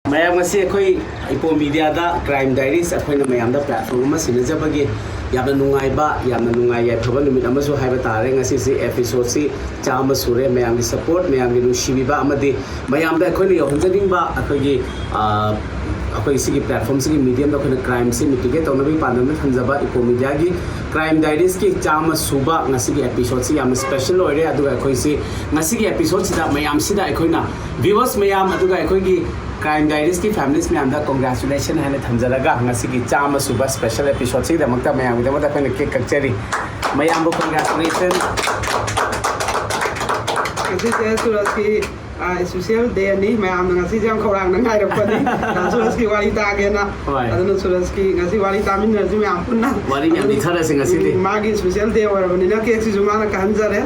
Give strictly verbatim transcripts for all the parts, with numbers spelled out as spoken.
ꯃꯌꯥꯝ, ꯉꯁꯤ ꯑꯩꯈꯣꯏ ꯏꯄꯣ ꯃꯤꯗꯤꯌꯥꯗ ꯀ꯭ꯔꯥꯏꯝ ꯗꯥꯏꯔꯤꯁ ꯑꯩꯈꯣꯏꯅ ꯃꯌꯥꯝꯗ ꯄ꯭ꯂꯦꯠꯐꯣꯝ ꯑꯃ ꯁꯤꯟꯅꯖꯕꯒꯤ ꯌꯥꯝꯅ ꯅꯨꯡꯉꯥꯏꯕ, ꯌꯥꯝꯅ ꯅꯨꯡꯉꯥꯏ ꯌꯥꯏꯐꯕ ꯅꯨꯃꯤꯠ ꯑꯃꯁꯨ ꯍꯥꯏꯕ ꯇꯥꯔꯦ꯫ ꯉꯁꯤꯁꯤ ꯑꯦꯄꯤꯁꯣꯗꯁꯤ ꯆꯥꯝꯃ ꯁꯨꯔꯦ꯫ ꯃꯌꯥꯝꯒꯤ ꯁꯄꯣꯔꯠ, ꯃꯌꯥꯝꯒꯤ ꯅꯨꯡꯁꯤꯕꯤꯕ ꯑꯃꯗꯤ ꯃꯌꯥꯝꯗ ꯑꯩꯈꯣꯏꯅ ꯌꯧꯍꯟꯖꯅꯤꯡꯕ ꯑꯩꯈꯣꯏꯒꯤ, ꯑ, ꯑꯩꯈꯣꯏ ꯁꯤꯒꯤ ꯄ꯭ꯂꯦꯠꯐꯣꯝꯁꯤꯒꯤ ꯃꯤꯗꯤꯌꯝꯗ ꯑꯩꯈꯣꯏꯅ ꯀ꯭ꯔꯥꯏꯝꯁꯤ ꯃꯤꯇꯤꯒꯦꯠ ꯇꯧꯅꯕꯒꯤ ꯄꯥꯟꯗꯝꯗ ꯊꯝꯖꯕ ꯏꯄꯣ ꯃꯤꯗꯤꯌꯥꯒꯤ ꯀ꯭ꯔꯥꯏꯝ ꯗꯥꯏꯔꯤꯁꯀꯤ ꯆꯥꯝꯃ ꯁꯨꯕ ꯉꯁꯤꯒꯤ ꯑꯦꯄꯤꯁꯣꯗꯁꯤ ꯌꯥꯝꯅ ꯁ꯭ꯄꯦꯁꯦꯜ ꯑꯣꯏꯔꯦ꯫ ꯑꯗꯨꯒ ꯑꯩꯈꯣꯏꯁꯤ ꯉꯁꯤꯒꯤ ꯑꯦꯄꯤꯁꯣꯗꯁꯤꯗ ꯃꯌꯥꯝꯁꯤꯗ ꯑꯩꯈꯣꯏꯅ ꯚ꯭ꯌꯨꯋꯔꯁ ꯃꯌꯥꯝ, ꯑꯗꯨꯒ ꯑꯩꯈꯣꯏꯒꯤ ꯀ꯭ꯔꯥꯏꯝ ꯗꯥꯏꯔꯤꯁꯀꯤ ꯐꯦꯃꯤꯂꯤꯁ ꯃꯌꯥꯝꯗ ꯀꯣꯡꯒ꯭ꯔꯦꯆꯨꯂꯦꯁꯟ ꯍꯥꯏꯅ ꯊꯝꯖꯔꯒ, ꯉꯁꯤꯒꯤ ꯆꯥꯝꯃ ꯁꯨꯕ ꯁ꯭ꯄꯦꯁꯦꯜ ꯑꯦꯄꯤꯁꯣꯗꯁꯤꯒꯤꯗꯃꯛꯇ ꯃꯌꯥꯝꯒꯤꯗꯃꯛꯇ ꯑꯩꯈꯣꯏꯅ ꯀꯦꯛ ꯀꯛꯆꯔꯤ꯫ ꯃꯌꯥꯝꯕꯨ ꯀꯣꯡꯒ꯭ꯔꯦꯆꯨꯂꯦꯁꯟ꯫ ꯉꯁꯤꯁꯦ ꯁꯨꯔꯖꯀꯤ, ꯑ, ꯁ꯭ꯄꯦꯁꯦꯜ ꯗꯦꯅꯤ꯫ ꯃꯌꯥꯝꯅ ꯉꯁꯤꯁꯦ ꯌꯥꯝ ꯈꯧꯔꯥꯡꯅ ꯉꯥꯏꯔꯛꯄꯅꯤ꯫ ꯑ, ꯁꯨꯔꯖꯀꯤ ꯋꯥꯔꯤ ꯇꯥꯒꯦꯅ꯫ ꯍꯣꯏ꯫ ꯑꯗꯨꯅ ꯁꯨꯔꯖꯀꯤ ꯉꯁꯤ ꯋꯥꯔꯤ ꯇꯥꯃꯤꯟꯅꯔꯁꯤ ꯃꯌꯥꯝ ꯄꯨꯟꯅ꯫ ꯋꯥꯔꯤ ꯃꯌꯥꯝ ꯑꯗꯨ, ꯂꯤꯊꯔꯁꯤ ꯉꯁꯤꯗꯤ꯫ ꯎꯝ, ꯃꯥꯒꯤ ꯁ꯭ꯄꯦꯁꯦꯜ ꯗꯦ ꯑꯣꯏꯔꯕꯅꯤꯅ ꯀꯦꯛꯁꯤꯁꯨ ꯃꯥꯅ ꯀꯛꯍꯟꯖꯔꯦ꯫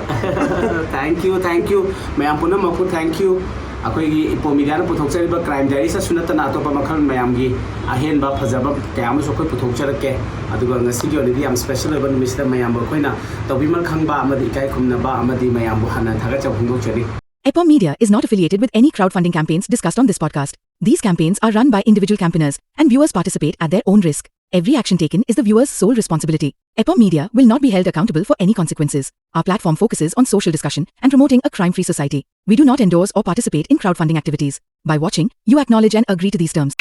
Thank you, thank you꯫ ꯃꯌꯥꯝ ꯄꯨꯝꯅꯃꯛꯄꯨ thank you꯫ ꯑꯩꯈꯣꯏꯒꯤ ꯏꯄꯣ ꯃꯤꯗꯤꯌꯥꯅ ꯄꯨꯊꯣꯛꯆꯔꯤꯕ ꯀ꯭ꯔꯥꯏꯝ ꯗꯥꯏꯔꯤꯁꯇꯁꯨ ꯅꯠꯇꯅ ꯑꯇꯣꯞꯄ ꯃꯈꯜ ꯃꯌꯥꯝꯒꯤ ꯑꯍꯦꯟꯕ ꯐꯖꯕ ꯀꯌꯥ ꯑꯃꯁꯨ ꯑꯩꯈꯣꯏ ꯄꯨꯊꯣꯛꯆꯔꯛꯀꯦ꯫ ꯑꯗꯨꯒ ꯉꯁꯤꯒꯤ ꯑꯣꯏꯅꯗꯤ ꯌꯥꯝ ꯁ꯭ꯄꯦꯁꯦꯜ ꯑꯣꯏꯕ ꯅꯨꯃꯤꯠꯁꯤꯗ ꯃꯌꯥꯝꯕꯨ ꯑꯩꯈꯣꯏꯅ ꯇꯧꯕꯤꯃꯜ ꯈꯪꯕ ꯑꯃꯗꯤ ꯏꯀꯥꯏ ꯈꯨꯝꯅꯕ ꯑꯃꯗꯤ ꯃꯌꯥꯝꯕꯨ ꯍꯟꯅ ꯊꯥꯒꯠꯆꯕ ꯐꯣꯡꯗꯣꯛꯆꯔꯤ꯫ Epom Media is not affiliated with any crowdfunding campaigns discussed on this podcast. These campaigns are run by individual campaigners and viewers participate at their own risk. Every action taken is the viewer's sole responsibility. Epom Media will not be held accountable for any consequences. Our platform focuses on social discussion and promoting a crime-free society. We do not endorse or participate in crowdfunding activities. By watching, you acknowledge and agree to these terms.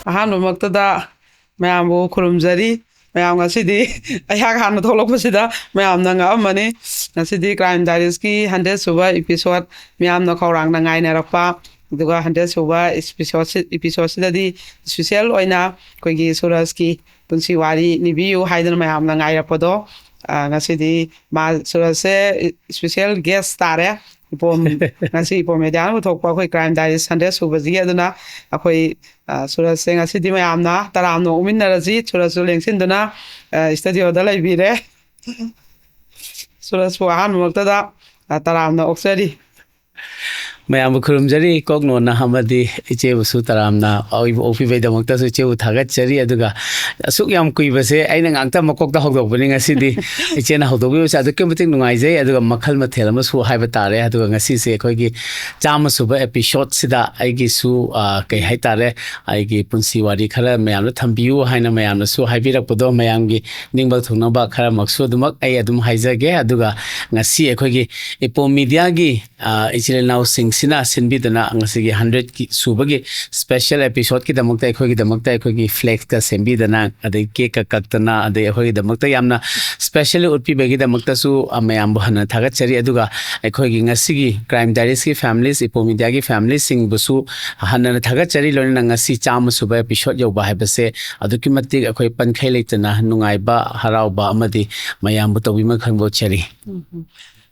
ꯑꯍꯥꯟꯕꯃꯛꯇꯗ ꯃꯌꯥꯝꯕꯨ ꯈꯨꯔꯨꯝꯖꯔꯤ꯫ ꯃꯌꯥꯝ, ꯉꯁꯤꯗꯤ ꯑꯩꯍꯥꯛ ꯍꯥꯟꯅ ꯊꯣꯛꯂꯛꯄꯁꯤꯗ ꯃꯌꯥꯝꯅ ꯉꯛꯑꯝꯃꯅꯤ꯫ ꯉꯁꯤꯗꯤ crime ꯗꯥꯏꯔꯤꯁꯀꯤ hundred ꯁꯨꯕ episode ꯃꯌꯥꯝꯅ ꯈꯧꯔꯥꯡꯅ ꯉꯥꯏꯅꯔꯛꯄ, ꯑꯗꯨꯒ ꯍꯟꯗ꯭ꯔꯦꯠ ꯁꯨꯕ ꯏꯄꯤꯁꯣꯗꯁꯤ-, ꯏꯄꯤꯁꯣꯗꯁꯤꯗꯗꯤ ꯁ꯭ꯄꯦꯁꯦꯜ ꯑꯣꯏꯅ ꯑꯩꯈꯣꯏꯒꯤ ꯁꯨꯔꯖꯀꯤ ꯄꯨꯟꯁꯤ ꯋꯥꯔꯤ ꯂꯤꯕꯤꯌꯨ ꯍꯥꯏꯗꯅ ꯃꯌꯥꯝꯅ ꯉꯥꯏꯔꯛꯄꯗꯣ, ꯑ, ꯉꯁꯤꯗꯤ ꯃꯥ, ꯁꯨꯔꯖꯁꯦ ꯁ꯭ꯄꯦꯁꯦꯜ ꯒꯦꯁ ꯇꯥꯔꯦ꯫ ꯏꯄꯣꯝ, ꯉꯁꯤ ꯏꯄꯣꯝ ꯃꯦꯗꯤꯌꯥꯅ ꯄꯨꯊꯣꯛꯄ ꯑꯩꯈꯣꯏ ꯀ꯭ꯔꯥꯏꯝ ꯗꯥꯏꯔꯤꯁ ꯍꯟꯗ꯭ꯔꯦꯠ ꯁꯨꯕꯁꯤꯒꯤ꯫ ꯑꯗꯨꯅ ꯑꯩꯈꯣꯏ, ꯑ, ꯁꯨꯔꯖꯁꯦ ꯉꯁꯤꯗꯤ ꯃꯌꯥꯝꯅ ꯇꯔꯥꯝꯅ ꯑꯣꯛꯃꯤꯟꯅꯔꯁꯤ꯫ ꯁꯨꯔꯖꯁꯨ ꯂꯦꯡꯁꯤꯟꯗꯨꯅ, ꯑ, ꯁ꯭ꯇꯨꯗꯤꯑꯣꯗ ꯂꯩꯕꯤꯔꯦ꯫ ꯁꯨꯔꯖꯄꯨ ꯑꯍꯥꯟꯕꯃꯛꯇꯗ, ꯑ, ꯇꯔꯥꯝꯅ ꯑꯣꯛꯆꯔꯤ꯫ ꯃꯌꯥꯝꯕꯨ ꯈꯨꯔꯨꯝꯖꯔꯤ, ꯀꯣꯛ ꯅꯣꯟꯅ ꯑꯃꯗꯤ ꯏꯆꯦꯕꯨꯁꯨ ꯇꯔꯥꯝꯅ ꯑꯣꯏꯕ ꯑꯣꯛꯄꯤꯕꯩꯗꯃꯛꯇꯁꯨ ꯏꯆꯦꯕꯨ ꯊꯥꯒꯠꯆꯔꯤ꯫ ꯑꯗꯨꯒ ꯑꯁꯨꯛ ꯌꯥꯝ ꯀꯨꯏꯕꯁꯦ ꯑꯩꯅ ꯉꯥꯛꯇ ꯃꯀꯣꯛꯇ ꯍꯧꯗꯣꯛꯄꯅꯤ ꯉꯁꯤꯗꯤ꯫ ꯏꯆꯦꯅ ꯍꯧꯗꯣꯛꯄꯤꯕꯁꯦ ꯑꯗꯨꯛꯀꯤ ꯃꯇꯤꯛ ꯅꯨꯡꯉꯥꯏꯖꯩ꯫ ꯑꯗꯨꯒ ꯃꯈꯜ ꯃꯊꯦꯜ ꯑꯃꯁꯨ ꯍꯥꯏꯕ ꯇꯥꯔꯦ꯫ ꯑꯗꯨꯒ ꯉꯁꯤꯁꯦ ꯑꯩꯈꯣꯏꯒꯤ ꯆꯥꯝꯃ ꯁꯨꯕ episode ꯁꯤꯗ ꯑꯩꯒꯤꯁꯨ, ꯑ, ꯀꯩ ꯍꯥꯏꯇꯥꯔꯦ, ꯑꯩꯒꯤ ꯄꯨꯟꯁꯤ ꯋꯥꯔꯤ ꯈꯔ ꯃꯌꯥꯝꯗ ꯊꯝꯕꯤꯌꯨ ꯍꯥꯏꯅ ꯃꯌꯥꯝꯅꯁꯨ ꯍꯥꯏꯕꯤꯔꯛꯄꯗꯣ, ꯃꯌꯥꯝꯒꯤ ꯅꯤꯡꯕ ꯊꯨꯡꯅꯕ ꯈꯔꯃꯛꯁꯨ ꯑꯗꯨꯃꯛ ꯑꯩ ꯑꯗꯨꯝ ꯍꯥꯏꯖꯒꯦ꯫ ꯑꯗꯨꯒ ꯉꯁꯤ ꯑꯩꯈꯣꯏꯒꯤ ꯏꯄꯣꯝ ꯃꯤꯗꯤꯌꯥꯒꯤ, ꯑ, ꯏꯆꯤꯜ ꯏꯅꯥꯎꯁꯤꯡꯁꯤꯅ ꯁꯤꯟꯕꯤꯗꯨꯅ ꯉꯁꯤꯒꯤ ꯍꯟꯗ꯭ꯔꯦꯠꯀꯤ ꯁꯨꯕꯒꯤ special episode ꯀꯤꯗꯃꯛꯇ ꯑꯩꯈꯣꯏꯒꯤꯗꯃꯛꯇ ꯑꯩꯈꯣꯏꯒꯤ flag ꯀ ꯁꯦꯝꯕꯤꯗꯅ, ꯑꯗꯩ cake ꯀ ꯀꯛꯇꯅ, ꯑꯗꯩ ꯑꯩꯈꯣꯏꯒꯤꯗꯃꯛꯇ ꯌꯥꯝꯅ specially ꯎꯠꯄꯤꯕꯒꯤꯗꯃꯛꯇꯁꯨ, ꯑ, ꯃꯌꯥꯝꯕꯨ ꯍꯟꯅ ꯊꯥꯒꯠꯆꯔꯤ꯫ ꯑꯗꯨꯒ ꯑꯩꯈꯣꯏꯒꯤ ꯉꯁꯤꯒꯤ Crime Diaries ꯀꯤ families, ꯏꯄꯣꯝ ꯃꯤꯗꯤꯌꯥꯒꯤ family ꯁꯤꯡꯕꯨꯁꯨ ꯍꯟꯅ ꯊꯥꯒꯠꯆꯔꯤ꯫ ꯂꯣꯏꯅꯅ ꯉꯁꯤ ꯆꯥꯝꯃ ꯁꯨꯕ episode ꯌꯧꯕ ꯍꯥꯏꯕꯁꯦ ꯑꯗꯨꯛꯀꯤ ꯃꯇꯤꯛ ꯑꯩꯈꯣꯏ ꯄꯟꯈꯩ ꯂꯩꯇꯅ ꯅꯨꯡꯉꯥꯏꯕ, ꯍꯔꯥꯎꯕ ꯑꯃꯗꯤ ꯃꯌꯥꯝꯕꯨ ꯇꯧꯕꯤꯃꯜ ꯈꯪꯗꯣꯛꯆꯔꯤ꯫ ꯎꯝ, ꯎꯝ꯫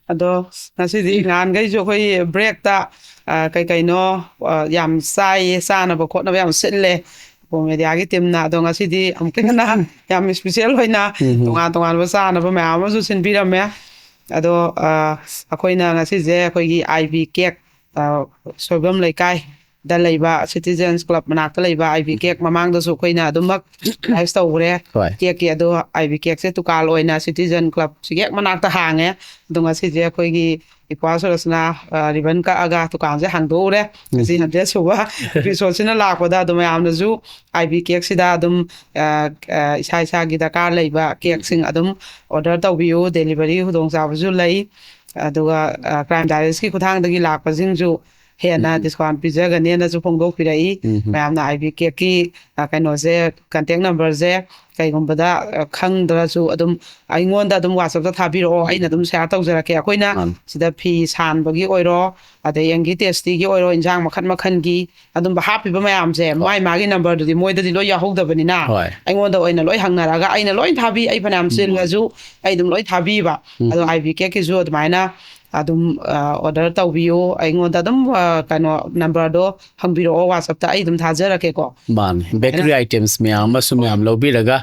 ꯑꯗꯣ ꯉꯁꯤꯗꯤ ꯅꯍꯥꯟꯈꯩꯁꯨ ꯑꯩꯈꯣꯏ break ꯇ, ꯑ, ꯀꯩ ꯀꯩꯅꯣ, ꯑ, ꯌꯥꯝ ꯆꯥꯏꯌꯦ, ꯆꯥꯅꯕ ꯈꯣꯠꯅꯕ ꯌꯥꯝ ꯁꯤꯜꯂꯦ ꯏꯄꯣꯝ ꯃꯤꯗꯤꯌꯥꯒꯤ team ꯅ꯫ ꯑꯗꯣ ꯉꯁꯤꯗꯤ ꯑꯃꯨꯛꯀ ꯍꯦꯟꯅ ꯌꯥꯝ special ꯑꯣꯏꯅ ꯎꯝ, ꯎꯝ꯫ ꯇꯣꯉꯥꯟ ꯇꯣꯉꯥꯟꯕ ꯆꯥꯅꯕ ꯃꯌꯥꯝ ꯑꯃꯁꯨ ꯁꯤꯟꯕꯤꯔꯝꯃꯦ꯫ ꯑꯗꯣ, ꯑ, ꯑꯩꯈꯣꯏꯅ ꯉꯁꯤꯁꯦ ꯑꯩꯈꯣꯏꯒꯤ I B cake, ꯑ, ꯁꯣꯏꯕꯝ ꯂꯩꯀꯥꯏꯗ ꯂꯩꯕ Citizens Club ꯃꯅꯥꯛꯇ ꯂꯩꯕ I B cake ꯃꯃꯥꯡꯗꯁꯨ ꯑꯩꯈꯣꯏꯅ ꯑꯗꯨꯃꯛ advertise ꯇꯧꯈ꯭ꯔꯦ꯫ ꯍꯣꯏ꯫ Cake ꯀꯤ꯫ ꯑꯗꯣ I B cake ꯁꯦ ꯗꯨꯀꯥꯟ ꯑꯣꯏꯅ Citizen Club ꯁꯤꯒꯤ ꯍꯦꯛ ꯃꯅꯥꯛꯇ ꯍꯥꯡꯉꯦ꯫ ꯑꯗꯣ ꯉꯁꯤꯁꯦ ꯑꯩꯈꯣꯏꯒꯤ ꯏꯄ꯭ꯋꯥ ꯁꯨꯔꯁꯅ, ꯑ, ribbon ꯀꯛꯑꯒ ꯗꯨꯀꯥꯟꯁꯦ ꯍꯥꯡꯗꯣꯛꯎꯔꯦ꯫ ꯎꯝ꯫ ꯉꯁꯤ ꯍꯟꯗ꯭ꯔꯦꯠ ꯁꯨꯕ episode ꯁꯤꯅ ꯂꯥꯛꯄꯗ ꯑꯗꯨꯝ ꯃꯌꯥꯝꯅꯁꯨ I B cake ꯁꯤꯗ ꯑꯗꯨꯝ, ꯑ, ꯑ, ꯏꯁꯥ ꯏꯁꯥꯒꯤ ꯗꯔꯀꯥꯔ ꯂꯩꯕ cake ꯁꯤꯡ ꯑꯗꯨꯝ order ꯇꯧꯕꯤꯌꯨ꯫ Delivery ꯈꯨꯗꯣꯡꯆꯥꯕꯁꯨ ꯂꯩ꯫ ꯑꯗꯨꯒ, ꯑ, Crime Diaries ꯀꯤ ꯈꯨꯠꯊꯥꯡꯗꯒꯤ ꯂꯥꯛꯄꯁꯤꯡꯁꯨ ꯍꯦꯟꯅ ꯎꯝ, ꯎꯝ꯫ Discount ꯄꯤꯖꯒꯅꯦꯅꯁꯨ ꯐꯣꯡꯗꯣꯛꯄꯤꯔꯛꯏ꯫ ꯎꯝ, ꯎꯝ꯫ ꯃꯌꯥꯝꯅ I B cake ꯀꯤ, ꯑ, ꯀꯩꯅꯣꯁꯦ, contact number ꯁꯦ ꯀꯩꯒꯨꯝꯕꯗ, ꯑ, ꯈꯪꯗ꯭ꯔꯁꯨ ꯑꯗꯨꯝ ꯑꯩꯉꯣꯟꯗ ꯑꯗꯨꯝ WhatsApp ꯇ ꯊꯥꯕꯤꯔꯛꯑꯣ, ꯑꯩꯅ ꯑꯗꯨꯝ share ꯇꯧꯖꯔꯛꯀꯦ꯫ ꯑꯩꯈꯣꯏꯅ ꯃꯥꯅꯤ꯫ ꯁꯤꯗ ꯐꯤ ꯁꯥꯟꯕꯒꯤ ꯑꯣꯏꯔꯣ, ꯑꯗꯩ Young Tastyꯒꯤ ꯑꯣꯏꯔꯣ, ꯏꯟꯖꯥꯡ ꯃꯈꯟ ꯃꯈꯟꯒꯤ ꯑꯗꯨꯝꯕ ꯍꯥꯞꯄꯤꯕ ꯃꯌꯥꯝꯁꯦ, ꯍꯣꯏ꯫ ꯃꯥꯏ ꯃꯥꯒꯤ number ꯗꯨꯗꯤ ꯃꯣꯏꯗꯗꯤ ꯂꯣꯏ ꯌꯥꯎꯍꯧꯗꯕꯅꯤꯅ, ꯍꯣꯏ꯫ ꯑꯩꯉꯣꯟꯗ ꯑꯣꯏꯅ ꯂꯣꯏ ꯍꯪꯅꯔꯒ ꯑꯩꯅ ꯂꯣꯏ ꯊꯥꯕꯤ꯫ ꯑꯩ ꯐꯅꯌꯥꯝ ꯎꯝ꯫ ꯆꯤꯜꯂꯁꯨ ꯑꯩ ꯑꯗꯨꯝ ꯂꯣꯏ ꯊꯥꯕꯤꯕ꯫ ꯎꯝ꯫ ꯑꯗꯣ I B cake ꯀꯤꯁꯨ ꯑꯗꯨꯃꯥꯏꯅ ꯑꯗꯨꯝ ꯑꯣꯔꯗꯔ ꯇꯧꯕꯤꯌꯨ꯫ ꯑꯩꯉꯣꯟꯗ ꯑꯗꯨꯝ ꯑ, ꯀꯩꯅꯣ, ꯅꯝꯕꯔꯗꯣ ꯍꯪꯕꯤꯔꯛꯑꯣ, ꯋꯥꯆꯞꯇ ꯑꯩ ꯑꯗꯨꯝ ꯊꯥꯖꯔꯛꯀꯦꯀꯣ꯫ ꯃꯥꯅꯤ, ꯕꯦꯀꯔꯤ ꯑꯥꯏꯇꯦꯝꯁ ꯃꯌꯥꯝ ꯑꯃꯁꯨ ꯃꯌꯥꯝ ꯂꯧꯕꯤꯔꯒ,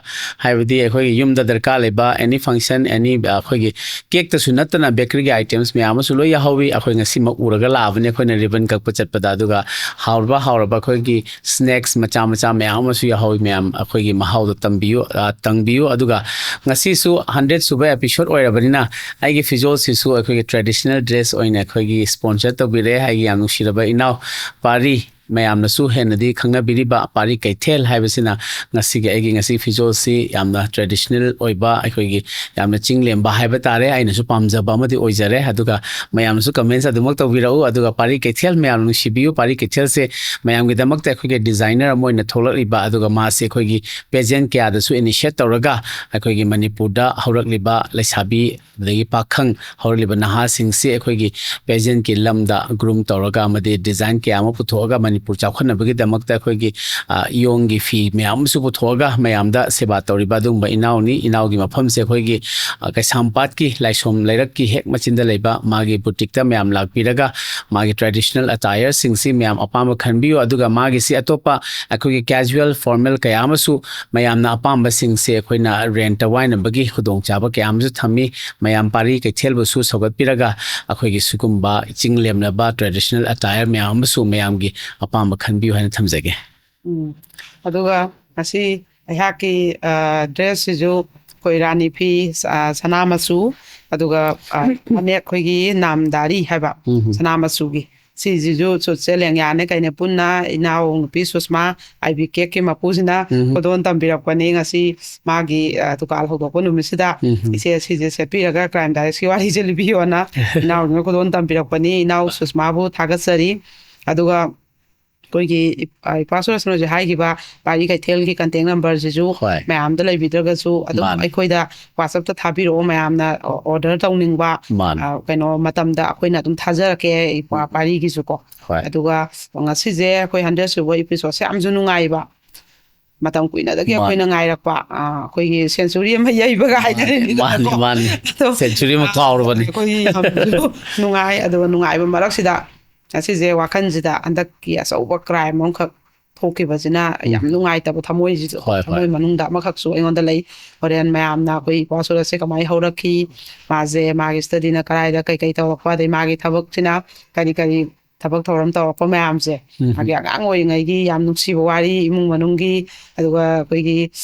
ꯍꯥꯏꯕꯗꯤ ꯑꯩꯈꯣꯏꯒꯤ ꯌꯨꯝꯗ ꯗꯔꯀꯥꯔ ꯂꯩꯕ ꯑꯦꯅꯤ ꯐꯪꯁꯟ, ꯑꯦꯅꯤ, ꯑꯩꯈꯣꯏꯒꯤ ꯀꯦꯛꯇꯁꯨ ꯅꯠꯇꯅ ꯕꯦꯀꯔꯤꯒꯤ ꯑꯥꯏꯇꯦꯝꯁ ꯃꯌꯥꯝ ꯑꯃꯁꯨ ꯂꯣꯏ ꯌꯥꯎꯍꯧꯋꯤ꯫ ꯑꯩꯈꯣꯏ ꯉꯁꯤꯃꯛ ꯎꯔꯒ ꯂꯥꯛꯑꯕꯅꯤ ꯑꯩꯈꯣꯏꯅ ꯔꯤꯕꯟ ꯀꯛꯄ ꯆꯠꯄꯗ꯫ ꯑꯗꯨꯒ ꯍꯥꯎꯔꯕ ꯍꯥꯎꯔꯕ ꯑꯩꯈꯣꯏꯒꯤ ꯁ꯭ꯅꯦꯛꯁ ꯃꯆꯥ ꯃꯆꯥ ꯃꯌꯥꯝ ꯑꯃꯁꯨ ꯌꯥꯎꯍꯧꯋꯤ꯫ ꯃꯌꯥꯝ ꯑꯩꯈꯣꯏꯒꯤ ꯃꯍꯥꯎꯗꯣ ꯇꯝꯕꯤꯌꯨ, ꯑ, ꯇꯪꯕꯤꯌꯨ꯫ ꯑꯗꯨꯒ ꯉꯁꯤꯁꯨ ꯍꯟꯗ꯭ꯔꯦꯠ ꯁꯨꯕ ꯑꯦꯄꯤꯁꯣꯗ ꯑꯣꯏꯔꯕꯅꯤꯅ ꯑꯩꯒꯤ ꯐꯤꯖꯣꯜꯁꯤꯁꯨ ꯑꯩꯈꯣꯏꯒꯤ ꯇ꯭ꯔꯦꯗꯤꯁꯅꯦꯜ ꯗ꯭ꯔꯦꯁ ꯑꯣꯏꯅ ꯑꯩꯈꯣꯏꯒꯤ ꯁ꯭ꯄꯣꯟꯁꯔ ꯇꯧꯕꯤꯔꯦ ꯑꯩꯒꯤ ꯌꯥꯝ ꯅꯨꯡꯁꯤꯔꯕ ꯏꯅꯥꯎ ꯄꯥꯔꯤ, ꯃꯌꯥꯝꯅꯁꯨ ꯍꯦꯟꯅꯗꯤ ꯈꯪꯅꯕꯤꯔꯤꯕ ꯄꯥꯔꯤ ꯀꯩꯊꯦꯜ ꯍꯥꯏꯕꯁꯤꯅ ꯉꯁꯤꯒꯤ ꯑꯩꯒꯤ ꯉꯁꯤ ꯐꯤꯖꯣꯜꯁꯤ ꯌꯥꯝꯅ ꯇ꯭ꯔꯦꯗꯤꯁꯅꯦꯜ ꯑꯣꯏꯕ, ꯑꯩꯈꯣꯏꯒꯤ ꯌꯥꯝꯅ ꯆꯤꯡ ꯂꯦꯝꯕ ꯍꯥꯏꯕ ꯇꯥꯔꯦ, ꯑꯩꯅꯁꯨ ꯄꯥꯝꯖꯕ ꯑꯃꯗꯤ ꯑꯣꯏꯖꯔꯦ꯫ ꯑꯗꯨꯒ ꯃꯌꯥꯝꯅꯁꯨ ꯀꯃꯦꯟꯁ ꯑꯗꯨꯃꯛ ꯇꯧꯕꯤꯔꯛꯎ꯫ ꯑꯗꯨꯒ ꯄꯥꯔꯤ ꯀꯩꯊꯦꯜ ꯃꯌꯥꯝ ꯅꯨꯡꯁꯤꯕꯤꯌꯨ꯫ ꯄꯥꯔꯤ ꯀꯩꯊꯦꯜꯁꯦ ꯃꯌꯥꯝꯒꯤꯗꯃꯛꯇ ꯑꯩꯈꯣꯏꯒꯤ ꯗꯤꯖꯥꯏꯅꯔ ꯑꯃ ꯑꯣꯏꯅ ꯊꯣꯛꯂꯛꯂꯤꯕ, ꯑꯗꯨꯒ ꯃꯥꯁꯦ ꯑꯩꯈꯣꯏꯒꯤ ꯄꯦꯖꯦꯟ ꯀꯌꯥꯗꯁꯨ ꯏꯅꯤꯁꯤꯌꯦꯠ ꯇꯧꯔꯒ ꯑꯩꯈꯣꯏꯒꯤ ꯃꯅꯤꯄꯨꯔꯗ ꯍꯧꯔꯛꯂꯤꯕ ꯂꯩꯁꯥꯕꯤ ꯑꯗꯒꯤ ꯄꯥꯈꯪ ꯍꯧꯔꯛꯂꯤꯕ ꯅꯍꯥꯁꯤꯡꯁꯤ ꯑꯩꯈꯣꯏꯒꯤ ꯄꯦꯖꯦꯟꯀꯤ ꯂꯝꯗ ꯒ꯭ꯔꯨꯝ ꯇꯧꯔꯒ ꯑꯃꯗꯤ ꯗꯤꯖꯥꯏꯟ ꯀꯌꯥ ꯑꯃ ꯄꯨꯊꯣꯛꯑꯒ ꯃꯅꯤꯄꯨꯔ ꯆꯥꯎꯈꯠꯅꯕꯒꯤꯗꯃꯛꯇ ꯑꯩꯈꯣꯏꯒꯤ, ꯑ, ꯏꯌꯣꯡꯒꯤ ꯐꯤ ꯃꯌꯥꯝ ꯑꯃꯁꯨ ꯄꯨꯊꯣꯛꯑꯒ ꯃꯌꯥꯝꯗ ꯁꯦꯕꯥ ꯇꯧꯔꯤꯕ ꯑꯗꯨꯒꯨꯝꯕ ꯏꯅꯥꯎꯅꯤ꯫ ꯏꯅꯥꯎꯒꯤ ꯃꯐꯝꯁꯦ ꯑꯩꯈꯣꯏꯒꯤ, ꯑ, ꯀꯩꯁꯥꯝꯄꯥꯠꯀꯤ ꯂꯥꯏꯁꯣꯝ ꯂꯩꯔꯛꯀꯤ ꯍꯦꯛ ꯃꯆꯤꯟꯗ ꯂꯩꯕ ꯃꯥꯒꯤ ꯕꯨꯇꯤꯛꯇ ꯃꯌꯥꯝ ꯂꯥꯛꯄꯤꯔꯒ ꯃꯥꯒꯤ ꯇ꯭ꯔꯦꯗꯤꯁꯅꯦꯜ ꯑꯇꯥꯌꯔꯁꯤꯡꯁꯤ ꯃꯌꯥꯝ ꯑꯄꯥꯝꯕ ꯈꯟꯕꯤꯌꯨ꯫ ꯑꯗꯨꯒ ꯃꯥꯒꯤꯁꯤ ꯑꯇꯣꯞꯄ ꯑꯩꯈꯣꯏꯒꯤ ꯀꯦꯖꯨꯋꯦꯜ ꯐꯣꯔꯃꯦꯜ ꯀꯌꯥ ꯑꯃꯁꯨ ꯃꯌꯥꯝꯅ ꯑꯄꯥꯝꯕꯁꯤꯡꯁꯦ ꯑꯩꯈꯣꯏꯅ ꯔꯦꯟꯠꯇ ꯋꯥꯏꯅꯕꯒꯤ ꯈꯨꯗꯣꯡꯆꯥꯕ ꯀꯌꯥ ꯑꯃꯁꯨ ꯊꯝꯃꯤ꯫ ꯃꯌꯥꯝ ꯄꯥꯔꯤ ꯀꯩꯊꯦꯜꯕꯨꯁꯨ ꯁꯧꯒꯠꯄꯤꯔꯒ ꯑꯩꯈꯣꯏꯒꯤ ꯁꯤꯒꯨꯝꯕ ꯆꯤꯡ ꯂꯦꯝꯂꯕ ꯇ꯭ꯔꯦꯗꯤꯁꯅꯦꯜ ꯑꯇꯥꯌꯔ ꯃꯌꯥꯝ ꯑꯃꯁꯨ ꯃꯌꯥꯝꯒꯤ ꯑꯄꯥꯝꯕ ꯈꯟꯕꯤꯌꯨ ꯍꯥꯏꯅ ꯊꯝꯖꯒꯦ꯫ ꯎꯝ꯫ ꯑꯗꯨꯒ ꯉꯁꯤ ꯑꯩꯍꯥꯛꯀꯤ, ꯑ, ꯗ꯭ꯔꯦꯁꯁꯤꯁꯨ ꯑꯩꯈꯣꯏ ꯔꯥꯅꯤ ꯐꯤ, ꯑ, ꯁꯅꯥ ꯃꯆꯨ, ꯑꯗꯨꯒ, ꯑ, ꯐꯅꯦꯛ ꯑꯩꯈꯣꯏꯒꯤ ꯅꯥꯝꯗꯥꯔꯤ ꯍꯥꯏꯕ, ꯎꯝ꯫ ꯁꯅꯥ ꯃꯆꯨꯒꯤ, ꯁꯤꯁꯤꯁꯨ ꯁꯨꯠꯁꯦ ꯂꯦꯡꯌꯥꯅꯦ ꯀꯩꯅꯦ ꯄꯨꯟꯅ ꯏꯅꯥꯎ ꯅꯨꯄꯤ ꯁꯨꯁꯃꯥ ꯑꯥꯏ ꯕꯤ ꯀꯦꯛꯀꯤ ꯃꯄꯨꯁꯤꯅ ꯎꯝ꯫ ꯈꯨꯗꯣꯜ ꯇꯝꯕꯤꯔꯛꯄꯅꯤ꯫ ꯉꯁꯤ ꯃꯥꯒꯤ, ꯑ, ꯗꯨꯀꯥꯟ ꯍꯧꯗꯣꯛꯄ ꯅꯨꯃꯤꯠꯁꯤꯗ ꯎꯝ꯫ ꯏꯆꯦ ꯁꯤꯁꯦ ꯁꯦꯠꯄꯤꯔꯒ ꯀ꯭ꯔꯥꯏꯝ ꯗꯥꯏꯔꯤꯁꯀꯤ ꯋꯥꯔꯤꯁꯦ ꯂꯤꯕꯤꯌꯣꯅ ꯏꯅꯥꯎꯅ ꯈꯨꯗꯣꯜ ꯇꯝꯕꯤꯔꯛꯄꯅꯤ꯫ ꯏꯅꯥꯎ ꯁꯨꯁꯃꯥꯕꯨ ꯊꯥꯒꯠꯆꯔꯤ꯫ ꯑꯗꯨꯒ ꯑꯩꯈꯣꯏꯒꯤ ꯏꯞ-, ꯑ, ꯏꯄꯥ ꯁꯨꯔꯁꯅꯁꯨ ꯍꯥꯏꯈꯤꯕ ꯄꯥꯔꯤ ꯀꯩꯊꯦꯜꯒꯤ ꯀꯟꯇꯦꯛ ꯅꯝꯕꯔꯁꯤꯁꯨ ꯍꯣꯏ꯫ ꯃꯌꯥꯝꯗ ꯂꯩꯕꯤꯗ꯭ꯔꯒꯁꯨ ꯑꯗꯨꯝ ꯃꯥꯅꯤ꯫ ꯑꯩꯈꯣꯏꯗ ꯋꯥꯆꯞꯇ ꯊꯥꯕꯤꯔꯛꯑꯣ꯫ ꯃꯌꯥꯝꯅ ꯑꯣ-, ꯑꯣꯔꯗꯔ ꯇꯧꯅꯤꯡꯕ, ꯃꯥꯅꯤ꯫ ꯑ, ꯀꯩꯅꯣ ꯃꯇꯝꯗ ꯑꯩꯈꯣꯏꯅ ꯑꯗꯨꯝ ꯊꯥꯖꯔꯛꯀꯦ ꯏꯄꯥ ꯄꯥꯔꯤꯒꯤꯁꯨꯀꯣ꯫ ꯍꯣꯏ꯫ ꯑꯗꯨꯒ ꯉꯁꯤꯁꯦ ꯑꯩꯈꯣꯏ ꯍꯟꯗ꯭ꯔꯦꯠ ꯁꯨꯕ ꯏꯄꯤꯁꯣꯗꯁꯦ ꯌꯥꯝꯁꯨ ꯅꯨꯡꯉꯥꯏꯕ꯫ ꯃꯇꯝ ꯀꯨꯏꯅꯗꯒꯤ ꯃꯥꯅꯤ꯫ ꯑꯩꯈꯣꯏꯅ ꯉꯥꯏꯔꯛꯄ, ꯑ, ꯑꯩꯈꯣꯏꯒꯤ ꯁꯦꯟꯆꯨꯔꯤ ꯑꯃ ꯌꯩꯕꯒ ꯃꯥꯅꯤ, ꯍꯥꯏꯅꯔꯤꯅꯤꯗꯅꯀꯣ꯫ ꯃꯥꯅꯤ꯫ ꯑꯗꯣ ꯁꯦꯟꯆꯨꯔꯤ ꯑꯃ ꯀꯥꯎꯔꯕꯅꯤ꯫ ꯑꯩꯈꯣꯏꯒꯤ ꯌꯥꯝꯅꯁꯨ ꯅꯨꯡꯉꯥꯏ꯫ ꯑꯗꯨꯒ ꯅꯨꯡꯉꯥꯏꯕ ꯃꯔꯛꯁꯤꯗ ꯉꯁꯤꯁꯦ ꯋꯥꯈꯜꯁꯤꯗ ꯍꯟꯗꯛꯀꯤ ꯑꯆꯧꯕ ꯀ꯭ꯔꯥꯏꯝ ꯑꯃꯈꯛ ꯊꯣꯛꯈꯤꯕꯁꯤꯅ ꯌꯥꯝ ꯅꯨꯡꯉꯥꯏꯇꯕ ꯊꯃꯣꯏꯁꯤꯁꯨ, ꯍꯣꯏ, ꯍꯣꯏ꯫ ꯊꯃꯣꯏ ꯃꯅꯨꯡꯗ ꯑꯃꯈꯛꯁꯨ ꯑꯩꯉꯣꯟꯗ ꯂꯩ꯫ ꯍꯣꯔꯦꯟ ꯃꯌꯥꯝꯅ ꯑꯩꯈꯣꯏ ꯏꯄ꯭ꯋꯥ ꯁꯨꯔꯖꯁꯦ ꯀꯃꯥꯏꯅ ꯍꯧꯔꯛꯈꯤ, ꯃꯥꯁꯦ, ꯃꯥꯒꯤ ꯁ꯭ꯇꯗꯤꯅ ꯀꯗꯥꯏꯗ ꯀꯩꯀꯩ ꯇꯧꯔꯛꯄ, ꯑꯗꯩ ꯃꯥꯒꯤ ꯊꯕꯛꯁꯤꯅ ꯀꯔꯤ ꯀꯔꯤ ꯊꯕꯛ ꯊꯧꯔꯝ ꯇꯧꯔꯛꯄ ꯃꯌꯥꯝꯁꯦ, ꯃꯥꯒꯤ ꯑꯉꯥꯡ ꯑꯣꯏꯔꯤꯉꯩꯒꯤ ꯌꯥꯝ ꯅꯨꯡꯁꯤꯕ ꯋꯥꯔꯤ, ꯏꯃꯨꯡ ꯃꯅꯨꯡꯒꯤ, ꯑꯗꯨꯒ ꯑꯩꯈꯣꯏꯒꯤ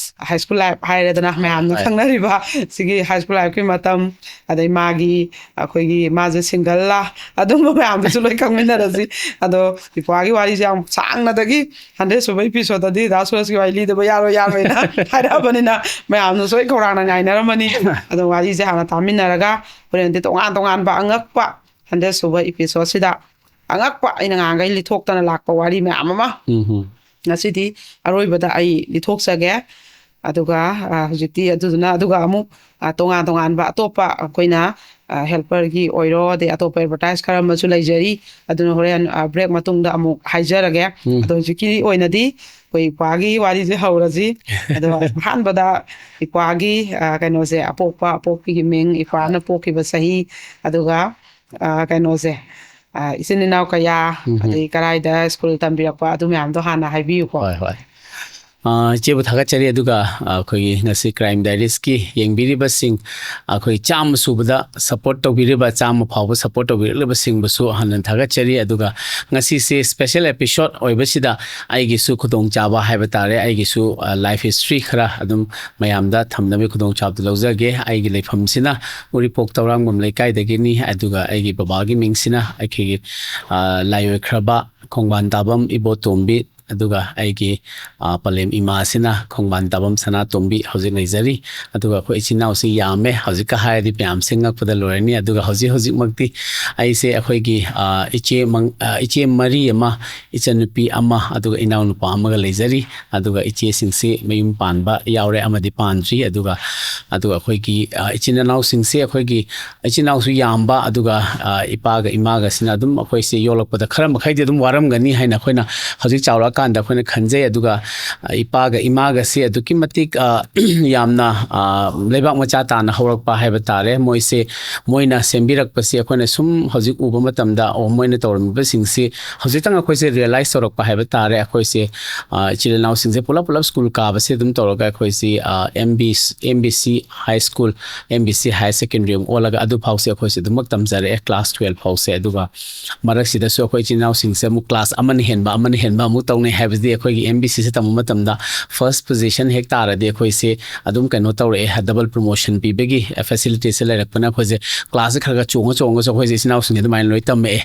ꯍꯥꯏ ꯁ꯭ꯀꯨꯜ ꯂꯥꯏꯐ ꯍꯥꯏꯔꯦꯗꯅ, ꯃꯌꯥꯝꯅ ꯈꯪꯅꯔꯤꯕ ꯁꯤꯒꯤ ꯍꯥꯏ ꯁ꯭ꯀꯨꯜ ꯂꯥꯏꯐꯀꯤ ꯃꯇꯝ, ꯑꯗꯩ ꯃꯥꯒꯤ, ꯑꯩꯈꯣꯏꯒꯤ, ꯃꯥꯁꯦ ꯁꯤꯡꯒꯜꯂ, ꯑꯗꯨꯝꯕ ꯃꯌꯥꯝꯗꯨꯁꯨ ꯂꯣꯏ ꯈꯪꯃꯤꯟꯅꯔꯁꯤ꯫ ꯑꯗꯣ ꯏꯄ꯭ꯋꯥꯒꯤ ꯋꯥꯔꯤꯁꯦ ꯌꯥꯝ ꯁꯥꯡꯅꯗꯒꯤ ꯍꯟꯗ꯭ꯔꯦꯠ ꯁꯨꯕ ꯏꯄꯤꯁꯣꯗꯇꯗꯤ ꯗꯥ ꯁꯨꯔꯖꯀꯤ ꯋꯥꯔꯤ ꯂꯤꯗꯕ ꯌꯥꯔꯣꯏ, ꯌꯥꯔꯣꯏꯅ ꯍꯥꯏꯔꯛꯑꯕꯅꯤꯅ, ꯃꯌꯥꯝꯅꯁꯨ ꯑꯩ ꯈꯧꯔꯥꯡꯅ ꯉꯥꯏꯅꯔꯝꯃꯅꯤ꯫ ꯑꯗꯣ ꯋꯥꯔꯤꯁꯦ ꯍꯥꯟꯅ ꯇꯥꯃꯤꯟꯅꯔꯒ ꯍꯣꯔꯦꯟꯗꯤ ꯇꯣꯉꯥꯟ ꯇꯣꯉꯥꯟꯕ ꯑꯉꯛꯄ ꯍꯟꯗ꯭ꯔꯦꯠ ꯁꯨꯕ ꯏꯄꯤꯁꯣꯗꯁꯤꯗ ꯑꯉꯛꯄ, ꯑꯩꯅ ꯉꯍꯥꯡꯈꯩ ꯂꯤꯊꯣꯛꯇꯅ ꯂꯥꯛꯄ ꯋꯥꯔꯤ ꯃꯌꯥꯝ ꯑꯃ ꯉꯁꯤꯗꯤ ꯑꯔꯣꯏꯕꯗ ꯑꯩ ꯂꯤꯊꯣꯛꯆꯒꯦ꯫ ꯑꯗꯨꯒ, ꯑ, ꯍꯧꯖꯤꯛꯇꯤ ꯑꯗꯨꯗꯨꯅ, ꯑꯗꯨꯒ ꯑꯃꯨꯛ, ꯑ, ꯇꯣꯉꯥꯟ ꯇꯣꯉꯥꯟꯕ ꯑꯇꯣꯞꯄ ꯑꯩꯈꯣꯏꯅ, ꯑ, ꯍꯦꯜꯄꯔꯒꯤ ꯑꯣꯏꯔꯣ, ꯑꯗꯩ ꯑꯇꯣꯞꯄ ꯑꯦꯗꯚꯔꯇꯥꯏꯁ ꯈꯔ ꯑꯃꯁꯨ ꯂꯩꯖꯔꯤ꯫ ꯑꯗꯨꯅ ꯍꯣꯔꯦꯟ, ꯑ, ꯕ꯭ꯔꯦꯛ ꯃꯇꯨꯡꯗ ꯑꯃꯨꯛ ꯍꯥꯏꯖꯔꯒꯦ꯫ ꯑꯗꯣ ꯍꯧꯖꯤꯛꯀꯤ ꯑꯣꯏꯅꯗꯤ ꯑꯩꯈꯣꯏ ꯏꯄ꯭ꯋꯥꯒꯤ ꯋꯥꯔꯤꯁꯦ ꯍꯧꯔꯁꯤ꯫ ꯑꯗꯣ ꯑꯍꯥꯟꯕꯗ ꯏꯄ꯭ꯋꯥꯒꯤ, ꯑ, ꯀꯩꯅꯣꯁꯦ, ꯑꯄꯣꯛꯄ, ꯑꯄꯣꯛꯄꯤꯒꯤ ꯃꯤꯡ, ꯏꯄ꯭ꯋꯥꯅ ꯄꯣꯛꯈꯤꯕ ꯆꯍꯤ, ꯑꯗꯨꯒ, ꯑ, ꯀꯩꯅꯣꯁꯦ, ꯑ, ꯏꯆꯤꯟ ꯏꯅꯥꯎ ꯀꯌꯥ, ꯑꯗꯩ ꯀꯗꯥꯏꯗ ꯁ꯭ꯀꯨꯜ ꯇꯝꯕꯤꯔꯛꯄ, ꯑꯗꯨ ꯃꯌꯥꯝꯗꯣ ꯍꯥꯟꯅ ꯍꯥꯏꯕꯤꯌꯨꯀꯣ꯫ ꯍꯣꯏ, ꯍꯣꯏ꯫ ꯑ, ꯏꯆꯦꯕꯨ ꯊꯥꯒꯠꯆꯔꯤ꯫ ꯑꯗꯨꯒ, ꯑ, ꯑꯩꯈꯣꯏꯒꯤ ꯉꯁꯤ ꯀ꯭ꯔꯥꯏꯝ ꯗꯥꯏꯔꯤꯁꯀꯤ ꯌꯦꯡꯕꯤꯔꯤꯕꯁꯤꯡ, ꯑꯩꯈꯣꯏ ꯆꯥꯝꯃ ꯁꯨꯕꯗ ꯁꯞꯄꯣꯔꯠ ꯇꯧꯕꯤꯔꯤꯕ, ꯆꯥꯝꯃ ꯐꯥꯎꯕ ꯁꯞꯄꯣꯔꯠ ꯇꯧꯕꯤꯔꯛꯂꯤꯕꯁꯤꯡꯕꯨꯁꯨ ꯍꯟꯅ ꯊꯥꯒꯠꯆꯔꯤ꯫ ꯑꯗꯨꯒ ꯉꯁꯤꯁꯦ ꯁ꯭ꯄꯦꯁꯦꯜ ꯑꯦꯄꯤꯁꯣꯗ ꯑꯣꯏꯕꯁꯤꯗ ꯑꯩꯒꯤꯁꯨ ꯈꯨꯗꯣꯡꯆꯥꯕ ꯍꯥꯏꯕ ꯇꯥꯔꯦ, ꯑꯩꯒꯤꯁꯨ, ꯑ, ꯂꯥꯏꯐ ꯍꯤꯁꯇ꯭ꯔꯤ ꯈꯔ ꯑꯗꯨꯝ ꯃꯌꯥꯝꯗ ꯊꯝꯅꯕꯒꯤ ꯈꯨꯗꯣꯡꯆꯥꯕꯗꯨ ꯂꯧꯖꯒꯦ꯫ ꯑꯩꯒꯤ ꯂꯩꯐꯝꯁꯤꯅ ꯎꯔꯤꯄꯣꯛ ꯇꯧꯔꯥꯡꯕꯝ ꯂꯩꯀꯥꯏꯗꯒꯤꯅꯤ꯫ ꯑꯗꯨꯒ ꯑꯩꯒꯤ ꯕꯕꯥꯒꯤ ꯃꯤꯡꯁꯤꯅ ꯑꯩꯈꯣꯏꯒꯤ, ꯑ, ꯂꯥꯏꯑꯣꯏꯈ꯭ꯔꯕ ꯈꯣꯡꯕꯥꯟ ꯇꯥꯕꯝ ꯏꯕꯣꯇꯣꯝꯕꯤ, ꯑꯗꯨꯒ ꯑꯩꯒꯤ, ꯑ, ꯄꯂꯦꯝ ꯏꯃꯥꯁꯤꯅ ꯈꯣꯡꯕꯥꯟ ꯇꯥꯕꯝ ꯁꯅꯥꯇꯣꯝꯕꯤ ꯍꯧꯖꯤꯛ ꯂꯩꯖꯔꯤ꯫ ꯑꯗꯨꯒ ꯑꯩꯈꯣꯏ ꯏꯆꯤꯟ ꯏꯅꯥꯎꯁꯤ ꯌꯥꯝꯃꯦ, ꯍꯧꯖꯤꯛꯀ ꯍꯥꯏꯔꯗꯤ ꯃꯌꯥꯝꯁꯦ ꯉꯛꯄꯗ ꯂꯣꯏꯔꯅꯤ꯫ ꯑꯗꯨꯒ ꯍꯧꯖꯤꯛ ꯍꯧꯖꯤꯛꯃꯛꯇꯤ ꯑꯩꯁꯦ ꯑꯩꯈꯣꯏꯒꯤ, ꯑ, ꯏꯆꯦ ꯃꯪ-, ꯑ, ꯏꯆꯦ ꯃꯔꯤ ꯑꯃ, ꯏꯆꯟꯅꯨꯄꯤ ꯑꯃ, ꯑꯗꯨꯒ ꯏꯅꯥꯎꯅꯨꯄꯥ ꯑꯃꯒ ꯂꯩꯖꯔꯤ꯫ ꯑꯗꯨꯒ ꯏꯆꯦꯁꯤꯡꯁꯤ ꯃꯌꯨꯝ ꯄꯥꯟꯕ ꯌꯥꯎꯔꯦ, ꯑꯃꯗꯤ ꯄꯥꯟꯗ꯭ꯔꯤ꯫ ꯑꯗꯨꯒ, ꯑꯗꯨꯒ ꯑꯩꯈꯣꯏꯒꯤ, ꯑ, ꯏꯆꯤꯟ ꯏꯅꯥꯎꯁꯤꯡꯁꯤ ꯑꯩꯈꯣꯏꯒꯤ ꯏꯆꯤꯟ ꯏꯅꯥꯎꯁꯨ ꯌꯥꯝꯕ, ꯑꯗꯨꯒ, ꯑ, ꯏꯄꯥꯒ ꯏꯃꯥꯒꯁꯤꯅ ꯑꯗꯨꯝ ꯑꯩꯈꯣꯏꯁꯦ ꯌꯣꯛꯂꯛꯄꯗ ꯈꯔ ꯃꯈꯩꯗꯤ ꯑꯗꯨꯝ ꯋꯥꯔꯝꯒꯅꯤ ꯍꯥꯏꯅ ꯑꯩꯈꯣꯏꯅ ꯍꯧꯖꯤꯛ ꯆꯥꯎꯔꯛꯑ ꯀꯥꯟꯗ ꯑꯩꯈꯣꯏꯅ ꯈꯟꯖꯩ꯫ ꯑꯗꯨꯒ, ꯑ, ꯏꯄꯥꯒ ꯏꯃꯥꯒꯁꯤ ꯑꯗꯨꯛꯀꯤ ꯃꯇꯤꯛ, ꯑ, ꯌꯥꯝꯅ, ꯑ, ꯂꯩꯕꯥꯛ ꯃꯆꯥ ꯇꯥꯅ ꯍꯧꯔꯛꯄ ꯍꯥꯏꯕ ꯇꯥꯔꯦ꯫ ꯃꯣꯏꯁꯦ, ꯃꯣꯏꯅ ꯁꯦꯝꯕꯤꯔꯛꯄꯁꯤ ꯑꯩꯈꯣꯏꯅ ꯁꯨꯝ ꯍꯧꯖꯤꯛ ꯎꯕ ꯃꯇꯝꯗ, ꯑꯣ, ꯃꯣꯏꯅ ꯇꯧꯔꯝꯃꯤꯕꯁꯤꯡꯁꯤ ꯍꯧꯖꯤꯛꯇꯪ ꯑꯩꯈꯣꯏꯁꯦ realize ꯇꯧꯔꯛꯄ ꯍꯥꯏꯕ ꯇꯥꯔꯦ꯫ ꯑꯩꯈꯣꯏꯁꯦ, ꯑ, ꯏꯆꯤꯜ ꯏꯅꯥꯎꯁꯤꯡꯁꯦ ꯄꯨꯂꯞ ꯄꯨꯂꯞ ꯁ꯭ꯀꯨꯜ ꯀꯥꯕꯁꯦ ꯑꯗꯨꯝ ꯇꯧꯔꯒ ꯑꯩꯈꯣꯏꯁꯤ, ꯑ, M B, M B C high school, M B C higher secondary ꯑꯃꯨꯛ ꯑꯣꯜꯂꯒ ꯑꯗꯨ ꯐꯥꯎꯁꯦ ꯑꯩꯈꯣꯏꯁꯦ ꯑꯗꯨꯃꯛ ꯇꯝꯖꯔꯛꯑꯦ, ꯀ꯭ꯂꯥꯁ ꯇꯨꯌꯦꯜꯐ ꯐꯥꯎꯁꯦ꯫ ꯑꯗꯨꯒ ꯃꯔꯛꯁꯤꯗꯁꯨ ꯑꯩꯈꯣꯏ ꯏꯆꯤꯜ ꯏꯅꯥꯎꯁꯤꯡꯁꯦ ꯑꯃꯨꯛ ꯀ꯭ꯂꯥꯁ ꯑꯃꯅ ꯍꯦꯟꯕ, ꯑꯃꯅ ꯍꯦꯟꯕ ꯑꯃꯨꯛ ꯇꯧꯅꯩ ꯍꯥꯏꯕꯁꯤꯗꯤ ꯑꯩꯈꯣꯏꯒꯤ ꯑꯦꯝ ꯕꯤ ꯁꯤꯁꯦ ꯇꯝꯕ ꯃꯇꯝꯗ ꯐꯥꯔꯁ ꯄꯣꯖꯤꯁꯟ ꯍꯦꯛ ꯇꯥꯔꯗꯤ ꯑꯩꯈꯣꯏꯁꯦ ꯑꯗꯨꯝ ꯀꯩꯅꯣ ꯇꯧꯔꯛꯑꯦ, ꯗꯕꯜ ꯄ꯭ꯔꯣꯃꯣꯁꯟ ꯄꯤꯕꯒꯤ ꯐꯦꯁꯤꯂꯤꯇꯤꯁꯦ ꯂꯩꯔꯛꯄꯅ ꯑꯩꯈꯣꯏꯁꯦ ꯀ꯭ꯂꯥꯁꯁꯦ ꯈꯔ ꯈꯔ ꯆꯣꯡꯉ ꯆꯣꯡꯉꯒꯁꯨ ꯑꯩꯈꯣꯏꯁꯦ ꯏꯆꯤꯜ ꯏꯅꯥꯎꯁꯤꯡꯁꯦ ꯑꯗꯨꯃꯥꯏꯅ ꯂꯣꯏ ꯇꯝꯃꯛꯑꯦ꯫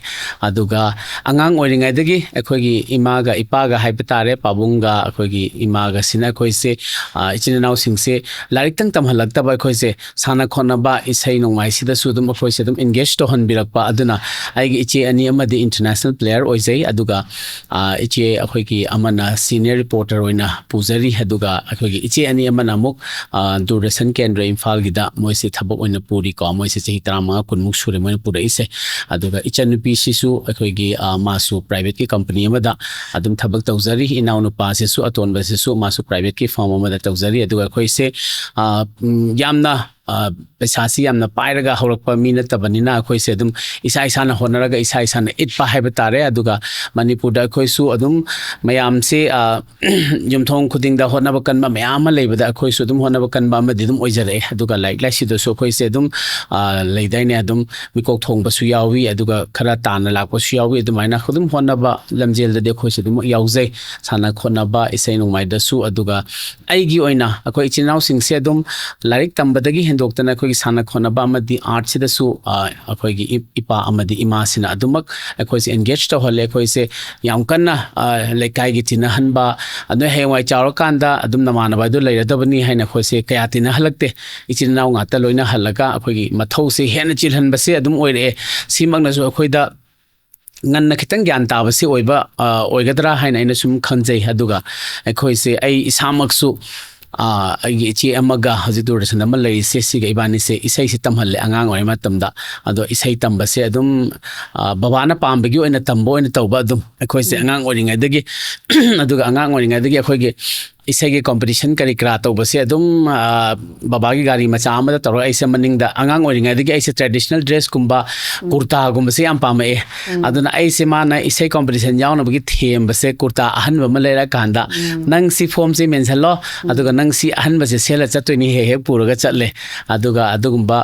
ꯑꯗꯨꯒ ꯑꯉꯥꯡ ꯑꯣꯏꯔꯤꯉꯩꯗꯒꯤ ꯑꯩꯈꯣꯏꯒꯤ ꯏꯃꯥꯒ ꯏꯄꯥꯒ ꯍꯥꯏꯕ ꯇꯥꯔꯦ, ꯄꯥꯕꯨꯡꯒ ꯑꯩꯈꯣꯏꯒꯤ ꯏꯃꯥꯒꯁꯤꯅ ꯑꯩꯈꯣꯏꯁꯦ, ꯑ, ꯏꯆꯤꯟ ꯏꯅꯥꯎꯁꯤꯡꯁꯦ ꯂꯥꯏꯔꯤꯛꯇꯪ ꯇꯝꯍꯜꯂꯛꯇꯕ, ꯑꯩꯈꯣꯏꯁꯦ ꯁꯥꯟꯅ ꯈꯣꯠꯅꯕ, ꯏꯁꯩ ꯅꯣꯡꯃꯥꯏꯁꯤꯗꯁꯨ ꯑꯗꯨꯝ ꯑꯩꯈꯣꯏꯁꯦ ꯑꯗꯨꯝ ꯑꯦꯡꯒꯦꯖ ꯇꯧꯍꯟꯕꯤꯔꯛꯄ꯫ ꯑꯗꯨꯅ ꯑꯩꯒꯤ ꯏꯆꯦ ꯑꯅꯤ ꯑꯃꯗꯤ ꯏꯟꯇꯔꯅꯦꯁꯅꯦꯜ ꯄ꯭ꯂꯦꯌꯔ ꯑꯣꯏꯖꯩ, ꯑꯗꯨꯒ, ꯑ, ꯏꯆꯦ ꯑꯩꯈꯣꯏꯒꯤ ꯑꯃꯅ ꯁꯤꯅꯤꯌꯔ ꯔꯤꯄꯣꯔꯇꯔ ꯑꯣꯏꯅ ꯄꯨꯖꯔꯤ, ꯑꯗꯨꯒ ꯑꯩꯈꯣꯏꯒꯤ ꯏꯆꯦ ꯑꯅꯤ ꯑꯃꯅ ꯑꯃꯨꯛ, ꯑ, ꯗꯨꯔꯗꯔꯁꯟ ꯀꯦꯟꯗ꯭ꯔ ꯏꯝꯐꯥꯜꯒꯤꯗ ꯃꯣꯏꯁꯦ ꯊꯕꯛ ꯑꯣꯏꯅ ꯄꯨꯔꯤꯀꯣ꯫ ꯃꯣꯏꯁꯦ ꯆꯍꯤ ꯇꯔꯥꯃꯉꯥ ꯀꯨꯟꯃꯨꯛ ꯁꯨꯔꯦ ꯃꯣꯏꯅ ꯄꯨꯔꯛꯏꯁꯦ꯫ ꯑꯗꯨꯒ ꯏꯆꯟꯅꯨꯄꯤꯁꯤꯁꯨ ꯑꯩꯈꯣꯏꯒꯤ, ꯑ, ꯃꯥꯁꯨ ꯄ꯭ꯔꯥꯏꯚꯦꯠꯀꯤ ꯀꯝꯄꯅꯤ ꯑꯃꯗ ꯑꯗꯨꯝ ꯊꯕꯛ ꯇꯧꯖꯔꯤ꯫ ꯏꯅꯥꯎꯅꯨꯄꯥꯁꯤꯁꯨ, ꯑꯇꯣꯟꯕꯁꯤꯁꯨ, ꯃꯥꯁꯨ ꯄ꯭ꯔꯥꯏꯚꯦꯠꯀꯤ ꯐꯥꯔꯝ ꯑꯃꯗ ꯇꯧꯖꯔꯤ꯫ ꯑꯗꯨꯒ ꯑꯩꯈꯣꯏꯁꯦ, ꯑ, ꯎꯝ, ꯌꯥꯝꯅ, ꯑ, ꯄꯩꯁꯥꯁꯤ ꯌꯥꯝꯅ ꯄꯥꯏꯔꯒ ꯍꯧꯔꯛꯄ ꯃꯤ ꯅꯠꯇꯕꯅꯤꯅ ꯑꯩꯈꯣꯏꯁꯦ ꯑꯗꯨꯝ ꯏꯁꯥ ꯏꯁꯥꯅ ꯍꯣꯠꯅꯔꯒ ꯏꯁꯥ ꯏꯁꯥꯅ ꯏꯠꯄ ꯍꯥꯏꯕ ꯇꯥꯔꯦ꯫ ꯑꯗꯨꯒ ꯃꯅꯤꯄꯨꯔꯗ ꯑꯩꯈꯣꯏꯁꯨ ꯑꯗꯨꯝ ꯃꯌꯥꯝꯁꯦ, ꯑ, ꯌꯨꯝꯊꯣꯡ ꯈꯨꯗꯤꯡꯗ ꯍꯣꯠꯅꯕ ꯀꯟꯕ ꯃꯌꯥꯝ ꯑꯃ ꯂꯩꯕꯗ ꯑꯩꯈꯣꯏꯁꯨ ꯑꯗꯨꯝ ꯍꯣꯠꯅꯕ ꯀꯟꯕ ꯑꯃꯗꯤ ꯑꯗꯨꯝ ꯑꯣꯏꯖꯔꯛꯑꯦ꯫ ꯑꯗꯨꯒ ꯂꯥꯏꯔꯤꯛ ꯂꯥꯏꯁꯨꯗꯁꯨ ꯑꯩꯈꯣꯏꯁꯦ ꯑꯗꯨꯝ, ꯑ, ꯂꯩꯗꯥꯏꯅꯦ, ꯑꯗꯨꯝ ꯃꯤꯀꯣꯛ ꯊꯣꯡꯕꯁꯨ ꯌꯥꯎꯏ, ꯑꯗꯨꯒ ꯈꯔ ꯇꯥꯅ ꯂꯥꯛꯄꯁꯨ ꯌꯥꯎꯏ꯫ ꯑꯗꯨꯃꯥꯏꯅ ꯑꯗꯨꯝ ꯍꯣꯠꯅꯕ ꯂꯝꯖꯦꯜꯗꯗꯤ ꯑꯩꯈꯣꯏꯁꯨ ꯑꯗꯨꯝ ꯌꯥꯎꯖꯩ, ꯁꯥꯟꯅ ꯈꯣꯠꯅꯕ, ꯏꯁꯩ ꯅꯣꯡꯃꯥꯏꯗꯁꯨ꯫ ꯑꯗꯨꯒ ꯑꯩꯒꯤ ꯑꯣꯏꯅ ꯑꯩꯈꯣꯏ ꯏꯆꯤꯟ ꯏꯅꯥꯎꯁꯤꯡꯁꯦ ꯑꯗꯨꯝ ꯂꯥꯏꯔꯤꯛ ꯇꯝꯕꯗꯒꯤ ꯍꯦꯟꯗꯣꯛꯇꯅ ꯑꯩꯈꯣꯏꯒꯤ ꯁꯥꯟꯅ ꯈꯣꯠꯅꯕ ꯑꯃꯗꯤ ꯑꯥꯔꯠꯁꯤꯗꯁꯨ, ꯑ, ꯑꯩꯈꯣꯏꯒꯤ ꯏ-, ꯏꯄꯥ ꯑꯃꯗꯤ ꯏꯃꯥꯁꯤꯅ ꯑꯗꯨꯃꯛ ꯑꯩꯈꯣꯏꯁꯦ ꯑꯦꯡꯒꯦꯖ ꯇꯧꯍꯜꯂꯦ꯫ ꯑꯩꯈꯣꯏꯁꯦ ꯌꯥꯝ ꯀꯟꯅ, ꯑ, ꯂꯩꯀꯥꯏꯒꯤ ꯇꯤꯟꯅꯍꯟꯕ, ꯑꯗꯨ ꯍꯌꯦꯡꯋꯥꯏ ꯆꯥꯎꯔꯀꯥꯟꯗ ꯑꯗꯨꯝ ꯅꯃꯥꯟꯅꯕ ꯍꯥꯏꯗꯣ ꯂꯩꯔꯗꯕꯅꯤ ꯍꯥꯏꯅ ꯑꯩꯈꯣꯏꯁꯦ ꯀꯌꯥ ꯇꯤꯟꯅꯍꯜꯂꯛꯇꯦ꯫ ꯏꯆꯤꯟ ꯏꯅꯥꯎ ꯉꯥꯛꯇ ꯂꯣꯏꯅꯍꯜꯂꯒ ꯑꯩꯈꯣꯏꯒꯤ ꯃꯊꯧꯁꯦ ꯍꯦꯟꯅ ꯆꯤꯜꯍꯟꯕꯁꯦ ꯑꯗꯨꯝ ꯑꯣꯏꯔꯛꯑꯦ꯫ ꯁꯤꯃꯛꯅꯁꯨ ꯑꯩꯈꯣꯏꯗ ꯉꯟꯅ ꯈꯤꯇꯪ ꯒ꯭ꯌꯥꯟ ꯇꯥꯕꯁꯤ ꯑꯣꯏꯕ, ꯑ, ꯑꯣꯏꯒꯗ꯭ꯔꯥ ꯍꯥꯏꯅ ꯑꯩꯅ ꯁꯨꯝ ꯈꯟꯖꯩ꯫ ꯑꯗꯨꯒ ꯑꯩꯈꯣꯏꯁꯦ, ꯑꯩ ꯏꯁꯥꯃꯛꯁꯨ ꯑꯥ, ꯑꯩꯒꯤ ꯏꯆꯦ ꯑꯃꯒ ꯍꯧꯖꯤꯛ ꯗꯨꯔꯗꯔꯁꯟꯗ ꯑꯃ ꯂꯩꯔꯤꯁꯦ, ꯁꯤꯒ ꯏꯕꯥꯅꯤꯁꯦ ꯏꯁꯩꯁꯦ ꯇꯝꯍꯜꯂꯦ ꯑꯉꯥꯡ ꯑꯣꯏꯔꯤ ꯃꯇꯝꯗ꯫ ꯑꯗꯣ ꯏꯁꯩ ꯇꯝꯕꯁꯦ ꯑꯗꯨꯝ, ꯑꯥ, ꯕꯕꯥꯅ ꯄꯥꯝꯕꯒꯤ ꯑꯣꯏꯅ ꯇꯝꯕ ꯑꯣꯏꯅ ꯇꯧꯕ꯫ ꯑꯗꯨꯝ ꯑꯩꯈꯣꯏꯁꯦ ꯑꯉꯥꯡ ꯑꯣꯏꯔꯤꯉꯩꯗꯒꯤ ꯑꯗꯨꯒ ꯑꯉꯥꯡ ꯑꯣꯏꯔꯤꯉꯩꯗꯒꯤ ꯑꯩꯈꯣꯏꯒꯤ ꯏꯁꯩꯒꯤ ꯀꯣꯝꯄꯤꯇꯤꯁꯟ ꯀꯔꯤ ꯀꯔꯥ ꯇꯧꯕꯁꯦ ꯑꯗꯨꯝ, ꯑꯥ, ꯕꯕꯥꯒꯤ ꯒꯥꯔꯤ ꯃꯆꯥ ꯑꯃꯗ ꯇꯧꯔꯒ ꯑꯩꯁꯦ ꯃꯅꯤꯡꯗ, ꯑꯉꯥꯡ ꯑꯣꯏꯔꯤꯉꯩꯗꯒꯤ ꯑꯩꯁꯦ ꯇ꯭ꯔꯦꯗꯤꯁꯅꯦꯜ ꯗ꯭ꯔꯦꯁꯀꯨꯝꯕ, ꯀꯨꯔꯇꯥꯒꯨꯝꯕꯁꯦ ꯌꯥꯝ ꯄꯥꯝꯃꯛꯑꯦ꯫ ꯑꯗꯨꯅ ꯑꯩꯁꯦ ꯃꯥꯅ ꯏꯁꯩ ꯀꯣꯝꯄꯤꯇꯤꯁꯟ ꯌꯥꯎꯅꯕꯒꯤ ꯊꯦꯝꯕꯁꯦ, ꯀꯨꯔꯇꯥ ꯑꯍꯟꯕ ꯑꯃ ꯂꯩꯔꯀꯥꯟꯗ, "ꯅꯪ ꯁꯤ ꯐꯣꯝꯁꯦ ꯃꯦꯟꯁꯜꯂꯣ, ꯑꯗꯨꯒ ꯅꯪ ꯁꯤ ꯑꯍꯟꯕꯁꯦ ꯁꯦꯠꯂ ꯆꯠꯇꯣꯏꯅꯤ", ꯍꯦꯛ ꯍꯦꯛ ꯄꯨꯔꯒ ꯆꯠꯂꯦ꯫ ꯑꯗꯨꯒ ꯑꯗꯨꯒꯨꯝꯕ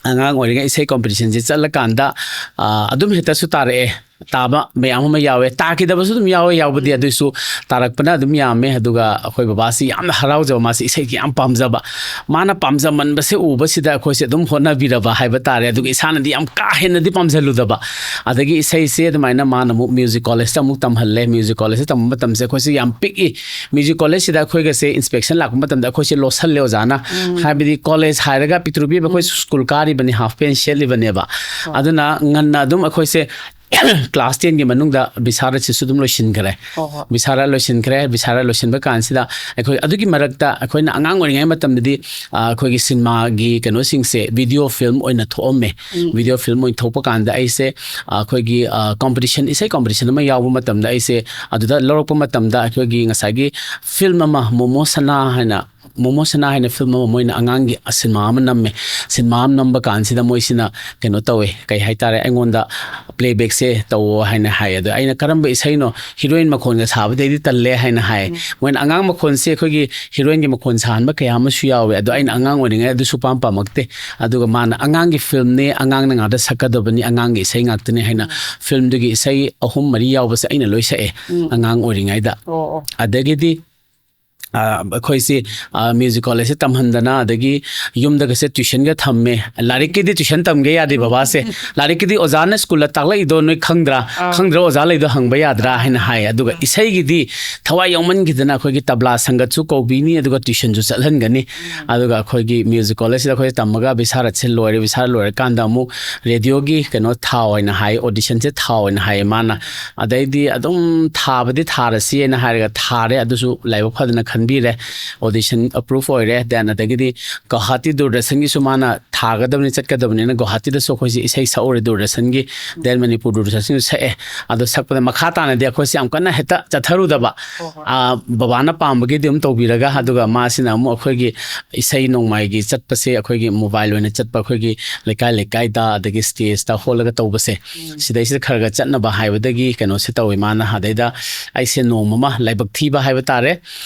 ꯑꯉꯥꯡ ꯑꯣꯏꯔꯤꯉꯩ ꯏꯁꯩ ꯀꯣꯝꯄꯤꯇꯤꯁꯟꯁꯦ ꯆꯠꯂꯀꯥꯟꯗ, ꯑꯥ, ꯑꯗꯨꯝ ꯍꯦꯛꯇꯁꯨ ꯇꯥꯔꯛꯑꯦ꯫ ꯇꯥꯕ ꯃꯌꯥꯝ ꯑꯃ ꯌꯥꯎꯋꯦ, ꯇꯥꯈꯤꯗꯕꯁꯨ ꯑꯗꯨꯝ ꯌꯥꯎꯋꯦ, ꯌꯥꯎꯕꯗꯤ, ꯑꯗꯨꯏꯁꯨ ꯇꯥꯔꯛꯄꯅ ꯑꯗꯨꯝ ꯌꯥꯝꯃꯦ꯫ ꯑꯗꯨꯒ ꯑꯩꯈꯣꯏ ꯕꯕꯥꯁꯤ ꯌꯥꯝꯅ ꯍꯔꯥꯎꯖꯕ, ꯃꯥꯁꯤ ꯏꯁꯩꯁꯤ ꯌꯥꯝ ꯄꯥꯝꯖꯕ, ꯃꯥꯅ ꯄꯥꯝꯖꯃꯟꯕꯁꯦ ꯎꯕꯁꯤꯗ ꯑꯩꯈꯣꯏꯁꯦ ꯑꯗꯨꯝ ꯍꯣꯠꯅꯕꯤꯔꯕ ꯍꯥꯏꯕ ꯇꯥꯔꯦ꯫ ꯑꯗꯨꯒ ꯏꯁꯥꯅꯗꯤ ꯌꯥꯝ ꯀꯥ ꯍꯦꯟꯅꯗꯤ ꯄꯥꯝꯖꯜꯂꯨꯗꯕ꯫ ꯑꯗꯒꯤ ꯏꯁꯩꯁꯦ ꯑꯗꯨꯃꯥꯏꯅ ꯃꯥꯅ ꯑꯃꯨꯛ ꯃ꯭ꯌꯨꯖꯤꯛ ꯀꯣꯂꯦꯖꯇ ꯑꯃꯨꯛ ꯇꯝꯍꯜꯂꯦ꯫ ꯃ꯭ꯌꯨꯖꯤꯛ ꯀꯣꯂꯦꯖꯇ ꯇꯝꯕ ꯃꯇꯝꯁꯦ ꯑꯩꯈꯣꯏꯁꯦ ꯌꯥꯝ ꯄꯤꯛꯏ꯫ ꯃ꯭ꯌꯨꯖꯤꯛ ꯀꯣꯂꯦꯖꯁꯤꯗ ꯑꯩꯈꯣꯏꯒꯁꯦ ꯏꯟꯁꯄꯦꯛꯁꯟ ꯂꯥꯛꯄ ꯃꯇꯝꯗ ꯑꯩꯈꯣꯏꯁꯦ ꯂꯣꯠꯁꯜꯂꯦ ꯑꯣꯖꯥꯅ꯫ ꯍꯥꯏꯕꯗꯤ ꯀꯣꯂꯦꯖ ꯍꯥꯏꯔꯒ ꯄꯤꯛꯇ꯭ꯔꯨ ꯄꯤꯛꯏꯕ ꯑꯩꯈꯣꯏ ꯁ꯭ꯀꯨꯜ ꯀꯥꯔꯤꯕꯅꯤ, ꯍꯥꯐ ꯄꯦꯟ ꯁꯦꯠꯂꯤꯕꯅꯦꯕ꯫ ꯑꯗꯨꯅ ꯉꯟꯅ ꯑꯗꯨꯝ ꯑꯩꯈꯣꯏꯁꯦ ꯀ꯭ꯂꯥꯁ ꯇꯦꯟꯒꯤ ꯃꯅꯨꯡꯗ ꯕꯤꯁꯥꯔꯠꯁꯤꯁꯨ ꯑꯗꯨꯝ ꯂꯣꯏꯁꯤꯟꯈ꯭ꯔꯦ꯫ ꯍꯣꯏ, ꯍꯣꯏ꯫ ꯕꯤꯁꯥꯔꯠ ꯂꯣꯏꯁꯤꯟꯈ꯭ꯔꯦ꯫ ꯕꯤꯁꯥꯔꯠ ꯂꯣꯏꯁꯤꯟꯕ ꯀꯥꯟꯁꯤꯗ ꯑꯩꯈꯣꯏ ꯑꯗꯨꯒꯤ ꯃꯔꯛꯇ ꯑꯩꯈꯣꯏꯅ ꯑꯉꯥꯡ ꯑꯣꯏꯔꯤꯉꯩ ꯃꯇꯝꯗꯗꯤ, ꯑ, ꯑꯩꯈꯣꯏꯒꯤ ꯁꯤꯅꯦꯃꯥꯒꯤ ꯀꯩꯅꯣꯁꯤꯡꯁꯦ ꯚꯤꯗꯤꯑꯣ ꯐꯤꯂꯝ ꯑꯣꯏꯅ ꯊꯣꯛꯑꯝꯃꯦ꯫ ꯎꯝ꯫ ꯚꯤꯗꯤꯑꯣ ꯐꯤꯂꯝ ꯑꯣꯏꯅ ꯊꯣꯛꯄ ꯀꯥꯟꯗ ꯑꯩꯁꯦ, ꯑ, ꯑꯩꯈꯣꯏꯒꯤ, ꯑ, ꯀꯣꯝꯄꯤꯇꯤꯁꯟ, ꯏꯁꯩ ꯀꯣꯝꯄꯤꯇꯤꯁꯟ ꯑꯃ ꯌꯥꯎꯕ ꯃꯇꯝꯗ ꯑꯩꯁꯦ ꯑꯗꯨꯗ ꯂꯧꯔꯛꯄ ꯃꯇꯝꯗ ꯑꯩꯈꯣꯏꯒꯤ ꯉꯁꯥꯏꯒꯤ ꯐꯤꯂꯝ ꯑꯃ, ꯃꯣꯃꯣ ꯁꯅꯥ ꯍꯥꯏꯅ, ꯃꯣꯃꯣ ꯁꯅꯥ ꯍꯥꯏꯅ ꯐꯤꯂꯝ ꯑꯃ ꯃꯣꯏꯅ ꯑꯉꯥꯡꯒꯤ ꯁꯤꯅꯦꯃꯥ ꯑꯃ ꯅꯝꯃꯦ꯫ ꯁꯤꯅꯦꯃꯥ ꯑꯃ ꯅꯝꯕ ꯀꯥꯟꯁꯤꯗ ꯃꯣꯏꯁꯤꯅ ꯀꯩꯅꯣ ꯇꯧꯋꯦ, ꯀꯩ ꯍꯥꯏꯇꯥꯔꯦ, ꯑꯩꯉꯣꯟꯗ "ꯄ꯭ꯂꯦꯕꯦꯛꯁꯦ ꯇꯧꯋꯣ" ꯍꯥꯏꯅ ꯍꯥꯏ꯫ ꯑꯗꯣ ꯑꯩꯅ "ꯀꯔꯝꯕ ꯏꯁꯩꯅꯣ? ꯍꯤꯔꯣꯏꯟ ꯃꯈꯣꯟꯒ ꯁꯥꯕꯗꯩꯗꯤ ꯇꯜꯂꯦ" ꯍꯥꯏꯅ ꯍꯥꯏ꯫ ꯎꯝ꯫ ꯃꯣꯏꯅ ꯑꯉꯥꯡ ꯃꯈꯣꯟꯁꯦ, ꯑꯩꯈꯣꯏꯒꯤ ꯍꯤꯔꯣꯏꯟꯒꯤ ꯃꯈꯣꯟ ꯁꯥꯍꯟꯕ ꯀꯌꯥ ꯑꯃꯁꯨ ꯌꯥꯎꯋꯦ꯫ ꯑꯗꯣ ꯑꯩꯅ ꯑꯉꯥꯡ ꯑꯣꯏꯔꯤꯉꯩ ꯑꯗꯨꯁꯨ ꯄꯥꯝ ꯄꯥꯝꯃꯛꯇꯦ꯫ ꯑꯗꯨꯒ ꯃꯥꯅ "ꯑꯉꯥꯡꯒꯤ ꯐꯤꯂꯝꯅꯦ, ꯑꯉꯥꯡꯅ ꯉꯥꯛꯇ ꯁꯛꯀꯗꯕꯅꯤ, ꯑꯉꯥꯡꯒꯤ ꯏꯁꯩ ꯉꯥꯛꯇꯅꯦ" ꯍꯥꯏꯅ ꯎꯝ꯫ ꯐꯤꯂꯝꯗꯨꯒꯤ ꯏꯁꯩ ꯑꯍꯨꯝ ꯃꯔꯤ ꯌꯥꯎꯕꯁꯦ ꯑꯩꯅ ꯂꯣꯏ ꯁꯛꯑꯦ ꯎꯝ꯫ ꯑꯉꯥꯡ ꯑꯣꯏꯔꯤꯉꯩꯗ꯫ ꯑꯣ, ꯑꯣ꯫ ꯑꯗꯒꯤꯗꯤ ꯑ, ꯑꯩꯈꯣꯏꯁꯤ, ꯑ, ꯃ꯭ꯌꯨꯖꯤꯛ ꯀꯣꯂꯦꯖꯁꯦ ꯇꯝꯍꯟꯗꯅ, ꯑꯗꯒꯤ ꯌꯨꯝꯗꯒꯁꯦ ꯇ꯭ꯌꯨꯁꯟꯒ ꯊꯝꯃꯦ꯫ ꯂꯥꯏꯔꯤꯛꯀꯤꯗꯤ ꯇ꯭ꯌꯨꯁꯟ ꯇꯝꯒꯦ ꯌꯥꯗꯦ ꯕꯕꯥꯁꯦ꯫ ꯂꯥꯏꯔꯤꯛꯀꯤꯗꯤ ꯑꯣꯖꯥꯅ ꯁ꯭ꯀꯨꯜꯗ ꯇꯥꯛꯂꯛꯏꯗꯣ ꯅꯣꯏ ꯈꯪꯗ꯭ꯔꯥ? ꯑꯥ꯫ ꯈꯪꯗ꯭ꯔ ꯑꯣꯖꯥ ꯂꯩꯗꯣ ꯍꯪꯕ ꯌꯥꯗ꯭ꯔꯥ ꯍꯥꯏꯅ ꯍꯥꯏ꯫ ꯑꯗꯨꯒ ꯏꯁꯩꯒꯤꯗꯤ ꯊꯋꯥꯏ ꯌꯥꯎꯃꯟꯈꯤꯗꯅ ꯑꯩꯈꯣꯏꯒꯤ ꯇꯕ꯭ꯂꯥ ꯁꯪꯒꯠꯁꯨ ꯀꯧꯕꯤꯅꯤ, ꯑꯗꯨꯒ ꯇ꯭ꯌꯨꯁꯟꯁꯨ ꯆꯠꯍꯟꯒꯅꯤ꯫ ꯑꯗꯨꯒ ꯑꯩꯈꯣꯏꯒꯤ ꯃ꯭ꯌꯨꯖꯤꯛ ꯀꯣꯂꯦꯖꯁꯤꯗ ꯑꯩꯈꯣꯏ ꯇꯝꯃꯒ ꯕꯤꯁꯥꯔꯠꯁꯦ ꯂꯣꯏꯔꯦ꯫ ꯕꯤꯁꯥꯔꯠ ꯂꯣꯏꯔꯀꯥꯟꯗ ꯑꯃꯨꯛ ꯔꯦꯗꯤꯑꯣꯒꯤ ꯀꯩꯅꯣ ꯊꯥꯎ ꯍꯥꯏꯅ ꯍꯥꯏ, ꯑꯣꯗꯤꯁꯟꯁꯦ ꯊꯥꯎ ꯍꯥꯏꯅ ꯍꯥꯏꯌꯦ ꯃꯥꯅ꯫ ꯑꯗꯩꯗꯤ ꯑꯗꯨꯝ ꯊꯥꯕꯗꯤ ꯊꯥꯔꯁꯤ ꯍꯥꯏꯅ ꯍꯥꯏꯔꯒ ꯊꯥꯔꯦ꯫ ꯑꯗꯨꯁꯨ ꯂꯥꯏꯕꯛ ꯐꯗꯅ ꯈꯟꯕꯤꯔꯦ, audition approve ꯑꯣꯏꯔꯦ꯫ Then ꯑꯗꯒꯤꯗꯤ ꯒꯧꯍꯥꯇꯤ ꯗꯨꯔꯗꯔꯁꯟꯒꯤꯁꯨ ꯃꯥꯅ ꯊꯥꯒꯗꯕꯅꯤ, ꯆꯠꯀꯗꯕꯅꯤꯅ ꯒꯧꯍꯥꯇꯤꯗꯁꯨ ꯑꯩꯈꯣꯏꯁꯦ ꯏꯁꯩ ꯁꯛꯎꯔꯦ ꯗꯨꯔꯗꯔꯁꯟꯒꯤ꯫ Then ꯃꯅꯤꯄꯨꯔ ꯗꯨꯔꯗꯔꯁꯟꯁꯤꯡꯁꯨ ꯁꯛꯑꯦ꯫ ꯑꯗꯣ ꯁꯛꯄꯗ ꯃꯈꯥ ꯇꯥꯅꯗꯤ ꯑꯩꯈꯣꯏꯁꯦ ꯌꯥꯝ ꯀꯟꯅ ꯍꯦꯛꯇ ꯆꯠꯊꯔꯨꯗꯕ, ꯑꯥ, ꯕꯕꯥꯅ ꯄꯥꯝꯕꯒꯤꯗꯤ ꯑꯗꯨꯝ ꯇꯧꯕꯤꯔꯒ, ꯑꯗꯨꯒ ꯃꯥꯁꯤꯅ ꯑꯃꯨꯛ ꯑꯩꯈꯣꯏꯒꯤ ꯏꯁꯩ ꯅꯣꯡꯃꯥꯏꯒꯤ ꯆꯠꯄꯁꯦ ꯑꯩꯈꯣꯏꯒꯤ mobile ꯑꯣꯏꯅ ꯆꯠꯄ, ꯑꯩꯈꯣꯏꯒꯤ ꯂꯩꯀꯥꯏ ꯂꯩꯀꯥꯏꯗ ꯑꯗꯒꯤ stageꯇ ꯍꯣꯜꯂꯒ ꯇꯧꯕꯁꯦ, ꯁꯤꯗꯩꯁꯤꯗ ꯈꯔ ꯈꯔ ꯆꯠꯅꯕ ꯍꯥꯏꯕꯗꯒꯤ ꯀꯩꯅꯣꯁꯦ ꯇꯧꯋꯦ ꯃꯥꯅ꯫ ꯑꯗꯩꯗ ꯑꯩꯁꯦ ꯅꯣꯡꯃ ꯑꯃ ꯂꯥꯏꯕꯛ ꯊꯤꯕ ꯍꯥꯏꯕ ꯇꯥꯔꯦ,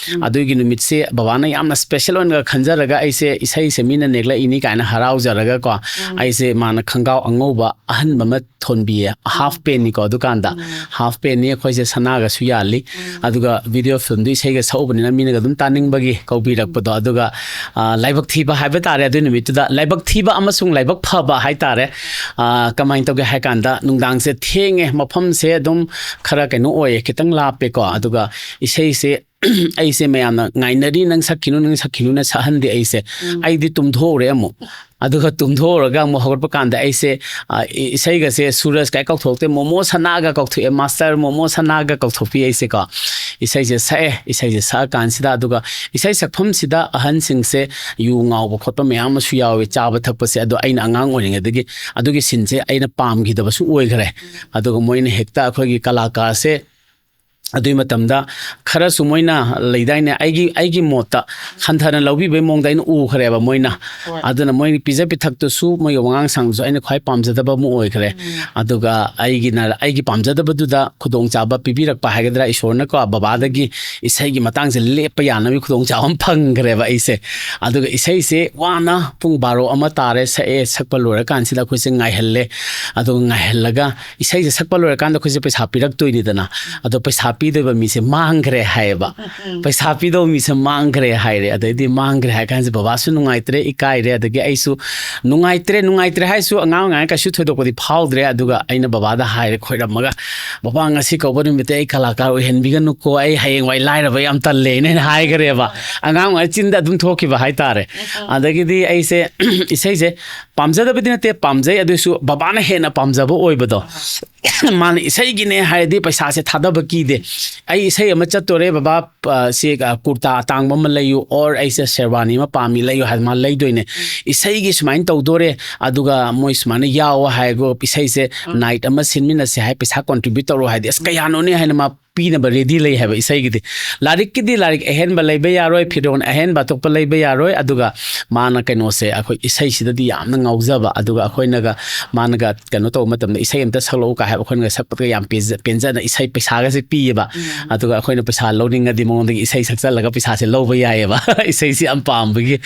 ꯑꯗꯨꯒꯤ ꯅꯨꯃꯤꯠꯁꯦ ꯕꯕꯥꯅ ꯌꯥꯝꯅ special ꯑꯣꯏꯅ ꯈꯟꯖꯔꯒ, ꯑꯩꯁꯦ ꯏꯁꯩꯁꯦ ꯃꯤꯅ ꯅꯦꯛꯂꯛꯏꯅꯤ ꯀꯥꯏꯅ ꯍꯔꯥꯎꯖꯔꯒꯀꯣ, ꯑꯩꯁꯦ ꯃꯥꯅ ꯈꯣꯡꯒ꯭ꯔꯥꯎ ꯑꯉꯧꯕ ꯑꯍꯟꯕ ꯑꯃ ꯊꯣꯟꯕꯤꯌꯦ, half pantꯅꯤꯀꯣ ꯑꯗꯨꯀꯥꯟꯗ꯫ Half pantꯅꯤ, ꯑꯩꯈꯣꯏꯁꯦ ꯁꯅꯥꯒꯁꯨ ꯌꯥꯜꯂꯤ꯫ ꯑꯗꯨꯒ video filmꯗꯨ ꯏꯁꯩꯒ ꯁꯛꯎꯕꯅꯤꯅ ꯃꯤꯅꯒ ꯑꯗꯨꯝ ꯇꯥꯅꯤꯡꯕꯒꯤ ꯀꯧꯕꯤꯔꯛꯄꯗꯣ꯫ ꯑꯗꯨꯒ, ꯑ, ꯂꯥꯏꯕꯛ ꯊꯤꯕ ꯍꯥꯏꯕ ꯇꯥꯔꯦ ꯑꯗꯨꯏ ꯅꯨꯃꯤꯠꯇꯨꯗ꯫ ꯂꯥꯏꯕꯛ ꯊꯤꯕ ꯑꯃꯁꯨꯡ ꯂꯥꯏꯕꯛ ꯐꯕ ꯍꯥꯏ ꯇꯥꯔꯦ꯫ ꯑ, ꯀꯃꯥꯏꯅ ꯇꯧꯒꯦ ꯍꯥꯏ ꯀꯥꯟꯗ, ꯅꯨꯡꯗꯥꯡꯁꯦ ꯊꯦꯡꯉꯦ, ꯃꯐꯝꯁꯦ ꯑꯗꯨꯝ ꯈꯔ ꯀꯩꯅꯣ ꯑꯣꯏꯌꯦ, ꯈꯤꯇꯪ ꯂꯥꯞꯄꯦꯀꯣ꯫ ꯑꯗꯨꯒ ꯏꯁꯩꯁꯦ ꯑꯩꯁꯦ ꯃꯌꯥꯝꯅ ꯉꯥꯏꯅꯔꯤ, "ꯅꯪ ꯁꯛꯈꯤꯅꯨ, ꯅꯪ ꯁꯛꯈꯤꯅꯨꯅ" ꯁꯛꯍꯟꯗꯦ ꯑꯩꯁꯦ꯫ ꯑꯩꯗꯤ ꯇꯨꯝꯊꯣꯛꯎꯔꯦ ꯑꯃꯨꯛ꯫ ꯑꯗꯨꯒ ꯇꯨꯝꯊꯣꯛꯎꯔꯒ ꯑꯃꯨꯛ ꯍꯧꯒꯠꯄ ꯀꯥꯟꯗ ꯑꯩꯁꯦ, ꯑ, ꯏ-, ꯏꯁꯩꯒꯁꯦ ꯁꯨꯔꯖ ꯀꯥꯏ ꯀꯧꯊꯣꯛꯇꯦ, ꯃꯣꯃꯣ ꯁꯅꯥꯒ ꯀꯧꯊꯣꯛꯑꯦ, "ꯃꯥꯁꯇꯔ ꯃꯣꯃꯣ ꯁꯅꯥꯒ" ꯀꯧꯊꯣꯛꯄꯤ ꯑꯩꯁꯦꯀꯣ꯫ ꯏꯁꯩꯁꯦ ꯁꯛꯑꯦ, ꯏꯁꯩꯁꯦ ꯁꯛꯑꯀꯥꯟꯁꯤꯗ, ꯑꯗꯨꯒ ꯏꯁꯩ ꯁꯛꯐꯝꯁꯤꯗ ꯑꯍꯟꯁꯤꯡꯁꯦ ꯌꯨ ꯉꯥꯎꯕ ꯈꯣꯠꯄ ꯃꯌꯥꯝ ꯑꯃꯁꯨ ꯌꯥꯎꯋꯦ, ꯆꯥꯕ ꯊꯛꯄꯁꯦ꯫ ꯑꯗꯣ ꯑꯩꯅ ꯑꯉꯥꯡ ꯑꯣꯏꯔꯤꯉꯩꯗꯒꯤ ꯑꯗꯨꯒꯤ sceneꯁꯦ ꯑꯩꯅ ꯄꯥꯝꯈꯤꯗꯕꯁꯨ ꯑꯣꯏꯈ꯭ꯔꯦ꯫ ꯑꯗꯨꯒ ꯃꯣꯏꯅ ꯍꯦꯛꯇ ꯑꯩꯈꯣꯏꯒꯤ ꯀꯂꯥꯀꯥꯔꯁꯦ ꯑꯗꯨꯒꯤ ꯃꯇꯝꯗ ꯈꯔꯁꯨ ꯃꯣꯏꯅ ꯂꯩꯗꯥꯏꯅꯦ, ꯑꯩꯒꯤ, ꯑꯩꯒꯤ ꯃꯣꯠꯇ ꯍꯟꯊꯅ ꯂꯧꯕꯤꯕꯒꯤ ꯃꯑꯣꯡꯗ ꯑꯩꯅ ꯎꯈ꯭ꯔꯦꯕ ꯃꯣꯏꯅ꯫ ꯑꯗꯨꯅ ꯃꯣꯏꯒꯤ ꯄꯤꯖ ꯄꯤꯊꯛꯇꯨꯁꯨ, ꯃꯣꯏꯒꯤ ꯋꯥꯉꯥꯡ ꯁꯉꯥꯡꯗꯨꯁꯨ ꯑꯩꯅ ꯈ꯭ꯋꯥꯏ ꯄꯥꯝꯖꯗꯕ ꯑꯃ ꯑꯣꯏꯈ꯭ꯔꯦ꯫ ꯑꯗꯨꯒ ꯑꯩꯒꯤꯅ, ꯑꯩꯒꯤ ꯄꯥꯝꯖꯗꯕꯗꯨꯗ ꯈꯨꯗꯣꯡꯆꯥꯕ ꯄꯤꯕꯤꯔꯛꯄ ꯍꯥꯏꯒꯗ꯭ꯔꯥ, ꯏꯁꯣꯔꯅꯀꯣ, ꯕꯕꯥꯗꯒꯤ ꯏꯁꯩꯒꯤ ꯃꯇꯥꯡꯁꯦ ꯂꯦꯞꯄ ꯌꯥꯅꯕꯒꯤ ꯈꯨꯗꯣꯡꯆꯥꯕ ꯑꯃ ꯐꯪꯈ꯭ꯔꯦꯕ ꯑꯩꯁꯦ꯫ ꯑꯗꯨꯒ ꯏꯁꯩꯁꯦ ꯋꯥꯅ ꯄꯨꯡ ꯕꯥꯔꯣ ꯑꯃ ꯇꯥꯔꯦ, ꯁꯛꯑꯦ, ꯁꯛꯄ ꯂꯣꯏꯔꯀꯥꯟꯁꯤꯗ ꯑꯩꯈꯣꯏꯁꯦ ꯉꯥꯏꯍꯜꯂꯦ꯫ ꯑꯗꯨꯒ ꯉꯥꯏꯍꯜꯂꯒ ꯏꯁꯩꯁꯦ ꯁꯛꯄ ꯂꯣꯏꯔꯀꯥꯟꯗ ꯑꯩꯈꯣꯏꯁꯦ ꯄꯩꯁꯥ ꯄꯤꯔꯛꯇꯣꯏꯅꯤꯗꯅ, ꯑꯗꯣ ꯄꯩꯁꯥ ꯄꯤꯗꯣꯏꯕ ꯃꯤꯁꯦ ꯃꯥꯡꯈ꯭ꯔꯦ ꯍꯥꯏꯌꯦꯕ꯫ ꯄꯩꯁꯥ ꯄꯤꯗꯧꯕ ꯃꯤꯁꯦ ꯃꯥꯡꯈ꯭ꯔꯦ ꯍꯥꯏꯔꯦ꯫ ꯑꯗꯩꯗꯤ ꯃꯥꯡꯈ꯭ꯔꯦ ꯍꯥꯏ ꯀꯥꯟꯁꯤꯗ ꯕꯕꯥꯁꯨ ꯅꯨꯡꯉꯥꯏꯇ꯭ꯔꯦ, ꯏꯀꯥꯏꯔꯦ꯫ ꯑꯗꯒꯤ ꯑꯩꯁꯨ ꯅꯨꯡꯉꯥꯏꯇ꯭ꯔꯦ, ꯅꯨꯡꯉꯥꯏꯇ꯭ꯔꯦ ꯍꯥꯏꯁꯨ ꯑꯉꯥꯡ ꯑꯣꯏꯔꯤꯉꯩ ꯀꯩꯁꯨ ꯊꯣꯏꯗꯣꯛꯄꯗꯤ ꯐꯥꯎꯗ꯭ꯔꯦ꯫ ꯑꯗꯨꯒ ꯑꯩꯅ ꯕꯕꯥꯗ ꯍꯥꯏꯔꯦ ꯈꯣꯏꯔꯝꯃꯒ, "ꯕꯕꯥ, ꯉꯁꯤ ꯀꯧꯕ ꯅꯨꯃꯤꯠꯇ ꯑꯩ ꯀꯂꯥꯀꯥꯔ ꯑꯣꯏꯍꯟꯕꯤꯒꯅꯨꯀꯣ, ꯑꯩ ꯍꯌꯦꯡꯋꯥꯏ ꯂꯥꯏꯔꯕ ꯌꯥꯝ ꯇꯜꯂꯦꯅ" ꯑꯩꯅ ꯍꯥꯏꯈ꯭ꯔꯦꯕ꯫ ꯑꯉꯥꯡ ꯑꯣꯏꯔꯤꯉꯩ ꯆꯤꯟꯗ ꯑꯗꯨꯝ ꯊꯣꯛꯈꯤꯕ ꯍꯥꯏꯇꯥꯔꯦ꯫ ꯑꯗꯒꯤꯗꯤ ꯑꯩꯁꯦ ꯏꯁꯩꯁꯦ ꯄꯥꯝꯖꯗꯕꯗꯤ ꯅꯠꯇꯦ, ꯄꯥꯝꯖꯩ, ꯑꯗꯨꯏꯁꯨ ꯕꯕꯥꯅ ꯍꯦꯟꯅ ꯄꯥꯝꯖꯕ ꯑꯣꯏꯕꯗꯣ꯫ ꯃꯥꯅ ꯏꯁꯩꯒꯤꯅꯦ ꯍꯥꯏꯔꯗꯤ ꯄꯩꯁꯥꯁꯦ ꯊꯥꯗꯕ ꯀꯤꯗꯦ꯫ "ꯑꯩ ꯏꯁꯩ ꯑꯃ ꯆꯠꯇꯣꯔꯦ ꯕꯕꯥ, ꯑ, ꯁꯤ, ꯑ, ꯀꯨꯔꯇꯥ ꯑꯇꯥꯡꯕ ꯑꯃ ꯂꯩꯌꯨ, or ꯑꯩꯁꯦ ꯁꯦꯔꯋꯥꯅꯤ ꯑꯃ ꯄꯥꯝꯃꯤ, ꯂꯩꯌꯨ" ꯍꯥꯏꯗꯤ ꯃꯥ ꯂꯩꯗꯣꯏꯅꯦ꯫ "ꯏꯁꯩꯒꯤ ꯁꯨꯃꯥꯏꯅ ꯇꯧꯗꯣꯔꯦ, ꯑꯗꯨꯒ ꯃꯣꯏ ꯁꯨꯃꯥꯏꯅ ꯌꯥꯎꯑꯣ ꯍꯥꯏꯒꯣ, ꯏꯁꯩꯁꯦ night ꯑꯃ ꯁꯤꯟꯃꯤꯟꯅꯁꯦ ꯍꯥꯏ, ꯄꯩꯁꯥ contribute ꯇꯧꯔꯣ" ꯍꯥꯏꯗꯤ, ꯑꯁ, ꯀꯌꯥꯅꯣꯅꯦ ꯍꯥꯏꯅ ꯃꯥ ꯄꯤꯅꯕ ready ꯂꯩ ꯍꯥꯏꯕ ꯏꯁꯩꯒꯤꯗꯤ꯫ ꯂꯥꯏꯔꯤꯛꯀꯤꯗꯤ ꯂꯥꯏꯔꯤꯛ ꯑꯍꯦꯟꯕ ꯂꯩꯕ ꯌꯥꯔꯣꯏ, ꯐꯤꯔꯣꯜ ꯑꯍꯦꯟꯕ ꯑꯇꯣꯞꯄ ꯂꯩꯕ ꯌꯥꯔꯣꯏ, ꯑꯗꯨꯒ ꯃꯥꯅ ꯀꯩꯅꯣꯁꯦ, ꯑꯩꯈꯣꯏ ꯏꯁꯩꯁꯤꯗꯗꯤ ꯌꯥꯝꯅ ꯉꯥꯎꯖꯕ, ꯑꯗꯨꯒ ꯑꯩꯈꯣꯏꯅꯒ, ꯃꯥꯅꯒ ꯀꯩꯅꯣ ꯇꯧꯕ ꯃꯇꯝꯗ, "ꯏꯁꯩ ꯑꯝꯇ ꯁꯛꯂꯛꯎ" ꯀꯥꯏ ꯍꯥꯏꯕ, ꯑꯩꯈꯣꯏꯅꯒ ꯁꯛꯄꯗ ꯌꯥꯝ ꯄꯦꯟꯖ-, ꯄꯦꯟꯖꯅ ꯏꯁꯩ ꯄꯩꯁꯥꯒꯁꯦ ꯄꯤꯌꯦꯕ꯫ ꯑꯗꯨꯒ ꯑꯩꯈꯣꯏꯅ ꯄꯩꯁꯥ ꯂꯧꯅꯤꯡꯉꯗꯤ ꯃꯉꯣꯟꯗꯒꯤ ꯏꯁꯩ ꯁꯛꯆꯜꯂꯒ ꯄꯩꯁꯥꯁꯦ ꯂꯧꯕ ꯌꯥꯏꯌꯦꯕ꯫ ꯏꯁꯩꯁꯤ ꯌꯥꯝ ꯄꯥꯝꯕꯒꯤ꯫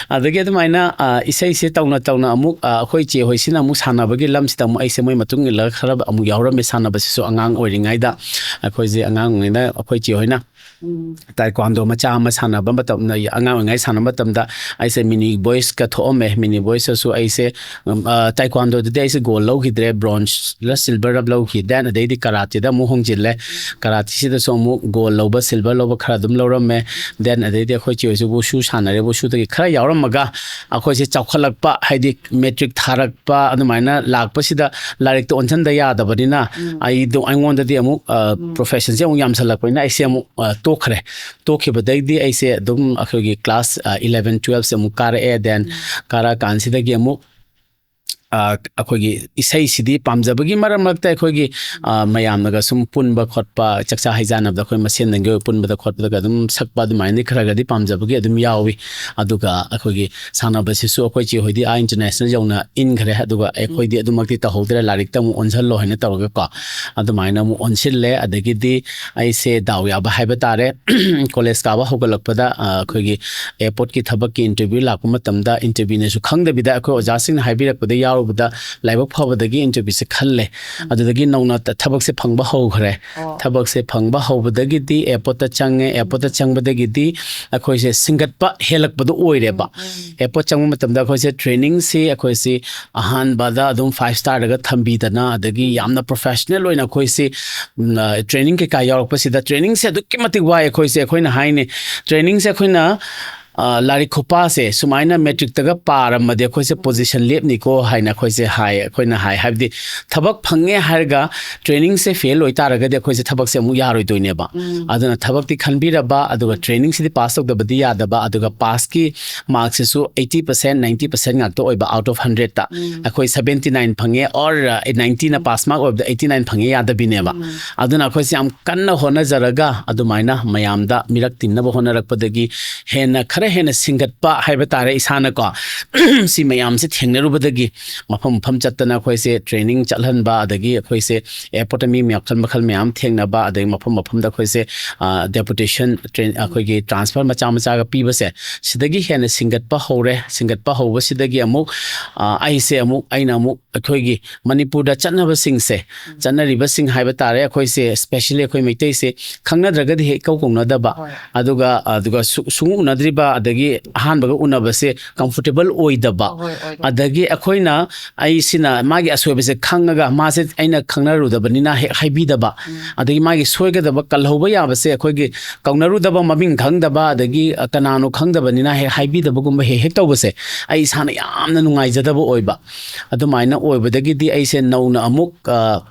ꯑꯗꯒꯤ ꯑꯗꯨꯃꯥꯏꯅ, ꯑ, ꯏꯁꯩꯁꯦ ꯇꯧꯅ ꯇꯧꯅ ꯑꯃꯨꯛ, ꯑ, ꯑꯩꯈꯣꯏ ꯆꯦ ꯍꯣꯏꯁꯤꯅ ꯑꯃꯨꯛ ꯁꯥꯟꯅꯕꯒꯤ ꯂꯝꯁꯤꯗ ꯑꯃꯨꯛ ꯑꯩꯁꯦ ꯃꯣꯏ ꯃꯇꯨꯡ ꯏꯜꯂꯒ ꯈꯔ ꯑꯃꯨꯛ ꯌꯥꯎꯔꯝꯃꯦ ꯁꯥꯟꯅꯕꯁꯤꯁꯨ꯫ ꯑꯉꯥꯡ ꯑꯣꯏꯔꯤꯉꯩꯗ ꯑꯩꯈꯣꯏꯁꯦ, ꯑꯉꯥꯡ ꯑꯣꯏꯔꯤꯉꯩꯗ ꯑꯩꯈꯣꯏ ꯆꯦ ꯍꯣꯏꯅ ꯇꯥꯏꯀ꯭ꯋꯥꯟꯗꯣ ꯃꯆꯥ ꯑꯃ ꯁꯥꯟꯅꯕ ꯃꯇꯝꯗ, ꯑꯉꯥꯡ ꯑꯣꯏꯔꯤꯉꯩ ꯁꯥꯟꯅꯕ ꯃꯇꯝꯗ ꯑꯩꯁꯦ ꯃꯤꯅꯤ ꯕꯣꯏꯁꯀ ꯊꯣꯛꯑꯝꯃꯦ꯫ ꯃꯤꯅꯤ ꯕꯣꯏꯁꯇꯁꯨ ꯑꯩꯁꯦ, ꯎꯝ, ꯑ, ꯇꯥꯏꯀ꯭ꯋꯥꯟꯗꯣꯗꯗꯤ ꯑꯩꯁꯦ ꯒꯣꯜ ꯂꯧꯈꯤꯗ꯭ꯔꯦ, ꯕ꯭ꯔꯣꯟꯖꯔ ꯁꯤꯜꯚꯔ ꯂꯧꯈꯤ꯫ Then ꯑꯗꯩꯗꯤ ꯀꯔꯥꯇꯤꯗ ꯑꯃꯨꯛ ꯍꯣꯡꯖꯤꯜꯂꯦ꯫ ꯀꯔꯥꯇꯤꯁꯤꯗꯁꯨ ꯑꯃꯨꯛ ꯒꯣꯜ ꯂꯧꯕ, ꯁꯤꯜꯚꯔ ꯂꯧꯕ ꯈꯔ ꯑꯗꯨꯝ ꯂꯧꯔꯝꯃꯦ꯫ Then ꯑꯗꯩꯗꯤ ꯑꯩꯈꯣꯏ ꯆꯦ ꯍꯣꯏꯁꯨ ꯋꯨꯁꯨ ꯁꯥꯟꯅꯔꯦ, ꯋꯨꯁꯨꯗꯒꯤ ꯈꯔ ꯌꯥꯎꯔꯝꯃꯒ ꯑꯩꯈꯣꯏꯁꯦ ꯆꯥꯎꯈꯠꯂꯛꯄ, ꯍꯥꯏꯗꯤ ꯃꯦꯇ꯭ꯔꯤꯛ ꯊꯥꯔꯛꯄ ꯑꯗꯨꯃꯥꯏꯅ ꯂꯥꯛꯄꯁꯤꯗ ꯂꯥꯏꯔꯤꯛꯇ ꯑꯣꯟꯁꯤꯟꯗ ꯌꯥꯗꯕꯅꯤꯅ ꯑꯩꯗꯣ, ꯑꯩꯉꯣꯟꯗꯗꯤ ꯑꯃꯨꯛ, ꯑ, professionꯁꯦ ꯑꯃꯨꯛ ꯌꯥꯝꯁꯜꯂꯛꯄꯅꯤꯅ ꯑꯩꯁꯦ ꯑꯃꯨꯛ, ꯑ, ꯇꯣꯛꯈ꯭ꯔꯦ꯫ ꯇꯣꯛꯈꯤꯕꯗꯩꯗꯤ ꯑꯩꯁꯦ ꯑꯗꯨꯝ ꯑꯩꯈꯣꯏꯒꯤ class, ꯑ, eleven twelveꯁꯦ ꯑꯃꯨꯛ ꯀꯥꯔꯛꯑꯦ꯫ Then ꯀꯥꯔꯛꯑꯀꯥꯟꯁꯤꯗꯒꯤ ꯑꯃꯨꯛ, ꯑ, ꯑꯩꯈꯣꯏꯒꯤ ꯏꯁꯩꯁꯤꯗꯤ ꯄꯥꯝꯖꯕꯒꯤ ꯃꯔꯛ ꯃꯔꯛꯇ ꯑꯩꯈꯣꯏꯒꯤ, ꯑ, ꯃꯌꯥꯝꯅꯒ ꯁꯨꯝ ꯄꯨꯟꯕ ꯈꯣꯠꯄ, ꯆꯥꯛꯆꯥ ꯍꯩꯖꯥꯟꯅꯕꯗ ꯑꯩꯈꯣꯏ ꯃꯁꯦꯟꯗꯪꯒꯤ ꯑꯣꯏ ꯄꯨꯟꯕꯗ ꯈꯣꯠꯄꯗꯒ ꯑꯗꯨꯝ ꯁꯛꯄ ꯑꯗꯨꯃꯥꯏꯅꯗꯤ ꯈꯔ ꯈꯔꯗꯤ ꯄꯥꯝꯖꯕꯒꯤ ꯑꯗꯨꯝ ꯌꯥꯎꯏ꯫ ꯑꯗꯨꯒ ꯑꯩꯈꯣꯏꯒꯤ ꯁꯥꯟꯅꯕꯁꯤꯁꯨ ꯑꯩꯈꯣꯏ ꯆꯦ ꯍꯣꯏꯗꯤ ꯑꯥ international ꯌꯧꯅ ꯏꯟꯈ꯭ꯔꯦ, ꯑꯗꯨꯒ ꯑꯩꯈꯣꯏꯗꯤ ꯑꯗꯨꯃꯛꯇꯤ ꯇꯧꯍꯧꯗ꯭ꯔꯦ, ꯂꯥꯏꯔꯤꯛꯇ ꯑꯃꯨꯛ ꯑꯣꯟꯁꯤꯜꯂꯣ ꯍꯥꯏꯅ ꯇꯧꯔꯒꯀꯣ꯫ ꯑꯗꯨꯃꯥꯏꯅ ꯑꯃꯨꯛ ꯑꯣꯟꯁꯤꯜꯂꯦ꯫ ꯑꯗꯒꯤꯗꯤ ꯑꯩꯁꯦ ꯗꯥꯎ ꯌꯥꯕ ꯍꯥꯏꯕ ꯇꯥꯔꯦ, ꯀꯣꯂꯦꯖ ꯀꯥꯕ ꯍꯧꯒꯠꯂꯛꯄꯗ, ꯑ, ꯑꯩꯈꯣꯏꯒꯤ airportꯀꯤ ꯊꯕꯛꯀꯤ interview ꯂꯥꯛꯄ ꯃꯇꯝꯗ, interviewꯅꯁꯨ ꯈꯪꯗꯕꯤꯗ ꯑꯩꯈꯣꯏ ꯑꯣꯖꯥꯁꯤꯡꯅ ꯍꯥꯏꯕꯤꯔꯛꯄꯗ ꯌꯥꯎꯔꯨꯕꯗ ꯂꯥꯏꯕꯛ ꯐꯕꯗꯒꯤ interviewꯁꯦ ꯈꯜꯂꯦ꯫ ꯑꯗꯨꯗꯒꯤ ꯅꯧꯅ ꯊ-, ꯊꯕꯛꯁꯦ ꯐꯪꯕ ꯍꯧꯈ꯭ꯔꯦ꯫ ꯊꯕꯛꯁꯦ ꯐꯪꯕ ꯍꯧꯕꯗꯒꯤꯗꯤ airportꯇ ꯆꯪꯉꯦ꯫ Airportꯇ ꯆꯪꯕꯗꯒꯤꯗꯤ ꯑꯩꯈꯣꯏꯁꯦ ꯁꯤꯡꯒꯠꯄ ꯍꯦꯜꯂꯛꯄꯗꯣ ꯑꯣꯏꯔꯦꯕ꯫ Airport ꯆꯪꯕ ꯃꯇꯝꯗ ꯑꯩꯈꯣꯏꯁꯦ trainingꯁꯤ ꯑꯩꯈꯣꯏꯁꯤ ꯑꯍꯥꯟꯕꯗ ꯑꯗꯨꯝ five starꯗꯒ ꯊꯝꯕꯤꯗꯅ, ꯑꯗꯒꯤ ꯌꯥꯝꯅ professional ꯑꯣꯏꯅ ꯑꯩꯈꯣꯏꯁꯤ, ꯎꯝ, ꯑ, training ꯀꯩꯀꯥ ꯌꯥꯎꯔꯛꯄꯁꯤꯗ trainingꯁꯦ ꯑꯗꯨꯛꯀꯤ ꯃꯇꯤꯛ ꯋꯥꯏ ꯑꯩꯈꯣꯏꯁꯦ꯫ ꯑꯩꯈꯣꯏꯅ ꯍꯥꯏꯅꯤ, trainingꯁꯦ ꯑꯩꯈꯣꯏꯅ, ꯑ, ꯂꯥꯏꯔꯤꯛ ꯈꯨꯄꯥꯁꯦ ꯁꯨꯃꯥꯏꯅ ꯃꯦꯇ꯭ꯔꯤꯛꯇꯒ ꯄꯥꯔꯝꯃꯗꯤ ꯑꯩꯈꯣꯏꯁꯦ ꯄꯣꯖꯤꯁꯟ ꯂꯦꯞꯅꯤꯀꯣ ꯍꯥꯏꯅ ꯑꯩꯈꯣꯏꯁꯦ ꯍꯥꯏ, ꯑꯩꯈꯣꯏꯅ ꯍꯥꯏ꯫ ꯍꯥꯏꯕꯗꯤ ꯊꯕꯛ ꯐꯪꯉꯦ ꯍꯥꯏꯔꯒ ꯇ꯭ꯔꯦꯅꯤꯡꯁꯦ ꯐꯦꯜ ꯑꯣꯏꯇꯥꯔꯒꯗꯤ ꯑꯩꯈꯣꯏꯁꯦ ꯊꯕꯛꯁꯦ ꯑꯃꯨꯛ ꯌꯥꯔꯣꯏꯗꯣꯏꯅꯦꯕ꯫ ꯑꯗꯨꯅ ꯊꯕꯛꯇꯤ ꯈꯟꯕꯤꯔꯕ, ꯑꯗꯨꯒ ꯇ꯭ꯔꯦꯅꯤꯡꯁꯤꯗꯤ ꯄꯥꯁ ꯇꯧꯗꯕꯗꯤ ꯌꯥꯗꯕ, ꯑꯗꯨꯒ ꯄꯥꯁꯀꯤ ꯃꯥꯔꯛꯁꯤꯁꯨ ꯑꯩꯠꯇꯤ ꯄꯥꯔꯁꯦꯟ, ꯅꯥꯏꯟꯇꯤ ꯄꯥꯔꯁꯦꯟ ꯉꯥꯛꯇ ꯑꯣꯏꯕ ꯑꯥꯎꯠ ꯑꯣꯐ ꯍꯟꯗ꯭ꯔꯦꯠꯇ꯫ ꯑꯩꯈꯣꯏ ꯁꯕꯦꯟꯇꯤ ꯅꯥꯏꯟ ꯐꯪꯉꯦ ꯑꯣꯔ ꯅꯥꯏꯟꯇꯤꯅ ꯄꯥꯁ ꯃꯥꯔꯛ ꯑꯣꯏꯕꯗ ꯑꯩꯠꯇꯤ ꯅꯥꯏꯟ ꯐꯪꯉꯦ ꯌꯥꯗꯕꯤꯅꯦꯕ꯫ ꯑꯗꯨꯅ ꯑꯩꯈꯣꯏꯁꯦ ꯌꯥꯝ ꯀꯟꯅ ꯍꯣꯠꯅꯖꯔꯒ ꯑꯗꯨꯃꯥꯏꯅ ꯃꯌꯥꯝꯗ ꯃꯤꯔꯛ ꯇꯤꯟꯅꯕ ꯍꯣꯠꯅꯔꯛꯄꯗꯒꯤ ꯍꯦꯟꯅ, ꯈꯔ ꯍꯦꯟꯅ ꯁꯤꯡꯒꯠꯄ ꯍꯥꯏꯕ ꯇꯥꯔꯦ ꯏꯁꯥꯅꯀꯣ꯫ ꯁꯤ ꯃꯌꯥꯝꯁꯦ ꯊꯦꯡꯅꯔꯨꯕꯗꯒꯤ ꯃꯐꯝ ꯃꯐꯝ ꯆꯠꯇꯅ ꯑꯩꯈꯣꯏꯁꯦ ꯇ꯭ꯔꯦꯅꯤꯡ ꯆꯠꯍꯟꯕ, ꯑꯗꯒꯤ ꯑꯩꯈꯣꯏꯁꯦ ꯑꯦꯌꯔꯄꯣꯔꯠꯇ ꯃꯤ ꯃꯈꯜ ꯃꯈꯜ ꯃꯌꯥꯝ ꯊꯦꯡꯅꯕ, ꯑꯗꯒꯤ ꯃꯐꯝ ꯃꯐꯝꯗ ꯑꯩꯈꯣꯏꯁꯦ, ꯑ, ꯗꯦꯄꯨꯇꯦꯁꯟ ꯇ꯭ꯔꯦꯟ, ꯑꯩꯈꯣꯏꯒꯤ ꯇ꯭ꯔꯥꯟꯁꯐꯔ ꯃꯆꯥ ꯃꯆꯥꯒ ꯄꯤꯕꯁꯦ, ꯁꯤꯗꯒꯤ ꯍꯦꯟꯅ ꯁꯤꯡꯒꯠꯄ ꯍꯧꯔꯦ꯫ ꯁꯤꯡꯒꯠꯄ ꯍꯧꯕꯁꯤꯗꯒꯤ ꯑꯃꯨꯛ, ꯑ, ꯑꯩꯁꯦ ꯑꯃꯨꯛ, ꯑꯩꯅ ꯑꯃꯨꯛ ꯑꯩꯈꯣꯏꯒꯤ ꯃꯅꯤꯄꯨꯔꯗ ꯆꯠꯅꯕꯁꯤꯡꯁꯦ, ꯆꯠꯅꯔꯤꯕꯁꯤꯡ ꯍꯥꯏꯕ ꯇꯥꯔꯦ, ꯑꯩꯈꯣꯏꯁꯦ, especially ꯑꯩꯈꯣꯏ ꯃꯩꯇꯩꯁꯦ, ꯈꯪꯅꯗ꯭ꯔꯒꯗꯤ ꯍꯦꯛ ꯏꯀꯧ ꯀꯧꯅꯗꯕ, ꯑꯗꯨꯒ, ꯑꯗꯨꯒ ꯁꯨ-, ꯁꯨꯡꯎ ꯎꯅꯗ꯭ꯔꯤꯕ, ꯑꯗꯒꯤ ꯑꯍꯥꯟꯕꯒ ꯎꯅꯕꯁꯦ ꯀꯝꯐꯣꯔꯇꯦꯕꯜ ꯑꯣꯏꯗꯕ, ꯑꯗꯒꯤ ꯑꯩꯈꯣꯏꯅ, ꯑꯩꯁꯤꯅ ꯃꯥꯒꯤ ꯑꯁꯣꯏꯕꯁꯦ ꯈꯪꯉꯒ ꯃꯥꯁꯦ ꯑꯩꯅ ꯈꯪꯅꯔꯨꯗꯕꯅꯤꯅ ꯍꯦꯛ ꯍꯥꯏꯕꯤꯗꯕ, ꯑꯗꯒꯤ ꯃꯥꯒꯤ ꯁꯣꯏꯒꯗꯕ, ꯀꯜꯍꯧꯕ ꯌꯥꯕꯁꯦ ꯑꯩꯈꯣꯏꯒꯤ ꯀꯧꯅꯔꯨꯗꯕ, ꯃꯃꯤꯡ ꯈꯪꯗꯕ, ꯑꯗꯒꯤ, ꯑ, ꯀꯅꯥꯅꯣ ꯈꯪꯗꯕꯅꯤꯅ ꯍꯦꯛ ꯍꯥꯏꯕꯤꯗꯕꯒꯨꯝꯕ ꯍꯦꯛ ꯍꯦꯛ ꯇꯧꯕꯁꯦ ꯑꯩ ꯏꯁꯥꯅ ꯌꯥꯝꯅ ꯅꯨꯡꯉꯥꯏꯖꯗꯕ ꯑꯣꯏꯕ꯫ ꯑꯗꯨꯃꯥꯏꯅ ꯑꯣꯏꯕꯗꯒꯤꯗꯤ ꯑꯩꯁꯦ ꯅꯧꯅ ꯑꯃꯨꯛ, ꯑ,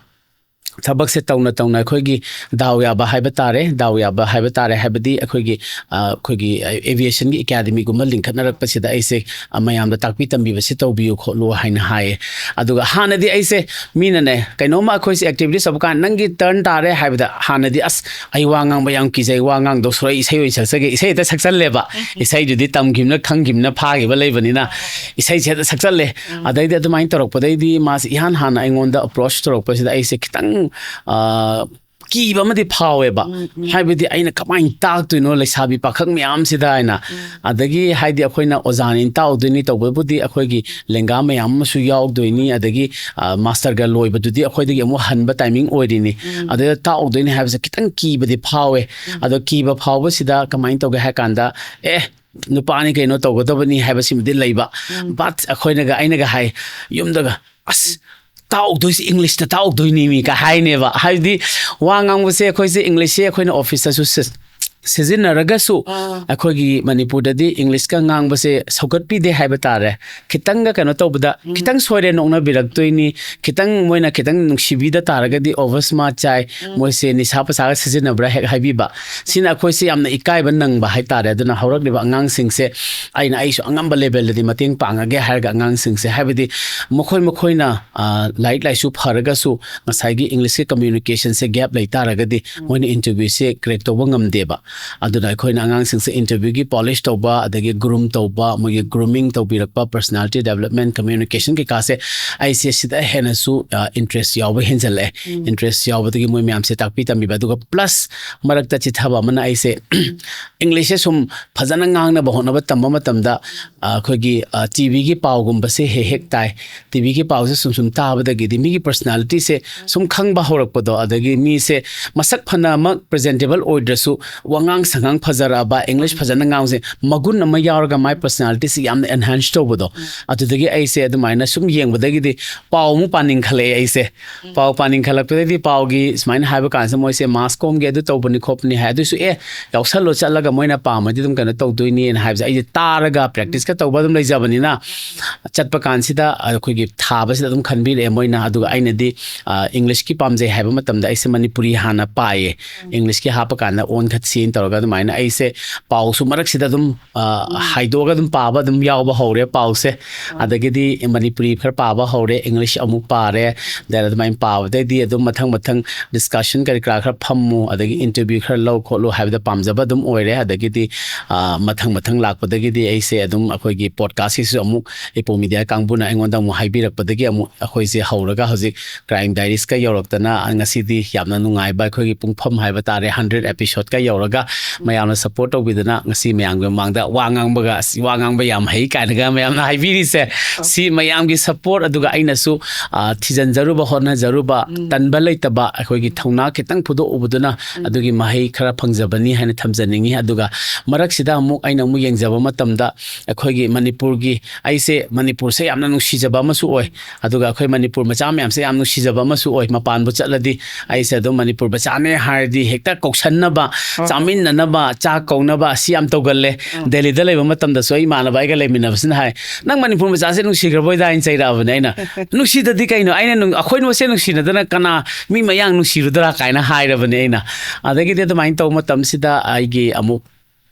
ꯊꯕꯛꯁꯦ ꯇꯧꯅ ꯇꯧꯅ ꯑꯩꯈꯣꯏꯒꯤ ꯗꯥꯎ ꯌꯥꯕ ꯍꯥꯏꯕ ꯇꯥꯔꯦ, ꯗꯥꯎ ꯌꯥꯕ ꯍꯥꯏꯕ ꯇꯥꯔꯦ, ꯍꯥꯏꯕꯗꯤ ꯑꯩꯈꯣꯏꯒꯤ, ꯑ, ꯑꯩꯈꯣꯏꯒꯤ ꯑꯦꯚꯤꯌꯦꯁꯟꯒꯤ ꯑꯦꯀꯥꯗꯃꯤꯒꯨꯝꯕ ꯂꯤꯡꯈꯠꯅꯔꯛꯄꯁꯤꯗ ꯑꯩꯁꯦ, ꯑ, ꯃꯌꯥꯝꯗ ꯇꯥꯛꯄꯤ ꯇꯝꯕꯤꯕꯁꯤ ꯇꯧꯕꯤꯌꯨ ꯈꯣꯠꯂꯨ ꯍꯥꯏꯅ ꯍꯥꯏꯌꯦ꯫ ꯑꯗꯨꯒ ꯍꯥꯟꯅꯗꯤ ꯑꯩꯁꯦ, ꯃꯤꯅꯅꯦ, ꯀꯩꯅꯣꯝꯃ ꯑꯩꯈꯣꯏꯁꯦ ꯑꯦꯛꯇꯤꯚꯤꯇꯤꯁ ꯇꯧꯕ ꯀꯥꯟꯗ "ꯅꯪꯒꯤ ꯇꯔꯟ ꯇꯥꯔꯦ" ꯍꯥꯏꯕꯗ, ꯍꯥꯟꯅꯗꯤ, "ꯑꯁ, ꯑꯩ ꯋꯥ ꯉꯥꯡꯕ ꯌꯥꯝ ꯀꯤꯖꯩ, ꯋꯥ ꯉꯥꯡꯗꯧ ꯁꯔꯨꯛ ꯑꯩ ꯏꯁꯩ ꯑꯣꯏꯅ ꯁꯛꯆꯒꯦ", ꯏꯁꯩ ꯍꯦꯛꯇ ꯁꯛꯆꯜꯂꯦꯕ꯫ ꯏꯁꯩꯗꯨꯗꯤ ꯇꯝꯈꯤꯕꯅ, ꯈꯪꯈꯤꯕꯅ, ꯐꯥꯈꯤꯕ ꯂꯩꯕꯅꯤꯅ ꯏꯁꯩꯁꯦ ꯍꯦꯛꯇ ꯁꯛꯆꯜꯂꯦ꯫ ꯑꯗꯩꯗꯤ ꯑꯗꯨꯃꯥꯏꯅ ꯇꯧꯔꯛꯄꯗꯩꯗꯤ ꯃꯥꯁꯦ ꯏꯍꯥꯟ ꯍꯥꯟꯅ ꯑꯩꯉꯣꯟꯗ ꯑꯦꯄ꯭ꯔꯣꯆ ꯇꯧꯔꯛꯄꯁꯤꯗ ꯑꯩꯁꯦ ꯈꯤꯇꯪ, ꯑ, ꯀꯤꯕ ꯑꯃꯗꯤ ꯐꯥꯎꯋꯦꯕ꯫ ꯍꯥꯏꯕꯗꯤ ꯑꯩꯅ ꯀꯃꯥꯏꯅ ꯇꯥꯛꯇꯣꯏꯅꯣ ꯂꯩꯁꯥꯕꯤ ꯄꯥꯈꯪ ꯃꯌꯥꯝꯁꯤꯗ ꯍꯥꯏꯅ꯫ ꯑꯗꯒꯤ ꯍꯥꯏꯗꯤ ꯑꯩꯈꯣꯏꯅ ꯑꯣꯖꯥꯅꯤ, ꯇꯥꯛꯎꯗꯣꯏꯅꯤ, ꯇꯧꯕꯕꯨꯗꯤ ꯑꯩꯈꯣꯏꯒꯤ ꯂꯦꯡꯒꯥ ꯃꯌꯥꯝ ꯑꯃꯁꯨ ꯌꯥꯎꯗꯣꯏꯅꯤ, ꯑꯗꯒꯤ, ꯑ, ꯃꯥꯁꯇꯔꯒ ꯂꯣꯏꯕꯗꯨꯗꯤ ꯑꯩꯈꯣꯏꯗꯒꯤ ꯑꯃꯨꯛ ꯍꯟꯕ ꯇꯥꯏꯃꯤꯡ ꯑꯣꯏꯔꯤꯅꯤ꯫ ꯑꯗꯨꯗ ꯇꯥꯛꯎꯗꯣꯏꯅꯤ ꯍꯥꯏꯕꯁꯦ ꯈꯤꯇꯪ ꯀꯤꯕꯗꯤ ꯐꯥꯎꯋꯦ꯫ ꯑꯗꯣ ꯀꯤꯕ ꯐꯥꯎꯕꯁꯤꯗ ꯀꯃꯥꯏꯅ ꯇꯧꯒꯦ ꯍꯥꯏ ꯀꯥꯟꯗ, ꯑꯦ, ꯅꯨꯄꯥꯅꯤ ꯀꯩꯅꯣ, ꯇꯧꯒꯗꯕꯅꯤ ꯍꯥꯏꯕꯁꯤꯃꯗꯤ ꯂꯩꯕ꯫ But ꯑꯩꯈꯣꯏꯅꯒ, ꯑꯩꯅꯒ ꯍꯥꯏ ꯌꯨꯝꯗꯒ, "ꯑꯁ, ꯇꯥꯛꯎꯗꯣꯏꯁꯦ ꯏꯪꯂꯤꯁꯇ ꯇꯥꯛꯎꯗꯣꯏꯅꯤ ꯃꯤ" ꯀ ꯍꯥꯏꯅꯦꯕ꯫ ꯍꯥꯏꯕꯗꯤ ꯋꯥ ꯉꯥꯡꯕꯁꯦ ꯑꯩꯈꯣꯏꯁꯦ ꯏꯪꯂꯤꯁꯁꯦ ꯑꯩꯈꯣꯏꯅ ꯑꯣꯐꯤꯁꯇꯁꯨ ꯁꯤ-, ꯁꯤꯖꯤꯟꯅꯔꯒꯁꯨ ꯑꯩꯈꯣꯏꯒꯤ ꯃꯅꯤꯄꯨꯔꯗꯗꯤ ꯏꯪꯂꯤꯁꯀ ꯉꯥꯡꯕꯁꯦ ꯁꯧꯒꯠꯄꯤꯗꯦ ꯍꯥꯏꯕ ꯇꯥꯔꯦ꯫ ꯈꯤꯇꯪꯒ ꯀꯩꯅꯣ ꯇꯧꯕꯗ ꯈꯤꯇꯪ ꯁꯣꯏꯔꯦ ꯅꯣꯛꯅꯕꯤꯔꯛꯇꯣꯏꯅꯤ, ꯈꯤꯇꯪ ꯃꯣꯏꯅ ꯈꯤꯇꯪ ꯅꯨꯡꯁꯤꯕꯤꯗ ꯇꯥꯔꯒꯗꯤ ꯑꯣꯚꯔ ꯁ꯭ꯃꯥꯔꯠ ꯆꯥꯏ, ꯃꯣꯏꯁꯦ ꯅꯤꯁꯥ ꯄꯁꯥꯒ ꯁꯤꯖꯤꯟꯅꯕ꯭ꯔꯥ ꯍꯦꯛ ꯍꯥꯏꯕꯤꯕ꯫ ꯁꯤꯅ ꯑꯩꯈꯣꯏꯁꯦ ꯌꯥꯝꯅ ꯏꯀꯥꯏꯕ ꯅꯪꯕ ꯍꯥꯏꯇꯥꯔꯦ꯫ ꯑꯗꯨꯅ ꯍꯧꯔꯛꯂꯤꯕ ꯑꯉꯥꯡꯁꯤꯡꯁꯦ ꯑꯩꯅ ꯑꯩꯁꯨ ꯑꯉꯝꯕ ꯂꯦꯚꯦꯜꯗꯗꯤ ꯃꯇꯦꯡ ꯄꯥꯡꯉꯒꯦ ꯍꯥꯏꯔꯒ ꯑꯉꯥꯡꯁꯤꯡꯁꯦ, ꯍꯥꯏꯕꯗꯤ ꯃꯈꯣꯏ ꯃꯈꯣꯏꯅ ꯂꯥꯏꯔꯤꯛ ꯂꯥꯏꯁꯨ ꯐꯔꯒꯁꯨ ꯉꯁꯥꯏꯒꯤ ꯏꯪꯂꯤꯁꯀꯤ ꯀꯝꯃ꯭ꯌꯨꯅꯤꯀꯦꯁꯟꯁꯦ ꯒꯦꯞ ꯂꯩ ꯇꯥꯔꯒꯗꯤ ꯃꯣꯏꯅ ꯏꯟꯇꯔꯚ꯭ꯌꯨꯁꯦ ꯀ꯭ꯔꯦꯛ ꯇꯧꯕ ꯉꯝꯗꯦꯕ꯫ ꯑꯗꯨꯅ ꯑꯩꯈꯣꯏꯅ ꯑꯉꯥꯡꯁꯤꯡꯁꯦ ꯏꯟꯇꯔꯚ꯭ꯌꯨꯒꯤ ꯄꯣꯂꯤꯁ ꯇꯧꯕ, ꯑꯗꯒꯤ ꯒ꯭ꯔꯨꯝ ꯇꯧꯕ, ꯃꯣꯏꯒꯤ ꯒ꯭ꯔꯨꯃꯤꯡ ꯇꯧꯕꯤꯔꯛꯄ, ꯄꯔꯁꯅꯦꯂꯤꯇꯤ ꯗꯦꯕꯂꯞꯃꯦꯟ, ꯀꯝꯃ꯭ꯌꯨꯅꯤꯀꯦꯁꯟ ꯀꯩꯀꯥꯁꯦ ꯑꯩꯁꯦ ꯁꯤꯗ ꯍꯦꯟꯅꯁꯨ ꯏꯟꯇꯔꯦꯁ ꯌꯥꯎꯕ ꯍꯦꯟꯖꯜꯂꯛꯑꯦ꯫ ꯏꯟꯇꯔꯦꯁ ꯌꯥꯎꯕꯗꯒꯤ ꯃꯣꯏ ꯃꯌꯥꯝꯁꯦ ꯇꯥꯛꯄꯤ ꯇꯝꯕꯤꯕ꯫ ꯑꯗꯨꯒ ꯄ꯭ꯂꯁ ꯃꯔꯛꯇ ꯆꯤꯊꯕ ꯑꯃꯅ ꯑꯩꯁꯦ ꯏꯪꯂꯤꯁꯁꯦ ꯁꯨꯝ ꯐꯖꯅ ꯉꯥꯡꯅꯕ ꯍꯣꯠꯅꯕ ꯇꯝꯕ ꯃꯇꯝꯗ ꯑꯩꯈꯣꯏꯒꯤ ꯇꯤ ꯚꯤꯒꯤ ꯄꯥꯎꯒꯨꯝꯕꯁꯦ ꯍꯦꯛ ꯍꯦꯛ ꯇꯥꯏ꯫ ꯇꯤ ꯚꯤꯒꯤ ꯄꯥꯎꯁꯦ ꯁꯨꯝ ꯁꯨꯝ ꯇꯥꯕꯗꯒꯤꯗꯤ ꯃꯤꯒꯤ ꯄꯔꯁꯅꯦꯂꯤꯇꯤꯁꯦ ꯁꯨꯝ ꯈꯪꯕ ꯍꯧꯔꯛꯄꯗꯣ, ꯑꯗꯒꯤ ꯃꯤꯁꯦ ꯃꯁꯛ ꯐꯅꯃꯛ ꯄ꯭ꯔꯖꯦꯟꯇꯦꯕꯜ ꯑꯣꯏꯗ꯭ꯔꯁꯨ ꯋꯥꯉꯥꯡ ꯁꯉꯥꯡ ꯐꯖꯔꯛꯑꯕ, ꯏꯪꯂꯤꯁ ꯐꯖꯅ ꯉꯥꯡꯕꯁꯦ ꯃꯒꯨꯟ ꯑꯃ ꯌꯥꯎꯔꯒ ꯃꯥꯏ ꯄꯔꯁꯅꯦꯂꯤꯇꯤꯁꯦ ꯌꯥꯝꯅ ꯑꯦꯟꯍꯥꯟꯁ ꯇꯧꯕꯗꯣ꯫ ꯑꯗꯨꯗꯒꯤ ꯑꯩꯁꯦ ꯑꯗꯨꯃꯥꯏꯅ ꯁꯨꯝ ꯌꯦꯡꯕꯗꯒꯤꯗꯤ ꯄꯥꯎ ꯑꯃꯨꯛ ꯄꯥꯅꯤꯡꯈꯠꯂꯛꯑꯦ ꯑꯩꯁꯦ꯫ ꯄꯥꯎ ꯄꯥꯅꯤꯡꯈꯠꯂꯛꯄꯗꯒꯤꯗꯤ ꯄꯥꯎꯒꯤ ꯁꯨꯃꯥꯏꯅ ꯍꯥꯏꯕ ꯀꯥꯟꯁꯤꯗ ꯃꯣꯏꯁꯦ ꯃꯥꯁ ꯀꯣꯝꯒꯤ ꯑꯗꯨ ꯇꯧꯕꯅꯤ ꯈꯣꯠꯄꯅꯤ ꯍꯥꯏ꯫ ꯑꯗꯨꯁꯨ ꯑꯦ, ꯌꯥꯎꯁꯜꯂꯣ, ꯆꯠꯂꯒ ꯃꯣꯏꯅ ꯄꯥꯝꯃꯗꯤ ꯑꯗꯨꯝ ꯀꯩꯅꯣ ꯇꯧꯗꯣꯏꯅꯦꯅ ꯍꯥꯏꯕꯁꯦ ꯑꯩꯁꯦ ꯇꯥꯔꯒ ꯄ꯭ꯔꯦꯛꯇꯤꯁꯀ ꯇꯧꯕ ꯑꯗꯨꯝ ꯂꯩꯖꯕꯅꯤꯅ ꯆꯠꯄ ꯀꯥꯟꯁꯤꯗ ꯑꯩꯈꯣꯏꯒꯤ ꯊꯥꯕꯁꯤꯗ ꯑꯗꯨꯝ ꯈꯟꯕꯤꯔꯛꯑꯦ ꯃꯣꯏꯅ꯫ ꯑꯗꯨꯒ ꯑꯩꯅꯗꯤ ꯏꯪꯂꯤꯁꯀꯤ ꯄꯥꯝꯖꯩ ꯍꯥꯏꯕ ꯃꯇꯝꯗ ꯑꯩꯁꯦ ꯃꯅꯤꯄꯨꯔꯤ ꯍꯥꯟꯅ ꯄꯥꯏꯌꯦ꯫ ꯏꯪꯂꯤꯁꯀꯤ ꯍꯥꯞꯄ ꯀꯥꯟꯗ ꯑꯣꯟꯈꯠꯁꯤꯅ ꯇꯧꯔꯒ ꯑꯗꯨꯃꯥꯏꯅ ꯑꯩꯁꯦ ꯄꯥꯎꯁꯨ ꯃꯔꯛꯁꯤꯗ ꯑꯗꯨꯝ ꯍꯥꯏꯗꯣꯛꯑꯒ ꯑꯗꯨꯝ ꯄꯥꯕ ꯑꯗꯨꯝ ꯌꯥꯎꯕ ꯍꯧꯔꯦ ꯄꯥꯎꯁꯦ꯫ ꯑꯗꯒꯤꯗꯤ ꯃꯅꯤꯄꯨꯔꯤ ꯈꯔ ꯄꯥꯕ ꯍꯧꯔꯦ, ꯏꯪꯂꯤꯁ ꯑꯃꯨꯛ ꯄꯥꯔꯦ꯫ Then ꯑꯗꯨꯃꯥꯏꯅ ꯄꯥꯕꯗꯩꯗꯤ ꯑꯗꯨꯝ ꯃꯊꯪ ꯃꯊꯪ ꯗꯤꯁꯀꯁꯟ ꯀꯔꯤ ꯀꯔꯥ ꯈꯔ ꯐꯝꯃꯨ, ꯑꯗꯒꯤ ꯏꯟꯇꯔꯚ꯭ꯌꯨ ꯈꯔ ꯂꯧ ꯈꯣꯠꯂꯨ ꯍꯥꯏꯕꯗ ꯄꯥꯝꯖꯕ ꯑꯗꯨꯝ ꯑꯣꯏꯔꯦ꯫ ꯑꯗꯒꯤꯗꯤ ꯃꯊꯪ ꯃꯊꯪ ꯂꯥꯛꯄꯗꯒꯤꯗꯤ ꯑꯩꯁꯦ ꯑꯗꯨꯝ ꯑꯩꯈꯣꯏꯒꯤ ꯄꯣꯗꯀꯥꯁꯀꯤꯁꯨ ꯑꯃꯨꯛ ꯏꯄꯣ ꯃꯤꯗꯤꯌꯥ ꯀꯥꯡꯕꯨꯅ ꯑꯩꯉꯣꯟꯗ ꯑꯃꯨꯛ ꯍꯥꯏꯕꯤꯔꯛꯄꯗꯒꯤ ꯑꯃꯨꯛ ꯑꯩꯈꯣꯏꯁꯦ ꯍꯧꯔꯒ ꯍꯧꯖꯤꯛ ꯀ꯭ꯔꯥꯏꯝ ꯗꯥꯏꯔꯤꯁꯀ ꯌꯧꯔꯛꯇꯅ ꯉꯁꯤꯗꯤ ꯌꯥꯝꯅ ꯅꯨꯡꯉꯥꯏꯕ ꯑꯩꯈꯣꯏꯒꯤ ꯄꯨꯡꯐꯝ ꯍꯥꯏꯕ ꯇꯥꯔꯦ, ꯍꯟꯗ꯭ꯔꯦꯠ ꯑꯦꯄꯤꯁꯣꯗꯀ ꯌꯧꯔꯒ ꯃꯌꯥꯝꯅ ꯁꯞꯄꯣꯔꯠ ꯇꯧꯕꯤꯗꯅ ꯉꯁꯤ ꯃꯌꯥꯝꯒꯤ ꯃꯃꯥꯡꯗ ꯋꯥ ꯉꯥꯡꯕꯒ, "ꯑꯁ, ꯋꯥ ꯉꯥꯡꯕ ꯌꯥꯝ ꯍꯩ" ꯀꯥꯏꯅꯒ ꯃꯌꯥꯝꯅ ꯍꯥꯏꯕꯤꯔꯤꯁꯦ꯫ ꯁꯤ ꯃꯌꯥꯝꯒꯤ ꯁꯞꯄꯣꯔꯠ, ꯑꯗꯨꯒ ꯑꯩꯅꯁꯨ ꯊꯤꯖꯤꯟꯖꯔꯨꯕ, ꯍꯣꯠꯅꯖꯔꯨꯕ, ꯇꯟꯕ ꯂꯩꯇꯕ, ꯑꯩꯈꯣꯏꯒꯤ ꯊꯧꯅꯥ ꯈꯤꯇꯪ ꯐꯨꯗꯣꯛꯎꯕꯗꯨꯅ ꯑꯗꯨꯒꯤ ꯃꯍꯩ ꯈꯔ ꯐꯪꯖꯕꯅꯤ ꯍꯥꯏꯅ ꯊꯝꯖꯅꯤꯡꯉꯤ꯫ ꯑꯗꯨꯒ ꯃꯔꯛꯁꯤꯗ ꯑꯃꯨꯛ ꯑꯩꯅ ꯑꯃꯨꯛ ꯌꯦꯡꯖꯕ ꯃꯇꯝꯗ ꯑꯩꯈꯣꯏꯒꯤ ꯃꯅꯤꯄꯨꯔꯒꯤ, ꯑꯩꯁꯦ ꯃꯅꯤꯄꯨꯔꯁꯦ ꯌꯥꯝꯅ ꯅꯨꯡꯁꯤꯖꯕ ꯑꯃꯁꯨ ꯑꯣꯏ, ꯑꯗꯨꯒ ꯑꯩꯈꯣꯏ ꯃꯅꯤꯄꯨꯔ ꯃꯆꯥ ꯃꯌꯥꯝꯁꯦ ꯌꯥꯝ ꯅꯨꯡꯁꯤꯖꯕ ꯑꯃꯁꯨ ꯑꯣꯏ꯫ ꯃꯄꯥꯟꯕꯨ ꯆꯠꯂꯗꯤ ꯑꯩꯁꯦ ꯑꯗꯨꯝ ꯃꯅꯤꯄꯨꯔ ꯃꯆꯥꯅꯦ ꯍꯥꯏꯔꯗꯤ ꯍꯦꯛꯇ ꯀꯧꯁꯟꯅꯕ, ꯆꯥꯃꯤꯟ- ꯏꯟꯅꯅꯕ, ꯆꯥꯛ ꯀꯧꯅꯕ, ꯑꯁꯤ ꯌꯥꯝ ꯇꯧꯒꯜꯂꯦ꯫ ꯗꯦꯜꯂꯤꯗ ꯂꯩꯕ ꯃꯇꯝꯗꯁꯨ ꯑꯩ ꯏꯃꯥꯟꯅꯕ ꯑꯩꯒ ꯂꯩꯃꯤꯟꯅꯕꯁꯤꯅ ꯍꯥꯏ, "ꯅꯪ ꯃꯅꯤꯄꯨꯔ ꯃꯆꯥꯁꯦ ꯅꯨꯡꯁꯤꯈ꯭ꯔꯕꯣꯏꯗ?" ꯍꯥꯏꯅ ꯆꯩꯔꯛꯑꯕꯅꯦ ꯑꯩꯅ꯫ "ꯅꯨꯡꯁꯤꯗꯗꯤ ꯀꯩꯅꯣ? ꯑꯩꯅ ꯅꯨꯡ-, ꯑꯩꯈꯣꯏ ꯃꯁꯦꯟ ꯅꯨꯡꯁꯤꯅꯗꯅ ꯀꯅꯥ ꯃꯤ ꯃꯌꯥꯡ ꯅꯨꯡꯁꯤꯔꯨꯗ꯭ꯔꯥ?" ꯀꯥꯏꯅ ꯍꯥꯏꯔꯕꯅꯦ ꯑꯩꯅ꯫ ꯑꯗꯒꯤꯗꯤ ꯑꯗꯨꯃꯥꯏꯅ ꯇꯧꯕ ꯃꯇꯝꯁꯤꯗ ꯑꯩꯒꯤ ꯑꯃꯨꯛ,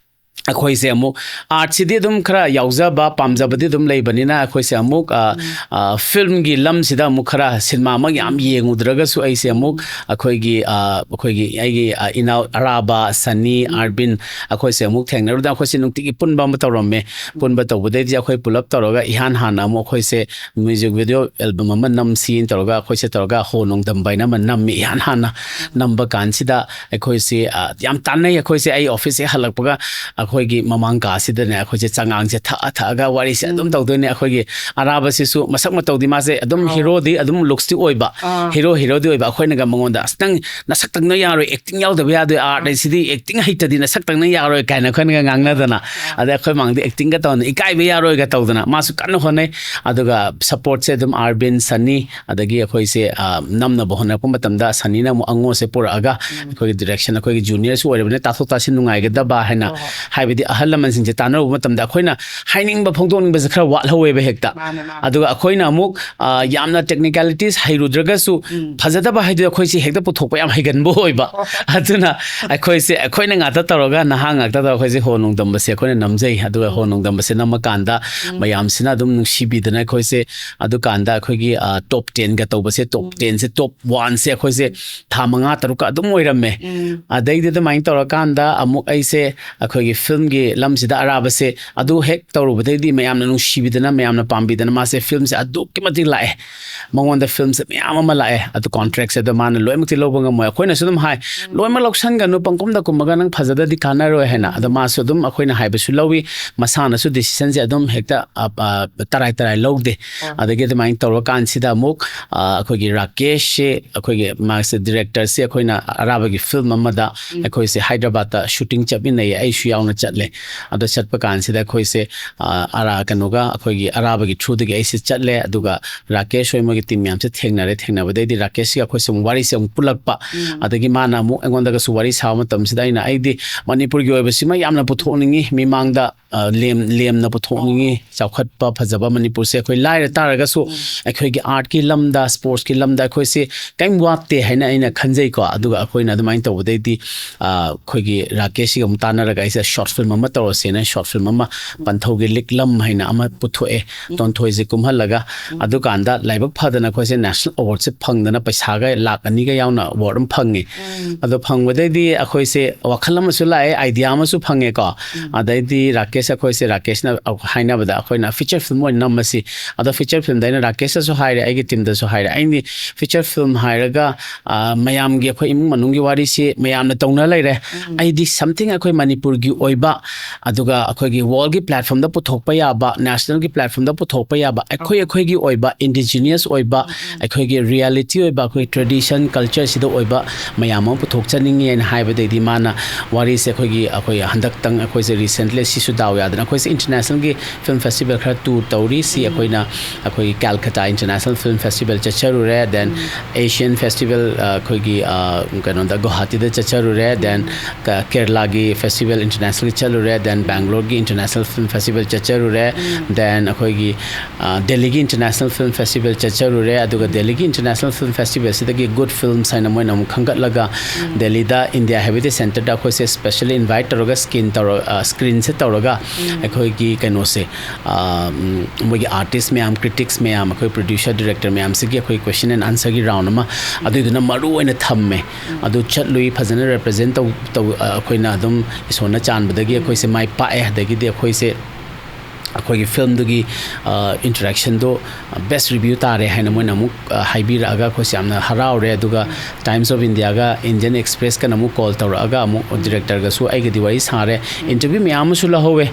ꯑꯩꯈꯣꯏꯁꯦ ꯑꯃꯨꯛ ꯑꯥꯔꯠꯁꯤꯗꯤ ꯑꯗꯨꯝ ꯈꯔ ꯌꯥꯎꯖꯕ, ꯄꯥꯝꯖꯕꯗꯤ ꯑꯗꯨꯝ ꯂꯩꯕꯅꯤꯅ, ꯑꯩꯈꯣꯏꯁꯦ ꯑꯃꯨꯛ, ꯑ, ꯑ, ꯐꯤꯂꯝꯒꯤ ꯂꯝꯁꯤꯗ ꯑꯃꯨꯛ ꯈꯔ ꯁꯤꯅꯦꯃꯥꯃꯛ ꯌꯥꯝ ꯌꯦꯡꯉꯨꯗ꯭ꯔꯒꯁꯨ, ꯑꯩꯁꯦ ꯑꯃꯨꯛ ꯑꯩꯈꯣꯏꯒꯤ, ꯑ, ꯑꯩꯈꯣꯏꯒꯤ ꯑꯩꯒꯤ, ꯑ, ꯏꯅꯥꯎ ꯑꯔꯥꯕ, ꯁꯅꯤ, ꯑꯥꯔꯕꯤꯟ, ꯑꯩꯈꯣꯏꯁꯦ ꯑꯃꯨꯛ ꯊꯦꯡꯅꯔꯨꯗꯅ ꯑꯩꯈꯣꯏꯁꯦ ꯅꯨꯡꯇꯤꯒꯤ ꯄꯨꯟꯕ ꯑꯃ ꯇꯧꯔꯝꯃꯦ꯫ ꯄꯨꯟꯕ ꯇꯧꯕꯗꯩꯗꯤ ꯑꯩꯈꯣꯏ ꯄꯨꯂꯞ ꯇꯧꯔꯒ ꯏꯍꯥꯟ ꯍꯥꯟꯅ ꯑꯃꯨꯛ ꯑꯩꯈꯣꯏꯁꯦ ꯃ꯭ꯌꯨꯖꯤꯛ ꯚꯤꯗꯤꯑꯣ ꯑꯦꯜꯕꯝ ꯑꯃ ꯅꯝꯁꯤꯅ ꯇꯧꯔꯒ ꯑꯩꯈꯣꯏꯁꯦ ꯇꯧꯔꯒ ꯍꯣ ꯅꯣꯡꯗꯝꯕ ꯍꯥꯏꯅ ꯑꯃ ꯅꯝꯃꯤ ꯏꯍꯥꯟ ꯍꯥꯟꯅ꯫ ꯅꯝꯕ ꯀꯥꯟꯁꯤꯗ ꯑꯩꯈꯣꯏꯁꯦ, ꯑ, ꯌꯥꯝ ꯇꯥꯟꯅꯩ꯫ ꯑꯩꯈꯣꯏꯁꯦ ꯑꯩ ꯑꯣꯐꯤꯁ ꯍꯦꯛ ꯍꯜꯂꯛꯄꯒ ꯑꯩꯈꯣꯏꯒꯤ ꯃꯃꯥꯡ ꯀꯥꯁꯤꯗꯅꯦ ꯑꯩꯈꯣꯏꯁꯦ ꯆꯉꯥꯡꯁꯦ ꯊꯛꯑ ꯊꯛꯑꯒ ꯋꯥꯔꯤꯁꯦ ꯑꯗꯨꯝ ꯇꯧꯗꯣꯏꯅꯦ꯫ ꯑꯩꯈꯣꯏꯒꯤ ꯑꯔꯥꯕꯁꯤꯁꯨ ꯃꯁꯛ ꯃꯇꯧꯗꯤ ꯃꯥꯁꯦ ꯑꯗꯨꯝ ꯍꯤꯔꯣꯗꯤ ꯑꯗꯨꯝ ꯂꯨꯛꯁꯇꯤ ꯑꯣꯏꯕ, ꯍꯤꯔꯣ ꯍꯤꯔꯣꯗꯤ ꯑꯣꯏꯕ꯫ ꯑꯩꯈꯣꯏꯅꯒ ꯃꯉꯣꯟꯗ, "ꯑꯁ, ꯅꯪ ꯅꯁꯛ ꯇꯪꯅ ꯌꯥꯔꯣꯏ, ꯑꯦꯛꯇꯤꯡ ꯌꯥꯎꯗꯕ ꯌꯥꯗꯣꯏ, ꯑꯥꯔꯠ ꯍꯥꯏꯁꯤꯗꯤ ꯑꯦꯛꯇꯤꯡ ꯍꯩꯇꯗꯤ ꯅꯁꯛ ꯇꯪꯅ ꯌꯥꯔꯣꯏ" ꯀꯥꯏꯅ ꯑꯩꯈꯣꯏꯅꯒ ꯉꯥꯡꯅꯗꯅ, ꯑꯗꯩ ꯑꯩꯈꯣꯏ ꯃꯥꯡꯗ ꯑꯦꯛꯇꯤꯡꯒ ꯇꯧꯗꯅ, "ꯏꯀꯥꯏꯕ ꯌꯥꯔꯣꯏꯒ" ꯇꯧꯗꯅ ꯃꯥꯁꯨ ꯀꯟꯅ ꯍꯣꯠꯅꯩ꯫ ꯑꯗꯨꯒ ꯁꯞꯄꯣꯔꯠꯁꯦ ꯑꯗꯨꯝ ꯑꯥꯔꯕꯤꯟ, ꯁꯅꯤ, ꯑꯗꯒꯤ ꯑꯩꯈꯣꯏꯁꯦ, ꯑ, ꯅꯝꯅꯕ ꯍꯣꯠꯅꯔꯛꯄ ꯃꯇꯝꯗ ꯁꯅꯤꯅ ꯑꯃꯨꯛ ꯑꯉꯣꯁꯦ ꯄꯨꯔꯛꯑꯒ ꯑꯩꯈꯣꯏꯒꯤ ꯗꯤꯔꯦꯛꯁꯟ, ꯑꯩꯈꯣꯏꯒꯤ ꯖꯨꯅꯤꯌꯔꯁꯨ ꯑꯣꯏꯔꯕꯅꯤꯅ ꯇꯥꯊꯣꯛ ꯇꯥꯁꯤꯟ ꯅꯨꯡꯉꯥꯏꯒꯗꯕ ꯍꯥꯏꯅ, ꯍꯥꯏꯕꯗꯤ ꯑꯍꯜ ꯂꯃꯟꯁꯤꯡꯁꯦ ꯇꯥꯟꯅꯔꯨꯕ ꯃꯇꯝꯗ ꯑꯩꯈꯣꯏꯅ ꯍꯥꯏꯅꯤꯡꯕ ꯐꯣꯡꯗꯣꯛꯅꯤꯡꯕꯁꯦ ꯈꯔ ꯋꯥꯠꯍꯧꯋꯦꯕ ꯍꯦꯛꯇ꯫ ꯑꯗꯨꯒ ꯑꯩꯈꯣꯏꯅ ꯑꯃꯨꯛ, ꯑ, ꯌꯥꯝꯅ ꯇꯦꯛꯅꯤꯀꯦꯂꯤꯇꯤꯁ ꯍꯩꯔꯨꯗ꯭ꯔꯒꯁꯨ ꯐꯖꯗꯕ ꯍꯥꯏꯗꯨꯗꯤ ꯑꯩꯈꯣꯏꯁꯦ ꯍꯦꯛꯇ ꯄꯨꯊꯣꯛꯄ ꯌꯥꯝ ꯍꯩꯒꯟꯕ ꯑꯣꯏꯕ꯫ ꯑꯗꯨꯅ ꯑꯩꯈꯣꯏꯁꯦ ꯑꯩꯈꯣꯏꯅ ꯉꯥꯛꯇ ꯇꯧꯔꯒ, ꯅꯍꯥ ꯉꯥꯛꯇ ꯇꯧꯔꯒ ꯑꯩꯈꯣꯏꯁꯦ ꯍꯣ ꯅꯣꯡꯗꯝꯕꯁꯦ ꯑꯩꯈꯣꯏꯅ ꯅꯝꯖꯩ꯫ ꯑꯗꯨꯒ ꯍꯣ ꯅꯣꯡꯗꯝꯕꯁꯦ ꯅꯝꯃꯀꯥꯟꯗ ꯃꯌꯥꯝꯁꯤꯅ ꯑꯗꯨꯝ ꯅꯨꯡꯁꯤꯕꯤꯗꯅ ꯑꯩꯈꯣꯏꯁꯦ ꯑꯗꯨꯀꯥꯟꯗ ꯑꯩꯈꯣꯏꯒꯤ, ꯑ, ꯇꯣꯞ ꯇꯦꯟꯒ ꯇꯧꯕꯁꯦ, ꯇꯣꯞ ꯇꯦꯟꯁꯦ, ꯇꯣꯞ ꯋꯥꯟꯁꯦ ꯑꯩꯈꯣꯏꯁꯦ ꯊꯥ ꯃꯉꯥ ꯇꯔꯨꯛꯀ ꯑꯗꯨꯝ ꯑꯣꯏꯔꯝꯃꯦ꯫ ꯑꯗꯩꯗꯤ ꯑꯗꯨꯃꯥꯏꯅ ꯇꯧꯔꯀꯥꯟꯗ ꯑꯃꯨꯛ ꯑꯩꯁꯦ ꯑꯩꯈꯣꯏꯒꯤ ꯐꯤꯂꯝꯒꯤ ꯂꯝꯁꯤꯗ ꯑꯔꯥꯕꯁꯦ ꯑꯗꯨ ꯍꯦꯛ ꯇꯧꯔꯨꯕꯗꯩꯗꯤ ꯃꯌꯥꯝꯅ ꯅꯨꯡꯁꯤꯕꯤꯗꯅ, ꯃꯌꯥꯝꯅ ꯄꯥꯝꯕꯤꯗꯅ ꯃꯥꯁꯦ ꯐꯤꯂꯝꯁꯦ ꯑꯗꯨꯛꯀꯤ ꯃꯇꯤꯛ ꯂꯥꯛꯑꯦ꯫ ꯃꯉꯣꯟꯗ ꯐꯤꯂꯝꯁꯦ ꯃꯌꯥꯝ ꯑꯃ ꯂꯥꯛꯑꯦ꯫ ꯑꯗꯨ ꯀꯣꯟꯇ꯭ꯔꯦꯛꯁꯦ ꯑꯗꯣ ꯃꯥꯅ ꯂꯣꯏꯅꯃꯛꯇꯤ ꯂꯧꯕ ꯉꯝꯃꯣꯏ꯫ ꯑꯩꯈꯣꯏꯅꯁꯨ ꯑꯗꯨꯝ ꯍꯥꯏ, "ꯂꯣꯏꯅꯃꯛ ꯂꯧꯁꯟꯒꯅꯨ, ꯄꯪꯀꯨꯝꯗ ꯀꯨꯝꯃꯒ ꯅꯪ ꯐꯖꯗꯗꯤ ꯀꯥꯟꯅꯔꯣꯏ" ꯍꯥꯏꯅ꯫ ꯑꯗꯣ ꯃꯥꯁꯨ ꯑꯗꯨꯝ ꯑꯩꯈꯣꯏꯅ ꯍꯥꯏꯕꯁꯨ ꯂꯧꯏ, ꯃꯁꯥꯅꯁꯨ ꯗꯤꯁꯤꯖꯟꯁꯦ ꯑꯗꯨꯝ ꯍꯦꯛꯇ, ꯑ, ꯑ, ꯇꯔꯥꯏ ꯇꯔꯥꯏ ꯂꯧꯗꯦ꯫ ꯑꯗꯒꯤ ꯑꯗꯨꯃꯥꯏꯅ ꯇꯧꯔꯀꯥꯟꯁꯤꯗ ꯑꯃꯨꯛ, ꯑ, ꯑꯩꯈꯣꯏꯒꯤ ꯔꯥꯀꯦꯁꯁꯦ, ꯑꯩꯈꯣꯏꯒꯤ ꯃꯥꯁꯦ ꯗꯤꯔꯦꯛꯇꯔꯁꯦ ꯑꯩꯈꯣꯏꯅ ꯑꯔꯥꯕꯒꯤ ꯐꯤꯂꯝ ꯑꯃꯗ ꯑꯩꯈꯣꯏꯁꯦ ꯍꯥꯏꯗ꯭ꯔꯕꯥꯠꯇ ꯁꯨꯇꯤꯡ ꯆꯠꯃꯤꯟꯅꯩꯌꯦ, ꯑꯩꯁꯨ ꯌꯥꯎꯅ꯫ ꯆꯠꯂꯦ꯫ ꯑꯗꯣ ꯆꯠꯄ ꯀꯥꯟꯁꯤꯗ ꯑꯩꯈꯣꯏꯁꯦ ꯑꯔꯥ ꯀꯩꯅꯣꯒ ꯑꯩꯈꯣꯏꯒꯤ ꯑꯔꯥꯕꯒꯤ through ꯗꯒꯤ ꯑꯩꯁꯦ ꯆꯠꯂꯦ꯫ ꯑꯗꯨꯒ ꯔꯥꯀꯦꯁ ꯍꯣꯏ ꯃꯣꯏꯒꯤ team ꯃꯌꯥꯝꯁꯦ ꯊꯦꯡꯅꯔꯦ꯫ ꯊꯦꯡꯅꯕꯗꯩꯗꯤ ꯔꯥꯀꯦꯁꯁꯤꯒ ꯑꯩꯈꯣꯏꯁꯦ ꯑꯃꯨꯛ ꯋꯥꯔꯤꯁꯦ ꯑꯃꯨꯛ ꯄꯨꯜꯂꯛꯄ꯫ ꯑꯗꯒꯤ ꯃꯥꯅ ꯑꯃꯨꯛ ꯑꯩꯉꯣꯟꯗꯒꯁꯨ ꯋꯥꯔꯤ ꯁꯥꯕ ꯃꯇꯝꯁꯤꯗ ꯑꯩꯅ, "ꯑꯩꯗꯤ ꯃꯅꯤꯄꯨꯔꯒꯤ ꯑꯣꯏꯕꯁꯤꯃ ꯌꯥꯝꯅ ꯄꯨꯊꯣꯛꯅꯤꯡꯉꯤ, ꯃꯤꯃꯥꯡꯗ ꯑ, ꯂꯦꯝ-, ꯂꯦꯝꯅ ꯄꯨꯊꯣꯛꯅꯤꯡꯉꯤ꯫ ꯆꯥꯎꯈꯠꯄ ꯐꯖꯕ ꯃꯅꯤꯄꯨꯔꯁꯦ ꯑꯩꯈꯣꯏ ꯂꯥꯏꯔ ꯇꯥꯔꯒꯁꯨ ꯑꯩꯈꯣꯏꯒꯤ artꯀꯤ ꯂꯝꯗ, sportsꯀꯤ ꯂꯝꯗ ꯑꯩꯈꯣꯏꯁꯦ ꯀꯔꯤꯝ ꯋꯥꯠꯇꯦ ꯍꯥꯏꯅ ꯑꯩꯅ ꯈꯟꯖꯩꯀꯣ꯫ ꯑꯗꯨꯒ ꯑꯩꯈꯣꯏꯅ ꯑꯗꯨꯃꯥꯏꯅ ꯇꯧꯕꯗꯩꯗꯤ, ꯑ, ꯑꯩꯈꯣꯏꯒꯤ ꯔꯥꯀꯦꯁꯁꯤꯒ ꯑꯃꯨꯛ ꯇꯥꯟꯅꯔꯒ ꯑꯩꯁꯦ short film ꯑꯃ ꯇꯧꯔꯁꯦꯅ short film ꯑꯃ, ꯄꯟꯊꯧꯒꯤ ꯂꯤꯛꯂꯝ ꯍꯥꯏꯅ ꯑꯃ ꯄꯨꯊꯣꯛꯑꯦ꯫ ꯇꯣꯟꯊꯣꯏꯁꯦ ꯀꯨꯝꯍꯜꯂꯒ꯫ ꯑꯗꯨꯀꯥꯟꯗ ꯂꯥꯏꯕꯛ ꯐꯗꯅ ꯑꯩꯈꯣꯏꯁꯦ national awardꯁꯦ ꯐꯪꯗꯅ ꯄꯩꯁꯥꯒ ꯂꯥꯛ ꯑꯅꯤꯒ ꯌꯥꯎꯅ award ꯑꯃ ꯐꯪꯉꯦ꯫ ꯑꯗꯣ ꯐꯪꯕꯗꯩꯗꯤ ꯑꯩꯈꯣꯏꯁꯦ ꯋꯥꯈꯜ ꯑꯃꯁꯨ ꯂꯥꯛꯑꯦ, idea ꯑꯃꯁꯨ ꯐꯪꯉꯦꯀꯣ꯫ ꯑꯗꯩꯗꯤ ꯔꯥꯀꯦꯁ, ꯑꯩꯈꯣꯏꯁꯦ ꯔꯥꯀꯦꯁꯅ ꯍꯥꯏꯅꯕꯗ ꯑꯩꯈꯣꯏꯅ feature film ꯑꯣꯏꯅ ꯅꯝꯃꯁꯤ꯫ ꯑꯗꯣ feature filmꯗ ꯑꯩꯅ ꯔꯥꯀꯦꯁꯇꯁꯨ ꯍꯥꯏꯔꯦ, ꯑꯩꯒꯤ teamꯗꯁꯨ ꯍꯥꯏꯔꯦ꯫ ꯑꯩꯗꯤ feature film ꯍꯥꯏꯔꯒ, ꯑ, ꯃꯌꯥꯝꯒꯤ, ꯑꯩꯈꯣꯏ ꯏꯃꯨꯡ ꯃꯅꯨꯡꯒꯤ ꯋꯥꯔꯤꯁꯤ ꯃꯌꯥꯝꯅ ꯇꯧꯅ ꯂꯩꯔꯦ꯫ ꯑꯩꯗꯤ something ꯑꯩꯈꯣꯏ ꯃꯅꯤꯄꯨꯔꯒꯤ ꯑꯣꯏꯕ, ꯑꯗꯨꯒ ꯑꯩꯈꯣꯏꯒꯤ worldꯀꯤ platformꯗ ꯄꯨꯊꯣꯛꯄ ꯌꯥꯕ, nationalꯒꯤ platformꯗ ꯄꯨꯊꯣꯛꯄ ꯌꯥꯕ, ꯑꯩꯈꯣꯏ ꯑꯩꯈꯣꯏꯒꯤ ꯑꯣꯏꯕ indigenous ꯑꯣꯏꯕ, ꯑꯩꯈꯣꯏꯒꯤ reality ꯑꯣꯏꯕ, ꯑꯩꯈꯣꯏ tradition cultureꯁꯤꯗ ꯑꯣꯏꯕ ꯃꯌꯥꯝ ꯑꯃ ꯄꯨꯊꯣꯛꯆꯅꯤꯡꯉꯤ ꯍꯥꯏꯅ ꯍꯥꯏꯕꯗꯩꯗꯤ ꯃꯥꯅ ꯋꯥꯔꯤꯁꯦ ꯑꯩꯈꯣꯏꯒꯤ, ꯑꯩꯈꯣꯏ ꯍꯟꯗꯛꯇꯪ ꯑꯩꯈꯣꯏꯁꯦ recently ꯁꯤꯁꯨ ꯗꯥꯎ ꯌꯥꯗꯅ ꯑꯩꯈꯣꯏꯁꯦ internationalꯒꯤ film festival ꯈꯔ tour ꯇꯧꯔꯤ꯫ ꯁꯤ ꯑꯩꯈꯣꯏꯅ, ꯑꯩꯈꯣꯏꯒꯤ Calcutta International Film Festival ꯆꯠꯆꯔꯨꯔꯦ, then Asian Festival, ꯑ, ꯑꯩꯈꯣꯏꯒꯤ, ꯑ, ꯀꯩꯅꯣꯗ ꯒꯨꯋꯥꯍꯥꯇꯤꯗ ꯆꯠꯆꯔꯨꯔꯦ, then ꯀ-, ꯀꯦꯔꯂꯥꯒꯤ festival internationalꯒꯤ ꯆꯠꯂꯨꯔꯦ, then Bangaloreꯒꯤ International Film Festival ꯆꯠꯆꯔꯨꯔꯦ, then ꯑꯩꯈꯣꯏꯒꯤ, ꯑ, ꯗꯦꯜꯂꯤꯒꯤ International Film Festival ꯆꯠꯆꯔꯨꯔꯦ꯫ ꯑꯗꯨꯒ ꯗꯦꯜꯂꯤꯒꯤ International Film Festivalꯁꯤꯗꯒꯤ good films ꯍꯥꯏꯅ ꯃꯣꯏꯅ ꯑꯃꯨꯛ ꯈꯟꯒꯠꯂꯒ ꯗꯦꯜꯂꯤꯗ India Heritage Centreꯗ ꯑꯩꯈꯣꯏꯁꯦ specially invite ꯇꯧꯔꯒ screen ꯇꯧꯔ-, ꯑ, screenꯁꯦ ꯇꯧꯔꯒ ꯑꯩꯈꯣꯏꯒꯤ ꯀꯩꯅꯣꯁꯦ, ꯑ, ꯎꯝ, ꯃꯣꯏꯒꯤ artist ꯃꯌꯥꯝ, critics ꯃꯌꯥꯝ, ꯑꯩꯈꯣꯏ producer director ꯃꯌꯥꯝꯁꯤꯒꯤ ꯑꯩꯈꯣꯏ question and answerꯒꯤ round ꯑꯃ ꯑꯗꯨꯏꯗꯨꯅ ꯃꯔꯨ ꯑꯣꯏꯅ ꯊꯝꯃꯦ꯫ ꯑꯗꯨ ꯆꯠꯂꯨꯏ, ꯐꯖꯅ represent ꯇꯧ-, ꯇꯧ-, ꯑ, ꯑꯩꯈꯣꯏꯅ ꯑꯗꯨꯝ ꯏꯁꯣꯔꯅ ꯆꯥꯟꯕꯗꯒꯤ ꯑꯩꯈꯣꯏꯁꯦ ꯃꯥꯏ ꯄꯥꯛꯑꯦ꯫ ꯑꯗꯒꯤꯗꯤ ꯑꯩꯈꯣꯏꯁꯦ ꯑꯩꯈꯣꯏꯒꯤ ꯐꯤꯂꯝꯗꯨꯒꯤ ꯏꯟꯇꯔꯦꯛꯁꯟꯗꯣ ꯕꯦꯁ ꯔꯤꯚ꯭ꯌꯨ ꯇꯥꯔꯦ ꯍꯥꯏꯅ ꯃꯣꯏꯅ ꯑꯃꯨꯛ ꯑ, ꯍꯥꯏꯕꯤꯔꯛꯑꯒ ꯑꯩꯈꯣꯏꯁꯦ ꯌꯥꯝꯅ ꯍꯔꯥꯎꯔꯦ꯫ ꯑꯗꯨꯒ ꯇꯥꯏꯝꯁ ꯑꯣꯐ ꯏꯟꯗꯤꯌꯥꯒ ꯏꯟꯗꯤꯌꯟ ꯑꯦꯛꯁꯄ꯭ꯔꯦꯁꯀꯅ ꯑꯃꯨꯛ ꯀꯣꯜ ꯇꯧꯔꯛꯑꯒ ꯑꯃꯨꯛ ꯗꯤꯔꯦꯛꯇꯔꯒꯁꯨ ꯑꯩꯒꯗꯤ ꯋꯥꯔꯤ ꯁꯥꯔꯦ꯫ ꯏꯟꯇꯔꯚ꯭ꯌꯨ ꯃꯌꯥꯝ ꯑꯃꯁꯨ ꯂꯧꯍꯧꯋꯦ꯫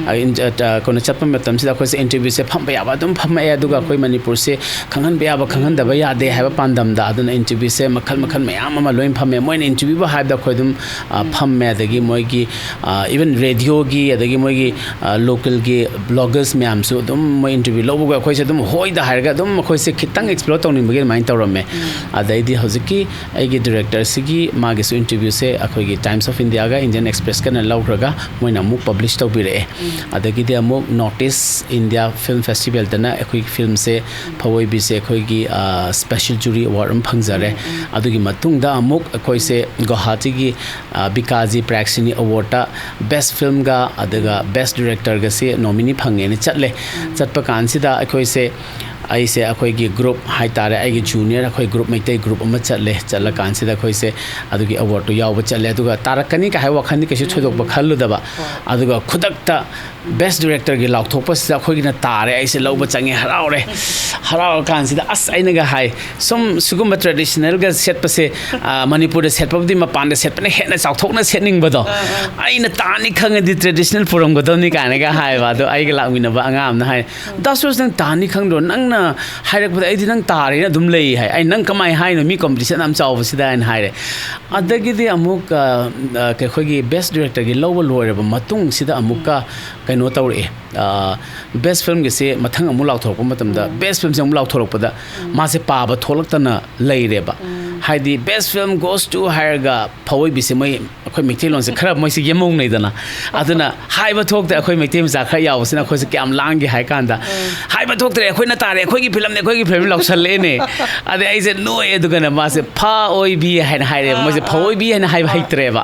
ꯑ, ꯏꯟ-, ꯑ, ꯀꯩꯅꯣ ꯆꯠꯄ ꯃꯇꯝꯁꯤꯗ ꯑꯩꯈꯣꯏꯁꯦ ꯏꯟꯇꯔꯚ꯭ꯌꯨꯁꯦ ꯐꯝꯕ ꯌꯥꯕ ꯑꯗꯨꯝ ꯐꯝꯃꯛꯑꯦ꯫ ꯑꯗꯨꯒ ꯑꯩꯈꯣꯏ ꯃꯅꯤꯄꯨꯔꯁꯦ ꯈꯪꯍꯟꯕ ꯌꯥꯕ ꯈꯪꯍꯟꯗꯕ ꯌꯥꯗꯦ ꯍꯥꯏꯕ ꯄꯥꯟꯗꯝꯗ, ꯑꯗꯨꯅ ꯏꯟꯇꯔꯚ꯭ꯌꯨꯁꯦ ꯃꯈꯜ ꯃꯈꯜ ꯃꯌꯥꯝ ꯑꯃ ꯂꯣꯏꯅ ꯐꯝꯃꯦ꯫ ꯃꯣꯏꯅ ꯏꯟꯇꯔꯚ꯭ꯌꯨꯕꯨ ꯍꯥꯏꯕꯗ ꯑꯩꯈꯣꯏ ꯑꯗꯨꯝ ꯑ, ꯐꯝꯃꯦ꯫ ꯑꯗꯒꯤ ꯃꯣꯏꯒꯤ ꯏꯚꯟ ꯔꯦꯗꯤꯑꯣꯒꯤ, ꯑꯗꯒꯤ ꯃꯣꯏꯒꯤ ꯂꯣꯀꯦꯜꯒꯤ ꯕ꯭ꯂꯣꯒꯔꯁ ꯃꯌꯥꯝꯁꯨ ꯑꯗꯨꯝ ꯃꯣꯏ ꯏꯟꯇꯔꯚ꯭ꯌꯨ ꯂꯧꯕꯒ ꯑꯩꯈꯣꯏꯁꯦ ꯑꯗꯨꯝ ꯍꯣꯏꯗ ꯍꯥꯏꯔꯒ ꯑꯗꯨꯝ ꯑꯩꯈꯣꯏꯁꯦ ꯈꯤꯇꯪ ꯑꯦꯛꯁꯄ꯭ꯂꯣꯔ ꯇꯧꯅꯤꯡꯕꯒꯤ ꯑꯗꯨꯃꯥꯏꯅ ꯇꯧꯔꯝꯃꯦ꯫ ꯑꯗꯩꯗꯤ ꯍꯧꯖꯤꯛꯀꯤ ꯑꯩꯒꯤ ꯗꯤꯔꯦꯛꯇꯔꯁꯤꯒꯤ ꯃꯥꯒꯤꯁꯨ ꯏꯟꯇꯔꯚ꯭ꯌꯨꯁꯦ ꯑꯩꯈꯣꯏꯒꯤ ꯇꯥꯏꯝꯁ ꯑꯣꯐ ꯏꯟꯗꯤꯌꯥꯒ ꯏꯟꯗꯤꯌꯟ ꯑꯦꯛꯁꯄ꯭ꯔꯦꯁꯀꯅ ꯂꯧꯈ꯭ꯔꯒ ꯃꯣꯏꯅ ꯑꯃꯨꯛ ꯄꯕ꯭ꯂꯤꯁ ꯇꯧꯕꯤꯔꯛꯑꯦ꯫ ꯑꯗꯒꯤꯗꯤ ꯑꯃꯨꯛ ꯅꯣꯔꯠ ꯏꯁ ꯏꯟꯗꯤꯌꯥ ꯐꯤꯂꯝ ꯐꯦꯁꯇꯤꯚꯦꯜꯗꯅ ꯑꯩꯈꯣꯏꯒꯤ ꯐꯤꯂꯝꯁꯦ ꯐꯋꯣꯏꯕꯤꯁꯦ ꯑꯩꯈꯣꯏꯒꯤ ꯁ꯭ꯄꯦꯁꯦꯜ ꯖꯨꯔꯤ ꯑꯦꯋꯥꯔꯗ ꯑꯃ ꯐꯪꯖꯔꯦ꯫ ꯑꯗꯨꯒꯤ ꯃꯇꯨꯡꯗ ꯑꯃꯨꯛ ꯑꯩꯈꯣꯏꯁꯦ ꯒꯨꯋꯥꯍꯥꯇꯤꯒꯤ ꯕꯤꯀꯥꯖꯤ ꯄ꯭ꯔꯦꯛꯁꯤꯅꯤ ꯑꯦꯋꯥꯔꯗꯇ ꯕꯦꯁ ꯐꯤꯂꯝꯒ ꯑꯗꯨꯒ ꯕꯦꯁ ꯗꯤꯔꯦꯛꯇꯔꯒꯁꯦ ꯅꯣꯃꯤꯅꯤ ꯐꯪꯉꯦꯅ ꯆꯠꯂꯦ꯫ ꯆꯠꯄ ꯀꯥꯟꯁꯤꯗ ꯑꯩꯈꯣꯏꯁꯦ, ꯑꯩꯁꯦ ꯑꯩꯈꯣꯏꯒꯤ ꯒ꯭ꯔꯨꯞ ꯍꯥꯏꯇꯥꯔꯦ, ꯑꯩꯒꯤ ꯖꯨꯅꯤꯌꯔ ꯑꯩꯈꯣꯏ ꯒ꯭ꯔꯨꯞ, ꯃꯩꯇꯩ ꯒ꯭ꯔꯨꯞ ꯑꯃ ꯆꯠꯂꯦ꯫ ꯆꯠꯂꯀꯥꯟꯁꯤꯗ ꯑꯩꯈꯣꯏꯁꯦ ꯑꯗꯨꯒꯤ ꯑꯦꯋꯥꯔꯗꯇꯣ ꯌꯥꯎꯕ ꯆꯠꯂꯦ꯫ ꯑꯗꯨꯒ ꯇꯥꯔꯛꯀꯅꯤ ꯀꯥꯏ ꯍꯥꯏꯕ ꯋꯥꯈꯜꯗꯤ ꯀꯩꯁꯨ ꯊꯣꯏꯗꯣꯛꯄ ꯈꯜꯂꯨꯗꯕ꯫ ꯑꯗꯨꯒ ꯈꯨꯗꯛꯇ ꯕꯦꯁ ꯗꯤꯔꯦꯛꯇꯔꯒꯤ ꯂꯥꯎꯊꯣꯛꯄꯁꯤꯗ ꯑꯩꯈꯣꯏꯒꯤꯅ ꯇꯥꯔꯦ꯫ ꯑꯩꯁꯦ ꯂꯧꯕ ꯆꯪꯉꯦ, ꯍꯔꯥꯎꯔꯦ꯫ ꯍꯔꯥꯎꯔꯀꯥꯟꯁꯤꯗ ꯑꯁ, ꯑꯩꯅꯒ ꯍꯥꯏ, ꯁꯨꯝ ꯁꯤꯒꯨꯝꯕ ꯇ꯭ꯔꯦꯗꯤꯁꯅꯦꯜꯒ ꯁꯦꯠꯄꯁꯦ, ꯑ, ꯃꯅꯤꯄꯨꯔꯗ ꯁꯦꯠꯄꯕꯨꯗꯤ ꯃꯄꯥꯟꯗ ꯁꯦꯠꯄꯅ ꯍꯦꯟꯅ ꯆꯥꯎꯊꯣꯛꯅ ꯁꯦꯠꯅꯤꯡꯕꯗꯣ꯫ ꯑꯩꯅ ꯇꯥꯅꯤ ꯈꯪꯉꯗꯤ ꯇ꯭ꯔꯦꯗꯤꯁꯅꯦꯜ ꯄꯨꯔꯝꯒꯗꯕꯅꯤ ꯀꯥꯏꯅꯒ ꯍꯥꯏꯕ꯫ ꯑꯗꯣ ꯑꯩꯒ ꯂꯥꯛꯃꯤꯟꯅꯕ ꯑꯉꯥꯡ ꯑꯃꯅ ꯍꯥꯏ, "ꯗꯥ ꯁꯨꯔꯖ, ꯅꯪ ꯇꯥꯅꯤ ꯈꯪꯗ꯭ꯔꯣ? ꯅꯪꯅ ꯍꯥꯏꯔꯛꯄꯗ ꯑꯩꯗꯤ ꯅꯪ ꯇꯥꯔꯦꯅ ꯑꯗꯨꯝ ꯂꯩ" ꯍꯥꯏ꯫ ꯑꯩ, "ꯅꯪ ꯀꯃꯥꯏꯅ ꯍꯥꯏꯅꯣ? ꯃꯤ ꯀꯣꯝꯄꯤꯇꯤꯁꯟ ꯌꯥꯝ ꯆꯥꯎꯕꯁꯤꯗ?" ꯍꯥꯏꯅ ꯍꯥꯏꯔꯦ꯫ ꯑꯗꯒꯤꯗꯤ ꯑꯃꯨꯛ, ꯑ, ꯑ, ꯑꯩꯈꯣꯏꯒꯤ ꯕꯦꯁ ꯗꯤꯔꯦꯛꯇꯔꯒꯤ ꯂꯧꯕ ꯂꯣꯏꯔꯕ ꯃꯇꯨꯡꯁꯤꯗ ꯑꯃꯨꯛꯀ ꯀꯩꯅꯣ ꯇꯧꯔꯛꯑꯦ꯫ ꯕꯦꯁ ꯐꯤꯂꯝꯒꯤꯁꯦ ꯃꯊꯪ ꯑꯃꯨꯛ ꯂꯥꯎꯊꯣꯔꯛꯄ ꯃꯇꯝꯗ, ꯕꯦꯁ ꯐꯤꯂꯝꯁꯦ ꯑꯃꯨꯛ ꯂꯥꯎꯊꯣꯔꯛꯄꯗ ꯃꯥꯁꯦ ꯄꯥꯕ ꯊꯣꯛꯂꯛꯇꯅ ꯂꯩꯔꯦꯕ꯫ ꯍꯥꯏꯗꯤ, "Best film goes to" ꯍꯥꯏꯔꯒ ꯐꯋꯣꯏꯕꯤꯁꯦ ꯃꯣꯏ, ꯑꯩꯈꯣꯏ ꯃꯩꯇꯩꯂꯣꯟꯁꯦ ꯈꯔ ꯃꯣꯏꯁꯦ ꯌꯦꯝꯍꯧꯅꯩꯗꯅ, ꯑꯗꯨꯅ ꯍꯥꯏꯕ ꯊꯣꯛꯇꯦ꯫ ꯑꯩꯈꯣꯏ ꯃꯩꯇꯩ ꯃꯆꯥ ꯈꯔ ꯌꯥꯎꯕꯁꯤꯅ ꯑꯩꯈꯣꯏꯁꯦ ꯀꯌꯥꯝ ꯂꯥꯡꯒꯦ ꯍꯥꯏ ꯀꯥꯟꯗ, "ꯍꯥꯏꯕ ꯊꯣꯛꯇ꯭ꯔꯦ, ꯑꯩꯈꯣꯏꯅ ꯇꯥꯔꯦ, ꯑꯩꯈꯣꯏꯒꯤ ꯐꯤꯂꯝꯅꯦ, ꯑꯩꯈꯣꯏꯒꯤ ꯐꯤꯂꯝ" ꯂꯥꯎꯁꯜꯂꯛꯑꯦꯅꯦ꯫ ꯑꯗꯩ ꯑꯩꯁꯦ ꯅꯣꯛꯑꯦ꯫ ꯑꯗꯨꯒꯅ ꯃꯥꯁꯦ "ꯐ ꯑꯣꯏ ꯕꯤ" ꯍꯥꯏꯅ ꯍꯥꯏꯔꯦꯕ꯫ ꯃꯣꯏꯁꯦ "ꯐ ꯑꯣꯏ ꯕꯤ" ꯍꯥꯏꯅ ꯍꯥꯏꯕ ꯍꯩꯇ꯭ꯔꯦꯕ꯫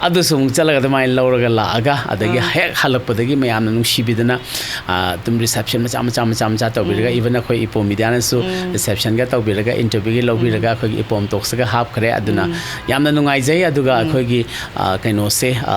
ꯑꯗꯨꯁꯨ ꯑꯃꯨꯛ ꯆꯠꯂꯒ ꯑꯗꯨꯃꯥꯏꯅ ꯂꯧꯔꯒ ꯂꯥꯛꯑꯒ, ꯑꯗꯒꯤ ꯍꯦꯛ ꯍꯜꯂꯛꯄꯗꯒꯤ ꯃꯌꯥꯝꯅ ꯅꯨꯡꯁꯤꯕꯤꯗꯅ, ꯑ, ꯑꯗꯨꯝ ꯔꯤꯁꯦꯞꯁꯟ ꯃꯆꯥ ꯃꯆꯥ ꯃꯆꯥ ꯃꯆꯥ ꯇꯧꯕꯤꯔꯒ, ꯏꯚꯟ ꯑꯩꯈꯣꯏ ꯏꯄꯣꯝ ꯃꯤꯗꯤꯌꯥꯅꯁꯨ ꯔꯤꯁꯦꯞꯁꯟꯒ ꯇꯧꯕꯤꯔꯒ, ꯏꯟꯇꯔꯚ꯭ꯌꯨꯒꯤ ꯂꯧꯕꯤꯔꯒ, ꯑꯩꯈꯣꯏꯒꯤ ꯏꯄꯣꯝ ꯇꯣꯛꯁꯇꯒ ꯍꯥꯞꯈ꯭ꯔꯦ꯫ ꯑꯗꯨꯅ ꯌꯥꯝꯅ ꯅꯨꯡꯉꯥꯏꯖꯩ꯫ ꯑꯗꯨꯒ ꯑꯩꯈꯣꯏꯒꯤ, ꯑ, ꯀꯩꯅꯣꯁꯦ, ꯑ,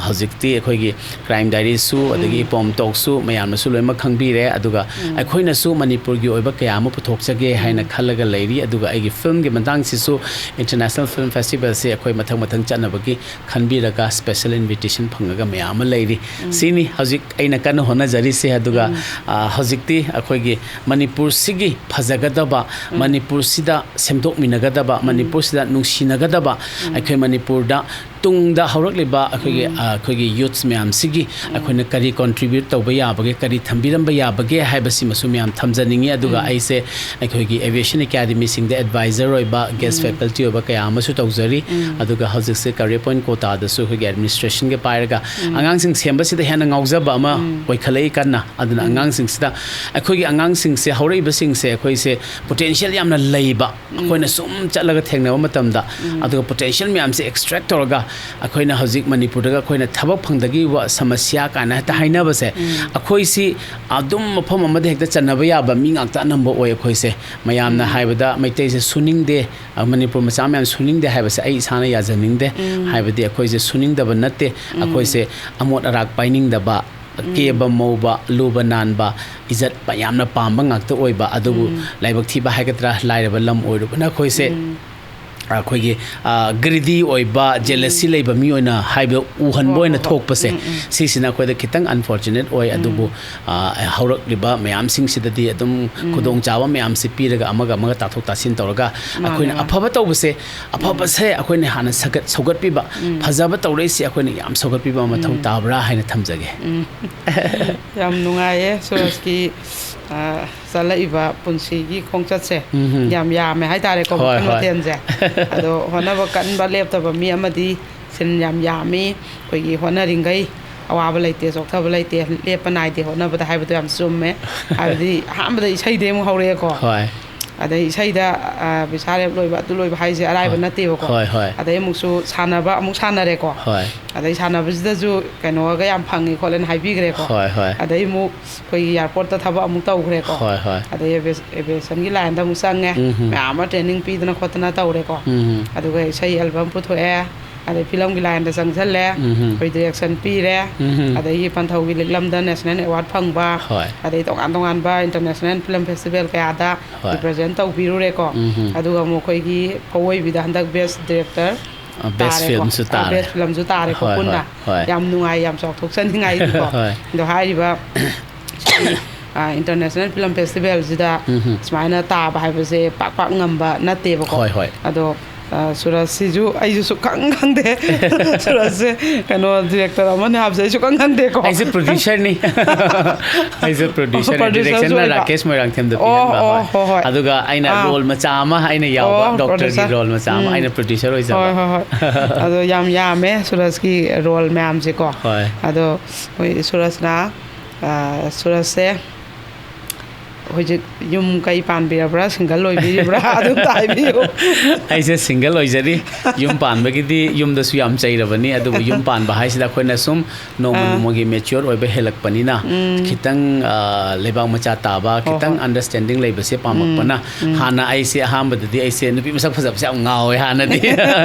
ꯍꯧꯖꯤꯛꯇꯤ ꯑꯩꯈꯣꯏꯒꯤ Crime Diaryꯁꯨ, ꯑꯗꯒꯤ ꯏꯄꯣꯝ ꯇꯣꯛꯁꯁꯨ ꯃꯌꯥꯝꯅꯁꯨ ꯂꯣꯏꯅꯃꯛ ꯈꯪꯕꯤꯔꯦ꯫ ꯑꯗꯨꯒ ꯑꯩꯈꯣꯏꯅꯁꯨ ꯃꯅꯤꯄꯨꯔꯒꯤ ꯑꯣꯏꯕ ꯀꯌꯥ ꯑꯃ ꯄꯨꯊꯣꯛꯆꯒꯦ ꯍꯥꯏꯅ ꯈꯜꯂꯒ ꯂꯩꯔꯤ꯫ ꯑꯗꯨꯒ ꯑꯩꯒꯤ filmꯒꯤ ꯃꯇꯥꯡꯁꯤꯁꯨ International Film Festivalꯁꯦ ꯑꯩꯈꯣꯏ ꯃꯊꯪ ꯃꯊꯪ ꯆꯠꯅꯕꯒꯤ ꯈꯟꯕꯤꯔꯒ special invitation ꯐꯪꯉꯒ ꯃꯌꯥꯝ ꯑꯃ ꯂꯩꯔꯤ꯫ ꯁꯤꯅꯤ ꯍꯧꯖꯤꯛ ꯑꯩꯅ ꯀꯟꯅ ꯍꯣꯠꯅꯖꯔꯤꯁꯦ꯫ ꯑꯗꯨꯒ, ꯑ, ꯍꯧꯖꯤꯛꯇꯤ ꯑꯩꯈꯣꯏꯒꯤ ꯃꯅꯤꯄꯨꯔꯁꯤꯒꯤ ꯐꯖꯒꯗꯕ, ꯃꯅꯤꯄꯨꯔꯁꯤꯗ ꯁꯦꯝꯗꯣꯛꯃꯤꯟꯅꯒꯗꯕ, ꯃꯅꯤꯄꯨꯔꯁꯤꯗ ꯅꯨꯡꯁꯤꯅꯒꯗꯕ, ꯑꯩꯈꯣꯏ ꯃꯅꯤꯄꯨꯔꯗ ꯇꯨꯡꯗ ꯍꯧꯔꯛꯂꯤꯕ ꯑꯩꯈꯣꯏꯒꯤ, ꯑ, ꯑꯩꯈꯣꯏꯒꯤ youths ꯃꯌꯥꯝꯁꯤꯒꯤ ꯑꯩꯈꯣꯏꯅ ꯀꯔꯤ contribute ꯇꯧꯕ ꯌꯥꯕꯒꯦ, ꯀꯔꯤ ꯊꯝꯕꯤꯔꯝꯕ ꯌꯥꯕꯒꯦ ꯍꯥꯏꯕꯁꯤꯃꯁꯨ ꯃꯌꯥꯝ ꯊꯝꯖꯅꯤꯡꯉꯤ꯫ ꯑꯗꯨꯒ ꯑꯩꯁꯦ ꯑꯩꯈꯣꯏꯒꯤ Aviation Academyꯁꯤꯡꯗ advisor ꯑꯣꯏꯕ, guest faculty ꯑꯣꯏꯕ ꯀꯌꯥ ꯑꯃꯁꯨ ꯇꯧꯖꯔꯤ꯫ ꯑꯗꯨꯒ ꯍꯧꯖꯤꯛꯁꯦ career point quotaꯗꯁꯨ ꯑꯩꯈꯣꯏꯒꯤ administrationꯒ ꯄꯥꯏꯔꯒ ꯑꯉꯥꯡꯁꯤꯡ ꯁꯦꯝꯕꯁꯤꯗ ꯍꯦꯟꯅ ꯉꯥꯎꯖꯕ ꯑꯃ ꯑꯣꯏꯈꯠꯂꯛꯏ ꯀꯟꯅ꯫ ꯑꯗꯨꯅ ꯑꯉꯥꯡꯁꯤꯡꯁꯤꯗ, ꯑꯩꯈꯣꯏꯒꯤ ꯑꯉꯥꯡꯁꯤꯡꯁꯦ, ꯍꯧꯔꯛꯏꯕꯁꯤꯡꯁꯦ ꯑꯩꯈꯣꯏꯁꯦ potential ꯌꯥꯝꯅ ꯂꯩꯕ, ꯑꯩꯈꯣꯏꯅ ꯁꯨꯝ ꯆꯠꯂꯒ ꯊꯦꯡꯅꯕ ꯃꯇꯝꯗ, ꯑꯗꯨꯒ potential ꯃꯌꯥꯝꯁꯦ extract ꯇꯧꯔꯒ ꯑꯩꯈꯣꯏꯅ ꯍꯧꯖꯤꯛ ꯃꯅꯤꯄꯨꯔꯗꯒ ꯑꯩꯈꯣꯏꯅ ꯊꯕꯛ ꯐꯪꯗꯒꯤꯕ ꯁꯃꯁ꯭ꯌꯥ ꯀꯥꯏꯅ ꯍꯦꯛꯇ ꯍꯥꯏꯅꯕꯁꯦ, ꯑꯩꯈꯣꯏꯁꯤ ꯑꯗꯨꯝ ꯃꯐꯝ ꯑꯃꯗ ꯍꯦꯛꯇ ꯆꯟꯅꯕ ꯌꯥꯕ ꯃꯤ ꯉꯥꯛꯇ ꯑꯅꯝꯕ ꯑꯣꯏ꯫ ꯑꯩꯈꯣꯏꯁꯦ ꯃꯌꯥꯝꯅ ꯍꯥꯏꯕꯗ ꯃꯩꯇꯩꯁꯦ ꯁꯨꯅꯤꯡꯗꯦ, ꯑ, ꯃꯅꯤꯄꯨꯔ ꯃꯆꯥ ꯃꯌꯥꯝ ꯁꯨꯅꯤꯡꯗꯦ ꯍꯥꯏꯕꯁꯦ ꯑꯩ ꯏꯁꯥꯅ ꯌꯥꯖꯅꯤꯡꯗꯦ꯫ ꯍꯥꯏꯕꯗꯤ ꯑꯩꯈꯣꯏꯁꯦ ꯁꯨꯅꯤꯡꯗꯕ ꯅꯠꯇꯦ, ꯑꯩꯈꯣꯏꯁꯦ ꯑꯃꯣꯠ ꯑꯔꯥꯛ ꯄꯥꯏꯅꯤꯡꯗꯕ, ꯀꯦꯕ ꯃꯧꯕ, ꯂꯨꯕ ꯅꯥꯟꯕ, ꯏꯖꯠ ꯄ-, ꯌꯥꯝꯅ ꯄꯥꯝꯕ ꯉꯥꯛꯇ ꯑꯣꯏꯕ꯫ ꯑꯗꯨꯕꯨ ꯂꯥꯏꯕꯛ ꯊꯤꯕ ꯍꯥꯏꯒꯗ꯭ꯔꯥ, ꯂꯥꯏꯔꯕ ꯂꯝ ꯑꯣꯏꯔꯨꯕꯅ ꯑꯩꯈꯣꯏꯁꯦ, ꯑꯩꯈꯣꯏꯒꯤ, ꯑ, greedy ꯑꯣꯏꯕ, jealousy ꯂꯩꯕ ꯃꯤ ꯑꯣꯏꯅ ꯍꯥꯏꯕ ꯎꯍꯟꯕ ꯍꯣꯏ, ꯑꯣꯏꯅ ꯍꯣꯏ, ꯍꯣꯏ꯫ ꯊꯣꯛꯄꯁꯦ, ꯁꯤꯁꯤꯅ ꯑꯩꯈꯣꯏꯗ ꯈꯤꯇꯪ unfortunate ꯑꯣꯏ꯫ ꯑꯗꯨꯕꯨ, ꯑ, ꯍꯧꯔꯛꯂꯤꯕ ꯃꯌꯥꯝꯁꯤꯡꯁꯤꯗꯗꯤ ꯑꯗꯨꯝ ꯈꯨꯗꯣꯡꯆꯥꯕ ꯃꯌꯥꯝꯁꯤ ꯄꯤꯔꯒ ꯑꯃꯒ ꯑꯃꯒ ꯇꯥꯊꯣꯛ ꯇꯥꯁꯤꯟ ꯇꯧꯔꯒ ꯃꯥꯅꯦ, ꯑꯩꯈꯣꯏꯅ ꯃꯥꯅꯦ꯫ ꯑꯐꯕ ꯇꯧꯕꯁꯦ, ꯑꯐꯕꯁꯦ ꯑꯩꯈꯣꯏꯅ ꯍꯥꯟꯅ ꯁꯧꯒꯠ-, ꯁꯧꯒꯠꯄꯤꯕ, ꯐꯖꯕ ꯇꯧꯔꯛꯏꯁꯦ ꯑꯩꯈꯣꯏꯅ ꯌꯥꯝ ꯁꯧꯒꯠꯄꯤꯕ ꯑꯃ ꯃꯊꯧ ꯇꯥꯕ꯭ꯔꯥ ꯍꯥꯏꯅ ꯊꯝꯖꯒꯦ꯫ ꯌꯥꯝ ꯅꯨꯡꯉꯥꯏꯌꯦ ꯁꯨꯔꯖꯀꯤ, ꯑ, ꯆꯠꯂꯛꯏꯕ ꯄꯨꯟꯁꯤꯒꯤ ꯈꯣꯡꯆꯠꯁꯦ꯫ ꯌꯥꯝ ꯌꯥꯝꯃꯦ ꯍꯥꯏꯇꯥꯔꯦꯀꯣ, ꯍꯣꯏ, ꯃꯈꯜ ꯍꯣꯏ꯫ ꯃꯊꯦꯜꯁꯦ꯫ ꯑꯗꯣ ꯍꯣꯠꯅꯕ ꯀꯟꯕ ꯂꯦꯞꯇꯕ ꯃꯤ ꯑꯃꯗꯤ ꯁꯤꯟ ꯌꯥꯝ ꯌꯥꯝꯃꯤ꯫ ꯑꯩꯈꯣꯏꯒꯤ ꯍꯣꯠꯅꯔꯤꯉꯩ ꯑꯋꯥꯕ ꯂꯩꯇꯦ, ꯆꯣꯛꯊꯕ ꯂꯩꯇꯦ, ꯂꯦꯞꯄ ꯅꯥꯏꯗꯦ ꯍꯣꯠꯅꯕꯗ ꯍꯥꯏꯕꯗꯣ ꯌꯥꯝ ꯆꯨꯝꯃꯦ꯫ ꯍꯥꯏꯕꯗꯤ ꯑꯍꯥꯟꯕꯗ ꯏꯁꯩꯗꯩ ꯑꯃꯨꯛ ꯍꯧꯔꯛꯑꯦꯀꯣ꯫ ꯍꯣꯏ꯫ ꯑꯗꯩ ꯏꯁꯩꯗ ꯕꯤꯁꯥ ꯔꯦꯞ ꯂꯣꯏꯕ, ꯑꯗꯨ ꯂꯣꯏꯕ ꯍꯥꯏꯁꯦ ꯑꯔꯥꯏꯕ ꯅꯠꯇꯦꯕꯀꯣ꯫ ꯍꯣꯏ, ꯍꯣꯏ꯫ ꯑꯗꯩ ꯑꯃꯨꯛꯁꯨ ꯁꯥꯟꯅꯕ ꯑꯃꯨꯛ ꯁꯥꯟꯅꯔꯦꯀꯣ꯫ ꯍꯣꯏ꯫ ꯑꯗꯩ ꯁꯥꯟꯅꯕꯁꯤꯗꯁꯨ ꯀꯩꯅꯣꯒ ꯌꯥꯝ ꯐꯪꯉꯤ ꯈꯣꯠꯂꯦꯅ ꯍꯥꯏꯕꯤꯈ꯭ꯔꯦꯀꯣ꯫ ꯍꯣꯏ, ꯍꯣꯏ꯫ ꯑꯗꯩ ꯑꯃꯨꯛ ꯑꯩꯈꯣꯏꯒꯤ ꯑꯦꯌꯥꯔꯄꯣꯔꯠꯇ ꯊꯕꯛ ꯑꯃꯨꯛ ꯇꯧꯈ꯭ꯔꯦꯀꯣ꯫ ꯍꯣꯏ, ꯍꯣꯏ꯫ ꯑꯗꯩ ꯑꯦꯚꯤꯌꯦꯁꯟꯒꯤ ꯂꯥꯏꯟꯗ ꯑꯃꯨꯛ ꯆꯪꯉꯦ꯫ ꯎꯝ ꯍꯝ꯫ ꯃꯌꯥꯝ ꯑꯃ ꯇ꯭ꯔꯦꯅꯤꯡ ꯄꯤꯗꯅ ꯈꯣꯠꯇꯅ ꯇꯧꯔꯦꯀꯣ꯫ ꯎꯝ ꯍꯝ꯫ ꯑꯗꯨꯒ ꯏꯁꯩ ꯑꯦꯜꯕꯝ ꯄꯨꯊꯣꯛꯑꯦ꯫ ꯑꯗꯩ ꯐꯤꯂꯝꯒꯤ ꯂꯥꯏꯟꯗ ꯆꯪꯁꯜꯂꯦ꯫ ꯎꯝ ꯍꯝ꯫ ꯑꯩꯈꯣꯏ ꯗꯤꯔꯦꯛꯁꯟ ꯄꯤꯔꯦ꯫ ꯎꯝ ꯍꯝ꯫ ꯑꯗꯒꯤ ꯄꯟꯊꯧꯒꯤ ꯂꯤꯛꯂꯝꯗ ꯅꯦꯁꯅꯦꯜ ꯑꯦꯋꯥꯔꯗ ꯐꯪꯕ꯫ ꯍꯣꯏ꯫ ꯑꯗꯩ ꯇꯣꯉꯥꯟ ꯇꯣꯉꯥꯟꯕ ꯏꯟꯇꯔꯅꯦꯁꯅꯦꯜ ꯐꯤꯂꯝ ꯐꯦꯁꯇꯤꯚꯦꯜ ꯀꯌꯥꯗ ꯍꯣꯏ꯫ ꯔꯤꯄ꯭ꯔꯖꯦꯟ ꯇꯧꯕꯤꯔꯨꯔꯦꯀꯣ꯫ ꯎꯝ ꯍꯝ꯫ ꯑꯗꯨꯒ ꯑꯃꯨꯛ ꯑꯩꯈꯣꯏꯒꯤ ꯐꯧꯑꯣꯏꯕꯤꯗ ꯍꯟꯗꯛ ꯕꯦꯁ ꯗꯤꯔꯦꯛꯇꯔ ꯑ, ꯕꯦꯁ ꯐꯤꯂꯝꯁꯨ ꯇꯥꯔꯦ꯫ ꯕꯦꯁ ꯐꯤꯂꯝꯁꯨ ꯇꯥꯔꯦꯀꯣ ꯍꯣꯏ, ꯄꯨꯟꯅ꯫ ꯍꯣꯏ, ꯍꯣꯏ꯫ ꯌꯥꯝ ꯅꯨꯡꯉꯥꯏ, ꯌꯥꯝ ꯆꯥꯎꯊꯣꯛꯆꯅꯤꯡꯉꯥꯏꯅꯤꯀꯣ꯫ ꯍꯣꯏ꯫ ꯑꯗꯣ ꯍꯥꯏꯔꯤꯕ ꯏꯟꯇꯔꯅꯦꯁꯅꯦꯜ ꯐꯤꯂꯝ ꯐꯦꯁꯇꯤꯚꯦꯜꯁꯤꯗ ꯎꯝ ꯍꯝ꯫ ꯁꯨꯃꯥꯏꯅ ꯇꯥꯕ ꯍꯥꯏꯕꯁꯦ ꯄꯥꯛ ꯄꯥꯛ ꯉꯝꯕ ꯅꯠꯇꯦꯕꯀꯣ꯫ ꯍꯣꯏ, ꯍꯣꯏ꯫ ꯑꯗꯣ ꯑ, ꯁꯨꯔꯖꯁꯤꯁꯨ ꯑꯩꯁꯨ ꯁꯨꯈꯪ ꯈꯪꯗꯦ꯫ ꯁꯨꯔꯖꯁꯦ ꯀꯩꯅꯣ ꯗꯤꯔꯦꯛꯇꯔ ꯑꯃꯅꯦ ꯍꯥꯏꯕꯁꯦ ꯑꯩ ꯁꯨꯈꯪ ꯈꯪꯗꯦꯀꯣ꯫ ꯑꯩꯁꯦ ꯄ꯭ꯔꯣꯗ꯭ꯌꯨꯁꯔꯅꯤ꯫ ꯑꯩꯁꯦ ꯄ꯭ꯔꯣꯗ꯭ꯌꯨꯁꯔꯅꯤ꯫ ꯄ꯭ꯔꯣꯗ꯭ꯌꯨꯁꯔꯁꯨ ꯗꯤꯔꯦꯛꯁꯟꯅ ꯑꯣꯏꯕ꯫ ꯔꯥꯀꯦꯁ ꯃꯣꯏꯔꯥꯡꯊꯦꯝꯗ ꯑꯣ, ꯄꯤꯍꯟꯕ꯫ ꯑꯣ, ꯍꯣꯏ꯫ ꯍꯣꯏ, ꯍꯣꯏ꯫ ꯑꯗꯨꯒ ꯑꯩꯅ ꯑꯥ꯫ ꯔꯣꯜ ꯃꯆꯥ ꯑꯃ ꯑꯩꯅ ꯌꯥꯎꯕ, ꯑꯣ, ꯗꯣꯛꯇꯔꯒꯤ ꯄ꯭ꯔꯣꯗ꯭ꯌꯨꯁꯔ꯫ ꯔꯣꯜ ꯃꯆꯥ ꯑꯃ ꯎꯝ꯫ ꯑꯩꯅ ꯄ꯭ꯔꯣꯗ꯭ꯌꯨꯁꯔ ꯑꯣꯏꯖꯕ꯫ ꯍꯣꯏ, ꯍꯣꯏ, ꯍꯣꯏ꯫ ꯑꯗꯣ ꯌꯥꯝ ꯌꯥꯝꯃꯦ ꯁꯨꯔꯖꯀꯤ ꯔꯣꯜ ꯃꯌꯥꯝꯁꯦꯀꯣ꯫ ꯍꯣꯏ꯫ ꯑꯗꯣ ꯑꯩꯈꯣꯏ ꯁꯨꯔꯖꯅ, ꯑ, ꯁꯨꯔꯖꯁꯦ ꯍꯧꯖꯤꯛ ꯌꯨꯝ ꯀꯩ ꯄꯥꯟꯕꯤꯔꯕ꯭ꯔꯥ, ꯁꯤꯡꯒꯜ ꯑꯣꯏꯕꯤꯔꯤꯕ꯭ꯔꯥ? ꯑꯗꯨꯝꯇ ꯍꯥꯏꯕꯤꯌꯨ꯫ ꯑꯩꯁꯦ ꯁꯤꯡꯒꯜ ꯑꯣꯏꯖꯔꯤ꯫ ꯌꯨꯝ ꯄꯥꯟꯕꯒꯤꯗꯤ ꯌꯨꯝꯗꯁꯨ ꯌꯥꯝ ꯆꯩꯔꯕꯅꯤ, ꯑꯗꯨꯕꯨ ꯌꯨꯝ ꯄꯥꯟꯕ ꯍꯥꯏꯁꯤꯗ ꯑꯩꯈꯣꯏꯅ ꯁꯨꯝ ꯅꯣꯡꯃ ꯑꯥ꯫ ꯅꯣꯡꯃꯒꯤ ꯃꯦꯆ꯭ꯌꯣꯔ ꯑꯣꯏꯕ ꯍꯦꯜꯂꯛꯄꯅꯤꯅ ꯎꯝ꯫ ꯈꯤꯇꯪ, ꯑ, ꯂꯩꯕꯥꯛ ꯃꯆꯥ ꯇꯥꯕ, ꯍꯣꯏ, ꯈꯤꯇꯪ ꯍꯣꯏ꯫ ꯑꯟꯗꯔꯁ꯭ꯇꯦꯟꯗꯤꯡ ꯂꯩꯕꯁꯦ ꯄꯥꯝꯃꯛꯄꯅ꯫ ꯎꯝ꯫ ꯍꯥꯟꯅ ꯑꯩꯁꯦ ꯑꯍꯥꯟꯕꯗꯗꯤ ꯑꯩꯁꯦ ꯅꯨꯄꯤ ꯃꯁꯛ ꯐꯖꯕꯁꯦ ꯌꯥꯝ ꯉꯥꯎꯋꯦ ꯍꯥꯟꯅꯗꯤ꯫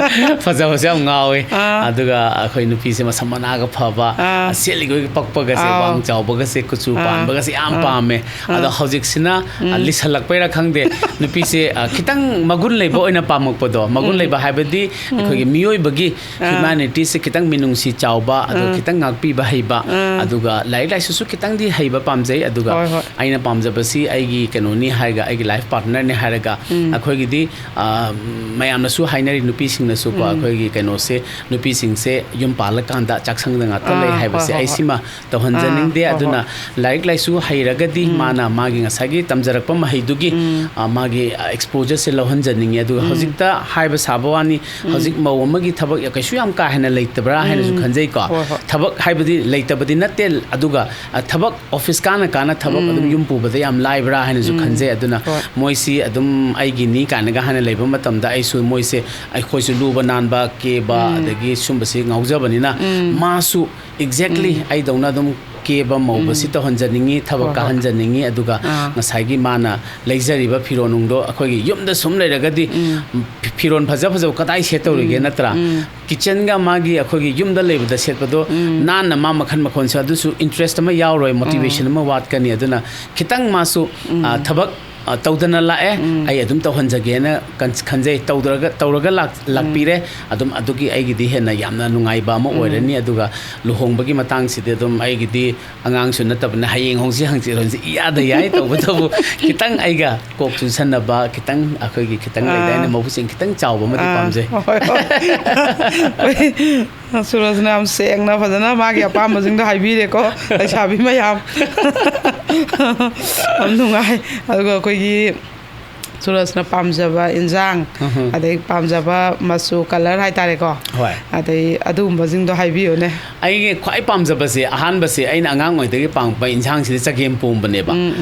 ꯐꯖꯕꯁꯦ ꯌꯥꯝ ꯉꯥꯎꯋꯦ꯫ ꯑꯥ꯫ ꯑꯗꯨꯒ ꯑꯩꯈꯣꯏ ꯅꯨꯄꯤꯁꯦ ꯃꯁꯝ ꯃꯅꯥꯒ ꯐꯕ, ꯑꯥ꯫ ꯁꯦꯠꯂꯤꯈꯣꯏ ꯄꯛꯄꯒꯁꯦ, ꯑꯥꯎ꯫ ꯋꯥꯡ ꯆꯥꯎꯕꯒꯁꯦ, ꯀꯨꯆꯨ ꯑꯥ꯫ ꯄꯥꯟꯕꯒꯁꯦ ꯌꯥꯝ ꯑꯥ꯫ ꯄꯥꯝꯃꯦ꯫ ꯑꯗꯣ ꯑꯥ꯫ ꯍꯧꯖꯤꯛꯁꯤꯅ, ꯑ, ꯎꯝ꯫ ꯂꯤꯁꯜꯂꯛꯄꯩꯔꯥ ꯈꯪꯗꯦ, ꯅꯨꯄꯤꯁꯦ, ꯑ, ꯈꯤꯇꯪ ꯃꯒꯨꯟ ꯂꯩꯕ ꯑꯣꯏꯅ ꯄꯥꯝꯃꯛꯄꯗꯣ꯫ ꯃꯒꯨꯟ ꯎꯝ꯫ ꯂꯩꯕ ꯍꯥꯏꯕꯗꯤ ꯎꯝ꯫ ꯑꯩꯈꯣꯏꯒꯤ ꯃꯤꯑꯣꯏꯕꯒꯤ ꯑꯥ꯫ ꯍ꯭ꯌꯨꯃꯦꯅꯤꯇꯤꯁꯦ ꯈꯤꯇꯪ ꯃꯤꯅꯨꯡꯁꯤ ꯆꯥꯎꯕ, ꯑꯗꯨꯒ ꯑꯥ꯫ ꯈꯤꯇꯪ ꯉꯥꯛꯄꯤꯕ ꯍꯩꯕ, ꯑꯥ꯫ ꯑꯗꯨꯒ ꯂꯥꯏꯔꯤꯛ ꯂꯥꯏꯁꯨꯁꯨ ꯈꯤꯇꯪꯗꯤ ꯍꯩꯕ ꯄꯥꯝꯖꯩ꯫ ꯑꯗꯨꯒ ꯍꯣꯏ, ꯍꯣꯏ꯫ ꯑꯩꯅ ꯄꯥꯝꯖꯕꯁꯤ ꯑꯩꯒꯤ ꯀꯩꯅꯣꯅꯤ ꯍꯥꯏꯔꯒ, ꯑꯩꯒꯤ ꯂꯥꯏꯐ ꯄꯥꯔꯠꯅꯔꯅꯤ ꯍꯥꯏꯔꯒ, ꯎꯝ꯫ ꯑꯩꯈꯣꯏꯒꯤꯗꯤ, ꯑ, ꯃꯌꯥꯝꯅꯁꯨ ꯍꯥꯏꯅꯔꯤ, ꯅꯨꯄꯤꯁꯤꯡꯅꯁꯨꯀꯣ, ꯎꯝ꯫ ꯑꯩꯈꯣꯏꯒꯤ ꯀꯩꯅꯣꯁꯦ, ꯅꯨꯄꯤꯁꯤꯡꯁꯦ ꯌꯨꯝ ꯄꯥꯜꯂꯀꯥꯟꯗ ꯆꯥꯛꯁꯪꯗ ꯉꯥꯛꯇ ꯂꯩ ꯑꯥ, ꯍꯥꯏꯕꯁꯦ꯫ ꯍꯣꯏ, ꯍꯣꯏ, ꯑꯩ ꯍꯣꯏ꯫ ꯁꯤꯃ ꯇꯧꯍꯟꯖꯅꯤꯡꯗꯦ꯫ ꯑꯥ, ꯍꯣꯏ, ꯑꯗꯨꯅ ꯍꯣꯏ꯫ ꯂꯥꯏꯔꯤꯛ ꯂꯥꯏꯁꯨ ꯍꯩꯔꯒꯗꯤ ꯎꯝ꯫ ꯃꯥꯅ ꯃꯥꯒꯤ ꯉꯁꯥꯏꯒꯤ ꯇꯝꯖꯔꯛꯄ ꯃꯍꯩꯗꯨꯒꯤ, ꯎꯝ꯫ ꯑ, ꯃꯥ ꯃꯥꯒꯤ ꯑꯦꯛꯁꯄꯣꯖꯔꯁꯦ ꯂꯧꯍꯟꯖꯅꯤꯡꯉꯤ꯫ ꯑꯗꯨꯒ ꯍꯧꯖꯤꯛꯇ ꯍꯥꯏꯕ ꯁꯥꯕ ꯋꯥꯅꯤ, ꯍꯧꯖꯤꯛ ꯃꯧ ꯑꯃꯒꯤ ꯊꯕꯛ ꯀꯩꯁꯨ ꯌꯥꯝ ꯀꯥ ꯍꯦꯟꯅ ꯂꯩꯇꯕ꯭ꯔꯥ ꯍꯥꯏꯅꯁꯨ ꯈꯟꯖꯩꯀꯣ꯫ ꯍꯣꯏ, ꯍꯣꯏ꯫ ꯊꯕꯛ ꯍꯥꯏꯕꯗꯤ ꯂꯩꯇꯕꯗꯤ ꯅꯠꯇꯦ, ꯑꯗꯨꯒ ꯑ, ꯊꯕꯛ ꯑꯣꯐꯤꯁ ꯀꯥꯅ ꯀꯥꯅ ꯊꯕꯛ ꯑꯗꯨꯝ ꯌꯨꯝ ꯄꯨꯕꯗ ꯌꯥꯝ ꯂꯥꯏꯕ꯭ꯔꯥ ꯍꯥꯏꯅꯁꯨ ꯈꯟꯖꯩ꯫ ꯑꯗꯨꯅ ꯍꯣꯏ꯫ ꯃꯣꯏꯁꯤ ꯑꯗꯨꯝ ꯑꯩꯒꯤꯅꯤ ꯀꯥꯏꯅꯒ ꯍꯥꯏꯅ ꯂꯩꯕ ꯃꯇꯝꯗ ꯑꯩꯁꯨ ꯃꯣꯏꯁꯦ, ꯑꯩꯈꯣꯏꯁꯨ ꯂꯨꯕ ꯅꯥꯟꯕ, ꯀꯦꯕ, ꯑꯗꯒꯤ ꯁꯨꯝꯕꯁꯤ ꯉꯥꯎꯖꯕꯅꯤꯅ ꯃꯥꯁꯨ ꯑꯦꯛꯖꯦꯛꯂꯤ ꯑꯩꯗꯧꯅ ꯑꯗꯨꯝ ꯀꯦꯕ ꯃꯧꯕꯁꯤ ꯇꯧꯍꯟꯖꯅꯤꯡꯉꯤ, ꯊꯕꯛ ꯍꯣꯏ, ꯍꯣꯏ꯫ ꯀꯥꯍꯟꯖꯅꯤꯡꯉꯤ꯫ ꯑꯗꯨꯒ ꯑꯥ꯫ ꯉꯁꯥꯏꯒꯤ ꯃꯥꯅ ꯂꯩꯖꯔꯤꯕ ꯐꯤꯔꯣꯟ ꯅꯨꯡꯗꯣ ꯑꯩꯈꯣꯏꯒꯤ ꯌꯨꯝꯗ ꯁꯨꯝ ꯂꯩꯔꯒꯗꯤ ꯐꯤ-, ꯐꯤꯔꯣꯟ ꯐꯖ ꯐꯖꯕ ꯀꯗꯥꯏ ꯁꯦꯠꯇꯧꯔꯤꯒꯦ, ꯅꯠꯇ꯭ꯔꯥ? ꯀꯤꯠꯆꯟꯒ ꯃꯥꯒꯤ ꯑꯩꯈꯣꯏꯒꯤ ꯌꯨꯝꯗ ꯂꯩꯕꯗ ꯁꯦꯠꯄꯗꯣ ꯅꯥꯟꯅ ꯃꯥ ꯃꯈꯜ ꯃꯈꯜꯁꯦ ꯑꯗꯨꯁꯨ ꯏꯟꯇꯔꯦꯁ ꯑꯃ ꯌꯥꯎꯔꯣꯏ, ꯃꯣꯇꯤꯚꯦꯁꯟ ꯑꯃ ꯋꯥꯠꯀꯅꯤ꯫ ꯑꯗꯨꯅ ꯈꯤꯇꯪ ꯃꯥꯁꯨ, ꯑ, ꯊꯕꯛ, ꯑ, ꯇꯧꯗꯅ ꯂꯥꯛꯑꯦ, ꯑꯩ ꯑꯗꯨꯝ ꯇꯧꯍꯟꯖꯒꯦꯅ ꯀꯟ-, ꯈꯟꯖꯩ꯫ ꯇꯧꯗ꯭ꯔꯒ, ꯇꯧꯔꯒ ꯂꯥꯛ-, ꯂꯥꯛꯄꯤꯔꯦ꯫ ꯑꯗꯨꯝ ꯑꯗꯨꯒꯤ ꯑꯩꯒꯤꯗꯤ ꯍꯦꯟꯅ ꯌꯥꯝꯅ ꯅꯨꯡꯉꯥꯏꯕ ꯑꯃ ꯑꯣꯏꯔꯅꯤ꯫ ꯑꯗꯨꯒ ꯂꯨꯍꯣꯡꯕꯒꯤ ꯃꯇꯥꯡꯁꯤꯗꯤ ꯑꯗꯨꯝ ꯑꯩꯒꯤꯗꯤ ꯑꯉꯥꯡꯁꯨ ꯅꯠꯇꯕꯅ ꯍꯌꯦꯡ ꯍꯣꯡꯁꯤ ꯍꯪꯆꯤꯠ ꯍꯣꯡꯁꯤ ꯏꯌꯥꯗ ꯌꯥꯏ꯫ ꯇꯧꯕꯇꯕꯨ ꯈꯤꯇꯪ ꯑꯩꯒ ꯀꯣꯛ ꯆꯨꯁꯟꯅꯕ, ꯈꯤꯇꯪ ꯑꯩꯈꯣꯏꯒꯤ ꯈꯤꯇꯪ ꯂꯩꯗꯥꯏꯅꯦ, ꯑꯥ꯫ ꯃꯕꯨꯛꯁꯤꯡ ꯈꯤꯇꯪ ꯆꯥꯎꯕ ꯑꯃꯗꯤ ꯑꯥ, ꯄꯥꯝꯖꯩ꯫ ꯍꯣꯏ, ꯍꯣꯏ꯫ ꯑꯩꯈꯣꯏ ꯁꯨꯔꯖꯅ ꯌꯥꯝ ꯁꯦꯡꯅ ꯐꯖꯅ ꯃꯥꯒꯤ ꯑꯄꯥꯝꯕꯁꯤꯡꯗꯣ ꯍꯥꯏꯕꯤꯔꯦꯀꯣ, ꯂꯩꯁꯥꯕꯤ ꯃꯌꯥꯝ꯫ ꯌꯥꯝ ꯅꯨꯡꯉꯥꯏ꯫ ꯑꯗꯨꯒ ꯑꯩꯈꯣꯏꯒꯤ ꯁꯨꯔꯖꯅ ꯄꯥꯝꯖꯕ ꯏꯟꯖꯥꯡ, ꯎꯝꯍꯨꯝ꯫ ꯑꯗꯩ ꯄꯥꯝꯖꯕ ꯃꯆꯨ, ꯀꯂꯔ ꯍꯥꯏꯇꯥꯔꯦꯀꯣ꯫ ꯍꯣꯏ꯫ ꯑꯗꯩ ꯑꯗꯨꯒꯨꯝꯕꯁꯤꯡꯗꯣ ꯍꯥꯏꯕꯤꯌꯨꯅꯦ꯫ ꯑꯩꯒꯤ ꯈ꯭ꯋꯥꯏ ꯄꯥꯝꯖꯕꯁꯦ, ꯑꯍꯥꯟꯕꯁꯦ ꯑꯩꯅ ꯑꯉꯥꯡ ꯑꯣꯏꯗꯒꯤ ꯄꯥꯝꯕ ꯏꯟꯁꯥꯡꯁꯤꯗꯤ ꯆꯒꯦꯝ ꯄꯣꯝꯕꯅꯦꯕ꯫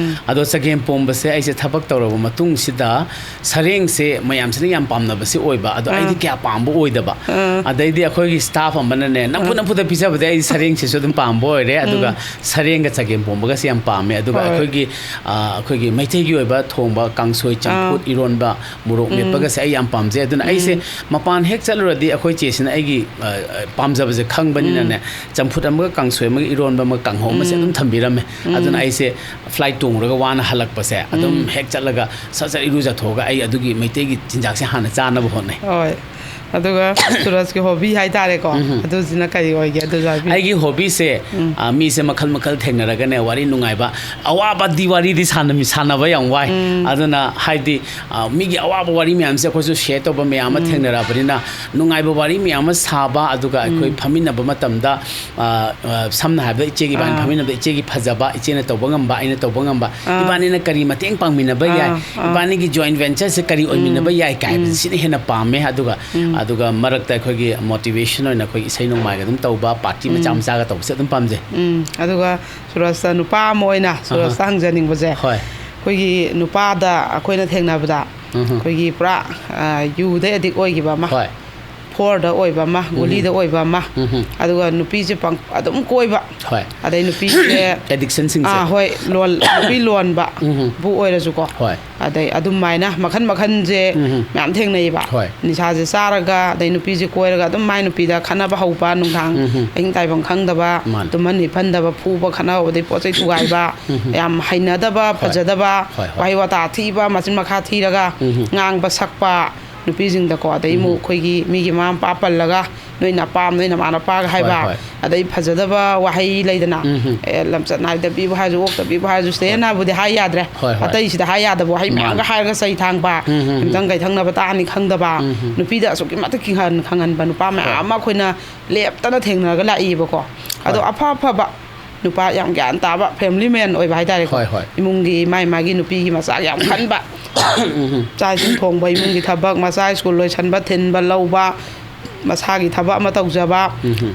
ꯑꯗꯣ ꯆꯒꯦꯝ ꯄꯣꯝꯕꯁꯦ ꯑꯩꯁꯦ ꯊꯕꯛ ꯇꯧꯔꯕ ꯃꯇꯨꯡꯁꯤꯗ ꯁꯔꯦꯡꯁꯦ ꯃꯌꯥꯝꯁꯤꯅ ꯌꯥꯝ ꯄꯥꯝꯅꯕꯁꯦ ꯑꯣꯏꯕ, ꯑꯗꯣ ꯑꯩꯗꯤ ꯑꯥ꯫ ꯀꯌꯥ ꯄꯥꯝꯕ ꯑꯣꯏꯗꯕ꯫ ꯑꯥ꯫ ꯑꯗꯩꯗꯤ ꯑꯩꯈꯣꯏꯒꯤ ꯁ꯭ꯇꯥꯐ ꯑꯃꯅꯅꯦ, "ꯅꯝꯐꯨ ꯑꯥ꯫ ꯅꯝꯐꯨꯗ ꯄꯤꯖꯕꯗꯤ ꯑꯩ ꯁꯔꯦꯡꯁꯤꯁꯨ ꯑꯗꯨꯝ ꯄꯥꯝꯕ ꯑꯣꯏꯔꯦ, ꯑꯗꯨꯒ ꯁꯔꯦꯡꯒ ꯆꯒꯦꯝ ꯄꯣꯝꯕꯒꯁꯦ ꯌꯥꯝ ꯄꯥꯝꯃꯦ"꯫ ꯑꯗꯨꯒ ꯍꯣꯏ꯫ ꯑꯩꯈꯣꯏꯒꯤ, ꯑ, ꯑꯩꯈꯣꯏꯒꯤ ꯃꯩꯇꯩꯒꯤ ꯑꯣꯏꯕ ꯊꯣꯡꯕ, ꯀꯥꯡꯁꯣꯏ, ꯆꯝꯐꯨꯠ, ꯑꯥ꯫ ꯏꯔꯣꯟꯕ, ꯃꯣꯔꯣꯛ ꯃꯦꯠꯄꯒꯁꯦ ꯑꯩ ꯌꯥꯝ ꯄꯥꯝꯖꯩ꯫ ꯑꯗꯨꯅ ꯑꯩꯁꯦ ꯃꯄꯥꯟ ꯍꯦꯛ ꯆꯠꯂꯨꯔꯗꯤ ꯑꯩꯈꯣꯏ ꯆꯦꯁꯤꯅ ꯑꯩꯒꯤ, ꯑ, ꯑ, ꯄꯥꯝꯖꯕꯁꯦ ꯈꯪꯕꯅꯤꯅꯅꯦ, ꯆꯝꯐꯨꯠ ꯑꯃꯒ, ꯀꯥꯡꯁꯣꯏ ꯑꯃꯒ, ꯏꯔꯣꯟꯕ ꯑꯃꯒ, ꯀꯥꯡꯍꯧ ꯑꯃꯁꯦ ꯑꯗꯨꯝ ꯊꯝꯕꯤꯔꯝꯃꯦ꯫ ꯑꯗꯨꯅ ꯑꯩꯁꯦ ꯐ꯭ꯂꯥꯏꯠ ꯇꯣꯡꯉꯨꯔꯒ ꯋꯥꯅ ꯍꯜꯂꯛꯄꯁꯦ ꯑꯗꯨꯝ ꯍꯦꯛ ꯆꯠꯂꯒ ꯁꯠ ꯁꯠ ꯏꯔꯨꯖꯊꯣꯛꯑꯒ ꯑꯩ ꯑꯗꯨꯒꯤ ꯃꯩꯇꯩꯒꯤ ꯆꯤꯟꯖꯥꯛꯁꯦ ꯍꯥꯟꯅ ꯆꯥꯅꯕ ꯍꯣꯠꯅꯩ꯫ ꯍꯣꯏ꯫ ꯑꯗꯨꯒ ꯁꯨꯔꯖꯀꯤ ꯍꯣꯕꯤ ꯍꯥꯏꯇꯥꯔꯦꯀꯣ, ꯎꯝ꯫ ꯑꯗꯨꯁꯤꯅ ꯀꯔꯤ ꯑꯣꯏꯒꯦ? ꯑꯗꯨꯁꯨ ꯍꯥꯏꯕꯤꯌꯨ꯫ ꯑꯩꯒꯤ ꯍꯣꯕꯤꯁꯦ, ꯎꯝ꯫ ꯑ, ꯃꯤꯁꯦ ꯃꯈꯜ ꯃꯈꯜ ꯊꯦꯡꯅꯔꯒꯅꯦ, ꯋꯥꯔꯤ ꯅꯨꯡꯉꯥꯏꯕ, ꯑꯋꯥꯕꯗꯤ ꯋꯥꯔꯤꯗꯤ ꯁꯥꯟꯅ-, ꯁꯥꯟꯅꯕ ꯌꯥꯝ ꯋꯥꯏ꯫ ꯎꯝ꯫ ꯑꯗꯨꯅ ꯍꯥꯏꯗꯤ, ꯑ, ꯃꯤꯒꯤ ꯑꯋꯥꯕ ꯋꯥꯔꯤ ꯃꯌꯥꯝꯁꯦ ꯑꯩꯈꯣꯏꯁꯨ ꯁꯤꯌꯔ ꯇꯧꯕ ꯃꯌꯥꯝ ꯑꯃ ꯎꯝ꯫ ꯊꯦꯡꯅꯔꯛꯑꯕꯅꯤꯅ, ꯅꯨꯡꯉꯥꯏꯕ ꯋꯥꯔꯤ ꯃꯌꯥꯝ ꯑꯃ ꯁꯥꯕ, ꯑꯗꯨꯒ ꯑꯩꯈꯣꯏ ꯎꯝ꯫ ꯐꯝꯃꯤꯟꯅꯕ ꯃꯇꯝꯗ, ꯑ, ꯑ, ꯁꯝꯅ ꯍꯥꯏꯔꯕꯗ ꯏꯆꯦꯒꯤ ꯏꯕꯥꯅꯤ ꯑꯥ꯫ ꯐꯝꯃꯤꯟꯅꯕꯗ ꯏꯆꯦꯒꯤ ꯐꯖꯕ, ꯏꯆꯦꯅ ꯇꯧꯕ ꯉꯝꯕ, ꯑꯩꯅ ꯇꯧꯕ ꯉꯝꯕ, ꯑꯥ꯫ ꯏꯕꯥꯅꯤꯅ ꯀꯔꯤ ꯃꯇꯦꯡ ꯄꯥꯡꯃꯤꯟꯅꯕ ꯌꯥꯏ, ꯑꯥ, ꯑꯥ꯫ ꯏꯕꯥꯅꯤꯒꯤ ꯖꯣꯏꯟ ꯚꯦꯟꯆꯔꯁꯦ ꯀꯔꯤ ꯑꯣꯏꯃꯤꯟꯅꯕ ꯎꯝ, ꯌꯥꯏ ꯀꯥꯏ ꯍꯥꯏꯕꯁꯦ ꯎꯝ꯫ ꯁꯤꯅ ꯍꯦꯟꯅ ꯄꯥꯝꯃꯦ꯫ ꯑꯗꯨꯒ, ꯎꯝ꯫ ꯑꯗꯨꯒ ꯃꯔꯛꯇ ꯑꯩꯈꯣꯏꯒꯤ ꯃꯣꯇꯤꯚꯦꯁꯟ ꯑꯣꯏꯅ ꯑꯩꯈꯣꯏ ꯏꯁꯩ ꯅꯣꯡꯃꯥꯏꯒ ꯑꯗꯨꯝ ꯇꯧꯕ, ꯄꯥꯔꯇꯤ ꯃꯆꯥ ꯎꯝ꯫ ꯃꯆꯥꯒ ꯇꯧꯕꯁꯦ ꯑꯗꯨꯝ ꯄꯥꯝꯖꯩ꯫ ꯎꯝ꯫ ꯑꯗꯨꯒ ꯁꯨꯔꯖꯇ ꯅꯨꯄꯥ ꯑꯃ ꯑꯣꯏꯅ ꯁꯨꯔꯖꯇ ꯑꯍꯥ꯫ ꯍꯪꯖꯅꯤꯡꯕꯁꯦ, ꯍꯣꯏ꯫ ꯑꯩꯈꯣꯏꯒꯤ ꯅꯨꯄꯥꯗ ꯑꯩꯈꯣꯏꯅ ꯊꯦꯡꯅꯕꯗ ꯎꯝ꯫ ꯑꯩꯈꯣꯏꯒꯤ ꯄꯨꯔꯥ, ꯑ, ꯌꯨꯗ ꯑꯦꯗꯤꯛ ꯑꯣꯏꯈꯤꯕ ꯑꯃ, ꯍꯣꯏ꯫ ꯐꯣꯔꯗ ꯑꯣꯏꯕ ꯑꯃ, ꯎꯝ꯫ ꯒꯨꯂꯤꯗ ꯑꯣꯏꯕ ꯑꯃ, ꯎꯝ꯫ ꯑꯗꯨꯒ ꯅꯨꯄꯤꯁꯦ ꯄꯪ-, ꯑꯗꯨꯝ ꯀꯣꯏꯕ꯫ ꯍꯣꯏ꯫ ꯑꯗꯩ ꯅꯨꯄꯤꯁꯦ ꯑꯦꯗꯤꯛꯁꯟꯁꯤꯡꯁꯦ꯫ ꯑꯥ, ꯍꯣꯏ, ꯂꯣꯟ-, ꯅꯨꯄꯤ ꯂꯣꯟꯕ ꯎꯝ꯫ ꯕꯨ ꯑꯣꯏꯔꯁꯨꯀꯣ꯫ ꯍꯣꯏ꯫ ꯑꯗꯩ ꯑꯗꯨꯃꯥꯏꯅ ꯃꯈꯟ ꯃꯈꯟꯁꯦ ꯎꯝ꯫ ꯃꯌꯥꯝ ꯊꯦꯡꯅꯩꯌꯦꯕ꯫ ꯍꯣꯏ꯫ ꯅꯤꯁꯥꯁꯦ ꯆꯥꯔꯒ, ꯑꯗꯩ ꯅꯨꯄꯤꯁꯦ ꯀꯣꯏꯔꯒ ꯑꯗꯨꯝ ꯃꯥꯏ ꯅꯨꯄꯤꯗ ꯈꯠꯅꯕ ꯍꯧꯕ, ꯅꯨꯡꯗꯥꯡ ꯎꯝ꯫ ꯑꯍꯤꯡ ꯇꯥꯏꯐꯝ ꯈꯪꯗꯕ, ꯃꯥꯅꯦ꯫ ꯇꯨꯝꯍꯟ ꯍꯤꯞꯍꯟꯗꯕ, ꯐꯨꯕ, ꯈꯠꯅꯕ, ꯑꯗꯩ ꯄꯣꯠ ꯆꯩ ꯊꯨꯒꯥꯏꯕ, ꯎꯝ꯫ ꯌꯥꯝ ꯍꯩꯅꯗꯕ, ꯍꯣꯏ꯫ ꯐꯖꯗꯕ, ꯍꯣꯏ, ꯍꯣꯏ꯫ ꯋꯥꯍꯩ ꯋꯥꯇꯥ ꯊꯤꯕ, ꯃꯆꯤꯟ ꯃꯈꯥ ꯊꯤꯔꯒ ꯎꯝ꯫ ꯉꯥꯡꯕ ꯁꯛꯄ, ꯅꯨꯄꯤꯁꯤꯡꯗꯀꯣ, ꯑꯗꯩ ꯑꯃꯨꯛ ꯎꯝ꯫ ꯑꯩꯈꯣꯏꯒꯤ ꯃꯤꯒꯤ ꯃꯃꯥ ꯃꯄꯥ ꯄꯜꯂꯒ, "ꯅꯣꯏ ꯅꯄꯥꯝ, ꯅꯣꯏ ꯅꯃꯥ ꯅꯄꯥꯒ" ꯍꯥꯏꯕ, ꯍꯣꯏ, ꯍꯣꯏ꯫ ꯑꯗꯩ ꯐꯖꯗꯕ ꯋꯥꯍꯩ ꯂꯩꯗꯅ, ꯎꯝ꯫ ꯑꯦ, ꯂꯝꯆꯠ ꯅꯥꯏꯗꯕꯤꯕꯨ ꯍꯥꯏꯔꯁꯨ, ꯑꯣꯛꯇꯕꯤꯕꯨ ꯍꯥꯏꯔꯁꯨ, ꯍꯣꯏ꯫ ꯁꯤꯗꯅꯕꯨꯗꯤ ꯍꯥꯏ ꯌꯥꯗ꯭ꯔꯦ꯫ ꯍꯣꯏ, ꯍꯣꯏ꯫ ꯑꯇꯩꯁꯤꯗ ꯍꯥꯏ ꯌꯥꯗꯕ ꯋꯥꯍꯩ ꯃꯥꯅꯦ꯫ ꯃꯌꯥꯝꯒ ꯍꯥꯏꯔꯒ ꯆꯩ ꯊꯥꯡꯕ, ꯎꯝ, ꯎꯝ, ꯎꯝ꯫ ꯌꯨꯝꯊꯪ ꯀꯩꯊꯪꯅꯕ ꯇꯥꯅꯤ ꯈꯪꯗꯕ, ꯎꯝ, ꯎꯝ꯫ ꯅꯨꯄꯤꯗ ꯑꯁꯨꯛꯀꯤ ꯃꯇꯤꯛ ꯀꯤꯍꯟ ꯈꯪꯍꯟꯕ ꯅꯨꯄꯥ ꯃꯌꯥꯝ ꯍꯣꯏ꯫ ꯑꯃ ꯑꯩꯈꯣꯏꯅ ꯂꯦꯞꯇꯅ ꯊꯦꯡꯅꯔꯒ ꯂꯥꯛꯏꯕꯀꯣ꯫ ꯑꯗꯣ ꯍꯣꯏ꯫ ꯑꯐ ꯑꯐꯕ ꯅꯨꯄꯥ ꯌꯥꯝ ꯒ꯭ꯌꯥꯟ ꯇꯥꯕ, ꯐꯦꯃꯤꯂꯤ ꯃꯦꯟ ꯑꯣꯏꯕ ꯍꯥꯏꯇꯥꯔꯦꯀꯣ꯫ ꯍꯣꯏ, ꯍꯣꯏ꯫ ꯏꯃꯨꯡꯒꯤ ꯃꯥꯏ ꯃꯥꯒꯤ ꯅꯨꯄꯤꯒꯤ ꯃꯆꯥ ꯌꯥꯝ ꯈꯟꯕ꯫ ꯎꯝ꯫ ꯆꯥꯛ ꯏꯁꯤꯡ ꯊꯣꯡꯕ, ꯏꯃꯨꯡꯒꯤ ꯊꯕꯛ, ꯃꯆꯥ ꯁ꯭ꯀꯨꯜ ꯂꯣꯏꯁꯟꯕ, ꯊꯤꯟꯕ, ꯂꯧꯕ, ꯃꯁꯥꯒꯤ ꯊꯕꯛ ꯑꯃ ꯇꯧꯖꯕ, ꯎꯝ꯫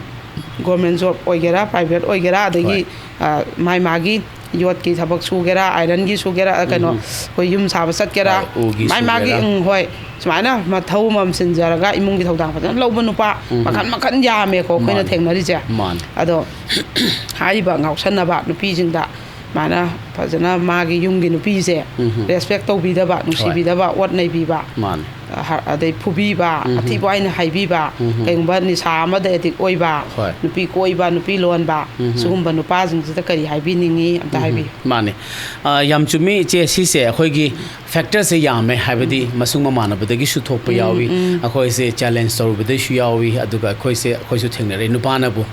ꯒꯣꯔꯃꯦꯟ ꯖꯣꯕ ꯑꯣꯏꯒꯦꯔꯥ, ꯄ꯭ꯔꯥꯏꯚꯦꯠ ꯑꯣꯏꯒꯦꯔꯥ, ꯑꯗꯒꯤ, ꯍꯣꯏ꯫ ꯑ, ꯃꯥꯏ ꯃꯥꯒꯤ ꯌꯣꯠꯀꯤ ꯊꯕꯛ ꯁꯨꯒꯦꯔꯥ, ꯑꯥꯏꯔꯟꯒꯤ ꯁꯨꯒꯦꯔꯥ, ꯑ, ꯀꯩꯅꯣ, ꯎꯝ꯫ ꯑꯩꯈꯣꯏ ꯌꯨꯝ ꯁꯥꯕ ꯆꯠꯀꯦꯔꯥ, ꯍꯣꯏ, ꯎꯒꯤ ꯃꯥꯏ ꯃꯥꯒꯤ, ꯁꯨꯒꯦꯔꯥ꯫ ꯎꯝ, ꯍꯣꯏ, ꯁꯨꯃꯥꯏꯅ ꯃꯊꯧ ꯑꯃꯃꯝ ꯁꯤꯟꯖꯔꯒ ꯏꯃꯨꯡꯒꯤ ꯊꯧꯗꯥꯡ ꯐꯖꯅ ꯂꯧꯕ ꯅꯨꯄꯥ ꯎꯝ꯫ ꯃꯈꯟ ꯃꯈꯟ ꯌꯥꯝꯃꯦꯀꯣ ꯑꯩꯈꯣꯏꯅ ꯃꯥꯅꯦ꯫ ꯊꯦꯡꯅꯔꯤꯁꯦ꯫ ꯃꯥꯅꯦ꯫ ꯑꯗꯣ ꯍꯥꯏꯔꯤꯕ ꯉꯥꯎꯁꯟꯅꯕ ꯅꯨꯄꯤꯁꯤꯡꯗ ꯁꯨꯃꯥꯏꯅ ꯐꯖꯅ ꯃꯥꯒꯤ ꯌꯨꯝꯒꯤ ꯅꯨꯄꯤꯁꯦ ꯎꯝ꯫ ꯔꯦꯁꯄꯦꯛ ꯇꯧꯕꯤꯗꯕ, ꯍꯣꯏ꯫ ꯅꯨꯡꯁꯤꯕꯤꯗꯕ, ꯑꯣꯠ ꯅꯩꯕꯤꯕ, ꯃꯥꯅꯦ꯫ ꯑ, ꯍ-, ꯑꯗꯩ ꯐꯨꯕꯤꯕ, ꯎꯝ꯫ ꯑꯊꯤꯕ ꯋꯥꯍꯩꯅ ꯍꯥꯏꯕꯤꯕ, ꯎꯝ꯫ ꯀꯩꯒꯨꯝꯕ ꯅꯤꯁꯥ ꯑꯃꯗ ꯑꯦꯗꯤꯛ ꯑꯣꯏꯕ, ꯍꯣꯏ꯫ ꯅꯨꯄꯤ ꯀꯣꯏꯕ, ꯅꯨꯄꯤ ꯂꯣꯟꯕ, ꯎꯝ꯫ ꯁꯤꯒꯨꯝꯕ ꯅꯨꯄꯥꯁꯤꯡꯁꯤꯗ ꯀꯔꯤ ꯍꯥꯏꯕꯤꯅꯤꯡꯉꯤ ꯑꯝꯇ ꯎꯝ꯫ ꯍꯥꯏꯕꯤꯌꯨ꯫ ꯃꯥꯅꯦ꯫ ꯑ, ꯌꯥꯝ ꯆꯨꯝꯃꯤ, ꯏꯆꯦ꯫ ꯁꯤꯁꯦ ꯑꯩꯈꯣꯏꯒꯤ ꯐꯦꯛꯇꯔꯁꯦ ꯌꯥꯝꯃꯦ, ꯍꯥꯏꯕꯗꯤ ꯃꯁꯨꯡ ꯃꯃꯥꯟꯅꯕꯗꯒꯤꯁꯨ ꯊꯣꯛꯄ ꯎꯝ, ꯌꯥꯎꯏ, ꯎꯝ꯫ ꯑꯩꯈꯣꯏꯁꯦ ꯆꯦꯂꯦꯟꯖ ꯇꯧꯔꯨꯕꯗꯩꯁꯨ ꯌꯥꯎꯏ, ꯑꯗꯨꯒ ꯑꯩꯈꯣꯏꯁꯦ, ꯑꯩꯈꯣꯏꯁꯨ ꯊꯦꯡꯅꯔꯦ꯫ ꯅꯨꯄꯥꯅꯕꯨ,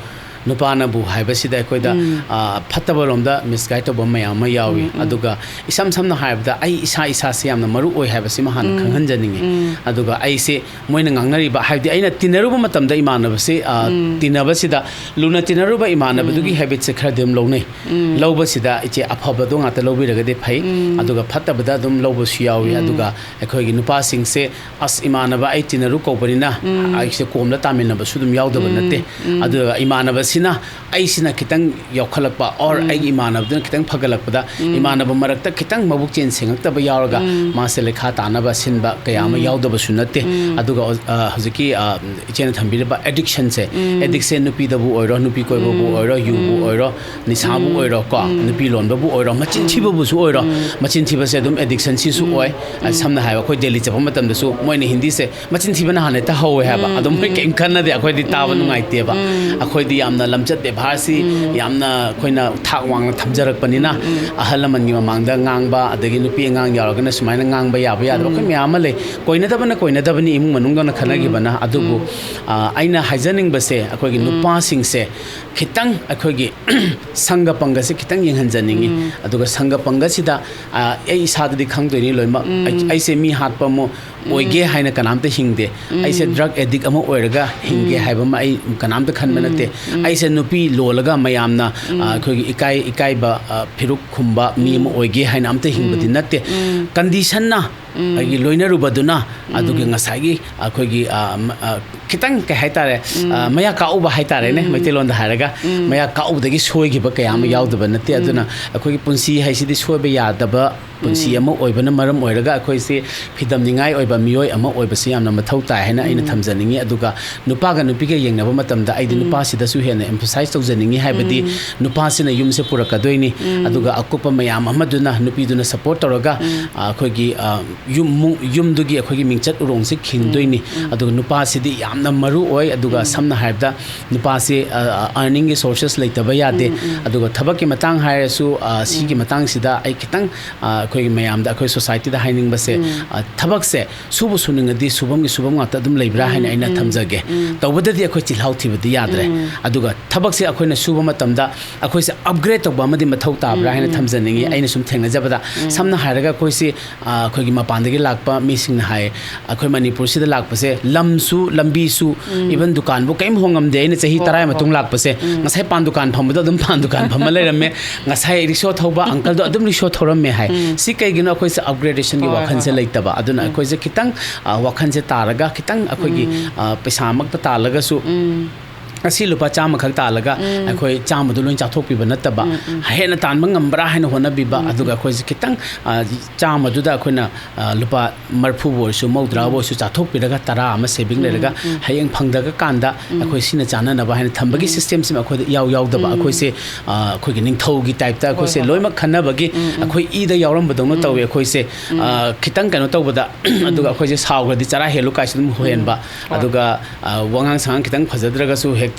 ꯅꯨꯄꯥꯅꯕꯨ ꯍꯥꯏꯕꯁꯤꯗ ꯑꯩꯈꯣꯏꯗ, ꯎꯝ꯫ ꯑ, ꯐꯠꯇꯕ ꯂꯣꯝꯗ ꯃꯤꯁꯒꯥꯏꯗ ꯇꯧꯕ ꯃꯌꯥꯝ ꯑꯃ ꯌꯥꯎꯏ꯫ ꯎꯝ, ꯎꯝ꯫ ꯑꯗꯨꯒ ꯏꯁꯝ ꯁꯝꯅ ꯍꯥꯏꯔꯕꯗ, ꯑꯩ ꯏꯁꯥ ꯏꯁꯥꯁꯦ ꯌꯥꯝꯅ ꯃꯔꯨ ꯑꯣꯏ ꯍꯥꯏꯕꯁꯤꯃ ꯍꯥꯟꯅ ꯎꯝ, ꯈꯪꯍꯟꯖꯅꯤꯡꯉꯤ꯫ ꯎꯝ꯫ ꯑꯗꯨꯒ ꯑꯩꯁꯦ ꯃꯣꯏꯅ ꯉꯥꯡꯅꯔꯤꯕ, ꯍꯥꯏꯕꯗꯤ ꯑꯩꯅ ꯇꯤꯟꯅꯔꯨꯕ ꯃꯇꯝꯗ ꯏꯃꯥꯟꯅꯕꯁꯦ, ꯑ, ꯎꯝ꯫ ꯇꯤꯟꯅꯕꯁꯤꯗ, ꯂꯨꯅ ꯇꯤꯟꯅꯔꯨꯕ ꯏꯃꯥꯟꯅꯕꯗꯨꯒꯤ ꯎꯝ꯫ ꯍꯦꯕꯤꯠꯁꯦ ꯈꯔꯗꯤ ꯑꯗꯨꯝ ꯂꯧꯅꯩ꯫ ꯎꯝ꯫ ꯂꯧꯕꯁꯤꯗ ꯏꯆꯦ ꯑꯐꯕꯗꯣ ꯉꯥꯛꯇ ꯂꯧꯕꯤꯔꯒꯗꯤ ꯐꯩ, ꯎꯝ꯫ ꯑꯗꯨꯒ ꯐꯠꯇꯕꯗ ꯑꯗꯨꯝ ꯂꯧꯕꯁꯨ ꯌꯥꯎꯏ꯫ ꯎꯝ꯫ ꯑꯗꯨꯒ ꯑꯩꯈꯣꯏꯒꯤ ꯅꯨꯄꯥꯁꯤꯡꯁꯦ, "ꯑꯁ, ꯏꯃꯥꯟꯅꯕ ꯑꯩ ꯇꯤꯟꯅꯔꯨ ꯀꯧꯕꯅꯤꯅ ꯎꯝ꯫ ꯑꯩꯁꯦ ꯀꯣꯝꯗ ꯇꯥꯃꯤꯟꯅꯕꯁꯨ ꯑꯗꯨꯝ ꯌꯥꯎꯗꯕ ꯎꯝ, ꯅꯠꯇꯦ"꯫ ꯎꯝ꯫ ꯑꯗꯨꯒ ꯏꯃꯥꯟꯅꯕꯁꯤꯅ, ꯑꯩꯁꯤꯅ ꯈꯤꯇꯪ ꯌꯥꯎꯈꯠꯂꯛꯄ, or ꯎꯝ꯫ ꯑꯩꯒꯤ ꯏꯃꯥꯟꯅꯕꯗꯨꯅ ꯈꯤꯇꯪ ꯐꯒꯠꯂꯛꯄꯗ, ꯎꯝ꯫ ꯏꯃꯥꯟꯅꯕ ꯃꯔꯛꯇ ꯈꯤꯇꯪ ꯃꯕꯨꯛꯆꯦꯜ ꯁꯦꯡꯉꯛꯇꯕ ꯌꯥꯎꯔꯒ ꯎꯝ꯫ ꯃꯥꯁꯦ ꯂꯩꯈꯥ ꯇꯥꯅꯕ ꯁꯤꯟꯕ ꯀꯌꯥ ꯑꯃ ꯎꯝ꯫ ꯌꯥꯎꯗꯕꯁꯨ ꯅꯠꯇꯦ꯫ ꯎꯝ꯫ ꯑꯗꯨꯒ, ꯑ, ꯍꯧꯖꯤꯛꯀꯤ, ꯑ, ꯏꯆꯦꯅ ꯊꯝꯕꯤꯔꯤꯕ ꯑꯦꯗꯤꯛꯁꯟꯁꯦ, ꯎꯝ꯫ ꯑꯦꯗꯤꯛꯁꯦ ꯅꯨꯄꯤꯗꯕꯨ ꯑꯣꯏꯔꯣ, ꯅꯨꯄꯤ ꯀꯣꯏꯕꯕꯨ ꯎꯝ꯫ ꯑꯣꯏꯔꯣ, ꯌꯨꯕꯨ ꯎꯝ꯫ ꯑꯣꯏꯔꯣ, ꯅꯤꯁꯥꯕꯨ ꯎꯝ꯫ ꯑꯣꯏꯔꯣ ꯀꯣ, ꯎꯝ꯫ ꯅꯨꯄꯤ ꯂꯣꯟꯕꯕꯨ ꯑꯣꯏꯔꯣ, ꯃꯆꯤꯟ ꯎꯝ꯫ ꯊꯤꯕꯕꯨꯁꯨ ꯑꯣꯏꯔꯣ, ꯎꯝ꯫ ꯃꯆꯤꯟ ꯊꯤꯕꯁꯦ ꯑꯗꯨꯝ ꯑꯦꯗꯤꯛꯁꯟꯁꯤꯁꯨ ꯎꯝ꯫ ꯑꯣꯏ꯫ ꯑ, ꯎꯝ꯫ ꯁꯝꯅ ꯍꯥꯏꯔꯕ, ꯑꯩꯈꯣꯏ ꯗꯦꯜꯂꯤ ꯆꯠꯄ ꯃꯇꯝꯗꯁꯨ ꯃꯣꯏꯅ ꯍꯤꯟꯗꯤꯁꯦ ꯃꯆꯤꯟ ꯊꯤꯕꯅ ꯍꯥꯟꯅ ꯍꯦꯛꯇ ꯍꯧꯋꯦ ꯍꯥꯏꯕ꯫ ꯎꯝ, ꯑꯗꯣ ꯃꯣꯏ ꯎꯝ꯫ ꯀꯩꯝ ꯈꯟꯅꯗꯦ, ꯑꯩꯈꯣꯏꯗꯤ ꯇꯥꯕ ꯎꯝ, ꯅꯨꯡꯉꯥꯏꯇꯦꯕ꯫ ꯎꯝ꯫ ꯑꯩꯈꯣꯏꯗꯤ ꯌꯥꯝꯅ ꯂꯝꯆꯠ ꯕꯦꯕꯥꯔꯁꯤ ꯎꯝ꯫ ꯌꯥꯝꯅ ꯑꯩꯈꯣꯏꯅ ꯊꯥꯛ ꯋꯥꯡꯅ ꯊꯝꯖꯔꯛꯄꯅꯤꯅ, ꯎꯝ꯫ ꯑꯍꯜ ꯂꯃꯟꯒꯤ ꯃꯃꯥꯡꯗ ꯉꯥꯡꯕ, ꯑꯗꯒꯤ ꯅꯨꯄꯤ ꯑꯉꯥꯡ ꯌꯥꯎꯔꯒꯅ ꯁꯨꯃꯥꯏꯅ ꯉꯥꯡꯕ ꯌꯥꯕ ꯌꯥꯗꯕ, ꯑꯩꯈꯣꯏ ꯎꯝ꯫ ꯃꯌꯥꯝ ꯑꯃ ꯂꯩ꯫ ꯀꯣꯏꯅꯗꯕꯅ ꯀꯣꯏꯅꯗꯕꯅꯤ, ꯏꯃꯨꯡ ꯃꯅꯨꯡꯗꯧꯅ ꯈꯟꯅꯈꯤꯕꯅ꯫ ꯎꯝ꯫ ꯑꯗꯨꯕꯨ, ꯎꯝ꯫ ꯑ, ꯑꯩꯅ ꯍꯥꯏꯖꯅꯤꯡꯕꯁꯦ, ꯑꯩꯈꯣꯏꯒꯤ ꯎꯝ꯫ ꯅꯨꯄꯥꯁꯤꯡꯁꯦ ꯈꯤꯇꯪ ꯑꯩꯈꯣꯏꯒꯤ ꯁꯪꯒ ꯄꯪꯒꯁꯦ ꯈꯤꯇꯪ ꯌꯦꯡꯍꯟꯖꯅꯤꯡꯉꯤ꯫ ꯎꯝ꯫ ꯑꯗꯨꯒ ꯁꯪꯒ ꯄꯪꯒꯁꯤꯗ, ꯑ, ꯑꯩ ꯏꯁꯥꯗꯗꯤ ꯈꯪꯗꯣꯏꯅꯤ ꯂꯣꯏꯅꯃꯛ꯫ ꯎꯝ꯫ ꯑꯩ, ꯑꯩꯁꯦ ꯃꯤ ꯍꯥꯠꯄ ꯑꯃ ꯎꯝ꯫ ꯑꯣꯏꯒꯦ ꯍꯥꯏꯅ ꯀꯅꯥꯝꯇ ꯍꯤꯡꯗꯦ꯫ ꯎꯝ꯫ ꯑꯩꯁꯦ ꯗ꯭ꯔꯒ ꯑꯦꯗꯤꯛ ꯑꯃ ꯑꯣꯏꯔꯒ ꯍꯤꯡꯒꯦ ꯎꯝ꯫ ꯍꯥꯏꯕ ꯑꯃ ꯑꯩ ꯀꯅꯥꯝꯇ ꯈꯟꯕ ꯎꯝ꯫ ꯅꯠꯇꯦ꯫ ꯎꯝ꯫ ꯑꯩꯁꯦ ꯅꯨꯄꯤ ꯂꯣꯜꯂꯒ ꯃꯌꯥꯝꯅ, ꯎꯝ꯫ ꯑ, ꯑꯩꯈꯣꯏꯒꯤ ꯏꯀꯥꯏ, ꯏꯀꯥꯏꯕ, ꯑ, ꯐꯤꯔꯨꯛ ꯈꯨꯝꯕ ꯃꯤ ꯑꯃ ꯎꯝ꯫ ꯑꯣꯏꯒꯦ ꯍꯥꯏꯅ ꯑꯝꯇ ꯍꯤꯡꯕꯗꯤ ꯎꯝ꯫ ꯅꯠꯇꯦ꯫ ꯎꯝ꯫ ꯀꯟꯗꯤꯁꯟꯅ ꯎꯝ꯫ ꯑꯩꯒꯤ ꯂꯣꯏꯅꯔꯨꯕꯗꯨꯅ ꯎꯝ꯫ ꯑꯗꯨꯒꯤ ꯉꯁꯥꯏꯒꯤ ꯑꯩꯈꯣꯏꯒꯤ, ꯑ, ꯃ-, ꯑ, ꯈꯤꯇꯪ ꯀꯩ ꯍꯥꯏꯇꯥꯔꯦ, ꯎꯝ꯫ ꯑ, ꯃꯌꯥ ꯀꯥꯛꯎꯕ ꯍꯥꯏꯇꯥꯔꯦꯅꯦ, ꯎꯝ꯫ ꯃꯩꯇꯩꯂꯣꯟꯗ ꯍꯥꯏꯔꯒ, ꯎꯝ꯫ ꯃꯌꯥ ꯀꯥꯛꯎꯕꯗꯒꯤ ꯁꯣꯏꯈꯤꯕ ꯀꯌꯥ ꯑꯃ ꯎꯝ꯫ ꯌꯥꯎꯗꯕ ꯅꯠꯇꯦ꯫ ꯎꯝ꯫ ꯑꯗꯨꯅ ꯑꯩꯈꯣꯏꯒꯤ ꯄꯨꯟꯁꯤ ꯍꯥꯏꯁꯤꯗꯤ ꯁꯣꯏꯕ ꯌꯥꯗꯕ ꯄꯨꯟꯁꯤ ꯑꯃ ꯑꯣꯏꯕꯅ ꯃꯔꯝ ꯑꯣꯏꯔꯒ ꯑꯩꯈꯣꯏꯁꯤ ꯐꯤꯗꯝꯅꯤꯡꯉꯥꯏ ꯑꯣꯏꯕ ꯃꯤꯑꯣꯏ ꯑꯃ ꯑꯣꯏꯕꯁꯤ ꯌꯥꯝꯅ ꯃꯊꯧ ꯇꯥꯏ ꯍꯥꯏꯅ ꯑꯩꯅ ꯊꯝꯖꯅꯤꯡꯉꯤ꯫ ꯑꯗꯨꯒ ꯅꯨꯄꯥꯒ ꯅꯨꯄꯤꯒ ꯌꯦꯡꯅꯕ ꯃꯇꯝꯗ ꯑꯩꯗꯤ ꯅꯨꯄꯥꯁꯤꯗꯁꯨ ꯍꯦꯟꯅ emphasize ꯇꯧꯖꯅꯤꯡꯉꯤ, ꯍꯥꯏꯕꯗꯤ ꯅꯨꯄꯥꯁꯤꯅ ꯌꯨꯝꯁꯦ ꯄꯨꯔꯛꯀꯗꯣꯏꯅꯤ, ꯑꯗꯨꯒ ꯑꯀꯨꯞꯄ ꯃꯌꯥꯝ ꯑꯃꯗꯨꯅ ꯅꯨꯄꯤꯗꯨꯅ support ꯇꯧꯔꯒ, ꯑ, ꯑꯩꯈꯣꯏꯒꯤ, ꯑ, ꯌꯨꯝ, ꯃꯨ-, ꯌꯨꯝꯗꯨꯒꯤ ꯑꯩꯈꯣꯏꯒꯤ ꯃꯤꯡꯆꯠ ꯎꯔꯣꯡꯁꯦ ꯈꯤꯟꯗꯣꯏꯅꯤ꯫ ꯑꯗꯨꯒ ꯅꯨꯄꯥꯁꯤꯗꯤ ꯌꯥꯝꯅ ꯃꯔꯨ ꯑꯣꯏ꯫ ꯑꯗꯨꯒ ꯁꯝꯅ ꯍꯥꯏꯔꯕꯗ ꯅꯨꯄꯥꯁꯤ, ꯑ, earningꯒꯤ sources ꯂꯩꯇꯕ ꯌꯥꯗꯦ꯫ ꯑꯗꯨꯒ ꯊꯕꯛꯀꯤ ꯃꯇꯥꯡ ꯍꯥꯏꯔꯁꯨ, ꯑ, ꯁꯤꯒꯤ ꯃꯇꯥꯡꯁꯤꯗ ꯑꯩ ꯈꯤꯇꯪ, ꯑ, ꯑꯩꯈꯣꯏꯒꯤ ꯃꯌꯥꯝꯗ, ꯑꯩꯈꯣꯏ societyꯗ ꯍꯥꯏꯅꯤꯡꯕꯁꯦ, ꯑ, ꯊꯕꯛꯁꯦ ꯁꯨꯕ ꯁꯨꯅꯤꯡꯉꯗꯤ ꯁꯨꯐꯝꯒꯤ ꯁꯨꯐꯝ ꯉꯥꯛꯇ ꯑꯗꯨꯝ ꯂꯩꯕ꯭ꯔꯥ ꯍꯥꯏꯅ ꯑꯩꯅ ꯊꯝꯖꯒꯦ꯫ ꯇꯧꯕꯗꯗꯤ ꯑꯩꯈꯣꯏ ꯆꯤꯜꯍꯥꯎ ꯊꯤꯕꯗꯤ ꯌꯥꯗ꯭ꯔꯦ꯫ ꯑꯗꯨꯒ ꯊꯕꯛꯁꯦ ꯑꯩꯈꯣꯏꯅ ꯁꯨꯕ ꯃꯇꯝꯗ ꯑꯩꯈꯣꯏꯁꯦ upgrade ꯇꯧꯕ ꯑꯃꯗꯤ ꯃꯊꯧ ꯇꯥꯕ꯭ꯔꯥ ꯍꯥꯏꯅ ꯊꯝꯖꯅꯤꯡꯉꯤ꯫ ꯑꯩꯅ ꯁꯨꯝ ꯊꯦꯡꯅꯖꯕꯗ, ꯁꯝꯅ ꯍꯥꯏꯔꯒ ꯑꯩꯈꯣꯏꯁꯤ, ꯑ, ꯑꯩꯈꯣꯏꯒꯤ ꯃꯄꯥꯟꯗꯒꯤ ꯂꯥꯛꯄ ꯃꯤꯁꯤꯡꯅ ꯍꯥꯏ, ꯑꯩꯈꯣꯏ ꯃꯅꯤꯄꯨꯔꯁꯤꯗ ꯂꯥꯛꯄꯁꯦ ꯂꯝꯁꯨ, ꯂꯝꯕꯤꯁꯨ, even ꯗꯨꯀꯥꯟꯕꯨ ꯀꯔꯤꯝ ꯍꯣꯡꯉꯝꯗꯦ꯫ ꯑꯩꯅ ꯆꯍꯤ ꯇꯔꯥꯒꯤ ꯃꯇꯨꯡ ꯂꯥꯛꯄꯁꯦ, ꯉꯁꯥꯏ ꯄꯥꯟ ꯗꯨꯀꯥꯟ ꯐꯝꯕꯗꯣ ꯑꯗꯨꯝ ꯄꯥꯟ ꯗꯨꯀꯥꯟ ꯐꯝꯃ ꯂꯩꯔꯝꯃꯦ, ꯉꯁꯥꯏ ꯔꯤꯛꯁꯣ ꯊꯧꯕ ꯑꯪꯀꯜꯗꯣ ꯑꯗꯨꯝ ꯔꯤꯛꯁꯣ ꯊꯧꯔꯝꯃꯦ ꯍꯥꯏ꯫ ꯁꯤ ꯀꯩꯒꯤꯅꯣ? ꯑꯩꯈꯣꯏꯁꯦ upgradedationꯒꯤ ꯋꯥꯈꯜꯁꯦ ꯂꯩꯇꯕ꯫ ꯑꯗꯨꯅ ꯑꯩꯈꯣꯏꯁꯦ ꯈꯤꯇꯪ, ꯑ, ꯋꯥꯈꯜꯁꯦ ꯇꯥꯔꯒ ꯈꯤꯇꯪ ꯑꯩꯈꯣꯏꯒꯤ, ꯑ, ꯄꯩꯁꯥꯃꯛꯇ ꯇꯥꯜꯂꯒꯁꯨ, ꯉꯁꯤ ꯂꯨꯄꯥ ꯆꯥꯝꯃꯈꯛ ꯇꯥꯜꯂꯒ ꯑꯩꯈꯣꯏ ꯆꯥꯝꯃꯗꯣ ꯂꯣꯏ ꯆꯥꯊꯣꯛꯄꯤꯕ ꯅꯠꯇꯕ, ꯍꯦꯟꯅ ꯇꯥꯟꯕ ꯉꯝꯕ꯭ꯔꯥ ꯍꯥꯏꯅ ꯍꯣꯠꯅꯕꯤꯕ꯫ ꯑꯗꯨꯒ ꯑꯩꯈꯣꯏꯁꯦ ꯈꯤꯇꯪ, ꯑ, ꯆꯥꯝꯃꯗꯨꯗ ꯑꯩꯈꯣꯏꯅ, ꯑ, ꯂꯨꯄꯥ ꯃꯔꯤꯐꯨꯕꯨ ꯑꯣꯏꯔꯁꯨ, ꯃꯧꯗ꯭ꯔꯥꯕꯨ ꯑꯣꯏꯔꯁꯨ ꯆꯥꯊꯣꯛꯄꯤꯔꯒ ꯇꯔꯥ ꯑꯃ saving ꯂꯩꯔꯒ ꯍꯌꯦꯡ ꯐꯪꯗ꯭ꯔꯀꯥꯟꯗ ꯑꯩꯈꯣꯏ ꯁꯤꯅ ꯆꯥꯅꯅꯕ ꯍꯥꯏꯅ ꯊꯝꯕꯒꯤ systemꯁꯤꯃ ꯑꯩꯈꯣꯏꯗ ꯏꯌꯥꯎ ꯌꯥꯎꯗꯕ꯫ ꯑꯩꯈꯣꯏꯁꯦ, ꯑ, ꯑꯩꯈꯣꯏꯒꯤ ꯅꯤꯡꯊꯧꯒꯤ typeꯇ ꯑꯩꯈꯣꯏꯁꯦ ꯂꯣꯏꯅꯃꯛ ꯈꯟꯅꯕꯒꯤ ꯑꯩꯈꯣꯏ ꯏꯗ ꯌꯥꯎꯔꯝꯕꯗꯧꯅ ꯇꯧꯋꯤ꯫ ꯑꯩꯈꯣꯏꯁꯦ, ꯑ, ꯈꯤꯇꯪ ꯀꯩꯅꯣ ꯇꯧꯕꯗ, ꯑꯗꯨꯒ ꯑꯩꯈꯣꯏꯁꯦ ꯁꯥꯎꯈ꯭ꯔꯗꯤ ꯆꯔꯥ ꯍꯦꯜꯂꯨ ꯀꯥꯏꯁꯨ ꯑꯗꯨꯝ ꯍꯦꯟꯕ꯫ ꯑꯗꯨꯒ, ꯑ, ꯋꯥꯉꯥꯡ ꯁꯉꯥꯡ ꯈꯤꯇꯪ ꯐꯖꯗ꯭ꯔꯒꯁꯨ ꯍꯦꯛꯇ,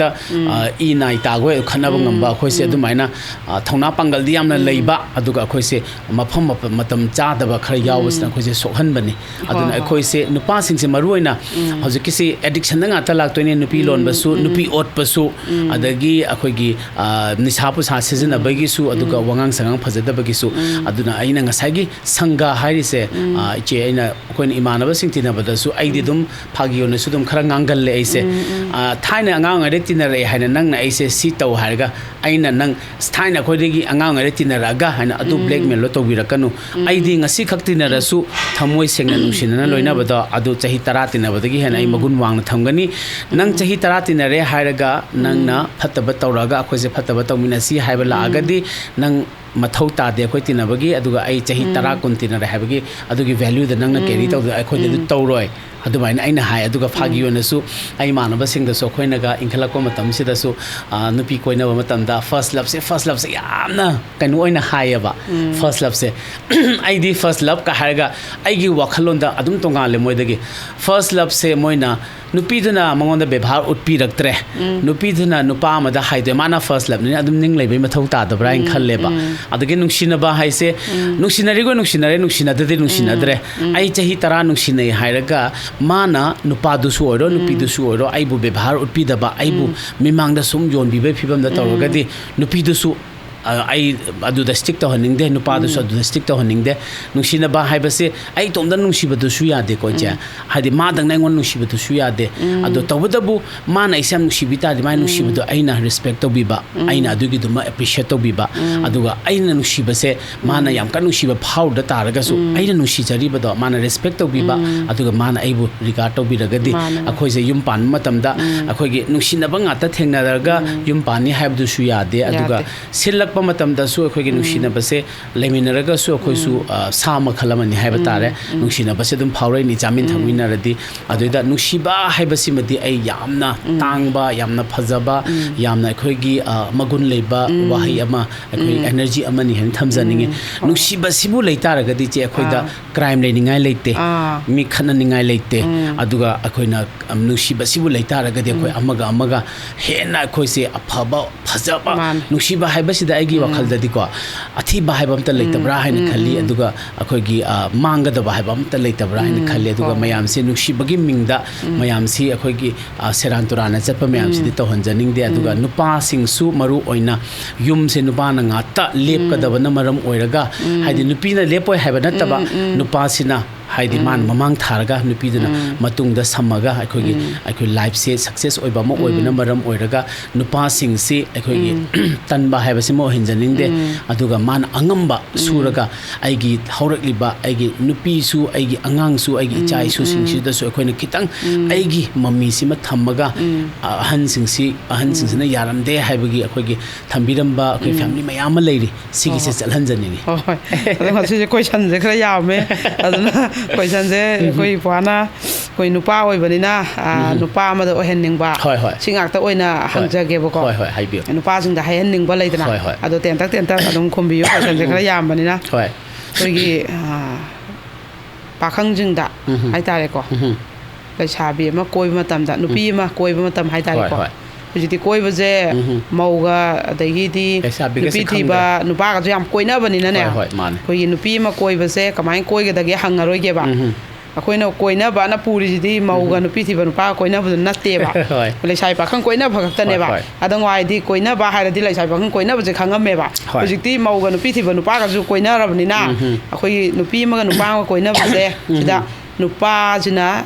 ꯑ, ꯏ ꯅꯥꯏ ꯇꯥꯒꯣꯏ ꯈꯠꯅꯕ ꯉꯝꯕ ꯑꯩꯈꯣꯏꯁꯦ ꯑꯗꯨꯃꯥꯏꯅ, ꯑ, ꯊꯧꯅꯥ ꯄꯥꯡꯒꯜꯗꯤ ꯌꯥꯝꯅ ꯂꯩꯕ, ꯑꯗꯨꯒ ꯑꯩꯈꯣꯏꯁꯦ ꯃꯐꯝ ꯃꯐꯝ ꯃꯇꯝ ꯆꯥꯗꯕ ꯈꯔ ꯌꯥꯎꯕꯁꯤꯅ ꯑꯩꯈꯣꯏꯁꯦ ꯁꯣꯛꯍꯟꯕꯅꯤ꯫ ꯑꯗꯨꯅ ꯑꯩꯈꯣꯏꯁꯦ ꯅꯨꯄꯥꯁꯤꯡꯁꯦ ꯃꯔꯨ ꯑꯣꯏꯅ ꯍꯧꯖꯤꯛꯀꯤꯁꯤ addictionꯗ ꯉꯥꯛꯇ ꯂꯥꯛꯇꯣꯏꯅꯦ꯫ ꯅꯨꯄꯤ ꯂꯣꯟꯕꯁꯨ, ꯅꯨꯄꯤ ꯑꯣꯠꯄꯁꯨ, ꯑꯗꯒꯤ ꯑꯩꯈꯣꯏꯒꯤ, ꯑ, ꯅꯤꯁꯥ ꯄꯨꯁꯥ ꯁꯤꯖꯤꯟꯅꯕꯒꯤꯁꯨ, ꯑꯗꯨꯒ ꯋꯥꯉꯥꯡ ꯁꯉꯥꯡ ꯐꯖꯗꯕꯒꯤꯁꯨ꯫ ꯑꯗꯨꯅ ꯑꯩꯅ ꯉꯁꯥꯏꯒꯤ ꯁꯪꯒ ꯍꯥꯏꯔꯤꯁꯦ, ꯑ, ꯏꯆꯦ, ꯑꯩꯅ, ꯑꯩꯈꯣꯏꯅ ꯏꯃꯥꯟꯅꯕꯁꯤꯡ ꯇꯤꯟꯅꯕꯗꯁꯨ ꯑꯩꯗꯤ ꯑꯗꯨꯝ ꯐꯥꯒꯤ ꯑꯣꯏꯅꯁꯨ ꯑꯗꯨꯝ ꯈꯔ ꯉꯥꯡꯒꯜꯂꯦ ꯑꯩꯁꯦ꯫ ꯑ, ꯊꯥꯏꯅ ꯑꯉꯥꯡ ꯑꯣꯏꯔꯤꯉꯩꯗ ꯇꯤꯟꯅꯔꯛꯑꯦ ꯍꯥꯏꯅ ꯅꯪꯅ ꯑꯩꯁꯦ ꯁꯤ ꯇꯧ ꯍꯥꯏꯔꯒ, ꯑꯩꯅ ꯅꯪ ꯊꯥꯏꯅ ꯑꯩꯈꯣꯏꯗꯒꯤ ꯑꯉꯥꯡ ꯑꯣꯏꯔꯤꯉꯩꯗ ꯇꯤꯟꯅꯔꯛꯑꯒ ꯍꯥꯏꯅ ꯑꯗꯨ blackmailꯗꯣ ꯇꯧꯕꯤꯔꯛꯀꯅꯨ꯫ ꯑꯩꯗꯤ ꯉꯁꯤ ꯈꯛ ꯇꯤꯟꯅꯔꯁꯨ ꯊꯃꯣꯏ ꯁꯦꯡꯅ ꯅꯨꯡꯁꯤꯅꯅ ꯂꯣꯏꯅꯕꯗꯣ ꯑꯗꯨ ꯆꯍꯤ ꯇꯔꯥ ꯇꯤꯟꯅꯕꯗꯒꯤ ꯍꯦꯟꯅ ꯑꯩ ꯃꯒꯨꯟ ꯋꯥꯡꯅ ꯊꯝꯒꯅꯤ꯫ ꯅꯪ ꯆꯍꯤ ꯇꯔꯥ ꯇꯤꯟꯅꯔꯦ ꯍꯥꯏꯔꯒ ꯅꯪꯅ ꯐꯠꯇꯕ ꯇꯧꯔꯛꯑꯒ ꯑꯩꯈꯣꯏꯁꯦ ꯐꯠꯇꯕ ꯇꯧꯃꯤꯟꯅꯁꯤ ꯍꯥꯏꯕ ꯂꯥꯛꯑꯒꯗꯤ ꯅꯪ ꯃꯊꯧ ꯇꯥꯗꯦ ꯑꯩꯈꯣꯏ ꯇꯤꯟꯅꯕꯒꯤ, ꯑꯗꯨꯒ ꯑꯩ ꯆꯍꯤ ꯇꯔꯥ ꯀꯨꯟ ꯇꯤꯟꯅꯔꯦ ꯍꯥꯏꯕꯒꯤ ꯑꯗꯨꯒꯤ value ꯗ ꯅꯪꯅ carry ꯇꯧꯗ ꯑꯩꯈꯣꯏꯗꯗꯤ ꯇꯧꯔꯣꯏ꯫ ꯑꯗꯨꯃꯥꯏꯅ ꯑꯩꯅ ꯍꯥꯏ꯫ ꯑꯗꯨꯒ ꯐꯥꯒꯤ ꯑꯣꯏꯅꯁꯨ ꯑꯩ ꯏꯃꯥꯟꯅꯕꯁꯤꯡꯗꯁꯨ ꯑꯩꯈꯣꯏꯅꯒ ꯏꯟꯈꯠꯂꯛꯄ ꯃꯇꯝꯁꯤꯗꯁꯨ, ꯑ, ꯅꯨꯄꯤ ꯀꯣꯏꯅꯕ ꯃꯇꯝꯗ first love ꯁꯦ, first love ꯁꯦ ꯌꯥꯝꯅ ꯀꯩꯅꯣ ꯑꯣꯏꯅ ꯍꯥꯏꯌꯦꯕ꯫ First love ꯁꯦ ꯑꯩꯗꯤ first love ꯀ ꯍꯥꯏꯔꯒ ꯑꯩꯒꯤ ꯋꯥꯈꯜꯂꯣꯟꯗ ꯑꯗꯨꯝ ꯇꯣꯉꯥꯜꯂꯦ ꯃꯣꯏꯗꯒꯤ꯫ First love ꯁꯦ ꯃꯣꯏꯅ ꯅꯨꯄꯤꯗꯨꯅ ꯃꯉꯣꯟꯗ ꯕꯦꯕꯥꯔ ꯎꯠꯄꯤꯔꯛꯇ꯭ꯔꯦ, ꯅꯨꯄꯤꯗꯨꯅ ꯅꯨꯄꯥ ꯑꯃꯗ ꯍꯥꯏꯗꯣꯏ, ꯃꯥꯅ first love ꯅꯤꯅ ꯑꯗꯨꯝ ꯅꯤꯡ ꯂꯩꯕꯩ ꯃꯊꯧ ꯇꯥꯗꯕ꯭ꯔꯥ ꯍꯥꯏꯅ ꯈꯜꯂꯦꯕ꯫ ꯑꯗꯒꯤ ꯅꯨꯡꯁꯤꯅꯕ ꯍꯥꯏꯁꯦ, ꯅꯨꯡꯁꯤꯅꯔꯤꯒꯣ ꯅꯨꯡꯁꯤꯅꯔꯦ, ꯅꯨꯡꯁꯤꯅꯗꯗꯤ ꯅꯨꯡꯁꯤꯅꯗ꯭ꯔꯦ꯫ ꯑꯩ ꯆꯍꯤ ꯇꯔꯥ ꯅꯨꯡꯁꯤꯅꯩ ꯍꯥꯏꯔꯒ ꯃꯥꯅ ꯅꯨꯄꯥꯗꯨꯁꯨ ꯑꯣꯏꯔꯣ, ꯅꯨꯄꯤꯗꯨꯁꯨ ꯑꯣꯏꯔꯣ, ꯑꯩꯕꯨ ꯕꯦꯕꯥꯔ ꯎꯠꯄꯤꯗꯕ, ꯑꯩꯕꯨ ꯃꯤꯃꯥꯡꯗ ꯁꯨꯝ ꯌꯣꯟꯕꯤꯕꯒꯤ ꯐꯤꯕꯝꯗ ꯇꯧꯔꯒꯗꯤ ꯅꯨꯄꯤꯗꯨꯁꯨ, ꯑ, ꯑꯩ ꯑꯗꯨꯗ stick ꯇꯧꯍꯟꯅꯤꯡꯗꯦ, ꯅꯨꯄꯥꯗꯨꯁꯨ ꯑꯗꯨꯗ stick ꯇꯧꯍꯟꯅꯤꯡꯗꯦ꯫ ꯅꯨꯡꯁꯤꯅꯕ ꯍꯥꯏꯕꯁꯦ ꯑꯩ ꯏꯇꯣꯝꯇ ꯅꯨꯡꯁꯤꯕꯗꯨꯁꯨ ꯌꯥꯗꯦꯀꯣ, ꯏꯆꯦ꯫ ꯍꯥꯏꯗꯤ ꯃꯥꯗꯪꯅ ꯑꯩꯉꯣꯟꯗ ꯅꯨꯡꯁꯤꯕꯗꯨꯁꯨ ꯌꯥꯗꯦ꯫ ꯑꯗꯣ ꯇꯧꯕꯇꯕꯨ ꯃꯥꯅ ꯑꯩꯁꯦ ꯌꯥꯝ ꯅꯨꯡꯁꯤꯕꯤ ꯇꯥꯔꯗꯤ ꯃꯥꯏ ꯅꯨꯡꯁꯤꯕꯗꯣ ꯑꯩꯅ respect ꯇꯧꯕꯤꯕ, ꯑꯩꯅ ꯑꯗꯨꯒꯤꯗꯨꯃ appreciate ꯇꯧꯕꯤꯕ, ꯑꯗꯨꯒ ꯑꯩꯅ ꯅꯨꯡꯁꯤꯕꯁꯦ ꯃꯥꯅ ꯌꯥꯝ ꯀꯟꯅ ꯅꯨꯡꯁꯤꯕ ꯐꯥꯎꯗ ꯇꯥꯔꯒꯁꯨ ꯑꯩꯅ ꯅꯨꯡꯁꯤꯖꯔꯤꯕꯗꯣ ꯃꯥꯅ respect ꯇꯧꯕꯤꯕ, ꯑꯗꯨꯒ ꯃꯥꯅ ꯑꯩꯕꯨ regard ꯇꯧꯕꯤꯔꯒꯗꯤ ꯃꯥꯅꯦ꯫ ꯑꯩꯈꯣꯏꯁꯦ ꯌꯨꯝ ꯄꯥꯟꯕ ꯃꯇꯝꯗ ꯑꯩꯈꯣꯏꯒꯤ ꯅꯨꯡꯁꯤꯅꯕ ꯉꯥꯛꯇ ꯊꯦꯡꯅꯔꯒ ꯌꯨꯝ ꯄꯥꯟꯅꯤ ꯍꯥꯏꯕꯗꯨꯁꯨ ꯌꯥꯗꯦ꯫ ꯑꯗꯨꯒ ꯌꯥꯗꯦ꯫ ꯁꯤꯜꯂꯛꯄ ꯃꯇꯝꯗꯁꯨ ꯑꯩꯈꯣꯏꯒꯤ ꯅꯨꯡꯁꯤꯅꯕꯁꯦ ꯂꯩꯃꯤꯟꯅꯔꯒꯁꯨ ꯑꯩꯈꯣꯏꯁꯨ, ꯑ, ꯁꯥ ꯃꯈꯜ ꯑꯃꯅꯤ ꯍꯥꯏꯕ ꯇꯥꯔꯦ꯫ ꯅꯨꯡꯁꯤꯅꯕꯁꯦ ꯑꯗꯨꯝ ꯐꯥꯎꯔꯛꯏꯅꯤ, ꯆꯥꯃꯤꯟ ꯊꯛꯃꯤꯟꯅꯔꯗꯤ꯫ ꯑꯗꯨꯗ ꯅꯨꯡꯁꯤꯕ ꯍꯥꯏꯕꯁꯤꯃꯗꯤ ꯑꯩ ꯌꯥꯝꯅ ꯇꯥꯡꯕ, ꯌꯥꯝꯅ ꯐꯖꯕ, ꯌꯥꯝꯅ ꯑꯩꯈꯣꯏꯒꯤ, ꯑ, ꯃꯒꯨꯟ ꯂꯩꯕ ꯋꯥꯍꯩ ꯑꯃ, ꯑꯩꯈꯣꯏ energy ꯑꯃꯅꯤ ꯍꯥꯏꯅ ꯊꯝꯖꯅꯤꯡꯉꯤ꯫ ꯅꯨꯡꯁꯤꯕꯁꯤꯕꯨ ꯂꯩꯇꯥꯔꯒꯗꯤ, ꯏꯆꯦ, ꯑꯩꯈꯣꯏꯗ ꯑꯥ꯫ Crime ꯂꯩꯅꯤꯡꯉꯥꯏ ꯂꯩꯇꯦ, ꯑꯥ꯫ ꯃꯤ ꯈꯠꯅꯅꯤꯡꯉꯥꯏ ꯂꯩꯇꯦ꯫ ꯑꯗꯨꯒ ꯑꯩꯈꯣꯏꯅ, ꯑꯝ, ꯅꯨꯡꯁꯤꯕꯁꯤꯕꯨ ꯂꯩꯇꯥꯔꯒꯗꯤ ꯑꯩꯈꯣꯏ ꯑꯃꯒ ꯑꯃꯒ ꯍꯦꯟꯅ ꯑꯩꯈꯣꯏꯁꯦ ꯑꯐꯕ, ꯐꯖꯕ, ꯃꯥꯅꯦ꯫ ꯅꯨꯡꯁꯤꯕ ꯍꯥꯏꯕꯁꯤꯗ ꯑꯩꯒꯤ ꯋꯥꯈꯜꯗꯗꯤꯀꯣ ꯑꯊꯤꯕ ꯍꯥꯏꯕ ꯑꯝꯇ ꯂꯩꯇꯕ꯭ꯔꯥ ꯍꯥꯏꯅ ꯈꯜꯂꯤ꯫ ꯑꯗꯨꯒ ꯑꯩꯈꯣꯏꯒꯤ, ꯑ, ꯃꯥꯡꯒꯗꯕ ꯍꯥꯏꯕ ꯑꯝꯇ ꯂꯩꯇꯕ꯭ꯔꯥ ꯍꯥꯏꯅ ꯈꯜꯂꯤ꯫ ꯑꯗꯨꯒ ꯍꯣꯏ, ꯍꯣꯏ꯫ ꯃꯌꯥꯝꯁꯦ ꯅꯨꯡꯁꯤꯕꯒꯤ ꯃꯤꯡꯗ ꯃꯌꯥꯝꯁꯤ ꯑꯩꯈꯣꯏꯒꯤ, ꯑ, ꯁꯦꯔꯥꯟ ꯇꯨꯔꯥꯟꯅ ꯆꯠꯄ ꯃꯌꯥꯝꯁꯤꯗꯤ ꯇꯧꯍꯟꯖꯅꯤꯡꯗꯦ꯫ ꯑꯗꯨꯒ ꯅꯨꯄꯥꯁꯤꯡꯁꯨ ꯃꯔꯨ ꯑꯣꯏꯅ ꯌꯨꯝꯁꯦ ꯅꯨꯄꯥꯅ ꯉꯥꯛꯇ ꯂꯦꯞꯀꯗꯕꯅ ꯃꯔꯝ ꯑꯣꯏꯔꯒ, ꯍꯥꯏꯗꯤ ꯅꯨꯄꯤꯅ ꯂꯦꯞꯄꯣꯏ ꯍꯥꯏꯕ ꯅꯠꯇꯕ, ꯅꯨꯄꯥꯁꯤꯅ ꯍꯥꯏꯗꯤ ꯃꯥꯅ ꯃꯃꯥꯡ ꯊꯥꯔꯒ ꯅꯨꯄꯤꯗꯨꯅ ꯃꯇꯨꯡꯗ ꯁꯝꯃꯒ ꯑꯩꯈꯣꯏꯒꯤ ꯑꯩꯈꯣꯏ ꯂꯥꯏꯐꯁꯦ ꯁꯛꯁꯦꯁ ꯑꯣꯏꯕ ꯑꯃ ꯑꯣꯏꯕꯅ ꯃꯔꯝ ꯑꯣꯏꯔꯒ ꯅꯨꯄꯥꯁꯤꯡꯁꯤ ꯑꯩꯈꯣꯏꯒꯤ ꯇꯟꯕ ꯍꯥꯏꯕꯁꯤꯃ ꯑꯣꯏꯍꯟꯖꯅꯤꯡꯗꯦ꯫ ꯑꯗꯨꯒ ꯃꯥꯅ ꯑꯉꯝꯕ ꯁꯨꯔꯒ ꯑꯩꯒꯤ ꯍꯧꯔꯛꯂꯤꯕ ꯑꯩꯒꯤ ꯅꯨꯄꯤꯁꯨ, ꯑꯩꯒꯤ ꯑꯉꯥꯡꯁꯨ, ꯑꯩꯒꯤ ꯏꯆꯥ ꯏꯁꯨꯁꯤꯡꯁꯤꯗꯁꯨ ꯑꯩꯈꯣꯏꯅ ꯈꯤꯇꯪ ꯑꯩꯒꯤ ꯃꯃꯤꯁꯤꯃ ꯊꯝꯃꯒ ꯑꯍꯟꯁꯤꯡꯁꯤ, ꯑꯍꯟꯁꯤꯡꯁꯤꯅ ꯌꯥꯔꯝꯗꯦ ꯍꯥꯏꯕꯒꯤ ꯑꯩꯈꯣꯏꯒꯤ ꯊꯝꯕꯤꯔꯝꯕ ꯑꯩꯈꯣꯏ ꯐꯦꯃꯤꯂꯤ ꯃꯌꯥꯝ ꯑꯃ ꯂꯩꯔꯤ꯫ ꯁꯤꯒꯤꯁꯦ ꯆꯠꯍꯟꯖꯅꯤꯡꯉꯤ꯫ ꯍꯣꯏ, ꯍꯣꯏ꯫ ꯑꯗꯣ ꯉꯁꯤꯁꯦ ꯀꯣꯏꯁꯟꯁꯦ ꯈꯔ ꯌꯥꯝꯃꯦ꯫ ꯑꯗꯨꯅ ꯀꯣꯏꯁꯟꯁꯦ ꯑꯩꯈꯣꯏ ꯏꯄ꯭ꯋꯥꯅ ꯑꯩꯈꯣꯏ ꯅꯨꯄꯥ ꯑꯣꯏꯕꯅꯤꯅ, ꯑ, ꯅꯨꯄꯥ ꯑꯃꯗ ꯑꯣꯏꯍꯟꯅꯤꯡꯕ, ꯍꯣꯏ, ꯍꯣꯏ꯫ ꯁꯤ ꯉꯥꯛꯇ ꯑꯣꯏꯅ ꯍꯪꯖꯒꯦꯕꯀꯣ꯫ ꯍꯣꯏ, ꯍꯣꯏ, ꯍꯥꯏꯕꯤꯌꯨ꯫ ꯅꯨꯄꯥꯁꯤꯡꯗ ꯍꯥꯏꯍꯟꯅꯤꯡꯕ ꯂꯩꯗꯅ꯫ ꯍꯣꯏ, ꯍꯣꯏ꯫ ꯑꯗꯣ ꯇꯦꯟꯇꯛ ꯇꯦꯟꯇꯛ ꯑꯗꯨꯝ ꯈꯨꯝꯕꯤꯌꯨ, ꯀꯣꯏꯁꯟꯁꯦ ꯈꯔ ꯌꯥꯝꯕꯅꯤꯅ꯫ ꯍꯣꯏ꯫ ꯑꯩꯈꯣꯏꯒꯤ, ꯑ, ꯄꯥꯈꯪꯁꯤꯡꯗ ꯍꯥꯏꯇꯥꯔꯦꯀꯣ꯫ ꯂꯩꯁꯥꯕꯤ ꯑꯃ ꯀꯣꯏꯕ ꯃꯇꯝꯗ, ꯅꯨꯄꯤ ꯑꯃ ꯀꯣꯏꯕ ꯃꯇꯝ ꯍꯥꯏꯇꯥꯔꯦꯀꯣ꯫ ꯍꯣꯏ, ꯍꯣꯏ꯫ ꯍꯧꯖꯤꯛꯇꯤ ꯀꯣꯏꯕꯁꯦ ꯃꯧꯒ ꯑꯗꯒꯤꯗꯤ ꯂꯩꯁꯥꯕꯤꯒꯁꯦ ꯅꯨꯄꯤ ꯊꯤꯕ ꯈꯪꯗ꯭ꯔꯦ꯫ ꯅꯨꯄꯥꯒꯁꯨ ꯌꯥꯝ ꯀꯣꯏꯅꯕꯅꯤꯅꯅꯦ꯫ ꯍꯣꯏ, ꯍꯣꯏ, ꯃꯥꯅꯦ꯫ ꯑꯩꯈꯣꯏꯒꯤ ꯅꯨꯄꯤ ꯑꯃ ꯀꯣꯏꯕꯁꯦ ꯀꯃꯥꯏꯅ ꯀꯣꯏꯒꯗꯒꯦ ꯍꯪꯉꯔꯣꯏꯒꯦꯕ꯫ ꯑꯩꯈꯣꯏꯅ ꯀꯣꯏꯅꯕꯅ ꯄꯨꯔꯤꯁꯤꯗꯤ ꯃꯧꯒ ꯅꯨꯄꯤ ꯊꯤꯕ ꯅꯨꯄꯥꯒ ꯀꯣꯏꯅꯕꯗꯨ ꯅꯠꯇꯦꯕ꯫ ꯍꯣꯏ꯫ ꯂꯩꯁꯥꯕꯤ ꯄꯥꯈꯪ ꯀꯣꯏꯅꯕ ꯈꯛꯇꯅꯦꯕ꯫ ꯍꯣꯏ, ꯍꯣꯏ꯫ ꯑꯗꯣ ꯅꯍꯥꯟꯋꯥꯏꯗꯤ ꯀꯣꯏꯅꯕ ꯍꯥꯏꯔꯗꯤ ꯂꯩꯁꯥꯕꯤ ꯄꯥꯈꯪ ꯀꯣꯏꯅꯕꯁꯦ ꯈꯪꯉꯝꯃꯦꯕ꯫ ꯍꯣꯏ꯫ ꯍꯧꯖꯤꯛꯇꯤ ꯃꯧꯒ ꯅꯨꯄꯤ ꯊꯤꯕ ꯅꯨꯄꯥꯒꯁꯨ ꯀꯣꯏꯅꯔꯕꯅꯤꯅ ꯑꯩꯈꯣꯏꯒꯤ ꯅꯨꯄꯤ ꯑꯃꯒ ꯅꯨꯄꯥ ꯑꯃꯒ ꯀꯣꯏꯅꯕꯁꯦ ꯁꯤꯗ ꯅꯨꯄꯥꯁꯤꯅ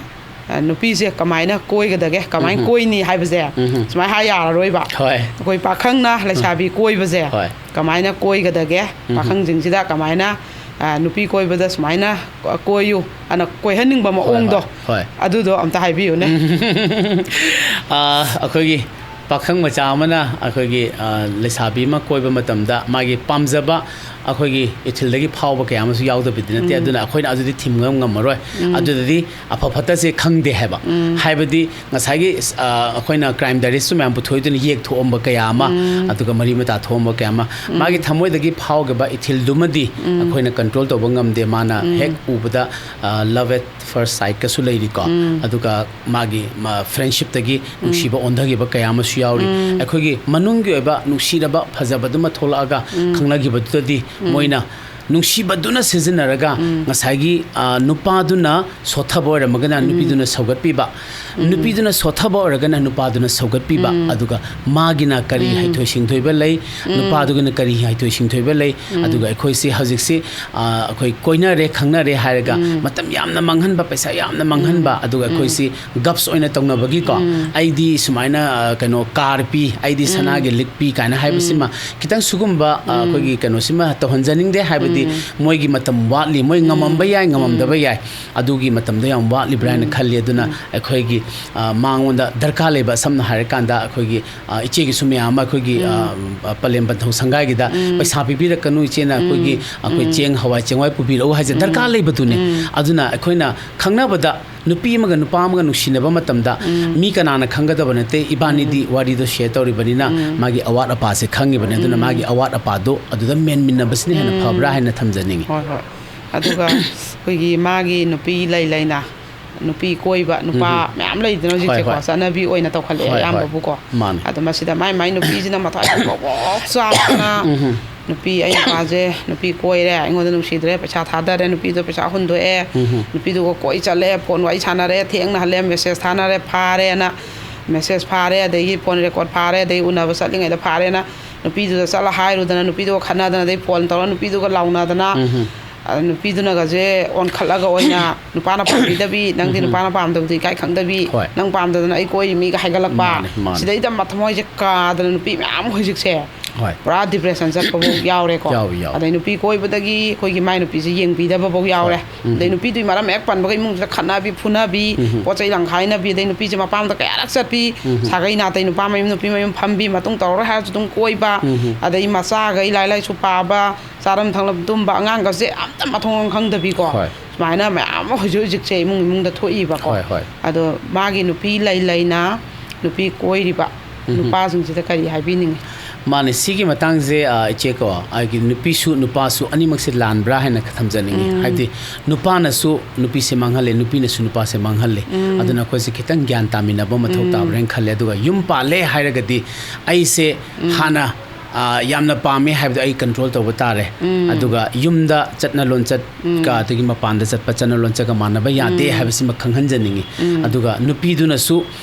ꯑ, ꯅꯨꯄꯤꯁꯦ ꯀꯃꯥꯏꯅ ꯀꯣꯏꯒꯗꯒꯦ, ꯀꯃꯥꯏꯅ ꯀꯣꯏꯅꯤ ꯍꯥꯏꯕꯁꯦ ꯁꯨꯃꯥꯏꯅ ꯍꯥꯏ ꯌꯥꯔꯔꯣꯏꯕ꯫ ꯍꯣꯏ꯫ ꯑꯩꯈꯣꯏ ꯄꯥꯈꯪꯅ ꯂꯩꯁꯥꯕꯤ ꯀꯣꯏꯕꯁꯦ ꯍꯣꯏ꯫ ꯀꯃꯥꯏꯅ ꯀꯣꯏꯒꯗꯒꯦ, ꯄꯥꯈꯪꯁꯤꯡꯁꯤꯗ ꯀꯃꯥꯏꯅ, ꯑ, ꯅꯨꯄꯤ ꯀꯣꯏꯕꯗ ꯁꯨꯃꯥꯏꯅ ꯀꯣꯏꯌꯨ ꯑꯅ ꯀꯣꯏꯍꯟꯅꯤꯡꯕ ꯍꯣꯏ, ꯃꯑꯣꯡꯗꯣ, ꯍꯣꯏ, ꯍꯣꯏ꯫ ꯑꯗꯨꯗꯣ ꯑꯝꯇ ꯍꯥꯏꯕꯤꯌꯨꯅꯦ꯫ ꯑ, ꯑꯩꯈꯣꯏꯒꯤ ꯄꯥꯈꯪ ꯃꯆꯥ ꯑꯃꯅ ꯑꯩꯈꯣꯏꯒꯤ, ꯑ, ꯂꯩꯁꯥꯕꯤ ꯑꯃ ꯀꯣꯏꯕ ꯃꯇꯝꯗ ꯃꯥꯒꯤ ꯄꯥꯝꯖꯕ ꯑꯩꯈꯣꯏꯒꯤ ꯏꯊꯤꯜꯗꯒꯤ ꯐꯥꯎꯕ ꯀꯌꯥ ꯑꯃꯁꯨ ꯌꯥꯎꯗꯕꯗꯤ ꯅꯠꯇꯦ꯫ ꯑꯗꯨꯅ ꯑꯩꯈꯣꯏꯅ ꯑꯗꯨꯗꯤ ꯊꯤꯡꯕ ꯉꯝꯃꯔꯣꯏ꯫ ꯑꯗꯨꯗꯗꯤ ꯑꯐ ꯐꯠꯇꯁꯦ ꯈꯪꯗꯦ ꯍꯥꯏꯕ꯫ ꯍꯥꯏꯕꯗꯤ ꯉꯁꯥꯏꯒꯤ, ꯑ, ꯑꯩꯈꯣꯏꯅ ꯀ꯭ꯔꯥꯏꯝ ꯗꯥꯏꯔꯤꯁꯨ ꯃꯌꯥꯝ ꯄꯨꯊꯣꯛꯏꯗꯨꯅ ꯌꯦꯛ ꯊꯣꯛꯑꯝꯕ ꯀꯌꯥ ꯑꯃ, ꯑꯗꯨꯒ ꯃꯔꯤ ꯃꯇꯥ ꯊꯣꯛꯑꯝꯕ ꯀꯌꯥ ꯑꯃ, ꯃꯥꯒꯤ ꯊꯃꯣꯏꯗꯒꯤ ꯐꯥꯎꯈꯤꯕ ꯏꯊꯤꯜꯗꯨꯃꯗꯤ ꯑꯩꯈꯣꯏꯅ ꯀꯟꯇ꯭ꯔꯣꯜ ꯇꯧꯕ ꯉꯝꯗꯦ꯫ ꯃꯥꯅ ꯍꯦꯛ ꯎꯕꯗ, ꯑ, love at first sightꯀꯁꯨ ꯂꯩꯔꯤꯀꯣ꯫ ꯑꯗꯨꯒ ꯃꯥꯒꯤ, ꯃꯥ, friendshipꯇꯒꯤ ꯅꯨꯡꯁꯤꯕ ꯑꯣꯟꯊꯈꯤꯕ ꯀꯌꯥ ꯑꯃꯁꯨ ꯌꯥꯎꯔꯤ꯫ ꯑꯩꯈꯣꯏꯒꯤ ꯃꯅꯨꯡꯒꯤ ꯑꯣꯏꯕ ꯅꯨꯡꯁꯤꯔꯕ ꯐꯖꯕꯗꯨꯃ ꯊꯣꯛꯂꯛꯑꯒ ꯈꯪꯅꯈꯤꯕꯗꯨꯗꯗꯤ ꯃꯣꯏꯅ ꯅꯨꯡꯁꯤꯕꯗꯨꯅ ꯁꯤꯖꯤꯟꯅꯔꯒ ꯉꯁꯥꯏꯒꯤ, ꯑ, ꯅꯨꯄꯥꯗꯨꯅ ꯁꯣꯠꯊꯕ ꯑꯣꯏꯔꯝꯃꯒꯅ ꯅꯨꯄꯤꯗꯨꯅ ꯁꯧꯒꯠꯄꯤꯕ, ꯅꯨꯄꯤꯗꯨꯅ ꯁꯣꯠꯊꯕ ꯑꯣꯏꯔꯒꯅ ꯅꯨꯄꯥꯗꯨꯅ ꯁꯧꯒꯠꯄꯤꯕ, ꯑꯗꯨꯒ ꯃꯥꯒꯤꯅ ꯀꯔꯤ ꯍꯩꯊꯣꯏ ꯁꯤꯡꯊꯣꯏꯕ ꯂꯩ, ꯅꯨꯄꯥꯗꯨꯒꯤꯅ ꯀꯔꯤ ꯍꯩꯊꯣꯏ ꯁꯤꯡꯊꯣꯏꯕ ꯂꯩ, ꯑꯗꯨꯒ ꯑꯩꯈꯣꯏꯁꯤ ꯍꯧꯖꯤꯛꯁꯤ, ꯑ, ꯑꯩꯈꯣꯏ ꯀꯣꯏꯅꯔꯦ, ꯈꯪꯅꯔꯦ ꯍꯥꯏꯔꯒ ꯃꯇꯝ ꯌꯥꯝꯅ ꯃꯥꯡꯍꯟꯕ, ꯄꯩꯁꯥ ꯌꯥꯝꯅ ꯃꯥꯡꯍꯟꯕ, ꯑꯗꯨꯒ ꯑꯩꯈꯣꯏꯁꯤ ꯒꯞꯁ ꯑꯣꯏꯅ ꯇꯧꯅꯕꯒꯤꯀꯣ, ꯑꯩꯗꯤ ꯁꯨꯃꯥꯏꯅ, ꯑ, ꯀꯩꯅꯣ, ꯀꯥꯔ ꯄꯤ, ꯑꯩꯗꯤ ꯁꯅꯥꯒꯤ ꯂꯤꯛ ꯄꯤ ꯀꯥꯏꯅ ꯍꯥꯏꯕꯁꯤꯃ ꯈꯤꯇꯪ ꯁꯤꯒꯨꯝꯕ, ꯑ, ꯑꯩꯈꯣꯏꯒꯤ ꯀꯩꯅꯣꯁꯤꯃ ꯇꯧꯍꯟꯖꯅꯤꯡꯗꯦ꯫ ꯍꯥꯏꯕꯗꯤ ꯃꯣꯏꯒꯤ ꯃꯇꯝ ꯋꯥꯠꯂꯤ, ꯃꯣꯏ ꯉꯝꯃꯝꯕ ꯌꯥꯏ, ꯉꯝꯃꯝꯗꯕ ꯌꯥꯏ, ꯑꯗꯨꯒꯤ ꯃꯇꯝꯗꯣ ꯌꯥꯝ ꯋꯥꯠꯂꯤꯕ꯭ꯔꯥ ꯍꯥꯏꯅ ꯈꯜꯂꯤ꯫ ꯑꯗꯨꯅ ꯑꯩꯈꯣꯏꯒꯤ, ꯑ, ꯃꯉꯣꯟꯗ ꯗꯔꯀꯥꯔ ꯂꯩꯕ, ꯁꯝꯅ ꯍꯥꯏꯔꯀꯥꯟꯗ ꯑꯩꯈꯣꯏꯒꯤ, ꯑ, ꯏꯆꯦꯒꯤꯁꯨ ꯃꯌꯥꯝ ꯑꯃ ꯑꯩꯈꯣꯏꯒꯤ, ꯑ, ꯄꯂꯦꯝ ꯄꯟꯊꯧ ꯁꯪꯒꯥꯏꯒꯤꯗ ꯄꯩꯁꯥ ꯄꯤꯕꯤꯔꯛꯀꯅꯨ ꯏꯆꯦꯅ, ꯑꯩꯈꯣꯏꯒꯤ, ꯑꯩꯈꯣꯏ ꯆꯦꯡ ꯍꯋꯥꯏ ꯆꯦꯡꯋꯥꯏ ꯄꯨꯕꯤꯔꯛꯎ ꯍꯥꯏꯁꯦ ꯗꯔꯀꯥꯔ ꯂꯩꯕꯗꯨꯅꯦ꯫ ꯑꯗꯨꯅ ꯑꯩꯈꯣꯏꯅ ꯈꯪꯅꯕꯗ ꯅꯨꯄꯤ ꯑꯃꯒ ꯅꯨꯄꯥ ꯑꯃꯒ ꯅꯨꯡꯁꯤꯅꯕ ꯃꯇꯝꯗ ꯃꯤ ꯀꯅꯥꯅ ꯈꯪꯒꯗꯕ ꯅꯠꯇꯦ, ꯏꯕꯥꯅꯤꯗꯤ ꯋꯥꯔꯤꯗꯣ ꯁꯦꯌꯔ ꯇꯧꯔꯤꯕꯅꯤꯅ ꯃꯥꯒꯤ ꯑꯋꯥꯠ ꯑꯄꯥꯁꯦ ꯈꯪꯉꯤꯕꯅꯤ꯫ ꯑꯗꯨꯅ ꯃꯥꯒꯤ ꯑꯋꯥꯠ ꯑꯄꯥꯗꯣ ꯑꯗꯨꯗ ꯃꯦꯟꯃꯤꯟꯅꯕꯁꯤꯅ ꯍꯦꯟꯅ ꯐꯕ꯭ꯔꯥ ꯍꯥꯏꯅ ꯊꯝꯖꯅꯤꯡꯉꯤ꯫ ꯍꯣꯏ, ꯍꯣꯏ꯫ ꯑꯗꯨꯒ ꯑꯩꯈꯣꯏꯒꯤ ꯃꯥꯒꯤ ꯅꯨꯄꯤ ꯂꯩ ꯂꯩꯅ ꯅꯨꯄꯤ ꯀꯣꯏꯕ ꯅꯨꯄꯥ ꯃꯌꯥꯝ ꯂꯩꯗꯅ ꯍꯧꯖꯤꯛꯁꯦꯀꯣ, ꯍꯣꯏ꯫ ꯆꯠꯅꯕꯤ ꯑꯣꯏꯅ ꯇꯧꯈꯠꯂꯛꯑꯦ ꯍꯣꯏ, ꯍꯣꯏ꯫ ꯑꯌꯥꯝꯕꯕꯨꯀꯣ꯫ ꯃꯥꯅꯦ꯫ ꯑꯗꯣ ꯃꯁꯤꯗ ꯃꯥꯏ ꯃꯥꯏ ꯅꯨꯄꯤꯁꯤꯅ ꯃꯊ꯭ꯋꯥꯏ ꯄꯣꯛ ꯄꯣꯛ ꯆꯥꯛꯇꯅ ꯅꯨꯄꯤ, ꯑꯩ ꯅꯨꯄꯥꯁꯦ ꯅꯨꯄꯤ ꯀꯣꯏꯔꯦ, ꯑꯩꯉꯣꯟꯗ ꯅꯨꯡꯁꯤꯗ꯭ꯔꯦ, ꯄꯩꯁꯥ ꯊꯥꯗꯔꯦ, ꯅꯨꯄꯤꯗꯣ ꯄꯩꯁꯥ ꯍꯨꯟꯗꯣꯛꯑꯦ, ꯅꯨꯄꯤꯗꯨꯒ ꯀꯣꯏ ꯆꯠꯂꯦ, ꯐꯣꯟ ꯋꯥꯔꯤ ꯁꯥꯟꯅꯔꯦ, ꯊꯦꯡꯅ ꯍꯜꯂꯦ, ꯃꯦꯁꯦꯖ ꯊꯥꯅꯔꯦ, ꯐꯥꯔꯦꯅ, ꯃꯦꯁꯦꯖ ꯐꯥꯔꯦ, ꯑꯗꯒꯤ ꯐꯣꯟ ꯔꯦꯀꯣꯔꯠ ꯐꯥꯔꯦ, ꯑꯗꯩ ꯎꯅꯕ ꯆꯠꯂꯤꯉꯩꯗ ꯐꯥꯔꯦꯅ ꯅꯨꯄꯤꯗꯨꯗ ꯆꯠꯂ ꯍꯥꯏꯔꯨꯗꯅ, ꯅꯨꯄꯤꯗꯨꯒ ꯈꯠꯅꯗꯅ, ꯑꯗꯩ ꯐꯣꯟ ꯇꯧꯔ ꯅꯨꯄꯤꯗꯨꯒ ꯂꯥꯎꯅꯗꯅ, ꯑ, ꯅꯨꯄꯤꯗꯨꯅꯒꯁꯦ ꯑꯣꯟꯈꯠꯂꯒ ꯑꯣꯏꯅ ꯅꯨꯄꯥꯅ ꯄꯥꯝꯕꯤꯗꯕꯤ, "ꯅꯪꯗꯤ ꯅꯨꯄꯥꯅ ꯄꯥꯝꯗꯕꯗꯨ ꯏꯀꯥꯏ ꯈꯪꯗꯕꯤ, ꯍꯣꯏ꯫ ꯅꯪ ꯄꯥꯝꯗꯕꯗꯅ ꯑꯩ ꯀꯣꯏꯔꯤ ꯃꯤꯒ" ꯍꯥꯏꯒꯠꯂꯛꯄ꯫ ꯃꯥꯅꯦ, ꯃꯥꯅꯦ꯫ ꯁꯤꯗꯩꯗ ꯃꯊꯃꯣꯏꯁꯦ ꯀꯥꯗꯅ ꯅꯨꯄꯤ ꯃꯌꯥꯝ ꯍꯧꯖꯤꯛꯁꯦ ꯍꯣꯏ꯫ ꯄꯨꯔꯥ ꯗꯤꯄ꯭ꯔꯦꯁꯟ ꯆꯠꯄꯐꯧ ꯌꯥꯎꯔꯦꯀꯣ꯫ ꯌꯥꯎꯏ, ꯌꯥꯎꯏ꯫ ꯑꯗꯩ ꯅꯨꯄꯤ ꯀꯣꯏꯕꯗꯒꯤ ꯑꯩꯈꯣꯏꯒꯤ ꯃꯥꯏ ꯅꯨꯄꯤꯁꯦ ꯌꯦꯡꯕꯤꯗꯕꯐꯧ ꯌꯥꯎꯔꯦ꯫ ꯍꯣꯏ꯫ ꯎꯝ꯫ ꯑꯗꯩ ꯅꯨꯄꯤꯗꯨꯒꯤ ꯃꯔꯝ ꯍꯦꯛ ꯄꯟꯕꯒ ꯏꯃꯨꯡꯁꯤꯗ ꯈꯠꯅꯕꯤ, ꯐꯨꯅꯕꯤ, ꯎꯝ꯫ ꯄꯣꯠ ꯆꯩ ꯂꯪꯈꯥꯏꯅꯕꯤ, ꯑꯗꯩ ꯅꯨꯄꯤꯁꯦ ꯃꯄꯥꯝꯗ ꯀꯌꯥꯔꯛ ꯆꯠꯄꯤ, ꯎꯝ꯫ ꯁꯥꯒꯩ ꯅꯥꯇꯩ ꯅꯨꯄꯥ ꯃꯌꯨꯝ ꯅꯨꯄꯤ ꯃꯌꯨꯝ ꯐꯝꯕꯤ, ꯃꯇꯨꯡ ꯇꯧꯔꯔꯣꯏ ꯍꯥꯏꯔꯁꯨ ꯑꯗꯨꯝ ꯀꯣꯏꯕ, ꯎꯝ꯫ ꯑꯗꯩ ꯃꯆꯥꯈꯩ ꯂꯥꯏꯔꯤꯛ ꯂꯥꯏꯁꯨ ꯄꯥꯕ, ꯆꯥꯔꯝ ꯊꯛꯂꯝ ꯇꯨꯝꯕ, ꯑꯉꯥꯡꯒꯁꯦ ꯑꯝꯇ ꯃꯊꯣꯡ ꯃꯔꯝ ꯈꯪꯗꯕꯤꯀꯣ꯫ ꯍꯣꯏ꯫ ꯁꯨꯃꯥꯏꯅ ꯃꯌꯥꯝ ꯑꯃ ꯍꯧꯖꯤꯛ ꯍꯧꯖꯤꯛꯁꯦ ꯏꯃꯨꯡ ꯏꯃꯨꯡꯗ ꯊꯣꯛꯏꯕꯀꯣ꯫ ꯍꯣꯏ, ꯍꯣꯏ꯫ ꯑꯗꯣ ꯃꯥꯒꯤ ꯅꯨꯄꯤ ꯂꯩ ꯂꯩꯅ ꯅꯨꯄꯤ ꯀꯣꯏꯔꯤꯕ ꯎꯝ꯫ ꯅꯨꯄꯥꯁꯤꯡꯁꯤꯗ ꯀꯔꯤ ꯍꯥꯏꯕꯤꯅꯤꯡꯉꯤ? ꯃꯥꯅꯦ, ꯁꯤꯒꯤ ꯃꯇꯥꯡꯁꯦ, ꯑ, ꯏꯆꯦꯀꯣ, ꯑꯩꯒꯤ ꯅꯨꯄꯤꯁꯨ ꯅꯨꯄꯥꯁꯨ ꯑꯅꯤꯃꯛꯁꯦ ꯂꯥꯟꯕ꯭ꯔꯥ ꯍꯥꯏꯅ ꯊꯝꯖꯅꯤꯡꯉꯤ꯫ ꯎꯝ꯫ ꯍꯥꯏꯕꯗꯤ ꯅꯨꯄꯥꯅꯁꯨ ꯅꯨꯄꯤꯁꯦ ꯃꯥꯡꯍꯜꯂꯦ, ꯅꯨꯄꯤꯅꯁꯨ ꯅꯨꯄꯥꯁꯦ ꯃꯥꯡꯍꯜꯂꯦ꯫ ꯎꯝ꯫ ꯑꯗꯨꯅ ꯑꯩꯈꯣꯏꯁꯦ ꯈꯤꯇꯪ ꯒ꯭ꯌꯥꯟ ꯇꯥꯃꯤꯟꯅꯕ ꯃꯊꯧ ꯎꯝ꯫ ꯇꯥꯕ꯭ꯔꯥ ꯍꯥꯏꯅ ꯈꯜꯂꯦ꯫ ꯑꯗꯨꯒ ꯌꯨꯝ ꯄꯥꯜꯂꯦ ꯍꯥꯏꯔꯒꯗꯤ ꯑꯩꯁꯦ ꯎꯝ꯫ ꯍꯥꯟꯅ ꯑꯥ, ꯌꯥꯝꯅ ꯄꯥꯝꯃꯦ ꯍꯥꯏꯕꯗꯣ ꯑꯩ ꯀꯟꯇ꯭ꯔꯣꯜ ꯇꯧꯕ ꯇꯥꯔꯦ꯫ ꯑꯗꯨꯒ ꯌꯨꯝꯗ ꯆꯠꯅ ꯂꯣꯟꯆꯠꯀ ꯑꯗꯒꯤ ꯃꯄꯥꯟꯗ ꯆꯠꯄ ꯆꯠꯅ ꯂꯣꯟꯆꯠꯀ ꯃꯥꯟꯅꯕ ꯌꯥꯗꯦ ꯍꯥꯏꯕꯁꯤꯃ ꯈꯪꯍꯟꯖꯅꯤꯡꯉꯤ꯫ ꯑꯗꯨꯒ ꯅꯨꯄꯤꯗꯨꯅꯁꯨ,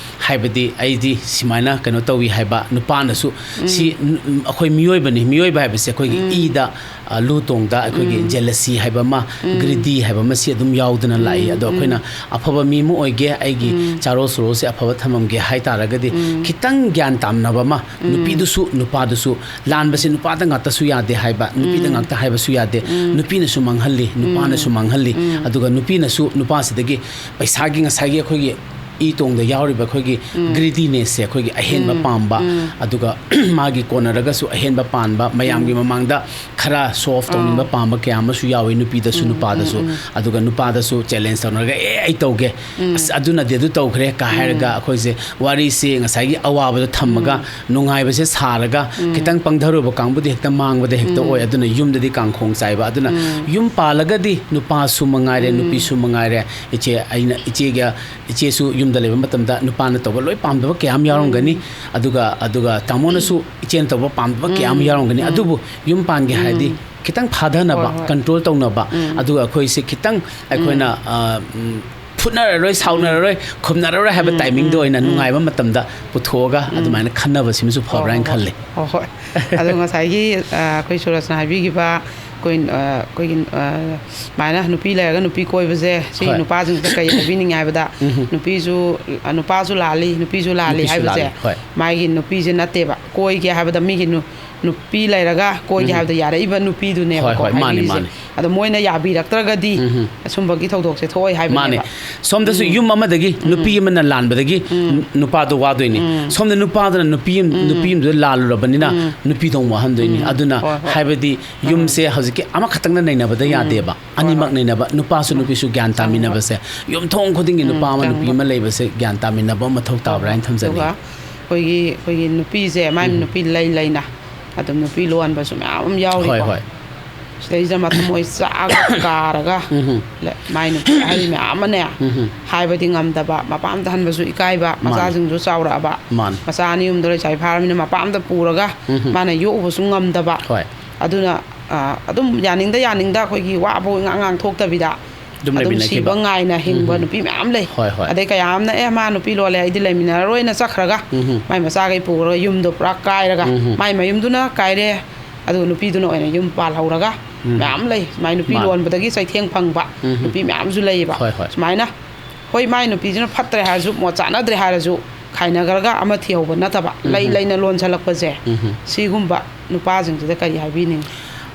ꯍꯥꯏꯕꯗꯤ ꯑꯩꯗꯤ ꯁꯨꯃꯥꯏꯅ ꯀꯩꯅꯣ ꯇꯧꯏ ꯍꯥꯏꯕ, ꯅꯨꯄꯥꯅꯁꯨ ꯁꯤ, ꯎꯝ, ꯑꯩꯈꯣꯏ ꯃꯤꯑꯣꯏꯕꯅꯤ, ꯃꯤꯑꯣꯏꯕ ꯍꯥꯏꯕꯁꯦ ꯑꯩꯈꯣꯏꯒꯤ ꯎꯝ, ꯏꯗ, ꯑ, ꯂꯨ ꯇꯣꯡꯗ ꯑꯩꯈꯣꯏꯒꯤ ꯎꯝ, ꯖꯦꯂꯁꯤ ꯍꯥꯏꯕ ꯑꯃ, ꯎꯝ, ꯒ꯭ꯔꯤꯗꯤ ꯍꯥꯏꯕ ꯑꯃ ꯁꯤ ꯑꯗꯨꯝ ꯌꯥꯎꯗꯅ ꯂꯥꯛꯏ꯫ ꯎꯝ, ꯑꯗꯣ ꯑꯩꯈꯣꯏꯅ ꯎꯝ, ꯑꯐꯕ ꯃꯤ ꯑꯃ ꯑꯣꯏꯒꯦ, ꯑꯩꯒꯤ ꯎꯝ, ꯆꯥꯔꯣꯜ ꯁꯨꯔꯣꯜꯁꯦ ꯑꯐꯕ ꯊꯝꯃꯝꯒꯦ ꯍꯥꯏ ꯇꯥꯔꯒꯗꯤ, ꯎꯝ, ꯈꯤꯇꯪ ꯒ꯭ꯌꯥꯟ ꯇꯥꯅꯕ ꯑꯃ, ꯎꯝ, ꯅꯨꯄꯤꯗꯨꯁꯨ ꯅꯨꯄꯥꯗꯨꯁꯨ, ꯂꯥꯟꯕꯁꯦ ꯅꯨꯄꯥꯗ ꯉꯥꯛꯇꯁꯨ ꯌꯥꯗꯦ ꯍꯥꯏꯕ, ꯅꯨꯄꯤꯗ ꯎꯝ, ꯉꯥꯛꯇ ꯍꯥꯏꯕꯁꯨ ꯌꯥꯗꯦ, ꯎꯝ, ꯅꯨꯄꯤꯅꯁꯨ ꯃꯥꯡꯍꯜꯂꯤ, ꯎꯝ, ꯅꯨꯄꯥꯅꯁꯨ ꯃꯥꯡꯍꯜꯂꯤ꯫ ꯎꯝ, ꯑꯗꯨꯒ ꯅꯨꯄꯤꯅꯁꯨ ꯅꯨꯄꯥꯁꯤꯗꯒꯤ ꯄꯩꯁꯥꯒꯤ, ꯉꯁꯥꯏꯒꯤ ꯑꯩꯈꯣꯏꯒꯤ ꯏ ꯇꯣꯡꯗ ꯌꯥꯎꯔꯤꯕ ꯑꯩꯈꯣꯏꯒꯤ ꯎꯝ, ꯒ꯭ꯔꯤꯗꯤꯅꯦꯁꯁꯦ, ꯑꯩꯈꯣꯏꯒꯤ ꯑꯍꯦꯟꯕ ꯎꯝ, ꯄꯥꯝꯕ, ꯎꯝ, ꯑꯗꯨꯒ ꯃꯥꯒꯤ ꯀꯣꯟꯅꯔꯒꯁꯨ ꯑꯍꯦꯟꯕ ꯄꯥꯝꯕ, ꯃꯌꯥꯝꯒꯤ ꯎꯝ, ꯃꯃꯥꯡꯗ ꯈꯔ ꯁꯣ ꯑꯣꯐ ꯇꯧꯅꯤꯡꯕ ꯑꯥ, ꯄꯥꯝꯕ ꯀꯌꯥ ꯑꯃꯁꯨ ꯌꯥꯎꯋꯤ, ꯅꯨꯄꯤꯗꯁꯨ ꯎꯝ, ꯎꯝ, ꯅꯨꯄꯥꯗꯁꯨ꯫ ꯎꯝ, ꯎꯝ꯫ ꯑꯗꯨꯒ ꯅꯨꯄꯥꯗꯁꯨ ꯆꯦꯂꯦꯟꯖ ꯇꯧꯅꯔꯒ, "ꯑꯦ, ꯑꯩ ꯇꯧꯒꯦ, ꯎꯝ, ꯑꯁ, ꯑꯗꯨꯅꯗꯤ ꯑꯗꯨ ꯇꯧꯈ꯭ꯔꯦ" ꯀ ꯍꯥꯏꯔꯒ ꯎꯝ, ꯑꯩꯈꯣꯏꯁꯦ ꯋꯥꯔꯤꯁꯦ ꯉꯁꯥꯏꯒꯤ ꯑꯋꯥꯕꯗꯣ ꯊꯝꯃꯒ, ꯎꯝ, ꯅꯨꯡꯉꯥꯏꯕꯁꯦ ꯁꯥꯔꯒ, ꯎꯝ, ꯈꯤꯇꯪ ꯄꯪꯊꯔꯨꯕ ꯀꯥꯡꯕꯨꯗꯤ ꯍꯦꯛꯇ ꯃꯥꯡꯕꯗ ꯍꯦꯛꯇ ꯎꯝ, ꯑꯣꯏ꯫ ꯑꯗꯨꯅ ꯌꯨꯝꯗꯗꯤ ꯀꯥꯡꯈꯣꯡ ꯆꯥꯏꯕ꯫ ꯑꯗꯨꯅ ꯎꯝ, ꯌꯨꯝ ꯄꯥꯜꯂꯒꯗꯤ ꯅꯨꯄꯥꯁꯨ ꯃꯉꯥꯏꯔꯦ, ꯎꯝ, ꯅꯨꯄꯤꯁꯨ ꯃꯉꯥꯏꯔꯦ, ꯏꯆꯦ, ꯑꯩꯅ ꯏꯆꯦꯒ ꯏꯆꯦꯁꯨ ꯌꯨꯝꯗ ꯂꯩꯕ ꯃꯇꯝꯗ ꯅꯨꯄꯥꯅ ꯇꯧꯕ ꯂꯣꯏ ꯄꯥꯝꯗꯕ ꯀꯌꯥ ꯑꯃ ꯌꯥꯎꯔꯝꯒꯅꯤ꯫ ꯎꯝ꯫ ꯑꯗꯨꯒ, ꯑꯗꯨꯒ ꯇꯥꯃꯣꯅꯁꯨ ꯏꯆꯦꯅ ꯇꯧꯕ ꯄꯥꯝꯗꯕ ꯀꯌꯥ ꯑꯃ, ꯎꯝ, ꯌꯥꯎꯔꯝꯒꯅꯤ꯫ ꯎꯝ, ꯑꯗꯨꯕꯨ ꯌꯨꯝ ꯄꯥꯟꯒꯦ ꯍꯥꯏꯔꯗꯤ, ꯎꯝ, ꯈꯤꯇꯪ ꯐꯥꯊꯅꯕ, ꯍꯣꯏ, ꯍꯣꯏ, ꯀꯟꯇ꯭ꯔꯣꯜ ꯇꯧꯅꯕ, ꯎꯝ, ꯑꯗꯨꯒ ꯑꯩꯈꯣꯏꯁꯦ ꯈꯤꯇꯪ ꯑꯩꯈꯣꯏꯅ, ꯎꯝ, ꯑ, ꯎꯝ, ꯐꯨꯠꯅꯔꯔꯣꯏ, ꯁꯥꯎꯅꯔꯔꯣꯏ, ꯎꯝ, ꯈꯨꯝꯅꯔꯔꯣꯏ ꯍꯥꯏꯕ, ꯎꯝ, ꯇꯥꯏꯃꯤꯡꯗꯣ, ꯎꯝ, ꯑꯣꯏꯅ, ꯎꯝ, ꯅꯨꯡꯉꯥꯏꯕ ꯃꯇꯝꯗ ꯄꯨꯊꯣꯛꯑꯒ, ꯎꯝ, ꯑꯗꯨꯃꯥꯏꯅ ꯈꯟꯅꯕꯁꯤꯃꯁꯨ ꯍꯣꯏ, ꯐꯕ꯭ꯔꯥ ꯍꯣꯏ, ꯍꯥꯏꯅ ꯈꯜꯂꯤ꯫ ꯍꯣꯏ, ꯍꯣꯏ, ꯍꯣꯏ꯫ ꯑꯗꯣ ꯉꯁꯥꯏꯒꯤ, ꯑ, ꯑꯩꯈꯣꯏ ꯁꯨꯔꯖꯅ ꯍꯥꯏꯕꯤꯈꯤꯕ, ꯑꯩꯈꯣꯏ, ꯑ, ꯑꯩꯈꯣꯏꯒꯤ, ꯑ, ꯁꯨꯃꯥꯏꯅ ꯅꯨꯄꯤ ꯂꯩꯔꯒ ꯅꯨꯄꯤ ꯀꯣꯏꯕꯁꯦ, ꯁꯤ, ꯍꯣꯏ, ꯅꯨꯄꯥꯁꯤꯡꯁꯤꯗ ꯀꯔꯤ ꯍꯥꯏꯕꯤꯅꯤꯡꯉꯤ ꯍꯥꯏꯕꯗ, ꯎꯝ, ꯅꯨꯄꯤꯁꯨ, ꯑ, ꯅꯨꯄꯥꯁꯨ ꯂꯥꯜꯂꯤ, ꯅꯨꯄꯤꯁꯨ ꯂꯥꯜꯂꯤ ꯅꯨꯄꯤꯁꯨ ꯍꯥꯏꯕꯁꯦ, ꯂꯥꯜꯂꯤ, ꯍꯣꯏ꯫ ꯃꯥꯒꯤ ꯅꯨꯄꯤꯁꯦ ꯅꯠꯇꯦꯕ꯫ ꯀꯣꯏꯒꯦ ꯍꯥꯏꯕꯗ ꯃꯤꯒꯤ ꯅꯨ-, ꯅꯨꯄꯤ ꯂꯩꯔꯒ ꯀꯣꯏꯒꯦ, ꯎꯝ, ꯍꯥꯏꯕꯗ ꯌꯥꯔꯛꯏꯕ ꯅꯨꯄꯤꯗꯨꯅꯦꯕꯀꯣ, ꯍꯣꯏ, ꯍꯣꯏ, ꯃꯥꯅꯤ, ꯍꯥꯏꯕꯤꯔꯤꯁꯦ꯫ ꯃꯥꯅꯤ꯫ ꯑꯗꯣ ꯃꯣꯏꯅ ꯌꯥꯕꯤꯔꯛꯇ꯭ꯔꯒꯗꯤ, ꯎꯝ, ꯑꯁꯨꯝꯕꯒꯤ ꯊꯧꯗꯣꯛꯁꯦ ꯊꯣꯛꯑꯣꯏ ꯍꯥꯏꯕꯅꯦꯕ꯫ ꯃꯥꯅꯤ꯫ ꯁꯣꯝꯗꯁꯨ, ꯎꯝ, ꯌꯨꯝ ꯑꯃꯗꯒꯤ, ꯎꯝ, ꯅꯨꯄꯤ ꯑꯃꯅ ꯂꯥꯟꯕꯗꯒꯤ, ꯎꯝ, ꯅꯨꯄꯥꯗꯣ ꯋꯥꯗꯣꯏꯅꯤ꯫ ꯎꯝ, ꯁꯣꯝꯗ ꯅꯨꯄꯥꯗꯨꯅ ꯅꯨꯄꯤ ꯑꯃ, ꯎꯝ, ꯅꯨꯄꯤ ꯑꯃꯗꯨꯗ ꯂꯥꯜꯂꯨꯔꯕꯅꯤꯅ, ꯎꯝ, ꯅꯨꯄꯤꯗꯣ ꯑꯃꯨꯛ ꯋꯥꯍꯟꯗꯣꯏꯅꯤ꯫ ꯎꯝ, ꯑꯗꯨꯅ, ꯍꯣꯏ, ꯍꯣꯏ꯫ ꯍꯥꯏꯕꯗꯤ, ꯎꯝ, ꯌꯨꯝꯁꯦ ꯍꯧꯖꯤꯛꯀꯤ ꯑꯃꯈꯛꯇꯪꯅ ꯅꯩꯅꯕꯗ, ꯎꯝ, ꯌꯥꯗꯦꯕ꯫ ꯍꯣꯏ, ꯑꯅꯤꯃꯛ ꯍꯣꯏ꯫ ꯅꯩꯅꯕ, ꯅꯨꯄꯥꯁꯨ ꯎꯝ, ꯅꯨꯄꯤꯁꯨ ꯒ꯭ꯌꯥꯟ ꯆꯪꯕ꯫ ꯇꯥꯃꯤꯟꯅꯕꯁꯦ, ꯌꯨꯝꯊꯣꯡ ꯈꯨꯗꯤꯡꯒꯤ ꯎꯝ, ꯅꯨꯄꯥ ꯑꯃ ꯅꯨꯄꯤ ꯆꯪꯕ꯫ ꯑꯃ ꯂꯩꯕꯁꯦ ꯒ꯭ꯌꯥꯟ ꯇꯥꯃꯤꯟꯅꯕ ꯑꯃ ꯃꯊꯧ ꯍꯣꯏ, ꯇꯥꯕ꯭ꯔꯥ ꯍꯣꯏ꯫ ꯍꯥꯏꯅ ꯊꯝꯖꯅꯤꯡꯉꯤ꯫ ꯑꯗꯨꯒ ꯑꯩꯈꯣꯏꯒꯤ, ꯑꯩꯈꯣꯏꯒꯤ ꯅꯨꯄꯤꯁꯦ, ꯃꯥꯏ ꯎꯝ꯫ ꯅꯨꯄꯤ ꯂꯩ ꯂꯩꯅ ꯑꯗꯨꯝ ꯅꯨꯄꯤ ꯂꯣꯟꯕꯁꯨ ꯃꯌꯥꯝ ꯑꯃ ꯌꯥꯎꯔꯤꯀꯣ꯫ ꯍꯣꯏ, ꯍꯣꯏ꯫ ꯁꯤꯗꯩꯁꯤꯗ ꯃꯊꯃꯣꯏ ꯆꯥꯛꯑꯒ ꯀꯥꯔꯒ ꯎꯝ꯫ ꯂ-, ꯃꯥꯏ ꯅꯨꯄꯤ ꯑꯍꯜ ꯃꯌꯥꯝ ꯑꯃꯅꯦ ꯎꯝ꯫ ꯍꯥꯏꯕꯗꯤ ꯉꯝꯗꯕ, ꯃꯄꯥꯝꯗ ꯍꯟꯕꯁꯨ ꯏꯀꯥꯏꯕ, ꯃꯥꯅꯤ꯫ ꯃꯆꯥꯁꯤꯡꯁꯨ ꯆꯥꯎꯔꯛꯑꯕ, ꯃꯥꯅꯤ꯫ ꯃꯆꯥ ꯑꯅꯤ ꯑꯍꯨꯝꯗꯣ ꯂꯩꯁꯥꯕꯤ ꯐꯥꯔꯕꯅꯤꯅ ꯃꯄꯥꯝꯗ ꯄꯨꯔꯒ ꯎꯝ꯫ ꯃꯥꯅ ꯌꯣꯛꯎꯕꯁꯨ ꯉꯝꯗꯕ꯫ ꯍꯣꯏ꯫ ꯑꯗꯨꯅ, ꯑ, ꯑꯗꯨꯝ ꯌꯥꯅꯤꯡꯗ ꯌꯥꯅꯤꯡꯗ ꯑꯩꯈꯣꯏꯒꯤ ꯋꯥꯕꯨ ꯏꯉꯥꯡ ꯉꯥꯡ ꯊꯣꯛꯇꯕꯤꯗ ꯑꯗꯨꯝ ꯑꯗꯨꯝ ꯂꯩꯃꯤꯟꯅꯈꯤꯕ꯫ ꯁꯤꯕ ꯉꯥꯏꯅ ꯍꯤꯡꯕ ꯎꯝ꯫ ꯅꯨꯄꯤ ꯃꯌꯥꯝ ꯂꯩ꯫ ꯍꯣꯏ, ꯍꯣꯏ꯫ ꯑꯗꯩ ꯀꯌꯥ ꯑꯃꯅ, "ꯑꯦ, ꯃꯥ ꯅꯨꯄꯤ ꯂꯣꯜꯂꯦ, ꯑꯩꯗꯤ ꯂꯩꯃꯤꯟꯅꯔꯔꯣꯏꯅ" ꯆꯠꯈ꯭ꯔꯒ ꯎꯝ꯫ ꯃꯥꯏ ꯃꯆꯥꯈꯩ ꯄꯨꯔꯒ ꯌꯨꯝꯗꯣ ꯄꯨꯔꯥ ꯀꯥꯏꯔꯒ ꯎꯝ꯫ ꯃꯥꯏ ꯃꯌꯨꯝꯗꯨꯅ ꯀꯥꯏꯔꯦ, ꯑꯗꯨꯒ ꯅꯨꯄꯤꯗꯨꯅ ꯑꯣꯏꯅ ꯌꯨꯝ ꯄꯥꯜꯍꯧꯔꯒ ꯎꯝ꯫ ꯃꯌꯥꯝ ꯂꯩ꯫ ꯁꯨꯃꯥꯏꯅ ꯅꯨꯄꯤ ꯃꯥꯅꯤ꯫ ꯂꯣꯟꯕꯗꯒꯤ ꯆꯩꯊꯦꯡ ꯐꯪꯕ ꯎꯝ꯫ ꯅꯨꯄꯤ ꯃꯌꯥꯝꯁꯨ ꯂꯩꯌꯦꯕ꯫ ꯍꯣꯏ, ꯍꯣꯏ꯫ ꯁꯨꯃꯥꯏꯅ, ꯍꯣꯏ, ꯃꯥꯏ ꯅꯨꯄꯤꯁꯤꯅ ꯐꯠꯇ꯭ꯔꯦ ꯍꯥꯏꯔꯁꯨ, ꯃꯣꯠ ꯆꯥꯟꯅꯗ꯭ꯔꯦ ꯍꯥꯏꯔꯁꯨ, ꯈꯥꯏꯅꯈ꯭ꯔꯒ ꯑꯃ ꯊꯤꯍꯧꯕ ꯅꯠꯇꯕ, ꯂꯩ ꯎꯝ꯫ ꯂꯩꯅ ꯂꯣꯟꯁꯤꯜꯂꯛꯄꯁꯦ, ꯎꯝ꯫ ꯁꯤꯒꯨꯝꯕ ꯅꯨꯄꯥꯁꯤꯡꯁꯤꯗ ꯀꯔꯤ ꯍꯥꯏꯕꯤꯅꯤꯡꯉꯤ?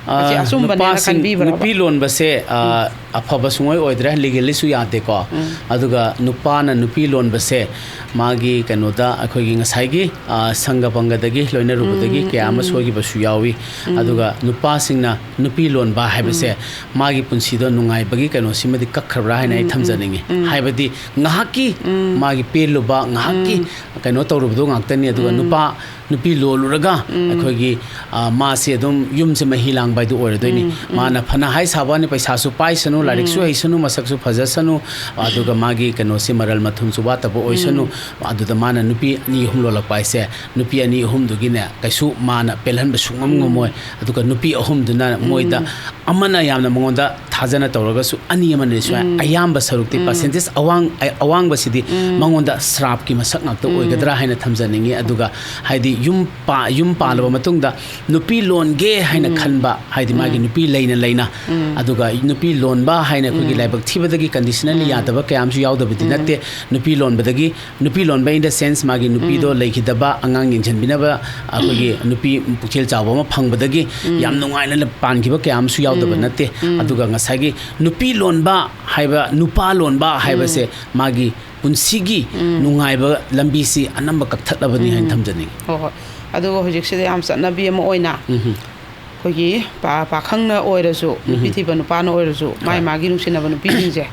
ꯑꯁꯤ ꯑꯥ, ꯑꯆꯨꯝꯕꯅꯦꯅ ꯅꯨꯄꯥꯁꯤꯡ, ꯈꯟꯕꯤꯕ꯭ꯔꯕ? ꯅꯨꯄꯤ ꯂꯣꯟꯕꯁꯦ, ꯑꯥ, ꯎꯝ꯫ ꯑꯐꯕ ꯁꯨꯡꯑꯣꯏ ꯑꯣꯏꯗ꯭ꯔꯦ, ꯂꯤꯒꯦꯜꯂꯤꯁꯨ ꯌꯥꯗꯦꯀꯣ꯫ ꯎꯝ꯫ ꯑꯗꯨꯒ ꯅꯨꯄꯥꯅ ꯅꯨꯄꯤ ꯂꯣꯟꯕꯁꯦ, ꯃꯥꯒꯤ ꯀꯩꯅꯣꯗ, ꯑꯩꯈꯣꯏꯒꯤ ꯉꯁꯥꯏꯒꯤ, ꯑꯥ, ꯁꯪꯒ ꯄꯪꯒꯗꯒꯤ ꯂꯣꯏꯅꯔꯨꯕꯗꯒꯤ ꯎꯝ, ꯀꯌꯥ ꯑꯃ ꯎꯝ꯫ ꯁꯣꯏꯈꯤꯕꯁꯨ ꯌꯥꯎꯏ꯫ ꯎꯝ꯫ ꯑꯗꯨꯒ ꯅꯨꯄꯥꯁꯤꯡꯅ ꯅꯨꯄꯤ ꯂꯣꯟꯕ ꯍꯥꯏꯕꯁꯦ, ꯎꯝ꯫ ꯃꯥꯒꯤ ꯄꯨꯟꯁꯤꯗꯣ ꯅꯨꯡꯉꯥꯏꯕꯒꯤ ꯀꯩꯅꯣꯁꯤꯃꯗꯤ ꯀꯛꯈ꯭ꯔꯕ꯭ꯔꯥ ꯍꯥꯏꯅ ꯑꯩ ꯎꯝ, ꯎꯝ, ꯊꯝꯖꯅꯤꯡꯉꯤ꯫ ꯎꯝ꯫ ꯍꯥꯏꯕꯗꯤ ꯉꯥꯏꯍꯥꯛꯀꯤ ꯎꯝ꯫ ꯃꯥꯒꯤ ꯄꯦꯜꯂꯨꯕ, ꯉꯥꯏꯍꯥꯛꯀꯤ ꯎꯝ꯫ ꯀꯩꯅꯣ ꯇꯧꯔꯨꯕꯗꯣ ꯉꯥꯛꯇꯅꯤ꯫ ꯑꯗꯨꯒ ꯎꯝ꯫ ꯅꯨꯄꯥ, ꯅꯨꯄꯤ ꯂꯣꯜꯂꯨꯔꯒ ꯎꯝ꯫ ꯑꯩꯈꯣꯏꯒꯤ, ꯑ, ꯃꯥꯁꯦ ꯑꯗꯨꯝ ꯌꯨꯝꯁꯦ ꯃꯍꯤ ꯂꯥꯡꯕ ꯍꯥꯏꯗꯨ ꯑꯣꯏꯔꯗꯣꯏꯅꯤ꯫ ꯎꯝ, ꯎꯝ꯫ ꯃꯥꯅ ꯐꯅ ꯍꯥꯏ ꯁꯥꯕ ꯋꯥꯅꯤ, ꯄꯩꯁꯥꯁꯨ ꯄꯥꯏꯁꯅꯨ, ꯂꯥꯏꯔꯤꯛꯁꯨ ꯎꯝ꯫ ꯍꯩꯁꯅꯨ, ꯃꯁꯛꯁꯨ ꯐꯖꯁꯅꯨ, ꯑꯗꯨꯒ ꯃꯥꯒꯤ ꯀꯩꯅꯣꯁꯦ ꯃꯔꯜ ꯃꯊꯨꯝꯁꯨ ꯋꯥꯠꯇꯕ ꯑꯣꯏꯁꯅꯨ꯫ ꯎꯝ꯫ ꯑꯗꯨꯗ ꯃꯥꯅ ꯅꯨꯄꯤ ꯑꯅꯤ ꯑꯍꯨꯝ ꯂꯣꯜꯂꯛꯄ ꯍꯥꯏꯁꯦ, ꯅꯨꯄꯤ ꯑꯅꯤ ꯑꯍꯨꯝꯗꯨꯒꯤꯅꯦ ꯀꯩꯁꯨ ꯃꯥꯅ ꯄꯦꯜꯍꯟꯕ ꯁꯨꯡꯉꯝ ꯎꯝ꯫ ꯉꯝꯃꯣꯏ꯫ ꯑꯗꯨꯒ ꯅꯨꯄꯤ ꯑꯍꯨꯝꯗꯨꯅ ꯃꯣꯏꯗ ꯎꯝ꯫ ꯑꯃꯅ ꯌꯥꯝꯅ ꯃꯉꯣꯟꯗ ꯊꯥꯖꯅ ꯇꯧꯔꯒꯁꯨ ꯑꯅꯤ ꯑꯃꯅꯗꯤ ꯁꯨꯃꯥꯏꯅ ꯎꯝ꯫ ꯑꯌꯥꯝꯕ ꯁꯔꯨꯛꯇꯤ ꯎꯝ꯫ ꯄꯥꯔꯁꯦꯟꯇꯦꯖ ꯑꯋꯥꯡ-, ꯑ-, ꯑꯋꯥꯡꯕꯁꯤꯗꯤ ꯎꯝ꯫ ꯃꯉꯣꯟꯗ ꯁ꯭ꯔꯥꯞꯀꯤ ꯃꯁꯛ ꯉꯥꯛꯇ ꯎꯝ꯫ ꯑꯣꯏꯒꯗ꯭ꯔꯥ ꯍꯥꯏꯅ ꯊꯝꯖꯅꯤꯡꯉꯤ꯫ ꯑꯗꯨꯒ ꯍꯥꯏꯗꯤ ꯌꯨꯝ ꯄꯥ-, ꯌꯨꯝ ꯄꯥꯜꯂꯕ ꯎꯝ꯫ ꯃꯇꯨꯡꯗ ꯅꯨꯄꯤ ꯂꯣꯟꯒꯦ ꯍꯥꯏꯅ ꯎꯝ꯫ ꯈꯟꯕ, ꯍꯥꯏꯗꯤ ꯃꯥꯒꯤ ꯎꯝ꯫ ꯅꯨꯄꯤ ꯂꯩꯅ ꯂꯩꯅ, ꯎꯝ꯫ ꯑꯗꯨꯒ ꯅꯨꯄꯤ ꯂꯣꯟꯕ ꯍꯥꯏꯅ ꯑꯩꯈꯣꯏꯒꯤ ꯎꯝ꯫ ꯂꯥꯏꯕꯛ ꯊꯤꯕꯗꯒꯤ ꯀꯟꯗꯤꯁꯅꯦꯜꯂꯤ ꯎꯝ꯫ ꯌꯥꯗꯕ ꯀꯌꯥ ꯑꯃꯁꯨ ꯌꯥꯎꯗꯕꯗꯤ ꯎꯝ꯫ ꯅꯠꯇꯦ꯫ ꯅꯨꯄꯤ ꯂꯣꯟꯕꯗꯒꯤ, ꯅꯨꯄꯤ ꯂꯣꯟꯕ in the sense ꯃꯥꯒꯤ ꯅꯨꯄꯤꯗꯣ ꯎꯝ꯫ ꯂꯩꯈꯤꯗꯕ, ꯑꯉꯥꯡ ꯌꯦꯡꯁꯤꯟꯕꯤꯅꯕ ꯑꯩꯈꯣꯏꯒꯤ ꯅꯨꯄꯤ ꯄꯨꯛꯆꯦꯜ ꯆꯥꯎꯕ ꯑꯃ ꯐꯪꯕꯗꯒꯤ ꯎꯝ꯫ ꯌꯥꯝ ꯅꯨꯡꯉꯥꯏꯅ ꯄꯥꯟꯈꯤꯕ ꯀꯌꯥ ꯑꯃꯁꯨ ꯌꯥꯎꯗꯕ ꯎꯝ꯫ ꯅꯠꯇꯦ꯫ ꯎꯝ꯫ ꯑꯗꯨꯒ ꯉꯁꯥꯏꯒꯤ ꯅꯨꯄꯤ ꯂꯣꯟꯕ ꯍꯥꯏꯕ, ꯅꯨꯄꯥ ꯂꯣꯟꯕ ꯍꯥꯏꯕꯁꯦ ꯎꯝ꯫ ꯃꯥꯒꯤ ꯄꯨꯟꯁꯤꯒꯤ ꯎꯝ꯫ ꯅꯨꯡꯉꯥꯏꯕ ꯂꯝꯕꯤꯁꯤ ꯑꯅꯝꯕ ꯀꯛꯊꯠꯂꯕꯅꯤ ꯍꯥꯏꯅ ꯎꯝ꯫ ꯊꯝꯖꯅꯤꯡꯉꯤ꯫ ꯍꯣꯏ, ꯍꯣꯏ꯫ ꯑꯗꯨꯒ ꯍꯧꯖꯤꯛꯁꯤꯗ ꯌꯥꯝ ꯆꯠꯅꯕꯤ ꯑꯃ ꯑꯣꯏꯅ ꯎꯝ꯫ ꯑꯩꯈꯣꯏꯒꯤ ꯄꯥ-, ꯄꯥꯈꯪꯅ ꯑꯣꯏꯔꯁꯨ, ꯅꯨꯄꯤ ꯎꯝ꯫ ꯊꯤꯕ ꯅꯨꯄꯥꯅ ꯑꯣꯏꯔꯁꯨ, ꯃꯥꯏ ꯍꯣꯏ꯫ ꯃꯥꯒꯤ ꯅꯨꯡꯁꯤꯅꯕ ꯅꯨꯄꯤꯁꯤꯡꯁꯦ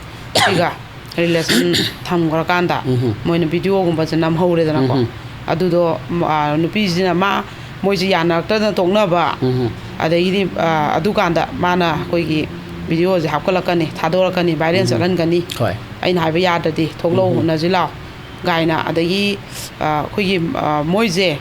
ꯁꯤꯒ ꯔꯤꯂꯦꯁꯟ ꯊꯝꯈ꯭ꯔꯀꯥꯟꯗ ꯎꯝ꯫ ꯃꯣꯏꯅ ꯚꯤꯗꯤꯑꯣꯒꯨꯝꯕꯁꯦ ꯅꯝꯍꯧꯔꯦꯗꯅꯀꯣ꯫ ꯎꯝ꯫ ꯑꯗꯨꯗꯣ, ꯃ-, ꯑ, ꯅꯨꯄꯤꯁꯤꯅ ꯃꯥ ꯃꯣꯏꯁꯦ ꯌꯥꯅꯔꯛꯇꯗꯅ ꯇꯣꯛꯅꯕ, ꯎꯝ. ꯑꯗꯒꯤꯗꯤ ꯑ, ꯑꯗꯨꯀꯥꯟꯗ ꯃꯥꯅ ꯑꯩꯈꯣꯏꯒꯤ ꯚꯤꯗꯤꯑꯣꯁꯦ ꯍꯥꯞꯀꯠꯂꯛꯀꯅꯤ, ꯊꯥꯗꯣꯔꯛꯀꯅꯤ, ꯚꯥꯏꯔꯦꯜ ꯆꯠꯍꯟꯒꯅꯤ꯫ ꯍꯣꯏ. ꯑꯩꯅ ꯍꯥꯏꯕ ꯌꯥꯗ꯭ꯔꯗꯤ ꯊꯣꯛꯂꯛꯎ, ꯎꯝ. ꯎꯅꯁꯤ ꯂꯥꯎ ꯀꯥꯏꯅ꯫ ꯑꯗꯒꯤ ꯑ, ꯑꯩꯈꯣꯏꯒꯤ ꯑ, ꯃꯣꯏꯁꯦ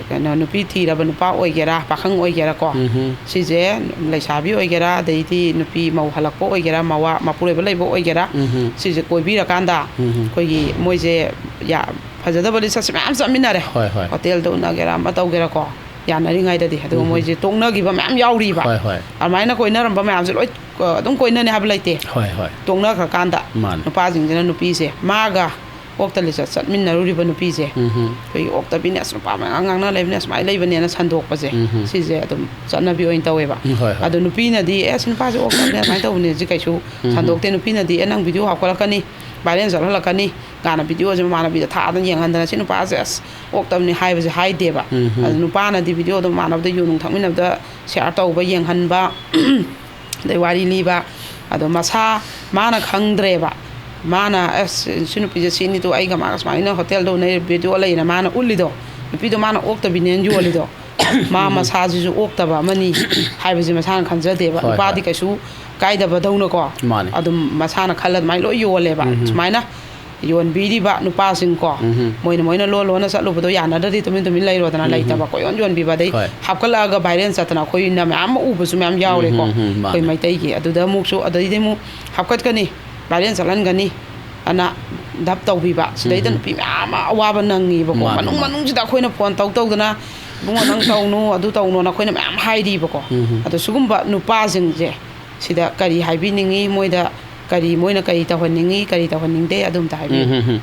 ꯀꯩꯅꯣ, ꯅꯨꯄꯤ ꯊꯤꯔꯕ ꯅꯨꯄꯥ ꯑꯣꯏꯒꯦꯔꯥ, ꯄꯥꯈꯪ ꯑꯣꯏꯒꯦꯔꯥꯀꯣ, ꯎꯝ. ꯁꯤꯁꯦ ꯂꯩꯁꯥꯕꯤ ꯑꯣꯏꯒꯦꯔꯥ, ꯑꯗꯩꯗꯤ ꯅꯨꯄꯤ ꯃꯧ ꯍꯜꯂꯛꯄ ꯑꯣꯏꯒꯦꯔꯥ, ꯃꯋꯥ ꯃꯄꯨꯔꯣꯏꯕ ꯂꯩꯕ ꯑꯣꯏꯒꯦꯔꯥ, ꯎꯝ. ꯁꯤꯁꯦ ꯀꯣꯏꯕꯤꯔꯀꯥꯟꯗ ꯎꯝ. ꯑꯩꯈꯣꯏꯒꯤ ꯃꯣꯏꯁꯦ ꯌꯥ-, ꯐꯖꯗꯕ ꯂꯤꯆꯠꯁꯦ ꯃꯌꯥꯝ ꯆꯠꯃꯤꯟꯅꯔꯦ꯫ ꯍꯣꯏ, ꯍꯣꯏ. ꯍꯣꯇꯦꯜꯗ ꯎꯅꯒꯦꯔꯥ, ꯑꯃ ꯇꯧꯒꯦꯔꯥꯀꯣ, ꯌꯥꯅꯔꯤꯉꯩꯗꯗꯤ꯫ ꯑꯗꯨꯒ ꯎꯝ. ꯃꯣꯏꯁꯦ ꯇꯣꯛꯅꯈꯤꯕ ꯃꯌꯥꯝ ꯌꯥꯎꯔꯤꯕ꯫ ꯍꯣꯏ, ꯍꯣꯏ. ꯑꯗꯨꯃꯥꯏꯅ ꯀꯣꯏꯅꯔꯝꯕ ꯃꯌꯥꯝꯁꯦ ꯂꯣꯏ ꯑ, ꯑꯗꯨꯝ ꯀꯣꯏꯅꯅꯤ ꯍꯥꯏꯕ ꯂꯩꯇꯦ꯫ ꯍꯣꯏ, ꯍꯣꯏ. ꯇꯣꯛꯅꯈ꯭ꯔꯀꯥꯟꯗ ꯃꯥꯅꯦ. ꯅꯨꯄꯥꯁꯤꯡꯁꯤꯅ ꯅꯨꯄꯤꯁꯦ ꯃꯥꯒ ꯑꯣꯛꯇ ꯂꯤꯆꯠ ꯆꯠꯃꯤꯟꯅꯔꯨꯔꯤꯕ ꯅꯨꯄꯤꯁꯦ, ꯎꯝ. ꯑꯩꯈꯣꯏꯒꯤ ꯑꯣꯛꯇꯕꯤꯅꯦ, ꯑꯁ, ꯅꯨꯄꯥ ꯃꯌꯥꯝ ꯉꯥꯡꯅ ꯂꯩꯕꯅꯦ, ꯑꯁꯨꯃꯥꯏꯅ ꯂꯩꯕꯅꯦꯅ ꯁꯟꯗꯣꯛꯄꯁꯦ, ꯎꯝ. ꯁꯤꯁꯦ ꯑꯗꯨꯝ ꯆꯠꯅꯕꯤ ꯑꯣꯏꯅ ꯇꯧꯋꯦꯕ꯫ ꯎꯝ, ꯍꯣꯏ, ꯍꯣꯏ. ꯑꯗꯣ ꯅꯨꯄꯤꯅꯗꯤ, "ꯑꯦ, ꯑꯁ, ꯅꯨꯄꯥꯁꯦ ꯑꯣꯛꯇꯕꯅꯦ, ꯑꯗꯨꯃꯥꯏꯅ ꯇꯧꯕꯅꯦ", ꯁꯤ ꯀꯩꯁꯨ ꯎꯝ. ꯁꯟꯗꯣꯛꯇꯦ꯫ ꯅꯨꯄꯤꯅꯗꯤ, "ꯑꯦ, ꯅꯪ ꯚꯤꯗꯤꯑꯣ ꯍꯥꯞꯀꯠꯂꯛꯀꯅꯤ, ꯚꯥꯏꯔꯦꯜ ꯆꯠꯍꯜꯂꯛꯀꯅꯤ", ꯒꯥꯅ ꯚꯤꯗꯤꯑꯣꯁꯦ ꯃꯃꯥꯟꯅꯕꯤꯗ ꯊꯥꯗꯅ ꯌꯦꯡꯍꯟꯗꯅ, "ꯁꯤ ꯅꯨꯄꯥꯁꯦ, ꯑꯁ, ꯑꯣꯛꯇꯕꯅꯤ" ꯍꯥꯏꯕꯁꯦ ꯍꯥꯏꯗꯦꯕ꯫ ꯎꯝ. ꯑꯗꯣ ꯅꯨꯄꯥꯅꯗꯤ ꯚꯤꯗꯤꯑꯣꯗꯣ ꯃꯃꯥꯟꯅꯕꯗ ꯌꯨ ꯅꯨꯡ ꯊꯛꯃꯤꯟꯅꯕꯗ ꯁꯤꯌꯥꯔ ꯇꯧꯕ, ꯌꯦꯡꯍꯟꯕ, ꯑꯗꯩ ꯋꯥꯔꯤ ꯂꯤꯕ, ꯑꯗꯣ ꯃꯁꯥ ꯃꯥꯅ ꯈꯪꯗ꯭ꯔꯦꯕ꯫ ꯃꯥꯅ, "ꯑꯁ, ꯁꯤ ꯅꯨꯄꯤꯁꯦ ꯁꯤꯅꯤꯗꯣ, ꯑꯩꯒ ꯃꯥꯒ ꯁꯨꯃꯥꯏꯅ ꯍꯣꯇꯦꯜꯗ ꯎꯅꯩ, ꯚꯤꯗꯤꯑꯣ ꯂꯩꯅ" ꯃꯥꯅ ꯎꯠꯂꯤꯗꯣ, ꯅꯨꯄꯤꯗꯣ ꯃꯥꯅ ꯑꯣꯛꯇꯕꯤꯅꯦꯅ ꯌꯣꯜꯂꯤꯗꯣ, ꯃꯥ ꯃꯁꯥꯁꯤꯁꯨ ꯑꯣꯛꯇꯕ ꯑꯃꯅꯤ ꯍꯥꯏꯕꯁꯦ ꯃꯁꯥꯅ ꯈꯟꯖꯗꯦꯕ꯫ ꯍꯣꯏ, ꯅꯨꯄꯥꯗꯤ ꯍꯣꯏ. ꯀꯩꯁꯨ ꯀꯥꯏꯗꯕꯗꯧꯅꯀꯣ, ꯃꯥꯅꯦ. ꯑꯗꯨꯝ ꯃꯁꯥꯅ ꯈꯜꯂ ꯑꯗꯨꯃꯥꯏꯅ ꯂꯣꯏ ꯌꯣꯜꯂꯦꯕ꯫ ꯎꯝ. ꯁꯨꯃꯥꯏꯅ ꯌꯣꯟꯕꯤꯔꯤꯕ ꯅꯨꯄꯥꯁꯤꯡꯀꯣ, ꯎꯝ. ꯃꯣꯏꯅ, ꯃꯣꯏꯅ ꯂꯣꯟ ꯂꯣꯟꯅ ꯆꯠꯂꯨꯕꯗꯣ ꯌꯥꯅꯗ꯭ꯔꯗꯤ ꯇꯨꯃꯤꯟ ꯇꯨꯃꯤꯟ ꯂꯩꯔꯣꯗꯅ, ꯎꯝ. ꯂꯩꯇꯕ ꯀꯣꯏꯌꯣꯟ ꯌꯣꯟꯕꯤꯕ, ꯑꯗꯩ ꯍꯣꯏ. ꯍꯥꯞꯀꯠꯂꯛꯑꯒ ꯚꯥꯏꯔꯦꯜ ꯆꯠꯇꯅ ꯑꯩꯈꯣꯏꯅ ꯃꯌꯥꯝ ꯑꯃ ꯎꯕꯁꯨ ꯃꯌꯥꯝ ꯌꯥꯎꯔꯦꯀꯣ, ꯎꯝ, ꯎꯝ, ꯎꯝ, ꯃꯥꯅꯦ. ꯑꯩꯈꯣꯏ ꯃꯩꯇꯩꯒꯤ꯫ ꯑꯗꯨꯗ ꯑꯃꯨꯛꯁꯨ, ꯑꯗꯩꯗꯤ ꯑꯃꯨꯛ ꯍꯥꯞꯀꯠꯀꯅꯤ, ꯚꯥꯏꯔꯦꯜ ꯆꯠꯍꯟꯒꯅꯤ ꯑꯅ ꯙꯞ ꯇꯧꯕꯤꯕ, ꯁꯤꯗꯩꯗ ꯎꯝ. ꯅꯨꯄꯤ ꯃꯌꯥꯝ ꯑꯃ ꯑꯋꯥꯕ ꯅꯪꯉꯤꯕꯀꯣ꯫ ꯃꯥꯅꯦ, ꯃꯅꯨꯡ ꯃꯥꯅꯦ. ꯃꯅꯨꯡꯁꯤꯗ ꯑꯩꯈꯣꯏꯅ ꯐꯣꯟ ꯇꯧ ꯇꯧꯗꯅ, "ꯏꯕꯨꯡꯉꯣ, ꯅꯪ ꯇꯧꯅꯨ, ꯑꯗꯨ ꯇꯧꯅꯨꯅ" ꯑꯩꯈꯣꯏꯅ ꯃꯌꯥꯝ ꯍꯥꯏꯔꯤꯕꯀꯣ꯫ ꯎꯝ. ꯑꯗꯣ ꯁꯤꯒꯨꯝꯕ ꯅꯨꯄꯥꯁꯤꯡꯁꯦ ꯁꯤꯗ ꯀꯔꯤ ꯍꯥꯏꯕꯤꯅꯤꯡꯉꯤ? ꯃꯣꯏꯗ ꯀꯔꯤ, ꯃꯣꯏꯅ ꯀꯔꯤ ꯇꯧꯍꯟꯅꯤꯡꯉꯤ, ꯀꯔꯤ ꯇꯧꯍꯟꯅꯤꯡꯗꯦ, ꯑꯗꯨꯝꯇ ꯍꯥꯏꯕꯤꯌꯨ꯫ ꯎꯝ, ꯎꯝ, ꯎꯝ.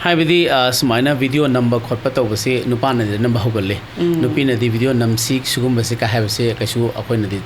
ꯍꯥꯏꯕꯗꯤ, ꯑ, ꯁꯨꯃꯥꯏꯅ ꯚꯤꯗꯤꯑꯣ ꯅꯝꯕ ꯈꯣꯠꯄ ꯇꯧꯕꯁꯤ ꯅꯨꯄꯥꯅꯗꯤ ꯅꯝꯕ ꯍꯧꯒꯜꯂꯤ, ꯎꯝ. ꯅꯨꯄꯤꯅꯗꯤ ꯚꯤꯗꯤꯑꯣ ꯅꯝꯁꯤ, ꯁꯤꯒꯨꯝꯕꯁꯤ ꯀꯥꯏ ꯍꯥꯏꯕꯁꯦ ꯀꯩꯁꯨ ꯑꯩꯈꯣꯏꯅꯗꯤ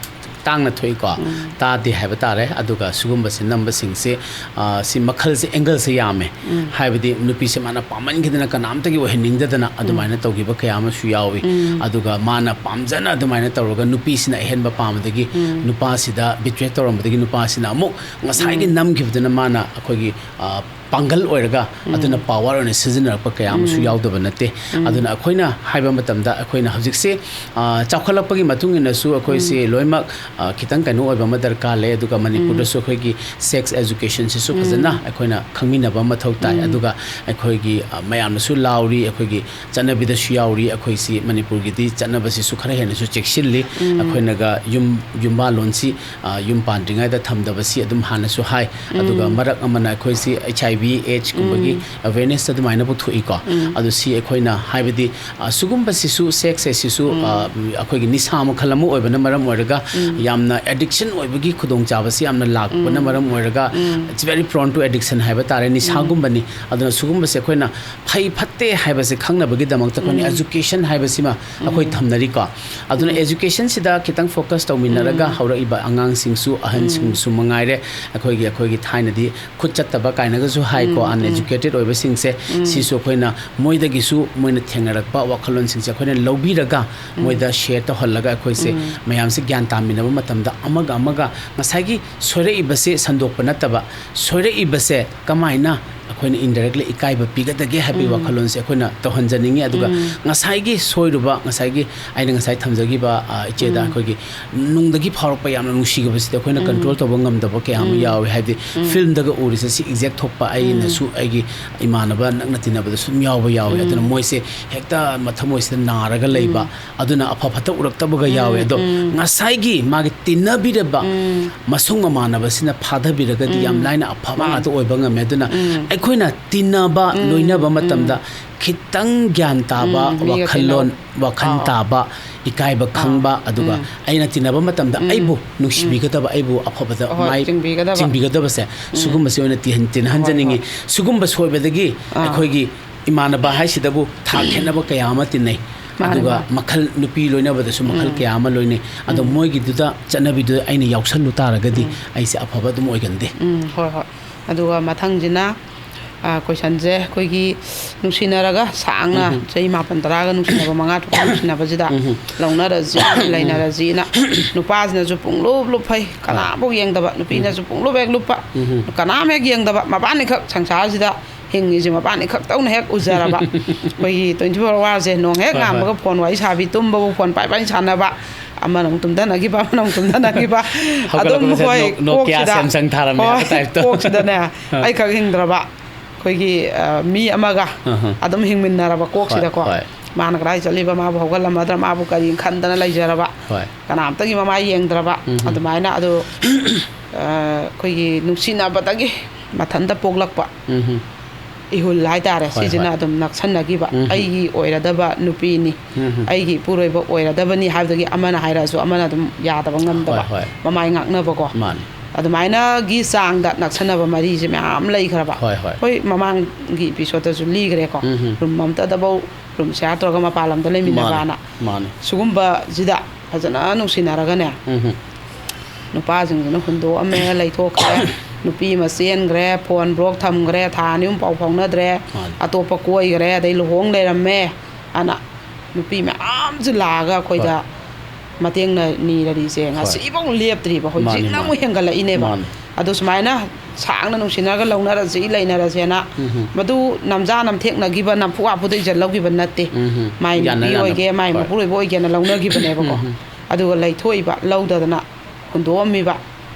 ꯇꯥꯡꯅ ꯊꯣꯛꯏꯀꯣ, ꯎꯝ. ꯇꯥꯗꯦ ꯍꯥꯏꯕ ꯇꯥꯔꯦ꯫ ꯑꯗꯨꯒ ꯁꯤꯒꯨꯝꯕꯁꯦ ꯅꯝꯕꯁꯤꯡꯁꯦ, ꯑ, ꯁꯤ ꯃꯈꯜꯁꯦ, ꯑꯦꯡꯒꯜꯁꯦ ꯌꯥꯝꯃꯦ꯫ ꯎꯝ. ꯍꯥꯏꯕꯗꯤ ꯅꯨꯄꯤꯁꯦ ꯃꯥꯅ ꯄꯥꯝꯃꯟꯈꯤꯗꯅ ꯀꯅꯥꯝꯇꯒꯤ ꯑꯣꯏꯍꯟꯅꯤꯡꯗꯗꯅ ꯑꯗꯨꯃꯥꯏꯅ ꯇꯧꯈꯤꯕ ꯀꯌꯥ ꯑꯃꯁꯨ ꯌꯥꯎꯏ꯫ ꯎꯝ. ꯑꯗꯨꯒ ꯃꯥꯅ ꯄꯥꯝꯖꯅ ꯑꯗꯨꯃꯥꯏꯅ ꯇꯧꯔꯒ ꯅꯨꯄꯤꯁꯤꯅ ꯑꯍꯦꯟꯕ ꯄꯥꯝꯕꯗꯒꯤ ꯎꯝ. ꯅꯨꯄꯥꯁꯤꯗ ꯕꯤꯇ꯭ꯔꯦ ꯇꯧꯔꯝꯕꯗꯒꯤ ꯅꯨꯄꯥꯁꯤꯅ ꯑꯃꯨꯛ ꯉꯁꯥꯏꯒꯤ ꯎꯝ. ꯅꯝꯈꯤꯕꯗꯨꯅ ꯃꯥꯅ ꯑꯩꯈꯣꯏꯒꯤ, ꯑ, ꯄꯥꯡꯒꯜ ꯑꯣꯏꯔꯒ ꯑꯗꯨꯅ ꯄꯥꯋꯔ ꯑꯣꯏꯅ ꯁꯤꯖꯤꯟꯅꯔꯛꯄ ꯀꯌꯥ ꯑꯃꯁꯨ ꯌꯥꯎꯗꯕ ꯅꯠꯇꯦ꯫ ꯑꯗꯨꯅ ꯑꯩꯈꯣꯏꯅ ꯍꯥꯏꯕ ꯃꯇꯝꯗ ꯑꯩꯈꯣꯏꯅ ꯍꯧꯖꯤꯛꯁꯦ, ꯑ, ꯆꯥꯎꯈꯠꯂꯛꯄꯒꯤ ꯃꯇꯨꯡ ꯏꯟꯅꯁꯨ ꯑꯩꯈꯣꯏꯁꯦ ꯂꯣꯏꯅꯃꯛ, ꯑ, ꯈꯤꯇꯪ ꯀꯩꯅꯣ ꯑꯣꯏꯕ ꯑꯃ ꯗꯔꯀꯥꯔ ꯂꯩ꯫ ꯑꯗꯨꯒ ꯃꯅꯤꯄꯨꯔꯗꯁꯨ ꯑꯩꯈꯣꯏꯒꯤ ꯁꯦꯛꯁ ꯑꯦꯖꯨꯀꯦꯁꯟꯁꯤꯁꯨ ꯐꯖꯅ ꯑꯩꯈꯣꯏꯅ ꯈꯪꯃꯤꯟꯅꯕ ꯃꯊꯧ ꯇꯥꯏ꯫ ꯑꯗꯨꯒ ꯑꯩꯈꯣꯏꯒꯤ, ꯑ, ꯃꯌꯥꯝꯅꯁꯨ ꯂꯥꯎꯔꯤ, ꯑꯩꯈꯣꯏꯒꯤ ꯆꯠꯅꯕꯤꯗꯁꯨ ꯌꯥꯎꯔꯤ꯫ ꯑꯩꯈꯣꯏꯁꯤ ꯃꯅꯤꯄꯨꯔꯒꯤꯗꯤ ꯆꯠꯅꯕꯁꯤꯁꯨ ꯈꯔ ꯍꯦꯟꯅꯁꯨ ꯆꯦꯛꯁꯤꯜꯂꯤ꯫ ꯑꯩꯈꯣꯏꯅꯒ ꯌꯨꯝ, ꯌꯨꯝꯕꯥꯜꯂꯣꯟꯁꯤ, ꯑ, ꯌꯨꯝ ꯄꯥꯟꯗ꯭ꯔꯤꯉꯩꯗ ꯊꯝꯗꯕꯁꯤ ꯑꯗꯨꯝ ꯍꯥꯟꯅꯁꯨ ꯍꯥꯏ꯫ ꯑꯗꯨꯒ ꯃꯔꯛ ꯑꯃꯅ ꯑꯩꯈꯣꯏꯁꯤ ꯑꯩꯆ ꯑꯥꯏ ꯚꯤ ꯑꯦꯗꯁꯀꯨꯝꯕꯒꯤ ꯑꯦꯋꯦꯔꯅꯦꯁ ꯑꯗꯨꯃꯥꯏꯅ ꯄꯨꯊꯣꯛꯏꯀꯣ꯫ ꯑꯗꯨ ꯁꯤ ꯑꯩꯈꯣꯏꯅ ꯍꯥꯏꯕꯗꯤ, ꯑ, ꯁꯤꯒꯨꯝꯕꯁꯤꯁꯨ, ꯁꯦꯛꯁ ꯑꯁꯤꯁꯨ, ꯑ, ꯑꯩꯈꯣꯏꯒꯤ ꯅꯤꯁꯥ ꯃꯈꯜ ꯑꯃ ꯑꯣꯏꯕꯅ ꯃꯔꯝ ꯑꯣꯏꯔꯒ ꯌꯥꯝꯅ ꯑꯦꯗꯤꯛꯁꯟ ꯑꯣꯏꯕꯒꯤ ꯈꯨꯗꯣꯡꯆꯥꯕꯁꯤ ꯌꯥꯝꯅ ꯂꯥꯛꯄꯅ ꯃꯔꯝ ꯑꯣꯏꯔꯒ it's very prone to addiction ꯍꯥꯏꯕ ꯇꯥꯔꯦ, ꯅꯤꯁꯥꯒꯨꯝꯕꯅꯤ꯫ ꯑꯗꯨꯅ ꯁꯤꯒꯨꯝꯕꯁꯦ ꯑꯩꯈꯣꯏꯅ ꯐꯩ ꯐꯠꯇꯦ ꯍꯥꯏꯕꯁꯦ ꯈꯪꯅꯕꯒꯤꯗꯃꯛꯇ ꯑꯩꯈꯣꯏꯅ ꯑꯦꯖꯨꯀꯦꯁꯟ ꯍꯥꯏꯕꯁꯤꯃ ꯑꯩꯈꯣꯏ ꯊꯝꯅꯔꯤꯀꯣ꯫ ꯑꯗꯨꯅ ꯑꯦꯖꯨꯀꯦꯁꯟꯁꯤꯗ ꯈꯤꯇꯪ ꯐꯣꯀꯁ ꯇꯧꯃꯤꯟꯅꯔꯒ ꯍꯧꯔꯛꯏꯕ ꯑꯉꯥꯡꯁꯤꯡꯁꯨ ꯑꯍꯟꯁꯤꯡꯁꯨ ꯃꯉꯥꯏꯔꯦ, ꯑꯩꯈꯣꯏꯒꯤ, ꯑꯩꯈꯣꯏꯒꯤ ꯊꯥꯏꯅꯗꯤ ꯈꯨꯠ ꯆꯠꯇꯕ ꯀꯥꯏꯅꯒꯁꯨ ꯍꯥꯏꯀꯣ, ꯑꯟꯑꯦꯖꯨꯀꯦꯇꯦꯠ ꯑꯣꯏꯕꯁꯤꯡꯁꯦ, ꯁꯤꯁꯨ ꯑꯩꯈꯣꯏꯅ ꯃꯣꯏꯗꯒꯤꯁꯨ ꯃꯣꯏꯅ ꯊꯦꯡꯅꯔꯛꯄ ꯋꯥꯈꯜꯂꯣꯟꯁꯤꯡꯁꯦ ꯑꯩꯈꯣꯏꯅ ꯂꯧꯕꯤꯔꯒ ꯃꯣꯏꯗ ꯁꯦꯌꯔ ꯇꯧꯍꯜꯂꯒ ꯑꯩꯈꯣꯏꯁꯦ ꯃꯌꯥꯝꯁꯦ ꯒ꯭ꯌꯥꯟ ꯇꯥꯃꯤꯟꯅꯕ ꯃꯇꯝꯗ ꯑꯃꯒ ꯑꯃꯒ ꯉꯁꯥꯏꯒꯤ ꯁꯣꯏꯔꯛꯏꯕꯁꯦ ꯁꯟꯗꯣꯛꯄ ꯅꯠꯇꯕ, ꯁꯣꯏꯔꯛꯏꯕꯁꯦ ꯀꯃꯥꯏꯅ ꯑꯩꯈꯣꯏꯅ ꯏꯟꯗꯥꯏꯔꯦꯛꯂꯤ ꯏꯀꯥꯏꯕ ꯄꯤꯒꯗꯒꯦ ꯍꯥꯏꯕꯒꯤ ꯋꯥꯈꯜꯂꯣꯟꯁꯦ ꯑꯩꯈꯣꯏꯅ ꯇꯧꯍꯟꯖꯅꯤꯡꯉꯤ꯫ ꯑꯗꯨꯒ ꯉꯁꯥꯏꯒꯤ ꯁꯣꯏꯔꯨꯕ, ꯉꯁꯥꯏꯒꯤ ꯑꯩꯅ ꯉꯁꯥꯏ ꯊꯝꯖꯈꯤꯕ, ꯑ, ꯏꯆꯦꯗ ꯑꯩꯈꯣꯏꯒꯤ ꯅꯨꯡꯗꯒꯤ ꯐꯥꯎꯔꯛꯄ ꯌꯥꯝꯅ ꯅꯨꯡꯁꯤꯈꯤꯕꯁꯤꯗꯤ ꯑꯩꯈꯣꯏꯅ ꯀꯟꯇ꯭ꯔꯣꯜ ꯇꯧꯕ ꯉꯝꯗꯕ ꯀꯌꯥ ꯑꯃ ꯌꯥꯎꯋꯤ꯫ ꯍꯥꯏꯕꯗꯤ ꯐꯤꯜꯝꯗꯒ ꯎꯔꯤꯁꯦ ꯁꯤ ꯑꯦꯛꯖꯦꯛ ꯊꯣꯛꯄ ꯑꯩꯅꯁꯨ ꯑꯩꯒꯤ ꯏꯃꯥꯟꯅꯕ ꯅꯛꯅ ꯇꯤꯟꯅꯕꯗ ꯁꯨꯝ ꯌꯥꯎꯕ ꯌꯥꯎꯋꯤ꯫ ꯑꯗꯨꯅ ꯃꯣꯏꯁꯦ ꯍꯦꯛꯇ ꯃꯊꯃꯣꯏꯁꯤꯗ ꯅꯥꯔꯒ ꯂꯩꯕ, ꯑꯗꯨꯅ ꯑꯐ ꯐꯠꯇ ꯎꯔꯛꯇꯕꯒ ꯌꯥꯎꯋꯤ꯫ ꯑꯗꯣ ꯉꯁꯥꯏꯒꯤ ꯃꯥꯒꯤ ꯇꯤꯟꯅꯕꯤꯔꯕ ꯃꯁꯨꯡ ꯃꯃꯥꯟꯅꯕꯁꯤꯅ ꯐꯥꯊꯕꯤꯔꯒꯗꯤ ꯌꯥꯝ ꯂꯥꯏꯅ ꯑꯐꯕ ꯉꯥꯛꯇ ꯑꯣꯏꯕ ꯉꯝꯃꯦ꯫ ꯑꯗꯨꯅ ꯑꯩꯈꯣꯏꯅ ꯇꯤꯟꯅꯕ, ꯂꯣꯏꯅꯕ ꯃꯇꯝꯗ ꯈꯤꯇꯪ ꯒ꯭ꯌꯥꯟ ꯇꯥꯕ, ꯎꯝ, ꯃꯤꯒ ꯋꯥꯈꯜꯂꯣꯟ, ꯋꯥꯈꯜ ꯑꯥ, ꯑꯥ꯫ ꯇꯥꯕ, ꯏꯀꯥꯏꯕ ꯑꯥ, ꯈꯪꯕ, ꯑꯗꯨꯒ ꯎꯝ꯫ ꯑꯩꯅ ꯇꯤꯟꯅꯕ ꯃꯇꯝꯗ ꯎꯝ꯫ ꯑꯩꯕꯨ ꯎꯝ꯫ ꯅꯨꯡꯁꯤꯕꯤꯒꯗꯕ, ꯑꯩꯕꯨ ꯑꯐꯕꯗ ꯍꯣꯏ, ꯃꯥꯏ ꯆꯤꯡꯕꯤꯒꯗꯕ꯫ ꯆꯤꯡꯕꯤꯒꯗꯕꯁꯦ, ꯎꯝ꯫ ꯁꯤꯒꯨꯝꯕꯁꯦ ꯑꯣꯏꯅ ꯇꯤꯍꯟ-, ꯍꯣꯏ, ꯇꯤꯟꯍꯟꯖꯅꯤꯡꯉꯤ꯫ ꯍꯣꯏ꯫ ꯁꯤꯒꯨꯝꯕ ꯁꯣꯏꯕꯗꯒꯤ ꯑꯥ꯫ ꯑꯩꯈꯣꯏꯒꯤ ꯏꯃꯥꯟꯅꯕ ꯍꯥꯏꯁꯤꯗꯕꯨ ꯊꯥꯛ ꯈꯦꯠꯅꯕ ꯀꯌꯥ ꯑꯃ ꯇꯤꯟꯅꯩ꯫ ꯃꯥꯅꯦ, ꯑꯗꯨꯒ ꯃꯥꯅꯦ꯫ ꯃꯈꯜ, ꯅꯨꯄꯤ ꯂꯣꯏꯅꯕꯗꯁꯨ ꯃꯈꯜ ꯎꯝ꯫ ꯀꯌꯥ ꯑꯃ ꯂꯣꯏꯅꯩ꯫ ꯑꯗꯣ ꯎꯝ꯫ ꯃꯣꯏꯒꯤꯗꯨꯗ ꯆꯠꯅꯕꯤꯗꯨꯗ ꯑꯩꯅ ꯌꯥꯎꯁꯜꯂꯨ ꯇꯥꯔꯒꯗꯤ ꯎꯝ꯫ ꯑꯩꯁꯦ ꯑꯐꯕ ꯑꯗꯨꯝ ꯑꯣꯏꯒꯟꯗꯦ꯫ ꯎꯝ, ꯍꯣꯏ, ꯍꯣꯏ꯫ ꯑꯗꯨꯒ ꯃꯊꯪꯁꯤꯅ ꯑ, ꯀꯣꯏꯁꯟꯁꯦ ꯑꯩꯈꯣꯏꯒꯤ ꯅꯨꯡꯁꯤꯅꯔꯒ ꯁꯥꯡꯅ ꯎꯝ꯫ ꯆꯍꯤ ꯃꯥꯄꯟ ꯇꯔꯥꯒ ꯅꯨꯡꯁꯤꯅꯕ, ꯃꯉꯥ ꯇꯔꯨꯛ ꯅꯨꯡꯁꯤꯅꯕꯁꯤꯗ ꯎꯝ꯫ ꯂꯧꯅꯔꯁꯤ, ꯂꯩꯅꯔꯁꯤꯅ ꯅꯨꯄꯥꯁꯤꯅꯁꯨ ꯄꯨꯡꯂꯨꯞ ꯂꯨꯞꯐꯩ, ꯍꯣꯏ꯫ ꯀꯅꯥꯐꯥꯎ ꯌꯦꯡꯗꯕ, ꯅꯨꯄꯤꯅꯁꯨ ꯎꯝ꯫ ꯄꯨꯡꯂꯨꯞ ꯍꯦꯛ ꯂꯨꯞꯄ, ꯎꯝ꯫ ꯀꯅꯥꯝ ꯍꯦꯛ ꯌꯦꯡꯗꯕ, ꯃꯕꯥꯅꯤꯈꯛ ꯁꯪꯁꯥꯔꯁꯤꯗ ꯍꯤꯡꯉꯤꯁꯦ, ꯃꯕꯥꯅꯤꯈꯛꯇꯧꯅ ꯍꯦꯛ ꯎꯖꯔꯕ꯫ ꯑꯩꯈꯣꯏꯒꯤ twenty four hour ꯁꯦ ꯅꯣꯡ ꯍꯦꯛ ꯍꯣꯏ, ꯍꯣꯏ꯫ ꯉꯥꯟꯕꯒ ꯐꯣꯟ ꯋꯥꯔꯤ ꯁꯥꯕꯤ, ꯇꯨꯝꯕꯕꯨ ꯐꯣꯟ ꯄꯥꯏ ꯄꯥꯏ ꯁꯥꯟꯅꯕ, ꯑꯃꯅ ꯑꯃꯨꯛ ꯇꯨꯝꯊꯅꯈꯤꯕ, ꯑꯃꯅ ꯑꯃꯨꯛ ꯇꯨꯝꯊꯅꯈꯤꯕ꯫ ꯑꯗꯨꯝ ꯍꯧꯒꯠꯂꯛꯄꯗ ꯍꯣꯏ, ꯅꯣ-, Nokia ꯀꯣꯛꯁꯤꯗ, Samsung ꯊꯥꯔꯝꯃꯦ ꯍꯣꯏ, ꯍꯥꯏꯕ type ꯇꯣ꯫ ꯀꯣꯛꯁꯤꯗꯅꯦ, ꯑꯥ꯫ ꯑꯩꯈꯛ ꯍꯤꯡꯗ꯭ꯔꯕ꯫ ꯑꯩꯈꯣꯏꯒꯤ, ꯑ, ꯃꯤ ꯑꯃꯒ ꯑꯍ꯫ ꯑꯗꯨꯝ ꯍꯤꯡꯃꯤꯟꯅꯔꯕ ꯀꯣꯛꯁꯤꯗꯀꯣ꯫ ꯍꯣꯏ, ꯍꯣꯏ꯫ ꯃꯥꯅ ꯀꯗꯥꯏ ꯆꯠꯂꯤꯕ, ꯃꯥꯕꯨ ꯍꯧꯒꯠꯂꯝꯃꯗ꯭ꯔꯥ, ꯃꯥꯕꯨ ꯀꯔꯤ ꯈꯟꯗꯅ ꯂꯩꯖꯔꯕ꯫ ꯍꯣꯏ꯫ ꯀꯅꯥꯝꯇꯒꯤ ꯃꯃꯥꯏ ꯌꯦꯡꯗ꯭ꯔꯕ꯫ ꯎꯝ꯫ ꯑꯗꯨꯃꯥꯏꯅ ꯑꯗꯨ, ꯑ, ꯑꯩꯈꯣꯏꯒꯤ ꯅꯨꯡꯁꯤꯅꯕꯗꯒꯤ ꯃꯊꯟꯇ ꯄꯣꯛꯂꯛꯄ ꯎꯝ꯫ ꯏꯍꯨꯜ ꯍꯥꯏꯇꯥꯔꯦ, ꯍꯣꯏ, ꯁꯤꯁꯤꯅ ꯍꯣꯏ꯫ ꯑꯗꯨꯝ ꯅꯛꯁꯟꯅꯈꯤꯕ꯫ ꯎꯝ꯫ ꯑꯩꯒꯤ ꯑꯣꯏꯔꯗꯕ ꯅꯨꯄꯤꯅꯤ, ꯎꯝ꯫ ꯑꯩꯒꯤ ꯏꯄꯨꯔꯣꯏꯕ ꯑꯣꯏꯔꯗꯕꯅꯤ ꯍꯥꯏꯕꯗꯒꯤ ꯑꯃꯅ ꯍꯥꯏꯔꯛꯑꯁꯨ ꯑꯃꯅ ꯑꯗꯨꯝ ꯌꯥꯗꯕ ꯉꯝꯗꯕ, ꯍꯣꯏ, ꯍꯣꯏ꯫ ꯃꯃꯥꯏ ꯉꯥꯛꯅꯕꯀꯣ꯫ ꯃꯥꯅꯤ꯫ ꯑꯗꯨꯃꯥꯏꯅꯒꯤ ꯆꯥꯡꯗ ꯅꯛꯁꯟꯅꯕ ꯃꯔꯤꯁꯦ ꯃꯌꯥꯝ ꯂꯩꯈ꯭ꯔꯕ꯫ ꯍꯣꯏ, ꯍꯣꯏ꯫ ꯍꯣꯏ, ꯃꯃꯥꯡꯒꯤ episode ꯇꯁꯨ ꯂꯤꯈ꯭ꯔꯦꯀꯣ꯫ ꯎꯝ꯫ Room ꯑꯃꯇꯗꯐꯧ room share ꯇꯧꯔꯒ ꯃꯄꯥꯟ ꯂꯝꯗ ꯂꯩꯃꯤꯟꯅꯕꯅ꯫ ꯃꯥꯅꯤ, ꯃꯥꯅꯤ꯫ ꯁꯤꯒꯨꯝꯕꯁꯤꯗ ꯐꯖꯅ ꯅꯨꯡꯁꯤꯅꯔꯒꯅꯦ, ꯎꯝ꯫ ꯅꯨꯄꯥꯁꯤꯡꯁꯤꯅ ꯍꯨꯟꯗꯣꯛꯑꯝꯃꯦ, ꯂꯩꯊꯣꯛꯈ꯭ꯔꯦ, ꯅꯨꯄꯤ ꯑꯃ ꯆꯦꯟꯈ꯭ꯔꯦ, phone block ꯊꯝꯈ꯭ꯔꯦ, ꯊꯥ ꯑꯅꯤ ꯑꯍꯨꯝ ꯄꯥꯎ ꯐꯥꯎꯅꯗ꯭ꯔꯦ, ꯃꯥꯅꯤ꯫ ꯑꯇꯣꯞꯄ ꯀꯣꯏꯈ꯭ꯔꯦ, ꯑꯗꯩ ꯂꯨꯍꯣꯡ ꯂꯩꯔꯝꯃꯦ, ꯑꯅ ꯅꯨꯄꯤ ꯃꯌꯥꯝꯁꯦ ꯂꯥꯛꯑꯒ ꯑꯩꯈꯣꯏꯗ ꯍꯣꯏ꯫ ꯃꯇꯦꯡꯅ ꯅꯤꯔꯔꯤꯁꯦ ꯍꯣꯏ꯫ ꯉꯁꯤꯐꯥꯎ ꯂꯦꯞꯇ꯭ꯔꯤꯕ, ꯍꯧꯖꯤꯛꯅ ꯃꯥꯅꯤ, ꯑꯃꯨꯛ ꯃꯥꯅꯤ꯫ ꯍꯦꯟꯒꯠꯂꯛꯏꯅꯦꯕ꯫ ꯃꯥꯅꯤ꯫ ꯑꯗꯣ ꯁꯨꯃꯥꯏꯅ ꯁꯥꯡꯅ ꯅꯨꯡꯁꯤꯅꯔꯒ ꯂꯧꯅꯔꯁꯤ, ꯂꯩꯅꯔꯁꯦꯅ ꯎꯝ꯫ ꯃꯗꯨ ꯅꯝꯖꯥ ꯅꯝꯊꯦꯛꯅꯈꯤꯕ, ꯅꯝꯐꯨ ꯍꯥꯐꯨꯗ ꯏꯖꯜ ꯂꯧꯈꯤꯕ ꯅꯠꯇꯦ꯫ ꯎꯝ꯫ ꯃꯥꯏ ꯅꯨꯄꯤ ꯌꯥꯅ ꯌꯥꯅꯕ꯫ ꯑꯣꯏꯒꯦ, ꯃꯥꯏ ꯍꯣꯏ꯫ ꯃꯄꯨꯔꯣꯏꯕ ꯑꯣꯏꯒꯦꯅ ꯂꯧꯅꯈꯤꯕꯅꯦꯕꯀꯣ꯫ ꯎꯝ꯫ ꯑꯗꯨꯒ ꯂꯩꯊꯣꯛꯏꯕ, ꯂꯧꯗꯗꯅ ꯍꯨꯟꯗꯣꯛꯑꯝꯃꯤꯕ꯫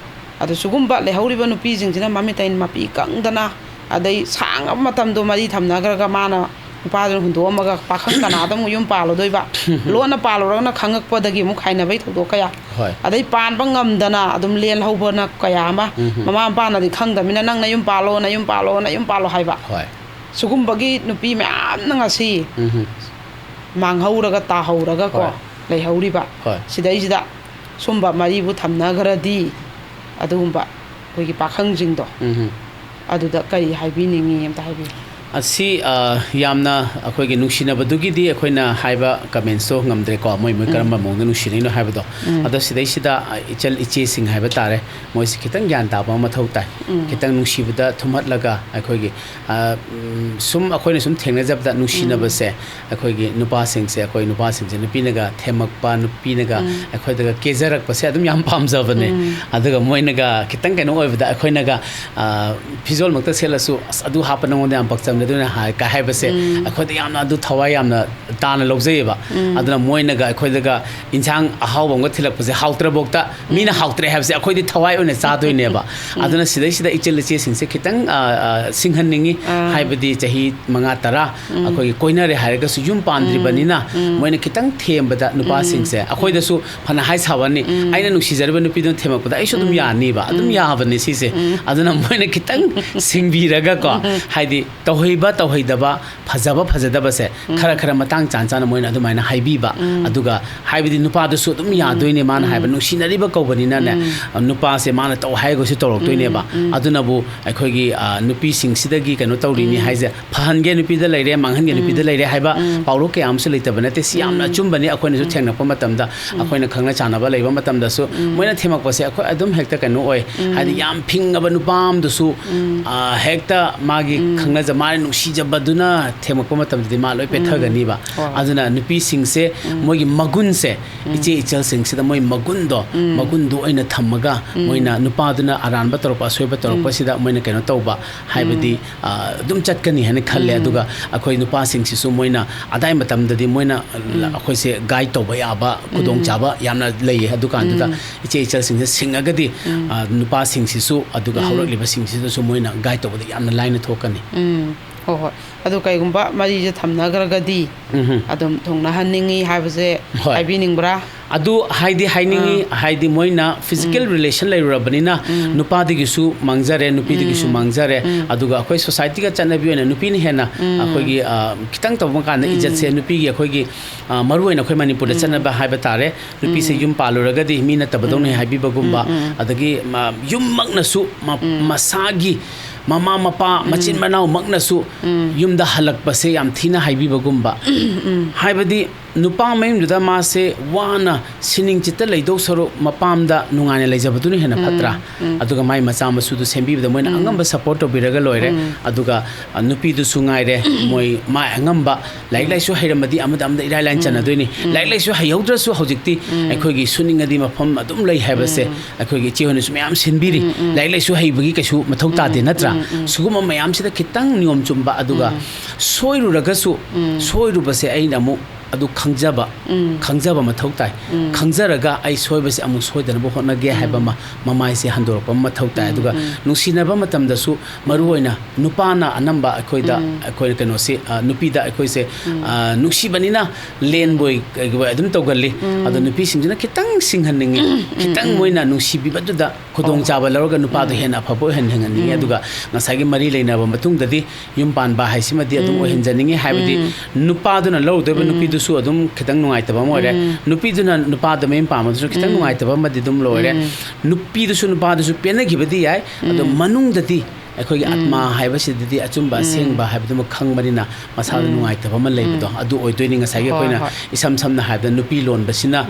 ꯑꯗꯨ ꯁꯤꯒꯨꯝꯕ ꯂꯩꯍꯧꯔꯤꯕ ꯅꯨꯄꯤꯁꯤꯡꯁꯤꯅ ꯃꯃꯤꯠꯇꯩ ꯃꯄꯤ ꯀꯪꯗꯅ, ꯑꯗꯩ ꯁꯥꯡꯉꯕ ꯃꯇꯝꯗꯣ ꯃꯔꯤ ꯊꯝꯅꯈ꯭ꯔꯒ ꯃꯥꯅ ꯅꯨꯄꯥꯗꯨꯅ ꯍꯨꯟꯗꯣꯛꯑꯝꯃꯒ ꯄꯥꯈꯪ ꯀꯅꯥꯗ ꯑꯃꯨꯛ ꯌꯨꯝ ꯄꯥꯜꯂꯨꯗꯣꯏꯕ? ꯂꯣꯟꯅ ꯄꯥꯜꯂꯨꯔꯒꯅ ꯈꯪꯉꯛꯄꯗꯒꯤ ꯑꯃꯨꯛ ꯈꯥꯏꯅꯕꯩ ꯊꯧꯗꯣꯛ ꯀꯌꯥ꯫ ꯍꯣꯏ꯫ ꯑꯗꯩ ꯄꯥꯟꯕ ꯉꯝꯗꯅ ꯑꯗꯨꯝ ꯂꯦꯜꯍꯧꯕꯅ ꯀꯌꯥ ꯑꯃ꯫ ꯎꯝ꯫ ꯃꯃꯥ ꯃꯄꯥꯅꯗꯤ ꯈꯪꯗꯕꯅꯤꯅ, "ꯅꯪ ꯅꯌꯨꯝ ꯄꯥꯜꯂꯣ, ꯅꯌꯨꯝ ꯄꯥꯜꯂꯣ, ꯅꯌꯨꯝ ꯄꯥꯜꯂꯣ" ꯍꯥꯏꯕ꯫ ꯍꯣꯏ꯫ ꯁꯤꯒꯨꯝꯕꯒꯤ ꯅꯨꯄꯤ ꯃꯌꯥꯝꯅ ꯉꯁꯤ ꯎꯝ꯫ ꯃꯥꯡꯍꯧꯔꯒ ꯇꯥꯍꯧꯔꯒꯀꯣ ꯍꯣꯏ꯫ ꯂꯩꯍꯧꯔꯤꯕ꯫ ꯍꯣꯏ꯫ ꯁꯤꯗꯩꯁꯤꯗ ꯁꯨꯝꯕ ꯃꯔꯤꯕꯨ ꯊꯝꯅꯈ꯭ꯔꯗꯤ ꯑꯗꯨꯒꯨꯝꯕ ꯑꯩꯈꯣꯏꯒꯤ ꯄꯥꯈꯪꯁꯤꯡꯗꯣ ꯎꯝ꯫ ꯑꯗꯨꯗ ꯀꯔꯤ ꯍꯥꯏꯕꯤꯅꯤꯡꯉꯤ ꯑꯝꯇ ꯍꯥꯏꯕꯤꯌꯨ꯫ ꯑꯁꯤ, ꯑ, ꯌꯥꯝꯅ ꯑꯩꯈꯣꯏꯒꯤ ꯅꯨꯡꯁꯤꯅꯕꯗꯨꯒꯤꯗꯤ ꯑꯩꯈꯣꯏꯅ ꯍꯥꯏꯕ commentsꯇꯣ ꯉꯝꯗ꯭ꯔꯦꯀꯣ, ꯃꯣꯏ ꯃꯣꯏ ꯎꯝ꯫ ꯀꯔꯝꯕ ꯃꯑꯣꯡꯗ ꯅꯨꯡꯁꯤꯅꯩꯅꯣ ꯍꯥꯏꯕꯗꯣ꯫ ꯎꯝ꯫ ꯑꯗꯣ ꯁꯤꯗꯩꯁꯤꯗ, ꯑ, ꯏꯆꯜ ꯏꯆꯦꯁꯤꯡ ꯍꯥꯏꯕ ꯇꯥꯔꯦ, ꯃꯣꯏꯁꯤ ꯈꯤꯇꯪ ꯒ꯭ꯌꯥꯟ ꯇꯥꯕ ꯑꯃ ꯃꯊꯧ ꯇꯥꯏ꯫ ꯎꯝ꯫ ꯈꯤꯇꯪ ꯅꯨꯡꯁꯤꯕꯗ ꯊꯨꯝꯍꯠꯂꯒ ꯑꯩꯈꯣꯏꯒꯤ, ꯑ, ꯎꯝ, ꯁꯨꯝ ꯑꯩꯈꯣꯏꯅ ꯁꯨꯝ ꯊꯦꯡꯅꯖꯕꯗ ꯅꯨꯡꯁꯤꯅꯕꯁꯦ, ꯎꯝ꯫ ꯑꯩꯈꯣꯏꯒꯤ ꯅꯨꯄꯥꯁꯤꯡꯁꯦ, ꯑꯩꯈꯣꯏ ꯅꯨꯄꯥꯁꯤꯡꯁꯦ ꯅꯨꯄꯤꯅꯒ ꯊꯦꯝꯃꯛꯄ, ꯅꯨꯄꯤꯅꯒ ꯎꯝ꯫ ꯑꯩꯈꯣꯏꯗꯒ ꯀꯦꯖꯔꯛꯄꯁꯦ ꯑꯗꯨꯝ ꯌꯥꯝ ꯄꯥꯝꯖꯕꯅꯦ꯫ ꯎꯝ꯫ ꯑꯗꯨꯒ ꯃꯣꯏꯅꯒ ꯈꯤꯇꯪ ꯀꯩꯅꯣ ꯑꯣꯏꯕꯗ ꯑꯩꯈꯣꯏꯅꯒ, ꯑ, ꯐꯤꯖꯣꯜꯃꯛꯇ ꯁꯦꯠꯂꯁꯨ, "ꯑꯁ, ꯑꯗꯨ ꯍꯥꯞꯄ ꯅꯉꯣꯟꯗ ꯌꯥꯝ ꯄꯛꯆꯕꯅꯦ," ꯑꯗꯨꯅ ꯍꯥꯏ-, ꯀꯥꯏ ꯍꯥꯏꯕꯁꯦ ꯎꯝ꯫ ꯑꯩꯈꯣꯏꯗ ꯌꯥꯝꯅ ꯑꯗꯨ ꯊꯋꯥꯏ ꯌꯥꯝꯅ ꯇꯥꯅ ꯂꯧꯖꯩꯌꯦꯕ꯫ ꯎꯝ꯫ ꯑꯗꯨꯅ ꯃꯣꯏꯅꯒ ꯑꯩꯈꯣꯏꯗꯒ ꯏꯟꯁꯥꯡ ꯑꯍꯥꯎꯕ ꯑꯃꯒ ꯊꯤꯜꯂꯛꯄꯁꯦ ꯍꯥꯎꯇ꯭ꯔꯕꯣꯛꯇ ꯃꯤꯅ ꯎꯝ꯫ ꯍꯥꯎꯇ꯭ꯔꯦ ꯍꯥꯏꯕꯁꯦ ꯑꯩꯈꯣꯏꯗꯤ ꯊꯋꯥꯏ ꯑꯣꯏꯅ ꯆꯥꯗꯣꯏꯅꯦꯕ꯫ ꯎꯝ꯫ ꯑꯗꯨꯅ ꯁꯤꯗꯩꯁꯤꯗ ꯏꯆꯜ ꯏꯆꯦꯁꯤꯡꯁꯦ ꯈꯤꯇꯪ, ꯑ, ꯑ, ꯁꯤꯡꯍꯟꯅꯤꯡꯉꯤ꯫ ꯑꯥ꯫ ꯍꯥꯏꯕꯗꯤ ꯆꯍꯤ ꯃꯉꯥ, ꯇꯔꯥ ꯎꯝ꯫ ꯑꯩꯈꯣꯏꯒꯤ ꯀꯣꯏꯅꯔꯦ ꯍꯥꯏꯔꯒꯁꯨ ꯌꯨꯝ ꯄꯥꯟꯗ꯭ꯔꯤꯕꯅꯤꯅ ꯎꯝ꯫ ꯎꯝ꯫ ꯃꯣꯏꯅ ꯈꯤꯇꯪ ꯊꯦꯝꯕꯗ ꯅꯨꯄꯥꯁꯤꯡꯁꯦ ꯎꯝ꯫ ꯑꯩꯈꯣꯏꯗꯁꯨ ꯐꯅ ꯍꯥꯏ ꯁꯥꯕꯅꯤ, ꯎꯝ꯫ ꯑꯩꯅ ꯅꯨꯡꯁꯤꯖꯔꯤꯕ ꯅꯨꯄꯤꯗꯨꯅ ꯊꯦꯝꯃꯛꯄꯗ ꯑꯩꯁꯨ ꯑꯗꯨꯝ ꯎꯝ꯫ ꯌꯥꯅꯤꯕ, ꯑꯗꯨꯝ ꯎꯝ꯫ ꯌꯥꯕꯅꯦ ꯁꯤꯁꯦ꯫ ꯎꯝ꯫ ꯑꯗꯨꯅ ꯃꯣꯏꯅ ꯈꯤꯇꯪ ꯁꯤꯡꯕꯤꯔꯒꯀꯣ, ꯎꯝ꯫ ꯍꯥꯏꯗꯤ ꯇꯧꯍꯩꯕ ꯇꯧꯍꯩꯗꯕ, ꯐꯖꯕ ꯐꯖꯗꯕꯁꯦ ꯎꯝ꯫ ꯈꯔ ꯈꯔ ꯃꯇꯥꯡ ꯆꯥꯟ ꯆꯥꯅ ꯃꯣꯏꯅ ꯑꯗꯨꯃꯥꯏꯅ ꯍꯥꯏꯕꯤꯕ, ꯎꯝ꯫ ꯑꯗꯨꯒ ꯍꯥꯏꯕꯗꯤ ꯅꯨꯄꯥꯗꯨꯁꯨ ꯑꯗꯨꯝ ꯎꯝ꯫ ꯌꯥꯗꯣꯏꯅꯦ, ꯃꯥꯅ ꯎꯝ꯫ ꯍꯥꯏꯕ ꯅꯨꯡꯁꯤꯅꯔꯤꯕ ꯀꯧꯕꯅꯤꯅꯅꯦ, ꯎꯝ꯫ ꯅꯨꯄꯥꯁꯦ ꯃꯥꯅ ꯇꯧ ꯍꯥꯏꯔꯒꯁꯨ ꯇꯧꯔꯛꯇꯣꯏꯅꯦꯕ꯫ ꯎꯝ꯫ ꯎꯝ꯫ ꯑꯗꯨꯅꯕꯨ ꯑꯩꯈꯣꯏꯒꯤ, ꯑ, ꯅꯨꯄꯤꯁꯤꯡꯁꯤꯗꯒꯤ ꯀꯩꯅꯣ ꯇꯧꯔꯤꯅꯤ ꯎꯝ꯫ ꯍꯥꯏꯁꯦ, ꯐꯍꯟꯒꯦ ꯅꯨꯄꯤꯗ ꯂꯩꯔꯦ, ꯃꯥꯡꯍꯟꯒꯦ ꯎꯝ꯫ ꯅꯨꯄꯤꯗ ꯂꯩꯔꯦ ꯍꯥꯏꯕ ꯎꯝ꯫ ꯄꯥꯎꯔꯧ ꯀꯌꯥ ꯑꯃꯁꯨ ꯂꯩꯇꯕ ꯅꯠꯇꯦ꯫ ꯁꯤ ꯌꯥꯝꯅ ꯎꯝ꯫ ꯑꯆꯨꯝꯕꯅꯤ꯫ ꯑꯩꯈꯣꯏꯅꯁꯨ ꯎꯝ꯫ ꯊꯦꯡꯅꯔꯛꯄ ꯃꯇꯝꯗ, ꯎꯝ꯫ ꯑꯩꯈꯣꯏꯅ ꯈꯪꯅ ꯆꯥꯟꯅꯕ ꯂꯩꯕ ꯃꯇꯝꯗꯁꯨ ꯎꯝ꯫ ꯃꯣꯏꯅ ꯊꯦꯝꯃꯛꯄꯁꯦ ꯑꯩꯈꯣꯏ ꯑꯗꯨꯝ ꯍꯦꯛꯇ ꯀꯩꯅꯣ ꯑꯣꯏ꯫ ꯎꯝ꯫ ꯍꯥꯏꯗꯤ ꯌꯥꯝ ꯐꯤꯡꯉꯕ ꯅꯨꯄꯥ ꯑꯃꯗꯁꯨ, ꯎꯝ꯫ ꯑ, ꯍꯦꯛꯇ ꯃꯥꯒꯤ ꯎꯝ꯫ ꯈꯪꯅꯖ-, ꯃꯥꯅ ꯅꯨꯡꯁꯤꯖꯕꯗꯨꯅ ꯊꯦꯝꯃꯛꯄ ꯃꯇꯝꯗꯗꯤ ꯃꯥ ꯂꯣꯏ ꯎꯝ꯫ ꯄꯦꯠꯊꯒꯅꯤꯕ꯫ ꯍꯣꯏ, ꯍꯣꯏ꯫ ꯑꯗꯨꯅ ꯅꯨꯄꯤꯁꯤꯡꯁꯦ ꯎꯝ꯫ ꯃꯣꯏꯒꯤ ꯃꯒꯨꯟꯁꯦ, ꯎꯝ꯫ ꯏꯆꯦ ꯏꯆꯜꯁꯤꯡꯁꯤꯗ ꯃꯣꯏ ꯃꯒꯨꯟꯗꯣ, ꯎꯝ꯫ ꯃꯒꯨꯟꯗꯣ ꯑꯣꯏꯅ ꯊꯝꯃꯒ ꯎꯝ꯫ ꯃꯣꯏꯅ ꯅꯨꯄꯥꯗꯨꯅ ꯑꯔꯥꯟꯕ ꯇꯧꯔꯛꯄ, ꯑꯁꯣꯏꯕ ꯎꯝ꯫ ꯇꯧꯔꯛꯄꯁꯤꯗ ꯃꯣꯏꯅ ꯀꯩꯅꯣ ꯇꯧꯕ ꯍꯥꯏꯕꯗꯤ, ꯎꯝ꯫ ꯑ, ꯑꯗꯨꯝ ꯆꯠꯀꯅꯤ ꯍꯥꯏꯅ ꯈꯜꯂꯦ꯫ ꯎꯝ꯫ ꯑꯗꯨꯒ ꯑꯩꯈꯣꯏ ꯅꯨꯄꯥꯁꯤꯡꯁꯤꯁꯨ ꯃꯣꯏꯅ ꯑꯗꯥꯏ ꯃꯇꯝꯗꯗꯤ ꯃꯣꯏꯅ ꯎꯝ꯫ ꯑꯩꯈꯣꯏꯁꯦ guide ꯇꯧꯕ ꯌꯥꯕ ꯎꯝ꯫ ꯈꯨꯗꯣꯡꯆꯥꯕ ꯌꯥꯝꯅ ꯂꯩꯌꯦ꯫ ꯑꯗꯨꯀꯥꯟꯗꯨꯗ ꯎꯝ꯫ ꯏꯆꯦ ꯏꯆꯜꯁꯤꯡꯁꯦ ꯁꯤꯡꯉꯒꯗꯤ, ꯎꯝ꯫ ꯑ, ꯅꯨꯄꯥꯁꯤꯡꯁꯤꯁꯨ ꯑꯗꯨꯒ ꯎꯝ꯫ ꯍꯧꯔꯛꯂꯤꯕꯁꯤꯡꯁꯤꯗꯁꯨ ꯃꯣꯏꯅ guide ꯇꯧꯕꯗ ꯌꯥꯝꯅ ꯂꯥꯏꯅ ꯊꯣꯛꯀꯅꯤ꯫ ꯎꯝ꯫ ꯍꯣꯏ, ꯍꯣꯏ꯫ ꯑꯗꯨ ꯀꯩꯒꯨꯝꯕ ꯃꯔꯤꯁꯦ ꯊꯝꯅꯈ꯭ꯔꯒꯗꯤ ꯎꯝꯍꯨꯝ꯫ ꯑꯗꯨꯝ ꯊꯨꯡꯅꯍꯟꯅꯤꯡꯉꯤ ꯍꯥꯏꯕꯁꯦ ꯍꯣꯏ꯫ ꯍꯥꯏꯕꯤꯅꯤꯡꯕ꯭ꯔꯥ? ꯑꯗꯨ ꯍꯥꯏꯗꯤ ꯍꯥꯏꯅꯤꯡꯉꯤ, ꯑꯥ꯫ ꯍꯥꯏꯗꯤ ꯃꯣꯏꯅ physical ꯎꯝ꯫ relation ꯂꯩꯔꯨꯔꯕꯅꯤꯅ ꯎꯝ꯫ ꯅꯨꯄꯥꯗꯒꯤꯁꯨ ꯃꯥꯡꯖꯔꯦ, ꯅꯨꯄꯤꯗꯒꯤꯁꯨ ꯎꯝ꯫ ꯃꯥꯡꯖꯔꯦ꯫ ꯎꯝ꯫ ꯑꯗꯨꯒ ꯑꯩꯈꯣꯏ societyꯒ ꯆꯠꯅꯕꯤ ꯑꯣꯏꯅ ꯅꯨꯄꯤꯅ ꯍꯦꯟꯅ ꯎꯝ꯫ ꯑꯩꯈꯣꯏꯒꯤ, ꯑ, ꯈꯤꯇꯪ ꯇꯧꯕ ꯀꯥꯟꯗ ꯎꯝ꯫ ꯏꯖꯠꯁꯦ ꯅꯨꯄꯤꯒꯤ ꯑꯩꯈꯣꯏꯒꯤ, ꯑ, ꯃꯔꯨ ꯑꯣꯏꯅ ꯑꯩꯈꯣꯏ ꯃꯅꯤꯄꯨꯔꯗ ꯎꯝ꯫ ꯆꯠꯅꯕ ꯍꯥꯏꯕ ꯇꯥꯔꯦ꯫ ꯅꯨꯄꯤꯁꯦ ꯎꯝ꯫ ꯌꯨꯝ ꯄꯥꯜꯂꯨꯔꯒꯗꯤ ꯃꯤ ꯅꯠꯇꯕꯗꯧꯅ ꯎꯝ꯫ ꯍꯥꯏꯕꯤꯕꯒꯨꯝꯕ, ꯎꯝ, ꯎꯝ꯫ ꯑꯗꯒꯤ ꯃ-, ꯌꯨꯝꯃꯛꯅꯁꯨ ꯃ-, ꯎꯝ꯫ ꯃꯁꯥꯒꯤ ꯃꯃꯥ ꯃꯄꯥ ꯃꯆꯤꯟ ꯃꯅꯥꯎꯃꯛꯅꯁꯨ ꯌꯨꯝꯗ ꯍꯜꯂꯛꯄꯁꯦ ꯌꯥꯝ ꯊꯤꯅ ꯍꯥꯏꯕꯤꯕꯒꯨꯝꯕ꯫ ꯍꯥꯏꯕꯗꯤ ꯅꯨꯄꯥ ꯃꯌꯨꯝꯗꯨꯗ ꯃꯥꯁꯦ ꯋꯥꯅ ꯁꯤꯅꯤꯡ ꯆꯤꯠꯇ ꯂꯩꯗꯧ ꯁꯔꯨꯛ ꯃꯄꯥꯝꯗ ꯅꯨꯡꯉꯥꯏꯅ ꯂꯩꯖꯕꯗꯨꯅ ꯍꯦꯟꯅ ꯐꯠꯇ꯭ꯔꯥ? ꯑꯗꯨꯒ ꯃꯥꯏ ꯃꯆꯥ ꯃꯁꯨꯗꯨ ꯁꯦꯝꯕꯤꯕꯗ ꯃꯣꯏꯅ ꯑꯉꯝꯕ ꯁꯄꯣꯔꯠ ꯇꯧꯕꯤꯔꯒ ꯂꯣꯏꯔꯦ꯫ ꯑꯗꯨꯒ, ꯑ, ꯅꯨꯄꯤꯗꯨꯁꯨ ꯉꯥꯏꯔꯦ, ꯃꯣꯏ ꯃꯥꯏ ꯑꯉꯝꯕ ꯂꯥꯏꯔꯤꯛ ꯂꯥꯏꯁꯨ ꯍꯩꯔꯝꯃꯗꯤ ꯑꯃꯗ ꯑꯃꯗ ꯏꯔꯥꯏ ꯂꯥꯏꯅ ꯆꯟꯅꯗꯣꯏꯅꯤ꯫ ꯂꯥꯏꯔꯤꯛ ꯂꯥꯏꯁꯨ ꯍꯩꯍꯧꯗ꯭ꯔꯁꯨ ꯍꯧꯖꯤꯛꯇꯤ ꯑꯩꯈꯣꯏꯒꯤ ꯁꯨꯅꯤꯡꯉꯗꯤ ꯃꯐꯝ ꯑꯗꯨꯝ ꯂꯩ ꯍꯥꯏꯕꯁꯦ ꯑꯩꯈꯣꯏꯒꯤ ꯏꯆꯦ ꯍꯣꯏꯅꯁꯨ ꯃꯌꯥꯝ ꯁꯤꯟꯕꯤꯔꯤ꯫ ꯂꯥꯏꯔꯤꯛ ꯂꯥꯏꯁꯨ ꯍꯩꯕꯒꯤ ꯀꯩꯁꯨ ꯃꯊꯧ ꯇꯥꯗꯦ, ꯅꯠꯇ꯭ꯔꯥ? ꯁꯤꯒꯨꯝꯕ ꯃꯌꯥꯝꯁꯤꯗ ꯈꯤꯇꯪ ꯅꯤꯌꯣꯝ ꯆꯨꯝꯕ, ꯑꯗꯨꯒ ꯁꯣꯏꯔꯨꯔꯒꯁꯨ, ꯁꯣꯏꯔꯨꯕꯁꯦ ꯑꯩꯅ ꯑꯃꯨꯛ ꯑꯗꯨ ꯈꯪꯖꯕ, ꯈꯪꯖꯕ ꯃꯊꯧ ꯇꯥꯏ꯫ ꯈꯪꯖꯔꯒ ꯑꯩ ꯁꯣꯏꯕꯁꯦ ꯑꯃꯨꯛ ꯁꯣꯏꯗꯅꯕ ꯍꯣꯠꯅꯒꯦ ꯍꯥꯏꯕ ꯑꯃ ꯃꯃꯥꯏꯁꯦ ꯍꯟꯗꯣꯔꯛꯄ ꯑꯃ ꯃꯊꯧ ꯇꯥꯏ꯫ ꯑꯗꯨꯒ ꯅꯨꯡꯁꯤꯅꯕ ꯃꯇꯝꯗꯁꯨ ꯃꯔꯨ ꯑꯣꯏꯅ ꯅꯨꯄꯥꯅ ꯑꯅꯝꯕ ꯑꯩꯈꯣꯏꯗ, ꯑꯩꯈꯣꯏꯅ ꯀꯩꯅꯣꯁꯤ, ꯑ, ꯅꯨꯄꯤꯗ ꯑꯩꯈꯣꯏꯁꯦ, ꯑ, ꯅꯨꯡꯁꯤꯕꯅꯤꯅ ꯂꯦꯟꯕꯣꯏ ꯀꯩꯕꯣꯏ ꯑꯗꯨꯝ ꯇꯧꯒꯜꯂꯤ꯫ ꯑꯗꯣ ꯅꯨꯄꯤꯁꯤꯡꯁꯤꯅ ꯈꯤꯇꯪ ꯁꯤꯡꯍꯟꯅꯤꯡꯉꯤ, ꯈꯤꯇꯪ ꯃꯣꯏꯅ ꯅꯨꯡꯁꯤꯕꯤꯕꯗꯨꯗ ꯈꯨꯗꯣꯡꯆꯥꯕ ꯂꯧꯔꯒ ꯅꯨꯄꯥꯗꯣ ꯍꯦꯟꯅ ꯑꯐꯕ ꯑꯣꯏꯍꯟꯅꯤꯡꯍꯟꯅꯤꯡꯉꯤ꯫ ꯑꯗꯨꯒ ꯉꯁꯥꯏꯒꯤ ꯃꯔꯤ ꯂꯩꯅꯕ ꯃꯇꯨꯡꯗꯗꯤ ꯌꯨꯝ ꯄꯥꯟꯕ ꯍꯥꯏꯁꯤꯃꯗꯤ ꯑꯗꯨꯝ ꯑꯣꯏꯍꯟꯖꯅꯤꯡꯉꯤ꯫ ꯍꯥꯏꯕꯗꯤ ꯅꯨꯄꯥꯗꯨꯅ ꯂꯧꯔꯨꯗꯣꯏꯕ ꯅꯨꯄꯤꯗꯨꯁꯨ ꯑꯗꯨꯝ ꯈꯤꯇꯪ ꯅꯨꯡꯉꯥꯏꯇꯕ ꯑꯃ ꯑꯣꯏꯔꯦ, ꯅꯨꯄꯤꯗꯨꯅ ꯅꯨꯄꯥꯗ ꯃꯌꯨꯝ ꯄꯥꯟꯕꯗꯨꯁꯨ ꯈꯤꯇꯪ ꯅꯨꯡꯉꯥꯏꯇꯕ ꯑꯃꯗꯤ ꯑꯗꯨꯝ ꯂꯣꯏꯔꯦ꯫ ꯅꯨꯄꯤꯗꯨꯁꯨ ꯅꯨꯄꯥꯗꯨꯁꯨ ꯄꯦꯟꯅꯈꯤꯕꯗꯤ ꯌꯥꯏ, ꯑꯗꯣ ꯃꯅꯨꯡꯗꯗꯤ ꯑꯩꯈꯣꯏꯒꯤ ꯑꯥꯠꯃꯥ ꯍꯥꯏꯕꯁꯤꯗꯗꯤ ꯑꯆꯨꯝꯕ ꯑꯁꯦꯡꯕ ꯍꯥꯏꯕꯗꯨꯃ ꯈꯪꯕꯅꯤꯅ ꯃꯁꯥꯗ ꯅꯨꯡꯉꯥꯏꯇꯕ ꯑꯃ ꯂꯩꯕꯗꯣ ꯑꯗꯨ ꯑꯣꯏꯗꯣꯏꯅꯤ꯫ ꯉꯁꯥꯏꯒꯤ ꯍꯣꯏ, ꯑꯩꯈꯣꯏꯅ ꯍꯣꯏ꯫ ꯏꯁꯝ ꯁꯝꯅ ꯍꯥꯏꯔꯕꯗ ꯅꯨꯄꯤ ꯂꯣꯟꯕꯁꯤꯅ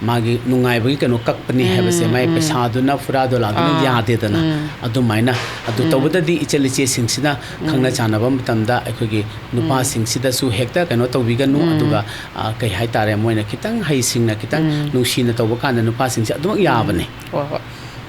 ꯃꯥꯒꯤ ꯅꯨꯡꯉꯥꯏꯕꯒꯤ ꯀꯩꯅꯣ ꯀꯛꯄꯅꯤ ꯍꯥꯏꯕꯁꯦ, ꯃꯥꯒꯤ ꯄꯩꯁꯥꯗꯨꯅ ꯐꯨꯔꯥ ꯗꯣꯂꯥꯗꯨꯅ ꯑꯥ꯫ ꯌꯥꯗꯦꯗꯅ꯫ ꯑꯗꯨꯃꯥꯏꯅ ꯑꯗꯨ ꯇꯧꯕꯗꯗꯤ ꯏꯆꯜ ꯏꯆꯦꯁꯤꯡꯁꯤꯅ ꯈꯪꯅ ꯆꯥꯟꯅꯕ ꯃꯇꯝꯗ ꯑꯩꯈꯣꯏꯒꯤ ꯅꯨꯄꯥꯁꯤꯡꯁꯤꯗꯁꯨ ꯍꯦꯛꯇ ꯀꯩꯅꯣ ꯇꯧꯕꯤꯒꯅꯨ꯫ ꯑꯗꯨꯒ, ꯑ, ꯀꯩ ꯍꯥꯏꯇꯥꯔꯦ, ꯃꯣꯏꯅ ꯈꯤꯇꯪ ꯍꯩꯁꯤꯡꯅ ꯈꯤꯇꯪ ꯅꯨꯡꯁꯤꯅ ꯇꯧꯕ ꯀꯥꯟꯗ ꯅꯨꯄꯥꯁꯤꯡꯁꯦ ꯑꯗꯨꯃꯛ ꯌꯥꯕꯅꯦ꯫ ꯍꯣꯏ, ꯍꯣꯏ꯫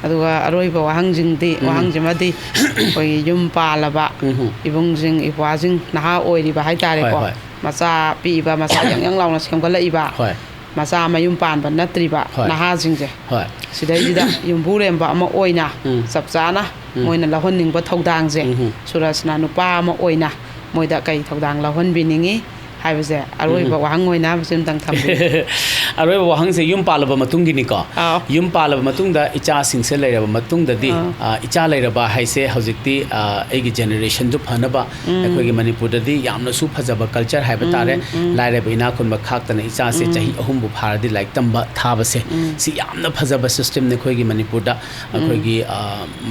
ꯑꯗꯨꯒ ꯑꯔꯣꯏꯕ ꯋꯥꯍꯪꯁꯤꯡꯗꯤ, ꯎꯝ꯫ ꯋꯥꯍꯪꯁꯤꯃꯗꯤ ꯑꯩꯈꯣꯏꯒꯤ ꯌꯨꯝ ꯄꯥꯜꯂꯕ ꯎꯝ꯫ ꯏꯕꯨꯡꯁꯤꯡ ꯏꯄ꯭ꯋꯥꯁꯤꯡ ꯅꯍꯥ ꯑꯣꯏꯔꯤꯕ ꯍꯥꯏꯇꯥꯔꯦꯀꯣ꯫ ꯍꯣꯏ, ꯍꯣꯏ꯫ ꯃꯆꯥ ꯄꯤꯛꯏꯕ, ꯃꯆꯥ ꯌꯪ ꯌꯪ ꯂꯥꯎꯅ ꯁꯦꯝꯒꯠꯂꯛꯏꯕ, ꯍꯣꯏ꯫ ꯃꯆꯥ ꯃꯌꯨꯝ ꯄꯥꯟꯕ ꯅꯠꯇ꯭ꯔꯤꯕ ꯍꯣꯏ꯫ ꯅꯍꯥꯁꯤꯡꯁꯦ꯫ ꯍꯣꯏ꯫ ꯁꯤꯗꯩꯁꯤꯗ ꯌꯨꯝꯕꯨꯔꯦꯝꯕ ꯑꯃ ꯑꯣꯏꯅ ꯎꯝ꯫ ꯆꯞ ꯆꯥꯅ ꯎꯝ꯫ ꯃꯣꯏꯅ ꯂꯧꯍꯟꯅꯤꯡꯕ ꯊꯧꯗꯥꯡꯁꯦ ꯎꯝ꯫ ꯁꯨꯔꯖꯅ ꯅꯨꯄꯥ ꯑꯃ ꯑꯣꯏꯅ ꯃꯣꯏꯗ ꯀꯩ ꯊꯧꯗꯥꯡ ꯂꯧꯍꯟꯕꯤꯅꯤꯡꯉꯤ? ꯍꯥꯏꯕꯁꯦ ꯑꯔꯣꯏꯕ ꯋꯥꯍꯪ ꯑꯣꯏꯅ ꯍꯥꯏꯕꯁꯦ ꯑꯝꯇꯪ ꯊꯝꯕꯤꯌꯨ꯫ ꯑꯔꯣꯏꯕ ꯋꯥꯍꯪꯁꯦ, ꯌꯨꯝ ꯄꯥꯜꯂꯕ ꯃꯇꯨꯡꯒꯤꯅꯤꯀꯣ꯫ ꯑꯥꯎ꯫ ꯌꯨꯝ ꯄꯥꯜꯂꯕ ꯃꯇꯨꯡꯗ ꯏꯆꯥꯁꯤꯡꯁꯦ ꯂꯩꯔꯕ ꯃꯇꯨꯡꯗꯗꯤ, ꯑꯥ꯫ ꯑ, ꯏꯆꯥ ꯂꯩꯔꯕ ꯍꯥꯏꯁꯦ ꯍꯧꯖꯤꯛꯇꯤ, ꯑ, ꯑꯩꯒꯤ ꯖꯦꯅꯦꯔꯦꯁꯟꯗꯨ ꯐꯅꯕ ꯑꯩꯈꯣꯏꯒꯤ ꯃꯅꯤꯄꯨꯔꯗꯗꯤ ꯌꯥꯝꯅꯁꯨ ꯐꯖꯕ ꯀꯜꯆꯔ ꯍꯥꯏꯕ ꯇꯥꯔꯦ꯫ ꯂꯥꯏꯔꯕ ꯏꯅꯥꯛ ꯈꯨꯟꯕ ꯈꯥꯛꯇꯅ ꯏꯆꯥꯁꯦ ꯆꯍꯤ ꯑꯍꯨꯝꯕꯨ ꯐꯥꯔꯗꯤ ꯂꯥꯏꯔꯤꯛ ꯇꯝꯕ ꯊꯥꯕꯁꯦ, ꯁꯤ ꯌꯥꯝꯅ ꯐꯖꯕ ꯁꯤꯁꯇꯦꯝꯅꯤ ꯑꯩꯈꯣꯏꯒꯤ ꯃꯅꯤꯄꯨꯔꯗ꯫ ꯑꯩꯈꯣꯏꯒꯤ, ꯑ,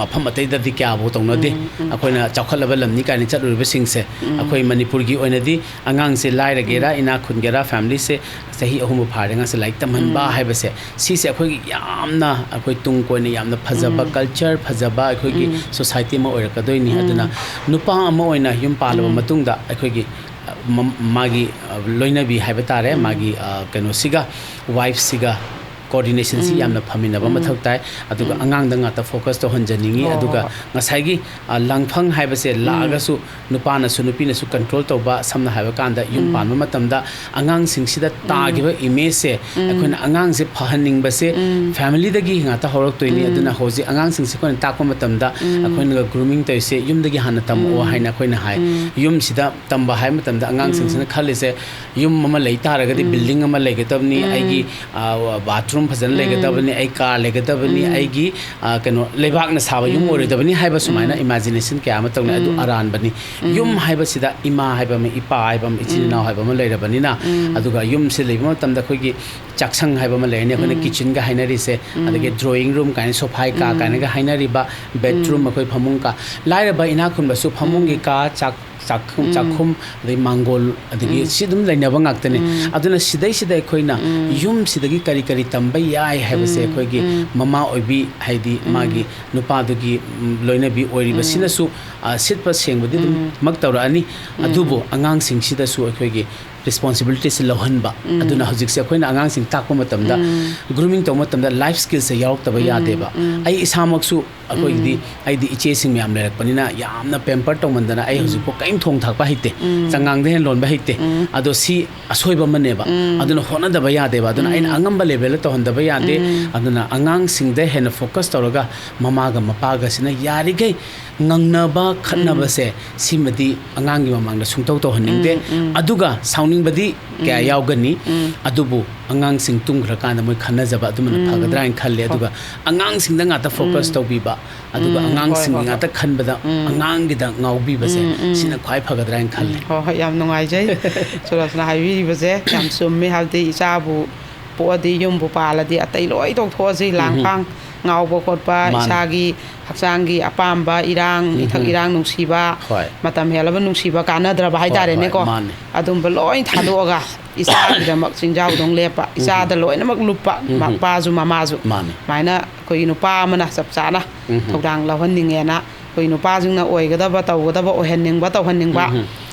ꯃꯐꯝ ꯑꯇꯩꯗꯗꯤ ꯀꯌꯥꯕꯨ ꯇꯧꯅꯗꯦ꯫ ꯑꯩꯈꯣꯏꯅ ꯆꯥꯎꯈꯠꯂꯕ ꯂꯝꯅꯤ ꯀꯥꯏꯅ ꯆꯠꯂꯨꯔꯤꯕꯁꯤꯡꯁꯦ, ꯑꯩꯈꯣꯏ ꯃꯅꯤꯄꯨꯔꯒꯤ ꯑꯣꯏꯅꯗꯤ ꯑꯉꯥꯡꯁꯦ ꯂꯥꯏꯔꯒꯦꯔꯥ ꯏꯅꯥꯛ ꯈꯨꯟꯒꯦꯔꯥ, ꯐꯦꯃꯤꯂꯤꯁꯦ ꯆꯍꯤ ꯑꯍꯨꯝꯕꯨ ꯐꯥꯔꯗꯤ ꯑꯉꯥꯡꯁꯦ ꯂꯥꯏꯔꯤꯛ ꯇꯝꯍꯟꯕ ꯍꯥꯏꯕꯁꯦ, ꯁꯤꯁꯦ ꯑꯩꯈꯣꯏꯒꯤ ꯌꯥꯝꯅ ꯑꯩꯈꯣꯏ ꯇꯨꯡ ꯀꯣꯏꯅ ꯌꯥꯝꯅ ꯐꯖꯕ ꯀꯜꯆꯔ, ꯐꯖꯕ ꯑꯩꯈꯣꯏꯒꯤ ꯁꯣꯁꯥꯏꯇꯤ ꯑꯃ ꯑꯣꯏꯔꯛꯀꯗꯣꯏꯅꯤ꯫ ꯑꯗꯨꯅ ꯅꯨꯄꯥ ꯑꯃ ꯑꯣꯏꯅ ꯌꯨꯝ ꯄꯥꯜꯂꯕ ꯃꯇꯨꯡꯗ ꯑꯩꯈꯣꯏꯒꯤ, ꯑ, ꯃ-, ꯃꯥꯒꯤ, ꯑ, ꯂꯣꯏꯅꯕꯤ ꯍꯥꯏꯕ ꯇꯥꯔꯦ, ꯃꯥꯒꯤ, ꯑ, ꯀꯩꯅꯣꯁꯤꯒ, ꯋꯥꯏꯐꯁꯤꯒ ꯀꯣꯑꯣꯔꯗꯤꯅꯦꯁꯟꯁꯤ ꯌꯥꯝꯅ ꯐꯃꯤꯟꯅꯕ ꯃꯊꯧ ꯇꯥꯏ꯫ ꯑꯗꯨꯒ ꯑꯉꯥꯡꯗ ꯉꯥꯛꯇ ꯐꯣꯀꯁ ꯇꯧꯍꯟꯖꯅꯤꯡꯉꯤ꯫ ꯍꯣꯏ, ꯑꯗꯨꯒ ꯍꯣꯏ꯫ ꯉꯁꯥꯏꯒꯤ, ꯑ, ꯂꯥꯡꯐꯪ ꯍꯥꯏꯕꯁꯦ ꯂꯥꯛꯑꯒꯁꯨ ꯅꯨꯄꯥꯅꯁꯨ ꯅꯨꯄꯤꯅꯁꯨ ꯀꯟꯇ꯭ꯔꯣꯜ ꯇꯧꯕ, ꯁꯝꯅ ꯍꯥꯏꯕ ꯀꯥꯟꯗ ꯌꯨꯝ ꯄꯥꯟꯕ ꯃꯇꯝꯗ ꯑꯉꯥꯡꯁꯤꯡꯁꯤꯗ ꯇꯥꯈꯤꯕ ꯏꯃꯦꯖꯁꯦ ꯑꯩꯈꯣꯏꯅ ꯑꯉꯥꯡꯁꯦ ꯐꯍꯟꯅꯤꯡꯕꯁꯦ ꯐꯦꯃꯤꯂꯤꯗꯒꯤ ꯉꯥꯛꯇ ꯍꯧꯔꯛꯇꯣꯏꯅꯤ꯫ ꯑꯗꯨꯅ ꯍꯧꯖꯤꯛ ꯑꯉꯥꯡꯁꯤꯡꯁꯦ ꯑꯩꯈꯣꯏꯅ ꯇꯥꯛꯄ ꯃꯇꯝꯗ ꯑꯩꯈꯣꯏꯅ ꯒ꯭ꯔꯨꯃꯤꯡ ꯇꯧꯔꯤꯁꯦ ꯌꯨꯝꯗꯒꯤ ꯍꯥꯟꯅ ꯇꯝꯃꯛꯑꯣ ꯍꯥꯏꯅ ꯑꯩꯈꯣꯏꯅ ꯍꯥꯏ꯫ ꯌꯨꯝꯁꯤꯗ ꯇꯝꯕ ꯍꯥꯏꯕ ꯃꯇꯝꯗ ꯑꯉꯥꯡꯁꯤꯡꯁꯤꯅ ꯈꯜꯂꯤꯁꯦ, ꯌꯨꯝ ꯑꯃ ꯂꯩ ꯇꯥꯔꯒꯗꯤ ꯕꯤꯜꯗꯤꯡ ꯑꯃ ꯂꯩꯒꯗꯕꯅꯤ, ꯑꯩꯒꯤ, ꯑ, ꯕꯥꯊꯔꯨꯝ ꯐꯖꯅ ꯂꯩꯒꯗꯕꯅꯤ, ꯑꯩ ꯀꯥꯔ ꯂꯩꯒꯗꯕꯅꯤ, ꯑꯩꯒꯤ, ꯑ, ꯀꯩꯅꯣ, ꯂꯩꯕꯥꯛꯅ ꯁꯥꯕ ꯌꯨꯝ ꯑꯣꯏꯔꯣꯏꯗꯕꯅꯤ ꯍꯥꯏꯕ ꯁꯨꯃꯥꯏꯅ ꯏꯃꯥꯖꯤꯅꯦꯁꯟ ꯀꯌꯥ ꯑꯃ ꯇꯧꯅꯩ꯫ ꯑꯗꯨ ꯑꯔꯥꯟꯕꯅꯤ꯫ ꯌꯨꯝ ꯍꯥꯏꯕꯁꯤꯗ ꯏꯃꯥ ꯍꯥꯏꯕ ꯑꯃ, ꯏꯄꯥ ꯍꯥꯏꯕ ꯑꯃ, ꯏꯆꯤꯟ ꯏꯅꯥꯎ ꯍꯥꯏꯕ ꯑꯃ ꯂꯩꯔꯕꯅꯤꯅ, ꯑꯗꯨꯒ ꯌꯨꯝꯁꯦ ꯂꯩꯕ ꯃꯇꯝꯗ ꯑꯩꯈꯣꯏꯒꯤ ꯆꯥꯛꯁꯪ ꯍꯥꯏꯕ ꯑꯃ ꯂꯩꯔꯅꯤ, ꯑꯩꯈꯣꯏꯅ ꯀꯤꯆꯟꯒ ꯍꯥꯏꯅꯔꯤꯁꯦ, ꯑꯗꯒꯤ ꯗ꯭ꯔꯣꯌꯤꯡ ꯔꯨꯝ ꯀꯥꯏꯅ, ꯁꯣꯐꯥꯏ ꯀꯥ ꯀꯥꯏꯅꯒ ꯍꯥꯏꯅꯔꯤꯕ, ꯕꯦꯗꯔꯨꯝ, ꯑꯩꯈꯣꯏ ꯐꯃꯨꯡ ꯀꯥ꯫ ꯂꯥꯏꯔꯕ ꯏꯅꯥꯛ ꯈꯨꯟꯕꯁꯨ ꯐꯃꯨꯡꯒꯤ ꯀꯥ, ꯆꯥꯛ ꯆꯥꯛꯈꯨꯝ, ꯆꯥꯛꯈꯨꯝ, ꯑꯗꯩ ꯃꯥꯡꯒꯣꯜ, ꯑꯗꯒꯤ ꯁꯤ ꯑꯗꯨꯝ ꯂꯩꯅꯕ ꯉꯥꯛꯇꯅꯤ꯫ ꯑꯗꯨꯅ ꯁꯤꯗꯩꯁꯤꯗ ꯑꯩꯈꯣꯏꯅ ꯌꯨꯝꯁꯤꯗꯒꯤ ꯀꯔꯤ ꯀꯔꯤ ꯇꯝꯕ ꯌꯥꯏ ꯍꯥꯏꯕꯁꯦ ꯑꯩꯈꯣꯏꯒꯤ ꯃꯃꯥ ꯑꯣꯏꯕꯤ, ꯍꯥꯏꯗꯤ ꯃꯥꯒꯤ ꯅꯨꯄꯥꯗꯨꯒꯤ, ꯎꯝ, ꯂꯣꯏꯅꯕꯤ ꯑꯣꯏꯔꯤꯕꯁꯤꯅꯁꯨ, ꯑ, ꯁꯤꯠꯄ ꯁꯦꯡꯕꯗꯤ ꯑꯗꯨꯝ ꯃꯛ ꯇꯧꯔꯛꯑꯅꯤ꯫ ꯑꯗꯨꯕꯨ ꯑꯉꯥꯡꯁꯤꯡꯁꯤꯗꯁꯨ ꯑꯩꯈꯣꯏꯒꯤ ꯔꯦꯁꯄꯣꯟꯁꯤꯕꯤꯂꯤꯇꯤꯁꯦ ꯂꯧꯍꯟꯕ꯫ ꯑꯗꯨꯅ ꯍꯧꯖꯤꯛꯁꯦ ꯑꯩꯈꯣꯏꯅ ꯑꯉꯥꯡꯁꯤꯡ ꯇꯥꯛꯄ ꯃꯇꯝꯗ, ꯒ꯭ꯔꯨꯃꯤꯡ ꯇꯧꯕ ꯃꯇꯝꯗ ꯂꯥꯏꯐ ꯁ꯭ꯀꯤꯜꯁꯦ ꯌꯥꯎꯔꯛꯇꯕ ꯌꯥꯗꯦꯕ꯫ ꯑꯩ ꯏꯁꯥꯃꯛꯁꯨ ꯑꯩꯈꯣꯏꯒꯤꯗꯤ, ꯑꯩꯗꯤ ꯏꯆꯦꯁꯤꯡ ꯃꯌꯥꯝ ꯂꯩꯔꯛꯄꯅꯤꯅ ꯌꯥꯝꯅ ꯄꯦꯝꯄꯔ ꯇꯧꯃꯟꯗꯅ ꯑꯩ ꯍꯧꯖꯤꯛꯐꯥꯎ ꯀꯔꯤꯝ ꯊꯣꯡ ꯊꯥꯛꯄ ꯍꯩꯇꯦ꯫ ꯆꯉꯥꯡꯗ ꯍꯦꯟ ꯂꯣꯟꯕ ꯍꯩꯇꯦ꯫ ꯑꯗꯣ ꯁꯤ ꯑꯁꯣꯏꯕ ꯑꯃꯅꯦꯕ꯫ ꯑꯗꯨꯅ ꯍꯣꯠꯅꯗꯕ ꯌꯥꯗꯦꯕ꯫ ꯑꯗꯨꯅ ꯑꯩꯅ ꯑꯉꯝꯕ ꯂꯦꯚꯦꯜꯗ ꯇꯧꯍꯟꯗꯕ ꯌꯥꯗꯦ꯫ ꯑꯗꯨꯅ ꯑꯉꯥꯡꯁꯤꯡꯗ ꯍꯦꯟꯅ ꯐꯣꯀꯁ ꯇꯧꯔꯒ ꯃꯃꯥꯒ ꯃꯄꯥꯒꯁꯤꯅ ꯌꯥꯔꯤꯈꯩ ꯉꯥꯡꯅꯕ ꯈꯠꯅꯕꯁꯦ, ꯁꯤꯃꯗꯤ ꯑꯉꯥꯡꯒꯤ ꯃꯃꯥꯡꯗ ꯁꯨꯡꯇꯧ ꯇꯧꯍꯟꯅꯤꯡꯗꯦ꯫ ꯑꯗꯨꯒ ꯁꯥꯎꯅ ꯕꯗꯤ ꯀꯌꯥ ꯎꯝ꯫ ꯌꯥꯎꯒꯅꯤ, ꯎꯝ꯫ ꯑꯗꯨꯕꯨ ꯑꯉꯥꯡꯁꯤꯡ ꯇꯨꯝꯈ꯭ꯔꯀꯥꯟꯗ ꯃꯣꯏ ꯈꯟꯅꯖꯕ ꯑꯗꯨꯃꯅ ꯎꯝ꯫ ꯐꯒꯗ꯭ꯔꯥ ꯍꯥꯏꯅ ꯈꯜꯂꯦ꯫ ꯍꯣꯏ꯫ ꯑꯗꯨꯒ ꯑꯉꯥꯡꯁꯤꯡꯗ ꯉꯥꯛꯇ focus ꯎꯝ꯫ ꯇꯧꯕꯤꯕ, ꯑꯗꯨꯒ ꯎꯝ, ꯍꯣꯏ, ꯑꯉꯥꯡꯁꯤꯡꯒꯤ ꯍꯣꯏ, ꯉꯥꯛꯇ ꯍꯣꯏ꯫ ꯈꯟꯕꯗ ꯎꯝ꯫ ꯑꯉꯥꯡꯒꯤꯗ ꯉꯥꯎꯕꯤꯕꯁꯦ ꯎꯝ, ꯎꯝ꯫ ꯁꯤꯅ ꯈ꯭ꯋꯥꯏ ꯐꯒꯗ꯭ꯔꯥ ꯍꯥꯏꯅ ꯈꯜꯂꯦ꯫ ꯎꯝ, ꯍꯣꯏ, ꯍꯣꯏ, ꯌꯥꯝ ꯅꯨꯡꯉꯥꯏꯖꯩ꯫ ꯁꯨꯔꯖꯅ ꯍꯥꯏꯕꯤꯔꯤꯕꯁꯦ ꯌꯥꯝ ꯆꯨꯝꯃꯤ꯫ ꯍꯥꯏꯕꯗꯤ ꯏꯆꯥꯕꯨ ꯄꯣꯛꯑꯗꯤ, ꯌꯨꯝꯕꯨ ꯄꯥꯜꯂꯗꯤ ꯑꯇꯩ ꯂꯣꯏ ꯇꯧꯊꯣꯛꯑꯁꯤ, ꯎꯝ꯫ ꯂꯥꯡꯐꯥꯡ ꯉꯥꯎꯕ ꯈꯣꯠꯄ, ꯃꯥꯅꯤ꯫ ꯏꯁꯥꯒꯤ ꯍꯛꯆꯥꯡꯒꯤ ꯑꯄꯥꯝꯕ ꯏꯔꯥꯡ, ꯎꯝ꯫ ꯏꯊꯛ ꯏꯔꯥꯡ ꯅꯨꯡꯁꯤꯕ, ꯍꯣꯏ꯫ ꯃꯇꯝ ꯍꯦꯜꯂꯕ ꯅꯨꯡꯁꯤꯕ ꯀꯥꯟꯅꯗ꯭ꯔꯕ ꯍꯣꯏ, ꯍꯥꯏꯇꯥꯔꯦꯅꯦꯀꯣ꯫ ꯍꯣꯏ, ꯃꯥꯅꯤ꯫ ꯑꯗꯨꯝꯕ ꯂꯣꯏ ꯊꯥꯗꯣꯛꯑꯒ ꯏꯆꯥꯒꯤꯗꯃꯛ ꯆꯤꯡꯖꯥꯎꯗꯧ ꯂꯦꯞꯄ, ꯎꯝ꯫ ꯏꯆꯥꯗ ꯂꯣꯏꯅꯃꯛ ꯂꯨꯞꯄ, ꯎꯝ꯫ ꯃꯄꯥꯁꯨ ꯃꯃꯥꯁꯨ꯫ ꯃꯥꯅꯤ꯫ ꯁꯨꯃꯥꯏꯅ ꯑꯩꯈꯣꯏꯒꯤ ꯅꯨꯄꯥ ꯑꯃꯅ ꯆꯞ ꯆꯥꯅ ꯎꯝ꯫ ꯊꯧꯗꯥꯡ ꯂꯧꯍꯟꯅꯤꯡꯉꯦꯅ ꯑꯩꯈꯣꯏ ꯅꯨꯄꯥꯁꯤꯡꯅ ꯑꯣꯏꯒꯗꯕ, ꯇꯧꯒꯗꯕ, ꯑꯣꯏꯍꯟꯅꯤꯡꯕ, ꯇꯧꯍꯟꯅꯤꯡꯕ, ꯎꯝ꯫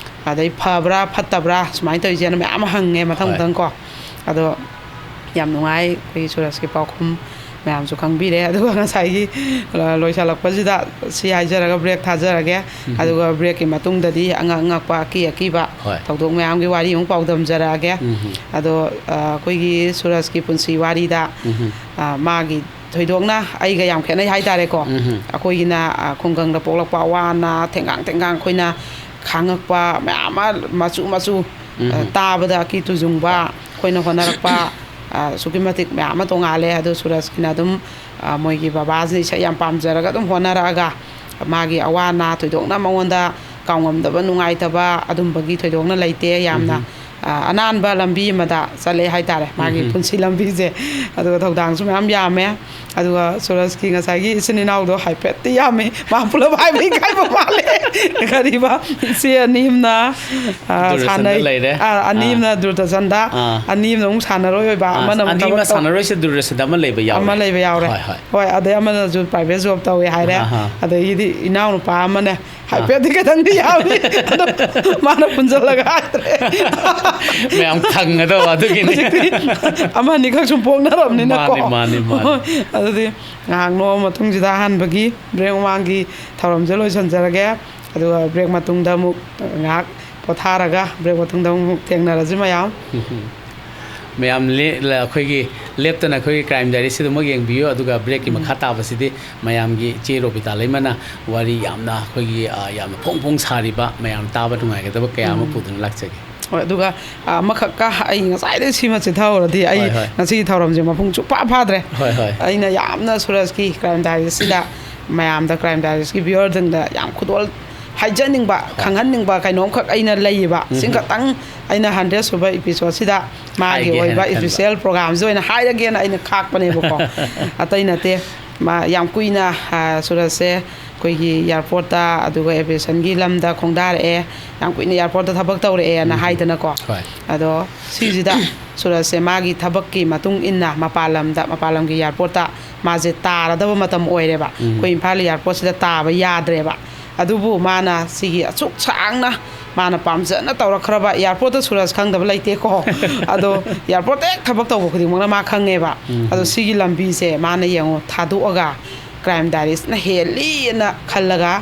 ꯑꯗꯩ ꯐꯕ꯭ꯔꯥ ꯐꯠꯇꯕ꯭ꯔꯥ ꯁꯨꯃꯥꯏꯅ ꯇꯧꯔꯤꯁꯦꯅ ꯃꯌꯥꯝ ꯑꯃ ꯍꯪꯉꯦ ꯃꯊꯪ ꯍꯣꯏ꯫ ꯃꯊꯪ ꯀꯣ꯫ ꯑꯗꯣ ꯌꯥꯝ ꯅꯨꯡꯉꯥꯏ ꯑꯩꯈꯣꯏꯒꯤ ꯁꯨꯔꯖꯀꯤ ꯄꯥꯎꯈꯨꯝ ꯃꯌꯥꯝꯁꯨ ꯈꯪꯕꯤꯔꯦ꯫ ꯑꯗꯨꯒ ꯉꯁꯥꯏꯒꯤ, ꯑ, ꯂꯣꯏꯁꯤꯜꯂꯛꯄꯁꯤꯗ ꯁꯤ ꯍꯥꯏꯖꯔꯒ break ꯊꯥꯖꯔꯒꯦ꯫ ꯎꯝ꯫ ꯑꯗꯨꯒ breakꯀꯤ ꯃꯇꯨꯡꯗꯗꯤ ꯑꯉꯛ ꯑꯉꯛꯄ, ꯑꯀꯤ ꯑꯀꯤꯕ ꯍꯣꯏ꯫ ꯊꯧꯗꯣꯛ ꯃꯌꯥꯝꯒꯤ ꯋꯥꯔꯤ ꯑꯃꯨꯛ ꯄꯥꯎꯗꯝꯖꯔꯛꯑꯒꯦ꯫ ꯎꯝ꯫ ꯑꯗꯣ, ꯑ, ꯑꯩꯈꯣꯏꯒꯤ ꯁꯨꯔꯖꯀꯤ ꯄꯨꯟꯁꯤ ꯋꯥꯔꯤꯗ, ꯎꯝ꯫ ꯑ, ꯃꯥꯒꯤ ꯊꯣꯏꯗꯣꯛꯅ ꯑꯩꯒ ꯌꯥꯝ ꯈꯦꯠꯅꯩ ꯍꯥꯏꯇꯥꯔꯦꯀꯣ꯫ ꯎꯝ꯫ ꯑꯩꯈꯣꯏꯒꯤꯅ, ꯑ, ꯈꯨꯡꯒꯪꯗ ꯄꯣꯛꯂꯛꯄ ꯑꯋꯥ ꯑꯅꯥ ꯊꯦꯡꯒꯥꯡ ꯊꯦꯡꯒꯥꯡ ꯑꯩꯈꯣꯏꯅ ꯈꯥꯡꯉꯛꯄ ꯃꯌꯥꯝ ꯑꯃ ꯃꯆꯨ ꯃꯆꯨ, ꯑ, ꯎꯝ꯫ ꯇꯥꯕꯗ ꯑꯀꯤ ꯇꯨꯖꯨꯡꯕ, ꯑꯩꯈꯣꯏꯅ ꯍꯣꯠꯅꯔꯛꯄ, ꯑ, ꯑꯁꯨꯛꯀꯤ ꯃꯇꯤꯛ ꯃꯌꯥꯝ ꯑꯃ ꯇꯣꯡꯉꯥꯜꯂꯦ꯫ ꯑꯗꯣ ꯁꯨꯔꯖꯀꯤꯅ ꯑꯗꯨꯝ, ꯑ, ꯃꯣꯏꯒꯤ ꯕꯕꯥꯁꯤꯅ ꯏꯁꯩ ꯌꯥꯝ ꯄꯥꯝꯖꯔꯒ ꯑꯗꯨꯝ ꯍꯣꯠꯅꯔꯛꯑꯒ ꯃꯥꯒꯤ ꯑꯋꯥ ꯑꯅꯥ ꯊꯣꯏꯗꯣꯛꯅ ꯃꯉꯣꯟꯗ ꯀꯥꯎꯉꯝꯗꯕ, ꯅꯨꯡꯉꯥꯏꯇꯕ ꯑꯗꯨꯝꯕꯒꯤ ꯊꯣꯏꯗꯣꯛꯅ ꯂꯩꯇꯦ꯫ ꯌꯥꯝꯅ, ꯎꯝ꯫ ꯑ, ꯑꯅꯥꯟꯕ ꯂꯝꯕꯤ ꯑꯃꯗ ꯆꯠꯂꯦ ꯍꯥꯏꯇꯥꯔꯦ, ꯃꯥꯒꯤ ꯎꯝ꯫ ꯄꯨꯟꯁꯤ ꯂꯝꯕꯤꯁꯦ꯫ ꯑꯗꯨꯒ ꯊꯧꯗꯥꯡꯁꯨ ꯃꯌꯥꯝ ꯌꯥꯝꯃꯦ꯫ ꯑꯗꯨꯒ ꯁꯨꯔꯖꯀꯤ ꯉꯁꯥꯏꯒꯤ ꯏꯆꯤꯟ ꯏꯅꯥꯎꯗꯣ ꯍꯥꯏꯐꯦꯠꯇꯤ ꯌꯥꯝꯃꯤ꯫ ꯃꯥ ꯄꯨꯂꯞ ꯍꯥꯏꯕ ꯏꯀꯥꯏꯕ ꯃꯥꯜꯂꯦ꯫ ꯀꯔꯤꯕ? ꯏꯆꯦ ꯑꯅꯤ ꯑꯃꯅ, ꯑ, ꯗꯨꯔꯗꯔꯁꯟꯗ ꯁꯥꯟꯅꯩ꯫ ꯂꯩꯔꯦ꯫ ꯑ, ꯑꯅꯤ ꯑꯥ꯫ ꯑꯃꯅ ꯗꯨꯔꯗꯔꯁꯟꯗ, ꯑꯥ꯫ ꯑꯅꯤ ꯑꯃꯅ ꯑꯃꯨꯛ ꯁꯥꯟꯅꯔꯣꯏ ꯑꯣꯏꯕ, ꯑꯥ, ꯑꯃꯅ ꯑꯃꯨꯛ ꯑꯅꯤ ꯑꯃ ꯊꯕꯛ ꯇꯧ-, ꯁꯥꯟꯅꯔꯣꯏꯁꯦ, ꯗꯨꯔꯗꯔꯁꯟꯗ ꯑꯃ ꯂꯩꯕ ꯌꯥꯎꯔꯦ꯫ ꯑꯃ ꯂꯩꯕ ꯌꯥꯎꯔꯦ꯫ ꯍꯣꯏ, ꯍꯣꯏ꯫ ꯍꯣꯏ, ꯑꯗꯩ ꯑꯃꯅꯁꯨ private job ꯇꯧꯋꯦ ꯍꯥꯏꯔꯦ꯫ ꯑꯥ, ꯑꯥ꯫ ꯑꯗꯒꯤꯗꯤ ꯏꯅꯥꯎꯅꯨꯄꯥ ꯑꯃꯅ ꯑꯥ꯫ ꯍꯥꯏꯐꯦꯠꯇꯤ ꯈꯤꯇꯪꯗꯤ ꯌꯥꯎꯔꯤ꯫ ꯑꯗꯣ ꯃꯥꯅ ꯄꯨꯟꯁꯤꯜꯂꯒ ꯍꯥꯏꯗ꯭ꯔꯦ꯫ ꯃꯌꯥꯝ ꯈꯪꯒꯗꯕ ꯑꯗꯨꯒꯤꯅꯤ꯫ ꯍꯧꯖꯤꯛꯇꯤ ꯑꯃ ꯑꯅꯤꯈꯛ ꯁꯨꯝ ꯄꯣꯛꯅꯔꯕꯅꯤꯅꯀꯣ꯫ ꯃꯥꯅꯤ, ꯃꯥꯅꯤ, ꯃꯥꯅꯤ꯫ ꯍꯣꯏ, ꯑꯗꯨꯗꯤ ꯉꯥꯏꯍꯥꯛ ꯅꯣꯛꯑ ꯃꯇꯨꯡꯁꯤꯗ ꯑꯍꯥꯟꯕꯒꯤ break ꯃꯃꯥꯡꯒꯤ ꯊꯧꯔꯝꯁꯦ ꯂꯣꯏꯁꯤꯟꯖꯔꯒꯦ꯫ ꯑꯗꯨꯒ break ꯃꯇꯨꯡꯗ ꯑꯃꯨꯛ ꯉꯥꯏꯍꯥꯛ ꯄꯣꯊꯥꯔꯒ break ꯃꯇꯨꯡꯗ ꯑꯃꯨꯛ ꯊꯦꯡꯅꯔꯁꯤ ꯃꯌꯥꯝ꯫ ꯃꯌꯥꯝ ꯂꯦ-, ꯂ-, ꯑꯩꯈꯣꯏꯒꯤ ꯂꯦꯞꯇꯅ ꯑꯩꯈꯣꯏꯒꯤ Crime Diaryꯁꯤꯗꯃꯛ ꯌꯦꯡꯕꯤꯌꯨ꯫ ꯑꯗꯨꯒ breakꯀꯤ ꯎꯝ꯫ ꯃꯈꯥ ꯇꯥꯕꯁꯤꯗꯤ ꯃꯌꯥꯝꯒꯤ ꯏꯆꯦ ꯔꯣꯕꯤꯇꯥ ꯂꯩꯃꯅ ꯋꯥꯔꯤ ꯌꯥꯝꯅ ꯑꯩꯈꯣꯏꯒꯤ, ꯑ, ꯌꯥꯝꯅ ꯐꯣꯡ ꯐꯣꯡ ꯁꯥꯔꯤꯕ, ꯃꯌꯥꯝ ꯇꯥꯕ ꯅꯨꯡꯉꯥꯏꯒꯗꯕ ꯀꯌꯥ ꯑꯃ ꯎꯝ꯫ ꯄꯨꯗꯨꯅ ꯂꯥꯛꯆꯒꯦ꯫ ꯍꯣꯏ, ꯑꯗꯨꯒ, ꯑ, ꯑꯃꯈꯛꯀ ꯑꯩ ꯉꯁꯥꯏꯗꯩ ꯁꯤꯃ ꯆꯤꯊꯍꯧꯔꯗꯤ ꯑꯩ ꯍꯣꯏ, ꯍꯣꯏ꯫ ꯉꯁꯤꯒꯤ ꯊꯧꯔꯝꯁꯦ ꯃꯄꯨꯡ ꯁꯨꯛꯐꯥ ꯐꯥꯗ꯭ꯔꯦ꯫ ꯍꯣꯏ, ꯍꯣꯏ꯫ ꯑꯩꯅ ꯌꯥꯝꯅ ꯁꯨꯔꯖꯀꯤ Crime Diaries ꯁꯤꯗ ꯃꯌꯥꯝꯗ Crime Diaries ꯀꯤ viewer ꯁꯤꯡꯗ ꯌꯥꯝ ꯈꯨꯗꯣꯜ ꯍꯥꯏꯖꯅꯤꯡꯕ, ꯍꯣꯏ꯫ ꯈꯪꯍꯟꯅꯤꯡꯕ ꯀꯩꯅꯣꯝꯈꯛ ꯑꯩꯅ ꯂꯩꯌꯦꯕ꯫ ꯎꯝ꯫ ꯁꯤꯈꯛꯇꯪ ꯑꯩꯅ hundred ꯁꯨꯕ episode ꯁꯤꯗ ꯃꯥꯒꯤ ꯍꯥꯏꯒꯦ ꯑꯣꯏꯕ ꯍꯥꯏꯅ ꯈꯟꯕ꯫ Special program ꯁꯤ ꯑꯣꯏꯅ ꯍꯥꯏꯔꯒꯦꯅ ꯑꯩꯅ ꯈꯥꯛꯄꯅꯦꯕꯀꯣ꯫ ꯑꯇꯩ ꯅꯠꯇꯦ꯫ ꯃꯥ ꯌꯥꯝ ꯀꯨꯏꯅ, ꯑ, ꯁꯨꯔꯖꯁꯦ ꯑꯩꯈꯣꯏꯒꯤ airport ꯇ, ꯑꯗꯨꯒ aviation ꯒꯤ ꯂꯝꯗ ꯈꯣꯡꯗꯥꯔꯛꯑꯦ, ꯌꯥꯝ ꯀꯨꯏꯅ airport ꯇ ꯊꯕꯛ ꯇꯧꯔꯛꯑꯦꯅ ꯎꯝ꯫ ꯍꯥꯏꯗꯅꯀꯣ꯫ ꯍꯣꯏ꯫ ꯑꯗꯣ ꯁꯤꯁꯤꯗ ꯁꯨꯔꯖꯁꯦ ꯃꯥꯒꯤ ꯊꯕꯛꯀꯤ ꯃꯇꯨꯡ ꯏꯟꯅ ꯃꯄꯥꯟ ꯂꯝꯗ, ꯃꯄꯥꯟ ꯂꯝꯒꯤ airport ꯇ ꯃꯥꯁꯦ ꯇꯥꯔꯗꯕ ꯃꯇꯝ ꯑꯣꯏꯔꯦꯕ꯫ ꯎꯝ꯫ ꯑꯩꯈꯣꯏ ꯏꯝꯐꯥꯜ airport ꯁꯤꯗ ꯇꯥꯕ ꯌꯥꯗ꯭ꯔꯦꯕ꯫ ꯑꯗꯨꯕꯨ ꯃꯥꯅ ꯁꯤꯒꯤ ꯑꯁꯨꯛ ꯁꯥꯡꯅ ꯃꯥꯅ ꯄꯥꯝꯖꯅ ꯇꯧꯔꯛꯈ꯭ꯔꯕ, airport ꯇ ꯁꯨꯔꯖ ꯈꯪꯗꯕ ꯂꯩꯇꯦꯀꯣ꯫ ꯑꯗꯣ airport ꯇ ꯍꯦꯛ ꯊꯕꯛ ꯇꯧꯕ ꯈꯨꯗꯤꯡꯃꯛꯅ ꯃꯥ ꯈꯪꯉꯦꯕ꯫ ꯎꯝ꯫ ꯑꯗꯣ ꯁꯤꯒꯤ ꯂꯝꯕꯤꯁꯦ ꯃꯥꯅ ꯌꯦꯡꯉꯣ ꯊꯥꯗꯣꯛꯑꯒ Crime Diaries ꯅ ꯍꯦꯜꯂꯤꯅ ꯈꯜꯂꯒ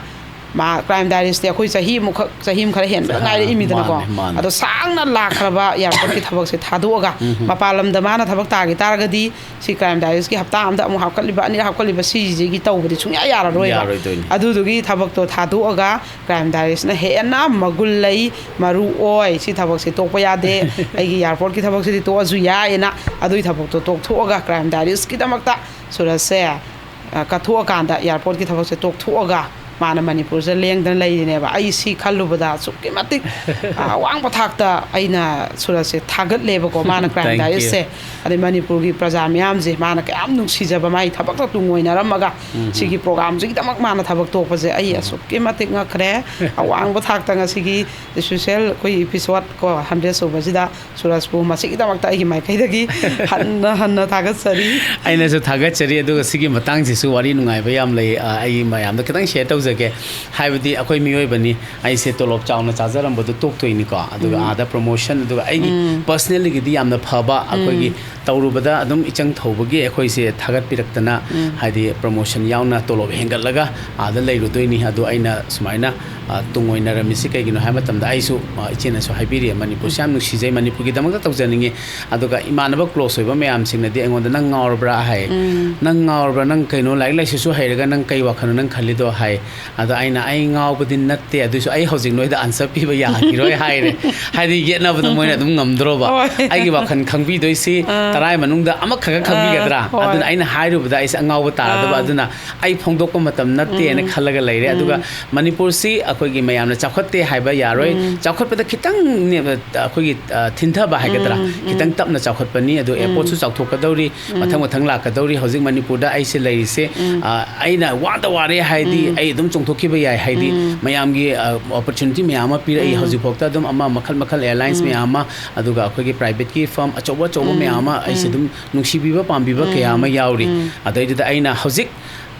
ꯃꯥ Crime Diaries ꯇꯤ ꯑꯩꯈꯣꯏ ꯆꯍꯤꯃꯨꯛꯈꯛ, ꯆꯍꯤ ꯑꯃ ꯈꯔ ꯍꯦꯟꯕꯗ ꯉꯥꯏꯔꯛꯏꯃꯤꯗꯅꯀꯣ꯫ ꯃꯥꯅꯦ, ꯃꯥꯅꯦ꯫ ꯑꯗꯣ ꯁꯥꯡꯅ ꯂꯥꯛꯈ꯭ꯔꯕ airport ꯀꯤ ꯊꯕꯛꯁꯦ ꯊꯥꯗꯣꯛꯑꯒ ꯎꯝ꯫ ꯃꯄꯥꯟ ꯂꯝꯗ ꯃꯥꯅ ꯊꯕꯛ ꯇꯥꯈꯤ ꯇꯥꯔꯒꯗꯤ ꯁꯤ Crime Diaries ꯀꯤ ꯍꯞꯇꯥ ꯑꯃꯗ ꯑꯃꯨꯛ ꯍꯥꯞꯀꯠꯂꯤꯕ, ꯑꯅꯤꯔꯛ ꯍꯥꯞꯀꯠꯂꯤꯕ ꯁꯤꯁꯤꯒꯤ ꯇꯧꯕꯗꯤ ꯁꯨꯡꯌꯥ ꯌꯥꯔꯔꯣꯏꯕ꯫ ꯌꯥꯔꯣꯏꯗꯣꯏꯅꯤ꯫ ꯑꯗꯨꯗꯨꯒꯤ ꯊꯕꯛꯇꯣ ꯊꯥꯗꯣꯛꯑꯒ Crime Diaries ꯅ ꯍꯦꯟꯅ ꯃꯒꯨꯟ ꯂꯩ, ꯃꯔꯨ ꯑꯣꯏ, ꯁꯤ ꯊꯕꯛꯁꯦ ꯇꯣꯛꯄ ꯌꯥꯗꯦ, ꯑꯩꯒꯤ airport ꯀꯤ ꯊꯕꯛꯁꯤꯗꯤ ꯇꯣꯛꯑꯁꯨ ꯌꯥꯏꯌꯦꯅ ꯑꯗꯨꯒꯤ ꯊꯕꯛꯇꯣ ꯇꯣꯛꯊꯣꯛꯑꯒ Crime Diaries ꯀꯤꯗꯃꯛꯇ ꯁꯨꯔꯖꯁꯦ, ꯑ, ꯀꯠꯊꯣꯛꯑꯀꯥꯟꯗ airport ꯀꯤ ꯊꯕꯛꯁꯦ ꯇꯣꯛꯊꯣꯛꯑꯒ ꯃꯥꯅ ꯃꯅꯤꯄꯨꯔꯁꯤꯗ ꯂꯦꯡꯗꯅ ꯂꯩꯔꯤꯅꯦꯕ꯫ ꯑꯩ ꯁꯤ ꯈꯜꯂꯨꯕꯗ ꯑꯁꯨꯛꯀꯤ ꯃꯇꯤꯛ, ꯑ, ꯑꯋꯥꯡꯕ ꯊꯥꯛꯇ ꯑꯩꯅ ꯁꯨꯔꯖꯁꯦ ꯊꯥꯒꯠꯂꯦꯕꯀꯣ, ꯃꯥꯅ Crime Thank you꯫ Diaries ꯁꯦ꯫ ꯑꯗꯩ ꯃꯅꯤꯄꯨꯔꯒꯤ ꯄ꯭ꯔꯖꯥ ꯃꯤꯌꯥꯝꯁꯦ ꯃꯥꯅ ꯀꯌꯥꯝ ꯅꯨꯡꯁꯤꯖꯕ, ꯃꯥꯒꯤ ꯊꯕꯛꯇ ꯇꯨꯡꯑꯣꯏꯅꯔꯝꯃꯒ ꯎꯝ꯫ ꯁꯤꯒꯤ program ꯁꯤꯒꯤꯗꯃꯛ ꯃꯥꯅ ꯊꯕꯛ ꯇꯣꯛꯄꯁꯦ ꯑꯩ ꯎꯝ꯫ ꯑꯁꯨꯛꯀꯤ ꯃꯇꯤꯛ ꯉꯛꯈ꯭ꯔꯦ꯫ ꯑꯋꯥꯡꯕ ꯊꯥꯛꯇ ꯉꯁꯤꯒꯤ special ꯑꯩꯈꯣꯏ episode ꯀꯣ hundred ꯁꯨꯕꯁꯤꯗ ꯁꯨꯔꯖꯄꯨ ꯃꯁꯤꯒꯤꯗꯃꯛꯇ ꯑꯩꯒꯤ ꯃꯥꯏꯀꯩꯗꯒꯤ ꯍꯟꯅ ꯍꯟꯅ ꯊꯥꯒꯠꯆꯔꯤ꯫ ꯑꯩꯅꯁꯨ ꯊꯥꯒꯠꯆꯔꯤ, ꯑꯗꯨꯒ ꯁꯤꯒꯤ ꯃꯇꯥꯡꯁꯤꯁꯨ ꯋꯥꯔꯤ ꯅꯨꯡꯉꯥꯏꯕ ꯌꯥꯝ ꯂꯩ꯫ ꯑ, ꯑꯩ ꯃꯌꯥꯝꯗ ꯈꯤꯇꯪ share ꯇꯧꯖꯒꯦ꯫ ꯍꯥꯏꯕꯗꯤ ꯑꯩꯈꯣꯏ ꯃꯤꯑꯣꯏꯕꯅꯤ, ꯑꯩꯁꯦ ꯇꯣꯂꯣꯞ ꯆꯥꯎꯅ ꯆꯥꯖꯔꯝꯕꯗꯣ ꯇꯣꯛꯇꯣꯏꯅꯤꯀꯣ, ꯑꯗꯨꯒ ꯎꯝ꯫ ꯑꯥꯗ promotion, ꯑꯗꯨꯒ ꯑꯩꯒꯤ ꯎꯝ꯫ Personally ꯒꯤꯗꯤ ꯌꯥꯝꯅ ꯐꯕ, ꯎꯝ꯫ ꯑꯩꯈꯣꯏꯒꯤ ꯇꯧꯔꯨꯕꯗ ꯑꯗꯨꯝ ꯏꯆꯪ ꯊꯧꯕꯒꯤ ꯑꯩꯈꯣꯏꯁꯦ ꯊꯥꯒꯠꯄꯤꯔꯛꯇꯅ, ꯎꯝ꯫ ꯍꯥꯏꯗꯤ promotion ꯌꯥꯎꯅ ꯇꯣꯂꯣꯞ ꯍꯦꯟꯒꯠꯂꯒ ꯑꯥꯗ ꯂꯩꯔꯨꯗꯣꯏꯅꯤ꯫ ꯑꯗꯣ ꯑꯩꯅ ꯁꯨꯃꯥꯏꯅ, ꯑ, ꯇꯨꯡ ꯑꯣꯏꯅꯔꯝꯃꯤꯁꯤ ꯀꯩꯒꯤꯅꯣ ꯍꯥꯏꯕ ꯃꯇꯝꯗ, ꯑꯩꯁꯨ, ꯑ, ꯏꯆꯦꯅꯁꯨ ꯍꯥꯏꯕꯤꯔꯤ, ꯃꯅꯤꯄꯨꯔꯁꯤ ꯌꯥꯝ ꯅꯨꯡꯁꯤꯖꯩ, ꯃꯅꯤꯄꯨꯔꯒꯤꯗꯃꯛꯇ ꯇꯧꯖꯅꯤꯡꯉꯤ꯫ ꯑꯗꯨꯒ ꯏꯃꯥꯟꯅꯕ close ꯑꯣꯏꯕ ꯃꯌꯥꯝꯁꯤꯡꯅꯗꯤ ꯑꯩꯉꯣꯟꯗ, "ꯅꯪ ꯉꯥꯎꯔꯕ꯭ꯔꯥ?" ꯍꯥꯏ꯫ ꯎꯝ꯫ "ꯅꯪ ꯉꯥꯎꯔꯕ꯭ꯔꯥ? ꯅꯪ ꯀꯩꯅꯣ, ꯂꯥꯏꯔꯤꯛ ꯂꯥꯏꯁꯨꯁꯨ ꯍꯩꯔꯒ ꯅꯪ ꯀꯩ ꯋꯥꯈꯜꯅꯣ ꯅꯪ ꯈꯜꯂꯤꯗꯣ?" ꯍꯥꯏ꯫ ꯑꯗꯣ ꯑꯩꯅ, "ꯑꯩ ꯉꯥꯎꯕꯗꯤ ꯅꯠꯇꯦ, ꯑꯗꯨꯏꯁꯨ ꯑꯩ ꯍꯧꯖꯤꯛ ꯅꯣꯏꯗ ꯑꯟꯁꯔ ꯄꯤꯕ ꯌꯥꯈꯤꯔꯣꯏ" ꯍꯥꯏꯔꯦ꯫ ꯍꯥꯏꯗꯤ ꯌꯦꯠꯅꯕꯗ ꯃꯣꯏꯅ ꯑꯗꯨꯝ ꯉꯝꯗ꯭ꯔꯣꯕ꯫ ꯍꯣꯏ꯫ "ꯑꯩꯒꯤ ꯋꯥꯈꯜ ꯈꯪꯕꯤꯗꯣꯏꯁꯤ ꯑꯥ꯫ ꯇꯔꯥꯒꯤ ꯃꯅꯨꯡꯗ ꯑꯃꯈꯛꯇ ꯈꯪꯕꯤꯒꯗ꯭ꯔꯥ?" ꯑꯥ, ꯍꯣꯏ꯫ ꯑꯗꯨꯅ ꯑꯩꯅ ꯍꯥꯏꯔꯨꯕꯗ ꯑꯩꯁꯦ ꯑꯉꯥꯎꯕ ꯇꯥꯔꯗꯕ꯫ ꯑꯥ꯫ ꯑꯗꯨꯅ ꯑꯩ ꯐꯣꯡꯗꯣꯛꯄ ꯃꯇꯝ ꯅꯠꯇꯦꯅ ꯈꯜꯂꯒ ꯂꯩꯔꯦ꯫ ꯑꯗꯨꯒ ꯃꯅꯤꯄꯨꯔꯁꯤ ꯑꯩꯈꯣꯏꯒꯤ ꯃꯌꯥꯝꯅ ꯆꯥꯎꯈꯠꯇꯦ ꯍꯥꯏꯕ ꯌꯥꯔꯣꯏ꯫ ꯆꯥꯎꯈꯠꯄꯗ ꯈꯤꯇꯪ ꯅꯦ-, ꯑꯩꯈꯣꯏꯒꯤ, ꯑ, ꯊꯤꯟꯊꯕ ꯍꯥꯏꯒꯗ꯭ꯔꯥ, ꯈꯤꯇꯪ ꯇꯞꯅ ꯆꯥꯎꯈꯠꯄꯅꯤ꯫ ꯑꯗꯣ airportꯁꯨ ꯆꯥꯎꯊꯣꯛꯀꯗꯧꯔꯤ꯫ ꯃꯊꯪ ꯃꯊꯪ ꯂꯥꯛꯀꯗꯧꯔꯤ꯫ ꯍꯧꯖꯤꯛ ꯃꯅꯤꯄꯨꯔꯗ ꯑꯩꯁꯦ ꯂꯩꯔꯤꯁꯦ, ꯑ, ꯑꯩꯅ ꯋꯥꯗ ꯋꯥꯔꯦ ꯍꯥꯏꯗꯤ ꯑꯩ ꯑꯗꯨꯝ ꯆꯣꯡꯊꯣꯛꯈꯤꯕ ꯌꯥꯏ꯫ ꯍꯥꯏꯗꯤ ꯃꯌꯥꯝꯒꯤ, ꯑ, opportunity ꯃꯌꯥꯝ ꯑꯃ ꯄꯤꯔꯛꯏ꯫ ꯍꯧꯖꯤꯛꯐꯥꯎꯗ ꯑꯗꯨꯝ ꯑꯃ ꯃꯈꯜ ꯃꯈꯜ airlines ꯃꯌꯥꯝ ꯑꯃ, ꯑꯗꯨꯒ ꯑꯩꯈꯣꯏꯒꯤ privateꯀꯤ firm ꯑꯆꯧ ꯑꯆꯧꯕ ꯃꯌꯥꯝ ꯑꯃ ꯑꯩꯁꯦ ꯑꯗꯨꯝ ꯅꯨꯡꯁꯤꯕꯤꯕ ꯄꯥꯝꯕꯤꯕ ꯀꯌꯥ ꯑꯃ ꯌꯥꯎꯔꯤ꯫ ꯑꯗꯩꯗꯨꯗ ꯑꯩꯅ ꯍꯧꯖꯤꯛ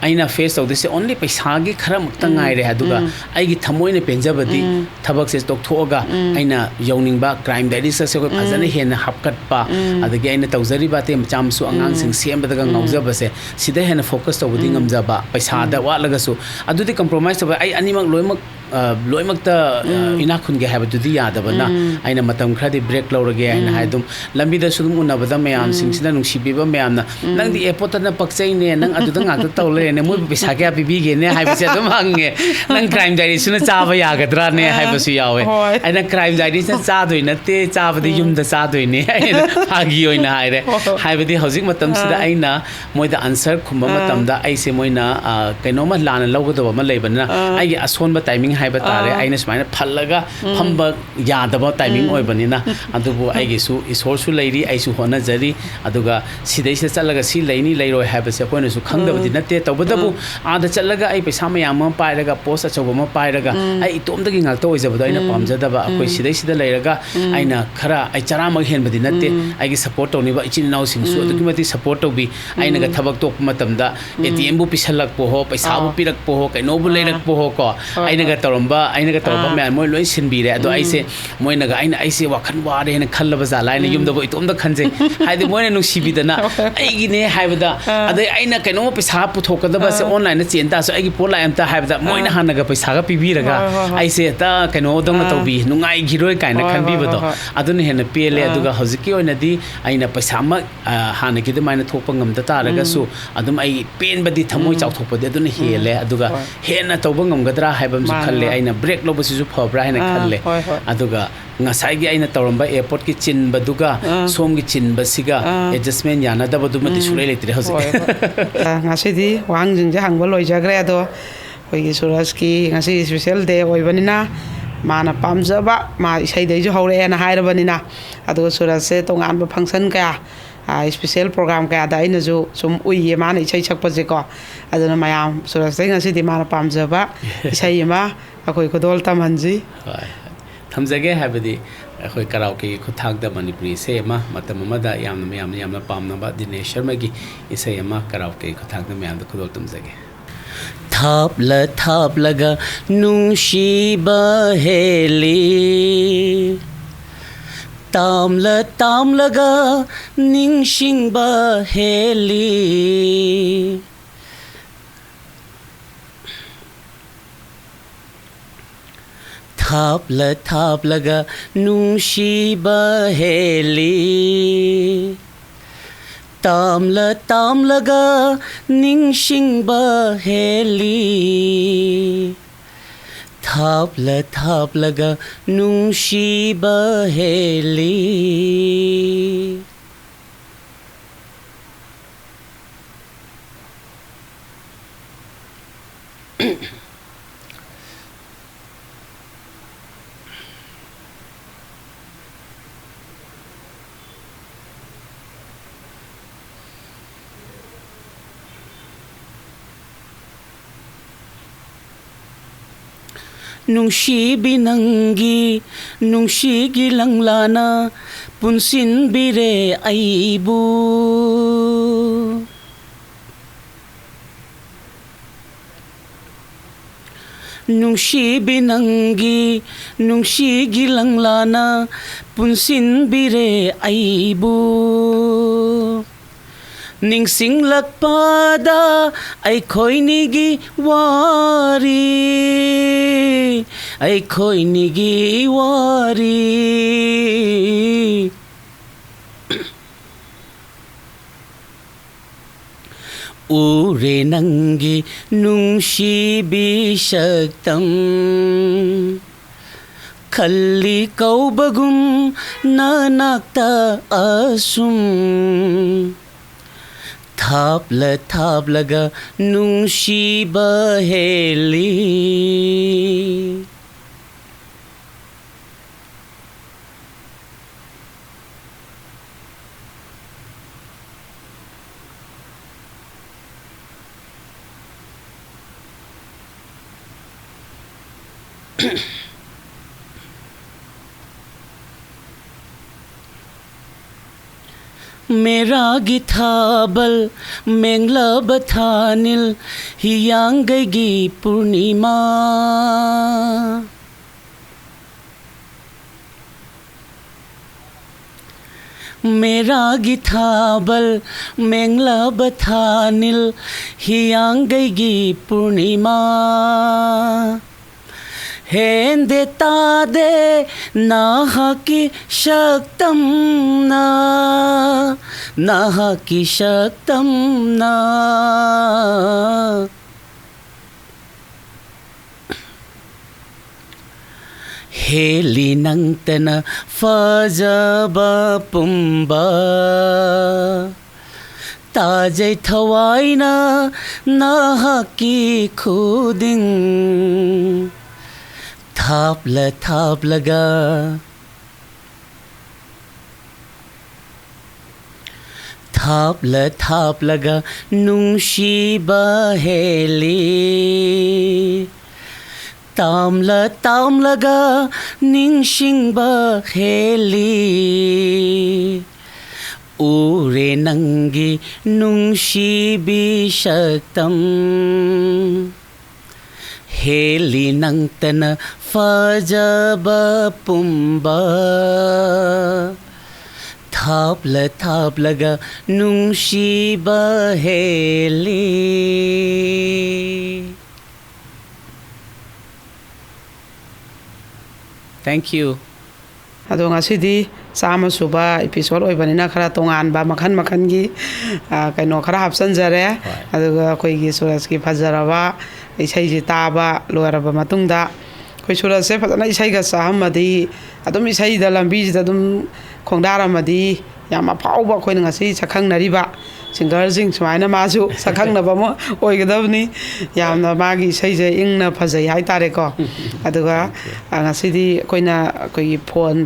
ꯑꯩꯅ face ꯇꯧꯗꯣꯏꯁꯦ only ꯄꯩꯁꯥꯒꯤ ꯈꯔꯃꯛꯇ ꯉꯥꯏꯔꯦ꯫ ꯑꯗꯨꯒ ꯑꯩꯒꯤ ꯊꯃꯣꯏꯅ ꯄꯦꯟꯖꯕꯗꯤ ꯊꯕꯛꯁꯦ ꯇꯣꯛꯊꯣꯛꯑꯒ ꯑꯩꯅ ꯌꯧꯅꯤꯡꯕ Crime Diaries ꯑꯁꯦ ꯑꯩꯈꯣꯏ ꯐꯖꯅ ꯍꯦꯟꯅ ꯍꯥꯞꯀꯠꯄ, ꯑꯗꯒꯤ ꯑꯩꯅ ꯇꯧꯖꯔꯤꯕ ꯑꯇꯩ ꯃꯆꯥ ꯃꯁꯨ ꯑꯉꯥꯡꯁꯤꯡ ꯁꯦꯝꯕꯗꯒ ꯉꯥꯎꯖꯕꯁꯦ, ꯁꯤꯗ ꯍꯦꯟꯅ focus ꯇꯧꯕꯗꯤ ꯉꯝꯖꯕ, ꯄꯩꯁꯥꯗ ꯋꯥꯠꯂꯒꯁꯨ꯫ ꯑꯗꯨꯗꯤ compromise ꯇꯧꯕ, ꯑꯩ ꯑꯅꯤꯃꯛ ꯂꯣꯏꯅꯃꯛ, ꯑ, ꯂꯣꯏꯅꯃꯛꯇ, ꯑ, ꯏꯅꯥꯛ ꯈꯨꯟꯒꯦ ꯍꯥꯏꯕꯗꯨꯗꯤ ꯌꯥꯗꯕꯅ, ꯑꯩꯅ ꯃꯇꯝ ꯈꯔꯗꯤ break ꯂꯧꯔꯒꯦ ꯍꯥꯏꯅ ꯍꯥꯏ꯫ ꯑꯗꯨꯝ ꯂꯝꯕꯤꯗꯁꯨ ꯑꯗꯨꯝ ꯎꯅꯕꯗ ꯃꯌꯥꯝꯁꯤꯡꯁꯤꯅ ꯅꯨꯡꯁꯤꯕꯤꯕ ꯃꯌꯥꯝꯅ, "ꯅꯪꯗꯤ airportꯇꯅ ꯄꯛꯆꯩꯅꯦ, ꯅꯪ ꯑꯗꯨꯗ ꯉꯥꯛꯇ ꯇꯧ ꯂꯩꯔꯦꯅꯦ, ꯃꯣꯏꯕꯨ ꯄꯩꯁꯥ ꯀꯌꯥ ꯄꯤꯕꯤꯒꯦꯅꯦ?" ꯍꯥꯏꯕꯁꯦ ꯑꯗꯨꯝ ꯍꯪꯉꯦ꯫ "ꯅꯪ Crime Diariesꯅ ꯆꯥꯕ ꯌꯥꯒꯗ꯭ꯔꯥꯅꯦ?" ꯍꯥꯏꯕꯁꯨ ꯌꯥꯎꯋꯦ꯫ ꯍꯣꯏ꯫ ꯑꯩꯅ, "Crime Diariesꯅ ꯆꯥꯗꯣꯏ ꯅꯠꯇꯦ, ꯆꯥꯕꯗꯤ ꯌꯨꯝꯗ ꯆꯥꯗꯣꯏꯅꯦ", ꯑꯩꯅ ꯐꯥꯒꯤ ꯑꯣꯏꯅ ꯍꯥꯏꯔꯦ꯫ ꯍꯣꯏ꯫ ꯍꯥꯏꯕꯗꯤ ꯍꯧꯖꯤꯛ ꯃꯇꯝꯁꯤꯗ ꯑꯩꯅ ꯃꯣꯏꯗ answer ꯈꯨꯝꯕ ꯃꯇꯝꯗ ꯑꯩꯁꯦ ꯃꯣꯏꯅ, ꯑ, ꯀꯩꯅꯣꯝꯃ ꯂꯥꯟꯅ ꯂꯧꯒꯗꯕ ꯑꯃ ꯂꯩꯕꯅꯤꯅ, ꯑꯩꯒꯤ ꯑꯁꯣꯟꯕ timing ꯍꯥꯏꯕ ꯇꯥꯔꯦ, ꯑꯩꯅ ꯁꯨꯃꯥꯏꯅ ꯐꯜꯂꯒ ꯐꯝꯕ ꯌꯥꯗꯕ timing ꯑꯣꯏꯕꯅꯤꯅ, ꯑꯗꯨꯕꯨ ꯑꯩꯒꯤꯁꯨ ꯏꯁꯣꯔꯁꯨ ꯂꯩꯔꯤ, ꯑꯩꯁꯨ ꯍꯣꯠꯅꯖꯔꯤ꯫ ꯑꯗꯨꯒ ꯁꯤꯗꯩꯁꯤꯗ ꯆꯠꯂꯒ ꯁꯤ ꯂꯩꯅꯤ ꯂꯩꯔꯣꯏ ꯍꯥꯏꯕꯁꯦ ꯑꯩꯈꯣꯏꯅꯁꯨ ꯈꯪꯗꯕꯗꯤ ꯅꯠꯇꯦ꯫ ꯇꯧꯕꯇꯕꯨ ꯑꯥꯗ ꯆꯠꯂꯒ ꯑꯩ ꯄꯩꯁꯥ ꯃꯌꯥꯝ ꯑꯃ ꯄꯥꯏꯔꯒ, post ꯑꯆꯧꯕ ꯑꯃ ꯄꯥꯏꯔꯒ, ꯑꯩ ꯏꯇꯣꯝꯇꯒꯤ ꯉꯥꯛꯇ ꯑꯣꯏꯖꯕꯗꯣ ꯑꯩꯅ ꯄꯥꯝꯖꯗꯕ꯫ ꯑꯩꯈꯣꯏ ꯁꯤꯗꯩꯁꯤꯗ ꯂꯩꯔꯒ ꯑꯩꯅ ꯈꯔ, ꯑꯩ ꯆꯔꯥꯃꯛ ꯍꯦꯟꯕꯗꯤ ꯅꯠꯇꯦ꯫ ꯑꯩꯒꯤ support ꯇꯧꯅꯤꯡꯕ ꯏꯆꯤꯟ ꯏꯅꯥꯎꯁꯤꯡꯁꯨ ꯑꯗꯨꯛꯀꯤ ꯃꯇꯤꯛ support ꯇꯧꯕꯤ꯫ ꯑꯩꯅꯒ ꯊꯕꯛ ꯇꯣꯛꯄ ꯃꯇꯝꯗ ATMꯕꯨ ꯄꯤꯁꯜꯂꯛꯄ ꯍꯣ, ꯄꯩꯁꯥꯕꯨ ꯑꯥ꯫ ꯄꯤꯔꯛꯄ ꯍꯣ, ꯀꯩꯅꯣꯕꯨ ꯑꯥ꯫ ꯂꯩꯔꯛꯄ ꯍꯣ ꯀꯣ, ꯍꯣꯏ, ꯑꯩꯅꯒ ꯍꯣꯏ꯫ ꯇꯧꯔꯝꯕ, ꯑꯩꯅꯒ ꯇꯧꯔꯝꯕ ꯑꯥ꯫ ꯃꯌꯥꯝ ꯃꯣꯏ ꯂꯣꯏ ꯁꯤꯟꯕꯤꯔꯦ꯫ ꯑꯗꯣ ꯎꯝ꯫ ꯑꯩꯁꯦ, ꯃꯣꯏꯅꯒ, ꯑꯩꯅ, "ꯑꯩꯁꯦ ꯋꯥꯈꯜ ꯋꯥꯔꯦꯅ ꯈꯜꯂꯕ ꯖꯥꯠꯂꯥ?" ꯍꯥꯏꯅ ꯎꯝ꯫ ꯌꯨꯝꯗꯐꯥꯎ ꯏꯇꯣꯝꯇ ꯈꯟꯖꯩ꯫ ꯍꯥꯏꯗꯤ ꯃꯣꯏꯅ ꯅꯨꯡꯁꯤꯕꯤꯗꯅ ꯑꯩꯒꯤꯅꯦ ꯍꯥꯏꯕꯗ, ꯑꯥ꯫ ꯑꯗꯩ ꯑꯩꯅ ꯀꯩꯅꯣꯝꯃ ꯄꯩꯁꯥ ꯄꯨꯊꯣꯛꯀꯗꯕꯁꯦ ꯑꯥ꯫ online ꯆꯦꯟ ꯇꯥꯔꯁꯨ, ꯑꯩꯒꯤ ꯄꯣꯠ ꯂꯥꯛꯑꯦ ꯑꯝꯇ ꯍꯥꯏꯕꯗ, ꯃꯣꯏꯅ ꯑꯥ꯫ ꯍꯥꯟꯅꯒ ꯄꯩꯁꯥꯒ ꯄꯤꯕꯤꯔꯒ ꯍꯣꯏ, ꯍꯣꯏ, ꯍꯣꯏ꯫ ꯑꯩꯁꯦ ꯍꯦꯛꯇ ꯀꯩꯅꯣꯗꯧꯅ ꯑꯥ꯫ ꯇꯧꯕꯤ, ꯅꯨꯡꯉꯥꯏꯈꯤꯔꯣꯏ ꯀꯥꯏꯅ ꯍꯣꯏ, ꯍꯣꯏ, ꯈꯟꯕꯤꯕꯗꯣ, ꯍꯣꯏ, ꯍꯣꯏ꯫ ꯑꯗꯨꯅ ꯍꯦꯟꯅ ꯄꯦꯜꯂꯦ꯫ ꯑꯥ꯫ ꯑꯗꯨꯒ ꯍꯧꯖꯤꯛꯀꯤ ꯑꯣꯏꯅꯗꯤ ꯑꯩꯅ ꯄꯩꯁꯥꯃꯛ, ꯑ, ꯍꯥꯟꯅꯒꯤ ꯑꯗꯨꯃꯥꯏꯅ ꯊꯣꯛꯄ ꯉꯝꯗ ꯇꯥꯔꯒꯁꯨ, ꯎꯝ꯫ ꯑꯗꯨꯝ ꯑꯩ ꯄꯦꯟꯕꯗꯤ, ꯊꯃꯣꯏ ꯎꯝ꯫ ꯆꯥꯎꯊꯣꯛꯄꯗꯤ ꯑꯗꯨꯅ ꯎꯝ꯫ ꯍꯦꯜꯂꯦ꯫ ꯑꯗꯨꯒ ꯍꯣꯏ꯫ ꯍꯦꯟꯅ ꯇꯧꯕ ꯉꯝꯒꯗ꯭ꯔꯥ ꯍꯥꯏꯕ ꯑꯃꯁꯨ ꯃꯥꯅꯦ, ꯈꯜꯂꯦ꯫ ꯃꯥꯅꯦ꯫ ꯑꯩꯅ break ꯂꯧꯕꯁꯤꯁꯨ ꯐꯕ꯭ꯔꯥ ꯍꯥꯏꯅ ꯑꯥ, ꯈꯜꯂꯦ꯫ ꯍꯣꯏ, ꯍꯣꯏ꯫ ꯑꯗꯨꯒ ꯉꯁꯥꯏꯒꯤ ꯑꯩꯅ ꯇꯧꯔꯝꯕ airport ꯀꯤ ꯆꯤꯟꯕꯗꯨꯒ ꯑꯥ꯫ ꯁꯣꯝꯒꯤ ꯆꯤꯟꯕꯁꯤꯒ ꯑꯥ꯫ adjustment ꯌꯥꯅꯗꯕꯗꯨꯃꯗꯤ ꯎꯝ꯫ ꯁꯨꯡꯂꯩ ꯂꯩꯇ꯭ꯔꯦ ꯍꯧꯖꯤꯛ꯫ ꯍꯣꯏ, ꯍꯣꯏ꯫ ꯑ, ꯉꯁꯤꯗꯤ ꯋꯥꯍꯪꯁꯤꯡꯁꯦ ꯍꯪꯕ ꯂꯣꯏꯖꯈ꯭ꯔꯦ꯫ ꯑꯗꯣ ꯑꯩꯈꯣꯏꯒꯤ ꯁꯨꯔꯖꯀꯤ ꯉꯁꯤ special day ꯑꯣꯏꯕꯅꯤꯅ, ꯃꯥꯅ ꯄꯥꯝꯖꯕ, ꯃꯥ ꯏꯁꯩꯗꯩꯁꯨ ꯍꯧꯔꯛꯑꯦꯅ ꯍꯥꯏꯔꯕꯅꯤꯅ, ꯑꯗꯨꯒ ꯁꯨꯔꯖꯁꯦ ꯇꯣꯉꯥꯟꯕ function ꯀꯌꯥ, ꯑ, special program ꯀꯌꯥꯗ ꯑꯩꯅꯁꯨ ꯁꯨꯝ ꯎꯏꯌꯦ ꯃꯥꯅ ꯏꯁꯩ ꯁꯛꯄꯁꯦꯀꯣ꯫ ꯑꯗꯨꯅ ꯃꯌꯥꯝ ꯁꯨꯔꯖꯇꯩ ꯉꯁꯤꯗꯤ ꯃꯥꯅ ꯄꯥꯝꯖꯕ ꯏꯁꯩ ꯑꯃ ꯑꯩꯈꯣꯏ ꯈꯨꯗꯣꯜ ꯇꯝꯍꯟꯁꯤ꯫ ꯍꯣꯏ, ꯍꯣꯏ꯫ ꯊꯝꯖꯒꯦ꯫ ꯍꯥꯏꯕꯗꯤ ꯑꯩꯈꯣꯏ karaoke ꯒꯤ ꯈꯨꯠꯊꯥꯡꯗ ꯃꯅꯤꯄꯨꯔꯤ ꯏꯁꯩ ꯑꯃ, ꯃꯇꯝ ꯑꯃꯗ ꯌꯥꯝꯅ, ꯃꯌꯥꯝꯅ ꯌꯥꯝꯅ ꯄꯥꯝꯅꯕ ꯗꯤꯅꯦꯁ ꯁꯔꯃꯒꯤ ꯏꯁꯩ ꯑꯃ karaoke ꯒꯤ ꯈꯨꯠꯊꯥꯡꯗ ꯃꯌꯥꯝꯗ ꯈꯨꯗꯣꯜ ꯇꯝꯖꯒꯦ꯫ ꯊꯥꯞꯂ ꯊꯥꯞꯂꯒ ꯅꯨꯡꯁꯤꯕ ꯍꯦꯜꯂꯤ, ꯇꯥꯝꯂ ꯇꯥꯝꯂꯒ ꯅꯤꯡꯁꯤꯡꯕ ꯍꯦꯜꯂꯤ꯫ ꯊꯥꯞꯂ ꯊꯥꯞꯂꯒ ꯅꯨꯡꯁꯤꯕ ꯍꯦꯜꯂꯤ, ꯇꯥꯝꯂ ꯇꯥꯝꯂꯒ ꯅꯤꯡꯁꯤꯡꯕ ꯍꯦꯜꯂꯤ, ꯊꯥꯞꯂ ꯊꯥꯞꯂꯒ ꯅꯨꯡꯁꯤꯕ ꯍꯦꯜꯂꯤ꯫ ꯅꯨꯡꯁꯤꯕꯤ, ꯅꯪꯒꯤ ꯅꯨꯡꯁꯤꯒꯤ ꯂꯪꯂꯥꯅ ꯄꯨꯟꯁꯤꯟꯕꯤꯔꯦ ꯑꯩꯕꯨ꯫ ꯅꯨꯡꯁꯤꯕꯤ ꯅꯪꯒꯤ ꯅꯨꯡꯁꯤꯒꯤ ꯂꯪꯂꯥꯅ ꯄꯨꯟꯁꯤꯟꯕꯤꯔꯦ ꯑꯩꯕꯨ꯫ ꯅꯤꯡꯁꯤꯡꯂꯛꯄꯗ ꯑꯩꯈꯣꯏꯅꯤꯒꯤ ꯋꯥꯔꯤ, ꯑꯩꯈꯣꯏꯅꯤꯒꯤ ꯋꯥꯔꯤ꯫ ꯎꯔꯦ ꯅꯪꯒꯤ ꯅꯨꯡꯁꯤꯕꯤ ꯁꯛꯇꯝ, ꯈꯜꯂꯤ ꯀꯧꯕꯒꯨꯝ ꯅꯅꯥꯛꯇ ꯑꯁꯨꯝ꯫ ꯊꯥꯞꯂ ꯊꯥꯞꯂꯒ ꯅꯨꯡꯁꯤꯕ ꯍꯦꯜꯂꯤ꯫ ꯃꯦꯔꯥꯒꯤ ꯊꯥꯕꯜ ꯃꯦꯡꯂꯕ ꯊꯥꯅꯤꯜ ꯍꯤꯌꯥꯡꯒꯩꯒꯤ ꯄꯨꯔꯅꯤꯃꯥ꯫ ꯃꯦꯔꯥꯒꯤ ꯊꯥꯕꯜ ꯃꯦꯡꯂꯕ ꯊꯥꯅꯤꯜ ꯍꯤꯌꯥꯡꯒꯩꯒꯤ ꯄꯨꯔꯅꯤꯃꯥ꯫ ꯍꯦꯟꯗꯦ ꯇꯥꯗꯦ ꯅꯍꯥꯛꯀꯤ ꯁꯛꯇꯝꯅ, ꯅꯍꯥꯛꯀꯤ ꯁꯛꯇꯝꯅ꯫ ꯍꯦꯜꯂꯤ ꯅꯪꯇꯅ ꯐꯖꯕ ꯄꯨꯝꯕ꯫ ꯇꯥꯖꯩ ꯊꯋꯥꯏꯅ ꯅꯍꯥꯛꯀꯤ ꯈꯨꯗꯤꯡ꯫ ꯊꯥꯞꯂ ꯊꯥꯞꯂꯒ, ꯊꯥꯞꯂ ꯊꯥꯞꯂꯒ ꯅꯨꯡꯁꯤꯕ ꯍꯦꯜꯂꯤ꯫ ꯇꯥꯝꯂ ꯇꯥꯝꯂꯒ ꯅꯤꯡꯁꯤꯡꯕ ꯍꯦꯜꯂꯤ꯫ ꯎꯔꯦ ꯅꯪꯒꯤ ꯅꯨꯡꯁꯤꯕꯤ ꯁꯛꯇꯝ꯫ ꯍꯦꯜꯂꯤ ꯅꯪꯇꯅ ꯐꯖꯕ ꯄꯨꯝꯕ, ꯊꯥꯞꯂ ꯊꯥꯞꯂꯒ ꯅꯨꯡꯁꯤꯕ ꯍꯦꯜꯂꯤ꯫ Thank you. ꯑꯗꯣ ꯉꯁꯤꯗꯤ ꯆꯥꯝꯃ ꯁꯨꯕ episode ꯑꯣꯏꯕꯅꯤꯅ ꯈꯔ ꯇꯣꯉꯥꯟꯕ ꯃꯈꯜ ꯃꯈꯜꯒꯤ, ꯑ, ꯀꯩꯅꯣ ꯈꯔ ꯍꯥꯞꯆꯤꯟꯖꯔꯦ꯫ ꯍꯣꯏ꯫ ꯑꯗꯨꯒ ꯑꯩꯈꯣꯏꯒꯤ ꯁꯨꯔꯖꯀꯤ ꯐꯖꯔꯕ ꯏꯁꯩꯁꯤ ꯇꯥꯕ ꯂꯣꯏꯔꯕ ꯃꯇꯨꯡꯗ, ꯑꯩꯈꯣꯏ ꯁꯨꯔꯖꯁꯦ ꯐꯖꯅ ꯏꯁꯩꯒ ꯆꯥꯍꯝꯃꯗꯤ, ꯑꯗꯨꯝ ꯏꯁꯩꯗ ꯂꯝꯕꯤꯁꯤꯗ ꯑꯗꯨꯝ ꯈꯣꯡꯗꯥꯔꯝꯃꯗꯤ, ꯌꯥꯝ ꯑꯐꯥꯎꯕ ꯑꯩꯈꯣꯏꯅ ꯉꯁꯤ ꯁꯛꯈꯪꯅꯔꯤꯕ singerꯁꯤꯡ ꯁꯨꯃꯥꯏꯅ ꯃꯥꯁꯨ ꯁꯛꯈꯪꯅꯕ ꯑꯃ ꯑꯣꯏꯒꯗꯕꯅꯤ꯫ ꯌꯥꯝꯅ ꯃꯥꯒꯤ ꯏꯁꯩꯁꯦ ꯏꯪꯅ ꯐꯖꯩ ꯍꯥꯏꯇꯥꯔꯦꯀꯣ꯫ ꯑꯗꯨꯒ, Thank you. ꯑ, ꯉꯁꯤꯗꯤ ꯑꯩꯈꯣꯏꯅ ꯑꯩꯈꯣꯏꯒꯤ phone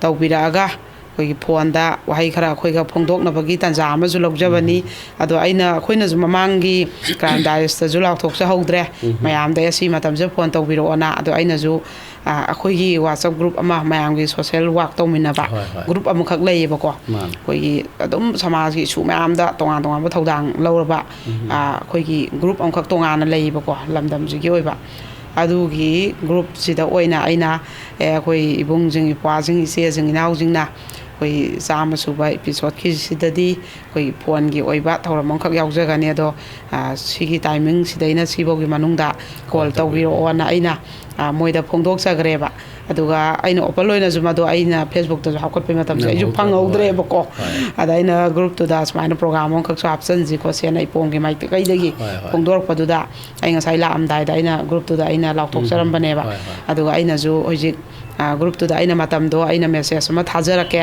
ꯇꯧꯕꯤꯔꯛꯑꯒ, ꯑꯩꯈꯣꯏꯒꯤ phoneꯗ ꯋꯥꯍꯩ ꯈꯔ ꯑꯩꯈꯣꯏꯒ ꯐꯣꯡꯗꯣꯛꯅꯕꯒꯤ ꯇꯥꯟꯖꯥ ꯑꯃꯁꯨ ꯂꯧꯖꯕꯅꯤ꯫ ꯎꯝ꯫ ꯑꯗꯣ ꯑꯩꯅ, ꯑꯩꯈꯣꯏꯅꯁꯨ ꯃꯃꯥꯡꯒꯤ Crime Digestꯇꯁꯨ ꯂꯥꯎꯊꯣꯛꯆꯍꯧꯗ꯭ꯔꯦ꯫ ꯎꯝ꯫ ꯃꯌꯥꯝꯗ, "ꯑꯦ, ꯁꯤ ꯃꯇꯝꯁꯤꯗ phone ꯇꯧꯕꯤꯔꯛꯑꯣꯅ"꯫ ꯑꯗꯣ ꯑꯩꯅꯁꯨ, ꯑ, ꯑꯩꯈꯣꯏꯒꯤ WhatsApp group ꯑꯃ, ꯃꯌꯥꯝꯒꯤ social work ꯇꯧꯃꯤꯟꯅꯕ ꯍꯣꯏ, ꯍꯣꯏ꯫ Group ꯑꯃꯈꯛ ꯂꯩꯌꯦꯕꯀꯣ꯫ ꯃꯥꯅꯦ꯫ ꯑꯩꯈꯣꯏꯒꯤ ꯑꯗꯨꯝ ꯁꯃꯥꯖꯒꯤ issue ꯃꯌꯥꯝꯗ ꯇꯣꯉꯥꯟ ꯇꯣꯉꯥꯟꯕ ꯊꯧꯗꯥꯡ ꯂꯧꯔꯕ, ꯎꯝ꯫ ꯑ, ꯑꯩꯈꯣꯏꯒꯤ group ꯑꯃꯈꯛ ꯇꯣꯉꯥꯟꯅ ꯂꯩꯌꯦꯕꯀꯣ, ꯂꯝꯗꯝꯁꯤꯒꯤ ꯑꯣꯏꯕ꯫ ꯑꯗꯨꯒꯤ groupꯁꯤꯗ ꯑꯣꯏꯅ ꯑꯩꯅ, ꯑꯦ, ꯑꯩꯈꯣꯏ ꯏꯕꯨꯡꯁꯤꯡ, ꯏꯄ꯭ꯋꯥꯁꯤꯡ, ꯏꯆꯦꯁꯤꯡ, ꯏꯅꯥꯎꯁꯤꯡꯅ ꯑꯩꯈꯣꯏ ꯆꯥꯝꯃ ꯁꯨꯕ episodeꯀꯤꯁꯤꯗꯗꯤ ꯑꯩꯈꯣꯏ phoneꯒꯤ ꯑꯣꯏꯕ ꯊꯧꯔꯝ ꯑꯃꯈꯛ ꯌꯥꯎꯖꯒꯅꯤ꯫ ꯑꯗꯣ, ꯑ, ꯁꯤꯒꯤ timingꯁꯤꯗꯩꯅ ꯁꯤꯐꯥꯎꯒꯤ ꯃꯅꯨꯡꯗ call call ꯇꯧꯕꯤꯔꯛꯑꯣ꯫ ꯇꯧꯕꯤꯔꯛꯑꯣꯅ ꯑꯩꯅ, ꯑ, ꯃꯣꯏꯗ ꯐꯣꯡꯗꯣꯛꯆꯈ꯭ꯔꯦꯕ꯫ ꯑꯗꯨꯒ ꯑꯩꯅ open ꯑꯣꯏꯅꯁꯨ ꯃꯗꯣ ꯑꯩꯅ Facebookꯇꯁꯨ ꯍꯥꯞꯀꯠꯄꯩ ꯃꯇꯝꯁꯦ ꯑꯩꯁꯨ ꯅꯪꯍꯧꯗ꯭ꯔꯕ꯫ ꯐꯪꯍꯧꯗ꯭ꯔꯦꯕꯀꯣ꯫ ꯍꯣꯏ꯫ ꯑꯗ ꯑꯩꯅ groupꯇꯨꯗ ꯁꯨꯃꯥꯏꯅ program ꯑꯃꯈꯛꯁꯨ ꯍꯥꯞꯆꯤꯟꯁꯤ ꯈꯣꯠꯁꯦꯅ ꯏꯄꯣꯝꯒꯤ ꯃꯥꯏꯀꯩꯗꯒꯤ ꯍꯣꯏ, ꯍꯣꯏ꯫ ꯐꯣꯡꯗꯣꯔꯛꯄꯗꯨꯗ, ꯑꯩ ꯉꯁꯥꯏ ꯂꯥꯛꯑꯝꯗꯥꯏꯗ ꯑꯩꯅ groupꯇꯨꯗ ꯑꯩꯅ ꯂꯥꯎꯊꯣꯛꯆꯔꯝꯕꯅꯦꯕ꯫ ꯎꯝ꯫ ꯍꯣꯏ, ꯍꯣꯏ꯫ ꯑꯗꯨꯒ ꯑꯩꯅꯁꯨ ꯍꯧꯖꯤꯛ, ꯑ, groupꯇꯨꯗ ꯑꯩꯅ ꯃꯇꯝꯗꯣ ꯑꯩꯅ message ꯑꯃ ꯊꯥꯖꯔꯛꯀꯦ,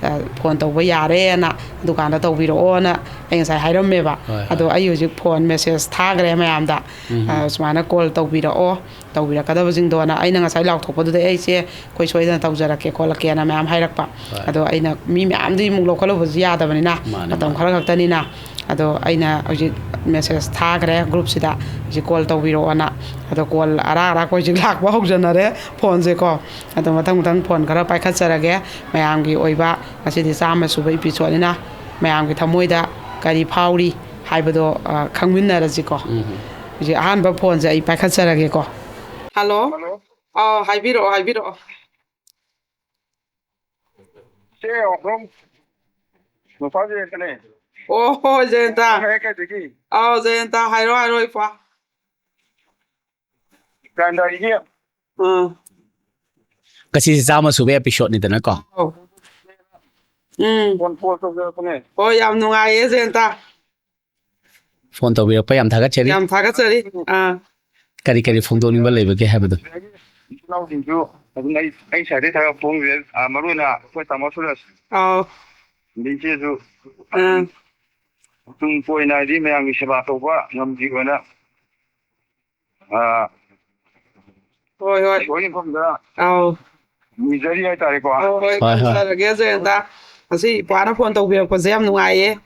ꯑ, phone ꯇꯧꯕ ꯌꯥꯔꯦꯅ, ꯑꯗꯨꯀꯥꯟꯗ ꯇꯧꯕꯤꯔꯛꯑꯣꯅ ꯑꯩ ꯉꯁꯥꯏ ꯍꯥꯏꯔꯝꯃꯦꯕ꯫ ꯍꯣꯏ, ꯍꯣꯏ꯫ ꯑꯗꯣ ꯑꯩ ꯍꯧꯖꯤꯛ phone message ꯊꯥꯈ꯭ꯔꯦ ꯃꯌꯥꯝꯗ꯫ ꯎꯝ꯫ ꯑ, ꯁꯨꯃꯥꯏꯅ call ꯇꯧꯕꯤꯔꯛꯑꯣ, ꯇꯧꯕꯤꯔꯛꯀꯗꯕꯁꯤꯡꯗꯣꯅ꯫ ꯑꯩꯅ ꯉꯁꯥꯏ ꯂꯥꯎꯊꯣꯛꯄꯗꯨꯗ ꯑꯩꯁꯦ ꯑꯩꯈꯣꯏ ꯁꯣꯏꯗꯅ ꯇꯧꯖꯔꯛꯀꯦ ꯈꯣꯠꯂꯛꯀꯦꯅ ꯃꯌꯥꯝ ꯍꯥꯏꯔꯛꯄ꯫ ꯍꯣꯏ꯫ ꯑꯗꯣ ꯑꯩꯅ ꯃꯤ ꯃꯌꯥꯝꯗꯤ ꯑꯃꯨꯛ ꯂꯧꯈꯠꯂꯨꯕꯁꯨ ꯌꯥꯗꯕꯅꯤꯅ, ꯃꯥꯅꯦ, ꯃꯇꯝ ꯃꯥꯅꯦ꯫ ꯈꯔ ꯈꯛꯇꯅꯤꯅ꯫ ꯑꯗꯣ ꯑꯩꯅ ꯍꯧꯖꯤꯛ message ꯊꯥꯈ꯭ꯔꯦ groupꯁꯤꯗ, ꯍꯧꯖꯤꯛ call ꯇꯧꯕꯤꯔꯛꯑꯣꯅ꯫ ꯑꯗꯣ call ꯑꯔꯥꯛ ꯑꯔꯥꯛꯄ ꯍꯧꯖꯤꯛ ꯂꯥꯛꯄ ꯍꯧꯖꯅꯔꯦ phoneꯁꯦꯀꯣ꯫ ꯑꯗꯣ ꯃꯊꯪ ꯃꯊꯪ phone ꯈꯔ ꯄꯥꯏꯈꯠꯆꯔꯒꯦ꯫ ꯃꯌꯥꯝꯒꯤ ꯑꯣꯏꯕ ꯉꯁꯤꯗꯤ ꯆꯥꯝꯃ ꯁꯨꯕ episodeꯅꯤꯅ ꯃꯌꯥꯝꯒꯤ ꯊꯃꯣꯏꯗ ꯀꯔꯤ ꯐꯥꯎꯔꯤ ꯍꯥꯏꯕꯗꯣ, ꯑ, ꯈꯪꯃꯤꯟꯅꯔꯁꯤꯀꯣ꯫ ꯎꯝ꯫ ꯍꯧꯖꯤꯛ ꯑꯍꯥꯟꯕ ꯐꯣꯟꯁꯦ ꯑꯩ ꯄꯥꯏꯈꯠꯆꯔꯒꯦꯀꯣ꯫ ꯍꯜꯂꯣ꯫ ꯍꯜꯂꯣ꯫ ꯑꯥꯎ, ꯍꯥꯏꯕꯤꯔꯛꯑꯣ, ꯍꯥꯏꯕꯤꯔꯛꯑꯣ꯫ ꯆꯦ ꯑꯣꯐ꯭ꯔꯝ ꯅꯨꯄꯥꯁꯦ ꯀꯅꯦ꯫ ꯑꯣ, ꯍꯣꯏ, ꯖꯌꯟꯇ꯫ ꯅꯪ ꯍꯦꯛ ꯀꯩꯗꯒꯤ? ꯑꯥꯎ, ꯖꯌꯟꯇ, ꯍꯥꯏꯔꯣ, ꯍꯥꯏꯔꯣ, ꯏꯄ꯭ꯋꯥ꯫ ꯒ꯭ꯔꯥꯏꯟꯗꯔꯒꯤ ꯑꯥ꯫ ꯉꯁꯤꯁꯦ ꯆꯥꯝꯃ ꯁꯨꯕ episode ꯅꯤꯗꯅꯀꯣ꯫ ꯑꯥꯎ꯫ ꯎꯝ꯫ ꯐꯣꯟ ꯀꯣꯜ ꯇꯧꯖꯔꯛꯄꯅꯦ꯫ ꯍꯣꯏ, ꯌꯥꯝ ꯅꯨꯡꯉꯥꯏꯌꯦ, ꯖꯌꯟꯇ꯫ ꯐꯣꯟ ꯇꯧꯕꯤꯔꯛꯄ ꯌꯥꯝ ꯊꯥꯒꯠꯆꯔꯤ꯫ ꯌꯥꯝ ꯊꯥꯒꯠꯆꯔꯤ꯫ ꯑꯥ꯫ ꯀꯔꯤ ꯀꯔꯤ ꯐꯣꯡꯗꯣꯛꯅꯤꯡꯕ ꯂꯩꯕꯒꯦ ꯍꯥꯏꯕꯗꯣ? ꯏꯆꯤꯜ ꯏꯅꯥꯎꯁꯤꯡꯁꯨ ꯑꯗꯨꯝ ꯑꯩ, ꯑꯩ ꯁꯥꯏꯗꯩ ꯊꯥꯒꯠ ꯐꯣꯡꯗ꯭ꯔꯦ꯫ ꯑꯥ, ꯃꯔꯨ ꯑꯣꯏꯅ ꯑꯩꯈꯣꯏ ꯇꯥꯃꯣ ꯁꯨꯔꯖ꯫ ꯑꯥꯎ꯫ ꯑꯗꯩ ꯏꯆꯦꯁꯨ ꯑꯥ꯫ ꯇꯨꯡ ꯀꯣꯏꯅ ꯍꯥꯏꯗꯤ ꯃꯌꯥꯝꯒꯤ ꯁꯦꯕꯥ ꯇꯧꯕ ꯉꯝꯈꯤꯕꯅ ꯑꯥ, ꯍꯣꯏ, ꯍꯣꯏ꯫ ꯏꯁꯣꯔꯒꯤ ꯃꯐꯝꯗ ꯑꯥꯎ꯫ ꯅꯤꯖꯔꯤ ꯍꯥꯏꯇꯥꯔꯦꯀꯣ꯫ ꯍꯣꯏ, ꯍꯣꯏ, ꯍꯣꯏ, ꯍꯣꯏ꯫ ꯊꯝꯖꯔꯒꯦ, ꯖꯌꯟꯇ꯫ ꯉꯁꯤ ꯏꯄ꯭ꯋꯥꯅ ꯐꯣꯟ ꯇꯧꯕꯤꯔꯛꯄꯁꯦ ꯌꯥꯝ ꯅꯨꯡꯉꯥꯏꯌꯦ꯫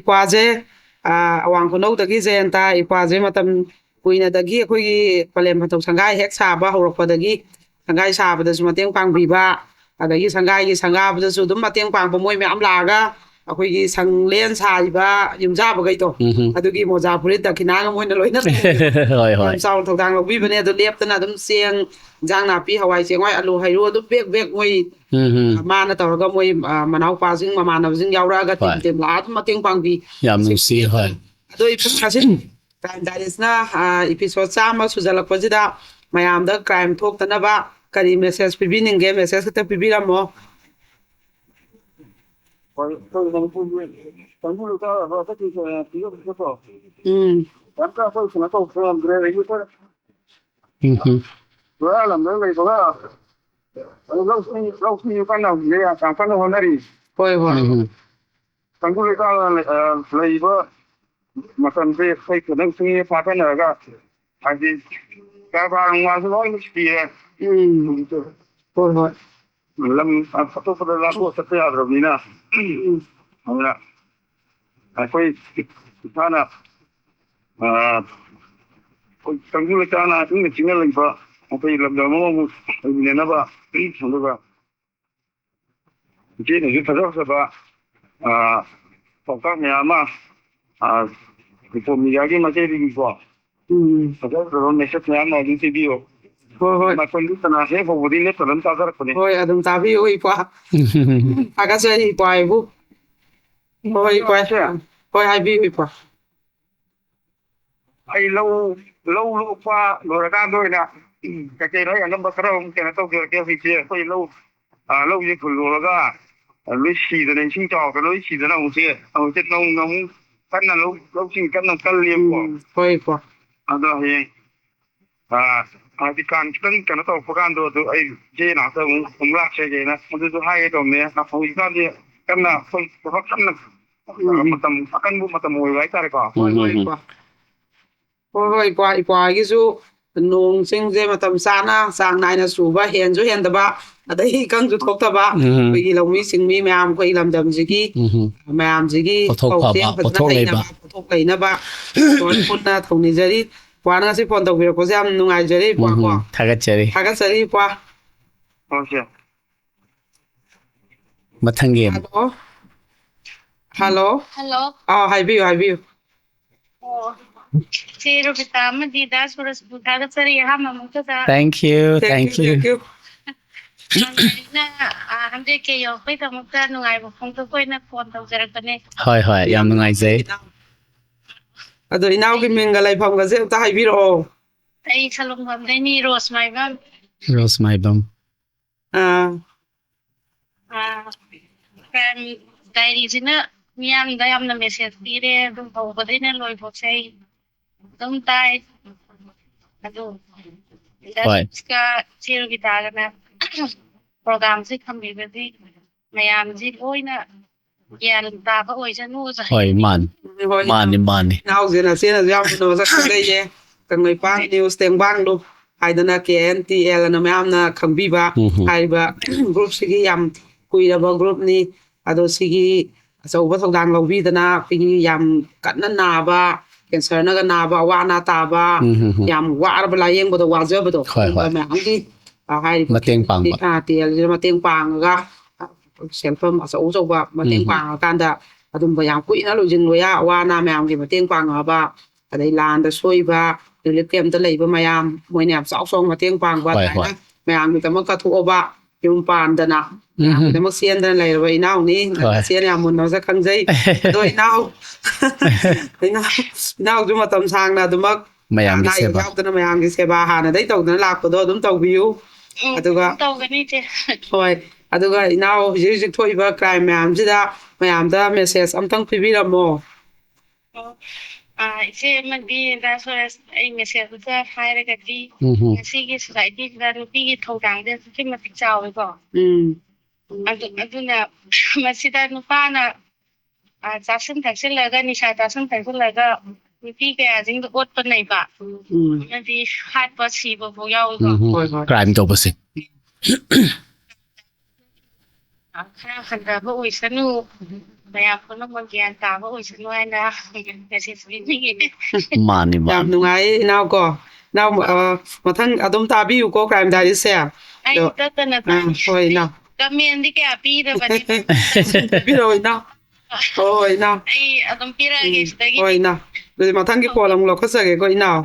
ꯏꯄ꯭ꯋꯥꯁꯦ, ꯑꯥ, ꯑꯋꯥꯡ ꯈꯨꯅꯧꯗꯒꯤ ꯖꯌꯟꯇ, ꯏꯄ꯭ꯋꯥꯁꯦ ꯃꯇꯝ ꯀꯨꯏꯅꯗꯒꯤ ꯑꯩꯈꯣꯏꯒꯤ ꯄꯂꯦꯝ ꯄꯟꯊꯧ ꯁꯪꯒꯥꯏ ꯍꯦꯛ ꯁꯥꯕ ꯍꯧꯔꯛꯄꯗꯒꯤ ꯁꯪꯒꯥꯏ ꯁꯥꯕꯗꯁꯨ ꯃꯇꯦꯡ ꯄꯥꯡꯕꯤꯕ, ꯑꯗꯒꯤ ꯁꯪꯒꯥꯏꯒꯤ ꯁꯪꯒꯥꯕꯗꯁꯨ ꯑꯗꯨꯝ ꯃꯇꯦꯡ ꯄꯥꯡꯕ ꯃꯣꯏ ꯃꯌꯥꯝ ꯂꯥꯛꯑꯒ ꯑꯩꯈꯣꯏꯒꯤ ꯁꯪꯂꯦꯟ ꯁꯥꯔꯤꯕ ꯌꯨꯝꯖꯥꯕꯈꯩꯗꯣ, ꯎꯝ ꯍꯝ꯫ ꯑꯗꯨꯒꯤ ꯃꯣꯖꯥ ꯐꯨꯔꯤꯠ ꯗꯈꯤꯅꯥꯒ ꯃꯣꯏꯅ ꯂꯣꯏꯅ ꯍꯣꯏ, ꯍꯣꯏ꯫ ꯌꯥꯝ ꯆꯥꯎꯅ ꯊꯧꯗꯥꯡ ꯂꯧꯕꯤꯕꯅꯦ꯫ ꯑꯗꯨ ꯂꯦꯞꯇꯅ ꯑꯗꯨꯝ ꯆꯦꯡ, ꯏꯟꯖꯥꯡ ꯅꯥꯄꯤ, ꯍꯋꯥꯏ ꯆꯦꯡꯋꯥꯏ, ꯑꯂꯨ ꯍꯩꯔꯨ ꯑꯗꯨꯝ ꯕꯦꯛ ꯕꯦꯛ ꯃꯣꯏ, ꯎꯝ ꯍꯝ꯫ ꯃꯥꯅ ꯇꯧꯔꯒ ꯃꯣꯏ, ꯑ, ꯃꯅꯥꯎꯄꯥꯁꯤꯡ ꯃꯃꯥꯟꯅꯕꯁꯤꯡ ꯌꯥꯎꯔꯛꯑꯒ ꯇꯤꯝ ꯍꯣꯏ꯫ ꯇꯤꯝ ꯂꯥꯛꯑ ꯑꯗꯨꯝ ꯃꯇꯦꯡ ꯄꯥꯡꯕꯤ꯫ ꯌꯥꯝ ꯅꯨꯡꯁꯤ, ꯍꯣꯏ꯫ ꯑꯗꯣ ꯏꯄꯨ ꯉꯁꯤ ꯀ꯭ꯔꯥꯏꯝ ꯗꯥꯏꯔꯤꯁꯅ, ꯑ, episode ꯆꯥꯝꯃ ꯁꯨꯖꯜꯂꯛꯄꯁꯤꯗ ꯃꯌꯥꯝꯗ ꯀ꯭ꯔꯥꯏꯝ ꯊꯣꯛꯇꯅꯕ ꯀꯔꯤ message ꯄꯤꯕꯤꯅꯤꯡꯒꯦ? Message ꯈꯤꯇ ꯄꯤꯕꯤꯔꯝꯃꯣ꯫ ꯍꯣꯏ, ꯑꯩꯈꯣꯏ ꯃꯅꯤꯄꯨꯔꯒꯤ ꯇꯪꯗꯨ ꯂꯩꯇꯥꯔꯕ ꯑꯇꯩ ꯀꯩꯅꯣ ꯄꯤꯔꯛꯄꯗꯣ ꯎꯝ꯫ ꯀꯩꯝꯇ ꯑꯩꯈꯣꯏ ꯀꯩꯅꯣ ꯇꯧꯕ ꯉꯝꯗ꯭ꯔꯦ꯫ ꯑꯗꯒꯤ ꯑꯩꯈꯣꯏ ꯎꯝ ꯍꯝ꯫ ꯂꯣꯌꯥꯂꯝꯗ ꯂꯩꯕꯒ ꯑꯗꯨ ꯂꯧꯁꯤꯡ, ꯂꯧꯁꯤꯡ ꯀꯟꯅ ꯍꯧꯖꯤꯛ ꯌꯥꯝ ꯀꯟꯅ ꯍꯣꯠꯅꯔꯤ꯫ ꯍꯣꯏ, ꯍꯣꯏ꯫ ꯎꯝ ꯍꯝ꯫ ꯇꯪꯗꯨ ꯂꯩꯇꯥꯔ, ꯑ, ꯂꯩꯕ ꯃꯇꯝꯁꯦ ꯑꯩꯈꯣꯏ ꯈꯤꯇꯪ ꯆꯤꯡ ꯐꯥꯠꯇꯅꯔꯒ ꯍꯥꯏꯗꯤ ꯀꯔꯕꯥꯔ ꯅꯨꯡꯕꯥꯔꯁꯨ ꯂꯣꯏꯅ ꯁꯤꯔꯦ꯫ ꯎꯝ꯫ ꯍꯣꯏ, ꯍꯣꯏ꯫ ꯂꯝ ꯑꯇꯣꯞꯄꯗ ꯂꯥꯟꯊꯣꯛꯑ ꯆꯠꯄ ꯌꯥꯗ꯭ꯔꯕꯅꯤꯅ꯫ ꯎꯝ꯫ ꯑꯗꯨꯅ ꯑꯩꯈꯣꯏ ꯏꯁꯥꯅ, ꯑ, ꯑꯩꯈꯣꯏ ꯇꯪꯗꯨ ꯂꯩꯇꯥꯅ ꯏꯪꯅ ꯆꯤꯛꯅ ꯂꯩꯕ ꯑꯩꯈꯣꯏ ꯂꯝꯗꯝ ꯑꯃꯃꯨꯛ ꯑꯣꯏꯃꯤꯟꯅꯅꯕ, ꯑꯗꯨꯒ ꯏꯆꯦꯅꯁꯨ ꯐꯖ ꯐꯖꯕ, ꯑ, ꯄꯥꯎꯇꯥꯛ ꯃꯌꯥꯝ ꯑꯃ, ꯑ, ꯏꯟꯐꯣ ꯃꯤꯗꯤꯌꯥꯒꯤ ꯃꯥꯏꯀꯩꯗꯒꯤꯀꯣ ꯎꯝ꯫ ꯐꯖ ꯐꯖꯕ ꯃꯦꯁꯦꯖ ꯃꯌꯥꯝ ꯑꯃ ꯑꯗꯨꯝ ꯄꯤꯕꯤꯌꯣ꯫ ꯍꯣꯏ, ꯍꯣꯏ꯫ ꯃꯇꯝꯗꯤ ꯀꯅꯥ ꯍꯦꯛ ꯍꯧꯕꯗꯤ ꯂꯦꯞꯇꯅ ꯑꯗꯨꯝ ꯇꯥꯖꯔꯛꯄꯅꯦ꯫ ꯍꯣꯏ, ꯑꯗꯨꯝ ꯇꯥꯕꯤꯌꯨ, ꯏꯄ꯭ꯋꯥ꯫ ꯊꯥꯒꯠꯆꯔꯤ, ꯏꯄ꯭ꯋꯥ ꯏꯕꯨ꯫ ꯍꯣꯏ, ꯏꯄ꯭ꯋꯥ꯫ ꯏꯆꯦ꯫ ꯍꯣꯏ, ꯍꯥꯏꯕꯤꯌꯨ, ꯏꯄ꯭ꯋꯥ꯫ ꯑꯩ ꯂꯧ, ꯂꯧ ꯂꯣꯛꯄ ꯂꯣꯏꯔꯀꯥꯟꯗ ꯑꯣꯏꯅ, ꯎꯝ, ꯀꯩ ꯀꯩꯅꯣ ꯑꯩ ꯑꯉꯝꯕ ꯈꯔ ꯑꯃꯨꯛ ꯀꯩꯅꯣ ꯇꯧꯖꯔꯛꯀꯦ꯫ ꯍꯧꯖꯤꯛꯁꯦ ꯑꯩꯈꯣꯏ ꯂꯧ, ꯑ, ꯂꯧꯁꯦ ꯍꯨꯜꯂꯨꯔꯒ, ꯑ, ꯂꯣꯏ ꯁꯤꯗꯅ, ꯏꯁꯤꯡ ꯆꯥꯎꯔꯛꯇꯅ ꯂꯣꯏ ꯁꯤꯗꯅ ꯍꯧꯖꯤꯛꯁꯦ, ꯍꯧꯖꯤꯛꯁꯦ ꯅꯧꯅ ꯑꯃꯨꯛ ꯀꯟꯅ ꯂꯧ, ꯂꯧꯁꯤꯡ ꯀꯟꯅ ꯀꯜꯂꯤꯕꯀꯣ꯫ ꯎꯝ, ꯍꯣꯏ, ꯏꯄ꯭ꯋꯥ꯫ ꯑꯗꯣ ꯍꯌꯦꯡ, ꯑ, ꯍꯥꯏꯗꯤ ꯀꯥꯡ ꯈꯤꯇꯪ ꯀꯩꯅꯣ ꯇꯧꯔꯛꯄ ꯀꯥꯟꯗꯣ ꯑꯗꯨ ꯑꯩ ꯏꯆꯦ ꯅꯥꯛꯇ ꯑꯃꯨꯛ, ꯑꯃꯨꯛ ꯂꯥꯛꯆꯒꯦꯅ ꯑꯗꯨꯁꯨ ꯍꯥꯏꯒꯦ ꯇꯧꯕꯅꯦ꯫ ꯍꯧꯖꯤꯛꯀꯥꯟꯗꯤ ꯀꯟꯅ ꯑꯩꯈꯣꯏ ꯊꯕꯛ ꯀꯟꯅ, ꯎꯝ, ꯎꯝ꯫ ꯃꯇꯝ ꯑꯀꯟꯕ ꯃꯇꯝ ꯑꯣꯏꯕ ꯍꯥꯏꯇꯥꯔꯦꯀꯣ꯫ ꯍꯣꯏ, ꯎꯝ, ꯍꯣꯏ, ꯎꯝ, ꯎꯝ꯫ ꯏꯄ꯭ꯋꯥ꯫ ꯍꯣꯏ, ꯍꯣꯏ, ꯏꯄ꯭ꯋꯥ, ꯏꯄ꯭ꯋꯥꯒꯤꯁꯨ ꯅꯣꯡ ꯆꯤꯡꯁꯦ ꯃꯇꯝ ꯆꯥꯅ ꯆꯥꯡ ꯅꯥꯏꯅ ꯆꯨꯕ, ꯍꯦꯟꯁꯨ ꯍꯦꯟꯗꯕ, ꯑꯗꯩ ꯏꯀꯪꯁꯨ ꯊꯣꯛꯇꯕ, ꯎꯝ꯫ ꯑꯩꯈꯣꯏꯒꯤ ꯂꯧꯃꯤ ꯁꯤꯡꯃꯤ ꯃꯌꯥꯝ, ꯑꯩꯈꯣꯏ ꯂꯝꯗꯝꯁꯤꯒꯤ ꯎꯝ꯫ ꯃꯌꯥꯝꯁꯤꯒꯤ ꯄꯣꯠꯊꯣꯛ ꯐꯕ, ꯄꯥꯎꯆꯦꯡ ꯐꯖꯅ ꯄꯣꯠꯊꯣꯛ ꯂꯩꯕ꯫ ꯂꯩꯅꯕ, ꯄꯣꯠꯊꯣꯛ ꯂꯩꯅꯕ ꯂꯣꯏꯅ ꯄꯨꯟꯅ ꯊꯧꯅꯤꯖꯔꯤ꯫ ꯏꯄ꯭ꯋꯥꯅ ꯉꯁꯤ ꯐꯣꯟ ꯇꯧꯕꯤꯔꯛꯄꯁꯦ ꯌꯥꯝ ꯅꯨꯡꯉꯥꯏꯖꯔꯤ, ꯏꯄ꯭ꯋꯥ, ꯎꯝ, ꯀꯣ꯫ ꯊꯥꯒꯠꯆꯔꯤ꯫ ꯊꯥꯒꯠꯆꯔꯤ, ꯏꯄ꯭ꯋꯥ꯫ ꯍꯣꯏ, ꯏꯆꯦ꯫ ꯃꯊꯪꯒꯤ꯫ ꯍꯜꯂꯣ꯫ ꯍꯜꯂꯣ꯫ ꯍꯜꯂꯣ꯫ ꯑꯥ, ꯍꯥꯏꯕꯤꯌꯨ, ꯍꯥꯏꯕꯤꯌꯨ꯫ ꯑꯣ꯫ ꯆꯦ ꯔꯣꯕꯤꯇꯥ ꯑꯃꯗꯤ ꯗꯥ ꯁꯨꯔꯖꯄꯨ ꯊꯥꯒꯠꯆꯔꯤ ꯑꯍꯥꯟꯕ ꯃꯛꯇꯗ꯫ Thank you, thank you, thank you, thank you꯫ ꯃꯥꯡꯖꯤꯜꯅ, ꯑ, ꯍꯟꯗꯛꯀꯤ ꯌꯧꯔꯛꯄꯩꯗꯃꯛꯇ ꯅꯨꯡꯉꯥꯏꯕ ꯐꯣꯡꯗꯣꯛꯄ ꯑꯣꯏꯅ ꯐꯣꯟ ꯇꯧꯖꯔꯛꯄꯅꯦ꯫ ꯍꯣꯏ, ꯍꯣꯏ, ꯌꯥꯝ ꯅꯨꯡꯉꯥꯏꯖꯩ꯫ ꯑꯗꯣ ꯏꯅꯥꯎꯒꯤ ꯃꯤꯡꯒ ꯂꯩꯐꯝꯒꯁꯦ ꯑꯝꯇ ꯍꯥꯏꯕꯤꯔꯛꯑꯣ꯫ ꯑꯩ ꯁꯂꯨꯡꯕꯝꯗꯩꯅꯤ, ꯔꯣꯁ ꯃꯥꯏꯕꯝ꯫ ꯔꯣꯁ ꯃꯥꯏꯕꯝ꯫ ꯑꯥ꯫ ꯑꯥ, ꯀ꯭ꯔꯥꯏꯝ ꯗꯥꯏꯔꯤꯁꯤꯅ ꯃꯤꯌꯥꯝꯗ ꯌꯥꯝꯅ ꯃꯦꯁꯦꯖ ꯄꯤꯔꯦ, ꯑꯗꯨꯝ ꯍꯧꯕꯗꯩꯅ ꯂꯣꯏꯐꯥꯎꯁꯦ ꯑꯩ ꯑꯗꯨꯝ ꯇꯥꯏ꯫ ꯑꯗꯨ ꯍꯣꯏ꯫ ꯏꯟꯗꯁꯇ꯭ꯔꯤꯁꯀ ꯆꯦ ꯔꯣꯕꯤꯇꯥꯒꯅ ꯄ꯭ꯔꯣꯒ꯭ꯔꯥꯝꯁꯤ ꯊꯝꯕꯤꯕꯗꯤ ꯃꯌꯥꯝꯁꯤ ꯂꯣꯏꯅ ꯒ꯭ꯌꯥꯟ ꯇꯥꯕ ꯑꯣꯏꯁꯅꯨ꯫ ꯍꯣꯏ, ꯃꯥꯅꯤ꯫ ꯍꯣꯏ, ꯃꯥꯅꯤ, ꯏꯅꯥꯎ-, ꯃꯥꯅꯤ꯫ ꯏꯅꯥꯎꯁꯦ ꯅꯆꯦꯅꯁꯨ ꯌꯥꯝ ꯊꯨꯅ ꯃꯁꯛ ꯈꯪꯖꯩꯌꯦ꯫ ꯀꯪꯂꯩꯄꯥꯛ ꯅ꯭ꯌꯨꯁ ꯇꯦꯡꯕꯥꯡꯗꯣ ꯍꯥꯏꯗꯅ ꯀꯦ ꯑꯦꯟ ꯇꯤ ꯑꯦꯜ ꯑꯅ ꯃꯌꯥꯝꯅ ꯈꯪꯕꯤꯕ ꯎꯝ ꯍꯨꯝ꯫ ꯍꯥꯏꯔꯤꯕ ꯒ꯭ꯔꯨꯞꯁꯤꯒꯤ ꯌꯥꯝ ꯀꯨꯏꯔꯕ ꯒ꯭ꯔꯨꯞꯅꯤ꯫ ꯑꯗꯣ ꯁꯤꯒꯤ ꯑꯆꯧꯕ ꯊꯧꯗꯥꯡ ꯂꯧꯕꯤꯗꯅ ꯑꯩꯈꯣꯏꯒꯤ ꯌꯥꯝ ꯀꯟꯅ ꯅꯥꯕ, ꯀꯦꯟꯁꯔꯅꯒ ꯅꯥꯕ, ꯑꯋꯥ ꯑꯅꯥ ꯇꯥꯕ, ꯎꯝ ꯍꯨꯝ ꯍꯨꯝ꯫ ꯌꯥꯝ ꯋꯥꯔꯕ, ꯂꯥꯌꯦꯡꯕꯗ ꯋꯥꯖꯕꯗꯣ, ꯍꯣꯏ, ꯑꯗꯨꯝꯕ ꯍꯣꯏ꯫ ꯃꯌꯥꯝꯒꯤ, ꯑ, ꯍꯥꯏꯔꯤꯕ ꯃꯇꯦꯡ ꯄꯥꯡꯕ꯫ ꯑꯥ, ꯇꯤ ꯑꯦꯜꯁꯤꯗ ꯃꯇꯦꯡ ꯄꯥꯡꯉꯒ, ꯑ, ꯁꯦꯟꯐꯝ ꯑꯆꯧ ꯑꯆꯧꯕ ꯃꯇꯦꯡ ꯎꯝ ꯍꯨꯝ꯫ ꯄꯥꯡꯉꯀꯥꯟꯗ ꯑꯗꯨꯝꯕ ꯌꯥꯝ ꯀꯨꯏꯅ ꯂꯣꯏꯁꯤꯟꯕ ꯌꯥ-, ꯋꯥꯅ ꯃꯌꯥꯝꯒꯤ ꯃꯇꯦꯡ ꯄꯥꯡꯉꯕ, ꯑꯗꯩ ꯂꯥꯟꯗ ꯁꯣꯏꯕ, ꯔꯤꯂꯤꯐ ꯀꯦꯝꯞꯇ ꯂꯩꯕ ꯃꯌꯥꯝ, ꯃꯣꯏꯅ ꯌꯥꯝ ꯆꯥꯎ ꯆꯥꯎꯅ ꯃꯇꯦꯡ ꯄꯥꯡꯕ, ꯍꯣꯏ, ꯑꯗꯨꯃꯥꯏꯅ ꯍꯣꯏ꯫ ꯃꯌꯥꯝꯒꯤꯗꯃꯛ ꯀꯠꯊꯣꯛꯑꯕ, ꯌꯨꯝ ꯄꯥꯟꯗꯅ, ꯎꯝ꯫ ꯃꯌꯥꯝꯒꯤꯗꯃꯛ ꯆꯦꯟꯗꯅ ꯂꯩꯔꯕ ꯏꯅꯥꯎꯅꯤ꯫ ꯍꯣꯏ꯫ ꯏꯆꯦꯅ ꯌꯥꯝ ꯃꯨꯟꯅ ꯃꯁꯛ ꯈꯪꯖꯩ꯫ ꯑꯗꯣ ꯏꯅꯥꯎ, ꯏꯅꯥꯎ, ꯏꯅꯥꯎꯁꯨ ꯃꯇꯝ ꯁꯥꯡꯅ ꯑꯗꯨꯃꯛ ꯃꯌꯥꯝꯒꯤ ꯑꯅꯥ ꯑꯌꯦꯛ ꯁꯦꯕꯥ꯫ ꯌꯥꯎꯗꯅ ꯃꯌꯥꯝꯒꯤ ꯁꯦꯕꯥ ꯍꯥꯟꯅꯗꯩ ꯇꯧꯗꯅ ꯂꯥꯛꯄꯗꯣ ꯑꯗꯨꯝ ꯇꯧꯕꯤꯌꯨ꯫ ꯎꯝ, ꯑꯗꯨꯒ ꯇꯧꯒꯅꯤ, ꯏꯆꯦ꯫ ꯍꯣꯏ, ꯑꯗꯨꯒ ꯏꯅꯥꯎ ꯍꯧꯖꯤꯛ ꯍꯧꯖꯤꯛ ꯊꯣꯛꯏꯕ ꯀ꯭ꯔꯥꯏꯝ ꯃꯌꯥꯝꯁꯤꯗ ꯃꯌꯥꯝꯗ ꯃꯦꯁꯦꯖ ꯑꯝꯇꯪ ꯄꯤꯕꯤꯔꯝꯃꯣ꯫ ꯑꯣ, ꯑꯥ, ꯏꯆꯦ ꯑꯃꯗꯤ ꯗꯥ ꯁꯨꯔꯦꯁ, ꯑꯩ ꯃꯦꯁꯦꯖꯇ ꯍꯥꯏꯔꯒꯗꯤ, ꯎꯝ ꯍꯝ꯫ ꯉꯁꯤꯒꯤ ꯁꯣꯁꯥꯏꯇꯤꯁꯤꯗ ꯅꯨꯄꯤꯒꯤ ꯊꯧꯗꯥꯡꯁꯦ ꯑꯗꯨꯛꯀꯤ ꯃꯇꯤꯛ ꯆꯥꯎꯋꯦꯀꯣ꯫ ꯎꯝ꯫ ꯑꯗꯨ, ꯑꯗꯨꯅ ꯃꯁꯤꯗ ꯅꯨꯄꯥꯅ, ꯑꯥ, ꯆꯥꯁꯤꯟ ꯊꯛꯆꯤꯜꯂꯒ, ꯅꯤꯁꯥ ꯆꯥꯁꯤꯟ ꯊꯛꯆꯤꯜꯂꯒ ꯅꯨꯄꯤ ꯀꯌꯥꯁꯤꯡꯗꯣ ꯑꯣꯠꯄ ꯅꯩꯕ, ꯎꯝ꯫ ꯑꯃꯗꯤ ꯍꯥꯠꯄ ꯁꯤꯕ ꯐꯥꯎ ꯌꯥꯎꯏꯀꯣ꯫ ꯎꯝ ꯍꯝ꯫ ꯍꯣꯏ, ꯍꯣꯏ꯫ ꯀ꯭ꯔꯥꯏꯝ ꯇꯧꯕꯁꯦ꯫ ꯈꯔ ꯍꯟꯊꯕ ꯑꯣꯏꯁꯅꯨ, ꯃꯌꯥꯝ ꯄꯨꯝꯅꯃꯛ ꯒ꯭ꯌꯥꯟ ꯇꯥꯕ ꯑꯣꯏꯁꯅꯨ ꯍꯥꯏꯅ ꯃꯦꯁꯦꯖ ꯄꯤꯅꯤꯡꯉꯤ꯫ ꯃꯥꯅꯤ, ꯌꯥꯝ ꯃꯥꯅꯤ꯫ ꯅꯨꯡꯉꯥꯏ ꯏꯅꯥꯎꯀꯣ꯫ ꯏꯅꯥꯎ, ꯑ, ꯃꯊꯪ ꯑꯗꯨꯝ ꯇꯥꯕꯤꯌꯨꯀꯣ ꯀ꯭ꯔꯥꯏꯝ ꯗꯥꯏꯔꯤꯁꯦ꯫ ꯑꯩ ꯑꯗꯣ, ꯇꯠꯇꯅ ꯑ, ꯍꯣꯏ ꯏꯅꯥꯎ꯫ ꯀꯃꯦꯟꯗꯤ ꯀꯌꯥ ꯄꯤꯗꯕꯅꯤ꯫ ꯄꯤꯔꯛꯑꯣ ꯏꯅꯥꯎ꯫ ꯍꯣꯏ ꯍꯣꯏ ꯏꯅꯥꯎ꯫ ꯑꯩ ꯑꯗꯨꯝ ꯄꯤꯔꯛꯑꯒꯦ ꯎꯝ, ꯁꯤꯗꯒꯤ꯫ ꯍꯣꯏ ꯏꯅꯥꯎ꯫ ꯑꯗꯨꯗꯤ ꯃꯊꯪꯒꯤ ꯀꯣꯜ ꯑꯃꯨꯛ ꯂꯧꯈꯠꯆꯒꯦꯀꯣ ꯏꯅꯥꯎ꯫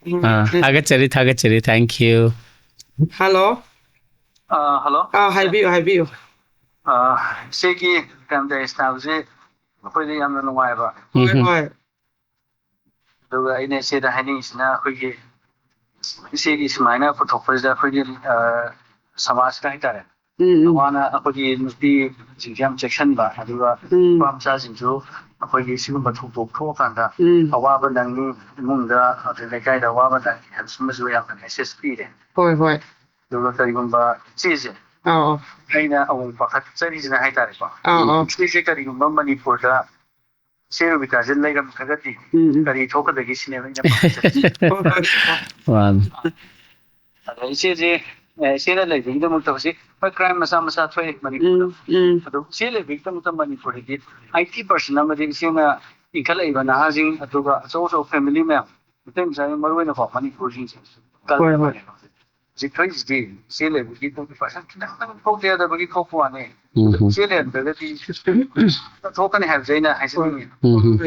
ꯎꯝ, ꯑꯥ, ꯎꯝ꯫ ꯊꯥꯒꯠꯆꯔꯤ, ꯊꯥꯒꯠꯆꯔꯤ, thank you꯫ ꯍꯜꯂꯣ꯫ ꯑꯥ, ꯍꯜꯂꯣ꯫ ꯑꯥ, ꯍꯥꯏꯕꯤꯌꯨ, ꯍꯥꯏꯕꯤꯌꯨ꯫ ꯑꯥ, ꯏꯆꯦꯒꯤ ꯀ꯭ꯔꯥꯏꯝ ꯗꯥꯏꯔꯤꯁ ꯇꯥꯕꯁꯦ ꯑꯩꯈꯣꯏꯗ ꯌꯥꯝꯅ ꯅꯨꯡꯉꯥꯏꯕ꯫ ꯍꯣꯏ, ꯎꯝ꯫ ꯍꯣꯏ꯫ ꯑꯗꯨꯒ ꯑꯩꯅ ꯏꯆꯦꯗ ꯍꯥꯏꯅꯤꯡꯉꯤꯁꯤꯅ ꯑꯩꯈꯣꯏꯒꯤ ꯏꯆꯦꯒꯤ ꯁꯨꯃꯥꯏꯅ ꯄꯨꯊꯣꯛꯄꯁꯤꯗ ꯑꯩꯈꯣꯏꯒꯤ, ꯑꯥ, ꯁꯃꯥꯖꯇ ꯍꯥꯏꯇꯥꯔꯦ꯫ ꯎꯝ, ꯎꯝ꯫ ꯋꯥꯅ ꯑꯩꯈꯣꯏꯒꯤ ꯅꯨꯄꯤꯁꯤꯡꯁꯦ ꯌꯥꯝ ꯆꯦꯛꯁꯤꯟꯕ, ꯑꯗꯨꯒ ꯎꯝ꯫ ꯅꯨꯄꯥ ꯃꯆꯥꯁꯤꯡꯁꯨ ꯑꯩꯈꯣꯏꯒꯤ ꯁꯤꯒꯨꯝꯕ ꯊꯧꯗꯣꯛ ꯊꯣꯛꯑꯀꯥꯟꯗ ꯎꯝ꯫ ꯑꯋꯥꯕ ꯅꯪꯉꯤ, ꯏꯃꯨꯡꯗ ꯑꯗꯩ ꯂꯩꯀꯥꯏꯗ ꯑꯋꯥꯕ ꯅꯪꯉꯤ ꯍꯥꯏꯕ ꯁꯤꯃꯁꯨ ꯌꯥꯝꯅ ꯃꯦꯁꯦꯖ ꯄꯤꯔꯦ꯫ ꯍꯣꯏ, ꯍꯣꯏ꯫ ꯑꯗꯨꯒ ꯀꯔꯤꯒꯨꯝꯕ ꯏꯆꯦꯁꯦ, ꯑꯥꯎ, ꯑꯥꯎ꯫ ꯑꯩꯅ ꯑꯃꯨꯛ ꯄꯥꯈꯠꯆꯔꯤꯁꯤꯅ ꯍꯥꯏꯇꯥꯔꯦꯀꯣ꯫ ꯑꯥꯎ, ꯑꯥꯎ꯫ ꯏꯆꯦꯁꯦ ꯀꯔꯤꯒꯨꯝꯕ ꯃꯅꯤꯄꯨꯔꯗ ꯏꯆꯦ ꯔꯣꯕꯤꯇꯥꯁꯦ ꯂꯩꯔꯝꯗ꯭ꯔꯒꯗꯤ ꯎꯝ, ꯎꯝ꯫ ꯀꯔꯤ ꯊꯣꯛꯀꯗꯒꯦ ꯁꯤꯅꯦꯕ ꯑꯩꯅ ꯄꯥꯈꯠꯆꯔꯤꯁꯦ꯫ ꯍꯣꯏ, ꯍꯣꯏ꯫ ꯃꯥꯅꯤ꯫ ꯑꯗ ꯏꯆꯦꯁꯦ, ꯑꯦ, ꯏꯆꯦꯅ ꯂꯩꯕꯒꯤꯗꯃꯛꯇ ꯍꯧꯖꯤꯛ ꯍꯣꯏ ꯀ꯭ꯔꯥꯏꯝ ꯃꯆꯥ ꯃꯆꯥ ꯊꯣꯛꯑꯦ ꯃꯅꯤꯄꯨꯔꯗ꯫ ꯎꯝ, ꯎꯝ꯫ ꯑꯗꯣ ꯏꯆꯦ ꯂꯩꯕꯒꯤꯗꯃꯛꯇ ꯃꯅꯤꯄꯨꯔꯗꯗꯤ ꯑꯥꯏꯇꯤ ꯄꯥꯔꯁꯦꯟ ꯑꯃꯗꯤ ꯏꯆꯦꯅ ꯏꯟꯈꯠꯂꯛꯏꯕ ꯅꯍꯥꯁꯤꯡ ꯑꯗꯨꯒ ꯑꯆꯧ ꯑꯆꯧꯕ ꯐꯦꯃꯤꯂꯤ ꯃꯌꯥꯝ, ꯃꯩꯇꯩ ꯃꯆꯥ ꯃꯔꯨ ꯑꯣꯏꯅꯀꯣ ꯃꯅꯤꯄꯨꯔꯁꯤꯡꯁꯦ ꯍꯣꯏ, ꯍꯣꯏ꯫ ꯍꯧꯖꯤꯛ ꯊꯣꯛꯏꯁꯤꯗꯤ ꯏꯆꯦ ꯂꯩꯕꯒꯤ ꯇ꯭ꯋꯦꯟꯇꯤ ꯄꯥꯔꯁꯦꯟ ꯈꯤꯇꯪ ꯊꯣꯛꯇꯦ ꯌꯥꯗꯕꯒꯤ ꯊꯣꯛꯄ ꯋꯥꯅꯤ꯫ ꯏꯆꯦ ꯂꯩꯔꯝꯗ꯭ꯔꯒꯗꯤ ꯊꯣꯛꯀꯅꯤ ꯍꯥꯏꯕꯁꯦ ꯑꯩꯅ ꯍꯥꯏꯖꯅꯤꯡꯉꯤ꯫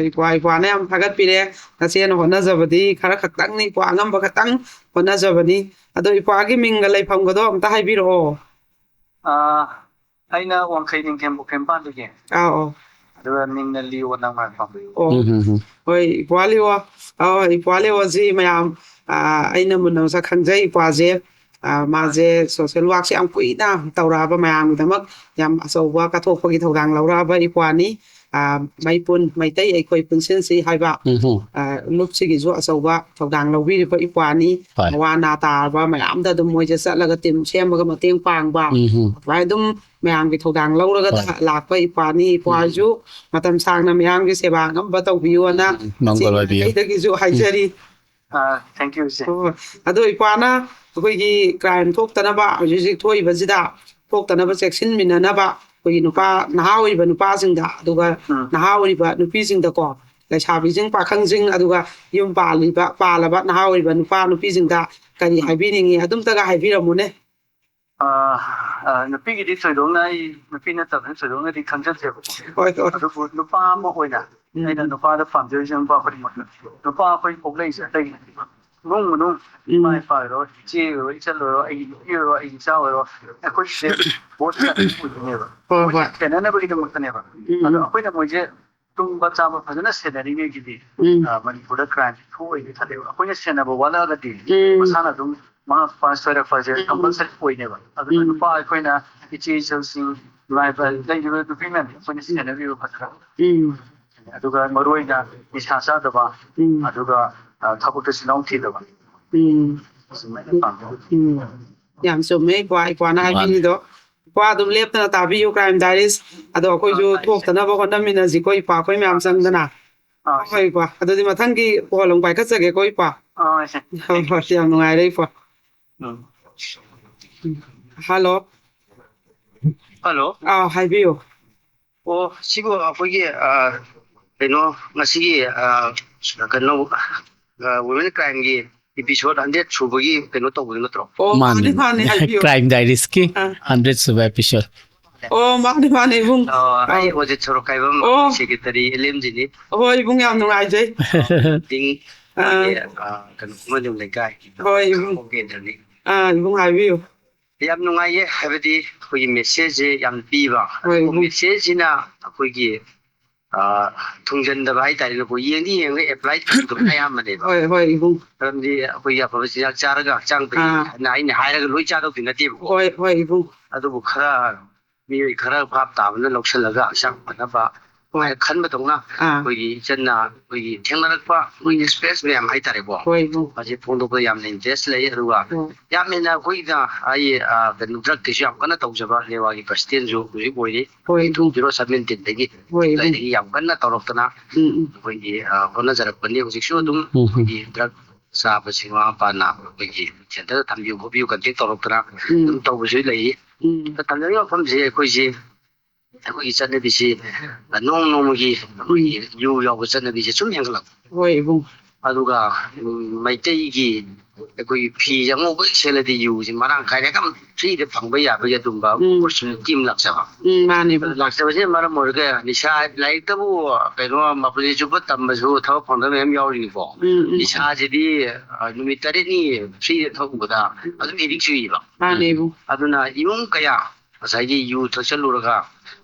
ꯏꯄ꯭ꯋꯥ ꯏꯄ꯭ꯋꯥꯅ ꯌꯥꯝ ꯊꯥꯒꯠꯄꯤꯔꯦ꯫ ꯅꯆꯦꯅ ꯍꯣꯠꯅꯖꯕꯗꯤ ꯈꯔ ꯈꯛꯇꯪꯅꯤ, ꯏꯄ꯭ꯋꯥ ꯑꯉꯝꯕ ꯈꯛꯇꯪ ꯍꯣꯠꯅꯖꯕꯅꯤ꯫ ꯑꯗꯣ ꯏꯄ꯭ꯋꯥꯒꯤ ꯃꯤꯡꯒ ꯂꯩꯐꯝꯒꯗꯣ ꯑꯝꯇ ꯍꯥꯏꯕꯤꯔꯛꯑꯣ꯫ ꯑꯥ, ꯑꯩꯅ ꯋꯥꯡꯈꯩ ꯅꯤꯡꯊꯦꯝ ꯄꯨꯈ꯭ꯔꯤꯝꯄꯥꯟꯗꯒꯤ꯫ ꯑꯥ ꯑꯣ꯫ ꯑꯗꯨꯒ ꯃꯤꯡꯅ ꯂꯤꯑꯣ ꯅꯪ ꯃꯥꯏ ꯄꯥꯝꯕꯤꯌꯨ꯫ ꯑꯣ꯫ ꯍꯣꯏ, ꯏꯄ꯭ꯋꯥ ꯂꯤꯑꯣ꯫ ꯑꯥ, ꯏꯄ꯭ꯋꯥ ꯂꯤꯑꯣꯁꯤ ꯃꯌꯥꯝ, ꯑꯥ, ꯑꯩꯅ ꯃꯨꯟꯅ ꯃꯁꯛ ꯈꯪꯖꯩ ꯏꯄ꯭ꯋꯥꯁꯦ꯫ ꯑꯥ, ꯃꯥꯁꯦ ꯁꯣꯁꯦꯜ ꯋꯥꯔꯛꯁꯦ ꯌꯥꯝ ꯀꯨꯏꯅ ꯇꯧꯔꯛꯑꯕ, ꯃꯌꯥꯝꯒꯤꯗꯃꯛ ꯌꯥꯝ ꯑꯆꯧꯕ ꯀꯠꯊꯣꯛꯄꯒꯤ ꯊꯧꯗꯥꯡ ꯂꯧꯔꯛꯑꯕ ꯏꯄ꯭ꯋꯥꯅꯤ꯫ ꯑꯥ, ꯃꯩꯄꯨꯟ ꯃꯩꯇꯩ ꯑꯩꯈꯣꯏ ꯄꯨꯟꯁꯤꯟꯁꯤ ꯍꯥꯏꯕ, ꯑꯥ, ꯂꯨꯞꯁꯤꯒꯤꯁꯨ ꯑꯆꯧꯕ ꯊꯧꯗꯥꯡ ꯂꯧꯕꯤꯔꯤꯕ ꯏꯄ꯭ꯋꯥꯅꯤ꯫ ꯍꯣꯏ꯫ ꯑꯋꯥ ꯑꯅꯥ ꯇꯥꯔꯕ ꯃꯌꯥꯝꯗ ꯑꯗꯨꯝ ꯃꯣꯏꯁꯦ ꯆꯠꯂꯒ ꯇꯤꯝ ꯁꯦꯝꯃꯒ ꯃꯇꯦꯡ ꯄꯥꯡꯕ꯫ ꯎꯝ꯫ ꯑꯗꯨꯃꯥꯏꯅ ꯑꯗꯨꯝ ꯃꯌꯥꯝꯒꯤ ꯊꯧꯗꯥꯡ ꯂꯧꯔꯒ ꯍꯣꯏ꯫ ꯂꯥꯛꯄ ꯏꯄ꯭ꯋꯥꯅꯤ꯫ ꯏꯄ꯭ꯋꯥꯁꯨ ꯃꯇꯝ ꯁꯥꯡꯅ ꯃꯌꯥꯝꯒꯤ ꯁꯦꯕꯥ ꯉꯝꯕ ꯇꯧꯕꯤꯌꯣꯅ ꯎꯝ, ꯃꯪꯒꯣꯜ ꯑꯣꯏꯕꯤꯌꯨ꯫ ꯑꯩꯗꯒꯤꯁꯨ ꯍꯥꯏꯖꯔꯤ꯫ ꯑꯥ, thank you, ꯏꯆꯦ꯫ ꯍꯣꯏ, ꯍꯣꯏ꯫ ꯑꯗꯣ ꯏꯄ꯭ꯋꯥꯅ ꯑꯩꯈꯣꯏꯒꯤ ꯀ꯭ꯔꯥꯏꯝ ꯊꯣꯛꯇꯅꯕ, ꯍꯧꯖꯤꯛ ꯍꯧꯖꯤꯛ ꯊꯣꯛꯏꯕꯁꯤꯗ ꯊꯣꯛꯇꯅꯕ ꯆꯦꯛꯁꯤꯟꯃꯤꯟꯅꯅꯕ, ꯑꯩꯈꯣꯏꯒꯤ ꯅꯨꯄꯥ ꯅꯍꯥ ꯑꯣꯏꯔꯤꯕ ꯅꯨꯄꯥꯁꯤꯡꯗ, ꯑꯗꯨꯒ ꯎꯝ꯫ ꯅꯍꯥ ꯑꯣꯏꯔꯤꯕ ꯅꯨꯄꯤꯁꯤꯡꯗꯀꯣ, ꯂꯩꯁꯥꯕꯤꯁꯤꯡ ꯄꯥꯈꯪꯁꯤꯡ, ꯑꯗꯨꯒ ꯌꯨꯝ ꯄꯥꯜꯂꯤꯕ, ꯄꯥꯜꯂꯕ ꯅꯍꯥ ꯑꯣꯏꯔꯤꯕ ꯅꯨꯄꯥ ꯅꯨꯄꯤꯁꯤꯡꯗ ꯀꯔꯤ ꯍꯥꯏꯕꯤꯅꯤꯡꯉꯤ? ꯑꯗꯨꯝꯇꯒ ꯍꯥꯏꯕꯤꯔꯝꯃꯨꯅꯦ꯫ ꯑꯥ, ꯑꯥ, ꯅꯨꯄꯤꯒꯤꯗꯤ ꯊꯣꯏꯗꯣꯛꯅ ꯑꯩ, ꯅꯨꯄꯤ ꯅꯠꯇꯕꯅꯤꯅ ꯊꯣꯏꯗꯣꯛꯅꯗꯤ ꯈꯪꯖꯗ꯭ꯔꯦꯕꯀꯣ꯫ ꯍꯣꯏ, ꯍꯣꯏ꯫ ꯑꯗꯨꯕꯨ ꯅꯨꯄꯥ ꯑꯃ ꯑꯣꯏꯅ ꯎꯝ꯫ ꯑꯩꯅ ꯅꯨꯄꯥꯗ ꯄꯥꯝꯖꯔꯤꯁꯦ ꯅꯨꯄꯥ ꯈꯨꯗꯤꯡꯃꯛꯇ꯫ ꯅꯨꯄꯥ ꯑꯩꯈꯣꯏ ꯄꯣꯛꯂꯛꯏꯁꯦ ꯑꯇꯩꯒꯤ ꯅꯠꯇꯦꯕ꯫ ꯏꯃꯨꯡ ꯃꯅꯨꯡ, ꯎꯝ꯫ ꯏꯃꯥ ꯏꯄꯥ ꯑꯣꯏꯔꯣ, ꯏꯆꯦ ꯑꯣꯏꯔꯣ, ꯏꯆꯜ ꯑꯣꯏꯔꯣ, ꯑꯩꯒꯤ ꯅꯨꯄꯤ ꯑꯣꯏꯔꯣ, ꯑꯩꯒꯤ ꯏꯆꯥ ꯑꯣꯏꯔꯣ, ꯑꯩꯈꯣꯏꯁꯦ ꯕꯣꯠ ꯁꯥꯟꯅꯕ ꯑꯣꯏꯗꯣꯏꯅꯦꯕ꯫ ꯍꯣꯏ, ꯃꯣꯏꯁꯦ ꯍꯣꯏ꯫ ꯁꯦꯟꯅꯅꯕꯒꯤꯗꯃꯛꯇꯅꯦꯕ꯫ ꯎꯝ꯫ ꯑꯗꯣ ꯑꯩꯈꯣꯏꯅ ꯃꯣꯏꯁꯦ ꯇꯨꯝꯕ ꯆꯥꯕ ꯐꯖꯅ ꯁꯦꯟꯅꯔꯤꯉꯩꯒꯤꯗꯤ, ꯎꯝ꯫ ꯑ, ꯃꯅꯤꯄꯨꯔꯗ ꯀ꯭ꯔꯥꯏꯝꯁꯦ ꯊꯣꯛꯑꯣꯏꯅ ꯈꯜꯂꯦꯕ꯫ ꯑꯩꯈꯣꯏꯅ ꯁꯦꯟꯅꯕ ꯋꯥꯠꯂꯛꯑꯒꯗꯤ ꯎꯝ꯫ ꯃꯁꯥꯅ ꯑꯗꯨꯝ ꯃꯃꯥ ꯃꯄꯥ ꯁꯣꯏꯔꯛꯄꯁꯦ ꯎꯝ꯫ ꯀꯝꯄꯜꯁꯔꯤ ꯑꯣꯏꯅꯦꯕ꯫ ꯑꯗꯨꯅ ꯎꯝ꯫ ꯅꯨꯄꯥ ꯑꯩꯈꯣꯏꯅ ꯏꯆꯦ ꯏꯆꯜꯁꯤꯡ, ꯂꯥꯏꯕ-, ꯂꯩꯔꯤꯕ ꯅꯨꯄꯤ ꯃꯌꯥꯝꯁꯦ ꯑꯩꯈꯣꯏꯅ ꯁꯦꯟꯅꯕꯤꯕ ꯐꯖꯅ꯫ ꯎꯝ꯫ ꯑꯗꯨꯒ ꯃꯔꯨ ꯑꯣꯏꯅ ꯅꯤꯁꯥ ꯆꯥꯗꯕ, ꯎꯝ꯫ ꯑꯗꯨꯒ, ꯑ, ꯊꯕꯛꯇ ꯆꯤꯜꯍꯥꯎ ꯊꯤꯗꯕ꯫ ꯎꯝ꯫ ꯑꯁꯨꯃꯥꯏꯅ ꯄꯥꯝꯃꯦ꯫ ꯎꯝ꯫ ꯌꯥꯝ ꯆꯨꯝꯃꯦ ꯏꯄ꯭ꯋꯥ, ꯏꯄ꯭ꯋꯥꯅ ꯃꯥꯅꯦ꯫ ꯍꯥꯏꯕꯤꯔꯤꯗꯣ꯫ ꯏꯄ꯭ꯋꯥ ꯑꯗꯨꯝ ꯂꯦꯞꯇꯅ ꯇꯥꯕꯤꯌꯨ Crime Diaries꯫ ꯑꯗꯣ ꯑꯩꯈꯣꯏꯁꯨ ꯑꯥ, ꯇꯥꯏ, ꯇꯥꯏ꯫ ꯊꯣꯛꯇꯅꯕ ꯍꯣꯠꯅꯃꯤꯟꯅꯁꯤꯀꯣ ꯏꯄ꯭ꯋꯥ ꯑꯩꯈꯣꯏ ꯃꯌꯥꯝ ꯆꯪꯗꯅ꯫ ꯑꯥ, ꯍꯣꯏ ꯏꯄ꯭ꯋꯥ꯫ ꯑꯗꯨꯗꯤ ꯃꯊꯪꯒꯤ ꯀꯣꯜ ꯑꯃꯨꯛ ꯄꯥꯏꯈꯠꯆꯒꯦꯀꯣ ꯏꯄ꯭ꯋꯥ꯫ ꯑꯥ, ꯏꯆꯦ꯫ ꯍꯣꯏ, ꯍꯣꯏ, ꯌꯥꯝ ꯅꯨꯡꯉꯥꯏꯔꯦ ꯏꯄ꯭ꯋꯥ꯫ ꯎꯝ꯫ ꯍꯜꯂꯣ꯫ ꯍꯜꯂꯣ꯫ ꯑꯥ, ꯍꯥꯏꯕꯤꯌꯨ꯫ ꯑꯣ, ꯁꯤꯕꯨ ꯑꯩꯈꯣꯏꯒꯤ, ꯑꯥ, ꯀꯩꯅꯣ, ꯉꯁꯤꯒꯤ, ꯑꯥ, ꯀꯩꯅꯣ, ꯑꯥ, women crimeꯒꯤ episode hundred ꯁꯨꯕꯒꯤ ꯀꯩꯅꯣ ꯇꯧꯕꯗꯨ ꯅꯠꯇ꯭ꯔꯣ? ꯑꯣ, ꯃꯥꯅꯤ, ꯃꯥꯅꯤ, ꯃꯥꯅꯤ, ꯍꯥꯏꯕꯤꯌꯨ꯫ Crime Diaries ꯀꯤ ꯑꯥ꯫ hundred ꯁꯨꯕ episode꯫ ꯑꯣ, ꯃꯥꯅꯤ, ꯃꯥꯅꯤ, ꯏꯕꯨꯡ꯫ ꯑ, ꯑꯩ ꯑꯣꯖꯤꯠ ꯁꯣꯔꯣꯛꯈꯥꯏꯕꯝ, ꯑꯣ꯫ secretary, L M G ꯅꯤ꯫ ꯍꯣꯏ, ꯏꯕꯨꯡ, ꯌꯥꯝ ꯅꯨꯡꯉꯥꯏꯖꯩ꯫ ꯇꯤꯡ, ꯑꯥ꯫ ꯑ, ꯀꯩꯅꯣ, ꯈꯨꯃꯟꯂꯦꯝ ꯂꯩꯀꯥꯏ꯫ ꯍꯣꯏ, ꯏꯕꯨꯡ꯫ ꯀꯦꯟꯗ꯭ꯔꯅꯤ꯫ ꯑꯥ, ꯏꯕꯨꯡ, ꯍꯥꯏꯕꯤꯌꯨ꯫ ꯌꯥꯝ ꯅꯨꯡꯉꯥꯏꯌꯦ, ꯍꯥꯏꯕꯗꯤ ꯑꯩꯈꯣꯏꯒꯤ message ꯁꯦ ꯌꯥꯝ ꯄꯤꯕ꯫ ꯍꯣꯏ, ꯏꯕꯨꯡ꯫ Message ꯁꯤꯅ ꯑꯩꯈꯣꯏꯒꯤ, ꯑ, ꯊꯨꯡꯖꯟꯗꯕ ꯍꯥꯏꯇꯥꯔꯦꯅꯦꯀꯣ, ꯌꯦꯡꯗꯤ ꯌꯦꯡꯉꯒ apply ꯇꯧꯗꯕꯅ ꯑꯌꯥꯝꯕꯅꯦꯕ꯫ ꯍꯣꯏ, ꯍꯣꯏ, ꯏꯕꯨꯡ꯫ ꯃꯔꯝꯗꯤ ꯑꯩꯈꯣꯏꯒꯤ ꯑꯐꯕ ꯆꯤꯟꯖꯥꯛ ꯆꯥꯔꯒ ꯍꯛꯆꯥꯡ ꯐꯩ ꯑꯥ꯫ ꯍꯥꯏꯅ ꯑꯩꯅ ꯍꯥꯏꯔꯒ ꯂꯣꯏ ꯆꯥꯗꯧꯗꯤ ꯅꯠꯇꯦꯕꯀꯣ꯫ ꯍꯣꯏ, ꯍꯣꯏ, ꯏꯕꯨꯡ꯫ ꯑꯗꯨꯕꯨ ꯈꯔ ꯃꯤꯑꯣꯏ ꯈꯔ ꯚꯥꯞ ꯇꯥꯕꯅ ꯂꯧꯁꯤꯜꯂꯒ ꯍꯛꯆꯥꯡ ꯐꯅꯕ ꯍꯥꯏꯅ ꯈꯟꯕꯗꯧꯅ ꯑꯥ꯫ ꯑꯩꯈꯣꯏꯒꯤ ꯏꯆꯟꯅ ꯑꯩꯈꯣꯏꯒꯤ ꯊꯦꯡꯅꯔꯛꯄ ꯑꯩꯈꯣꯏꯒꯤ experience ꯃꯌꯥꯝ ꯍꯥꯏꯇꯥꯔꯦꯀꯣ꯫ ꯍꯣꯏ, ꯏꯕꯨꯡ꯫ ꯃꯁꯤ ꯐꯣꯡꯗꯣꯛꯄꯗ ꯌꯥꯝꯅ interest ꯂꯩ꯫ ꯑꯗꯨꯒ ꯍꯣꯏ꯫ ꯌꯥꯝ ꯍꯦꯟꯅ ꯑꯩꯈꯣꯏꯅ ꯑꯩ, ꯑ, ꯀꯩꯅꯣ, drug ꯀꯤꯁꯨ ꯌꯥꯝ ꯀꯟꯅ ꯇꯧꯖꯕ ꯅꯦꯋꯥꯒꯤ president ꯁꯨ ꯍꯧꯖꯤꯛ ꯑꯣꯏꯔꯤ꯫ ꯍꯣꯏ, two ꯏꯕꯨꯡ꯫ zero seventeen ꯗꯒꯤ ꯍꯣꯏ, ꯏꯕꯨꯡ꯫ ꯑꯗꯨꯗꯒꯤ ꯌꯥꯝ ꯀꯟꯅ ꯇꯧꯔꯛꯇꯅ ꯎꯝ, ꯎꯝ꯫ ꯑꯩꯈꯣꯏꯒꯤ, ꯑ, ꯍꯣꯠꯅꯖꯔꯛꯄꯅꯤ꯫ ꯍꯧꯖꯤꯛꯁꯨ ꯑꯗꯨꯝ ꯎꯝ, ꯎꯝ꯫ ꯑꯩꯈꯣꯏꯒꯤ drug ꯆꯥꯕꯁꯤ ꯃꯃꯥ ꯃꯄꯥꯅ ꯑꯩꯈꯣꯏꯒꯤ centre ꯗ ꯊꯝꯕꯤꯌꯨ ꯈꯣꯠꯄꯤꯌꯨ contact ꯇꯧꯔꯛꯇꯅ ꯎꯝ꯫ ꯑꯗꯨꯝ ꯇꯧꯕꯁꯨ ꯂꯩ꯫ ꯎꯝ꯫ ꯊꯝꯖꯔꯤꯕ ꯃꯐꯝꯁꯤ ꯑꯩꯈꯣꯏꯁꯤ ꯑꯩꯈꯣꯏꯒꯤ ꯆꯠꯅꯕꯤꯁꯤ ꯅꯣꯡ ꯅꯣꯡꯃꯒꯤ ꯑꯩꯈꯣꯏꯒꯤ ꯌꯨ ꯌꯥꯎꯕ ꯆꯠꯅꯕꯤꯁꯦ ꯁꯨꯝ ꯍꯦꯟꯒꯠꯂꯛꯄ꯫ ꯍꯣꯏ, ꯏꯕꯨꯡ꯫ ꯑꯗꯨꯒ, ꯎꯝ, ꯃꯩꯇꯩꯒꯤ ꯑꯩꯈꯣꯏꯒꯤ ꯐꯤꯁꯦ ꯑꯉꯧꯕ ꯍꯦꯛ ꯁꯦꯠꯂꯗꯤ ꯌꯨꯁꯦ ꯃꯔꯥꯡ ꯀꯥꯏꯅ ꯑꯗꯨꯝ free ꯗ ꯐꯪꯕ ꯌꯥꯕꯒꯤ ꯑꯗꯨꯝꯕ ꯎꯝ꯫ opportunity ꯑꯃ ꯂꯥꯛꯆꯕ꯫ ꯎꯝ, ꯃꯥꯅꯤ, ꯑꯗꯨ ꯏꯕꯨꯡ꯫ ꯂꯥꯛꯆꯕꯁꯤꯅ ꯃꯔꯝ ꯑꯣꯏꯔꯒ ꯅꯤꯁꯥ, ꯂꯥꯏꯔꯤꯛꯇꯕꯨ ꯀꯩꯅꯣ ꯃꯄꯨꯟꯁꯤ ꯆꯨꯞꯄ ꯇꯝꯕꯁꯨ ꯊꯕꯛ ꯐꯪꯗꯕ ꯃꯌꯥꯝ ꯌꯥꯎꯔꯤꯅꯤꯀꯣ꯫ ꯎꯝ, ꯎꯝ꯫ ꯅꯤꯁꯥꯁꯤꯗꯤ, ꯑ, ꯅꯨꯃꯤꯠ ꯇꯔꯦꯠꯅꯤ free ꯗ ꯊꯛꯎꯕꯗ ꯑꯗꯨꯝ addict ꯆꯨꯏꯌꯦꯕ꯫ ꯃꯥꯅꯤ, ꯏꯕꯨꯡ꯫ ꯑꯗꯨꯅ ꯏꯃꯨꯡ ꯀꯌꯥ ꯉꯁꯥꯏꯒꯤ ꯌꯨ ꯊꯛꯆꯜꯂꯨꯔꯒ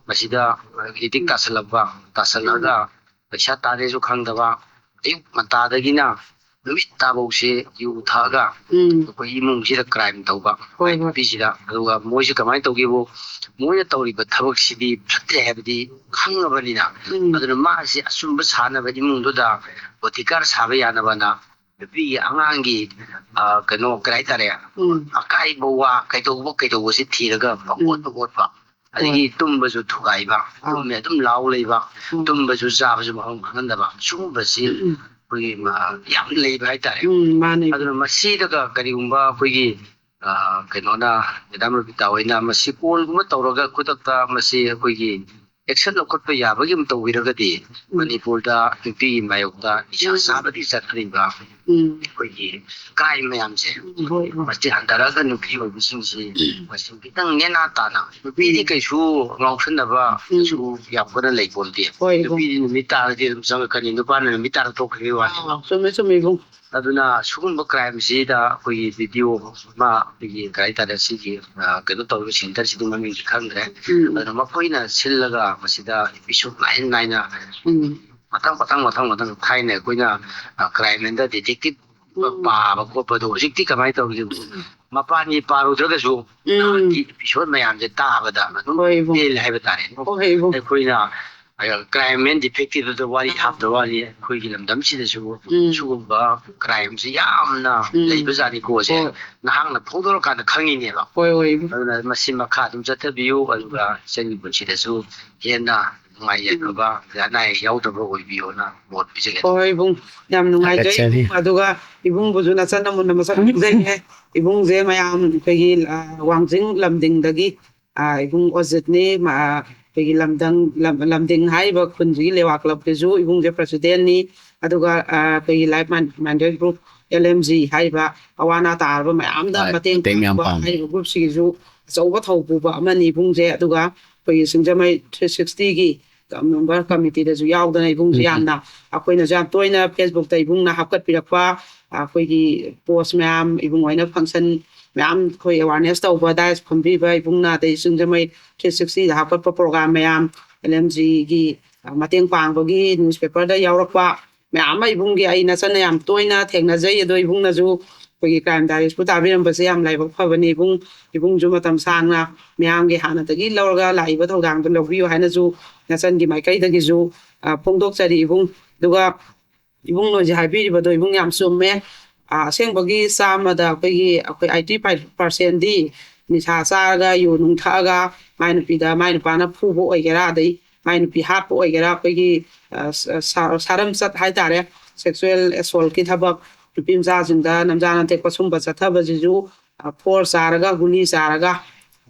ꯃꯁꯤꯗ addict ꯇꯥꯁꯜꯂꯛꯄ, ꯇꯥꯁꯜꯂꯛꯑꯒ ꯄꯩꯁꯥ ꯇꯥꯔꯦꯁꯨ ꯈꯪꯗꯕ, ꯑꯌꯨꯛ ꯉꯟꯇꯥꯗꯒꯤꯅ ꯅꯨꯃꯤꯠ ꯇꯥꯐꯧꯁꯦ ꯌꯨ ꯊꯛꯑꯒ ꯎꯝ꯫ ꯑꯩꯈꯣꯏ ꯏꯃꯨꯡꯁꯤꯗ crime ꯇꯧꯕ ꯍꯣꯏ, ꯍꯣꯏ꯫ ꯅꯨꯄꯤꯁꯤꯗ꯫ ꯑꯗꯨꯒ ꯃꯣꯏꯁꯦ ꯀꯃꯥꯏꯅ ꯇꯧꯒꯦꯕꯨ, ꯃꯣꯏꯅ ꯇꯧꯔꯤꯕ ꯊꯕꯛꯁꯤꯗꯤ ꯐꯠꯇꯦ ꯍꯥꯏꯕꯗꯤ ꯈꯪꯉꯕꯅꯤꯅ, ꯎꯝ꯫ ꯑꯗꯨꯅ ꯃꯥꯁꯦ ꯑꯆꯨꯝꯕ ꯁꯥꯅꯕ, ꯏꯃꯨꯡꯗꯨꯗ bodyguard ꯁꯥꯕ ꯌꯥꯅꯕꯅ ꯅꯨꯄꯤꯒꯤ ꯑꯉꯥꯡꯒꯤ, ꯑ, ꯀꯩꯅꯣ, ꯀꯩ ꯍꯥꯏꯇꯥꯔꯦ, ꯎꯝ꯫ ꯑꯀꯥꯏꯕ ꯋꯥ ꯀꯩꯗꯧꯕ ꯀꯩꯗꯧꯕꯁꯦ ꯊꯤꯔꯒ ꯄꯪꯑꯣꯠꯇ ꯑꯣꯠꯄ, ꯑꯗꯒꯤ ꯇꯨꯝꯕꯁꯨ ꯊꯨꯒꯥꯏꯕ, ꯑꯥ꯫ ꯇꯨꯝꯃꯦ ꯑꯗꯨꯝ ꯂꯥꯎ ꯂꯩꯕ, ꯎꯝ꯫ ꯇꯨꯝꯕꯁꯨ ꯆꯥꯕꯁꯨ ꯃꯐꯝ ꯈꯪꯍꯟꯗꯕ, ꯁꯤꯒꯨꯝꯕꯁꯤ ꯎꯝ꯫ ꯑꯩꯈꯣꯏꯒꯤ, ꯑ, ꯌꯥꯝ ꯂꯩꯕ ꯍꯥꯏꯇꯥꯔꯦ꯫ ꯎꯝ, ꯃꯥꯅꯤ꯫ ꯑꯗꯨꯅ ꯃꯁꯤꯗꯒ ꯀꯔꯤꯒꯨꯝꯕ ꯑꯩꯈꯣꯏꯒꯤ, ꯑ, ꯀꯩꯅꯣꯅ, ꯃꯦꯗꯥꯝ ꯔꯣꯕꯤꯇꯥ ꯍꯣꯏꯅ ꯃꯁꯤ call ꯒꯨꯝꯕ ꯇꯧꯔꯒ ꯈꯨꯗꯛꯇ ꯃꯁꯤ ꯑꯩꯈꯣꯏꯒꯤ ꯑꯦꯛꯁꯟ ꯂꯧꯈꯠꯄ ꯌꯥꯕꯒꯤ ꯑꯃ ꯇꯧꯕꯤꯔꯒꯗꯤ ꯃꯅꯤꯄꯨꯔꯗ ꯅꯨꯄꯤꯒꯤ ꯃꯥꯌꯣꯛꯇ ꯅꯤꯁꯥ ꯆꯥꯕꯗꯒꯤ ꯆꯠꯈ꯭ꯔꯤꯕ ꯎꯝ ꯑꯩꯈꯣꯏꯒꯤ ꯀ꯭ꯔꯥꯏꯝ ꯃꯌꯥꯝꯁꯦ ꯍꯣꯏ ꯍꯣꯏ ꯃꯁꯤ ꯍꯟꯊꯔꯛꯑꯒ ꯅꯨꯄꯤ ꯑꯣꯏꯕꯁꯤꯡꯁꯤ ꯃꯁꯤ ꯈꯤꯇꯪ ꯅꯦꯅꯥ ꯇꯥꯅ, ꯅꯨꯄꯤꯗꯤ ꯀꯩꯁꯨ ꯉꯥꯎꯁꯟꯅꯕ ꯀꯩꯁꯨ ꯌꯥꯝ ꯀꯟꯅ ꯂꯩꯄꯣꯟꯇꯦ꯫ ꯍꯣꯏ ꯍꯣꯏ ꯅꯨꯄꯤꯗꯤ ꯅꯨꯃꯤꯠ ꯇꯥꯔꯗꯤ ꯑꯗꯨꯝ ꯆꯪꯉꯛꯀꯅꯤ, ꯅꯨꯄꯥꯅ ꯅꯨꯃꯤꯠ ꯇꯥꯔ ꯊꯣꯛꯈꯤꯕꯒꯤ ꯋꯥꯅꯤ꯫ ꯑꯥ, ꯆꯨꯝꯃꯦ ꯆꯨꯝꯃꯦ ꯏꯕꯨꯡ꯫ ꯑꯗꯨꯅ ꯁꯤꯒꯨꯝꯕ ꯀ꯭ꯔꯥꯏꯝꯁꯤꯗ ꯑꯩꯈꯣꯏꯒꯤ ꯚꯤꯗꯤꯑꯣ ꯑꯃ ꯑꯩꯈꯣꯏꯒꯤ ꯀꯔꯤ ꯍꯥꯏꯇꯥꯔꯦ, ꯁꯤꯒꯤ ꯑ, ꯀꯩꯅꯣ ꯇꯧꯔꯤꯕ ꯁꯦꯟꯇꯔꯁꯤꯗꯤ ꯃꯃꯤꯡꯗꯤ ꯈꯪꯗ꯭ꯔꯦ꯫ ꯎꯝ ꯑꯗꯨꯅ ꯃꯈꯣꯏꯅ ꯁꯤꯜꯂꯒ ꯃꯁꯤꯗ ꯏꯄꯤꯁꯣꯠ ꯅꯥꯏꯟ ꯅꯥꯏꯅ ꯎꯝ ꯃꯊꯪ ꯃꯊꯪ ꯃꯊꯪ ꯃꯊꯪ ꯊꯥꯏꯅ ꯑꯩꯈꯣꯏꯅ ꯀ꯭ꯔꯥꯏꯝ ꯑꯦꯟꯗ ꯗꯤꯇꯦꯛꯇꯤꯚ ꯎꯝ ꯄꯥꯕ ꯈꯣꯠꯄꯗꯣ ꯍꯧꯖꯤꯛꯇꯤ ꯀꯃꯥꯏꯅ ꯇꯧꯔꯤꯒꯦ? ꯃꯄꯥꯟꯒꯤ ꯄꯥꯔꯨꯗ꯭ꯔꯒꯁꯨ ꯎꯝ ꯏꯄꯤꯁꯣꯠ ꯃꯌꯥꯝꯁꯦ ꯇꯥꯕꯗ ꯑꯗꯨꯝ ꯍꯣꯏ ꯏꯕꯨꯡ꯫ ꯄꯦꯜꯂꯦ ꯍꯥꯏꯕ ꯇꯥꯔꯦ꯫ ꯍꯣꯏ ꯏꯕꯨꯡ꯫ ꯑꯩꯈꯣꯏꯅ ꯀ꯭ꯔꯥꯏꯝ ꯑꯦꯟ ꯗꯤꯇꯦꯛꯇꯤꯚꯇ ꯋꯥꯔꯤ ꯍꯥꯞꯇ ꯋꯥꯅꯤ, ꯑꯩꯈꯣꯏꯒꯤ ꯂꯝꯗꯝꯁꯤꯗꯁꯨ ꯎꯝ ꯁꯤꯒꯨꯝꯕ ꯀ꯭ꯔꯥꯏꯝꯁꯤ ꯌꯥꯝꯅ ꯎꯝ ꯂꯩꯕꯖꯥꯠꯅꯤꯀꯣꯁꯦ ꯍꯣꯏ ꯅꯍꯥꯛꯅ ꯐꯣꯡꯗꯣꯔꯀꯥꯟꯗ ꯈꯪꯉꯤꯅꯦꯕ꯫ ꯍꯣꯏ ꯍꯣꯏ ꯏꯕꯨꯡ꯫ ꯑꯗꯨꯅ ꯃꯁꯤ ꯃꯈꯥ ꯑꯗꯨꯝ ꯆꯠꯊꯕꯤꯌꯨ, ꯑꯗꯨꯒ ꯏꯆꯟꯒꯤ ꯄꯨꯟꯁꯤꯗꯁꯨ ꯍꯦꯟꯅ ꯅꯨꯡꯉꯥꯏ ꯌꯥꯏꯐꯕ, ꯑꯅꯥ ꯑꯌꯦꯛ ꯌꯥꯎꯗꯕ ꯑꯣꯏꯕꯤꯌꯣꯅ ꯃꯣꯠ ꯄꯤꯖꯒꯦ꯫ ꯍꯣꯏ ꯏꯕꯨꯡ, ꯌꯥꯝ ꯅꯨꯡꯉꯥꯏꯖꯩ ꯊꯥꯒꯠꯆꯔꯤ꯫ ꯏꯕꯨꯡ꯫ ꯑꯗꯨꯒ ꯏꯕꯨꯡꯕꯨꯁꯨ ꯅꯆꯟꯅ ꯃꯨꯟꯅ ꯃꯁꯛ ꯈꯪꯖꯩꯌꯦ꯫ ꯏꯕꯨꯡꯁꯦ ꯃꯌꯥꯝ ꯑꯩꯈꯣꯏꯒꯤ ꯑ, ꯋꯥꯡꯖꯤꯡ ꯂꯝꯗꯤꯡꯗꯒꯤ ꯑ, ꯏꯕꯨꯡ ꯑꯣꯖꯤꯠꯅꯤ꯫ ꯃ-, ꯑ, ꯑꯩꯈꯣꯏꯒꯤ ꯂꯝꯗꯪ ꯂꯝ- ꯂꯝꯗꯤꯡ ꯍꯥꯏꯔꯤꯕ ꯈꯨꯟꯁꯤꯒꯤ ꯂꯦꯋꯥ ꯀ꯭ꯂꯕꯀꯤꯁꯨ ꯏꯕꯨꯡꯁꯦ ꯄ꯭ꯔꯁꯤꯗꯦꯟꯅꯤ꯫ ꯑꯗꯨꯒ ꯑ, ꯑꯩꯈꯣꯏꯒꯤ life minded group, L M G ꯍꯥꯏꯔꯤꯕ ꯑꯋꯥ ꯑꯅꯥ ꯇꯥꯔꯕ ꯃꯌꯥꯝꯗ ꯍꯣꯏ, ꯃꯇꯦꯡ ꯃꯇꯦꯡ ꯃꯌꯥꯝ ꯄꯥꯡꯕ ꯄꯥꯡꯕ꯫ ꯍꯥꯏꯔꯤꯕ ꯒ꯭ꯔꯨꯞꯁꯤꯒꯤꯁꯨ ꯑꯆꯧꯕ ꯊꯧ ꯄꯨꯕ ꯑꯃꯅꯤ ꯏꯕꯨꯡꯁꯦ꯫ ꯑꯗꯨꯒ ꯑꯩꯈꯣꯏꯒꯤ ꯁꯤꯡꯖꯃꯩ ꯊ꯭ꯔꯤ ꯁꯤꯛꯁꯇꯤꯒꯤ ꯃꯦꯝꯕꯔ ꯀꯃꯤꯇꯤꯗꯁꯨ ꯌꯥꯎꯗꯅ ꯏꯕꯨꯡꯁꯦ ꯎꯝ, ꯎꯝ꯫ ꯌꯥꯝꯅ ꯑꯩꯈꯣꯏꯅꯁꯨ ꯌꯥꯝ ꯇꯣꯏꯅ ꯐꯦꯁꯕꯨꯛꯇ ꯏꯕꯨꯡꯅ ꯍꯥꯞꯀꯠꯄꯤꯔꯛꯄ ꯑꯩꯈꯣꯏꯒꯤ ꯄꯣꯁ ꯃꯌꯥꯝ, ꯏꯕꯨꯡ ꯍꯣꯏꯅ ꯐꯪꯁꯟ ꯃꯌꯥꯝ ꯑꯩꯈꯣꯏ ꯑꯦꯋꯥꯔꯅꯦꯁ ꯇꯧꯕ, ꯗꯥꯏꯁ ꯐꯝꯕꯤꯕ ꯏꯕꯨꯡꯅ, ꯑꯗꯩ ꯁꯤꯡꯖꯃꯩ ꯊ꯭ꯔꯤ ꯁꯤꯛꯁꯇꯤꯗ ꯍꯥꯞꯀꯠꯄ ꯄ꯭ꯔꯣꯒ꯭ꯔꯥꯝ ꯃꯌꯥꯝ, ꯑꯦꯜ ꯑꯦꯝ ꯖꯤꯒꯤ ꯃꯇꯦꯡ ꯄꯥꯡꯕꯒꯤ ꯅ꯭ꯌꯨꯁꯄꯦꯄꯔꯗ ꯌꯥꯎꯔꯛꯄ ꯃꯌꯥꯝ ꯑꯃ ꯏꯕꯨꯡꯒꯤ ꯑꯩ ꯅꯆꯟꯅ ꯌꯥꯝ ꯇꯣꯏꯅ ꯊꯦꯡꯅꯖꯩ꯫ ꯑꯗꯣ ꯏꯕꯨꯡꯅꯁꯨ ꯑꯩꯈꯣꯏꯒꯤ ꯀ꯭ꯔꯥꯏꯝ ꯗꯥꯏꯔꯤꯁꯄꯨ ꯇꯥꯕꯤꯔꯝꯕꯁꯦ ꯌꯥꯝ ꯂꯥꯏꯕꯛ ꯐꯕꯅꯤ ꯏꯕꯨꯡ꯫ ꯏꯕꯨꯡꯁꯨ ꯃꯇꯝ ꯁꯥꯡꯅ ꯃꯌꯥꯝꯒꯤ ꯍꯥꯟꯅꯗꯒꯤ ꯂꯧꯔꯒ ꯂꯥꯛꯏꯕ ꯊꯧꯗꯥꯡꯗꯣ ꯂꯧꯕꯤꯌꯨ ꯍꯥꯏꯅꯁꯨ ꯅꯆꯟꯒꯤ ꯃꯥꯏꯀꯩꯗꯒꯤꯁꯨ ꯑ, ꯐꯣꯡꯗꯣꯛꯆꯔꯤ ꯏꯕꯨꯡ꯫ ꯑꯗꯨꯒ ꯏꯕꯨꯡ ꯍꯧꯖꯤꯛ ꯍꯥꯏꯕꯤꯔꯤꯕꯗꯣ ꯏꯕꯨꯡ ꯌꯥꯝ ꯆꯨꯝꯃꯦ꯫ ꯑ, ꯑꯁꯦꯡꯕꯒꯤ ꯆꯥꯝꯃꯗ ꯑꯩꯈꯣꯏꯒꯤ ꯑꯩꯈꯣꯏ ꯑꯩꯠꯇꯤ ꯐꯥꯏꯚ ꯄꯥꯔꯁꯦꯟꯗꯤ ꯅꯤꯁꯥ ꯆꯥꯔꯒ, ꯌꯨ ꯅꯨꯡ ꯊꯛꯑꯒ, ꯃꯥꯏ ꯅꯨꯄꯤꯗ ꯃꯥꯏ ꯅꯨꯄꯥꯅ ꯐꯨꯕ ꯑꯣꯏꯒꯦꯔꯥ, ꯑꯗꯩ ꯃꯥꯏ ꯅꯨꯄꯤ ꯍꯥꯠꯄ ꯑꯣꯏꯒꯦꯔꯥ, ꯑꯩꯈꯣꯏꯒꯤ ꯑ, ꯁ- ꯁ- ꯁꯥꯔꯝꯆꯠ ꯍꯥꯏꯇꯥꯔꯦ, ꯁꯦꯛꯁꯨꯋꯦꯜ ꯑꯦꯁꯣꯜꯀꯤ ꯊꯕꯛ, ꯅꯨꯄꯤ ꯃꯆꯥꯁꯤꯡꯗ ꯅꯝꯖꯥꯅ ꯇꯦꯛꯄ ꯁꯨꯝꯕ ꯆꯠꯊꯕꯁꯤꯁꯨ ꯑ, ꯐꯣꯔ ꯆꯥꯔꯒ, ꯒꯨꯂꯤ ꯆꯥꯔꯒ,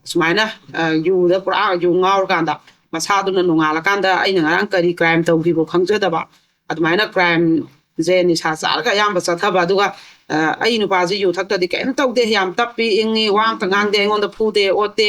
ꯁꯨꯃꯥꯏꯅ ꯑ, ꯌꯨꯗ ꯄꯨꯔꯥ ꯌꯨ ꯉꯥꯎꯔꯀꯥꯟꯗ ꯃꯁꯥꯗꯨꯅ ꯅꯣꯡꯉꯥꯜꯂꯀꯥꯟꯗ ꯑꯩꯅ ꯉꯔꯥꯡ ꯀꯔꯤ ꯀ꯭ꯔꯥꯏꯝ ꯇꯧꯈꯤꯕ ꯈꯪꯖꯗꯕ, ꯑꯗꯨꯃꯥꯏꯅ ꯀ꯭ꯔꯥꯏꯝꯁꯦ ꯅꯤꯁꯥ ꯆꯥꯔꯒ ꯑꯌꯥꯝꯕ ꯆꯠꯊꯕ꯫ ꯑꯗꯨꯒ ꯑ, ꯑꯩ ꯅꯨꯄꯥꯁꯦ ꯌꯨ ꯊꯛꯇꯗꯤ ꯀꯔꯤꯝ ꯇꯧꯗꯦ, ꯌꯥꯝ ꯇꯞꯄꯤ, ꯏꯪꯉꯤ, ꯋꯥ ꯑꯝꯇ ꯉꯥꯡꯗꯦ, ꯑꯩꯉꯣꯟꯗ ꯐꯨꯗꯦ ꯑꯣꯠꯇꯦ,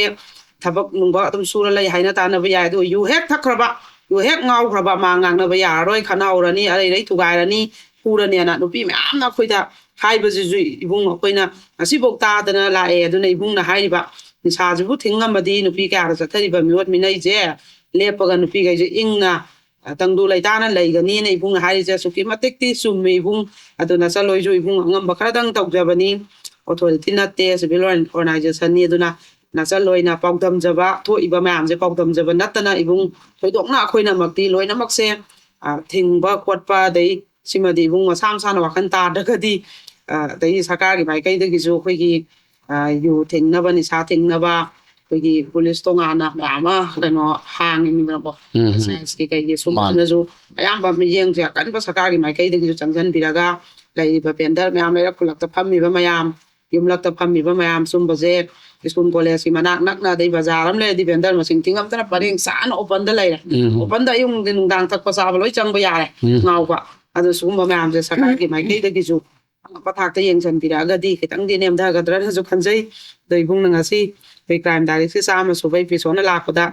ꯊꯕꯛ ꯅꯨꯡꯕꯛ ꯑꯗꯨꯝ ꯁꯨꯔ ꯂꯩ ꯍꯥꯏꯅ ꯇꯥꯟꯅꯕ ꯌꯥꯏ꯫ ꯑꯗꯨꯒ ꯌꯨ ꯍꯦꯛ ꯊꯛꯈ꯭ꯔꯕ, ꯌꯨ ꯍꯦꯛ ꯉꯥꯎꯈ꯭ꯔꯕ, ꯃꯥ ꯉꯥꯡꯅꯕ ꯌꯥꯔꯔꯣꯏ, ꯈꯠꯅꯍꯧꯔꯅꯤ, ꯑꯔꯩ ꯑꯔꯩ ꯊꯨꯒꯥꯏꯔꯅꯤ, ꯐꯨꯔꯅꯤꯅ ꯅꯨꯄꯤ ꯃꯌꯥꯝꯅ ꯑꯩꯈꯣꯏꯗ ꯍꯥꯏꯕꯁꯤꯁꯨ ꯏꯕꯨꯡ ꯑꯩꯈꯣꯏꯅ ꯉꯁꯤꯐꯥꯎ ꯇꯥꯗꯅ ꯂꯥꯛꯑꯦ꯫ ꯑꯗꯨꯅ ꯏꯕꯨꯡꯅ ꯍꯥꯏꯔꯤꯕ ꯅꯤꯁꯥꯁꯤꯕꯨ ꯊꯤꯡꯉꯝꯃꯗꯤ ꯅꯨꯄꯤ ꯀꯌꯥꯗ ꯆꯠꯊꯔꯤꯕ ꯃꯤꯑꯣꯠ ꯃꯤꯅꯩꯁꯦ ꯂꯦꯞꯄꯒ ꯅꯨꯄꯤꯈꯩꯁꯦ ꯏꯪꯅ ꯇꯪꯗꯨ ꯂꯩꯇꯥꯅ ꯂꯩꯒꯅꯤꯅ ꯏꯕꯨꯡꯅ ꯍꯥꯏꯔꯤꯁꯦ ꯑꯁꯨꯛꯀꯤ ꯃꯇꯤꯛꯇꯤ ꯆꯨꯝꯃꯦ ꯏꯕꯨꯡ꯫ ꯑꯗꯨ ꯅꯆꯜꯂꯣꯏꯁꯨ ꯏꯕꯨꯡ ꯑꯉꯝꯕ ꯈꯔꯗꯪ ꯇꯧꯖꯕꯅꯤ꯫ ꯑꯣꯊꯣꯔꯤꯇꯤ ꯅꯠꯇꯦ, ꯁꯤꯚꯤꯜ ꯑꯣꯔꯒꯅꯥꯏꯖꯦꯁꯟꯅꯤ꯫ ꯑꯗꯨꯅ ꯅꯆꯜꯂꯣꯏꯅ ꯄꯥꯎꯗꯝꯖꯕ, ꯊꯣꯛꯏꯕ ꯃꯌꯥꯝꯁꯦ ꯄꯥꯎꯗꯝꯖꯕ ꯅꯠꯇꯅ ꯏꯕꯨꯡ ꯊꯣꯏꯗꯣꯛꯅ ꯑꯩꯈꯣꯏꯅꯃꯛꯇꯤ ꯂꯣꯏꯅꯃꯛꯁꯦ, ꯑ, ꯊꯤꯡꯕ ꯈꯣꯠꯄ, ꯑꯗꯩ ꯁꯤꯃꯗꯤ ꯏꯕꯨꯡ ꯃꯁꯥ ꯃꯁꯥꯅ ꯋꯥꯈꯜ ꯇꯥꯗ꯭ꯔꯒꯗꯤ, ꯑ, ꯑꯗꯩ ꯁꯔꯀꯥꯔꯒꯤ ꯃꯥꯏꯀꯩꯗꯒꯤꯁꯨ ꯑꯩꯈꯣꯏꯒꯤ, ꯑ, ꯌꯨ ꯊꯤꯡꯅꯕ, ꯅꯤꯁꯥ ꯊꯤꯡꯅꯕ ꯑꯩꯈꯣꯏꯒꯤ ꯄꯨꯂꯤꯁ ꯇꯣꯉꯥꯟꯅ ꯃꯌꯥꯝ ꯑꯃ ꯀꯩꯅꯣ ꯍꯥꯡꯉꯤꯅꯤꯗꯅꯀꯣ꯫ ꯎꯝ, ꯎꯝ꯫ ꯑꯦꯛꯁꯥꯏꯖꯀꯤ ꯀꯩꯒꯤ ꯃꯥꯅꯦ꯫ ꯁꯨꯝꯕꯁꯤꯅꯁꯨ ꯑꯌꯥꯝꯕ ꯃꯤꯠꯌꯦꯡꯁꯦ ꯑꯀꯟꯕ ꯁꯔꯀꯥꯔꯒꯤ ꯃꯥꯏꯀꯩꯗꯒꯤꯁꯨ ꯆꯪꯁꯤꯟꯕꯤꯔꯒ ꯂꯩꯔꯤꯕ ꯚꯦꯟꯗꯔ ꯃꯌꯥꯝ, ꯂꯩꯔꯛ ꯈꯨꯜꯂꯛꯇ ꯐꯝꯃꯤꯕ ꯃꯌꯥꯝ, ꯌꯨꯝꯂꯛꯇ ꯐꯝꯃꯤꯕ ꯃꯌꯥꯝ, ꯁꯨꯝꯕꯁꯦ ꯁ꯭ꯀꯨꯜ ꯀꯣꯂꯦꯖꯀꯤ ꯃꯅꯥꯛ ꯅꯛꯅ, ꯑꯗꯩ ꯕꯖꯥꯔ ꯑꯃ ꯂꯩꯔꯗꯤ ꯚꯦꯟꯗꯔ ꯃꯁꯤꯡ ꯊꯤꯉꯝꯗꯅ ꯄꯔꯦꯡ ꯁꯥꯅ ꯑꯣꯄꯟꯗ ꯂꯩꯔꯦ꯫ ꯎꯝ꯫ ꯑꯣꯄꯟꯗ ꯑꯌꯨꯛ ꯅꯨꯡꯊꯤꯟ ꯅꯨꯡꯗꯥꯡ ꯊꯛꯄ ꯆꯥꯕ ꯂꯣꯏ ꯆꯪꯕ ꯌꯥꯔꯦ, ꯎꯝ꯫ ꯉꯥꯎꯕ꯫ ꯑꯗꯨ ꯁꯤꯒꯨꯝꯕ ꯃꯌꯥꯝꯁꯦ ꯁꯔꯀꯥꯔꯒꯤ ꯃꯥꯏꯀꯩꯗꯒꯤꯁꯨ ꯑꯉꯛꯄ ꯊꯥꯛꯇ ꯌꯦꯡꯁꯤꯟꯕꯤꯔꯛꯑꯒꯗꯤ ꯈꯤꯇꯪꯗꯤ ꯅꯦꯝꯊꯒꯗ꯭ꯔꯅꯁꯨ ꯈꯟꯖꯩ꯫ ꯑꯗꯣ ꯏꯕꯨꯡꯅ ꯉꯁꯤ ꯑꯩꯈꯣꯏ ꯀ꯭ꯔꯥꯏꯝ ꯗꯥꯏꯔꯤꯁꯀꯤ ꯆꯥꯝꯃ ꯁꯨꯕ ꯏꯄꯤꯁꯣꯗꯅ ꯂꯥꯛꯄꯗ,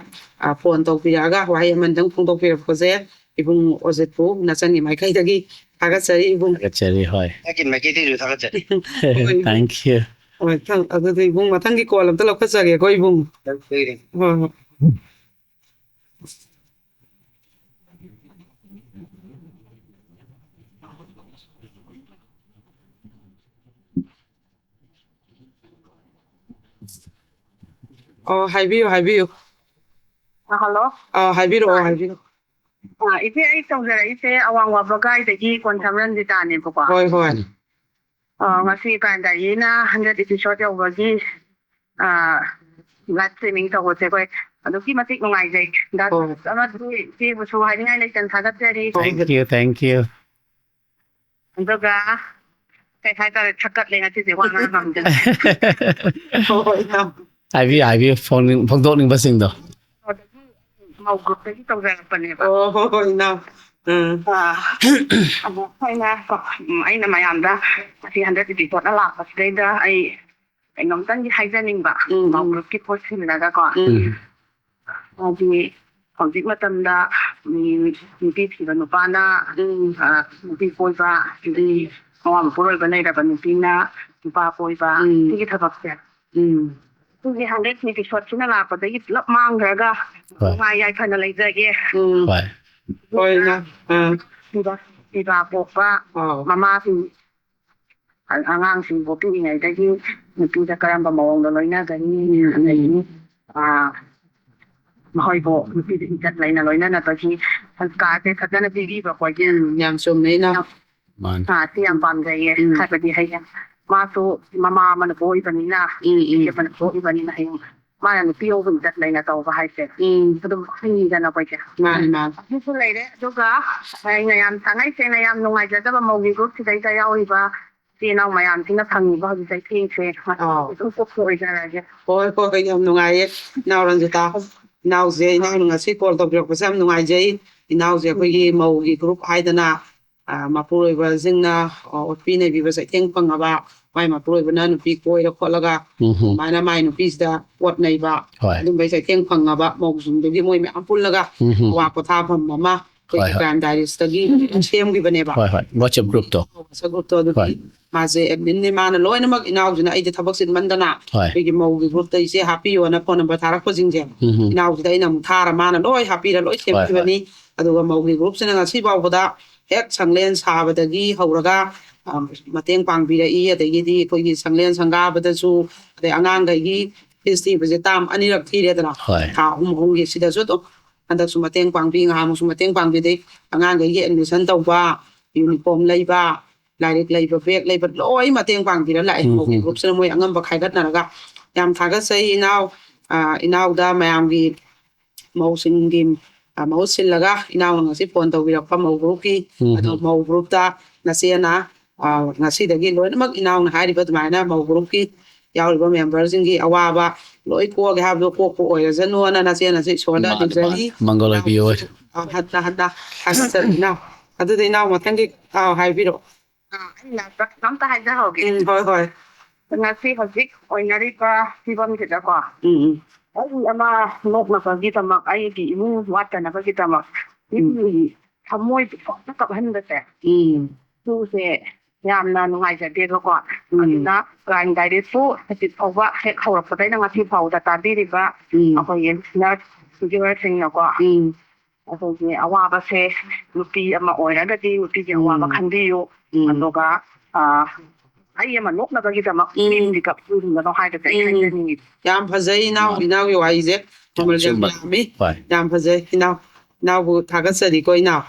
ꯑ, ꯐꯣꯟ ꯇꯧꯕꯤꯔꯛꯑꯒ ꯋꯥꯍꯩ ꯑꯃꯅꯤꯗꯪ ꯐꯣꯡꯗꯣꯛꯄꯤꯔꯛꯄꯁꯦ ꯏꯕꯨꯡ ꯑꯣꯖꯤꯠꯄꯨ ꯅꯆꯟꯒꯤ ꯃꯥꯏꯀꯩꯗꯒꯤ ꯊꯥꯒꯠꯆꯔꯤ ꯏꯕꯨꯡ꯫ ꯊꯥꯒꯠꯆꯔꯤ, ꯍꯣꯏ꯫ ꯑꯩꯒꯤ ꯃꯥꯏꯀꯩꯗꯒꯤꯁꯨ ꯊꯥꯒꯠꯆꯔꯤ꯫ ꯍꯣꯏ꯫ Thank you꯫ ꯍꯣꯏ, ꯊꯝ-, ꯑꯗꯨꯗꯤ ꯏꯕꯨꯡ ꯃꯊꯪꯒꯤ ꯀꯣꯜ ꯑꯝꯇ ꯂꯧꯈꯠꯆꯒꯦꯀꯣ ꯏꯕꯨꯡ꯫ ꯂꯧꯈꯠꯆꯒꯦ꯫ ꯍꯣꯏ, ꯍꯣꯏ꯫ ꯑꯣ, ꯍꯥꯏꯕꯤꯌꯨ, ꯍꯥꯏꯕꯤꯌꯨ꯫ ꯑ, ꯍꯜꯂꯣ꯫ ꯑ, ꯍꯥꯏꯕꯤꯔꯛꯑꯣ, ꯑ, ꯍꯥꯏꯕꯤꯔꯛꯑꯣ꯫ ꯑ, ꯏꯆꯦ, ꯑꯩ ꯇꯧꯖꯔꯛꯏꯁꯦ ꯑꯋꯥꯡ ꯋꯥꯕꯒꯥꯏꯗꯒꯤ ꯀꯣꯟꯁꯝ ꯔꯟꯖꯤꯇꯥꯅꯦꯕꯀꯣ꯫ ꯍꯣꯏ, ꯍꯣꯏ꯫ ꯑ, ꯉꯁꯤ ꯀ꯭ꯔꯥꯏꯝ ꯗꯥꯏꯔꯤꯅ ꯍꯟꯗ꯭ꯔꯦꯠ ꯏꯄꯤꯁꯣꯠ ꯌꯧꯕꯒꯤ, ꯑ, ꯂꯥꯏꯚ ꯁ꯭ꯇ꯭ꯔꯤꯃꯤꯡ ꯇꯧꯕꯁꯦ ꯑꯩꯈꯣꯏ ꯑꯗꯨꯛꯀꯤ ꯃꯇꯤꯛ ꯅꯨꯡꯉꯥꯏꯖꯩ꯫ ꯗꯥ ꯍꯣꯏ꯫ ꯑꯃꯗꯤ ꯏꯆꯦꯕꯨꯁꯨ ꯍꯥꯏꯅꯤꯡꯉꯥꯏ ꯂꯩꯇꯅ ꯊꯥꯒꯠꯆꯔꯤ꯫ Thank you, thank you꯫ ꯑꯗꯨꯒ ꯀꯩ ꯍꯥꯏꯇꯥꯔꯦ, ꯊꯛꯀꯠꯂꯦ ꯉꯁꯤꯁꯦ, ꯋꯥ ꯉꯥꯡ ꯉꯝꯗꯦ꯫ ꯍꯣꯏ, ꯍꯣꯏ, ꯏꯅꯥꯎ꯫ ꯍꯥꯏꯕꯤꯌꯨ, ꯍꯥꯏꯕꯤꯌꯨ, ꯐꯣꯡꯅꯤꯡ-, ꯐꯣꯡꯗꯣꯛꯅꯤꯡꯕꯁꯤꯡꯗꯣ꯫ ꯑꯗꯒꯤ ꯃꯧ group ꯇꯒꯤ ꯇꯧꯖꯔꯛꯄꯅꯦꯕ꯫ ꯑꯣ, ꯍꯣꯏ, ꯍꯣꯏ, ꯏꯅꯥꯎ꯫ ꯎꯝ꯫ ꯑꯥ, ꯑꯗꯣ ꯑꯩꯅ, ꯎꯝ, ꯑꯩꯅ ꯃꯌꯥꯝꯗ ꯉꯁꯤ ꯍꯟꯗꯛ episode ꯇ ꯂꯥꯛꯄꯁꯤꯗꯩꯗ ꯑꯩ ꯀꯩꯅꯣꯝꯇꯪꯗꯤ ꯍꯥꯏꯖꯅꯤꯡꯕ, ꯎꯝ, ꯃꯧ ꯎꯝ꯫ Group ꯀꯤ ꯄꯣꯠꯁꯤꯜꯂꯒꯀꯣ꯫ ꯎꯝ꯫ ꯍꯥꯏꯗꯤ ꯍꯧꯖꯤꯛ ꯃꯇꯝꯗ, ꯎꯝ, ꯅꯨꯄꯤ ꯊꯤꯕ ꯅꯨꯄꯥꯅ, ꯎꯝ꯫ ꯑ, ꯅꯨꯄꯤ ꯀꯣꯏꯕ, ꯑꯗꯒꯤ ꯎꯝ꯫ ꯃꯋꯥ ꯃꯄꯨꯔꯣꯏꯕ ꯂꯩꯔꯕ ꯅꯨꯄꯤꯅ ꯅꯨꯄꯥ ꯀꯣꯏꯕ, ꯎꯝ꯫ ꯁꯤꯒꯤ ꯊꯕꯛꯁꯦ꯫ ꯎꯝ꯫ ꯁꯤꯒꯤ ꯍꯟꯗꯛ episode ꯁꯤꯅ ꯂꯥꯛꯄꯗꯒꯤ ꯄꯨꯂꯞ ꯃꯥꯡꯈ꯭ꯔꯒ ꯍꯣꯏ꯫ ꯅꯨꯡꯉꯥꯏ ꯌꯥꯏꯐꯅ ꯂꯩꯖꯒꯦ꯫ ꯎꯝ꯫ ꯍꯣꯏ꯫ ꯍꯣꯏ, ꯏꯃꯥ꯫ ꯑꯥ꯫ ꯄꯤꯕ, ꯄꯤꯕ ꯄꯣꯛꯄ ꯑꯥꯎ꯫ ꯃꯃꯥꯁꯤꯡ, ꯑ-, ꯑꯉꯥꯡꯁꯤꯡꯕꯨ ꯄꯤꯛꯏꯉꯩꯗꯒꯤ ꯅꯨꯄꯤꯗ ꯀꯔꯝꯕ ꯃꯑꯣꯡꯗ ꯂꯣꯏꯅꯒꯅꯤ, ꯎꯝ, ꯎꯝ꯫ ꯑꯗꯒꯤ, ꯑ, ꯃꯈꯣꯏꯕꯨ ꯅꯨꯄꯤꯗ ꯏꯖꯠ ꯂꯩꯅ ꯂꯣꯏꯅꯅꯕꯒꯤ ꯁꯪꯁꯀꯥꯔꯁꯦ ꯐꯖꯅ ꯄꯤꯕꯤꯕ ꯑꯩꯈꯣꯏꯒꯤ ꯎꯝ, ꯌꯥꯝ ꯆꯨꯝꯃꯦ, ꯏꯅꯥꯎ꯫ ꯃꯥꯅꯤ꯫ ꯑ, ꯁꯤ ꯌꯥꯝ ꯄꯥꯝꯖꯩꯌꯦ꯫ ꯎꯝ꯫ ꯍꯥꯏꯕꯗꯤ ꯍꯌꯦꯡ ꯃꯥꯁꯨ ꯃꯃꯥ ꯑꯃꯅ ꯄꯣꯛꯏꯕꯅꯤꯅ, ꯎꯝ, ꯎꯝ꯫ ꯅꯨꯄꯤ ꯑꯃꯅ ꯄꯣꯛꯏꯕꯅꯤꯅ ꯍꯌꯦꯡ ꯃꯥꯅ ꯅꯨꯄꯤ ꯑꯃꯕꯨ ꯏꯖꯠ ꯂꯩꯅ ꯇꯧꯕ ꯍꯥꯏꯁꯦ ꯎꯝ꯫ ꯑꯗꯨꯝ ꯈꯪꯉꯤꯗꯅ ꯑꯩꯈꯣꯏꯁꯦ꯫ ꯃꯥꯅꯤ, ꯃꯥꯅꯤ꯫ ꯑꯗꯨꯁꯨ ꯂꯩꯔꯦ꯫ ꯑꯗꯨꯒ ꯑꯩꯅ ꯌꯥꯝ ꯊꯥꯡꯉꯩ ꯁꯦꯡꯅ ꯌꯥꯝ ꯅꯨꯡꯉꯥꯏꯖꯗꯕ ꯃꯧꯒꯤ group ꯁꯤꯗꯩꯗ ꯌꯥꯎꯔꯤꯕ ꯏꯆꯦ ꯏꯅꯥꯎ ꯃꯌꯥꯝꯁꯤꯅ ꯐꯪꯉꯤꯕ ꯍꯧꯖꯤꯛ ꯆꯩꯊꯦꯡꯁꯦ ꯑꯥꯎ꯫ ꯑꯗꯨꯝ ꯀꯣꯛꯄ ꯑꯣꯏꯖꯔꯒꯦ꯫ ꯍꯣꯏ, ꯍꯣꯏ, ꯍꯣꯏ, ꯌꯥꯝ ꯅꯨꯡꯉꯥꯏꯌꯦ꯫ ꯏꯅꯥꯎ ꯔꯟꯖꯤꯇꯥ, ꯏꯅꯥꯎꯁꯦ, ꯏꯅꯥꯎꯅ ꯉꯁꯤ call ꯇꯧꯕꯤꯔꯛꯄꯁꯦ ꯌꯥꯝ ꯅꯨꯡꯉꯥꯏꯖꯩ꯫ ꯏꯅꯥꯎꯁꯦ ꯑꯩꯈꯣꯏꯒꯤ ꯃꯧꯒꯤ group ꯍꯥꯏꯗꯅ, ꯑ, ꯃꯄꯨꯔꯣꯏꯕꯁꯤꯡꯅ, ꯑ, ꯑꯣꯠꯄꯤ ꯅꯩꯕꯤꯕ ꯆꯩꯊꯦꯡ ꯐꯪꯉꯕ, ꯃꯥꯏ ꯃꯄꯨꯔꯣꯏꯕꯅ ꯅꯨꯄꯤ ꯀꯣꯏꯔ ꯈꯣꯠꯂꯒ ꯎꯝ ꯍꯨꯝ꯫ ꯑꯗꯨꯃꯥꯏꯅ ꯃꯥꯏ ꯅꯨꯄꯤꯁꯤꯗ ꯄꯣꯠ ꯅꯩꯕ, ꯍꯣꯏ꯫ ꯑꯗꯨꯝꯕꯩ ꯆꯩꯊꯦꯡ ꯐꯪꯉꯕ ꯃꯧꯁꯤꯡꯗꯨꯒꯤ ꯃꯣꯏ ꯃꯌꯥꯝ ꯄꯨꯜꯂꯒ ꯎꯝ ꯍꯨꯝ꯫ ꯑꯋꯥ ꯄꯣꯊꯥꯐꯝ ꯑꯃ ꯑꯩꯈꯣꯏꯒꯤ ꯍꯣꯏ, ꯍꯣꯏ꯫ Crime Diaries ꯇꯒꯤ ꯁꯦꯝꯈꯤꯕꯅꯦꯕ꯫ ꯍꯣꯏ, ꯍꯣꯏ꯫ WhatsApp group ꯇꯣ꯫ WhatsApp group ꯇꯣ ꯑꯗꯨꯒꯤ ꯍꯣꯏ꯫ ꯃꯥꯁꯦ admin ꯅꯦ, ꯃꯥꯅ ꯂꯣꯏꯅꯃꯛ ꯏꯅꯥꯎꯁꯤꯅ ꯑꯩꯗꯤ ꯊꯕꯛ ꯆꯤꯟꯃꯟꯗꯅ ꯍꯣꯏ꯫ ꯑꯩꯈꯣꯏꯒꯤ ꯃꯧꯒꯤ group ꯇ ꯏꯆꯦ ꯍꯥꯞꯄꯤꯌꯣꯅ phone number ꯊꯥꯔꯛꯄꯁꯤꯡꯁꯦ ꯎꯝ ꯍꯨꯝ꯫ ꯏꯅꯥꯎꯁꯤꯗ ꯑꯩꯅ ꯑꯃꯨꯛ ꯊꯥꯔ ꯃꯥꯅ ꯂꯣꯏ ꯍꯥꯞꯄꯤꯔ ꯂꯣꯏ ꯍꯣꯏ, ꯍꯣꯏ꯫ ꯁꯦꯝꯈꯤꯕꯅꯤ꯫ ꯑꯗꯨꯒ ꯃꯧꯒꯤ group ꯁꯤꯅ ꯉꯁꯤ ꯐꯥꯎꯕꯗ ꯍꯦꯛ ꯁꯪꯂꯦꯟ ꯁꯥꯕꯗꯒꯤ ꯍꯧꯔꯒ, ꯑ, ꯃꯇꯦꯡ ꯄꯥꯡꯕꯤꯔꯛꯏ꯫ ꯑꯗꯒꯤꯗꯤ ꯑꯩꯈꯣꯏꯒꯤ ꯁꯪꯂꯦꯟ ꯁꯪꯒꯥꯕꯗꯁꯨ, ꯑꯗꯩ ꯑꯉꯥꯡꯈꯩꯒꯤ fees ꯊꯤꯕꯁꯦ term ꯑꯅꯤꯔꯛ ꯊꯤꯔꯦꯗꯅ, ꯍꯣꯏ꯫ ꯊꯥ ꯑꯍꯨꯝ ꯑꯍꯨꯝꯒꯤ꯫ ꯁꯤꯗꯁꯨ ꯑꯗꯨꯝ ꯍꯟꯗꯛꯁꯨ ꯃꯇꯦꯡ ꯄꯥꯡꯕꯤ, ꯉꯍꯥꯟꯃꯨꯛꯁꯨ ꯃꯇꯦꯡ ꯄꯥꯡꯕꯤꯗꯦ꯫ ꯑꯉꯥꯡꯈꯩꯒꯤ admission ꯇꯧꯕ, uniform ꯂꯩꯕ, ꯂꯥꯏꯔꯤꯛ ꯂꯩꯕ, bag ꯂꯩꯕ, ꯂꯣꯏ ꯃꯇꯦꯡ ꯄꯥꯡꯕꯤꯔ ꯂꯥꯛꯑꯦ꯫ ꯎꯝ, ꯃꯧꯒꯤ ꯎꯝ꯫ Group ꯁꯤꯅ ꯃꯣꯏ ꯑꯉꯝꯕ ꯈꯥꯏꯒꯠꯅꯔꯒ꯫ ꯌꯥꯝ ꯊꯥꯒꯠꯆꯩ ꯏꯅꯥꯎ, ꯑ, ꯏꯅꯥꯎꯗ ꯃꯌꯥꯝꯒꯤ ꯃꯧꯁꯤꯡꯒꯤ, ꯑ, ꯃꯍꯨꯠ ꯁꯤꯜꯂꯒ ꯏꯅꯥꯎꯅ ꯉꯁꯤ phone ꯇꯧꯕꯤꯔꯛꯄ ꯃꯧ group ꯀꯤ, ꯎꯝ, ꯑꯗꯣ ꯎꯝ꯫ ꯃꯧ group ꯇ ꯅꯆꯦꯅ, ꯑ, ꯉꯁꯤꯗꯒꯤ ꯂꯣꯏꯅꯃꯛ ꯏꯅꯥꯎꯅ ꯍꯥꯏꯔꯤꯕ ꯑꯗꯨꯃꯥꯏꯅ ꯃꯧ group ꯀꯤ ꯌꯥꯎꯔꯤꯕ ꯃꯦꯝꯕꯔꯁꯤꯡꯒꯤ ꯑꯋꯥꯕ ꯂꯣꯏ ꯀꯣꯛꯑꯒꯦ ꯍꯥꯏꯕꯗꯣ ꯀꯣꯛꯄ ꯑꯣꯏꯔꯁꯅꯨꯅ ꯅꯆꯦꯅꯁꯨ ꯏꯁꯣꯔꯗ ꯃꯥꯅꯤ, ꯅꯤꯖꯔꯤ꯫ ꯃꯥꯅꯤ꯫ ꯃꯪꯒꯣꯜ ꯑꯣꯏꯕꯤꯌꯨ꯫ ꯏꯅꯥꯎꯁꯨ, ꯑ, ꯍꯟꯅ ꯍꯟꯅ ꯊꯥꯒꯠꯆꯔꯤ ꯏꯅꯥꯎ꯫ ꯑꯗꯨꯗꯤ ꯏꯅꯥꯎ ꯃꯊꯪꯒꯤ, ꯑꯥꯎ, ꯍꯥꯏꯕꯤꯔꯛꯑꯣ꯫ ꯑꯥ, ꯑꯩ ꯂꯥꯁꯇ ꯈꯤꯇꯪꯇ ꯍꯥꯏꯖꯍꯧꯒꯦ꯫ ꯎꯝ, ꯍꯣꯏ, ꯍꯣꯏ꯫ ꯉꯁꯤ ꯍꯧꯖꯤꯛ ꯑꯣꯏꯅꯔꯤꯕ ꯐꯤꯕꯝꯁꯤꯗꯀꯣ, ꯎꯝ, ꯎꯝ꯫ ꯑꯩ ꯑꯃ ꯅꯣꯛꯅꯕꯒꯤꯗꯃꯛ, ꯑꯩꯒꯤ ꯏꯃꯨꯡ ꯋꯥꯠꯇꯅꯕꯒꯤꯗꯃꯛ, ꯎꯝ꯫ ꯃꯤꯒꯤ ꯊꯃꯣꯏ ꯄꯨꯡꯀꯞꯇ ꯀꯞꯍꯟꯕꯁꯦ, ꯎꯝ꯫ ꯁꯤꯁꯦ ꯌꯥꯝꯅ ꯅꯨꯡꯉꯥꯏꯖꯗꯦꯕꯀꯣ꯫ ꯎꯝ꯫ ꯑꯗꯨꯅ ꯀ꯭ꯔꯥꯏꯝ ꯗꯥꯏꯔꯤꯁꯄꯨ ꯍꯧꯖꯤꯛ ꯐꯥꯎꯕ ꯍꯦꯛ ꯍꯧꯔꯛꯄꯗꯩꯅ ꯉꯁꯤ ꯐꯥꯎꯕꯗ ꯇꯥꯕꯤꯔꯤꯕ ꯎꯝ꯫ ꯑꯩꯈꯣꯏꯒꯤ ꯂꯤꯁꯅꯔ, ꯚ꯭ꯌꯨꯋꯔꯁꯤꯡꯅꯀꯣ, ꯎꯝ꯫ ꯑꯩꯈꯣꯏꯒꯤ ꯑꯋꯥꯕꯁꯦ ꯅꯨꯄꯤ ꯑꯃ ꯑꯣꯏꯔꯒꯗꯤ ꯅꯨꯄꯤꯒꯤ ꯑꯋꯥꯕ ꯎꯝ꯫ ꯈꯟꯕꯤꯌꯨ꯫ ꯎꯝ꯫ ꯑꯗꯨꯒ, ꯑ, ꯑꯩ ꯑꯃ ꯅꯣꯛꯅꯕꯒꯤꯗꯃꯛ ꯎꯝ꯫ ꯃꯤꯗꯤ ꯀꯞꯄꯤꯒꯅꯣ ꯍꯥꯏꯕꯁꯦ ꯑꯩ ꯎꯝ꯫ ꯍꯥꯏꯖꯅꯤꯡꯉꯤ꯫ ꯌꯥꯝ ꯐꯖꯩ ꯏꯅꯥꯎ, ꯃꯥꯅꯤ꯫ ꯏꯅꯥꯎꯒꯤ ꯋꯥꯍꯩꯁꯦ꯫ ꯌꯥꯝ ꯃꯃꯜ ꯌꯥꯝ ꯆꯨꯝꯕ꯫ ꯌꯥꯝꯃꯤ꯫ ꯍꯣꯏ꯫ ꯌꯥꯝ ꯐꯖꯩ ꯏꯅꯥꯎ, ꯏꯅꯥꯎꯕꯨ ꯊꯥꯒꯠꯆꯔꯤꯀꯣ ꯏꯅꯥꯎ꯫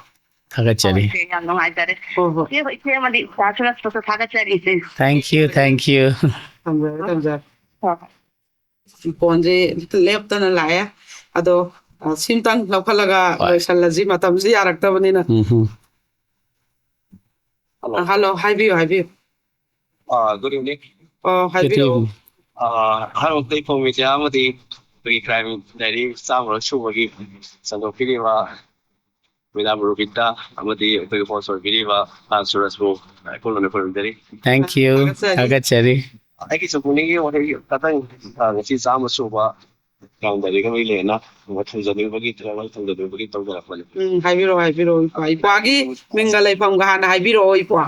ꯊꯥꯒꯠꯆꯔꯤ꯫ ꯍꯣꯏ, ꯏꯆꯦ, ꯌꯥꯝ ꯅꯨꯡꯉꯥꯏꯖꯔꯦ꯫ ꯍꯣꯏ, ꯍꯣꯏ꯫ ꯏꯆꯦ, ꯏꯆꯦ ꯑꯃꯗꯤ ꯏꯆꯥꯁꯨ ꯅꯠꯇ꯭ꯔꯁꯨ ꯊꯥꯒꯠꯆꯔꯤ, ꯏꯆꯦ꯫ Thank you, thank you꯫ ꯊꯝꯖꯔꯦ, ꯊꯝꯖꯔꯦ꯫ ꯍꯣꯏ, ꯍꯣꯏ꯫ ꯐꯣꯟꯁꯦ ꯂꯦꯞꯇꯅ ꯂꯥꯛꯑꯦ꯫ ꯑꯗꯣ, ꯑ, ꯁꯤꯝꯇꯪ ꯂꯧꯈꯠꯂꯒ ꯍꯣꯏ꯫ ꯂꯣꯏꯁꯜꯂꯁꯤ, ꯃꯇꯝꯁꯤ ꯌꯥꯔꯛꯇꯕꯅꯤꯅ꯫ ꯎꯝ ꯍꯨꯝ꯫ ꯍꯜꯂꯣ꯫ ꯑ, ꯍꯜꯂꯣ, ꯍꯥꯏꯕꯤꯌꯨ, ꯍꯥꯏꯕꯤꯌꯨ꯫ ꯑ, good evening꯫ ꯑ, ꯍꯥꯏꯕꯤꯔꯛꯑꯣ꯫ Good evening꯫ ꯑ, ꯑꯍꯥꯟꯕꯃꯛꯇ ꯏꯐꯣꯡ ꯃꯦꯗꯤꯌꯥ ꯑꯃꯗꯤ ꯑꯩꯈꯣꯏꯒꯤ ꯀ꯭ꯔꯥꯏꯝ ꯗꯥꯏꯔꯤ ꯆꯥꯝꯃꯔꯛ ꯁꯨꯕꯒꯤ ꯁꯟꯗꯣꯛꯄꯤꯔꯤꯕ ꯃꯦꯗꯥꯝ ꯔꯣꯕꯤꯇꯥ ꯑꯃꯗꯤ ꯑꯩꯈꯣꯏꯒꯤ ꯍꯣꯁ ꯑꯣꯏꯕꯤꯔꯤꯕ ꯁꯥꯔ ꯁꯨꯔꯖꯄꯨ ꯑꯩꯈꯣꯏ ꯂꯣꯟꯅ ꯈꯨꯔꯨꯝꯖꯔꯤ꯫ Thank you꯫ ꯊꯥꯒꯠꯆꯔꯤ꯫ ꯊꯥꯒꯠꯆꯔꯤ꯫ ꯑꯩꯒꯤꯁꯨ ꯄꯨꯛꯅꯤꯡꯒꯤ ꯋꯥꯍꯩ ꯈꯇꯪ, ꯑ, ꯉꯁꯤ ꯆꯥꯝꯃ ꯁꯨꯕ ꯀ꯭ꯔꯥꯏꯝ ꯗꯥꯏꯔꯤꯒ ꯃꯔꯤ ꯂꯩꯅꯅ ꯑꯃ ꯊꯝꯖꯅꯤꯡꯕꯒꯤ, ꯊꯝꯖꯅꯤꯡꯕꯒꯤ ꯇꯧꯖꯔꯛꯄꯅꯤ꯫ ꯎꯝ, ꯍꯥꯏꯕꯤꯔꯛꯑꯣ, ꯍꯥꯏꯕꯤꯔꯛꯑꯣ, ꯏꯄꯥ꯫ ꯏꯄꯥꯒꯤ ꯃꯤꯡꯒ ꯂꯩꯐꯝꯒ ꯍꯥꯟꯅ ꯍꯥꯏꯕꯤꯔꯛꯑꯣ, ꯏꯄꯥ꯫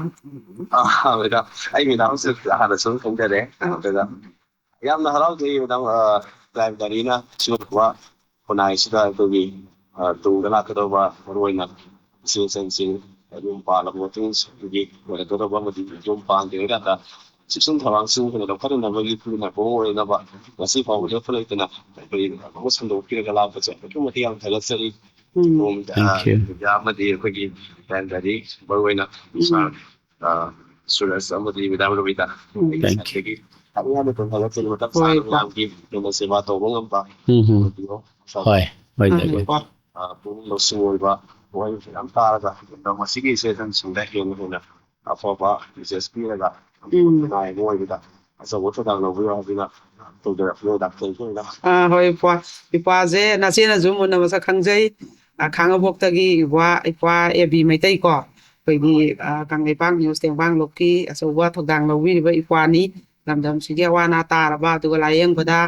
ꯑ, ꯃꯦꯗꯥꯝ, ꯑꯩ ꯃꯦꯗꯥꯝꯁꯨ ꯍꯥꯟꯅ ꯁꯨꯝ ꯈꯪꯖꯔꯦ꯫ ꯑꯥ꯫ ꯑꯗꯨꯒ ꯌꯥꯝꯅ ꯍꯔꯥꯎꯖꯩ, ꯃꯦꯗꯥꯝ, ꯑ, ꯀ꯭ꯔꯥꯏꯝ ꯗꯥꯏꯔꯤꯅ ꯁꯤꯒꯨꯝꯕ ꯈꯨꯟꯅꯥꯏꯁꯤꯗ ꯑꯩꯈꯣꯏꯒꯤ, ꯑ, ꯇꯨꯡꯗ ꯂꯥꯛꯀꯗꯧꯕ, ꯃꯔꯨꯑꯣꯏꯅ ꯏꯆꯦ ꯏꯆꯟꯁꯤꯡ ꯌꯨꯝ ꯄꯥꯜꯂꯕ ꯃꯇꯨꯡ ꯑꯩꯈꯣꯏꯒꯤ ꯑꯣꯏꯔꯛꯀꯗꯧꯕ ꯑꯃꯗꯤ ꯌꯨꯝ ꯄꯥꯟꯗ꯭ꯔꯤꯉꯩꯗ ꯆꯦꯛꯁꯤꯟ ꯊꯧꯔꯥꯡꯁꯤꯡ ꯍꯦꯟꯅ ꯂꯧꯈꯠꯅꯅꯕꯒꯤ ꯄꯨꯝꯅꯃꯛ ꯑꯣꯏꯅꯕ ꯉꯁꯤ ꯐꯥꯎꯕ ꯂꯦꯞꯄ ꯂꯩꯇꯅ ꯑꯩꯈꯣꯏ ꯑꯃꯨꯛ ꯁꯟꯗꯣꯛꯄꯤꯔꯒ ꯂꯥꯛꯄꯁꯦ ꯑꯗꯨꯛꯀꯤ ꯃꯇꯤꯛ ꯌꯥꯝ ꯊꯥꯒꯠꯆꯔꯤ꯫ ꯎꯝ꯫ ꯑꯗꯣꯝ, ꯑ, Thank you꯫ ꯃꯦꯗꯤꯌꯥ ꯑꯃꯗꯤ ꯑꯩꯈꯣꯏꯒꯤ ꯀ꯭ꯔꯥꯏꯝ ꯗꯥꯏꯔꯤ ꯃꯔꯨꯑꯣꯏꯅ ꯎꯝ꯫ ꯁꯥꯔ, ꯑ, ꯁꯨꯔꯖ ꯑꯃꯗꯤ ꯃꯦꯗꯥꯝ ꯔꯣꯕꯤꯇꯥ ꯎꯝ꯫ ꯑꯩꯒꯤ Thank you꯫ ꯁꯥꯏꯠꯇꯒꯤ ꯊꯥꯒꯠꯅ ꯊꯥꯒꯠꯆꯔꯤ꯫ ꯃꯇꯝ ꯍꯣꯏ, ꯆꯥꯅ ꯍꯣꯏ꯫ ꯃꯌꯥꯝꯒꯤ ꯍꯦꯟꯅ ꯁꯦꯕꯥ ꯇꯧꯕ ꯉꯝꯕ ꯎꯝ, ꯎꯝ꯫ ꯑꯣꯏꯕꯤꯌꯣ꯫ ꯍꯣꯏ, ꯑꯣꯏꯖꯒꯦ꯫ ꯎꯝ꯫ ꯑ, ꯄꯨꯛꯅꯤꯡ ꯂꯧꯁꯤꯡ ꯑꯣꯏꯕ ꯋꯥꯍꯩ ꯃꯌꯥꯝ ꯇꯥꯔꯒ ꯃꯁꯤꯒꯤ ꯁꯦꯁꯟꯁꯤꯡꯗ ꯍꯦꯟꯅ ꯍꯦꯟꯅ ꯑꯐꯕ ꯃꯦꯁꯦꯖ ꯄꯤꯔꯒ ꯎꯝ꯫ ꯈꯨꯟꯅꯥꯏ ꯑꯃ ꯑꯣꯏꯕꯗ ꯑꯆꯧꯕ ꯊꯧꯗꯥꯡ ꯂꯧꯕꯤꯌꯣ ꯍꯥꯏꯗꯨꯅ ꯇꯧꯖꯔꯛꯄꯅꯤ, ꯃꯦꯗꯥꯝ꯫ Thank you, madam. ꯑꯥ, ꯍꯣꯏ, ꯏꯄ꯭ꯋꯥ꯫ ꯏꯄ꯭ꯋꯥꯁꯦ ꯅꯆꯦꯅꯁꯨ ꯃꯨꯟꯅ ꯃꯁꯛ ꯈꯪꯖꯩ꯫ ꯑꯥ, ꯈꯥꯡꯉꯕꯣꯛꯇꯒꯤ ꯏꯄ꯭ꯋꯥ, ꯏꯄ꯭ꯋꯥ ꯑꯦ ꯕꯤ ꯃꯩꯇꯩ ꯀꯣ, ꯑꯩꯈꯣꯏꯒꯤ, ꯑꯥ, ꯀꯪꯂꯩꯄꯥꯛ ꯅ꯭ꯌꯨꯁ ꯇꯦꯡꯕꯥꯡ ꯂꯣꯛꯀꯤ ꯑꯆꯧꯕ ꯊꯧꯗꯥꯡ ꯂꯧꯕꯤꯔꯤꯕ ꯏꯄ꯭ꯋꯥꯅꯤ꯫ ꯂꯝꯗꯝꯁꯤꯒꯤ ꯑꯋꯥ ꯑꯅꯥ ꯇꯥꯔꯕ, ꯑꯗꯨꯒ ꯂꯥꯏꯌꯦꯡꯕꯗ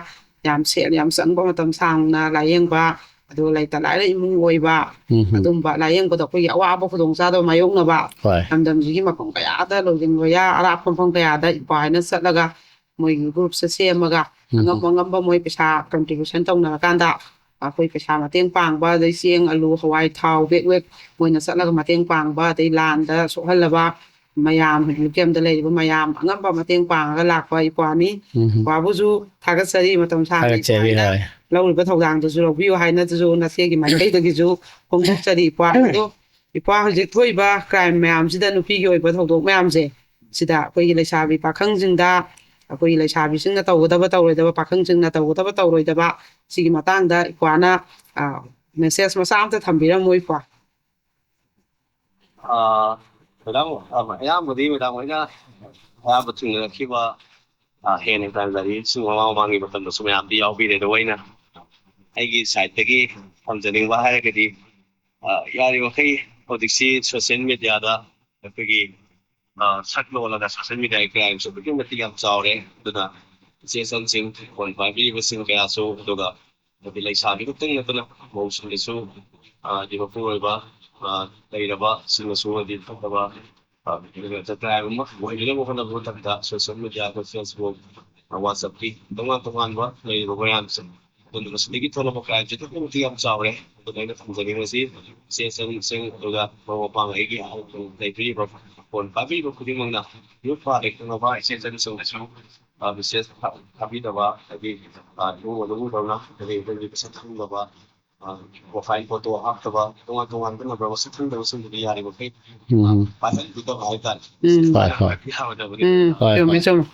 ꯌꯥꯝ ꯁꯦꯜ ꯌꯥꯝ ꯆꯪꯕ, ꯃꯇꯝ ꯁꯥꯡꯅ ꯂꯥꯏꯌꯦꯡꯕ, ꯑꯗꯨꯒ ꯂꯩꯇ ꯂꯥꯏꯔ ꯏꯃꯨꯡ ꯑꯣꯏꯕ, ꯎꯝ ꯍꯝ꯫ ꯑꯗꯨꯝꯕ ꯂꯥꯏꯌꯦꯡꯕꯗ ꯑꯩꯈꯣꯏꯒꯤ ꯑꯋꯥꯕ ꯈꯨꯗꯣꯡꯆꯥꯗꯕ ꯃꯥꯌꯣꯛꯅꯕ ꯍꯣꯏ꯫ ꯂꯝꯗꯝꯁꯤꯒꯤ ꯃꯐꯝ ꯀꯌꯥꯗ, ꯂꯣꯏꯖꯤꯡ ꯂꯣꯌꯥ ꯑꯔꯥꯞꯄ ꯃꯐꯝ ꯀꯌꯥꯗ ꯏꯄ꯭ꯋꯥ ꯍꯥꯏꯅ ꯆꯠꯂꯒ ꯃꯣꯏꯒꯤ ꯒ꯭ꯔꯨꯞꯁꯦ ꯁꯦꯝꯃꯒ ꯎꯝ꯫ ꯑꯉꯝ ꯑꯉꯝꯕ ꯃꯣꯏ ꯄꯩꯁꯥ ꯀꯟꯇ꯭ꯔꯤꯕ꯭ꯌꯨꯁꯟ ꯇꯧꯅꯔꯀꯥꯟꯗ ꯑꯩꯈꯣꯏ ꯄꯩꯁꯥ ꯃꯇꯦꯡ ꯄꯥꯡꯕ, ꯑꯗꯩ ꯆꯦꯡ, ꯑꯂꯨ, ꯍꯋꯥꯏ, ꯊꯥꯎ, ꯕꯦꯛ ꯕꯦꯛ ꯃꯣꯏꯅ ꯆꯠꯂꯒ ꯃꯇꯦꯡ ꯄꯥꯡꯕ, ꯑꯗꯩ ꯂꯥꯟꯗ ꯁꯣꯛꯍꯜꯂꯕ ꯃꯌꯥꯝ, ꯔꯤꯂꯤꯐ ꯀꯦꯝꯞꯇ ꯂꯩꯔꯤꯕ ꯃꯌꯥꯝ ꯑꯉꯝꯕ ꯃꯇꯦꯡ ꯄꯥꯡꯉꯒ ꯂꯥꯛꯄ ꯏꯄ꯭ꯋꯥꯅꯤ꯫ ꯎꯝ꯫ ꯏꯄ꯭ꯋꯥꯕꯨꯁꯨ ꯊꯥꯒꯠꯆꯔꯤ, ꯃꯇꯝ ꯁꯥꯡꯅ ꯊꯥꯒꯠꯆꯔꯤ, ꯏꯄ꯭ꯋꯥꯅ ꯍꯣꯏ꯫ ꯂꯧꯔꯤꯕ ꯊꯧꯗꯥꯡꯗꯨꯁꯨ ꯂꯧꯕꯤꯌꯨ ꯍꯥꯏꯅꯁꯨ ꯅꯆꯦꯒꯤ ꯃꯥꯏꯀꯩꯗꯒꯤꯁꯨ ꯐꯣꯡꯗꯣꯛꯆꯔꯤ ꯏꯄ꯭ꯋꯥ꯫ ꯑꯗꯣ ꯏꯄ꯭ꯋꯥ, ꯍꯧꯖꯤꯛ ꯊꯣꯛꯏꯕ ꯀ꯭ꯔꯥꯏꯝ ꯃꯌꯥꯝꯁꯤꯗ, ꯅꯨꯄꯤꯒꯤ ꯑꯣꯏꯕ ꯊꯧꯗꯣꯛ ꯃꯌꯥꯝꯁꯦ, ꯁꯤꯗ ꯑꯩꯈꯣꯏꯒꯤ ꯂꯩꯁꯥꯕꯤ ꯄꯥꯈꯪꯁꯤꯡꯗ, ꯑꯩꯈꯣꯏꯒꯤ ꯂꯩꯁꯥꯕꯤꯁꯤꯡꯅ ꯇꯧꯒꯗꯕ ꯇꯧꯔꯣꯏꯗꯕ, ꯄꯥꯈꯪꯁꯤꯡꯅ ꯇꯧꯒꯗꯕ ꯇꯧꯔꯣꯏꯗꯕ, ꯁꯤꯒꯤ ꯃꯇꯥꯡꯗ ꯏꯄ꯭ꯋꯥꯅ, ꯑ, ꯃꯦꯁꯦꯖ ꯃꯆꯥ ꯑꯝꯇ ꯊꯝꯕꯤꯔꯝꯃꯣ ꯏꯄ꯭ꯋꯥ꯫ ꯑꯥ, ꯃꯦꯗꯥꯝ, ꯑꯥ, ꯑꯌꯥꯝꯕꯗꯤ ꯃꯦꯗꯥꯝ ꯍꯣꯏꯅ ꯑꯌꯥꯝꯕ ꯊꯦꯡꯅꯔꯛꯈꯤꯕ, ꯑꯥ, ꯍꯦꯟꯅ ꯇꯥꯟꯅꯔꯤ꯫ ꯁꯨꯝ ꯃꯃꯥꯡ ꯃꯃꯥꯡꯒꯤ ꯃꯇꯝꯗꯁꯨ ꯃꯌꯥꯝꯗꯤ ꯌꯥꯎꯕꯤꯔꯦ꯫ ꯑꯗꯣ ꯑꯩꯅ ꯑꯩꯒꯤ ꯁꯥꯏꯠꯇꯒꯤ ꯊꯝꯖꯅꯤꯡꯕ ꯍꯥꯏꯔꯒꯗꯤ, ꯑꯥ, ꯌꯥꯔꯤꯕꯃꯈꯩ ꯍꯧꯖꯤꯛꯁꯤ ꯁꯣꯁꯤꯌꯦꯜ ꯃꯦꯗꯤꯌꯥꯗ ꯑꯩꯈꯣꯏꯒꯤ, ꯑꯥ, ꯁꯛ ꯂꯣꯜꯂꯒ ꯁꯣꯁꯤꯌꯦꯜ ꯃꯦꯗꯤꯌꯥꯒꯤ ꯀ꯭ꯔꯥꯏꯝꯁꯨ ꯑꯗꯨꯛꯀꯤ ꯃꯇꯤꯛ ꯌꯥꯝ ꯆꯥꯎꯔꯦ꯫ ꯑꯗꯨꯅ ꯏꯆꯦ ꯏꯆꯟꯁꯤꯡ, ꯐꯣꯟ ꯄꯥꯏꯕꯤꯔꯤꯕꯁꯤꯡ ꯀꯌꯥꯁꯨ, ꯑꯗꯨꯒ ꯍꯥꯏꯗꯤ ꯂꯩꯁꯥꯕꯤ ꯈꯛꯇꯪ ꯅꯠꯇꯅ ꯃꯧꯁꯤꯡꯗꯁꯨ, ꯑꯥ, ꯍꯥꯏꯗꯤ ꯃꯄꯨꯡ ꯑꯣꯏꯕ, ꯑꯥ, ꯂꯩꯔꯕꯁꯤꯡꯅꯁꯨ ꯍꯥꯏꯗꯤ ꯐꯠꯇꯕ, ꯑꯥ, ꯀ꯭ꯔꯥꯏꯝ ꯑꯃ ꯑꯣꯏꯗꯅꯕ ꯍꯣꯠꯅꯕ ꯃꯇꯝꯗ ꯁꯣꯁꯤꯌꯦꯜ ꯃꯦꯗꯤꯌꯥ, ꯑꯩꯈꯣꯏ ꯐꯦꯁꯕꯨꯛ, ꯑꯥ, ꯋꯥꯆꯞꯀꯤ ꯇꯣꯉꯥꯟ ꯇꯣꯉꯥꯟꯕ ꯂꯩꯔꯤꯕ ꯃꯌꯥꯝꯁꯦ, ꯑꯗꯨꯅ ꯃꯁꯤꯗꯒꯤ ꯊꯣꯛꯂꯛꯄ ꯀ꯭ꯔꯥꯏꯝꯁꯦ ꯑꯗꯨꯛꯀꯤ ꯃꯇꯤꯛ ꯌꯥꯝ ꯆꯥꯎꯔꯦ꯫ ꯑꯗꯨꯅ ꯑꯩꯅ ꯊꯝꯖꯅꯤꯡꯕꯁꯤ ꯏꯆꯦ ꯏꯆꯟꯁꯤꯡ, ꯑꯗꯨꯒ ꯃꯔꯨꯞ ꯃꯄꯥꯡ, ꯑꯩꯒꯤ ꯂꯩꯕꯤꯔꯤꯕ ꯐꯣꯟ ꯄꯥꯏꯕꯤꯔꯤꯕ ꯈꯨꯗꯤꯡꯃꯛꯅ ꯌꯨꯝ ꯄꯥꯜꯂꯦ ꯈꯪꯉꯕ ꯏꯆꯦ ꯏꯆꯟꯁꯤꯡꯗꯁꯨ, ꯑꯥ, ꯃꯦꯁꯦꯖ ꯊꯥ-, ꯊꯥꯕꯤꯗꯕ, ꯍꯥꯏꯗꯤ, ꯑꯥ, ꯏꯃꯨꯡ ꯃꯅꯨꯡꯗꯧꯅ ꯀꯔꯤ ꯀꯔꯤ ꯃꯁꯛ ꯈꯪꯗꯕ, ꯑꯥ, ꯄ꯭ꯔꯣꯐꯥꯏꯜ ꯐꯣꯇꯣ ꯍꯥꯞꯇꯕ, ꯇꯣꯉꯥꯟ ꯇꯣꯉꯥꯟꯕ ꯅꯝꯕꯔ ꯃꯁꯛ ꯈꯪꯗꯕꯁꯤꯡꯗꯨꯗꯤ ꯌꯥꯔꯤꯕꯃꯈꯩ ꯎꯝ꯫ ꯄꯥꯏꯍꯟꯕꯤꯗꯕ ꯍꯥꯏꯇꯥꯔꯦ꯫ ꯎꯝ꯫ ꯍꯣꯏ, ꯍꯣꯏ꯫ ꯌꯥꯔꯣꯏꯗꯕꯅꯤ꯫ ꯎꯝ, ꯍꯣꯏ, ꯆꯨꯝꯃꯤ, ꯍꯣꯏ꯫ ꯆꯨꯝꯃꯤ꯫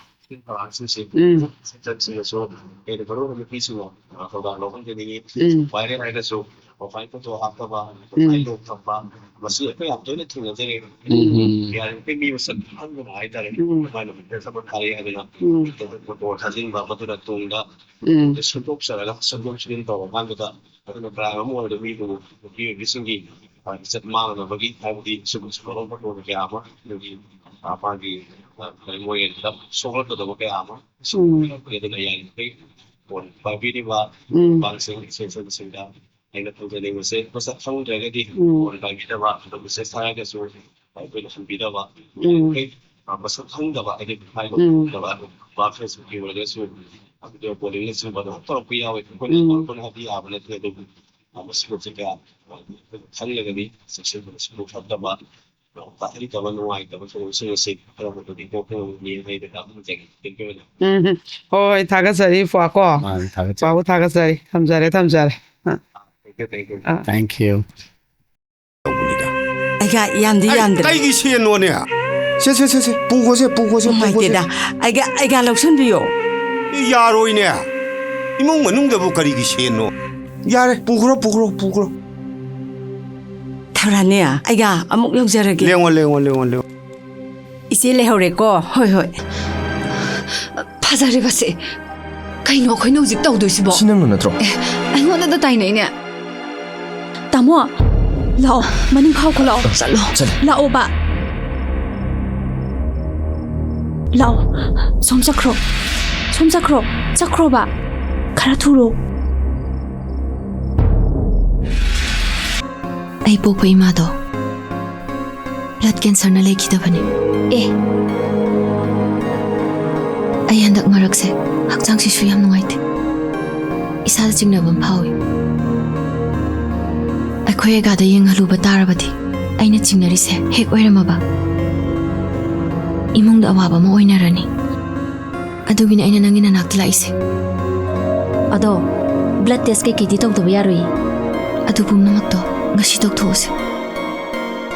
ꯑꯉꯥꯡꯁꯤꯡꯁꯤ ꯎꯝ꯫ ꯏꯆꯟꯁꯤꯡꯅꯁꯨ, ꯑꯩꯅ ꯃꯔꯨ ꯑꯣꯏꯅ ꯅꯨꯄꯤꯁꯤꯡꯕꯨ, ꯑꯥ, ꯊꯧꯗꯥꯡ ꯂꯧꯍꯟꯖꯅꯤꯡꯉꯤ꯫ ꯎꯝ꯫ ꯄꯥꯏꯔꯦ ꯍꯥꯏꯔꯒꯁꯨ ꯄ꯭ꯔꯣꯐꯥꯏꯜ ꯐꯣꯇꯣ ꯍꯥꯞꯇꯕ, ꯄ꯭ꯔꯣꯐꯥꯏꯜ ꯂꯣꯛ ꯊꯝꯕ, ꯃꯁꯤ ꯑꯩꯈꯣꯏ ꯌꯥꯝ ꯇꯣꯏꯅ ꯊꯦꯡꯅꯖꯔꯦ꯫ ꯎꯝ꯫ ꯌꯥꯔꯤꯃꯈꯩ ꯃꯤ ꯃꯁꯛ ꯈꯪꯗꯅ ꯍꯥꯏꯇꯥꯔꯦ꯫ ꯎꯝ꯫ ꯃꯥꯅ ꯃꯤꯗ ꯊꯕꯛ ꯊꯥꯔꯛꯑꯦ ꯍꯥꯏꯗꯅ ꯎꯝ꯫ ꯐꯣꯇꯣ ꯊꯥꯖꯤꯟꯕ, ꯃꯗꯨꯅ ꯇꯨꯡꯗ ꯎꯝ꯫ ꯁꯦꯝꯗꯣꯛꯆꯔꯒ ꯁꯦꯝꯗꯣꯛ ꯁꯦꯝꯖꯤꯟ ꯇꯧꯔꯀꯥꯟꯗꯨꯗ ꯑꯗꯨꯅ ꯀꯅꯥꯒꯨꯝꯕ ꯑꯣꯏꯔꯒ ꯃꯤꯗꯨ ꯅꯨꯄꯤ ꯑꯣꯏꯕꯤꯁꯤꯡꯒꯤ, ꯑ, ꯏꯖꯠ ꯃꯥꯡꯅꯕꯒꯤ ꯍꯥꯏꯕꯗꯤ ꯁꯤꯒꯨꯝꯕ ꯁꯤꯒꯨꯝꯕ ꯐꯣꯇꯣ ꯀꯌꯥ ꯑꯃ ꯑꯗꯒꯤ, ꯑ, ꯃꯥꯒꯤ, ꯑ, ꯃꯣꯏ ꯁꯣꯛꯂꯛꯀꯗꯕ ꯀꯌꯥ ꯑꯃ ꯎꯝ꯫ ꯑꯗꯨꯅ ꯌꯥꯔꯤꯃꯈꯩ ꯐꯣꯟ ꯄꯥꯏꯕꯤꯔꯤꯕ ꯎꯝ꯫ ꯄꯥꯡꯁꯤꯡ ꯁꯦꯟꯁꯟꯁꯤꯡꯗ ꯑꯩꯅ ꯊꯝꯖꯅꯤꯡꯕꯁꯦ ꯃꯁꯛ ꯈꯪꯗ꯭ꯔꯒꯗꯤ ꯎꯝ꯫ ꯐꯣꯟ ꯄꯥꯏꯕꯤꯗꯕ, ꯑꯗꯨꯒ ꯃꯦꯁꯦꯖ ꯊꯥꯔꯒꯁꯨ ꯑꯩꯈꯣꯏꯅ ꯍꯟꯕꯤꯗꯕ, ꯎꯝ꯫ ꯌꯥꯔꯤꯃꯈꯩ, ꯑ, ꯃꯁꯛ ꯈꯪꯗꯕ ꯍꯥꯏꯗꯤ ꯍꯥꯏꯕ ꯎꯝ꯫ ꯈꯪꯗꯕ ꯑꯗꯨꯒꯨꯝꯕ ꯐꯦꯁꯕꯨꯛꯀꯤ ꯑꯣꯏꯔꯒꯁꯨ ꯚꯤꯗꯤꯑꯣ ꯀꯣꯂꯤꯡꯅꯆꯤꯡꯕ ꯑꯗꯨꯝ ꯇꯧꯔꯛꯄ ꯌꯥꯎꯋꯦ꯫ ꯑꯩꯈꯣꯏꯅ ꯎꯝ꯫ ꯇꯧꯔꯛꯄꯅ ꯍꯥꯏꯕꯗꯤ ꯌꯥꯕ ꯅꯠꯇꯦ, ꯑꯗꯨꯕꯨ, ꯑ, ꯃꯁꯤꯒꯨꯝꯕꯁꯦ ꯀꯌꯥ ꯈꯪꯂꯒꯗꯤ ꯆꯦꯛꯁꯤꯟꯕꯗꯁꯨ ꯐꯠꯇꯕ꯫ ꯇꯥꯍꯩꯗꯕ ꯅꯨꯡꯉꯥꯏꯇꯕ ꯊꯧꯑꯣꯡꯁꯤꯡ ꯑꯁꯤ ꯈꯔ ꯃꯈꯩꯗꯤ ꯀꯣꯛꯄ ꯉꯝꯒꯅꯤ ꯍꯥꯏꯅ ꯊꯝꯖꯒꯦ꯫ Thank you, madam. ꯎꯝ꯫ ꯍꯣꯏ, ꯍꯣꯏ, ꯊꯥꯒꯠꯆꯔꯤ ꯄꯨꯋꯥꯀꯣ꯫ ꯃꯥꯅꯤ, ꯊꯥꯒꯠꯆꯔꯤ꯫ ꯄꯨꯋꯥꯕꯨ ꯊꯥꯒꯠꯆꯔꯤ꯫ ꯊꯝꯖꯔꯦ, ꯊꯝꯖꯔꯦ꯫ ꯑ꯫ Thank you, thank you. ꯑ꯫ Thank you. ꯑꯩꯒ ꯌꯥꯝꯗꯤ ꯑꯩ ꯌꯥꯝꯗ꯭ꯔꯦ꯫ ꯀꯩꯒꯤ ꯁꯦꯟꯅꯣꯅꯦ? ꯁꯦ, ꯁꯦ, ꯁꯦ, ꯁꯦ, ꯄꯨꯈꯣꯁꯦ, ꯄꯨꯈꯣꯁꯦ, ꯄꯨꯈꯣꯁꯦ꯫ ꯅꯨꯡꯉꯥꯏꯇꯦꯗ꯫ ꯑꯩꯒ, ꯑꯩꯒ ꯂꯧꯁꯟꯕꯤꯌꯣ꯫ ꯌꯥꯔꯣꯏꯅꯦ꯫ ꯏꯃꯨꯡ ꯃꯅꯨꯡꯗꯕꯨ ꯀꯔꯤꯒꯤ ꯁꯦꯟꯅꯣ? ꯌꯥꯔꯦ, ꯄꯨꯈ꯭ꯔꯣ, ꯄꯨꯈ꯭ꯔꯣ, ꯄꯨꯈ꯭ꯔꯣ꯫ ꯊꯧꯔꯥꯅꯤ, ꯑꯩꯒ ꯑꯃꯨꯛ ꯌꯧꯖꯔꯒꯦ꯫ ꯂꯦꯡꯉꯣ, ꯂꯦꯡꯉꯣ, ꯂꯦꯡꯉꯣ, ꯂꯦꯡꯉꯣ꯫ ꯏꯆꯦ ꯂꯩꯍꯧꯔꯦꯀꯣ? ꯍꯣꯏ, ꯍꯣꯏ꯫ ꯐꯖꯔꯦꯕꯁꯦ꯫ ꯀꯩꯅꯣ ꯑꯩꯈꯣꯏꯅ ꯍꯧꯖꯤꯛ ꯇꯧꯗꯣꯏꯁꯤꯕꯣ? ꯁꯤ ꯅꯪꯅ ꯅꯠꯇ꯭ꯔꯣ? ꯑꯦ, ꯑꯩꯉꯣꯟꯗꯗ ꯇꯥꯏꯅꯩꯅꯦ꯫ ꯇꯥꯃꯣ, ꯂꯥꯛꯑꯣ, ꯃꯅꯤꯡ ꯈꯥꯎꯈꯣ ꯂꯥꯛꯑꯣ꯫ ꯆꯠꯂꯣ꯫ ꯆꯠꯂꯣ꯫ ꯂꯥꯛꯑꯣꯕ꯫ ꯂꯥꯛꯑꯣ꯫ ꯁꯣꯝ ꯆꯠꯈ꯭ꯔꯣ꯫ ꯁꯣꯝ ꯆꯠꯈ꯭ꯔꯣ꯫ ꯆꯠꯈ꯭ꯔꯣꯕ꯫ ꯈꯔ ꯊꯨꯔꯣ꯫ ꯑꯩ ꯄꯣꯛꯄ ꯏꯃꯥꯗꯣ blood cancerꯅ ꯂꯩꯈꯤꯗꯕꯅꯤ꯫ ꯑꯦ꯫ ꯑꯩ ꯍꯟꯗꯛ ꯃꯔꯛꯁꯦ ꯍꯛꯆꯥꯡꯁꯤꯁꯨ ꯌꯥꯝ ꯅꯨꯡꯉꯥꯏꯇꯦ꯫ ꯏꯁꯥꯗ ꯆꯤꯡꯅꯕ ꯑꯃ ꯐꯥꯎꯏ꯫ ꯑꯩꯈꯣꯏ ꯑꯒꯥꯗ ꯌꯦꯡꯍꯜꯂꯨꯕ ꯇꯥꯔꯕꯗꯤ ꯑꯩꯅ ꯆꯤꯡꯅꯔꯤꯁꯦ ꯍꯦꯛ ꯑꯣꯏꯔꯝꯃꯕ ꯏꯃꯨꯡꯗ ꯑꯋꯥꯕ ꯑꯃ ꯑꯣꯏꯅꯔꯅꯤ꯫ ꯑꯗꯨꯒꯤꯅꯦ ꯑꯩꯅ ꯅꯪꯒꯤ ꯅꯅꯥꯛꯇ ꯂꯥꯛꯏꯁꯦ꯫ ꯑꯗꯣ blood test ꯀꯩꯀꯩꯗꯤ ꯇꯧꯗꯕ ꯌꯥꯔꯣꯏꯌꯦ꯫ ꯑꯗꯨ ꯄꯨꯝꯅꯃꯛꯇꯣ ꯉꯁꯤ ꯇꯧꯊꯣꯛꯑꯁꯦ꯫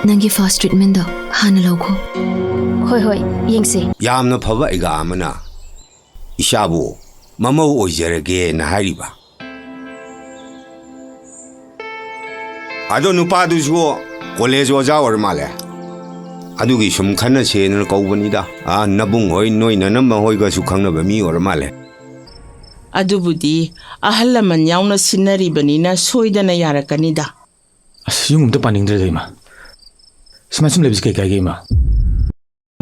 ꯅꯪꯒꯤ first treatmentꯗꯣ ꯍꯥꯟꯅ ꯂꯧꯈꯣ꯫ ꯍꯣꯏ, ꯍꯣꯏ, ꯌꯦꯡꯁꯦ꯫ ꯌꯥꯝꯅ ꯐꯕ ꯑꯩꯒꯥ ꯑꯃꯅ ꯏꯆꯥꯕꯨ ꯃꯃꯧ ꯑꯣꯏꯖꯔꯒꯦꯅ ꯍꯥꯏꯔꯤꯕ꯫ ꯑꯗꯣ ꯅꯨꯄꯥꯗꯨꯁꯨ ꯀꯣꯂꯦꯖ ꯑꯣꯖꯥ ꯑꯣꯏꯔ ꯃꯥꯜꯂꯦ꯫ ꯑꯗꯨꯒꯤ ꯁꯨꯝ ꯈꯟꯅꯁꯦꯅ ꯀꯧꯕꯅꯤꯗ꯫ ꯑꯥ, ꯅꯕꯨꯡ ꯍꯣꯏ, ꯅꯣꯏ ꯅꯅꯝꯃ ꯍꯣꯏꯒꯁꯨ ꯈꯪꯅꯕ ꯃꯤ ꯑꯣꯏꯔ ꯃꯥꯜꯂꯦ꯫ ꯑꯗꯨꯕꯨꯗꯤ ꯑꯍꯜ ꯂꯃꯟ ꯌꯥꯎꯅ ꯁꯤꯟꯅꯔꯤꯕꯅꯤꯅ ꯁꯣꯏꯗꯅ ꯌꯥꯔꯛꯀꯅꯤꯗ꯫ ꯑꯁ, ꯌꯨꯝ ꯑꯝꯇ ꯄꯥꯅꯤꯡꯗ꯭ꯔꯦꯗ, ꯏꯃꯥ꯫ ꯁꯨꯃꯥꯏ ꯁꯨꯝ ꯂꯩꯕꯁꯤ ꯀꯩ ꯀꯥꯏꯒꯦ, ꯏꯃꯥ?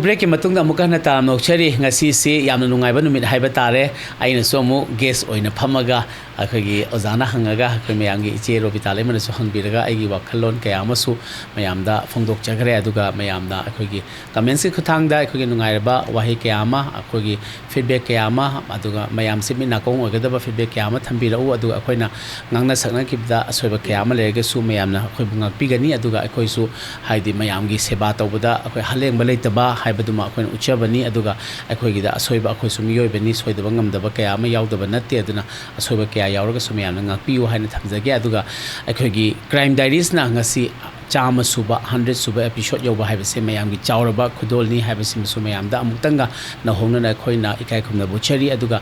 ꯕ꯭ꯔꯦꯛꯀꯤ ꯃꯇꯨꯡꯗ ꯑꯃꯨꯛꯀ ꯍꯟꯅ ꯇꯔꯥꯝꯅ ꯑꯣꯛꯆꯔꯤ꯫ ꯉꯁꯤꯁꯤ ꯌꯥꯝꯅ ꯅꯨꯡꯉꯥꯏꯕ ꯅꯨꯃꯤꯠ ꯍꯥꯏꯕ ꯇꯥꯔꯦ꯫ ꯑꯩꯅꯁꯨ ꯑꯃꯨꯛ ꯒꯦꯁ ꯑꯣꯏꯅ ꯐꯝꯃꯒ ꯑꯩꯈꯣꯏꯒꯤ ꯑꯣꯖꯥꯅ ꯍꯪꯉꯒ ꯑꯩꯈꯣꯏ ꯃꯌꯥꯝꯒꯤ ꯏꯆꯦ ꯔꯣꯕꯤꯇꯥ ꯂꯩꯃꯅꯁꯨ ꯍꯪꯕꯤꯔꯒ ꯑꯩꯒꯤ ꯋꯥꯈꯜꯂꯣꯟ ꯀꯌꯥ ꯑꯃꯁꯨ ꯃꯌꯥꯝꯗ ꯐꯣꯡꯗꯣꯛꯆꯈ꯭ꯔꯦ꯫ ꯑꯗꯨꯒ ꯃꯌꯥꯝꯅ ꯑꯩꯈꯣꯏꯒꯤ ꯀꯃꯦꯟꯁꯀꯤ ꯈꯨꯠꯊꯥꯡꯗ ꯑꯩꯈꯣꯏꯒꯤ ꯅꯨꯡꯉꯥꯏꯔꯕ ꯋꯥꯍꯩ ꯀꯌꯥ ꯑꯃ, ꯑꯩꯈꯣꯏꯒꯤ ꯐꯤꯗꯕꯦꯛ ꯀꯌꯥ ꯑꯃ, ꯑꯗꯨꯒ ꯃꯌꯥꯝꯁꯦ ꯃꯤꯠ ꯅꯥꯀꯣꯡ ꯑꯣꯏꯒꯗꯕ ꯐꯤꯗꯕꯦꯛ ꯀꯌꯥ ꯑꯃ ꯊꯝꯕꯤꯔꯛꯎ꯫ ꯑꯗꯨꯒ ꯑꯩꯈꯣꯏꯅ ꯉꯥꯡꯅ ꯁꯛꯅꯈꯤꯕꯗ ꯑꯁꯣꯏꯕ ꯀꯌꯥ ꯑꯃ ꯂꯩꯔꯒꯁꯨ ꯃꯌꯥꯝꯅ ꯑꯩꯈꯣꯏꯕꯨ ꯉꯥꯛꯄꯤꯒꯅꯤ꯫ ꯑꯗꯨꯒ ꯑꯩꯈꯣꯏꯁꯨ, ꯍꯥꯏꯗꯤ, ꯃꯌꯥꯝꯒꯤ ꯁꯦꯕꯥ ꯇꯧꯕꯗ ꯑꯩꯈꯣꯏ ꯍꯂꯦꯡꯕ ꯂꯩꯇꯕ ꯍꯥꯏꯕꯗꯨꯃ ꯑꯩꯈꯣꯏꯅ ꯎꯠꯆꯕꯅꯤ꯫ ꯑꯗꯨꯒ ꯑꯩꯈꯣꯏꯒꯤꯗ ꯑꯁꯣꯏꯕ, ꯑꯩꯈꯣꯏꯁꯨ ꯃꯤꯑꯣꯏꯕꯅꯤ, ꯁꯣꯏꯗꯕ ꯉꯝꯗꯕ ꯀꯌꯥ ꯑꯃ ꯌꯥꯎꯗꯕ ꯅꯠꯇꯦ꯫ ꯑꯗꯨꯅ ꯑꯁꯣꯏꯕ ꯀꯌꯥ ꯌꯥꯎꯔꯒꯁꯨ ꯃꯌꯥꯝꯅ ꯉꯥꯛꯄꯤꯌꯨ ꯍꯥꯏꯅ ꯊꯝꯖꯒꯦ꯫ ꯑꯗꯨꯒ ꯑꯩꯈꯣꯏꯒꯤ ꯀ꯭ꯔꯥꯏꯝ ꯗꯥꯏꯔꯤꯁꯅ ꯉꯁꯤ ꯆꯥꯝꯃ ꯁꯨꯕ, ꯍꯟꯗ꯭ꯔꯦꯠ ꯁꯨꯕ ꯑꯦꯄꯤꯁꯣꯗ ꯌꯧꯕ ꯍꯥꯏꯕꯁꯦ ꯃꯌꯥꯝꯒꯤ ꯆꯥꯎꯔꯕ ꯈꯨꯗꯣꯜꯅꯤ ꯍꯥꯏꯕꯁꯤꯃꯁꯨ ꯃꯌꯥꯝꯗ ꯑꯃꯨꯛꯇꯪꯒ ꯅꯧꯍꯧꯅꯅ ꯑꯩꯈꯣꯏꯅ ꯏꯀꯥꯏ ꯈꯨꯝꯅꯕ ꯎꯠꯆꯔꯤ꯫ ꯑꯗꯨꯒ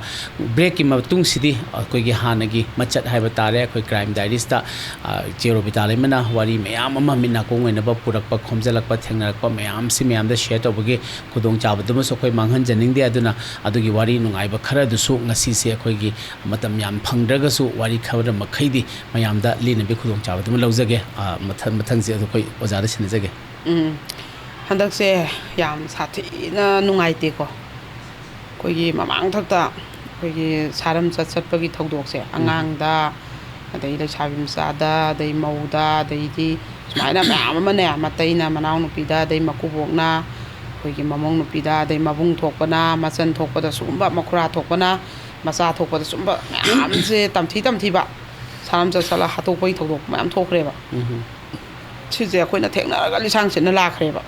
ꯕ꯭ꯔꯦꯛꯀꯤ ꯃꯇꯨꯡꯁꯤꯗꯤ ꯑꯩꯈꯣꯏꯒꯤ ꯍꯥꯟꯅꯒꯤ ꯃꯆꯠ ꯍꯥꯏꯕ ꯇꯥꯔꯦ, ꯑꯩꯈꯣꯏ ꯀ꯭ꯔꯥꯏꯝ ꯗꯥꯏꯔꯤꯁꯇ, ꯑ, ꯆꯦ ꯔꯣꯕꯤꯇꯥ ꯂꯩꯃꯅ ꯋꯥꯔꯤ ꯃꯌꯥꯝ ꯑꯃ ꯃꯤꯠ ꯅꯥꯀꯣꯡ ꯑꯣꯏꯅꯕ ꯄꯨꯔꯛꯄ, ꯈꯣꯝꯖꯤꯜꯂꯛꯄ, ꯊꯦꯡꯅꯔꯛꯄ ꯃꯌꯥꯝꯁꯤ ꯃꯌꯥꯝꯗ ꯁꯤꯌꯔ ꯇꯧꯕꯒꯤ ꯈꯨꯗꯣꯡꯆꯥꯕꯗꯨꯃꯁꯨ ꯑꯩꯈꯣꯏ ꯃꯥꯡꯍꯟꯖꯅꯤꯡꯗꯦ꯫ ꯑꯗꯨꯅ ꯑꯗꯨꯒꯤ ꯋꯥꯔꯤ ꯅꯨꯡꯉꯥꯏꯕ ꯈꯔꯗꯨꯁꯨ ꯉꯁꯤꯁꯦ ꯑꯩꯈꯣꯏꯒꯤ ꯃꯇꯝ ꯌꯥꯝ ꯐꯪꯗ꯭ꯔꯒꯁꯨ ꯋꯥꯔꯤ ꯈꯔ ꯃꯈꯩꯗꯤ ꯃꯌꯥꯝꯗ ꯂꯤꯅꯕꯒꯤ ꯈꯨꯗꯣꯡꯆꯥꯕꯗꯨꯃ ꯂꯧꯖꯒꯦ꯫ ꯑ, ꯃꯊꯪ, ꯃꯊꯪꯁꯦ ꯑꯗꯨ ꯑꯩꯈꯣꯏ ꯑꯣꯖꯥꯗ ꯁꯤꯟꯅꯖꯒꯦ꯫ ꯎꯝ, ꯍꯟꯗꯛꯁꯦ ꯌꯥꯝ ꯁꯥꯊꯤꯅ ꯅꯨꯡꯉꯥꯏꯇꯦꯀꯣ꯫ ꯑꯩꯈꯣꯏꯒꯤ ꯃꯃꯥꯡꯊꯛꯇ ꯑꯩꯈꯣꯏꯒꯤ ꯁꯥꯔꯝ ꯆꯠ ꯆꯠꯄꯒꯤ ꯊꯧꯗꯣꯛꯁꯦ, ꯎꯝ꯫ ꯑꯉꯥꯡꯗ, ꯑꯗꯩ ꯂꯩꯁꯥꯕꯤ ꯃꯆꯥꯗ, ꯑꯗꯩ ꯃꯧꯗ, ꯑꯗꯩꯗꯤ ꯁꯨꯃꯥꯏꯅ ꯃꯌꯥꯝ ꯑꯃꯅꯦ, ꯃꯇꯩꯅ ꯃꯅꯥꯎꯅꯨꯄꯤꯗ, ꯑꯗꯩ ꯃꯀꯨꯕꯣꯛꯅ, ꯑꯩꯈꯣꯏꯒꯤ ꯃꯃꯧ ꯅꯨꯄꯤꯗ, ꯑꯗꯩ ꯃꯕꯨꯡ ꯊꯣꯛꯄꯅ, ꯃꯆꯟ ꯊꯣꯛꯄꯗ ꯁꯨꯒꯨꯝꯕ, ꯃꯈꯨꯔꯥ ꯊꯣꯛꯄꯅ, ꯃꯆꯥ ꯊꯣꯛꯄꯗ ꯁꯨꯝꯕ ꯃꯌꯥꯝꯁꯦ ꯇꯝꯊꯤ ꯇꯝꯊꯤꯕ ꯁꯥꯔꯝ ꯆꯠ ꯆꯠꯂ ꯍꯥꯠꯇꯣꯛꯄꯒꯤ ꯊꯧꯗꯣꯛ ꯃꯌꯥꯝ ꯊꯣꯛꯈ꯭ꯔꯦꯕ꯫ ꯎꯝ꯫ ꯁꯤꯁꯦ ꯑꯩꯈꯣꯏꯅ ꯊꯦꯡꯅꯔꯒ ꯂꯤꯁꯥꯡ ꯁꯤꯠꯅ ꯂꯥꯛꯈ꯭ꯔꯦꯕ꯫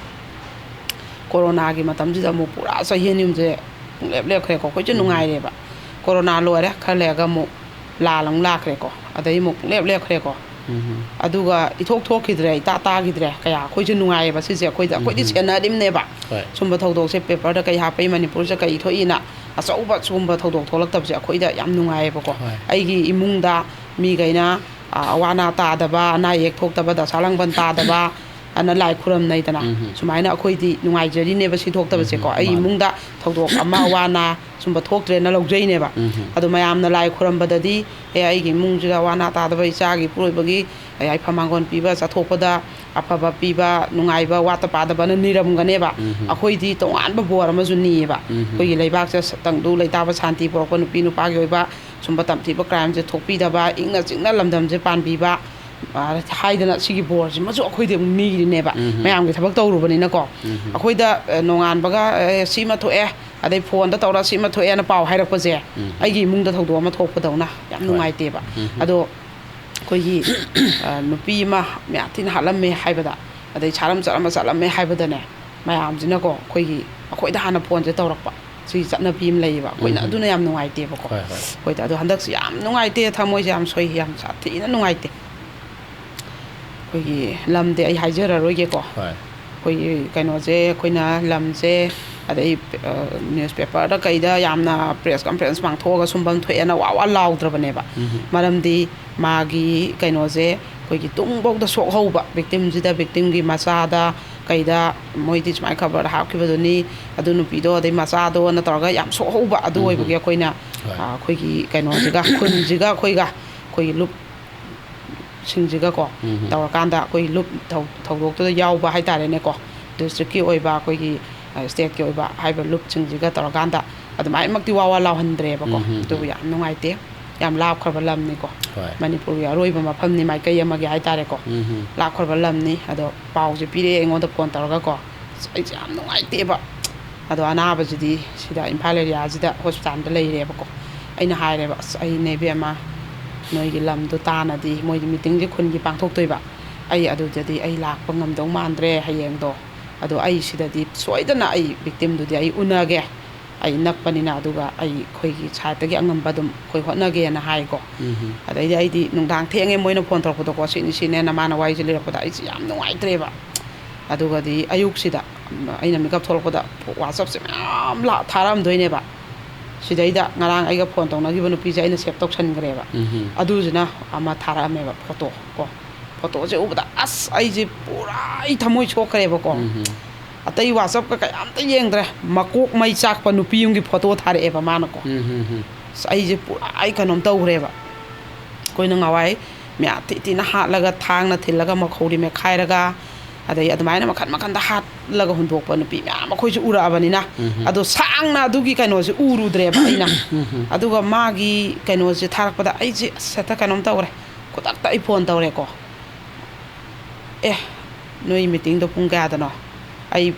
ꯀꯣꯔꯣꯅꯥꯒꯤ ꯃꯇꯝꯁꯤꯗ ꯑꯃꯨꯛ ꯄꯨꯔꯥ ꯆꯍꯤ ꯑꯅꯤ ꯑꯍꯨꯝꯁꯦ ꯄꯨꯡꯂꯦꯞ ꯂꯦꯞꯈ꯭ꯔꯦꯀꯣ꯫ ꯑꯩꯈꯣꯏꯁꯨ ꯎꯝ꯫ ꯅꯨꯡꯉꯥꯏꯔꯦꯕ꯫ ꯀꯣꯔꯣꯅꯥ ꯂꯣꯏꯔꯦ, ꯈꯔ ꯂꯩꯔꯒ ꯑꯃꯨꯛ ꯂꯥꯜ ꯑꯃꯨꯛ ꯂꯥꯛꯈ꯭ꯔꯦꯀꯣ꯫ ꯑꯗꯩ ꯑꯃꯨꯛ ꯄꯨꯡꯂꯦꯞ ꯂꯦꯞꯈ꯭ꯔꯦꯀꯣ꯫ ꯎꯝ꯫ ꯑꯗꯨꯒ ꯏꯊꯣꯛ ꯊꯣꯛꯈꯤꯗ꯭ꯔꯦ, ꯏꯇꯥ ꯇꯥꯈꯤꯗ꯭ꯔꯦ꯫ ꯀꯌꯥ ꯑꯩꯈꯣꯏꯁꯨ ꯅꯨꯡꯉꯥꯏꯌꯦꯕ ꯁꯤꯁꯦ꯫ ꯑꯩꯈꯣꯏꯗ, ꯑꯩꯈꯣꯏꯗꯤ ꯎꯝ꯫ ꯁꯦꯟꯅꯔꯤꯕꯅꯦꯕ꯫ ꯍꯣꯏ꯫ ꯁꯨꯝꯕ ꯊꯧꯗꯣꯛꯁꯦ ꯄꯦꯄꯔꯗ ꯀꯩ ꯍꯥꯞꯄꯛꯏ, ꯃꯅꯤꯄꯨꯔꯁꯤꯗ ꯀꯩ ꯊꯣꯛꯏꯅ ꯑꯆꯧꯕ ꯁꯨꯝꯕ ꯊꯧꯗꯣꯛ ꯊꯣꯛꯂꯛꯇꯕꯁꯦ ꯑꯩꯈꯣꯏꯗ ꯌꯥꯝ ꯅꯨꯡꯉꯥꯏꯌꯦꯕꯀꯣ꯫ ꯍꯣꯏ꯫ ꯑꯩꯒꯤ ꯏꯃꯨꯡꯗ ꯃꯤꯈꯩꯅ ꯑ, ꯑꯋꯥ ꯑꯅꯥ ꯇꯥꯗꯕ, ꯑꯅꯥ ꯑꯌꯦꯛ ꯊꯣꯛꯇꯕ, ꯗꯁꯥ ꯂꯥꯡꯕꯟ ꯇꯥꯗꯕ ꯑꯅ ꯂꯥꯏ ꯈꯨꯔꯝꯅꯩꯗꯅ꯫ ꯎꯝ꯫ ꯁꯨꯃꯥꯏꯅ ꯑꯩꯈꯣꯏꯗꯤ ꯅꯨꯡꯉꯥꯏꯖꯔꯤꯅꯦꯕ ꯁꯤ ꯊꯣꯛꯇꯕꯁꯦꯀꯣ꯫ ꯎꯝ, ꯑꯩ ꯃꯥꯅꯦ꯫ ꯏꯃꯨꯡꯗ ꯊꯧꯗꯣꯛ ꯑꯃ ꯑꯋꯥ ꯑꯅꯥ ꯁꯨꯝꯕ ꯊꯣꯛꯇ꯭ꯔꯦꯅ ꯂꯧꯖꯩꯅꯦꯕ꯫ ꯎꯝ꯫ ꯑꯗꯣ ꯃꯌꯥꯝꯅ ꯂꯥꯏ ꯈꯨꯔꯝꯕꯗꯗꯤ, "ꯑꯦ, ꯑꯩꯒꯤ ꯏꯃꯨꯡꯁꯤꯗ ꯑꯋꯥ ꯑꯅꯥ ꯇꯥꯗꯕ, ꯏꯆꯥꯒꯤ ꯏꯄꯨꯔꯣꯏꯕꯒꯤ ꯌꯥꯏꯐ ꯃꯥꯡꯒꯣꯟ ꯄꯤꯕ, ꯆꯠꯊꯣꯛꯄꯗ ꯑꯐꯕ ꯄꯤꯕ, ꯅꯨꯡꯉꯥꯏꯕ ꯋꯥꯠꯇ ꯄꯥꯗꯕꯅ" ꯅꯤꯔꯝꯒꯅꯦꯕ꯫ ꯎꯝ꯫ ꯑꯩꯈꯣꯏꯗꯤ ꯇꯣꯉꯥꯟꯕ ꯕꯣꯔ ꯑꯃꯁꯨ ꯅꯤꯌꯦꯕ꯫ ꯎꯝ꯫ ꯑꯩꯈꯣꯏꯒꯤ ꯂꯩꯕꯥꯛꯁꯦ ꯇꯪꯗꯨ ꯂꯩꯇꯥꯕ, ꯁꯥꯟꯇꯤ ꯄꯨꯔꯛꯄ, ꯅꯨꯄꯤ ꯅꯨꯄꯥꯒꯤ ꯑꯣꯏꯕ ꯁꯨꯝꯕ ꯇꯝꯊꯤꯕ crimeꯁꯦ ꯊꯣꯛꯄꯤꯗꯕ, ꯏꯪꯅ ꯆꯤꯛꯅ ꯂꯝꯗꯝꯁꯦ ꯄꯥꯟꯕꯤꯕ, ꯑ, ꯍꯥꯏꯗꯅ ꯁꯤꯒꯤ ꯕꯣꯔꯁꯤꯃꯁꯨ ꯑꯩꯈꯣꯏꯗꯤ ꯑꯃꯨꯛ ꯅꯤꯔꯤꯅꯦꯕ, ꯎꯝ꯫ ꯃꯌꯥꯝꯒꯤ ꯊꯕꯛ ꯇꯧꯔꯨꯕꯅꯤꯅꯀꯣ꯫ ꯎꯝ꯫ ꯑꯩꯈꯣꯏꯗ, ꯑ, ꯅꯣꯡꯉꯥꯟꯕꯒ, "ꯑꯦ, ꯁꯤꯃ ꯊꯣꯛꯑꯦ", ꯑꯗꯩ phoneꯗ ꯇꯧꯔ "ꯁꯤꯃ ꯊꯣꯛꯑꯦꯅ" ꯄꯥꯎ ꯍꯥꯏꯔꯛꯄꯁꯦ, ꯎꯝ꯫ ꯑꯩꯒꯤ ꯏꯃꯨꯡꯗ ꯊꯧꯗꯣꯛ ꯑꯃ ꯊꯣꯛꯄꯗꯧꯅ ꯌꯥꯝ ꯍꯣꯏ꯫ ꯅꯨꯡꯉꯥꯏꯇꯦꯕ꯫ ꯎꯝ꯫ ꯑꯗꯣ ꯑꯩꯈꯣꯏꯒꯤ, ꯑ, ꯅꯨꯄꯤ ꯑꯃ ꯃꯌꯥꯝ ꯊꯤꯅ ꯍꯥꯠꯂꯝꯃꯦ ꯍꯥꯏꯕꯗ, ꯑꯗꯩ ꯁꯥꯔꯝ ꯆꯠꯂꯝꯃ ꯆꯠꯂꯝꯃꯦ ꯍꯥꯏꯕꯗꯅꯦ, ꯃꯌꯥꯝꯁꯤꯅꯀꯣ ꯑꯩꯈꯣꯏꯒꯤ, ꯑꯩꯈꯣꯏꯗ ꯍꯥꯟꯅ phoneꯁꯦ ꯇꯧꯔꯛꯄ꯫ ꯁꯤꯒꯤ ꯆꯠꯅꯕꯤ ꯑꯃ ꯂꯩꯌꯦꯕ꯫ ꯑꯩꯈꯣꯏꯅ ꯎꯝ꯫ ꯑꯗꯨꯅ ꯌꯥꯝ ꯅꯨꯡꯉꯥꯏꯇꯦꯕꯀꯣ꯫ ꯍꯣꯏ, ꯍꯣꯏ꯫ ꯑꯩꯈꯣꯏꯗ ꯑꯗꯣ ꯍꯟꯗꯛꯁꯦ ꯌꯥꯝ ꯅꯨꯡꯉꯥꯏꯇꯦ, ꯊꯃꯣꯏꯁꯦ ꯌꯥꯝ ꯁꯣꯏ, ꯌꯥꯝ ꯁꯥꯊꯤꯅ ꯅꯨꯡꯉꯥꯏꯇꯦ꯫ ꯑꯩꯈꯣꯏꯒꯤ ꯂꯝꯗꯤ ꯑꯩ ꯍꯥꯏꯖꯔꯔꯣꯏꯒꯦꯀꯣ꯫ ꯍꯣꯏ꯫ ꯑꯩꯈꯣꯏꯒꯤ ꯀꯩꯅꯣꯁꯦ, ꯑꯩꯈꯣꯏꯅ ꯂꯝꯁꯦ, ꯑꯗꯩ, ꯑ, newspaperꯗ ꯀꯩꯗ ꯌꯥꯝꯅ press conference ꯄꯥꯡꯊꯣꯛꯑꯒ ꯁꯨꯝꯕꯝ ꯊꯣꯛꯑꯦꯅ ꯋꯥ ꯋꯥ ꯂꯥꯎꯗ꯭ꯔꯕꯅꯦꯕ꯫ ꯎꯝ꯫ ꯃꯔꯝꯗꯤ ꯃꯥꯒꯤ ꯀꯩꯅꯣꯁꯦ ꯑꯩꯈꯣꯏꯒꯤ ꯇꯨꯡꯐꯥꯎꯗ ꯁꯣꯛꯍꯧꯕ, victimꯁꯤꯗ, victimꯒꯤ ꯃꯆꯥꯗ, ꯀꯩꯗ, ꯃꯣꯏꯗꯤ ꯁꯨꯃꯥꯏꯅ ꯈꯕꯔꯗ ꯍꯥꯞꯈꯤꯕꯗꯨꯅꯤ, ꯑꯗꯨ ꯅꯨꯄꯤꯗꯣ ꯑꯗꯩ ꯃꯆꯥꯗꯣꯅ ꯇꯧꯔꯒ ꯌꯥꯝ ꯁꯣꯛꯍꯧꯕ꯫ ꯑꯗꯨ ꯎꯝ꯫ ꯑꯣꯏꯕꯒꯤ ꯑꯩꯈꯣꯏꯅ, ꯍꯣꯏ꯫ ꯑ, ꯑꯩꯈꯣꯏꯒꯤ ꯀꯩꯅꯣꯁꯤꯒ, ꯈꯨꯟꯁꯤꯒ ꯑꯩꯈꯣꯏꯒ, ꯑꯩꯈꯣꯏꯒꯤ ꯂꯨꯞ ꯁꯤꯡꯁꯤꯒꯀꯣ ꯎꯝ꯫ ꯇꯧꯔꯀꯥꯟꯗ ꯑꯩꯈꯣꯏ ꯂꯨꯞ ꯊꯧ-, ꯊꯧꯗꯣꯛꯇꯨꯗ ꯌꯥꯎꯕ ꯍꯥꯏꯇꯥꯔꯦꯅꯦꯀꯣ, districtꯀꯤ ꯑꯣꯏꯕ, ꯑꯩꯈꯣꯏꯒꯤ, ꯑ, stateꯀꯤ ꯑꯣꯏꯕ ꯍꯥꯏꯕ ꯂꯨꯞꯁꯤꯡꯁꯤꯒ ꯇꯧꯔꯀꯥꯟꯗ ꯑꯗꯨꯃꯥꯏꯅꯃꯛꯇꯤ ꯋꯥ ꯋꯥ ꯂꯥꯎꯍꯟꯗ꯭ꯔꯦꯕꯀꯣ꯫ ꯎꯝ, ꯎꯝ, ꯑꯗꯨꯕꯨ ꯎꯝ꯫ ꯌꯥꯝ ꯅꯨꯡꯉꯥꯏꯇꯦ꯫ ꯌꯥꯝ ꯂꯥꯞꯈ꯭ꯔꯕ ꯂꯝꯅꯤꯀꯣ꯫ ꯍꯣꯏ꯫ ꯃꯅꯤꯄꯨꯔꯒꯤ ꯑꯔꯣꯏꯕ ꯃꯐꯝꯅꯤ, ꯃꯥꯏꯀꯩ ꯑꯃꯒꯤ ꯍꯥꯏꯇꯥꯔꯦꯀꯣ꯫ ꯎꯝ, ꯎꯝ꯫ ꯂꯥꯞꯈ꯭ꯔꯕ ꯂꯝꯅꯤ꯫ ꯑꯗꯣ ꯄꯥꯎꯁꯦ ꯄꯤꯔꯛꯑꯦ ꯑꯩꯉꯣꯟꯗ phone ꯇꯧꯔꯒꯀꯣ꯫ ꯑꯁ, ꯑꯩꯁꯦ ꯌꯥꯝ ꯅꯨꯡꯉꯥꯏꯇꯦꯕ꯫ ꯑꯗꯣ ꯑꯅꯥꯕꯁꯤꯗꯤ ꯁꯤꯗ ꯏꯝꯐꯥꯜ areaꯁꯤꯗ hospitalꯗ ꯂꯩꯔꯦꯕꯀꯣ꯫ ꯑꯩꯅ ꯍꯥꯏꯔꯦꯕ, "ꯑꯁ, ꯑꯩꯅꯦ ꯏꯕꯦꯝꯃ, ꯅꯣꯏꯒꯤ ꯂꯝꯗꯣ ꯇꯥꯟꯅꯗꯤ", ꯃꯣꯏꯗꯤ meetingꯁꯦ ꯈꯨꯟꯒꯤ ꯄꯥꯡꯊꯣꯛꯇꯣꯏꯕ, "ꯑꯩ ꯑꯗꯨꯗꯗꯤ ꯑꯩ ꯂꯥꯛꯄ ꯉꯝꯗꯧ ꯃꯥꯟꯗ꯭ꯔꯦ ꯍꯌꯦꯡꯗꯣ꯫ ꯑꯗꯣ ꯑꯩ ꯁꯤꯗꯗꯤ ꯁꯣꯏꯗꯅ ꯑꯩ victimꯗꯨꯗꯤ ꯑꯩ ꯎꯅꯒꯦ꯫ ꯑꯩ ꯅꯛꯄꯅꯤꯅ, ꯑꯗꯨꯒ ꯑꯩ ꯑꯩꯈꯣꯏꯒꯤ sideꯇꯒꯤ ꯑꯉꯝꯕ ꯑꯗꯨꯝ ꯑꯩꯈꯣꯏ ꯍꯣꯠꯅꯒꯦꯅ" ꯍꯥꯏꯀꯣ꯫ ꯎꯝ꯫ ꯑꯗꯩꯗꯤ ꯑꯩꯗꯤ ꯅꯨꯡꯗꯥꯡ ꯊꯦꯡꯉꯦ ꯃꯣꯏꯅ phone ꯇꯧꯔꯛꯄꯗꯣꯀꯣ, "ꯁꯤꯅꯤ ꯁꯤꯅꯦꯅ" ꯃꯥꯅ ꯋꯥꯔꯤꯁꯦ ꯂꯤꯔꯛꯄꯗ ꯑꯩꯁꯦ ꯌꯥꯝ ꯅꯨꯡꯉꯥꯏꯇ꯭ꯔꯦꯕ꯫ ꯑꯗꯨꯒꯗꯤ ꯑꯌꯨꯛꯁꯤꯗ ꯑꯩꯅ ꯃꯤꯀꯞ ꯊꯣꯛꯂꯛꯄꯗ WhatsAppꯁꯦ ꯃꯌꯥꯝ ꯂꯥ-, ꯊꯥꯔꯛꯑꯝꯗꯣꯏꯅꯦꯕ꯫ ꯁꯤꯗꯩꯗ ꯉꯔꯥꯡ ꯑꯩꯒ ꯐꯣꯟ ꯇꯧꯅꯈꯤꯕ ꯅꯨꯄꯤꯁꯦ ꯑꯩꯅ ꯁꯦꯞ ꯇꯧꯁꯟꯈ꯭ꯔꯦꯕ꯫ ꯎꯝ꯫ ꯑꯗꯨꯁꯤꯅ ꯑꯃ ꯊꯥꯔꯛꯑꯝꯃꯦꯕ ꯐꯣꯇꯣ ꯀꯣ꯫ ꯐꯣꯇꯣꯁꯦ ꯎꯕꯗ ꯑꯁ ꯑꯩꯁꯦ ꯄꯨꯔꯥ ꯑꯩ ꯊꯃꯣꯏ ꯁꯣꯛꯈ꯭ꯔꯦꯕꯀꯣ꯫ ꯎꯝ꯫ ꯑꯇꯩ WhatsApp-ꯀ ꯀꯌꯥꯝꯇ ꯌꯦꯡꯗ꯭ꯔꯦ, ꯃꯀꯣꯛ ꯃꯩ ꯆꯥꯛꯄ ꯅꯨꯄꯤ ꯑꯃꯒꯤ ꯐꯣꯇꯣ ꯊꯥꯔꯛꯑꯦꯕ ꯃꯥꯅꯀꯣ꯫ ꯎꯝ, ꯎꯝ, ꯎꯝ꯫ ꯑꯁ ꯑꯩꯁꯦ ꯄꯨꯔꯥ ꯑꯩ ꯀꯩꯅꯣꯝ ꯇꯧꯈ꯭ꯔꯦꯕ꯫ ꯑꯩꯈꯣꯏꯅ ꯉꯍꯥꯟꯋꯥꯏ ꯃꯌꯥꯝ ꯊꯤ ꯊꯤꯅ ꯍꯥꯠꯂꯒ, ꯊꯥꯡꯅ ꯊꯤꯜꯂꯒ, ꯃꯈꯧꯔꯤ ꯃꯦꯠꯈꯥꯏꯔꯒ, ꯑꯗꯩ ꯑꯗꯨꯃꯥꯏꯅ ꯃꯈꯟ ꯃꯈꯟꯗ ꯍꯥꯠꯂꯒ ꯍꯨꯟꯗꯣꯛꯄ ꯅꯨꯄꯤ ꯃꯌꯥꯝ ꯑꯩꯈꯣꯏꯁꯨ ꯎꯔꯛꯑꯕꯅꯤꯅ, ꯎꯝ꯫ ꯑꯗꯣ ꯁꯥꯡꯅ ꯑꯗꯨꯒꯤ ꯀꯩꯅꯣꯁꯦ ꯎꯔꯨꯗ꯭ꯔꯦꯕ ꯑꯩꯅ꯫ ꯎꯝ꯫ ꯑꯗꯨꯒ ꯃꯥꯒꯤ ꯀꯩꯅꯣꯁꯦ ꯊꯥꯔꯛꯄꯗ ꯑꯩꯁꯦ ꯑꯁ ꯍꯦꯛꯇ ꯀꯩꯅꯣꯝ ꯇꯧꯔꯦ꯫ ꯈꯨꯗꯛꯇ ꯑꯩ ꯐꯣꯟ ꯇꯧꯔꯦꯀꯣ꯫ "ꯑꯦ, ꯅꯣꯏ meeting-ꯗꯣ ꯄꯨꯡ ꯀꯌꯥꯗꯅꯣ? ꯑꯩ,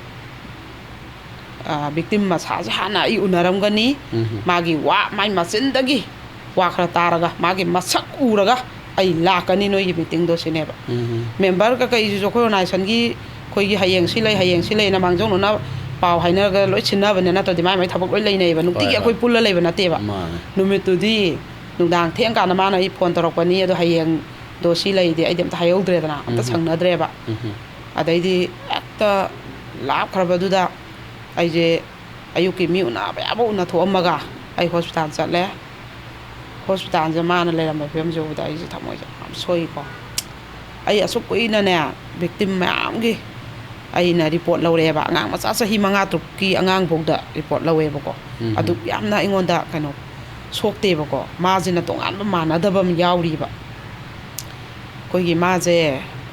ꯑ, victim ꯃꯁꯥꯁꯦ ꯍꯥꯟꯅ ꯑꯩ ꯎꯅꯔꯝꯒꯅꯤ꯫ ꯎꯝ꯫ ꯃꯥꯒꯤ ꯋꯥ, ꯃꯥꯏ ꯃꯆꯤꯟꯗꯒꯤ ꯋꯥ ꯈꯔ ꯇꯥꯔꯒ, ꯃꯥꯒꯤ ꯃꯁꯛ ꯎꯔꯒ ꯑꯩ ꯂꯥꯛꯀꯅꯤ ꯅꯣꯏꯒꯤ meeting-ꯗꯣ", ꯁꯤꯅꯦꯕ꯫ ꯎꯝ꯫ Member ꯀꯀꯩꯁꯤꯁꯨ ꯑꯩꯈꯣꯏ organization-ꯒꯤ ꯑꯩꯈꯣꯏꯒꯤ ꯍꯌꯦꯡ ꯁꯤ ꯂꯩ, ꯍꯌꯦꯡ ꯁꯤ ꯂꯩꯅ ꯃꯥꯡꯖꯧꯅꯅ ꯄꯥꯎ ꯍꯥꯏꯅꯔꯒ ꯂꯣꯏ ꯁꯤꯟꯅꯕꯅꯦ, ꯅꯠꯇ꯭ꯔꯗꯤ ꯃꯥꯏ ꯃꯥꯏ ꯊꯕꯛ ꯂꯣꯏ ꯂꯩꯅꯩꯌꯦꯕ꯫ ꯅꯨꯡꯇꯤꯒꯤ ꯍꯣꯏ, ꯑꯩꯈꯣꯏ ꯍꯣꯏ꯫ ꯄꯨꯜꯂ ꯂꯩꯕ ꯅꯠꯇꯦꯕ꯫ ꯃꯥꯅꯦ꯫ ꯅꯨꯃꯤꯠꯇꯨꯗꯤ ꯅꯨꯡꯗꯥꯡ ꯊꯦꯡꯀꯥꯟꯗ ꯃꯥꯅ ꯑꯩ ꯐꯣꯟ ꯇꯧꯔꯛꯄꯅꯤ, ꯑꯗꯣ ꯍꯌꯦꯡꯗꯣ ꯁꯤ ꯂꯩꯗꯤ ꯑꯩꯗꯤ ꯑꯝꯇ ꯍꯥꯏꯍꯧꯗ꯭ꯔꯦꯗꯅ, ꯑꯝꯇ ꯎꯝ꯫ ꯁꯪꯅꯗ꯭ꯔꯦꯕ꯫ ꯎꯝ꯫ ꯑꯗꯩꯗꯤ ꯍꯦꯛꯇ ꯂꯥꯞꯈ꯭ꯔꯕꯗꯨꯗ ꯑꯩꯁꯦ ꯑꯌꯨꯛꯀꯤ ꯃꯤ ꯎꯅꯕ ꯌꯥꯕ ꯎꯅꯊꯣꯛꯑꯝꯃꯒ ꯑꯩ hospital ꯆꯠꯂꯦ꯫ Hospital-ꯁꯦ ꯃꯥꯅ ꯂꯩꯔꯝꯕ ꯐꯤꯕꯝꯁꯦ ꯎꯕꯗ ꯑꯩꯁꯦ ꯊꯃꯣꯏꯁꯦ ꯌꯥꯝ ꯁꯣꯛꯏꯀꯣ꯫ ꯑꯩ ꯑꯁꯨꯛ ꯀꯨꯏꯅꯅꯦ victim ꯃꯌꯥꯝꯒꯤ ꯑꯩꯅ report ꯂꯧꯔꯛꯑꯦꯕ꯫ ꯑꯉꯥꯡ ꯃꯆꯥ ꯆꯍꯤ ꯃꯉꯥ ꯇꯔꯨꯛꯀꯤ ꯑꯉꯥꯡꯐꯥꯎꯗ report ꯂꯧꯋꯦꯕꯀꯣ꯫ ꯎꯝ꯫ ꯑꯗꯨꯛ ꯌꯥꯝꯅ ꯑꯩꯉꯣꯟꯗ ꯀꯩꯅꯣ ꯁꯣꯛꯇꯦꯕꯀꯣ꯫ ꯃꯥꯁꯤꯅ ꯇꯣꯉꯥꯟꯕ ꯃꯥꯟꯅꯗꯕ ꯑꯃ ꯌꯥꯎꯔꯤꯕ꯫ ꯑꯩꯈꯣꯏꯒꯤ ꯃꯥꯁꯦ,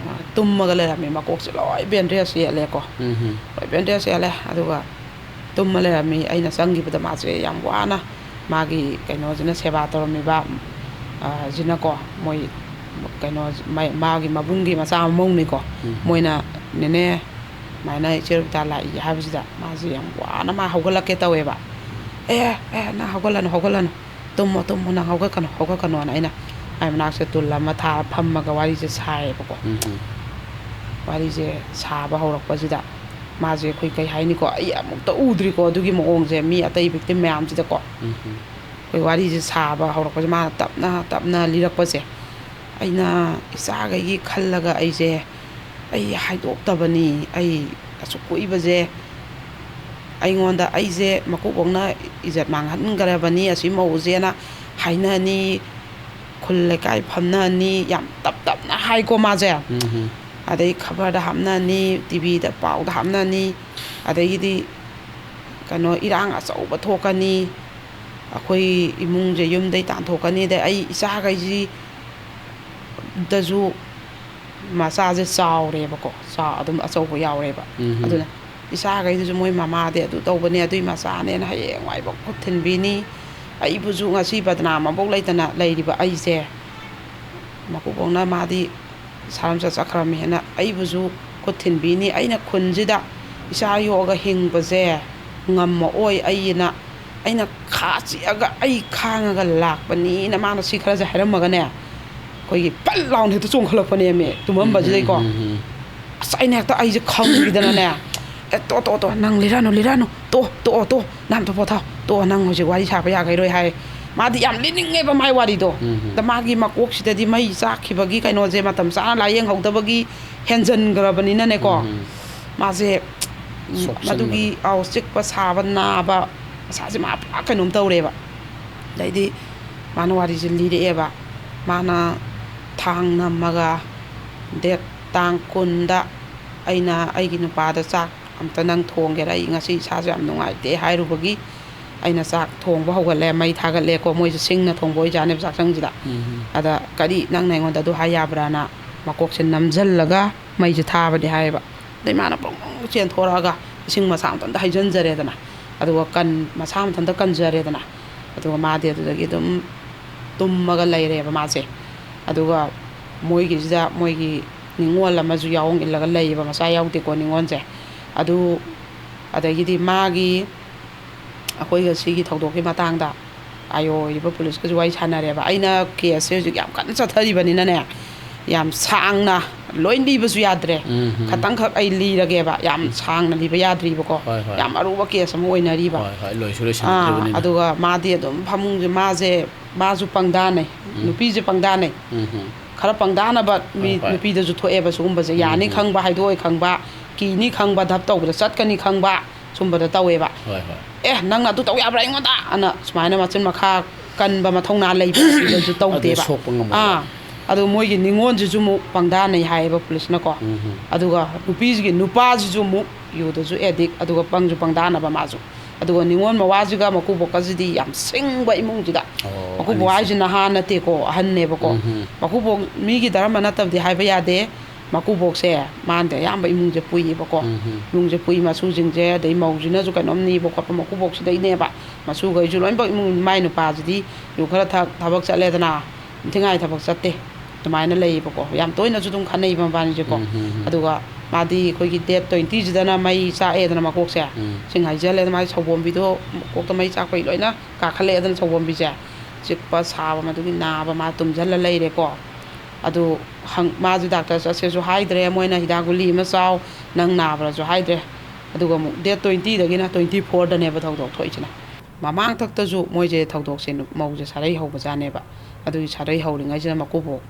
ꯑ, ꯇꯨꯝꯃꯒ ꯂꯩꯔꯝꯃꯦ, ꯃꯀꯣꯛꯁꯦ ꯂꯣꯏ bandage ꯌꯦꯠꯂꯦꯀꯣ꯫ ꯎꯝ꯫ ꯂꯣꯏ bandage ꯌꯦꯠꯂꯦ꯫ ꯑꯗꯨꯒ ꯇꯨꯝꯃ ꯂꯩꯔꯝꯃꯤ꯫ ꯑꯩꯅ ꯆꯪꯈꯤꯕꯗ ꯃꯥꯁꯦ ꯌꯥꯝ ꯋꯥꯅ ꯃꯥꯒꯤ ꯀꯩꯅꯣꯁꯤꯅ, ꯁꯦꯕꯥ ꯇꯧꯔꯝꯃꯤꯕ, ꯑ, ꯁꯤꯅꯀꯣ, ꯃꯣꯏ ꯀꯩꯅꯣ, ꯃꯥ-, ꯃꯥꯒꯤ ꯃꯕꯨꯡꯒꯤ ꯃꯆꯥ ꯃꯃꯧꯅꯤꯀꯣ꯫ ꯎꯝ꯫ ꯃꯣꯏꯅ, "ꯅꯦꯅꯦ, ꯁꯨꯃꯥꯏꯅ ꯏꯆꯦ ꯔꯣꯕꯤꯇꯥ ꯂꯥꯛꯏ" ꯍꯥꯏꯕꯁꯤꯗ ꯃꯥꯁꯦ ꯌꯥꯝ ꯋꯥꯅ ꯃꯥ ꯍꯧꯒꯠꯂꯛꯀꯦ ꯇꯧꯋꯦꯕ꯫ "ꯑꯦ, ꯑꯦ, ꯅꯪ ꯍꯧꯒꯠꯂꯅꯨ, ꯍꯧꯒꯠꯂꯅꯨ꯫ ꯇꯨꯝꯃꯣ, ꯇꯨꯝꯃꯣ, ꯅꯪ ꯍꯧꯒꯠꯀꯅꯨ, ꯍꯧꯒꯠꯀꯅꯣꯅ" ꯑꯩꯅ ꯃꯥꯏ ꯃꯅꯥꯛꯁꯦ ꯇꯨꯜ ꯑꯃ ꯊꯥꯔ ꯐꯝꯃꯒ ꯋꯥꯔꯤꯁꯦ ꯁꯥꯏꯌꯦꯕꯀꯣ꯫ ꯎꯝ꯫ ꯋꯥꯔꯤꯁꯦ ꯁꯥꯕ ꯍꯧꯔꯛꯄꯁꯤꯗ ꯃꯥꯁꯦ ꯑꯩꯈꯣꯏ ꯀꯩ ꯍꯥꯏꯅꯤꯀꯣ, ꯑꯩ ꯑꯃꯨꯛꯇ ꯎꯗ꯭ꯔꯤꯀꯣ ꯑꯗꯨꯒꯤ ꯃꯑꯣꯡꯁꯦ ꯃꯤ ꯑꯇꯩ victim ꯃꯌꯥꯝꯁꯤꯗꯀꯣ꯫ ꯎꯝ꯫ ꯑꯩꯈꯣꯏ ꯋꯥꯔꯤꯁꯦ ꯁꯥꯕ ꯍꯧꯔꯛꯄꯁꯦ, ꯃꯥꯅ ꯇꯞꯅ ꯇꯞꯅ ꯂꯤꯔꯛꯄꯁꯦ, ꯑꯩꯅ ꯏꯆꯥꯈꯩꯒꯤ ꯈꯜꯂꯒ ꯑꯩꯁꯦ, ꯑꯩ ꯍꯥꯏꯗꯣꯛꯇꯕꯅꯤ, ꯑꯩ ꯑꯁꯨꯛ ꯀꯨꯏꯕꯁꯦ ꯑꯩꯉꯣꯟꯗ ꯑꯩꯁꯦ ꯃꯀꯨꯕꯣꯛꯅ ꯏꯖꯠ ꯃꯥꯡꯍꯟꯈ꯭ꯔꯕꯅꯤ ꯑꯁꯤ ꯃꯧꯁꯦꯅ ꯍꯥꯏꯅꯅꯤ, ꯈꯨꯜ ꯂꯩꯀꯥꯏ ꯐꯝꯅꯅꯤ, ꯌꯥꯝ ꯇꯞ ꯇꯞꯅ ꯍꯥꯏꯀꯣ ꯃꯥꯁꯦ꯫ ꯎꯝ꯫ ꯑꯗꯩ ꯈꯕꯔꯗ ꯍꯥꯞꯅꯅꯤ, ꯇꯤꯚꯤꯗ ꯄꯥꯎꯗ ꯍꯥꯞꯅꯅꯤ, ꯑꯗꯒꯤꯗꯤ ꯀꯩꯅꯣ ꯏꯔꯥꯡ ꯑꯆꯧꯕ ꯊꯣꯛꯀꯅꯤ, ꯑꯩꯈꯣꯏ ꯏꯃꯨꯡꯁꯦ ꯌꯨꯝꯗꯩ ꯇꯥꯟꯊꯣꯛꯀꯅꯤ, ꯑꯗꯩ ꯑꯩ ꯏꯆꯥꯈꯩꯁꯤ ꯗꯁꯨ ꯃꯆꯥꯁꯦ ꯆꯥꯎꯔꯦꯕꯀꯣ, ꯆꯥ-, ꯑꯗꯨꯝ ꯑꯆꯧꯕ ꯌꯥꯎꯔꯦꯕ꯫ ꯎꯝ꯫ ꯑꯗꯨꯅ ꯏꯆꯥꯈꯩꯗꯨꯁꯨ ꯃꯣꯏ ꯃꯃꯥꯗꯤ ꯑꯗꯨ ꯇꯧꯕꯅꯦ, ꯑꯗꯨꯏ ꯃꯆꯥꯅꯦꯅ ꯍꯌꯦꯡꯋꯥꯏꯐꯥꯎ ꯈꯨꯠ ꯊꯤꯟꯕꯤꯅꯤ꯫ ꯑꯩꯕꯨꯁꯨ ꯉꯁꯤ ꯕꯗꯅꯥꯝ ꯑꯃꯐꯥꯎ ꯂꯩꯇꯅ ꯂꯩꯔꯤꯕ ꯑꯩꯁꯦ, ꯃꯀꯨꯕꯣꯛꯅ ꯃꯥꯗꯤ ꯁꯥꯔꯝꯆꯠ ꯆꯠꯈ꯭ꯔꯃꯦꯅ ꯑꯩꯕꯨꯁꯨ ꯈꯨꯠ ꯊꯤꯟꯕꯤꯅꯤ꯫ ꯑꯩꯅ ꯈꯨꯟꯁꯤꯗ ꯏꯆꯥ ꯌꯣꯛꯑꯒ ꯍꯤꯡꯕꯁꯦ ꯉꯝꯃꯛꯑꯣꯏ ꯑꯩꯅ, ꯑꯩꯅ ꯈꯥ ꯆꯤꯛꯑꯒ ꯑꯩ ꯈꯥꯡꯉꯒ ꯂꯥꯛꯄꯅꯤꯅ ꯃꯥꯅ ꯁꯤ ꯈꯔꯁꯦ ꯍꯥꯏꯔꯝꯃꯒꯅꯦ, ꯑꯩꯈꯣꯏꯒꯤ ꯄꯜ ꯂꯥꯎꯅ ꯍꯦꯛꯇ ꯆꯣꯡꯈꯠꯂꯛꯄꯅꯦꯃꯦ ꯇꯨꯝꯃꯝꯕꯁꯤꯗꯩꯀꯣ꯫ ꯎꯝ, ꯎꯝ, ꯎꯝ꯫ ꯑꯁ ꯑꯩꯅ ꯍꯦꯛꯇ ꯑꯩꯁꯦ ꯈꯪꯈꯤꯗꯅꯅꯦ, "ꯑꯦ, ꯇꯣ, ꯇꯣ, ꯇꯣ, ꯅꯪ ꯂꯤꯔꯅꯨ, ꯂꯤꯔꯅꯨ, ꯇꯣ, ꯇꯣ, ꯇꯣ, ꯅꯪ ꯑꯝꯇ ꯄꯣꯊꯥꯎ, ꯇꯣ, ꯅꯪ ꯍꯧꯖꯤꯛ ꯋꯥꯔꯤ ꯁꯥꯕ ꯌꯥꯈꯤꯔꯣꯏ" ꯍꯥꯏ꯫ ꯃꯥꯗꯤ ꯌꯥꯝ ꯂꯤꯅꯤꯡꯉꯦꯕ ꯃꯥꯏ ꯋꯥꯔꯤꯗꯣ꯫ ꯎꯝ, ꯎꯝ꯫ ꯑꯗ ꯃꯥꯒꯤ ꯃꯀꯣꯛꯁꯤꯗꯗꯤ ꯃꯩ ꯆꯥꯛꯈꯤꯕꯒꯤ ꯀꯩꯅꯣꯁꯦ ꯃꯇꯝ ꯆꯥꯅ ꯂꯥꯏꯌꯦꯡꯍꯧꯗꯕꯒꯤ ꯍꯦꯟꯖꯟꯈ꯭ꯔꯕꯅꯤꯅꯅꯦꯀꯣ꯫ ꯎꯝ, ꯎꯝ꯫ ꯃꯥꯁꯦ, ꯎꯝ, ꯁꯣꯛꯆꯟꯕꯗꯣ꯫ ꯃꯗꯨꯒꯤ, ꯑꯧ, ꯆꯤꯛꯄ, ꯁꯥꯕ, ꯅꯥꯕ, ꯃꯁꯥꯁꯦ ꯃꯥ ꯄꯨꯔꯥ ꯀꯩꯅꯣꯝ ꯇꯧꯔꯦꯕ꯫ ꯑꯗꯩꯗꯤ ꯃꯥꯅ ꯋꯥꯔꯤꯁꯦ ꯂꯤꯔꯛꯑꯦꯕ꯫ ꯃꯥꯅ ꯊꯥꯡ ꯅꯝꯃꯒ ꯗꯦꯠ ꯇꯥꯡ ꯀꯨꯟꯗ ꯑꯩꯅ ꯑꯩꯒꯤ ꯅꯨꯄꯥꯗ ꯆꯥꯛ ꯑꯝꯇ ꯅꯪ ꯊꯣꯡꯒꯦꯔꯥ? ꯑꯩ ꯉꯁꯤ ꯏꯁꯥꯁꯨ ꯌꯥꯝ ꯅꯨꯡꯉꯥꯏꯇꯦ ꯍꯥꯏꯔꯨꯕꯒꯤ ꯑꯩꯅ ꯆꯥꯛ ꯊꯣꯡꯕ ꯍꯧꯒꯠꯂꯦ꯫ ꯃꯩ ꯊꯥꯒꯠꯂꯦꯀꯣ꯫ ꯃꯣꯏꯁꯦ ꯁꯤꯡꯅ ꯊꯣꯡꯕ ꯑꯣꯏꯖꯥꯠꯅꯦꯕ ꯆꯥꯛꯁꯪꯁꯤꯗ꯫ ꯎꯝ꯫ ꯑꯗ, "ꯀꯔꯤ, ꯅꯪꯅ ꯑꯩꯉꯣꯟꯗ ꯑꯗꯨ ꯍꯥꯏ ꯌꯥꯕ꯭ꯔꯥꯅ?" ꯃꯀꯣꯛꯁꯦ ꯅꯝꯁꯤꯜꯂꯒ ꯃꯩꯁꯦ ꯊꯥꯕꯅꯦ ꯍꯥꯏꯌꯦꯕ꯫ ꯑꯗꯩ ꯃꯥꯅ ꯄ꯭ꯔꯣꯡ ꯄ꯭ꯔꯣꯡ ꯆꯦꯟꯊꯣꯔꯛꯑꯒ ꯏꯁꯤꯡ ꯃꯁꯥ ꯃꯊꯟꯇ ꯍꯩꯖꯤꯟꯖꯔꯦꯗꯅ꯫ ꯑꯗꯨꯒ ꯀꯟ-, ꯃꯁꯥ ꯃꯊꯟꯇ ꯀꯟꯖꯔꯦꯗꯅ꯫ ꯑꯗꯨꯒ ꯃꯥꯗꯤ ꯑꯗꯨꯗꯒꯤ ꯑꯗꯨꯝ ꯇꯨꯝꯃꯒ ꯂꯩꯔꯦꯕ ꯃꯥꯁꯦ꯫ ꯑꯗꯨꯒ ꯃꯣꯏꯒꯤꯁꯤꯗ ꯃꯣꯏꯒꯤ ꯅꯤꯉꯣꯜ ꯑꯃꯁꯨ ꯌꯥꯑꯣꯡ ꯏꯜꯂꯒ ꯂꯩꯌꯦꯕ, ꯃꯆꯥ ꯌꯥꯎꯗꯦꯀꯣ ꯅꯤꯉꯣꯜꯁꯦ꯫ ꯑꯗꯨ, ꯑꯗꯒꯤꯗꯤ ꯃꯥꯒꯤ, ꯑꯩꯈꯣꯏꯒ ꯁꯤꯒꯤ ꯊꯧꯗꯣꯛꯀꯤ ꯃꯇꯥꯡꯗ ꯑꯥꯏ ꯑꯣ ꯑꯣꯏꯔꯤꯕ ꯄꯨꯂꯤꯁꯀꯁꯨ ꯋꯥꯔꯤ ꯁꯥꯟꯅꯔꯦꯕ꯫ ꯑꯩꯅ ꯀꯦꯁꯁꯦ ꯍꯧꯖꯤꯛ ꯌꯥꯝ ꯀꯟꯅ ꯆꯠꯊꯔꯤꯕꯅꯤꯅꯅꯦ, ꯌꯥꯝ ꯁꯥꯡꯅ ꯂꯣꯏ ꯂꯤꯕꯁꯨ ꯌꯥꯗ꯭ꯔꯦ꯫ ꯎꯝ, ꯎꯝ꯫ ꯈꯇꯪꯈꯛ ꯑꯩ ꯂꯤꯔꯒꯦꯕ, ꯌꯥꯝ ꯎꯝ꯫ ꯁꯥꯡꯅ ꯂꯤꯕ ꯌꯥꯗ꯭ꯔꯤꯕꯀꯣ꯫ ꯍꯣꯏ, ꯍꯣꯏ꯫ ꯌꯥꯝ ꯑꯔꯨꯕ ꯀꯦꯁ ꯑꯃ ꯑꯣꯏꯅꯔꯤꯕ꯫ ꯍꯣꯏ, ꯍꯣꯏ, ꯂꯣꯏꯁꯨ ꯑꯥ, ꯂꯣꯏꯁꯤꯟꯅꯗ꯭ꯔꯤꯕꯅꯤꯅ꯫ ꯑꯗꯨꯒ ꯃꯥꯗꯤ ꯑꯗꯨꯝ ꯐꯃꯨꯡꯁꯦ, ꯃꯥꯁꯦ, ꯃꯥꯁꯨ ꯄꯪꯗꯥꯅꯩ, ꯎꯝ꯫ ꯅꯨꯄꯤꯁꯦ ꯄꯪꯗꯥꯅꯩ꯫ ꯎꯝ, ꯎꯝ꯫ ꯈꯔ ꯄꯪꯗꯥꯅꯕ ꯃꯤ, ꯍꯣꯏ, ꯍꯣꯏ꯫ ꯅꯨꯄꯤꯗꯁꯨ ꯊꯣꯛꯑꯦꯕ ꯁꯤꯒꯨꯝꯕꯁꯦ꯫ ꯎꯝ, ꯌꯥꯅꯤ ꯎꯝ꯫ ꯈꯪꯕ, ꯍꯥꯏꯗꯣꯛꯑꯣꯏ ꯈꯪꯕ, ꯀꯤꯅꯤ ꯈꯪꯕ, ꯙꯞ ꯇꯧꯕꯗ ꯆꯠꯀꯅꯤ ꯈꯪꯕ, ꯁꯨꯝꯕꯗ ꯇꯧꯋꯦꯕ꯫ ꯍꯣꯏ ꯍꯣꯏ꯫ "ꯑꯦ, ꯅꯪꯅ ꯑꯗꯨ ꯇꯧ ꯌꯥꯕ꯭ꯔꯥ ꯑꯩꯉꯣꯟꯗ?" ꯑꯅ ꯁꯨꯃꯥꯏꯅ ꯃꯆꯤꯟ ꯃꯈꯥ ꯀꯟꯕ ꯃꯊꯧꯅꯥ ꯂꯩꯕ ꯁꯤꯗꯁꯨ ꯇꯧꯗꯦꯕ꯫ ꯁꯣꯛꯄ ꯉꯝꯃꯣꯏ꯫ ꯑꯥ, ꯑꯗꯣ ꯃꯣꯏꯒꯤ ꯅꯤꯉꯣꯜꯁꯤꯁꯨ ꯑꯃꯨꯛ ꯄꯪꯗꯥꯅꯩ ꯍꯥꯏꯌꯦꯕ ꯄꯨꯂꯤꯁꯅꯀꯣ꯫ ꯎꯝ ꯍꯝ꯫ ꯑꯗꯨꯒ ꯅꯨꯄꯤꯁꯤꯒꯤ, ꯅꯨꯄꯥꯁꯤꯁꯨ ꯑꯃꯨꯛ ꯌꯨꯗꯁꯨ ꯑꯦꯗꯤꯛ, ꯑꯗꯨꯒ ꯄꯪꯁꯨ ꯄꯪꯗꯥꯅꯕ ꯃꯥꯁꯨ꯫ ꯑꯗꯨꯒ ꯅꯤꯉꯣꯜ ꯃꯋꯥꯁꯤꯒ ꯃꯀꯨꯕꯣꯛꯀꯁꯤꯗꯤ ꯌꯥꯝ ꯁꯤꯡꯕ ꯏꯃꯨꯡꯁꯤꯗ꯫ ꯑꯣ, ꯃꯀꯨꯕꯣꯛ ꯑꯅꯤꯁꯦ꯫ ꯍꯥꯏꯁꯤ ꯅꯍꯥ ꯅꯠꯇꯦꯀꯣ, ꯑꯍꯟꯅꯦꯕꯀꯣ꯫ ꯎꯝ ꯍꯝ꯫ ꯃꯀꯨꯕꯣꯛ ꯃꯤꯒꯤ ꯙꯔꯃ ꯅꯠꯇꯕꯗꯤ ꯍꯥꯏꯕ ꯌꯥꯗꯦ꯫ ꯃꯀꯨꯕꯣꯛꯁꯦ ꯃꯥꯅꯗꯤ ꯑꯌꯥꯝꯕ ꯏꯃꯨꯡꯁꯦ ꯄꯨꯏꯌꯦꯕꯀꯣ꯫ ꯎꯝ ꯍꯝ꯫ ꯏꯃꯨꯡꯁꯦ ꯄꯨꯏ, ꯃꯁꯨꯁꯤꯡꯁꯦ, ꯑꯗꯩ ꯃꯧꯁꯤꯅꯁꯨ ꯀꯩꯅꯣꯝ ꯅꯤꯕ ꯈꯣꯠꯄ ꯃꯀꯨꯕꯣꯛꯁꯤꯗꯩꯅꯦꯕ꯫ ꯃꯁꯨꯈꯩꯁꯨ ꯂꯣꯏꯅꯃꯛ ꯏꯃꯨꯡ, ꯃꯥꯏ ꯅꯨꯄꯥꯁꯤꯗꯤ ꯌꯨ ꯈꯔ ꯊꯛ, ꯊꯕꯛ ꯆꯠꯂꯦꯗꯅ, ꯅꯤꯡꯊꯤꯉꯥꯏ ꯊꯕꯛ ꯆꯠꯇꯦ꯫ ꯑꯗꯨꯃꯥꯏꯅ ꯂꯩꯌꯦꯕꯀꯣ꯫ ꯌꯥꯝ ꯇꯣꯏꯅꯁꯨ ꯑꯗꯨꯝ ꯈꯠꯅꯩꯕ ꯃꯕꯥꯅꯤꯁꯦꯀꯣ꯫ ꯎꯝ, ꯎꯝ, ꯎꯝ꯫ ꯑꯗꯨꯒ ꯃꯥꯗꯤ ꯑꯩꯈꯣꯏꯒꯤ date twenty ꯁꯤꯗꯅ ꯃꯩ ꯆꯥꯛꯑꯦꯗꯅ ꯃꯀꯣꯛꯁꯦ꯫ ꯎꯝ꯫ ꯁꯤꯡ ꯍꯩꯖꯜꯂꯦꯗꯅ, ꯃꯥꯒꯤ ꯁꯧꯕꯣꯝꯕꯤꯗꯣ ꯃꯀꯣꯛꯇ ꯃꯩ ꯆꯥꯛꯄꯒꯤ ꯂꯣꯏꯅ ꯀꯥꯈꯠꯂꯛꯑꯦꯗꯅ ꯁꯧꯕꯣꯝꯕꯤꯁꯦ꯫ ꯆꯤꯛꯄ ꯁꯥꯕ, ꯃꯗꯨꯒꯤ ꯅꯥꯕ ꯃꯥ ꯇꯨꯝꯁꯤꯜꯂ ꯂꯩꯔꯦꯀꯣ꯫ ꯑꯗꯨ ꯍꯪ-, ꯃꯥꯁꯨ ꯗꯥꯛꯇꯔ ꯆꯠꯁꯦꯁꯨ ꯍꯥꯏꯗ꯭ꯔꯦ, ꯃꯣꯏꯅ ꯍꯤꯗꯥꯛ ꯒꯨꯂꯤ ꯑꯃ ꯆꯥꯎ, ꯅꯪ ꯅꯥꯕ꯭ꯔꯥꯁꯨ ꯍꯥꯏꯗ꯭ꯔꯦ꯫ ꯑꯗꯨꯒ ꯑꯃꯨꯛ date twenty ꯗꯒꯤꯅ twenty four ꯗꯅꯦꯕ ꯊꯧꯗꯣꯛ ꯊꯣꯛꯏꯁꯤꯅ꯫ ꯃꯃꯥꯡꯊꯛꯇꯁꯨ ꯃꯣꯏꯁꯦ ꯊꯧꯗꯣꯛꯁꯦ ꯅꯨ-, ꯃꯧꯁꯦ ꯁꯥꯔꯩ ꯍꯧꯕꯖꯥꯠꯅꯦꯕ꯫ ꯑꯗꯨꯒꯤ ꯁꯥꯔꯩ ꯍꯧꯔꯤꯉꯩꯁꯤꯗ ꯃꯀꯨꯕꯣꯛ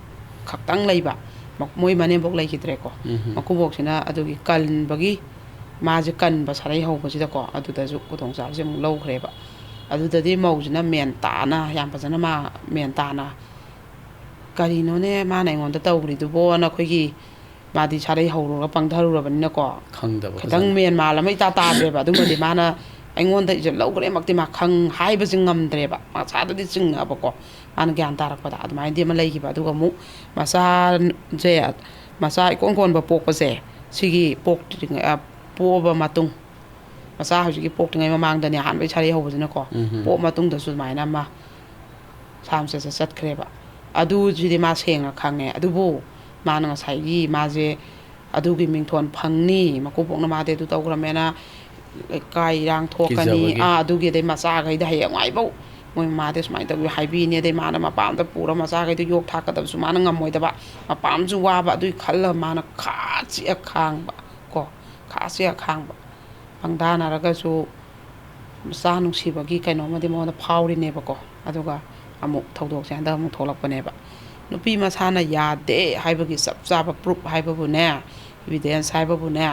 ꯈꯛꯇꯪ ꯂꯩꯕ, ꯃ-, ꯃꯣꯏ ꯃꯅꯦꯝꯕꯣꯛ ꯂꯩꯈꯤꯗ꯭ꯔꯦꯀꯣ꯫ ꯎꯝ ꯍꯝ꯫ ꯃꯀꯨꯕꯣꯛꯁꯤꯅ ꯑꯗꯨꯒꯤ ꯀꯟꯕꯒꯤ, ꯃꯥꯁꯦ ꯀꯟꯕ ꯁꯥꯔꯩ ꯍꯧꯕꯁꯤꯗꯀꯣ, ꯑꯗꯨꯗꯁꯨ ꯈꯨꯗꯣꯡꯆꯥꯕꯁꯦ ꯑꯃꯨꯛ ꯂꯧꯈ꯭ꯔꯦꯕ꯫ ꯑꯗꯨꯗꯗꯤ ꯃꯧꯁꯤꯅ ꯃꯦꯟ ꯇꯥꯅ, ꯌꯥꯝ ꯐꯖꯅ ꯃꯥ ꯃꯦꯟ ꯇꯥꯅ, "ꯀꯔꯤꯅꯣꯅꯦ ꯃꯥꯅ ꯑꯩꯉꯣꯟꯗ ꯇꯧꯈ꯭ꯔꯤꯗꯨꯕꯣꯅ?" ꯑꯩꯈꯣꯏꯒꯤ, ꯃꯥꯗꯤ ꯁꯥꯔꯩ ꯍꯧꯔꯨꯔꯒ ꯄꯪꯊꯔꯨꯔꯕꯅꯤꯅꯀꯣ, ꯈꯪꯗꯕ ꯈꯤꯇꯪ ꯐꯖꯅ꯫ ꯃꯦꯟ ꯃꯥꯜ ꯑꯃ ꯏꯇꯥ ꯇꯥꯗ꯭ꯔꯦꯕ꯫ ꯑꯗꯨꯃꯗꯤ ꯃꯥꯅ ꯑꯩꯉꯣꯟꯗ ꯏꯖꯠ ꯂꯧꯈ꯭ꯔꯦꯃꯛꯇꯤ ꯃꯥ ꯈꯪ-, ꯍꯥꯏꯕꯁꯤ ꯉꯝꯗ꯭ꯔꯦꯕ, ꯃꯁꯥꯗꯗꯤ ꯆꯤꯡꯉꯛꯑꯕꯀꯣ, ꯃꯥꯅ ꯒ꯭ꯌꯥꯟ ꯇꯥꯔꯛꯄꯗ꯫ ꯑꯗꯨꯃꯥꯏꯅꯗꯤ ꯑꯃ ꯂꯩꯈꯤꯕ꯫ ꯑꯗꯨꯒ ꯑꯃꯨꯛ ꯃꯆꯥꯁꯦ, ꯃꯆꯥ ꯏꯀꯣꯟ ꯀꯣꯟꯕ ꯄꯣꯛꯄꯁꯦ, ꯁꯤꯒꯤ ꯄꯣꯛꯇ꯭ꯔꯤꯉꯩ, ꯑ, ꯄꯣꯛꯑꯕ ꯃꯇꯨꯡ, ꯃꯆꯥ ꯍꯧꯖꯤꯛꯀꯤ ꯄꯣꯛꯇ꯭ꯔꯤꯉꯩ ꯃꯃꯥꯡꯗꯅꯦ ꯑꯍꯥꯟꯕꯒꯤ ꯁꯥꯔꯩ ꯍꯧꯕꯁꯤꯅꯀꯣ꯫ ꯎꯝ ꯍꯝ꯫ ꯄꯣꯛꯑ ꯃꯇꯨꯡꯗꯁꯨ ꯑꯗꯨꯃꯥꯏꯅ ꯑꯃ ꯁꯥ ꯃꯆꯠ ꯆꯠ ꯆꯠꯈ꯭ꯔꯦꯕ꯫ ꯑꯗꯨꯁꯤꯗꯤ ꯃꯥ ꯁꯦꯡꯅ ꯈꯪꯉꯦ꯫ ꯑꯗꯨꯕꯨ ꯃꯥꯅ ꯉꯁꯥꯏꯒꯤ ꯃꯥꯁꯦ ꯑꯗꯨꯒꯤ ꯃꯤꯡꯊꯣꯟ ꯐꯪꯅꯤ, ꯃꯀꯨꯕꯣꯛꯅ ꯃꯥꯗꯤ ꯑꯗꯨ ꯇꯧꯈ꯭ꯔꯃꯦꯅ ꯂꯩꯀꯥꯏ ꯏꯔꯥꯡ ꯊꯣꯛꯀꯅꯤ, ꯀꯤꯖꯕꯒꯤ꯫ ꯑꯥ, ꯑꯗꯨꯒꯤ, ꯑꯗꯩ ꯃꯆꯥꯈꯩꯗ ꯍꯌꯦꯡꯋꯥꯏꯐꯥꯎ ꯃꯣꯏ ꯃꯃꯥꯗ ꯁꯨꯃꯥꯏꯅ ꯇꯧꯕꯤꯌꯨ ꯍꯥꯏꯕꯤꯅꯤ, ꯑꯗꯩ ꯃꯥꯅ ꯃꯄꯥꯝꯗ ꯄꯨꯔ ꯃꯆꯥꯈꯩꯗꯣ ꯌꯣꯛ ꯊꯥꯛꯀꯗꯕꯁꯨ ꯃꯥꯅ ꯉꯝꯃꯣꯏꯗꯕ, ꯃꯄꯥꯝꯁꯨ ꯋꯥꯕ, ꯑꯗꯨꯒꯤ ꯈꯜꯂꯒ ꯃꯥꯅ ꯈꯥ ꯆꯤꯛꯑ ꯈꯥꯡꯕ ꯀꯣ, ꯈꯥ ꯆꯤꯛꯑ ꯈꯥꯡꯕ꯫ ꯄꯪꯗꯥꯅꯔꯒꯁꯨ ꯃꯆꯥ ꯅꯨꯡꯁꯤꯕꯒꯤ ꯀꯩꯅꯣꯝꯃꯗꯤ ꯃꯉꯣꯟꯗ ꯐꯥꯎꯔꯤꯅꯦꯕꯀꯣ꯫ ꯑꯗꯨꯒ ꯑꯃꯨꯛ ꯊꯧꯗꯣꯛꯁꯦ ꯍꯟꯗꯛ ꯑꯃꯨꯛ ꯊꯣꯛꯂꯛꯄꯅꯦꯕ꯫ ꯅꯨꯄꯤ ꯃꯁꯥꯅ ꯌꯥꯗꯦ ꯍꯥꯏꯕꯒꯤ ꯆꯞ ꯆꯥꯕ proof ꯍꯥꯏꯕꯕꯨꯅꯦ, evidence ꯍꯥꯏꯕꯕꯨꯅꯦ,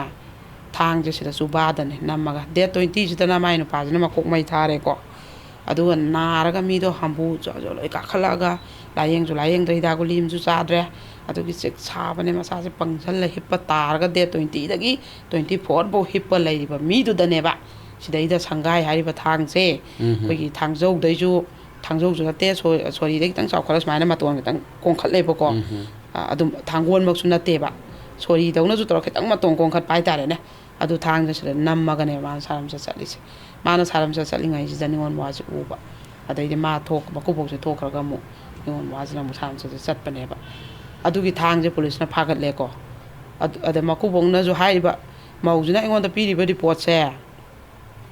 ꯊꯥꯡꯁꯦ ꯁꯤꯗ ꯆꯨꯕꯥꯗꯅꯦ ꯅꯝꯃꯒ, ꯗꯦꯠ ꯇ꯭ꯋꯦꯟꯇꯤꯁꯤꯗꯅ ꯃꯥꯏ ꯅꯨꯄꯥꯁꯤꯅ ꯃꯀꯣꯛ ꯃꯩ ꯊꯥꯔꯦꯀꯣ꯫ ꯑꯗꯨꯒ ꯅꯥꯔꯒ ꯃꯤꯗꯣ ꯍꯝꯕꯨ ꯖꯣ ꯖꯣ ꯂꯣꯏ ꯀꯥꯈꯠꯂꯛꯑꯒ, ꯂꯥꯏꯌꯦꯡꯁꯨ ꯂꯥꯏꯌꯦꯡꯗ꯭ꯔꯦ, ꯍꯤꯗꯥꯛ ꯒꯨꯂꯤ ꯑꯃꯁꯨ ꯆꯥꯗ꯭ꯔꯦ꯫ ꯑꯗꯨꯒꯤ ꯆꯤꯛ ꯁꯥꯕꯅꯦ, ꯃꯁꯥꯁꯦ ꯄꯪꯁꯜꯂ ꯍꯤꯞꯄ ꯇꯥꯔꯒ, ꯗꯦꯠ ꯇ꯭ꯋꯦꯟꯇꯤꯗꯒꯤ ꯇ꯭ꯋꯦꯟꯇꯤ ꯐꯣꯔ ꯐꯥꯎ ꯍꯤꯞꯄ ꯂꯩꯔꯤꯕ ꯃꯤꯗꯨꯗꯅꯦꯕ ꯁꯤꯗꯩꯗ ꯁꯪꯒꯥꯏ ꯍꯥꯏꯔꯤꯕ ꯊꯥꯡꯁꯦ, ꯑꯩꯈꯣꯏꯒꯤ ꯊꯥꯡꯖꯧꯗꯩꯁꯨ, ꯊꯥꯡꯖꯧꯁꯨ ꯅꯠꯇꯦ, ꯁꯣ-, ꯁꯣꯔꯤꯗꯩ ꯈꯤꯇꯪ ꯆꯥꯎꯈꯠꯂ ꯁꯨꯃꯥꯏꯅ ꯃꯇꯣꯟ ꯈꯤꯇꯪ ꯀꯣꯟꯈꯠꯂꯦꯕꯀꯣ꯫ ꯑ, ꯑꯗꯨꯝ ꯊꯥꯡꯒꯣꯟꯃꯛꯁꯨ ꯅꯠꯇꯦꯕ, ꯁꯣꯔꯤꯗꯧꯅꯁꯨ ꯇꯧꯔꯒ ꯈꯤꯇꯪ ꯃꯇꯣꯟ ꯀꯣꯟꯈꯠꯄ ꯍꯥꯏꯇꯥꯔꯦꯅꯦ꯫ ꯑꯗꯨ ꯊꯥꯡꯁꯦ ꯁꯤꯗ ꯅꯝꯃꯒꯅꯦꯕ ꯃꯥꯅ ꯁꯥꯔꯝꯆꯠ ꯆꯠꯂꯤꯁꯦ꯫ ꯃꯥꯅ ꯁꯥꯔꯝꯆꯠ ꯆꯠꯂꯤꯉꯩꯁꯤꯗ ꯅꯤꯉꯣꯜ ꯃꯋꯥꯁꯦ ꯎꯕ꯫ ꯑꯗꯩꯗꯤ ꯃꯥ ꯊꯣꯛ-, ꯃꯀꯨꯕꯣꯛꯁꯦ ꯊꯣꯛꯈ꯭ꯔꯒ ꯑꯃꯨꯛ ꯅꯤꯉꯣꯜ ꯃꯋꯥꯁꯤꯅ ꯑꯃꯨꯛ ꯁꯥꯔꯝꯆꯠꯁꯦ ꯆꯠꯄꯅꯦꯕ꯫ ꯑꯗꯨꯒꯤ ꯊꯥꯡꯁꯦ ꯄꯨꯂꯤꯁꯅ ꯐꯥꯒꯠꯂꯦꯀꯣ꯫ ꯑꯗꯨ, ꯑꯗ ꯃꯀꯨꯕꯣꯛꯅꯁꯨ ꯍꯥꯏꯔꯤꯕ, ꯃꯧꯁꯤꯅ ꯑꯩꯉꯣꯟꯗ ꯄꯤꯔꯤꯕ ꯔꯤꯄꯣꯔꯠꯁꯦ,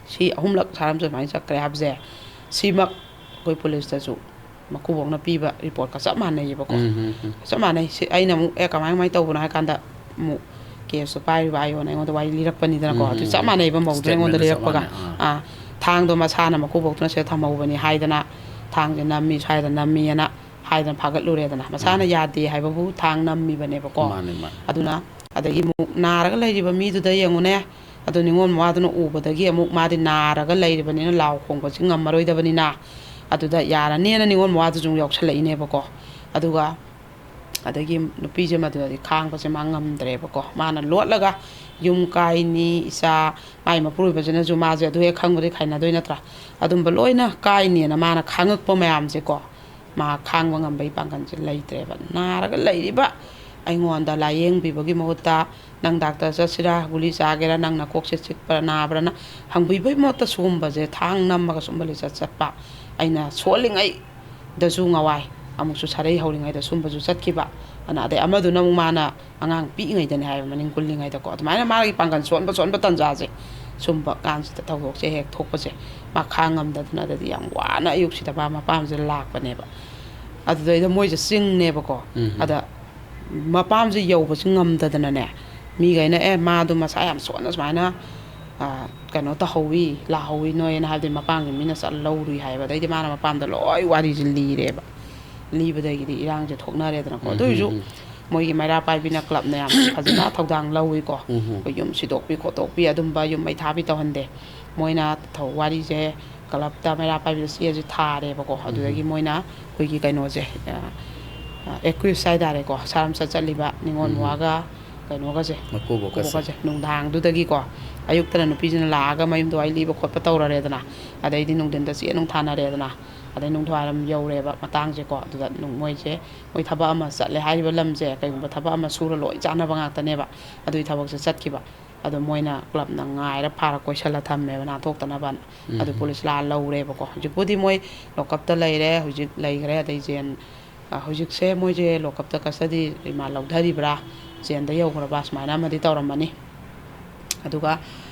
ꯁꯤ ꯑꯍꯨꯝꯂꯛ ꯁꯥꯔꯝꯆꯠ ꯁꯨꯃꯥꯏꯅ ꯆꯠꯈ꯭ꯔꯦ ꯍꯥꯏꯕꯁꯦ, ꯁꯤꯃꯛ ꯑꯩꯈꯣꯏ ꯄꯨꯂꯤꯁꯇꯁꯨ ꯃꯀꯨꯕꯣꯛꯅ ꯄꯤꯕ ꯔꯤꯄꯣꯔꯠꯀ ꯆꯞ ꯃꯥꯟꯅꯩꯌꯦꯕꯀꯣ꯫ ꯎꯝ, ꯎꯝ, ꯎꯝ꯫ ꯆꯞ ꯃꯥꯟꯅꯩ꯫ ꯁꯤ ꯑꯩꯅ ꯑꯃꯨꯛ, "ꯑꯦ, ꯀꯃꯥꯏ, ꯀꯃꯥꯏꯅ ꯇꯧꯕꯅꯣ?" ꯍꯥꯏ ꯀꯥꯟꯗ, ꯑꯃꯨꯛ ꯀꯦꯁꯇꯣ ꯄꯥꯏꯔꯤꯕ ꯑꯥꯏ ꯑꯣꯅ ꯑꯩꯉꯣꯟꯗ ꯋꯥꯔꯤ ꯂꯤꯔꯛꯄꯅꯤꯗꯅꯀꯣ꯫ ꯎꯝ, ꯑꯗꯨ ꯎꯝ, ꯆꯞ ꯎꯝ꯫ ꯃꯥꯟꯅꯩꯕ, ꯃꯧꯗꯨꯅ ꯑꯩꯉꯣꯟꯗ statementꯗꯣ ꯆꯞ ꯂꯤꯔꯛꯄꯒ꯫ ꯃꯥꯟꯅꯩ꯫ ꯑꯥ꯫ ꯑꯥ, ꯊꯥꯡꯗꯣ ꯃꯁꯥꯅ ꯃꯀꯨꯕꯣꯛꯇꯨꯅ ꯁꯤꯗ ꯊꯝꯍꯧꯕꯅꯤ ꯍꯥꯏꯗꯅ, ꯊꯥꯡꯁꯦ ꯅꯝꯃꯤ, ꯁ꯭ꯋꯥꯏꯗ ꯅꯝꯃꯤꯑꯅ ꯍꯥꯏꯗꯅ ꯐꯥꯒꯠꯂꯨꯔꯦꯗꯅ꯫ ꯃꯁꯥꯅ ꯎꯝ꯫ ꯌꯥꯗꯦ ꯍꯥꯏꯕꯕꯨ ꯊꯥꯡ ꯅꯝꯃꯤꯕꯅꯦꯕꯀꯣ꯫ ꯃꯥꯅꯦ, ꯃꯥꯅꯦ꯫ ꯑꯗꯨꯅ, ꯑꯗꯒꯤ ꯑꯃꯨꯛ ꯅꯥꯔꯒ ꯂꯩꯔꯤꯕ ꯃꯤꯗꯨꯗ ꯌꯦꯡꯉꯨꯅꯦ, ꯑꯗꯨ ꯅꯤꯉꯣꯜ ꯃꯋꯥꯗꯨꯅ ꯎꯕꯗꯒꯤ ꯑꯃꯨꯛ ꯃꯥꯗꯤ ꯅꯥꯔꯒ ꯂꯩꯔꯤꯕꯅꯤꯅ ꯂꯥꯎ ꯈꯣꯡꯕꯁꯤ ꯉꯝꯃꯔꯣꯏꯗꯕꯅꯤꯅ, ꯑꯗꯨꯗ ꯌꯥꯔꯅꯦꯅ ꯅꯤꯉꯣꯜ ꯃꯋꯥꯗꯨꯁꯨ ꯑꯃꯨꯛ ꯌꯥꯎꯁꯜꯂꯛꯏꯅꯦꯕꯀꯣ꯫ ꯑꯗꯨꯒ ꯑꯗꯒꯤ ꯅꯨꯄꯤꯁꯦ ꯃꯗꯨꯗꯗꯤ ꯈꯥꯡꯕꯁꯦ ꯃꯥ ꯉꯝꯗ꯭ꯔꯦꯕꯀꯣ꯫ ꯃꯥꯅ ꯂꯣꯠꯂꯒ ꯌꯨꯝ ꯀꯥꯏꯅꯤ, ꯏꯆꯥ, ꯃꯥꯏ ꯃꯄꯨꯔꯣꯏꯕꯁꯤꯅꯁꯨ ꯃꯥꯁꯦ ꯑꯗꯨ ꯍꯦꯛ ꯈꯪꯕꯗꯩ ꯈꯥꯏꯅꯗꯣꯏ ꯅꯠꯇ꯭ꯔꯥ? ꯑꯗꯨꯝꯕ ꯂꯣꯏꯅ ꯀꯥꯏꯅꯦꯅ ꯃꯥꯅ ꯈꯥꯡꯉꯛꯄ ꯃꯌꯥꯝꯁꯦꯀꯣ, ꯃꯥ ꯈꯥꯡꯕ ꯉꯝꯕꯒꯤ ꯄꯥꯡꯒꯜꯁꯦ ꯂꯩꯇ꯭ꯔꯦꯕ꯫ ꯅꯥꯔꯒ ꯂꯩꯔꯤꯕ ꯑꯩꯉꯣꯟꯗ ꯂꯥꯏꯌꯦꯡꯕꯤꯕꯒꯤ ꯃꯍꯨꯠꯇ, "ꯅꯪ ꯗꯥꯛꯇꯔ ꯆꯠꯁꯤꯔꯥ, ꯒꯨꯂꯤ ꯆꯥꯒꯦꯔꯥ, ꯅꯪ ꯅꯀꯣꯛꯁꯦ ꯆꯤꯛꯄ꯭ꯔꯥ, ꯅꯥꯕ꯭ꯔꯥꯅ?" ꯍꯪꯕꯤꯕꯒꯤ ꯃꯍꯨꯠꯇ ꯁꯤꯒꯨꯝꯕꯁꯦ ꯊꯥꯡ ꯅꯝꯃꯒ ꯁꯨꯝꯕ ꯂꯤꯆꯠ ꯆꯠꯄ, ꯑꯩꯅ ꯁꯣꯜꯂꯤꯉꯩꯗꯁꯨ ꯉꯋꯥꯏ, ꯑꯃꯨꯛꯁꯨ ꯁꯥꯔꯩ ꯍꯧꯔꯤꯉꯩꯗ ꯁꯨꯝꯕꯁꯨ ꯆꯠꯈꯤꯕ꯫ ꯑꯗꯨꯅ, ꯑꯗꯩ ꯑꯃꯗꯨꯅ ꯑꯃꯨꯛ ꯃꯥꯅ ꯑꯉꯥꯡ ꯄꯤꯛꯏꯉꯩꯗꯅꯦ ꯍꯥꯏꯕ, ꯃꯅꯤꯡ ꯀꯨꯜꯂꯤꯉꯩꯗꯀꯣ, ꯑꯗꯨꯃꯥꯏꯅ ꯃꯥꯒꯤ ꯄꯥꯡꯒꯜ ꯁꯣꯟꯕ ꯁꯣꯟꯕ ꯇꯥꯟꯖꯥꯁꯦ, ꯁꯨꯝꯕ ꯀꯥꯟꯁꯤꯗ ꯊꯧꯗꯣꯛꯁꯦ ꯍꯦꯛ ꯊꯣꯛꯄꯁꯦ, ꯃꯥ ꯈꯥꯡ ꯉꯝꯗꯗꯅ ꯑꯗꯗꯤ ꯌꯥꯝ ꯋꯥꯅ ꯑꯌꯨꯛꯁꯤꯗ ꯃꯥ ꯃꯄꯥꯝꯁꯤꯗ ꯂꯥꯛꯄꯅꯦꯕ꯫ ꯑꯗꯨꯗꯩꯗ ꯃꯣꯏꯁꯦ ꯆꯤꯡꯅꯦꯕꯀꯣ꯫ ꯎꯝ꯫ ꯑꯗ ꯃꯄꯥꯝꯁꯦ ꯌꯧꯕꯁꯨ ꯉꯝꯗꯗꯅꯅꯦ, ꯃꯤꯈꯩꯅ, "ꯑꯦ, ꯃꯥꯗꯣ ꯃꯁꯥ ꯌꯥꯝ ꯁꯣꯟꯅ ꯁꯨꯃꯥꯏꯅ, ꯑ, ꯀꯩꯅꯣ ꯇꯧꯍꯧꯋꯤ, ꯂꯥꯛꯍꯧꯋꯤ ꯅꯣꯏꯅ" ꯍꯥꯏꯕꯗꯤ ꯃꯄꯥꯝꯒꯤ ꯃꯤꯅ ꯆꯠꯂ ꯂꯧꯔꯨꯏ ꯍꯥꯏꯕ꯫ ꯑꯗꯩꯗꯤ ꯃꯥꯅ ꯃꯄꯥꯝꯗ ꯂꯣꯏ ꯋꯥꯔꯤꯁꯦ ꯂꯤꯔꯦꯕ꯫ ꯂꯤꯕꯗꯒꯤꯗꯤ ꯏꯔꯥꯡꯁꯦ ꯊꯣꯛꯅꯔꯦꯗꯅꯀꯣ꯫ ꯎꯝ, ꯑꯗꯨ ꯑꯣꯏꯔꯁꯨ ꯎꯝ, ꯎꯝ꯫ ꯃꯣꯏꯒꯤ ꯃꯩꯔꯥ ꯄꯥꯏꯕꯤꯅ ꯀ꯭ꯂꯕꯅ ꯌꯥꯝ ꯐꯖꯅ ꯊꯧꯗꯥꯡ ꯂꯧꯏꯀꯣ꯫ ꯎꯝ ꯍꯝ꯫ ꯑꯩꯈꯣꯏ ꯌꯨꯝ ꯁꯤꯗꯣꯛꯄꯤ ꯈꯣꯠꯇꯣꯛꯄꯤ ꯑꯗꯨꯝꯕ ꯌꯨꯝ ꯃꯩ ꯊꯥꯕꯤ ꯇꯧꯍꯟꯗꯦ꯫ ꯃꯣꯏꯅ ꯊꯧ-, ꯋꯥꯔꯤꯁꯦ ꯀ꯭ꯂꯕꯇ ꯃꯩꯔꯥ ꯄꯥꯏꯕꯤꯗ ꯆꯦꯁꯦ ꯊꯥꯔꯦꯕꯀꯣ꯫ ꯎꯝ ꯍꯝ꯫ ꯑꯗꯨꯗꯒꯤ ꯃꯣꯏꯅ ꯑꯩꯈꯣꯏꯒꯤ ꯀꯩꯅꯣꯁꯦ, ꯑ, ꯑ, ꯑꯦꯀ꯭ꯌꯨꯁ ꯍꯥꯏꯇꯥꯔꯦꯀꯣ, ꯁꯥꯔꯝꯆꯠ ꯆꯠꯂꯤꯕ ꯅꯤꯉꯣꯜ ꯎꯝ ꯍꯝ꯫ ꯃꯋꯥꯒ ꯀꯩꯅꯣꯒꯁꯦ, ꯃꯀꯨꯕꯣꯛꯀꯁꯦ꯫ ꯃꯀꯨꯕꯣꯛꯀꯁꯦ ꯅꯨꯡꯗꯥꯡꯗꯨꯗꯒꯤꯀꯣ, ꯑꯌꯨꯛꯇꯅ ꯅꯨꯄꯤꯁꯤꯅ ꯂꯥꯛꯑꯒ ꯃꯌꯨꯝꯗ ꯋꯥꯔꯤ ꯂꯤꯕ ꯈꯣꯠꯄ ꯇꯧꯔꯔꯦꯗꯅ, ꯑꯗꯩꯗꯤ ꯅꯨꯡꯊꯤꯟꯗ ꯆꯦ ꯅꯨꯡ ꯊꯥꯅꯔꯦꯗꯅ, ꯑꯗꯩ ꯅꯨꯡꯗꯥꯡꯋꯥꯏꯔꯝ ꯌꯧꯔꯦꯕ ꯃꯇꯥꯡꯁꯦꯀꯣ꯫ ꯑꯗꯨꯗ ꯅꯨꯡ-, ꯃꯣꯏꯁꯦ ꯃꯣꯏ ꯊꯕꯛ ꯑꯃ ꯆꯠꯂꯦ ꯍꯥꯏꯔꯤꯕ ꯂꯝꯁꯦ, ꯀꯩꯒꯨꯝꯕ ꯊꯕꯛ ꯑꯃ ꯁꯨꯔ ꯂꯣꯏ ꯆꯥꯅꯕ ꯉꯥꯛꯇꯅꯦꯕ꯫ ꯑꯗꯨꯒꯤ ꯊꯕꯛꯁꯦ ꯆꯠꯈꯤꯕ꯫ ꯑꯗꯣ ꯃꯣꯏꯅ ꯀ꯭ꯂꯕꯅ ꯉꯥꯏꯔ ꯐꯥꯔ ꯀꯣꯏꯁꯜꯂ ꯊꯝꯃꯦꯕ ꯅꯥꯟꯊꯣꯛꯇꯅꯕꯅ꯫ ꯑꯗꯨ ꯎꯝ꯫ ꯄꯨꯂꯤꯁ ꯂꯥꯛꯑ ꯂꯧꯔꯦꯕꯀꯣ꯫ ꯍꯧꯖꯤꯛꯄꯨꯗꯤ ꯃꯣꯏ ꯂꯣꯀꯞꯇ ꯂꯩꯔꯦ, ꯍꯧꯖꯤꯛ ꯂꯩꯈ꯭ꯔꯦ꯫ ꯑꯗꯩ ꯖꯦꯟ, ꯑ, ꯍꯧꯖꯤꯛꯁꯦ ꯃꯣꯏꯁꯦ ꯂꯣꯀꯞꯇ ꯀꯁꯇꯗꯤ ꯔꯤꯃꯥꯟ ꯂꯧꯊꯔꯤꯕ꯭ꯔꯥ, ꯖꯦꯟꯗ ꯌꯧꯈ꯭ꯔꯕ, ꯁꯨꯃꯥꯏꯅ ꯑꯃꯗꯤ ꯇꯧꯔꯝꯃꯅꯤ꯫ ꯑꯗꯨꯒ,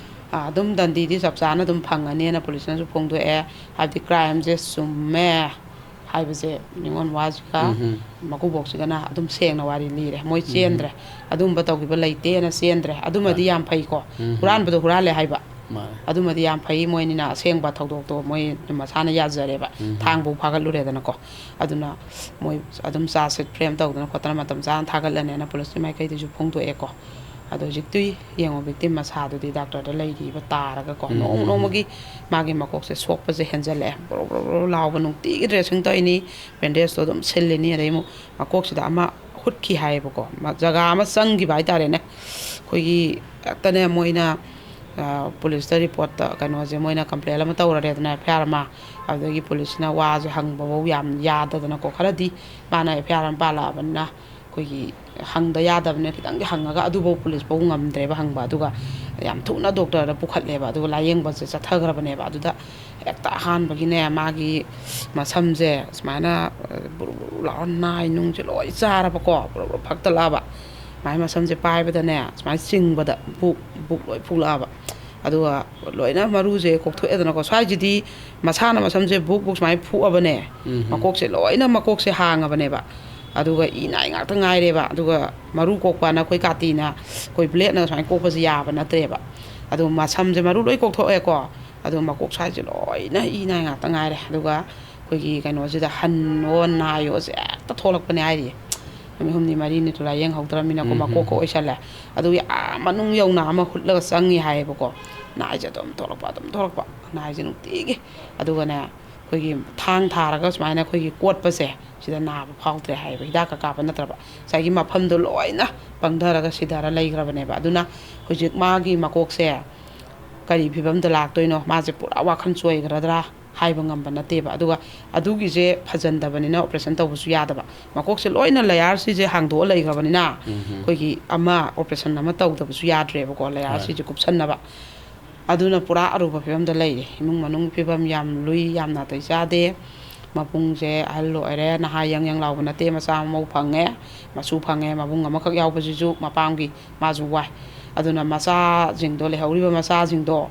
ꯑ, ꯑꯗꯨꯝ ꯗꯟꯗꯤꯗꯤ ꯆꯞ ꯆꯥꯅ ꯑꯗꯨꯝ ꯐꯪꯉꯅꯤꯅ ꯄꯨꯂꯤꯁꯅꯁꯨ ꯐꯣꯡꯗꯣꯛꯑꯦ꯫ ꯍꯥꯏꯕꯗꯤ ꯀ꯭ꯔꯥꯏꯝꯁꯦ ꯆꯨꯝꯃꯦ ꯍꯥꯏꯕꯁꯦ ꯅꯤꯉꯣꯜ ꯃꯋꯥꯁꯤꯒ ꯎꯝ ꯍꯝ꯫ ꯃꯀꯨꯕꯣꯛꯁꯤꯒꯅ ꯑꯗꯨꯝ ꯁꯦꯡꯅ ꯋꯥꯔꯤ ꯂꯤꯔꯦ꯫ ꯃꯣꯏ ꯎꯝ ꯍꯝ꯫ ꯆꯦꯟꯗ꯭ꯔꯦ, ꯑꯗꯨꯝꯕ ꯇꯧꯈꯤꯕ ꯂꯩꯇꯦꯅ ꯆꯦꯟꯗ꯭ꯔꯦ꯫ ꯑꯗꯨꯃꯗꯤ ꯃꯥꯅꯦ꯫ ꯌꯥꯝ ꯐꯩꯀꯣ꯫ ꯎꯝ ꯍꯝ꯫ ꯍꯨꯔꯥꯟꯕꯗꯣ ꯍꯨꯔꯥꯜꯂꯦ ꯍꯥꯏꯕ꯫ ꯃꯥꯅꯦ꯫ ꯑꯗꯨꯃꯗꯤ ꯌꯥꯝ ꯐꯩ꯫ ꯃꯣꯏꯅꯤꯅ ꯑꯁꯦꯡꯕ ꯊꯧꯗꯣꯛꯇꯣ ꯃꯣꯏ ꯃꯁꯥꯅ ꯌꯥꯖꯔꯦꯕ꯫ ꯎꯝ ꯍꯝ꯫ ꯊꯥꯡꯐꯧ ꯐꯥꯒꯠꯂꯨꯔꯦꯗꯅꯀꯣ꯫ ꯑꯗꯨꯅ ꯃꯣꯏ ꯑꯗꯨꯝ ꯆꯥꯔꯖ ꯁꯤꯠ ꯐ꯭ꯔꯦꯝ ꯇꯧꯗꯅ ꯈꯣꯠꯇꯅ ꯃꯇꯝ ꯆꯥꯅ ꯊꯥꯒꯠꯂꯅꯦꯅ ꯄꯨꯂꯤꯁꯀꯤ ꯃꯥꯏꯀꯩꯗꯒꯤꯁꯨ ꯐꯣꯡꯗꯣꯛꯑꯦꯀꯣ꯫ ꯑꯗꯣ ꯍꯧꯖꯤꯛꯇꯤ ꯌꯦꯡꯉꯣ, ꯚꯤꯛꯇꯤꯝ ꯃꯁꯥꯗꯨꯗꯤ ꯗꯥꯛꯇꯔꯗ ꯂꯩꯔꯤꯕ ꯇꯥꯔꯒꯀꯣ, ꯎꯝ, ꯅꯣꯡꯃ ꯎꯝ, ꯎꯝ꯫ ꯅꯣꯡꯃꯒꯤ ꯃꯥꯒꯤ ꯃꯀꯣꯛꯁꯦ ꯁꯣꯛꯄꯁꯦ ꯍꯦꯟꯖꯜꯂꯛꯑꯦ꯫ ꯕ꯭ꯔꯣ ꯕ꯭ꯔꯣ ꯕ꯭ꯔꯣ ꯂꯥꯎꯕ, ꯅꯨꯡꯇꯤꯒꯤ ꯗ꯭ꯔꯦꯁꯤꯡ ꯇꯧꯔꯤꯅꯤ, ꯕꯦꯟꯗꯦꯖꯇꯣ ꯑꯗꯨꯝ ꯁꯤꯜꯂꯤꯅꯤ, ꯑꯗꯩ ꯑꯃꯨꯛ ꯃꯀꯣꯛꯁꯤꯗ ꯑꯃ ꯍꯨꯠꯈꯤ ꯍꯥꯏꯌꯦꯕꯀꯣ, ꯃ-, ꯖꯒꯥ ꯑꯃ ꯆꯪꯈꯤꯕ ꯍꯥꯏꯇꯥꯔꯦꯅꯦ꯫ ꯑꯩꯈꯣꯏꯒꯤ ꯍꯦꯛꯇꯅꯦ ꯃꯣꯏꯅ, ꯑ, ꯄꯨꯂꯤꯁꯇ ꯔꯤꯄꯣꯔꯠꯇ, ꯀꯩꯅꯣꯁꯦ, ꯃꯣꯏꯅ ꯀꯝꯄ꯭ꯂꯦꯟ ꯑꯃ ꯇꯧꯔꯔꯦꯗꯅ, ꯑꯦꯐ ꯑꯥꯏ ꯑꯥꯔ ꯑꯃ꯫ ꯑꯗꯨꯗꯒꯤ ꯄꯨꯂꯤꯁꯅ ꯋꯥꯁꯦ ꯍꯪꯕꯐꯧ ꯌꯥꯝ ꯌꯥꯗꯗꯅꯀꯣ, ꯈꯔꯗꯤ ꯃꯥꯅ ꯑꯦꯐ ꯑꯥꯏ ꯑꯥꯔ ꯑꯃ ꯄꯥꯜꯂꯛꯑꯕꯅꯤꯅ ꯑꯩꯈꯣꯏꯒꯤ ꯍꯪꯗ ꯌꯥꯗꯕꯅꯤꯅ ꯈꯤꯇꯪꯗꯤ ꯍꯪꯉꯒ ꯑꯗꯨꯐꯧ ꯄꯨꯂꯤꯁ ꯐꯥꯎ ꯉꯝꯗ꯭ꯔꯦꯕ ꯍꯪꯕ꯫ ꯑꯗꯨꯒ ꯌꯥꯝ ꯊꯨꯅ ꯗꯣꯛꯇꯔꯗ ꯄꯨꯈꯠꯂꯦꯕ, ꯑꯗꯨꯒ ꯂꯥꯏꯌꯦꯡꯕꯁꯦ ꯆꯠꯊꯈ꯭ꯔꯕꯅꯦꯕ꯫ ꯑꯗꯨꯗ ꯍꯦꯛꯇ ꯑꯍꯥꯟꯕꯒꯤꯅꯦ ꯃꯥꯒꯤ ꯃꯁꯝꯁꯦ ꯁꯨꯃꯥꯏꯅ, ꯑ, ꯕꯨꯔꯨ ꯕꯨꯔꯨ ꯂꯥꯎꯔ ꯅꯥꯏ ꯅꯨꯡꯁꯦ ꯂꯣꯏ ꯆꯥꯔꯕꯀꯣ, ꯕꯨꯔꯨ ꯕꯨꯔꯨ ꯐꯛꯇꯠꯂꯛꯑꯕ꯫ ꯃꯥꯏ ꯃꯁꯝꯁꯦ ꯄꯥꯏꯕꯗꯅꯦ ꯁꯨꯃꯥꯏꯅ ꯆꯤꯡꯕꯗ ꯕꯨꯛ ꯕꯨꯛ ꯂꯣꯏ ꯐꯨꯛꯂꯛꯑꯕ꯫ ꯑꯗꯨꯒ ꯂꯣꯏꯅ ꯃꯔꯨꯁꯦ ꯀꯣꯛꯊꯣꯛꯑꯦꯗꯅꯀꯣ꯫ ꯁ꯭ꯋꯥꯏꯁꯤꯗꯤ ꯃꯁꯥꯅ ꯃꯁꯝꯁꯦ ꯕꯨꯛ ꯕꯨꯛ ꯁꯨꯃꯥꯏꯅ ꯐꯨꯛꯑꯕꯅꯦ꯫ ꯎꯝ ꯍꯝ꯫ ꯃꯀꯣꯛꯁꯦ ꯂꯣꯏꯅ, ꯃꯀꯣꯛꯁꯦ ꯍꯥꯡꯉꯕꯅꯦꯕ꯫ ꯑꯗꯨꯒ ꯏ ꯅꯥꯏ ꯉꯥꯛꯇ ꯉꯥꯏꯔꯦꯕ꯫ ꯑꯗꯨꯒ ꯃꯔꯨ ꯀꯣꯛꯄꯅ ꯑꯩꯈꯣꯏ ꯀꯥꯇꯤꯅ, ꯑꯩꯈꯣꯏ ꯕ꯭ꯂꯦꯗꯅ ꯁꯨꯃꯥꯏꯅ ꯀꯣꯛꯄꯁꯦ ꯌꯥꯕ ꯅꯠꯇ꯭ꯔꯦꯕ꯫ ꯑꯗꯣ ꯃꯁꯝꯁꯦ ꯃꯔꯨ ꯂꯣꯏ ꯀꯣꯛꯊꯣꯛꯑꯦꯀꯣ꯫ ꯑꯗꯣ ꯃꯀꯣꯛ ꯁ꯭ꯋꯥꯏꯁꯦ ꯂꯣꯏꯅ ꯏ ꯅꯥꯏ ꯉꯥꯛꯇ ꯉꯥꯏꯔꯦ꯫ ꯑꯗꯨꯒ ꯑꯩꯈꯣꯏꯒꯤ ꯀꯩꯅꯣꯁꯤꯗ ꯍꯟꯅꯣ ꯅꯥꯏꯌꯣꯁꯦ ꯍꯦꯛꯇ ꯊꯣꯛꯂꯛꯄꯅꯦ ꯍꯥꯏꯔꯤꯌꯦ꯫ ꯅꯨꯃꯤꯠ ꯍꯨꯝꯅꯤ ꯃꯔꯤꯅꯤꯗꯨ ꯂꯥꯏꯌꯦꯡꯍꯧꯗ꯭ꯔꯕꯅꯤꯅꯀꯣ, ꯎꯝ, ꯃꯀꯣꯛꯀ ꯎꯝ, ꯎꯝ꯫ ꯑꯣꯏꯁꯜꯂꯦ꯫ ꯑꯗꯨꯒꯤ ꯑꯥ ꯃꯅꯨꯡ ꯌꯧꯅ ꯑꯃ ꯍꯨꯠꯂꯒ ꯆꯪꯉꯤ ꯍꯥꯏꯌꯦꯕꯀꯣ꯫ ꯅꯥꯏꯁꯦ ꯑꯗꯨꯝ ꯊꯣꯛꯂꯛꯄ, ꯑꯗꯨꯝ ꯊꯣꯛꯂꯛꯄ, ꯅꯥꯏꯁꯦ ꯅꯨꯡꯇꯤꯒꯤ꯫ ꯑꯗꯨꯒꯅꯦ, ꯑꯩꯈꯣꯏꯒꯤ ꯊꯥꯡ ꯊꯥꯔꯒ ꯁꯨꯃꯥꯏꯅ ꯑꯩꯈꯣꯏꯒꯤ ꯀꯣꯠꯄꯁꯦ, ꯁꯤꯗ ꯅꯥꯕ ꯐꯥꯎꯗ꯭ꯔꯦ ꯍꯥꯏꯌꯦꯕ, ꯍꯤꯗꯥꯛꯀ ꯀꯥꯞꯄ ꯅꯠꯇ꯭ꯔꯕ꯫ ꯉꯁꯥꯏꯒꯤ ꯃꯐꯝꯗꯣ ꯂꯣꯏꯅ ꯄꯪꯊꯔꯒ ꯁꯤꯊꯔ ꯂꯩꯈ꯭ꯔꯕꯅꯦꯕ꯫ ꯑꯗꯨꯅ ꯍꯧꯖꯤꯛ ꯃꯥꯒꯤ ꯃꯀꯣꯛꯁꯦ ꯀꯔꯤ ꯐꯤꯕꯝꯗ ꯂꯥꯛꯇꯣꯏꯅꯣ, ꯃꯥꯁꯦ ꯄꯨꯔꯥ ꯋꯥꯈꯜ ꯆꯣꯏꯈ꯭ꯔꯗ꯭ꯔꯥ ꯍꯥꯏꯕ ꯉꯝꯕ ꯅꯠꯇꯦꯕ꯫ ꯑꯗꯨꯒ ꯑꯗꯨꯒꯤꯁꯦ ꯐꯖꯟꯗꯕꯅꯤꯅ operation ꯇꯧꯕꯁꯨ ꯌꯥꯗꯕ꯫ ꯃꯀꯣꯛꯁꯦ ꯂꯣꯏꯅ layer ꯁꯤꯁꯦ ꯍꯥꯡꯗꯣꯛꯑ ꯂꯩꯈ꯭ꯔꯕꯅꯤꯅ, ꯎꯝ, ꯎꯝ꯫ ꯑꯩꯈꯣꯏꯒꯤ ꯑꯃ operation ꯑꯃ ꯇꯧꯗꯕꯁꯨ ꯌꯥꯗ꯭ꯔꯦꯕꯀꯣ, layer ꯍꯣꯏ꯫ ꯁꯤꯁꯦ ꯀꯨꯞꯁꯟꯅꯕ꯫ ꯑꯗꯨꯅ ꯄꯨꯔꯥ ꯑꯔꯨꯕ ꯐꯤꯕꯝꯗ ꯂꯩꯔꯦ꯫ ꯏꯃꯨꯡ ꯃꯅꯨꯡ ꯐꯤꯕꯝ ꯌꯥꯝ ꯂꯨꯏ, ꯌꯥꯝ ꯅꯥꯇꯩ ꯆꯥꯗꯦ꯫ ꯃꯕꯨꯡꯁꯦ ꯑꯍꯜ ꯑꯣꯏꯔꯦ, ꯅꯍꯥ ꯌꯪ ꯌꯪ ꯂꯥꯎꯕ ꯅꯠꯇꯦ, ꯃꯆꯥ ꯃꯃꯧ ꯐꯪꯉꯦ, ꯃꯁꯨ ꯐꯪꯉꯦ꯫ ꯃꯕꯨꯡ ꯑꯃꯈꯛ ꯌꯥꯎꯕꯁꯤꯁꯨ ꯃꯄꯥꯝꯒꯤ ꯃꯥꯁꯨ ꯋꯥꯏ꯫ ꯑꯗꯨꯅ ꯃꯆꯥꯁꯤꯡꯗꯣ, ꯂꯩꯍꯧꯔꯤꯕ ꯃꯆꯥꯁꯤꯡꯗꯣ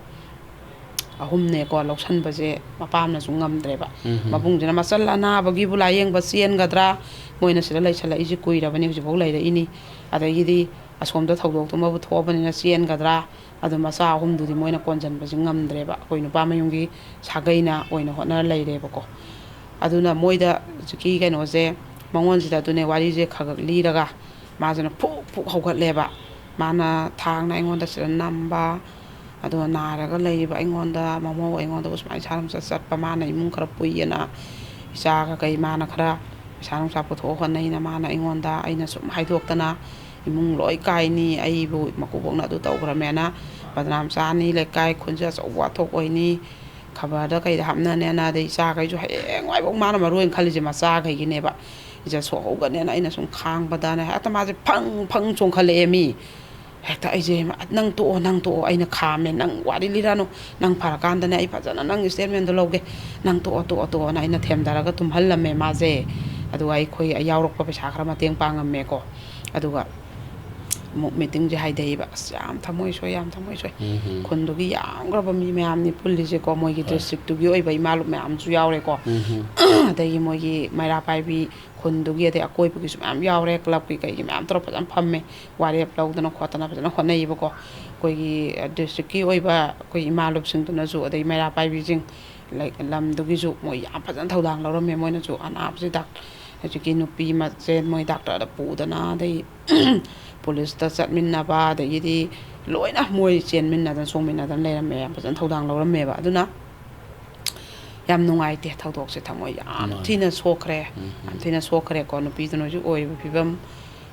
ꯑꯍꯨꯝꯅꯦꯀꯣ, ꯂꯧꯁꯟꯕꯁꯦ ꯃꯄꯥꯝꯅꯁꯨ ꯉꯝꯗ꯭ꯔꯦꯕ꯫ ꯎꯝ, ꯎꯝ꯫ ꯃꯕꯨꯡꯁꯤꯅ ꯃꯆꯜ ꯑꯅꯥꯕꯒꯤꯕꯨ ꯂꯥꯏꯌꯦꯡꯕ ꯆꯦꯟꯒꯗ꯭ꯔꯥ, ꯃꯣꯏꯅ ꯁꯤꯗ ꯂꯩꯁꯜꯂꯛꯏꯁꯤ ꯀꯨꯏꯔꯕꯅꯤ, ꯍꯧꯖꯤꯛꯐꯥꯎ ꯂꯩꯔꯛꯏꯅꯤ꯫ ꯑꯗꯒꯤꯗꯤ ꯑꯁꯣꯝꯗ ꯊꯧꯗꯣꯛꯇꯨꯃꯕꯨ ꯊꯣꯛꯑꯕꯅꯤꯅ ꯆꯦꯟꯒꯗ꯭ꯔꯥ, ꯑꯗꯨ ꯃꯆꯥ ꯑꯍꯨꯝꯗꯨꯗꯤ ꯃꯣꯏꯅ ꯀꯣꯟꯁꯤꯟꯕꯁꯤ ꯉꯝꯗ꯭ꯔꯦꯕ꯫ ꯑꯩꯈꯣꯏ ꯅꯨꯄꯥ ꯃꯌꯨꯝꯒꯤ ꯁꯥꯒꯩꯅ ꯑꯣꯏꯅ ꯍꯣꯠꯅꯔ ꯂꯩꯔꯦꯕꯀꯣ꯫ ꯑꯗꯨꯅ ꯃꯣꯏꯗ ꯍꯧꯖꯤꯛꯀꯤ ꯀꯩꯅꯣꯁꯦ, ꯃꯉꯣꯟꯁꯤꯗ ꯑꯗꯨꯅꯦ ꯋꯥꯔꯤꯁꯦ ꯈꯔ ꯈꯛ ꯂꯤꯔꯒ, ꯃꯥꯁꯤꯅ ꯐꯨꯛ ꯐꯨꯛ ꯍꯧꯒꯠꯂꯦꯕ꯫ ꯃꯥꯅ ꯊꯥꯡꯅ ꯑꯩꯉꯣꯟꯗ ꯁꯤꯗ ꯅꯝꯕ, ꯑꯗꯨꯒ ꯅꯥꯔꯒ ꯂꯩꯔꯤꯕ ꯑꯩꯉꯣꯟꯗ, ꯃꯃꯧ ꯑꯩꯉꯣꯟꯗꯕꯨ ꯁꯨꯃꯥꯏꯅ ꯏꯁꯥ ꯅꯨꯡꯁꯥ ꯆꯠꯄ, ꯃꯥꯅ ꯏꯃꯨꯡ ꯈꯔ ꯄꯨꯏꯌꯦꯅ, ꯏꯆꯥꯒ ꯀꯩ ꯃꯥꯅ ꯈꯔ ꯄꯩꯁꯥ ꯅꯨꯡꯁꯥ ꯄꯨꯊꯣꯛꯑ ꯍꯣꯠꯅꯩꯅ, ꯃꯥꯅ ꯑꯩꯉꯣꯟꯗ, ꯑꯩꯅ ꯁꯨꯝ ꯍꯥꯏꯗꯣꯛꯇꯅ, ꯏꯃꯨꯡ ꯂꯣꯏ ꯀꯥꯏꯅꯤ, ꯑꯩꯕꯨ ꯃꯀꯨꯕꯣꯛꯅ ꯑꯗꯨ ꯇꯧꯈ꯭ꯔꯃꯦꯅ ꯕꯗꯅꯥꯝ ꯆꯥꯅꯤ, ꯂꯩꯀꯥꯏ ꯈꯨꯟꯁꯦ ꯑꯆꯧꯕ ꯋꯥꯊꯣꯛ ꯑꯣꯏꯅꯤ, ꯈꯕꯔꯗ ꯀꯩꯗ ꯍꯥꯞꯅꯅꯦꯅ, ꯑꯗꯩ ꯏꯆꯥꯈꯩꯁꯨ ꯍꯌꯦꯡꯋꯥꯏꯐꯥꯎ ꯃꯥꯅ ꯃꯔꯨ ꯑꯣꯏꯅ ꯈꯜꯂꯤꯁꯦ ꯃꯆꯥꯈꯩꯒꯤꯅꯦꯕ꯫ ꯏꯖꯠ ꯁꯣꯛꯍꯧꯒꯅꯦꯅ ꯑꯩꯅ ꯁꯨꯝ ꯈꯥꯡꯕꯗꯅꯦ, ꯍꯦꯛꯇ ꯃꯥꯁꯦ ꯐꯪ ꯐꯪ ꯆꯣꯡꯈꯠꯂꯛꯑꯦ ꯃꯤ꯫ ꯍꯦꯛꯇ ꯑꯩꯁꯦ, "ꯅꯪ ꯇꯣꯛꯑꯣ, ꯅꯪ ꯇꯣꯛꯑꯣ", ꯑꯩꯅ ꯈꯥꯝꯃꯦ, "ꯅꯪ ꯋꯥꯔꯤ ꯂꯤꯔꯛꯑꯅꯨ, ꯅꯪ ꯐꯔꯀꯥꯟꯗꯅꯦ ꯑꯩ ꯐꯖꯅ ꯅꯪꯒꯤ statement ꯗꯣ ꯂꯧꯒꯦ, ꯅꯪ ꯇꯣꯛꯑꯣ, ꯇꯣꯛꯑꯣ, ꯇꯣꯛꯑꯣꯅ" ꯑꯩꯅ ꯊꯦꯝꯗꯔꯒ ꯇꯨꯝꯍꯜꯂꯝꯃꯦ ꯃꯥꯁꯦ꯫ ꯑꯗꯨꯒ ꯑꯩꯈꯣꯏ ꯌꯥꯎꯔꯛꯄ ꯄꯩꯁꯥ ꯈꯔ ꯃꯇꯦꯡ ꯄꯥꯡꯉꯝꯃꯦꯀꯣ꯫ ꯑꯗꯨꯒ ꯑꯃꯨꯛ meeting ꯁꯦ ꯍꯥꯏꯗꯩꯕ꯫ ꯑꯁ, ꯌꯥꯝ ꯊꯃꯣꯏ ꯁꯣꯏ, ꯌꯥꯝ ꯊꯃꯣꯏ ꯁꯣꯏ꯫ ꯎꯝ, ꯎꯝ꯫ ꯈꯨꯟꯗꯨꯒꯤ ꯌꯥꯝꯈ꯭ꯔꯕ ꯃꯤ ꯃꯌꯥꯝꯅꯤ ꯄꯨꯜꯂꯤꯁꯦꯀꯣ, ꯃꯣꯏꯒꯤ ꯍꯣꯏ꯫ District ꯇꯨꯒꯤ ꯑꯣꯏꯕ ꯏꯃꯥꯂꯨꯞ ꯃꯌꯥꯝꯁꯨ ꯌꯥꯎꯔꯦꯀꯣ꯫ ꯎꯝ, ꯎꯝ꯫ ꯑꯗꯒꯤ ꯃꯣꯏꯒꯤ ꯃꯩꯔꯥ ꯄꯥꯏꯕꯤ ꯈꯨꯟꯗꯨꯒꯤ, ꯑꯗꯩ ꯑꯀꯣꯏꯕꯒꯤꯁꯨ ꯃꯌꯥꯝ ꯌꯥꯎꯔꯦ, club ꯀꯤ ꯀꯩꯒꯤ ꯃꯌꯥꯝ ꯇꯧꯔ ꯐꯖꯅ ꯐꯝꯃꯦ, ꯋꯥꯔꯦꯞ ꯂꯧꯗꯅ ꯈꯣꯠꯇꯅ ꯐꯖꯅ ꯍꯣꯠꯅꯩꯌꯦꯕꯀꯣ꯫ ꯑꯩꯈꯣꯏꯒꯤ district ꯀꯤ ꯑꯣꯏꯕ ꯑꯩꯈꯣꯏ ꯏꯃꯥꯂꯨꯞꯁꯤꯡꯗꯨꯅꯁꯨ, ꯑꯗꯩ ꯃꯩꯔꯥ ꯄꯥꯏꯕꯤꯁꯤꯡ, ꯂꯩ-, ꯂꯝꯗꯨꯒꯤꯁꯨ ꯃꯣꯏ ꯌꯥꯝ ꯐꯖꯅ ꯊꯧꯗꯥꯡ ꯂꯧꯔꯝꯃꯦ꯫ ꯃꯣꯏꯅꯁꯨ ꯑꯅꯥꯕꯁꯤ ꯗꯥꯛ-, ꯍꯧꯖꯤꯛꯀꯤ ꯅꯨꯄꯤ ꯃꯁꯦ ꯃꯣꯏ ꯗꯥꯛꯇꯔꯗ ꯄꯨꯗꯅ, ꯑꯗꯩ ꯄꯨꯂꯤꯁꯇ ꯆꯠꯃꯤꯟꯅꯕ, ꯑꯗꯒꯤꯗꯤ ꯂꯣꯏꯅ ꯃꯣꯏ ꯆꯦꯟꯃꯤꯟꯅꯗꯅ ꯆꯣꯡꯃꯤꯟꯅꯗꯅ ꯂꯩꯔꯝꯃꯦ, ꯌꯥꯝ ꯐꯖꯅ ꯊꯧꯗꯥꯡ ꯂꯧꯔꯝꯃꯦꯕ꯫ ꯑꯗꯨꯅ ꯌꯥꯝ ꯅꯨꯡꯉꯥꯏꯇꯦ ꯊꯧꯗꯣꯛꯁꯦ, ꯊꯃꯣꯏ ꯌꯥꯝ ꯃꯥꯅꯦ꯫ ꯊꯤꯅ ꯁꯣꯛꯈ꯭ꯔꯦ꯫ ꯎꯝ, ꯌꯥꯝ ꯎꯝ꯫ ꯊꯤꯅ ꯁꯣꯛꯈ꯭ꯔꯦꯀꯣ꯫ ꯅꯨꯄꯤꯗꯨꯅ ꯍꯧꯖꯤꯛ ꯑꯣꯏꯔꯤꯕ ꯐꯤꯕꯝ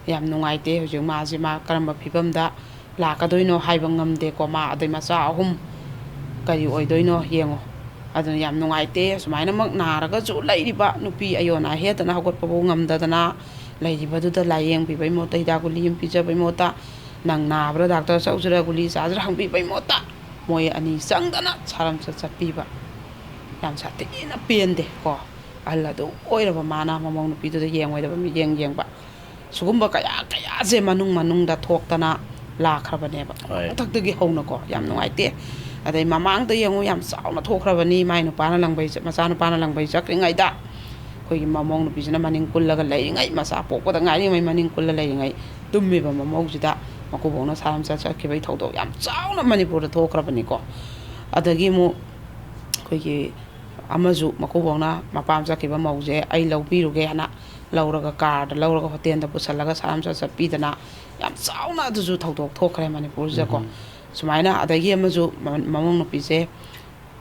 ꯌꯥꯝ ꯅꯨꯡꯉꯥꯏꯇꯦ꯫ ꯍꯧꯖꯤꯛ ꯃꯥꯁꯤ ꯃꯥ ꯀꯔꯝꯕ ꯐꯤꯕꯝꯗ ꯂꯥꯛꯀꯗꯣꯏꯅꯣ ꯍꯥꯏꯕ ꯉꯝꯗꯦꯀꯣ꯫ ꯃꯥ ꯑꯗꯩ ꯃꯆꯥ ꯑꯍꯨꯝ ꯀꯔꯤ ꯑꯣꯏꯗꯣꯏꯅꯣ ꯌꯦꯡꯉꯣ꯫ ꯑꯗꯨꯅ ꯌꯥꯝ ꯅꯨꯡꯉꯥꯏꯇꯦ꯫ ꯁꯨꯃꯥꯏꯅꯃꯛ ꯅꯥꯔꯒꯁꯨ ꯂꯩꯔꯤꯕ ꯅꯨꯄꯤ ꯑꯌꯣꯟ ꯑꯍꯦꯠꯇꯅ ꯍꯧꯒꯠꯄꯕꯨ ꯉꯝꯗꯗꯅ ꯂꯩꯔꯤꯕꯗꯨꯗ ꯂꯥꯏꯌꯦꯡꯕꯤꯕꯩ ꯃꯍꯨꯠꯇ, ꯍꯤꯗꯥꯛ ꯒꯨꯂꯤ ꯑꯃ ꯄꯤꯖꯕꯩ ꯃꯍꯨꯠꯇ, "ꯅꯪ ꯅꯥꯕ꯭ꯔꯥ, ꯗꯥꯛꯇꯔ ꯆꯧꯁꯤꯔ, ꯒꯨꯂꯤ ꯆꯥꯁꯤꯔ?" ꯍꯪꯕꯤꯕꯩ ꯃꯍꯨꯠꯇ ꯃꯣꯏ ꯑꯅꯤ ꯆꯪꯗꯅ ꯁꯥꯔꯝꯆꯠ ꯆꯠꯄꯤꯕ꯫ ꯌꯥꯝ ꯁꯥꯊꯤꯅ ꯄꯦꯟꯗꯦ ꯀꯣ꯫ ꯑꯍꯜ ꯑꯗꯨ ꯑꯣꯏꯔꯕ ꯃꯥꯅ ꯃꯃꯧ ꯅꯨꯄꯤꯗꯨꯗ ꯌꯦꯡꯉꯣꯏꯗꯕ ꯃꯤꯠꯌꯦꯡ ꯌꯦꯡꯕ꯫ ꯁꯤꯒꯨꯝꯕ ꯀꯌꯥ ꯀꯌꯥꯁꯦ ꯃꯅꯨꯡ ꯃꯅꯨꯡꯗ ꯊꯣꯛꯇꯅ ꯂꯥꯛꯈ꯭ꯔꯕꯅꯦꯕ꯫ ꯍꯣꯏ꯫ ꯃꯊꯛꯇꯒꯤ ꯍꯧꯅꯀꯣ꯫ ꯌꯥꯝ ꯎꯝ꯫ ꯅꯨꯡꯉꯥꯏꯇꯦ꯫ ꯑꯗꯩ ꯃꯃꯥꯡꯗ ꯌꯦꯡꯉꯨ, ꯌꯥꯝ ꯆꯥꯎꯅ ꯊꯣꯛꯈ꯭ꯔꯕꯅꯤ꯫ ꯃꯥꯏ ꯅꯨꯄꯥꯅ ꯂꯪꯕꯩ ꯆ-, ꯃꯆꯥꯅꯨꯄꯥꯅ ꯂꯪꯕꯩ ꯆꯠꯈ꯭ꯔꯤꯉꯩꯗ ꯑꯩꯈꯣꯏꯒꯤ ꯃꯃꯧ ꯅꯨꯄꯤꯁꯤꯅ ꯃꯅꯤꯡ ꯀꯨꯜꯂꯒ ꯂꯩꯔꯤꯉꯩ, ꯃꯆꯥ ꯄꯣꯛꯄꯗ ꯉꯥꯏꯔꯤꯉꯩ ꯃꯅꯤꯡ ꯀꯨꯜꯂ ꯂꯩꯔꯤꯉꯩ ꯇꯨꯝꯃꯤꯕ ꯃꯃꯧꯁꯤꯗ ꯃꯀꯨꯕꯣꯛꯅ ꯁꯥꯔꯝꯆꯠ ꯆꯠꯈꯤꯕꯒꯤ ꯊꯧꯗꯣꯛ ꯌꯥꯝ ꯆꯥꯎꯅ ꯃꯅꯤꯄꯨꯔꯗ ꯊꯣꯛꯈ꯭ꯔꯕꯅꯤꯀꯣ꯫ ꯑꯗꯒꯤ ꯑꯃꯨꯛ ꯑꯩꯈꯣꯏꯒꯤ ꯑꯃꯁꯨ ꯃꯀꯨꯕꯣꯛꯅ ꯃꯄꯥꯝ ꯆꯠꯈꯤꯕ ꯃꯧꯁꯦ ꯑꯩ ꯂꯧꯕꯤꯔꯨꯒꯦ ꯍꯥꯏꯅ ꯂꯧꯔꯒ, ꯀꯥꯔꯗ ꯂꯧꯔꯒ ꯍꯣꯇꯦꯜꯗ ꯄꯨꯁꯜꯂꯒ ꯁꯥꯔꯝꯆꯠ ꯆꯠꯄꯤꯗꯅ ꯌꯥꯝ ꯆꯥꯎꯅ ꯑꯗꯨꯁꯨ ꯊꯧꯗꯣꯛ ꯊꯣꯛꯈ꯭ꯔꯦ ꯃꯅꯤꯄꯨꯔꯁꯤꯗꯀꯣ꯫ ꯎꯝ꯫ ꯁꯨꯃꯥꯏꯅ ꯑꯗꯒꯤ ꯑꯃꯁꯨ ꯃ-, ꯃꯃꯧ ꯅꯨꯄꯤꯁꯦ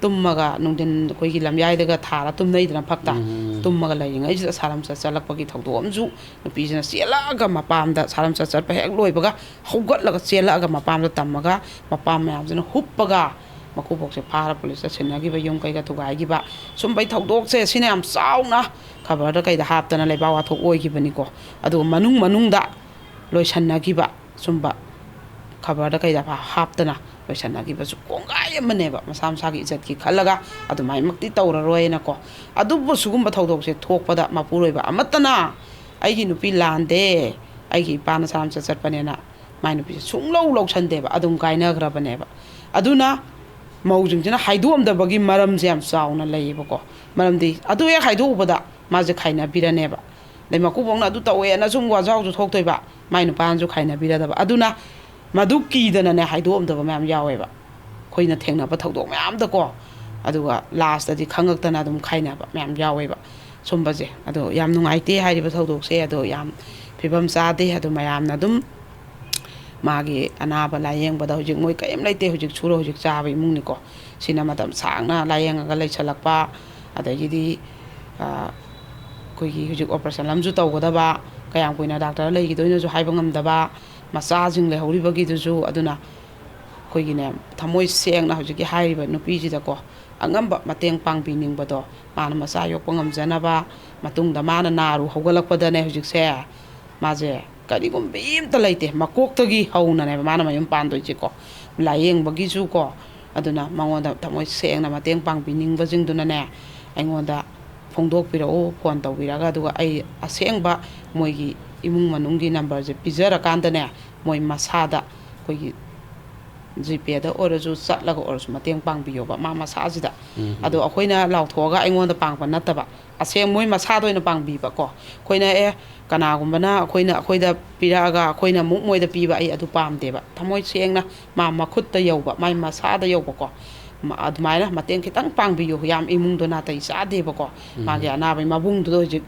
ꯇꯨꯝꯃꯒ, ꯅꯨꯡꯊꯤꯟ ꯑꯩꯈꯣꯏꯒꯤ ꯂꯝꯌꯥꯏꯗꯒ ꯊꯥꯔ ꯇꯨꯝꯅꯩꯗꯅ ꯐꯛꯇ, ꯎꯝ꯫ ꯇꯨꯝꯃꯒ ꯂꯩꯔꯤꯉꯩꯁꯤꯗ ꯁꯥꯔꯝꯆꯠ ꯆꯠꯂꯛꯄꯒꯤ ꯊꯧꯗꯣꯛ ꯑꯃꯁꯨ, ꯅꯨꯄꯤꯁꯤꯅ ꯆꯦꯜꯂꯛꯑꯒ ꯃꯄꯥꯝꯗ, ꯁꯥꯔꯝꯆꯠ ꯆꯠꯄ ꯍꯦꯛ ꯂꯣꯏꯕꯒ ꯍꯧꯒꯠꯂꯒ ꯆꯦꯜꯂꯛꯑꯒ ꯃꯄꯥꯝꯗ ꯇꯝꯃꯒ ꯃꯄꯥꯝ ꯃꯌꯥꯝꯁꯤꯅ ꯍꯨꯞꯄꯒ ꯃꯀꯨꯕꯣꯛꯁꯦ ꯐꯥꯔ ꯄꯨꯂꯤꯁꯇ ꯁꯤꯟꯅꯈꯤꯕ, ꯌꯨꯝ ꯀꯩꯒ ꯊꯨꯒꯥꯏꯈꯤꯕ, ꯁꯨꯝꯕꯩ ꯊꯧꯗꯣꯛꯁꯦ ꯁꯤꯅ ꯌꯥꯝ ꯆꯥꯎꯅ ꯈꯕꯔꯗ ꯀꯩꯗ ꯍꯥꯞꯇꯅ ꯂꯩꯕꯥꯛ ꯋꯥꯊꯣꯛ ꯑꯣꯏꯈꯤꯕꯅꯤꯀꯣ꯫ ꯑꯗꯨꯒ ꯃꯅꯨꯡ ꯃꯅꯨꯡꯗ ꯂꯣꯏꯁꯟꯅꯈꯤꯕ, ꯁꯨꯝꯕ ꯈꯕꯔꯗ ꯀꯩꯗ ꯍꯥꯞꯇꯅ ꯂꯣꯏꯁꯟꯅꯈꯤꯕꯁꯨ ꯀꯣꯡꯒꯥꯏ ꯑꯃꯅꯦꯕ꯫ ꯃꯁꯥ ꯃꯁꯥꯒꯤ ꯏꯖꯠꯀꯤ ꯈꯜꯂꯒ ꯑꯗꯨꯃꯥꯏꯃꯛꯇꯤ ꯇꯧꯔꯔꯣꯏꯅꯀꯣ꯫ ꯑꯗꯨꯕꯨ ꯁꯤꯒꯨꯝꯕ ꯊꯧꯗꯣꯛꯁꯦ ꯊꯣꯛꯄꯗ ꯃꯄꯨꯔꯣꯏꯕ ꯑꯃꯠꯇꯅ "ꯑꯩꯒꯤ ꯅꯨꯄꯤ ꯂꯥꯟꯗꯦ, ꯑꯩꯒꯤ ꯏꯄꯥꯅ ꯁꯥꯔꯝꯆꯠ ꯆꯠꯄꯅꯦꯅ" ꯃꯥꯏ ꯅꯨꯄꯤꯁꯦ ꯁꯨꯡꯂꯧ ꯂꯧꯁꯟꯗꯦꯕ, ꯑꯗꯨꯝ ꯀꯥꯏꯅꯈ꯭ꯔꯕꯅꯦꯕ꯫ ꯑꯗꯨꯅ ꯃꯧꯁꯤꯡꯁꯤꯅ ꯍꯥꯏꯗꯣꯛꯑꯝꯗꯕꯒꯤ ꯃꯔꯝꯁꯦ ꯌꯥꯝ ꯆꯥꯎꯅ ꯂꯩꯌꯦꯕꯀꯣ꯫ ꯃꯔꯝꯗꯤ ꯑꯗꯨ ꯍꯦꯛ ꯍꯥꯏꯗꯣꯛꯎꯕꯗ ꯃꯥꯁꯦ ꯈꯥꯏꯅꯕꯤꯔꯅꯦꯕ꯫ ꯑꯗꯩ ꯃꯀꯨꯕꯣꯛꯅ ꯑꯗꯨ ꯇꯧꯋꯦꯅ ꯁꯨꯝ ꯋꯥꯖꯥꯎꯁꯨ ꯊꯣꯛꯇꯣꯏꯕ, ꯃꯥꯏ ꯅꯨꯄꯥꯅꯁꯨ ꯈꯥꯏꯅꯕꯤꯔꯗꯕ꯫ ꯑꯗꯨꯅ ꯃꯗꯨ ꯀꯤꯗꯅꯅꯦ ꯍꯥꯏꯗꯣꯛꯑꯝꯗꯕ ꯃꯌꯥꯝ ꯌꯥꯎꯋꯦꯕ, ꯑꯩꯈꯣꯏꯅ ꯊꯦꯡꯅꯕ ꯊꯧꯗꯣꯛ ꯃꯌꯥꯝꯗꯀꯣ꯫ ꯑꯗꯨꯒ ꯂꯥꯁꯇꯗꯤ ꯈꯪꯉꯛꯇꯅ ꯑꯗꯨꯝ ꯈꯥꯏꯅꯕ ꯃꯌꯥꯝ ꯌꯥꯎꯋꯦꯕ꯫ ꯁꯨꯝꯕꯁꯦ꯫ ꯑꯗꯣ ꯌꯥꯝ ꯅꯨꯡꯉꯥꯏꯇꯦ ꯍꯥꯏꯔꯤꯕ ꯊꯧꯗꯣꯛꯁꯦ꯫ ꯑꯗꯣ ꯌꯥꯝ ꯐꯤꯕꯝ ꯆꯥꯗꯦ꯫ ꯑꯗꯣ ꯃꯌꯥꯝꯅ ꯑꯗꯨꯝ ꯃꯥꯒꯤ ꯑꯅꯥꯕ ꯂꯥꯏꯌꯦꯡꯕꯗ ꯍꯧꯖꯤꯛ ꯃꯣꯏ ꯀꯔꯤꯝ ꯂꯩꯇꯦ꯫ ꯍꯧꯖꯤꯛ ꯁꯨꯔ ꯍꯧꯖꯤꯛ ꯆꯥꯕ ꯏꯃꯨꯡꯅꯤꯀꯣ꯫ ꯁꯤꯅ ꯃꯇꯝ ꯁꯥꯡꯅ ꯂꯥꯏꯌꯦꯡꯉꯒ ꯂꯩꯁꯜꯂꯛꯄ, ꯑꯗꯒꯤꯗꯤ, ꯑ, ꯑꯩꯈꯣꯏꯒꯤ ꯍꯧꯖꯤꯛ operation ꯑꯃꯁꯨ ꯇꯧꯒꯗꯕ, ꯀꯌꯥꯝ ꯀꯨꯏꯅ ꯗꯥꯛꯇꯔ ꯂꯩꯈꯤꯗꯣꯏꯅꯣꯁꯨ ꯍꯥꯏꯕ ꯉꯝꯗꯕ, ꯃꯆꯥꯁꯤꯡ ꯂꯩꯍꯧꯔꯤꯕꯒꯤꯗꯨꯁꯨ꯫ ꯑꯗꯨꯅ ꯑꯩꯈꯣꯏꯒꯤꯅꯦ, ꯊꯃꯣꯏ ꯁꯦꯡꯅ ꯍꯧꯖꯤꯛꯀꯤ ꯍꯥꯏꯔꯤꯕ ꯅꯨꯄꯤꯁꯤꯗꯀꯣ, ꯑꯉꯝꯕ ꯃꯇꯦꯡ ꯄꯥꯡꯕꯤꯅꯤꯡꯕꯗꯣ, ꯃꯥꯅ ꯃꯆꯥ ꯌꯣꯛꯄ ꯉꯝꯖꯅꯕ, ꯃꯇꯨꯡꯗ ꯃꯥꯅ ꯅꯥꯔꯨ ꯍꯧꯒꯠꯂꯛꯄꯗꯅꯦ ꯍꯧꯖꯤꯛꯁꯦ, ꯃꯥꯁꯦ ꯀꯔꯤꯒꯨꯝꯕ ꯑꯝꯇ ꯂꯩꯇꯦ꯫ ꯃꯀꯣꯛꯇꯒꯤ ꯍꯧꯅꯅꯦꯕ ꯃꯥꯅ ꯃꯌꯨꯝ ꯄꯥꯟꯗꯣꯏꯁꯦꯀꯣ, ꯂꯥꯏꯌꯦꯡꯕꯒꯤꯁꯨꯀꯣ꯫ ꯑꯗꯨꯅ ꯃꯉꯣꯟꯗ ꯊꯃꯣꯏ ꯁꯦꯡꯅ ꯃꯇꯦꯡ ꯄꯥꯡꯕꯤꯅꯤꯡꯕꯁꯤꯡꯗꯨꯅꯅꯦ, ꯑꯩꯉꯣꯟꯗ ꯐꯣꯡꯗꯣꯛꯄꯤꯔꯛꯎ, ꯐꯣꯟ ꯇꯧꯕꯤꯔꯒ꯫ ꯑꯗꯨꯒ ꯑꯩ ꯑꯁꯦꯡꯕ ꯃꯣꯏꯒꯤ ꯏꯃꯨꯡ ꯃꯅꯨꯡꯒꯤ ꯅꯝꯕꯔꯁꯦ ꯄꯤꯖꯔꯀꯥꯟꯗꯅꯦ, ꯃꯣꯏ ꯃꯁꯥꯗ ꯑꯩꯈꯣꯏꯒꯤ ꯖꯤꯄꯦꯗ ꯑꯣꯏꯔꯁꯨ ꯆꯠꯂꯒ ꯑꯣꯏꯔꯁꯨ ꯃꯇꯦꯡ ꯄꯥꯡꯕꯤꯌꯣꯕ, ꯃꯥ ꯃꯁꯥꯁꯤꯗ꯫ ꯎꯝ, ꯎꯝ꯫ ꯑꯗꯣ ꯑꯩꯈꯣꯏꯅ ꯂꯥꯎꯊꯣꯛꯑꯒ ꯑꯩꯉꯣꯟꯗ ꯄꯥꯡꯕ ꯅꯠꯇꯕ, ꯑꯁꯦꯡ ꯃꯣꯏ ꯃꯁꯥꯗ ꯑꯣꯏꯅ ꯄꯥꯡꯕꯤꯕꯀꯣ꯫ ꯑꯩꯈꯣꯏꯅ, ꯑꯦ, ꯀꯅꯥꯒꯨꯝꯕꯅ ꯑꯩꯈꯣꯏꯅ, ꯑꯩꯈꯣꯏꯗ ꯄꯤꯔꯛꯑꯒ ꯑꯩꯈꯣꯏꯅ ꯑꯃꯨꯛ ꯃꯣꯏꯗ ꯄꯤꯕ, ꯑꯩ ꯑꯗꯨ ꯄꯥꯝꯗꯦꯕ꯫ ꯊꯃꯣꯏ ꯁꯦꯡꯅ ꯃꯥ ꯃꯈꯨꯠꯇ ꯌꯧꯕ, ꯃꯥꯏ ꯃꯁꯥꯗ ꯌꯧꯕꯀꯣ꯫ ꯃ-, ꯑꯗꯨꯃꯥꯏꯅ ꯃꯇꯦꯡ ꯈꯤꯇꯪ ꯄꯥꯡꯕꯤꯌꯨ꯫ ꯌꯥꯝ ꯏꯃꯨꯡꯗꯣ ꯅꯥꯇꯩ ꯆꯥꯗꯦꯕꯀꯣ꯫ ꯎꯝ꯫ ꯃꯥꯒꯤ ꯑꯅꯥꯕꯒꯤ ꯃꯕꯨꯡꯗꯨꯗ ꯍꯧꯖꯤꯛ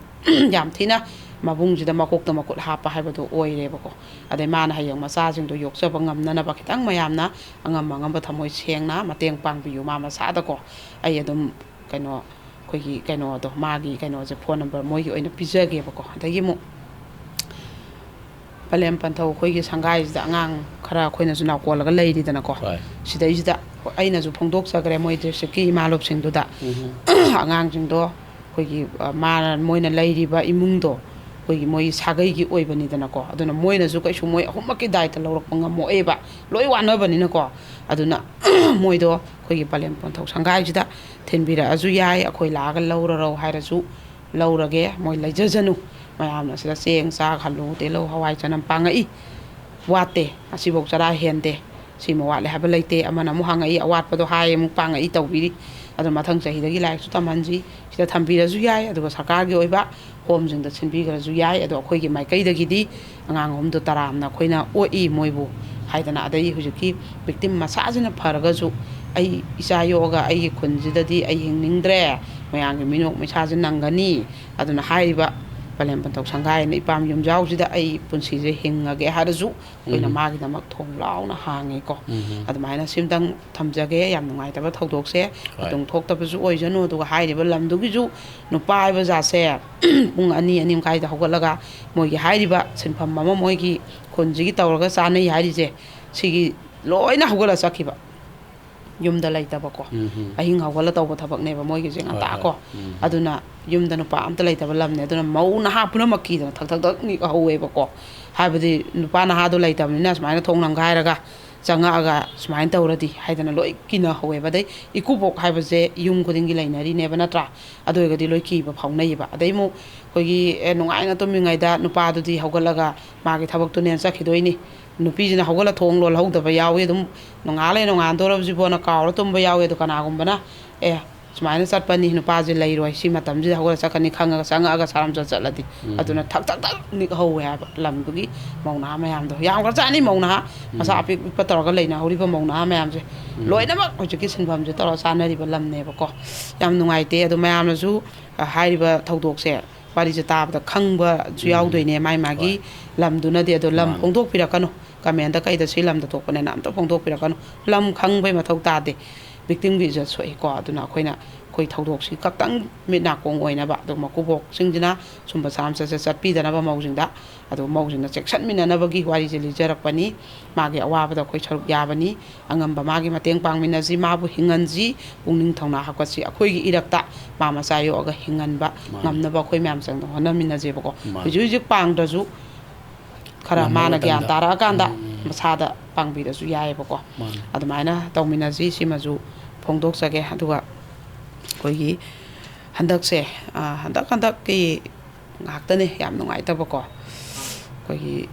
ꯌꯥꯝ ꯊꯤꯅ ꯃꯕꯨꯡꯁꯤꯗ ꯃꯀꯣꯛꯇ ꯃꯈꯨꯠ ꯍꯥꯞꯄ ꯍꯥꯏꯕꯗꯣ ꯑꯣꯏꯔꯦꯕꯀꯣ꯫ ꯑꯗꯩ ꯃꯥꯅ ꯍꯌꯦꯡ ꯃꯆꯥꯁꯤꯡꯗꯣ ꯌꯣꯛꯆꯕ ꯉꯝꯅꯅꯕ ꯈꯤꯇꯪ ꯃꯌꯥꯝꯅ ꯑꯉꯝ ꯑꯉꯝꯕ ꯊꯃꯣꯏ ꯁꯦꯡꯅ ꯃꯇꯦꯡ ꯄꯥꯡꯕꯤꯌꯨ ꯃꯥ ꯃꯁꯥꯗꯀꯣ꯫ ꯑꯩ ꯑꯗꯨꯝ, ꯀꯩꯅꯣ, ꯑꯩꯈꯣꯏꯒꯤ ꯀꯩꯅꯣꯗꯣ, ꯃꯥꯒꯤ ꯀꯩꯅꯣꯁꯦ, ꯐꯣꯟ ꯅꯝꯕꯔ ꯃꯣꯏꯒꯤ ꯑꯣꯏꯅ ꯄꯤꯖꯒꯦꯕꯀꯣ꯫ ꯑꯗꯒꯤ ꯑꯃꯨꯛ ꯄꯂꯦꯝ ꯄꯟꯊꯧ ꯑꯩꯈꯣꯏꯒꯤ ꯁꯪꯒꯥꯏꯁꯤꯗ ꯑꯉꯥꯡ ꯈꯔ ꯑꯩꯈꯣꯏꯅꯁꯨ ꯅꯥꯀꯣꯜꯂꯒ ꯂꯩꯔꯤꯗꯅꯀꯣ꯫ ꯍꯣꯏ꯫ ꯁꯤꯗꯩꯁꯤꯗ ꯑꯩꯅꯁꯨ ꯐꯣꯡꯗꯣꯛꯆꯈ꯭ꯔꯦ ꯃꯣꯏ districtꯀꯤ ꯏꯃꯥ ꯂꯣꯞꯁꯤꯡꯗꯨꯗ꯫ ꯎꯝ꯫ ꯑꯉꯥꯡꯁꯤꯡꯗꯣ ꯑꯩꯈꯣꯏꯒꯤ, ꯑ, ꯃꯥꯅ, ꯃꯣꯏꯅ ꯂꯩꯔꯤꯕ ꯏꯃꯨꯡꯗꯣ ꯑꯩꯈꯣꯏꯒꯤ ꯃꯣꯏꯒꯤ ꯁꯥꯒꯩꯒꯤ ꯑꯣꯏꯕꯅꯤꯗꯅꯀꯣ꯫ ꯑꯗꯨꯅ ꯃꯣꯏꯅꯁꯨ ꯀꯩꯁꯨ ꯃꯣꯏ ꯑꯍꯨꯝꯃꯛꯀꯤ ꯗꯥꯏꯇ ꯂꯧꯔꯛꯄ ꯉꯝꯃꯛꯑꯣꯏꯕ, ꯂꯣꯏ ꯋꯥꯅꯕꯅꯤꯅꯀꯣ꯫ ꯑꯗꯨꯅ ꯃꯣꯏꯗꯣ ꯑꯩꯈꯣꯏꯒꯤ ꯄꯂꯦꯝ ꯄꯟꯊꯧ ꯁꯪꯒꯥꯏꯁꯤꯗ ꯊꯤꯟꯕꯤꯔꯛꯑꯁꯨ ꯌꯥꯏ, ꯑꯩꯈꯣꯏ ꯂꯥꯛꯑꯒ ꯂꯧꯔꯔꯧ ꯍꯥꯏꯔꯁꯨ ꯂꯧꯔꯒꯦ, ꯃꯣꯏ ꯂꯩꯖꯖꯅꯨ꯫ ꯃꯌꯥꯝꯅ ꯁꯤꯗ ꯆꯦꯡ, ꯆꯥꯛ, ꯑꯂꯨ, ꯇꯤꯜꯍꯧ, ꯍꯋꯥꯏ, ꯆꯅꯝ ꯄꯥꯡꯉꯛꯏ, ꯋꯥꯠꯇꯦ꯫ ꯑꯁꯤꯐꯥꯎ ꯆꯔꯥ ꯍꯦꯟꯗꯦ꯫ ꯁꯤꯃ ꯋꯥꯠꯂꯦ ꯍꯥꯏꯕ ꯂꯩꯇꯦ꯫ ꯑꯃꯅ ꯑꯃꯨꯛ ꯍꯪꯉꯛꯏ, ꯑꯋꯥꯠꯄꯗꯣ ꯍꯥꯏ ꯑꯃꯨꯛ ꯄꯥꯡꯉꯛꯏ, ꯇꯧꯕꯤꯔꯤ꯫ ꯑꯗꯣ ꯃꯊꯪ ꯆꯍꯤꯗꯒꯤ ꯂꯥꯏꯔꯤꯛꯁꯨ ꯇꯝꯍꯟꯁꯤ꯫ ꯁꯤꯗ ꯊꯝꯕꯤꯔꯁꯨ ꯌꯥꯏ, ꯑꯗꯨꯒ ꯁꯔꯀꯥꯔꯒꯤ ꯑꯣꯏꯕ ꯍꯣꯝꯁꯤꯡꯗ ꯁꯤꯟꯕꯤꯈ꯭ꯔꯁꯨ ꯌꯥꯏ꯫ ꯑꯗꯣ ꯑꯩꯈꯣꯏꯒꯤ ꯃꯥꯏꯀꯩꯗꯒꯤꯗꯤ ꯑꯉꯥꯡ ꯑꯍꯨꯝꯗꯣ ꯇꯔꯥꯝꯅ ꯑꯩꯈꯣꯏꯅ ꯑꯣꯛꯏ ꯃꯣꯏꯕꯨ ꯍꯥꯏꯗꯅ꯫ ꯑꯗꯩ ꯍꯧꯖꯤꯛꯀꯤ victim ꯃꯁꯥꯁꯤꯅ ꯐꯔꯒꯁꯨ ꯑꯩ ꯏꯆꯥ ꯌꯣꯛꯑꯒ ꯑꯩꯒꯤ ꯈꯨꯟꯁꯤꯗꯗꯤ ꯑꯩ ꯍꯤꯡꯅꯤꯡꯗ꯭ꯔꯦ, ꯃꯌꯥꯝꯒꯤ ꯃꯤꯅꯣꯛ ꯃꯩꯁꯥꯁꯦ ꯅꯪꯒꯅꯤ, ꯑꯗꯨꯅ ꯍꯥꯏꯔꯤꯕ ꯄꯂꯦꯝ ꯄꯟꯊꯧ ꯁꯪꯒꯥꯏꯅ ꯏꯄꯥꯝ ꯌꯨꯝꯖꯥꯎꯁꯤꯗ ꯑꯩ ꯄꯨꯟꯁꯤꯁꯦ ꯍꯤꯡꯉꯒꯦ ꯍꯥꯏꯔꯁꯨ ꯑꯩꯈꯣꯏꯅ ꯎꯝ꯫ ꯃꯥꯒꯤꯗꯃꯛ ꯊꯣꯡ ꯂꯥꯎꯅ ꯍꯥꯡꯉꯤꯀꯣ꯫ ꯎꯝ꯫ ꯑꯗꯨꯃꯥꯏꯅ ꯁꯤꯝꯇꯪ ꯊꯝꯖꯒꯦ꯫ ꯌꯥꯝ ꯅꯨꯡꯉꯥꯏꯇꯕ ꯊꯧꯗꯣꯛꯁꯦ ꯍꯣꯏ꯫ ꯃꯇꯨꯡ ꯊꯣꯛꯇꯕꯁꯨ ꯑꯣꯏꯁꯅꯨ꯫ ꯑꯗꯨꯒ ꯍꯥꯏꯔꯤꯕ ꯂꯝꯗꯨꯒꯤꯁꯨ ꯅꯨꯄꯥ ꯍꯥꯏꯕ ꯖꯥꯠꯁꯦ ꯄꯨꯡ ꯑꯅꯤ, ꯑꯅꯤ ꯃꯈꯥꯏꯗ ꯍꯧꯒꯠꯂꯒ ꯃꯣꯏꯒꯤ ꯍꯥꯏꯔꯤꯕ ꯁꯤꯟꯐꯝ ꯑꯃ ꯃꯣꯏꯒꯤ ꯈꯨꯟꯁꯤꯒꯤ ꯇꯧꯔꯒ ꯆꯥꯅꯩ ꯍꯥꯏꯔꯤꯁꯦ, ꯁꯤꯒꯤ ꯂꯣꯏꯅ ꯍꯧꯒꯠꯂ ꯆꯠꯈꯤꯕ꯫ ꯌꯨꯝꯗ ꯂꯩꯇꯕꯀꯣ꯫ ꯎꯝ ꯍꯝ꯫ ꯑꯍꯤꯡ ꯍꯧꯒꯠꯂ ꯇꯧꯕ ꯊꯕꯛꯅꯦꯕ ꯃꯣꯏꯒꯤꯁꯦ ꯍꯣꯏ, ꯉꯟꯇꯥ ꯍꯣꯏ꯫ ꯀꯣ꯫ ꯎꯝ ꯍꯝ꯫ ꯑꯗꯨꯅ ꯌꯨꯝꯗ ꯅꯨꯄꯥ ꯑꯝꯇ ꯂꯩꯇꯕ ꯂꯝꯅꯦ꯫ ꯑꯗꯨꯅ ꯃꯧ ꯅꯍꯥ ꯄꯨꯝꯅꯃꯛꯀꯤꯗꯅ ꯊꯛ ꯊꯛ ꯊꯛ ꯅꯤꯛ ꯍꯧꯋꯦꯕꯀꯣ꯫ ꯍꯥꯏꯕꯗꯤ ꯅꯨꯄꯥ ꯅꯍꯥꯗꯣ ꯂꯩꯇꯕꯅꯤꯅ ꯁꯨꯃꯥꯏꯅ ꯊꯣꯡ ꯅꯝꯈꯥꯏꯔꯒ ꯆꯪꯉꯛꯑꯒ ꯁꯨꯃꯥꯏꯅ ꯇꯧꯔꯗꯤ ꯍꯥꯏꯗꯅ ꯂꯣꯏ ꯀꯤꯅꯍꯧꯋꯦꯕ꯫ ꯑꯗꯩ ꯏꯀꯨꯕꯣꯛ ꯍꯥꯏꯕꯁꯦ ꯌꯨꯝ ꯈꯨꯗꯤꯡꯒꯤ ꯂꯩꯅꯔꯤꯅꯦꯕ ꯅꯠꯇ꯭ꯔꯥ? ꯑꯗꯨ ꯑꯣꯏꯔꯒꯗꯤ ꯂꯣꯏ ꯀꯤꯕ ꯐꯥꯎꯅꯩꯌꯦꯕ꯫ ꯑꯗꯩ ꯑꯃꯨꯛ ꯑꯩꯈꯣꯏꯒꯤ, ꯑꯦ, ꯅꯨꯡꯉꯥꯏꯅ ꯇꯨꯝꯃꯤꯉꯩꯗ ꯅꯨꯄꯥꯗꯨꯗꯤ ꯍꯧꯒꯠꯂꯒ ꯃꯥꯒꯤ ꯊꯕꯛꯇꯨꯅꯦꯅ ꯆꯠꯈꯤꯗꯣꯏꯅꯤ꯫ ꯅꯨꯄꯤꯁꯤꯅ ꯍꯧꯒꯠꯂ ꯊꯣꯡ ꯂꯣꯜꯍꯧꯗꯕ ꯌꯥꯎꯏ꯫ ꯑꯗꯨꯝ ꯅꯣꯡꯉꯥꯜꯂꯦ, ꯅꯣꯡꯉꯥꯟꯗꯧꯔꯕꯁꯤꯕꯣꯅ ꯀꯥꯎꯔ ꯇꯨꯝꯕ ꯌꯥꯎꯏ꯫ ꯑꯗꯣ ꯀꯅꯥꯒꯨꯝꯕꯅ, ꯑꯦ, ꯁꯨꯃꯥꯏꯅ ꯆꯠꯄꯅꯤ, ꯅꯨꯄꯥꯁꯦ ꯂꯩꯔꯣꯏ, ꯁꯤ ꯃꯇꯝꯁꯤꯗ ꯍꯧꯒꯠꯂ ꯆꯠꯀꯅꯤ ꯈꯪꯉꯒ ꯆꯪꯉꯛꯑꯒ ꯁꯥꯔꯝꯆꯠ ꯆꯠꯂꯗꯤ ꯎꯝ꯫ ꯑꯗꯨꯅ ꯊꯛ ꯊꯛ ꯊꯛ ꯅꯤꯛ ꯍꯧꯋꯦ ꯍꯥꯏꯕ ꯂꯝꯗꯨꯒꯤ ꯃꯧ ꯅꯍꯥ ꯃꯌꯥꯝꯗꯣ꯫ ꯌꯥꯝꯈ꯭ꯔꯖꯥꯠꯅꯤ ꯃꯧ ꯅꯍꯥ ꯃꯆꯥ ꯎꯝ꯫ ꯑꯄꯤꯛ ꯄꯤꯛꯄ ꯇꯧꯔꯒ ꯂꯩꯅꯍꯧꯔꯤꯕ ꯃꯧ ꯅꯍꯥ ꯃꯌꯥꯝꯁꯦ꯫ ꯎꯝ꯫ ꯂꯣꯏꯅꯃꯛ ꯍꯧꯖꯤꯛꯀꯤ ꯁꯤꯟꯐꯝꯁꯦ ꯇꯧꯔ ꯆꯥꯅꯔꯤꯕ ꯂꯝꯅꯦꯕꯀꯣ꯫ ꯌꯥꯝ ꯅꯨꯡꯉꯥꯏꯇꯦ꯫ ꯑꯗꯣ ꯃꯌꯥꯝꯅꯁꯨ, ꯑ, ꯍꯥꯏꯔꯤꯕ ꯊꯧꯗꯣꯛꯁꯦ ꯋꯥꯔꯤꯁꯦ ꯇꯥꯕꯗ ꯈꯪꯕꯁꯨ ꯎꯝ꯫ ꯌꯥꯎꯗꯣꯏꯅꯦ ꯃꯥꯏ ꯃꯥꯒꯤ ꯍꯣꯏ꯫ ꯂꯝꯗꯨꯅꯗꯤ꯫ ꯑꯗꯣ ꯂꯝ ꯃꯥꯅꯦ꯫ ꯐꯣꯡꯗꯣꯛꯄꯤꯔꯛꯀꯅꯨ꯫ ꯀꯃꯦꯟꯗ ꯀꯩꯗ ꯁꯤ ꯂꯝꯗ ꯊꯣꯛꯄꯅꯦꯅ ꯑꯝꯇ ꯐꯣꯡꯗꯣꯛꯄꯤꯔꯛꯀꯅꯨ꯫ ꯂꯝ ꯈꯪꯕꯩ ꯃꯊꯧ ꯇꯥꯗꯦ꯫ ꯚꯤꯛꯇꯤꯝꯒꯤ ꯏꯖꯠ ꯁꯣꯛꯏꯀꯣ꯫ ꯑꯗꯨꯅ ꯑꯩꯈꯣꯏꯅ ꯑꯩꯈꯣꯏ ꯊꯧꯗꯣꯛꯁꯤ ꯈꯛꯇꯪ ꯃꯤꯠ ꯅꯥꯀꯣꯡ ꯑꯣꯏꯅꯕ, ꯑꯗꯨꯒ ꯃꯀꯨꯕꯣꯛꯁꯤꯡꯁꯤꯅ ꯁꯨꯝꯕ ꯁꯥꯝꯆꯠꯁꯦ ꯆꯠꯄꯤꯗꯅꯕ ꯃꯧꯁꯤꯡꯗ, ꯑꯗꯨꯒ ꯃꯧꯁꯤꯡꯅ ꯆꯦꯛꯁꯤꯟꯃꯤꯟꯅꯅꯕꯒꯤ ꯋꯥꯔꯤꯁꯦ ꯂꯤꯖꯔꯛꯄꯅꯤ꯫ ꯃꯥꯒꯤ ꯑꯋꯥꯕꯗ ꯑꯩꯈꯣꯏ ꯁꯔꯨꯛ ꯌꯥꯕꯅꯤ꯫ ꯑꯉꯝꯕ ꯃꯥꯒꯤ ꯃꯇꯦꯡ ꯄꯥꯡꯃꯤꯟꯅꯁꯤ, ꯃꯥꯕꯨ ꯍꯤꯡꯍꯟꯁꯤ, ꯄꯨꯛꯅꯤꯡ ꯊꯧꯅꯥ ꯍꯥꯞꯀꯠꯁꯤ꯫ ꯑꯩꯈꯣꯏꯒꯤ ꯏꯔꯛꯇ ꯃꯥ ꯃꯆꯥ ꯌꯣꯛꯑꯒ ꯍꯤꯡꯍꯟꯕ ꯃꯥꯅꯤ꯫ ꯉꯝꯅꯕ ꯑꯩꯈꯣꯏ ꯃꯌꯥꯝ ꯆꯪꯗ ꯍꯣꯠꯅꯃꯤꯟꯅꯁꯦꯕꯀꯣ꯫ ꯃꯥꯅꯤ꯫ ꯍꯧꯖꯤꯛ ꯍꯧꯖꯤꯛ ꯄꯥꯡꯗ꯭ꯔꯁꯨ ꯈꯔ ꯉꯝꯕ ꯃꯥꯅ ꯒ꯭ꯌꯥꯟ ꯃꯇꯝꯗ꯫ ꯇꯥꯔꯛꯑꯀꯥꯟꯗ ꯎꯝ, ꯎꯝ, ꯎꯝ꯫ ꯃꯁꯥꯗ ꯄꯥꯡꯕꯤꯔꯁꯨ ꯌꯥꯏꯑꯕꯀꯣ꯫ ꯃꯥꯅꯤ꯫ ꯑꯗꯨꯃꯥꯏꯅ ꯇꯧꯃꯤꯟꯅꯁꯤ꯫ ꯁꯤꯃꯁꯨ ꯐꯣꯡꯗꯣꯛꯆꯒꯦ꯫ ꯑꯗꯨꯒ ꯑꯩꯈꯣꯏꯒꯤ ꯍꯟꯗꯛꯁꯦ, ꯑ, ꯍꯟꯗꯛ ꯍꯟꯗꯛꯀꯤ ꯉꯥꯛꯇꯅꯦ ꯌꯥꯝ ꯅꯨꯡꯉꯥꯏꯇꯕꯀꯣ꯫ ꯑꯩꯈꯣꯏꯒꯤ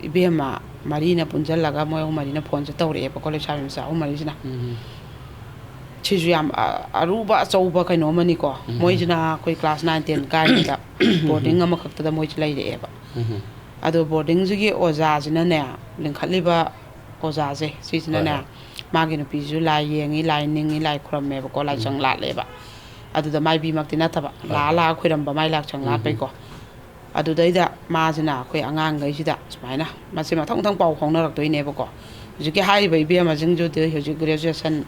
ꯏꯕꯦꯝꯃ ꯃꯔꯤꯅ ꯄꯨꯟꯁꯤꯜꯂꯒ ꯃꯣꯏ ꯑꯍꯨꯝ ꯃꯔꯤꯅ ꯐꯣꯟꯁꯦ ꯇꯧꯔꯛꯑꯦꯕꯀꯣ, ꯂꯩꯁꯥꯕꯤ ꯃꯆꯥ ꯑꯍꯨꯝ ꯃꯔꯤꯁꯤꯅ꯫ ꯎꯝ꯫ ꯁꯤꯁꯨ ꯌꯥꯝ, ꯑ, ꯑꯔꯨꯕ ꯑꯆꯧꯕ ꯀꯩꯅꯣ ꯑꯃꯅꯤꯀꯣ꯫ ꯎꯝ꯫ ꯃꯣꯏꯁꯤꯅ ꯑꯩꯈꯣꯏ ꯀ꯭ꯂꯥꯁ ꯅꯥꯏꯟ ꯇꯦꯟ ꯀꯥꯏꯔꯤꯉꯩꯗ ꯕꯣꯔꯗꯤꯡ ꯑꯃꯈꯛꯇꯗ ꯃꯣꯏꯁꯦ ꯂꯩꯔꯛꯑꯦꯕ꯫ ꯎꯝ꯫ ꯑꯗꯣ ꯕꯣꯔꯗꯤꯡꯁꯤꯒꯤ ꯑꯣꯖꯥꯁꯤꯅꯅꯦ, ꯂꯤꯡꯈꯠꯂꯤꯕ ꯑꯣꯖꯥꯁꯦ ꯁꯤꯁꯤꯅꯅꯦ, ꯍꯣꯏ, ꯍꯣꯏ꯫ ꯃꯥꯒꯤ ꯅꯨꯄꯤꯁꯨ ꯂꯥꯏ ꯌꯦꯡꯉꯤ, ꯂꯥꯏ ꯅꯤꯡꯉꯤ, ꯂꯥꯏ ꯈꯨꯔꯝꯃꯦꯕꯀꯣ, ꯂꯥꯏꯁꯪ ꯎꯝ꯫ ꯂꯥꯠꯂꯦꯕ꯫ ꯑꯗꯨꯗ ꯃꯥꯏꯕꯤꯃꯛꯇꯤ ꯅꯠꯇꯕ, ꯍꯣꯏ, ꯂꯥꯛꯑ ꯍꯣꯏ꯫ ꯂꯥꯛꯑ ꯈꯨꯔꯝꯕ, ꯃꯥꯏ ꯂꯥꯏꯁꯪ ꯎꯝ, ꯎꯝ꯫ ꯂꯥꯠꯄꯩꯀꯣ꯫ ꯑꯗꯨꯗꯩꯗ ꯃꯥꯁꯤꯅ ꯑꯩꯈꯣꯏ ꯑꯉꯥꯡꯈꯩꯁꯤꯗ ꯁꯨꯃꯥꯏꯅ, ꯃꯁꯤ ꯃꯊꯪ ꯃꯊꯪ ꯄꯥꯎ ꯐꯥꯎꯅꯔꯛꯇꯣꯏꯅꯦꯕꯀꯣ꯫ ꯍꯧꯖꯤꯛꯀꯤ ꯍꯥꯏꯔꯤꯕ ꯏꯕꯦꯝꯃꯁꯤꯡꯗꯨꯗꯤ ꯍꯧꯖꯤꯛ graduation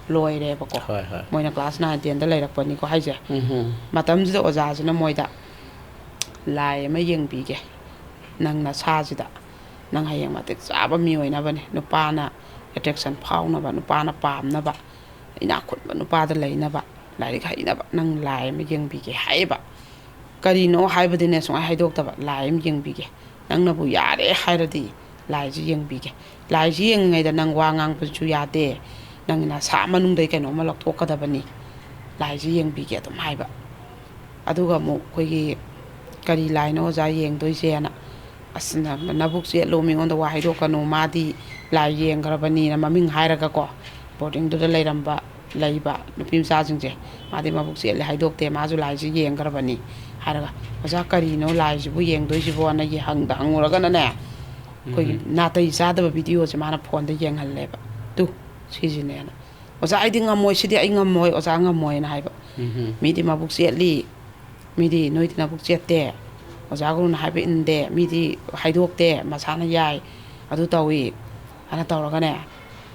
ꯂꯣꯏꯔꯦꯕꯀꯣ꯫ ꯍꯣꯏ, ꯍꯣꯏ꯫ ꯃꯣꯏꯅ class nine tenꯗ ꯂꯩꯔꯛꯄꯅꯤꯀꯣ ꯍꯥꯏꯁꯦ꯫ ꯎꯝ, ꯎꯝ꯫ ꯃꯇꯝꯁꯤꯗ ꯑꯣꯖꯥꯁꯤꯅ ꯃꯣꯏꯗ, "ꯂꯥꯏ ꯑꯃ ꯌꯦꯡꯕꯤꯒꯦ, ꯅꯪ ꯅꯁꯥꯁꯤꯗ꯫ ꯅꯪ ꯍꯌꯦꯡ ꯃꯇꯤꯛ ꯆꯥꯕ ꯃꯤ ꯑꯣꯏꯅꯕꯅꯦ, ꯅꯨꯄꯥꯅ attraction ꯐꯥꯎꯅꯕ, ꯅꯨꯄꯥꯅ ꯄꯥꯝꯅꯕ, ꯏꯅꯥꯛ ꯈꯨꯟꯕ ꯅꯨꯄꯥꯗ ꯂꯩꯅꯕ, ꯂꯥꯏꯔꯤꯛ ꯍꯩꯅꯕ, ꯅꯪ ꯂꯥꯏ ꯑꯃ ꯌꯦꯡꯕꯤꯒꯦ" ꯍꯥꯏꯌꯦꯕ꯫ ꯀꯔꯤꯅꯣ ꯍꯥꯏꯕꯗꯤꯅꯦ, ꯁꯨꯡꯍꯥꯏ ꯍꯥꯏꯗꯣꯛꯇꯕ, "ꯂꯥꯏ ꯑꯃ ꯌꯦꯡꯕꯤꯒꯦ, ꯅꯪꯅꯕꯨ ꯌꯥꯔꯦ ꯍꯥꯏꯔꯗꯤ ꯂꯥꯏꯁꯤ ꯌꯦꯡꯕꯤꯒꯦ꯫ ꯂꯥꯏꯁꯤ ꯌꯦꯡꯉꯤꯉꯩꯗ ꯅꯪ ꯋꯥ ꯉꯥꯡꯕꯁꯨ ꯌꯥꯗꯦ, ꯅꯪꯒꯤ ꯅꯁꯥ ꯃꯅꯨꯡꯗꯩ ꯀꯩꯅꯣꯝꯃ ꯂꯧꯊꯣꯛꯀꯗꯕꯅꯤ, ꯂꯥꯏꯁꯤ ꯌꯦꯡꯕꯤꯒꯦ" ꯑꯗꯨꯝ ꯍꯥꯏꯕ꯫ ꯑꯗꯨꯒ ꯑꯃꯨꯛ ꯑꯩꯈꯣꯏꯒꯤ, "ꯀꯔꯤ ꯂꯥꯏꯅꯣ ꯑꯣꯖꯥ ꯌꯦꯡꯗꯣꯏꯁꯦꯅ?" "ꯑꯁ, ꯅ-, ꯅꯕꯨꯛ ꯆꯦꯠꯂꯨ, ꯃꯤꯉꯣꯟꯗ ꯋꯥ ꯍꯥꯏꯗꯣꯛꯀꯅꯨ, ꯃꯥꯗꯤ ꯂꯥꯏ ꯌꯦꯡꯈ꯭ꯔꯕꯅꯤꯅ" ꯃꯃꯤꯡ ꯍꯥꯏꯔꯒꯀꯣ, boardingꯗꯨꯗ ꯂꯩꯔꯝꯕ, ꯂꯩꯕ ꯅꯨꯄꯤ ꯃꯆꯥꯁꯤꯡꯁꯦ, "ꯃꯥꯗꯤ ꯃꯕꯨꯛ ꯆꯦꯠꯂꯦ, ꯍꯥꯏꯗꯣꯛꯇꯦ, ꯃꯥꯁꯨ ꯂꯥꯏꯁꯤ ꯌꯦꯡꯈ꯭ꯔꯕꯅꯤ" ꯍꯥꯏꯔꯒ, "ꯑꯣꯖꯥ, ꯀꯔꯤꯅꯣ ꯂꯥꯏꯁꯤꯕꯨ ꯌꯦꯡꯗꯣꯏꯁꯤꯕꯣꯅ?" ꯌꯦ-, ꯍꯪꯗ ꯍꯪꯉꯨꯔꯒꯅꯅꯦ, ꯑꯩꯈꯣꯏꯒꯤ ꯎꯝ꯫ ꯅꯥꯇꯩ ꯆꯥꯗꯕ videoꯁꯦ ꯃꯥꯅ phoneꯗ ꯌꯦꯡꯍꯜꯂꯦꯕ꯫ "ꯇꯨ, ꯁꯤꯁꯤꯅꯦꯅ꯫ ꯑꯣꯖꯥ, ꯑꯩꯗꯤ ꯉꯝꯃꯣꯏ, ꯁꯤꯗꯤ ꯑꯩ ꯉꯝꯃꯣꯏ, ꯑꯣꯖꯥ ꯉꯝꯃꯣꯏꯅ" ꯍꯥꯏꯕ꯫ ꯎꯝ꯫ "ꯃꯤꯗꯤ ꯃꯕꯨꯛ ꯆꯦꯠꯂꯤ, ꯃꯤꯗꯤ ꯅꯣꯏꯗꯤ ꯅꯕꯨꯛ ꯆꯦꯠꯇꯦ, ꯑꯣꯖꯥ ꯒꯨꯔꯨꯅ ꯍꯥꯏꯕ ꯏꯟꯗꯦ, ꯃꯤꯗꯤ ꯍꯥꯏꯗꯣꯛꯇꯦ, ꯃꯁꯥꯅ ꯌꯥꯏ, ꯑꯗꯨ ꯇꯧꯏ" ꯍꯥꯏꯅ ꯇꯧꯔꯒꯅꯦ,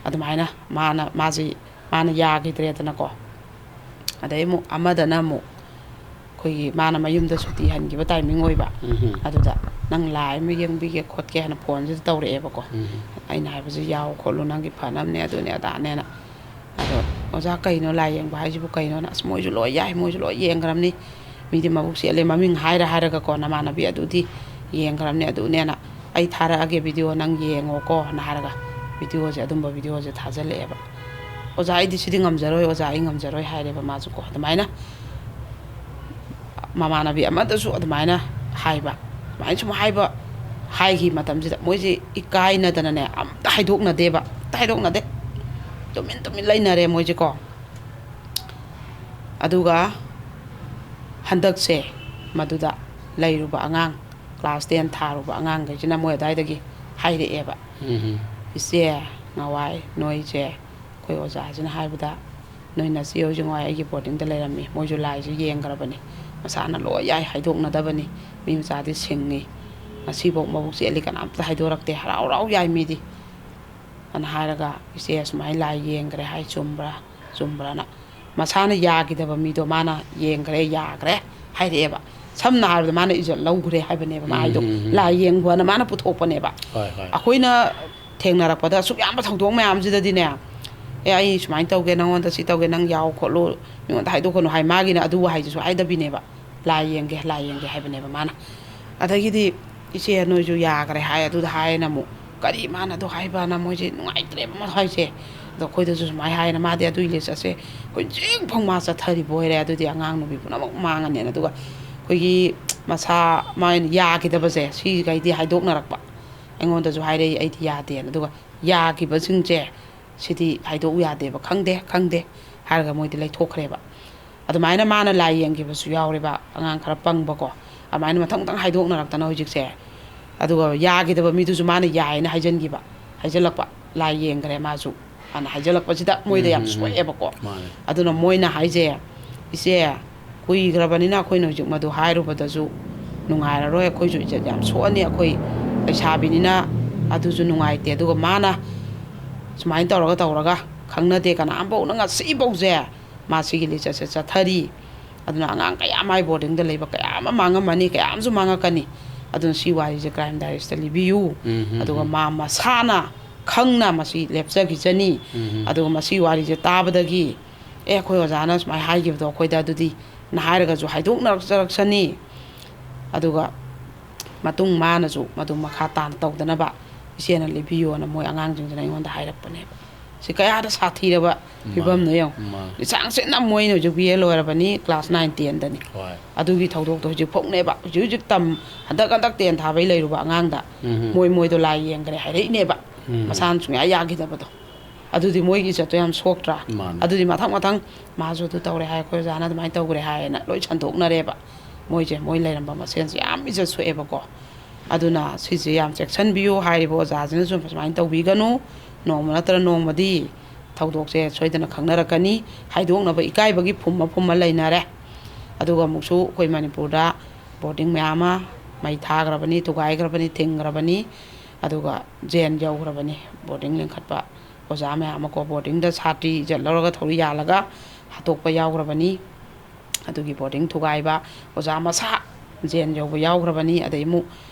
ꯑꯗꯨꯃꯥꯏꯅ ꯃꯥꯅ, ꯃꯥꯁꯤ, ꯃꯥꯅ ꯌꯥꯈꯤꯗ꯭ꯔꯦꯗꯅꯀꯣ꯫ ꯑꯗꯩ ꯑꯃꯨꯛ ꯑꯃꯗꯅ ꯑꯃꯨꯛ ꯑꯩꯈꯣꯏꯒꯤ ꯃꯥꯅ ꯃꯌꯨꯝꯗ ꯁꯨꯇꯤ ꯍꯟꯈꯤꯕ timing ꯑꯣꯏꯕ꯫ ꯎꯝ꯫ ꯑꯗꯨꯗ, "ꯅꯪ ꯂꯥꯏ ꯑꯃ ꯌꯦꯡꯕꯤꯒꯦ ꯈꯣꯠꯀꯦ" ꯍꯥꯏꯅ phoneꯁꯤꯗ ꯇꯧꯔꯛꯑꯦꯕꯀꯣ꯫ ꯎꯝ꯫ ꯑꯩꯅ ꯍꯥꯏꯕꯁꯤ, "ꯌꯥꯎ ꯈꯣꯠꯂꯨ, ꯅꯪꯒꯤ ꯐꯅꯕꯅꯦ, ꯑꯗꯨꯅꯦ ꯑꯗꯥꯅꯦꯅ"꯫ ꯑꯗꯣ, "ꯑꯣꯖꯥ, ꯀꯩꯅꯣ ꯂꯥꯏ ꯌꯦꯡꯕ ꯍꯥꯏꯁꯤꯕꯨ ꯀꯩꯅꯣꯅ?" "ꯑꯁ, ꯃꯣꯏꯁꯨ ꯂꯣꯏ ꯌꯥꯏ, ꯃꯣꯏꯁꯨ ꯂꯣꯏ ꯌꯦꯡꯈ꯭ꯔꯕꯅꯤ, ꯃꯤꯗꯤ ꯃꯕꯨꯛ ꯆꯦꯠꯂꯦ, ꯃꯃꯤꯡ ꯍꯥꯏꯔ ꯍꯥꯏꯔꯒꯀꯣ, ꯅꯃꯥꯟꯅꯕꯤ ꯑꯗꯨꯗꯤ ꯌꯦꯡꯈ꯭ꯔꯕꯅꯤ, ꯑꯗꯨꯅꯦꯅ, ꯑꯩ ꯊꯥꯔꯛꯑꯒꯦ video, ꯅꯪ ꯌꯦꯡꯉꯣꯀꯣꯅ" ꯍꯥꯏꯔꯒ videoꯁꯦ, ꯑꯗꯨꯝꯕ videoꯁꯦ ꯊꯥꯖꯤꯜꯂꯛꯑꯦꯕ꯫ "ꯑꯣꯖꯥ, ꯑꯩꯗꯤ ꯁꯤꯗꯤ ꯉꯝꯖꯔꯣꯏ, ꯑꯣꯖꯥ, ꯑꯩ ꯉꯝꯖꯔꯣꯏ" ꯍꯥꯏꯔꯦꯕ ꯃꯥꯁꯨꯀꯣ꯫ ꯑꯗꯨꯃꯥꯏꯅ ꯃꯃꯥꯟꯅꯕꯤ ꯑꯃꯗꯁꯨ ꯑꯗꯨꯃꯥꯏꯅ ꯍꯥꯏꯕ, ꯑꯗꯨꯃꯥꯏꯅ ꯁꯨꯝ ꯍꯥꯏꯕ, ꯍꯥꯏꯈꯤ ꯃꯇꯝꯁꯤꯗ ꯃꯣꯏꯁꯦ ꯏꯀꯥꯏꯅꯗꯅꯅꯦ, ꯑꯝꯇ ꯍꯥꯏꯗꯣꯛꯅꯗꯦꯕ, ꯑꯝꯇ ꯍꯥꯏꯗꯣꯛꯅꯗꯦ, ꯇꯨꯃꯤꯟ ꯇꯨꯃꯤꯟ ꯂꯩꯅꯔꯦ ꯃꯣꯏꯁꯦꯀꯣ꯫ ꯑꯗꯨꯒ ꯍꯟꯗꯛꯁꯦ ꯃꯗꯨꯗ ꯂꯩꯔꯨꯕ ꯑꯉꯥꯡ, class ten ꯊꯥꯔꯨꯕ ꯑꯉꯥꯡꯈꯩꯁꯤꯅ ꯃꯣꯏ ꯑꯗꯨꯋꯥꯏꯗꯒꯤ ꯍꯥꯏꯔꯛꯑꯦꯕ, ꯎꯝ꯫ "ꯏꯆꯦ, ꯉꯋꯥꯏ ꯅꯣꯏꯁꯦ ꯑꯩꯈꯣꯏ ꯑꯣꯖꯥꯁꯤꯅ ꯍꯥꯏꯕꯗ ꯅꯣꯏ ꯅꯆꯦ ꯍꯣꯏꯁꯨ ꯉꯋꯥꯏ ꯑꯩꯒꯤ ꯕꯣꯔꯗꯤꯡꯗ ꯂꯩꯔꯝꯃꯤ, ꯃꯣꯏꯁꯨ ꯂꯥꯏꯁꯨ ꯌꯦꯡꯈ꯭ꯔꯕꯅꯤ, ꯃꯁꯥꯅ ꯂꯣꯏ ꯌꯥꯏ, ꯍꯥꯏꯗꯣꯛꯅꯗꯕꯅꯤ, ꯃꯤ ꯃꯆꯥꯗꯤ ꯁꯤꯡꯉꯤ, ꯉꯁꯤꯐꯥꯎ ꯃꯕꯨꯛ ꯆꯦꯠꯂꯤ, ꯀꯅꯥꯝꯇ ꯍꯥꯏꯗꯣꯔꯛꯇꯦ, ꯍꯔꯥꯎ ꯍꯔꯥꯎ ꯌꯥꯏ ꯃꯤꯗꯤ" ꯑꯅ ꯍꯥꯏꯔꯒ, "ꯏꯆꯦ ꯑꯁꯨꯃꯥꯏꯅ ꯂꯥꯏ ꯌꯦꯡꯈ꯭ꯔꯦ ꯍꯥꯏ, ꯆꯨꯝꯕ꯭ꯔꯥ?" "ꯆꯨꯝꯕ꯭ꯔꯥꯅ?" ꯃꯁꯥꯅ ꯌꯥꯈꯤꯗꯕ ꯃꯤꯗꯣ ꯃꯥꯅ "ꯌꯦꯡꯈ꯭ꯔꯦ, ꯌꯥꯈ꯭ꯔꯦ" ꯍꯥꯏꯔꯛꯑꯦꯕ꯫ ꯁꯝꯅ ꯍꯥꯏꯔꯕꯗ ꯃꯥꯅ ꯏꯖꯠ ꯂꯧꯈ꯭ꯔꯦ ꯍꯥꯏꯕꯅꯦꯕ ꯃꯥ ꯍꯥꯏꯗꯣ꯫ ꯎꯝ, ꯎꯝ, ꯎꯝ꯫ ꯂꯥꯏ ꯌꯦꯡꯕꯅ ꯃꯥꯅ ꯄꯨꯊꯣꯛꯄꯅꯦꯕ꯫ ꯍꯣꯏ, ꯍꯣꯏ꯫ ꯑꯩꯈꯣꯏꯅ ꯊꯦꯡꯅꯔꯛꯄꯗ ꯑꯁꯨꯛ ꯌꯥꯝꯕ ꯊꯧꯗꯣꯛ ꯃꯌꯥꯝꯁꯤꯗꯗꯤꯅꯦ, "ꯑꯦ, ꯑꯩ ꯁꯨꯃꯥꯏꯅ ꯇꯧꯒꯦ, ꯅꯪꯉꯣꯟꯗ ꯁꯤ ꯇꯧꯒꯦ, ꯅꯪ ꯌꯥꯎ ꯈꯣꯠꯂꯨ, ꯃꯤꯉꯣꯟꯗ ꯍꯥꯏꯗꯣꯛꯀꯅꯨ" ꯍꯥꯏ, ꯃꯥꯒꯤꯅ ꯑꯗꯨ ꯋꯥꯍꯩꯗꯨꯁꯨ ꯍꯥꯏꯗꯕꯤꯅꯦꯕ꯫ "ꯂꯥꯏ ꯌꯦꯡꯒꯦ, ꯂꯥꯏ ꯌꯦꯡꯒꯦ" ꯍꯥꯏꯕꯅꯦꯕ ꯃꯥꯅ꯫ ꯑꯗꯒꯤꯗꯤ "ꯏꯆꯦ, ꯅꯣꯏꯁꯨ ꯌꯥꯈ꯭ꯔꯦ" ꯍꯥꯏ, ꯑꯗꯨꯗ ꯍꯥꯏꯌꯦꯅ ꯑꯃꯨꯛ, ꯀꯔꯤ ꯃꯥꯅ ꯑꯗꯨ ꯍꯥꯏꯕꯅ ꯃꯣꯏꯁꯦ ꯅꯨꯡꯉꯥꯏꯇ꯭ꯔꯦꯕ ꯃꯣꯏ ꯍꯥꯏꯁꯦ꯫ ꯑꯗꯣ ꯑꯩꯈꯣꯏꯗꯁꯨ ꯁꯨꯃꯥꯏꯅ ꯍꯥꯏꯌꯦꯅ, ꯃꯥꯗꯤ ꯑꯗꯨꯒꯤ ꯂꯤꯁ ꯑꯁꯦ ꯍꯧꯖꯤꯛ ꯐꯥꯎ ꯃꯥ ꯆꯠꯊꯔꯤꯕ ꯑꯣꯏꯔꯦ꯫ ꯑꯗꯨꯗꯤ ꯑꯉꯥꯡ ꯅꯨꯄꯤ ꯄꯨꯝꯅꯃꯛ ꯃꯥꯡꯉꯅꯦꯅ꯫ ꯑꯗꯨꯒ ꯑꯩꯈꯣꯏꯒꯤ ꯃꯁꯥ ꯃꯥꯅ ꯌꯥꯈꯤꯗꯕꯁꯦ, ꯁꯤꯈꯩꯗꯤ ꯍꯥꯏꯗꯣꯛꯅꯔꯛꯄ꯫ ꯑꯩꯉꯣꯟꯗꯁꯨ ꯍꯥꯏꯔꯛꯏ, ꯑꯩꯗꯤ ꯌꯥꯗꯦꯅ꯫ ꯑꯗꯨꯒ ꯌꯥꯈꯤꯕꯁꯤꯡꯁꯦ, "ꯁꯤꯗꯤ ꯍꯥꯏꯗꯣꯛꯎ ꯌꯥꯗꯦꯕ, ꯈꯪꯗꯦ, ꯈꯪꯗꯦ" ꯍꯥꯏꯔꯒ ꯃꯣꯏꯗꯤ ꯂꯩꯊꯣꯛꯈ꯭ꯔꯦꯕ꯫ ꯑꯗꯨꯃꯥꯏꯅ ꯃꯥꯅ ꯂꯥꯏ ꯌꯦꯡꯈꯤꯕꯁꯨ ꯌꯥꯎꯔꯦꯕ, ꯑꯉꯥꯡ ꯈꯔ ꯄꯪꯕꯀꯣ꯫ ꯑꯗꯨꯃꯥꯏꯅ ꯃꯊꯪ ꯃꯊꯪ ꯍꯥꯏꯗꯣꯛꯅꯔꯛꯇꯅ ꯍꯧꯖꯤꯛꯁꯦ꯫ ꯑꯗꯨꯒ ꯌꯥꯈꯤꯗꯕ ꯃꯤꯗꯨꯁꯨ ꯃꯥꯅ ꯌꯥꯏꯅ ꯍꯥꯏꯖꯟꯈꯤꯕ, ꯍꯥꯏꯖꯜꯂꯛꯄ, "ꯂꯥꯏ ꯌꯦꯡꯈ꯭ꯔꯦ ꯃꯥꯁꯨ" ꯑꯅ ꯍꯥꯏꯖꯜꯂꯛꯄꯁꯤꯗ ꯃꯣꯏꯗ ꯌꯥꯝ ꯎꯝ, ꯎꯝ, ꯎꯝ꯫ ꯁꯣꯛꯑꯦꯕꯀꯣ꯫ ꯃꯥꯅꯦ꯫ ꯑꯗꯨꯅ ꯃꯣꯏꯅ ꯍꯥꯏꯁꯦ, "ꯏꯆꯦ, ꯀꯨꯏꯈ꯭ꯔꯕꯅꯤꯅ ꯑꯩꯈꯣꯏꯅ ꯍꯧꯖꯤꯛ ꯃꯗꯨ ꯍꯥꯏꯔꯨꯕꯗꯁꯨ ꯅꯨꯡꯉꯥꯏꯔꯔꯣꯏ, ꯑꯩꯈꯣꯏꯁꯨ ꯏꯖꯠ ꯌꯥꯝ ꯁꯣꯛꯑꯅꯤ, ꯑꯩꯈꯣꯏ ꯂꯩꯁꯥꯕꯤꯅꯤꯅ ꯑꯗꯨꯁꯨ ꯅꯨꯡꯉꯥꯏꯇꯦ"꯫ ꯑꯗꯨꯒ ꯃꯥꯅ ꯁꯨꯃꯥꯏꯅ ꯇꯧꯔꯒ ꯇꯧꯔꯒ ꯈꯪꯅꯗꯦ ꯀꯅꯥꯝꯐꯥꯎꯅ ꯉꯁꯤꯐꯥꯎꯁꯦ ꯃꯥ ꯁꯤꯒꯤ ꯂꯤꯆꯠꯁꯦ ꯆꯠꯊꯔꯤ꯫ ꯑꯗꯨꯅ ꯑꯉꯥꯡ ꯀꯌꯥ ꯃꯥꯏ ꯕꯣꯔꯗꯤꯡꯗ ꯂꯩꯕ ꯀꯌꯥ ꯑꯃ ꯃꯥꯡꯉꯝꯃꯅꯤ, ꯀꯌꯥ ꯑꯃꯁꯨ ꯃꯥꯡꯉꯛꯀꯅꯤ꯫ ꯑꯗꯨꯅ ꯁꯤ ꯋꯥꯔꯤꯁꯦ ꯀ꯭ꯔꯥꯏꯝ ꯗꯥꯏꯔꯤꯁꯇ ꯂꯤꯕꯤꯌꯨ꯫ ꯎꯝ, ꯎꯝ, ꯑꯗꯨꯒ ꯎꯝ꯫ ꯃꯥ ꯃꯁꯥꯅ ꯈꯪꯅ ꯃꯁꯤ ꯂꯦꯞꯆꯈꯤꯖꯅꯤ꯫ ꯎꯝ, ꯎꯝ꯫ ꯑꯗꯨꯒ ꯃꯁꯤ ꯋꯥꯔꯤꯁꯦ ꯇꯥꯕꯗꯒꯤ, "ꯑꯦ, ꯑꯩꯈꯣꯏ ꯑꯣꯖꯥꯅ ꯁꯨꯃꯥꯏꯅ ꯍꯥꯏꯈꯤꯕꯗꯣ ꯑꯩꯈꯣꯏꯗ ꯑꯗꯨꯗꯤ" ꯅ ꯍꯥꯏꯔꯒꯁꯨ ꯍꯥꯏꯗꯣꯛꯅꯔꯛꯆꯔꯛꯁꯅꯤ꯫ ꯑꯗꯨꯒ ꯃꯇꯨꯡ ꯃꯥꯅꯁꯨ ꯃꯗꯨ ꯃꯈꯥ ꯇꯥꯅ ꯇꯧꯗꯅꯕ ꯏꯆꯦꯅ ꯂꯤꯕꯤꯌꯣꯅ ꯃꯣꯏ ꯑꯉꯥꯡꯁꯤꯡꯁꯤꯅ ꯑꯩꯉꯣꯟꯗ ꯍꯥꯏꯔꯛꯄꯅꯦꯕ꯫ ꯁꯤ ꯀꯌꯥꯗ ꯁꯥꯊꯤꯔꯕ ꯐꯤꯕꯝꯅꯣ ꯌꯦꯡꯉꯣ꯫ ꯃꯥꯅꯦ꯫ ꯂꯤꯆꯥꯡ ꯁꯤꯠꯅ ꯃꯣꯏꯅ ꯍꯧꯖꯤꯛ ꯕꯤ ꯑꯦ ꯂꯣꯏꯔꯕꯅꯤ, ꯀ꯭ꯂꯥꯁ ꯅꯥꯏꯟ ꯇꯦꯟꯗꯅꯤ꯫ ꯍꯣꯏ꯫ ꯑꯗꯨꯒꯤ ꯊꯧꯗꯣꯛꯇꯣ ꯍꯧꯖꯤꯛ ꯐꯥꯎꯅꯦꯕ꯫ ꯍꯧꯖꯤꯛ ꯍꯧꯖꯤꯛ ꯇꯝ-, ꯍꯟꯗꯛ ꯍꯟꯗꯛ ꯇꯦꯟ ꯊꯥꯕꯩ ꯂꯩꯔꯨꯕ ꯑꯉꯥꯡꯗ ꯎꯝ꯫ ꯃꯣꯏ ꯃꯣꯏꯗꯣ ꯂꯥꯏ ꯌꯦꯡꯈ꯭ꯔꯦ ꯍꯥꯏꯔꯛꯏꯅꯦꯕ꯫ ꯎꯝ꯫ ꯃꯁꯥꯅ ꯁꯨꯡꯌꯥ ꯌꯥꯈꯤꯗꯕꯗꯣ꯫ ꯑꯗꯨꯗꯤ ꯃꯣꯏꯒꯤ ꯏꯖꯠꯇꯣ ꯌꯥꯝ ꯁꯣꯛꯇ꯭ꯔꯥ? ꯃꯥꯅꯦ꯫ ꯑꯗꯨꯗꯤ ꯃꯊꯪ ꯃꯊꯪ ꯃꯥꯁꯨ ꯑꯗꯨ ꯇꯧꯔꯦ ꯍꯥꯏ, ꯑꯩꯈꯣꯏ ꯑꯣꯖꯥꯅ ꯑꯗꯨꯃꯥꯏꯅ ꯇꯧꯈ꯭ꯔꯦ ꯍꯥꯏꯌꯦꯅ ꯂꯣꯏ ꯁꯟꯗꯣꯛꯅꯔꯦꯕ꯫ ꯃꯣꯏꯁꯦ, ꯃꯣꯏ ꯂꯩꯔꯝꯕ ꯃꯁꯦꯟꯁꯦ ꯌꯥꯝ ꯏꯖꯠ ꯁꯣꯛꯑꯦꯕꯀꯣ꯫ ꯑꯗꯨꯅ ꯁꯤꯁꯦ ꯌꯥꯝ ꯆꯦꯛꯁꯤꯟꯕꯤꯌꯨ꯫ ꯍꯥꯏꯔꯤꯕ ꯑꯣꯖꯥꯁꯤꯅꯁꯨ ꯁꯨꯃꯥꯏꯅ ꯇꯧꯕꯤꯒꯅꯨ꯫ ꯅꯣꯡꯃ ꯅꯠꯇ꯭ꯔ ꯅꯣꯡꯃꯗꯤ ꯊꯧꯗꯣꯛꯁꯦ ꯁꯣꯏꯗꯅ ꯈꯪꯅꯔꯛꯀꯅꯤ꯫ ꯍꯥꯏꯗꯣꯛꯅꯕ ꯏꯀꯥꯏꯕꯒꯤ ꯐꯨꯝ ꯑꯃ ꯐꯨꯝ ꯑꯃ ꯂꯩꯅꯔꯦ꯫ ꯑꯗꯨꯒ ꯑꯃꯨꯛꯁꯨ ꯑꯩꯈꯣꯏ ꯃꯅꯤꯄꯨꯔꯗ ꯕꯣꯔꯗꯤꯡ ꯃꯌꯥꯝ ꯑꯃ ꯃꯩ ꯊꯥꯈ꯭ꯔꯕꯅꯤ, ꯊꯨꯒꯥꯏꯈ꯭ꯔꯕꯅꯤ, ꯊꯤꯡꯈ꯭ꯔꯕꯅꯤ꯫ ꯑꯗꯨꯒ ꯖꯦꯟ ꯌꯧꯈ꯭ꯔꯕꯅꯤ꯫ ꯕꯣꯔꯗꯤꯡ ꯂꯤꯡꯈꯠꯄ ꯑꯣꯖꯥ ꯃꯌꯥꯝ ꯑꯃꯀꯣ, ꯕꯣꯔꯗꯤꯡꯗ ꯁꯥꯇ꯭ꯔꯤ ꯏꯖꯠ ꯂꯧꯔꯒ ꯊꯧꯔꯤ ꯌꯥꯜꯂꯒ ꯍꯥꯠꯇꯣꯛꯄ ꯌꯥꯎꯈ꯭ꯔꯕꯅꯤ꯫ ꯑꯗꯨꯒꯤ ꯕꯣꯔꯗꯤꯡ ꯊꯨꯒꯥꯏꯕ ꯑꯣꯖꯥ ꯃꯁꯥ ꯖꯦꯟ ꯌꯧꯕ ꯌꯥꯎꯈ꯭ꯔꯕꯅꯤ꯫ ꯑꯗꯩ ꯑꯃꯨꯛ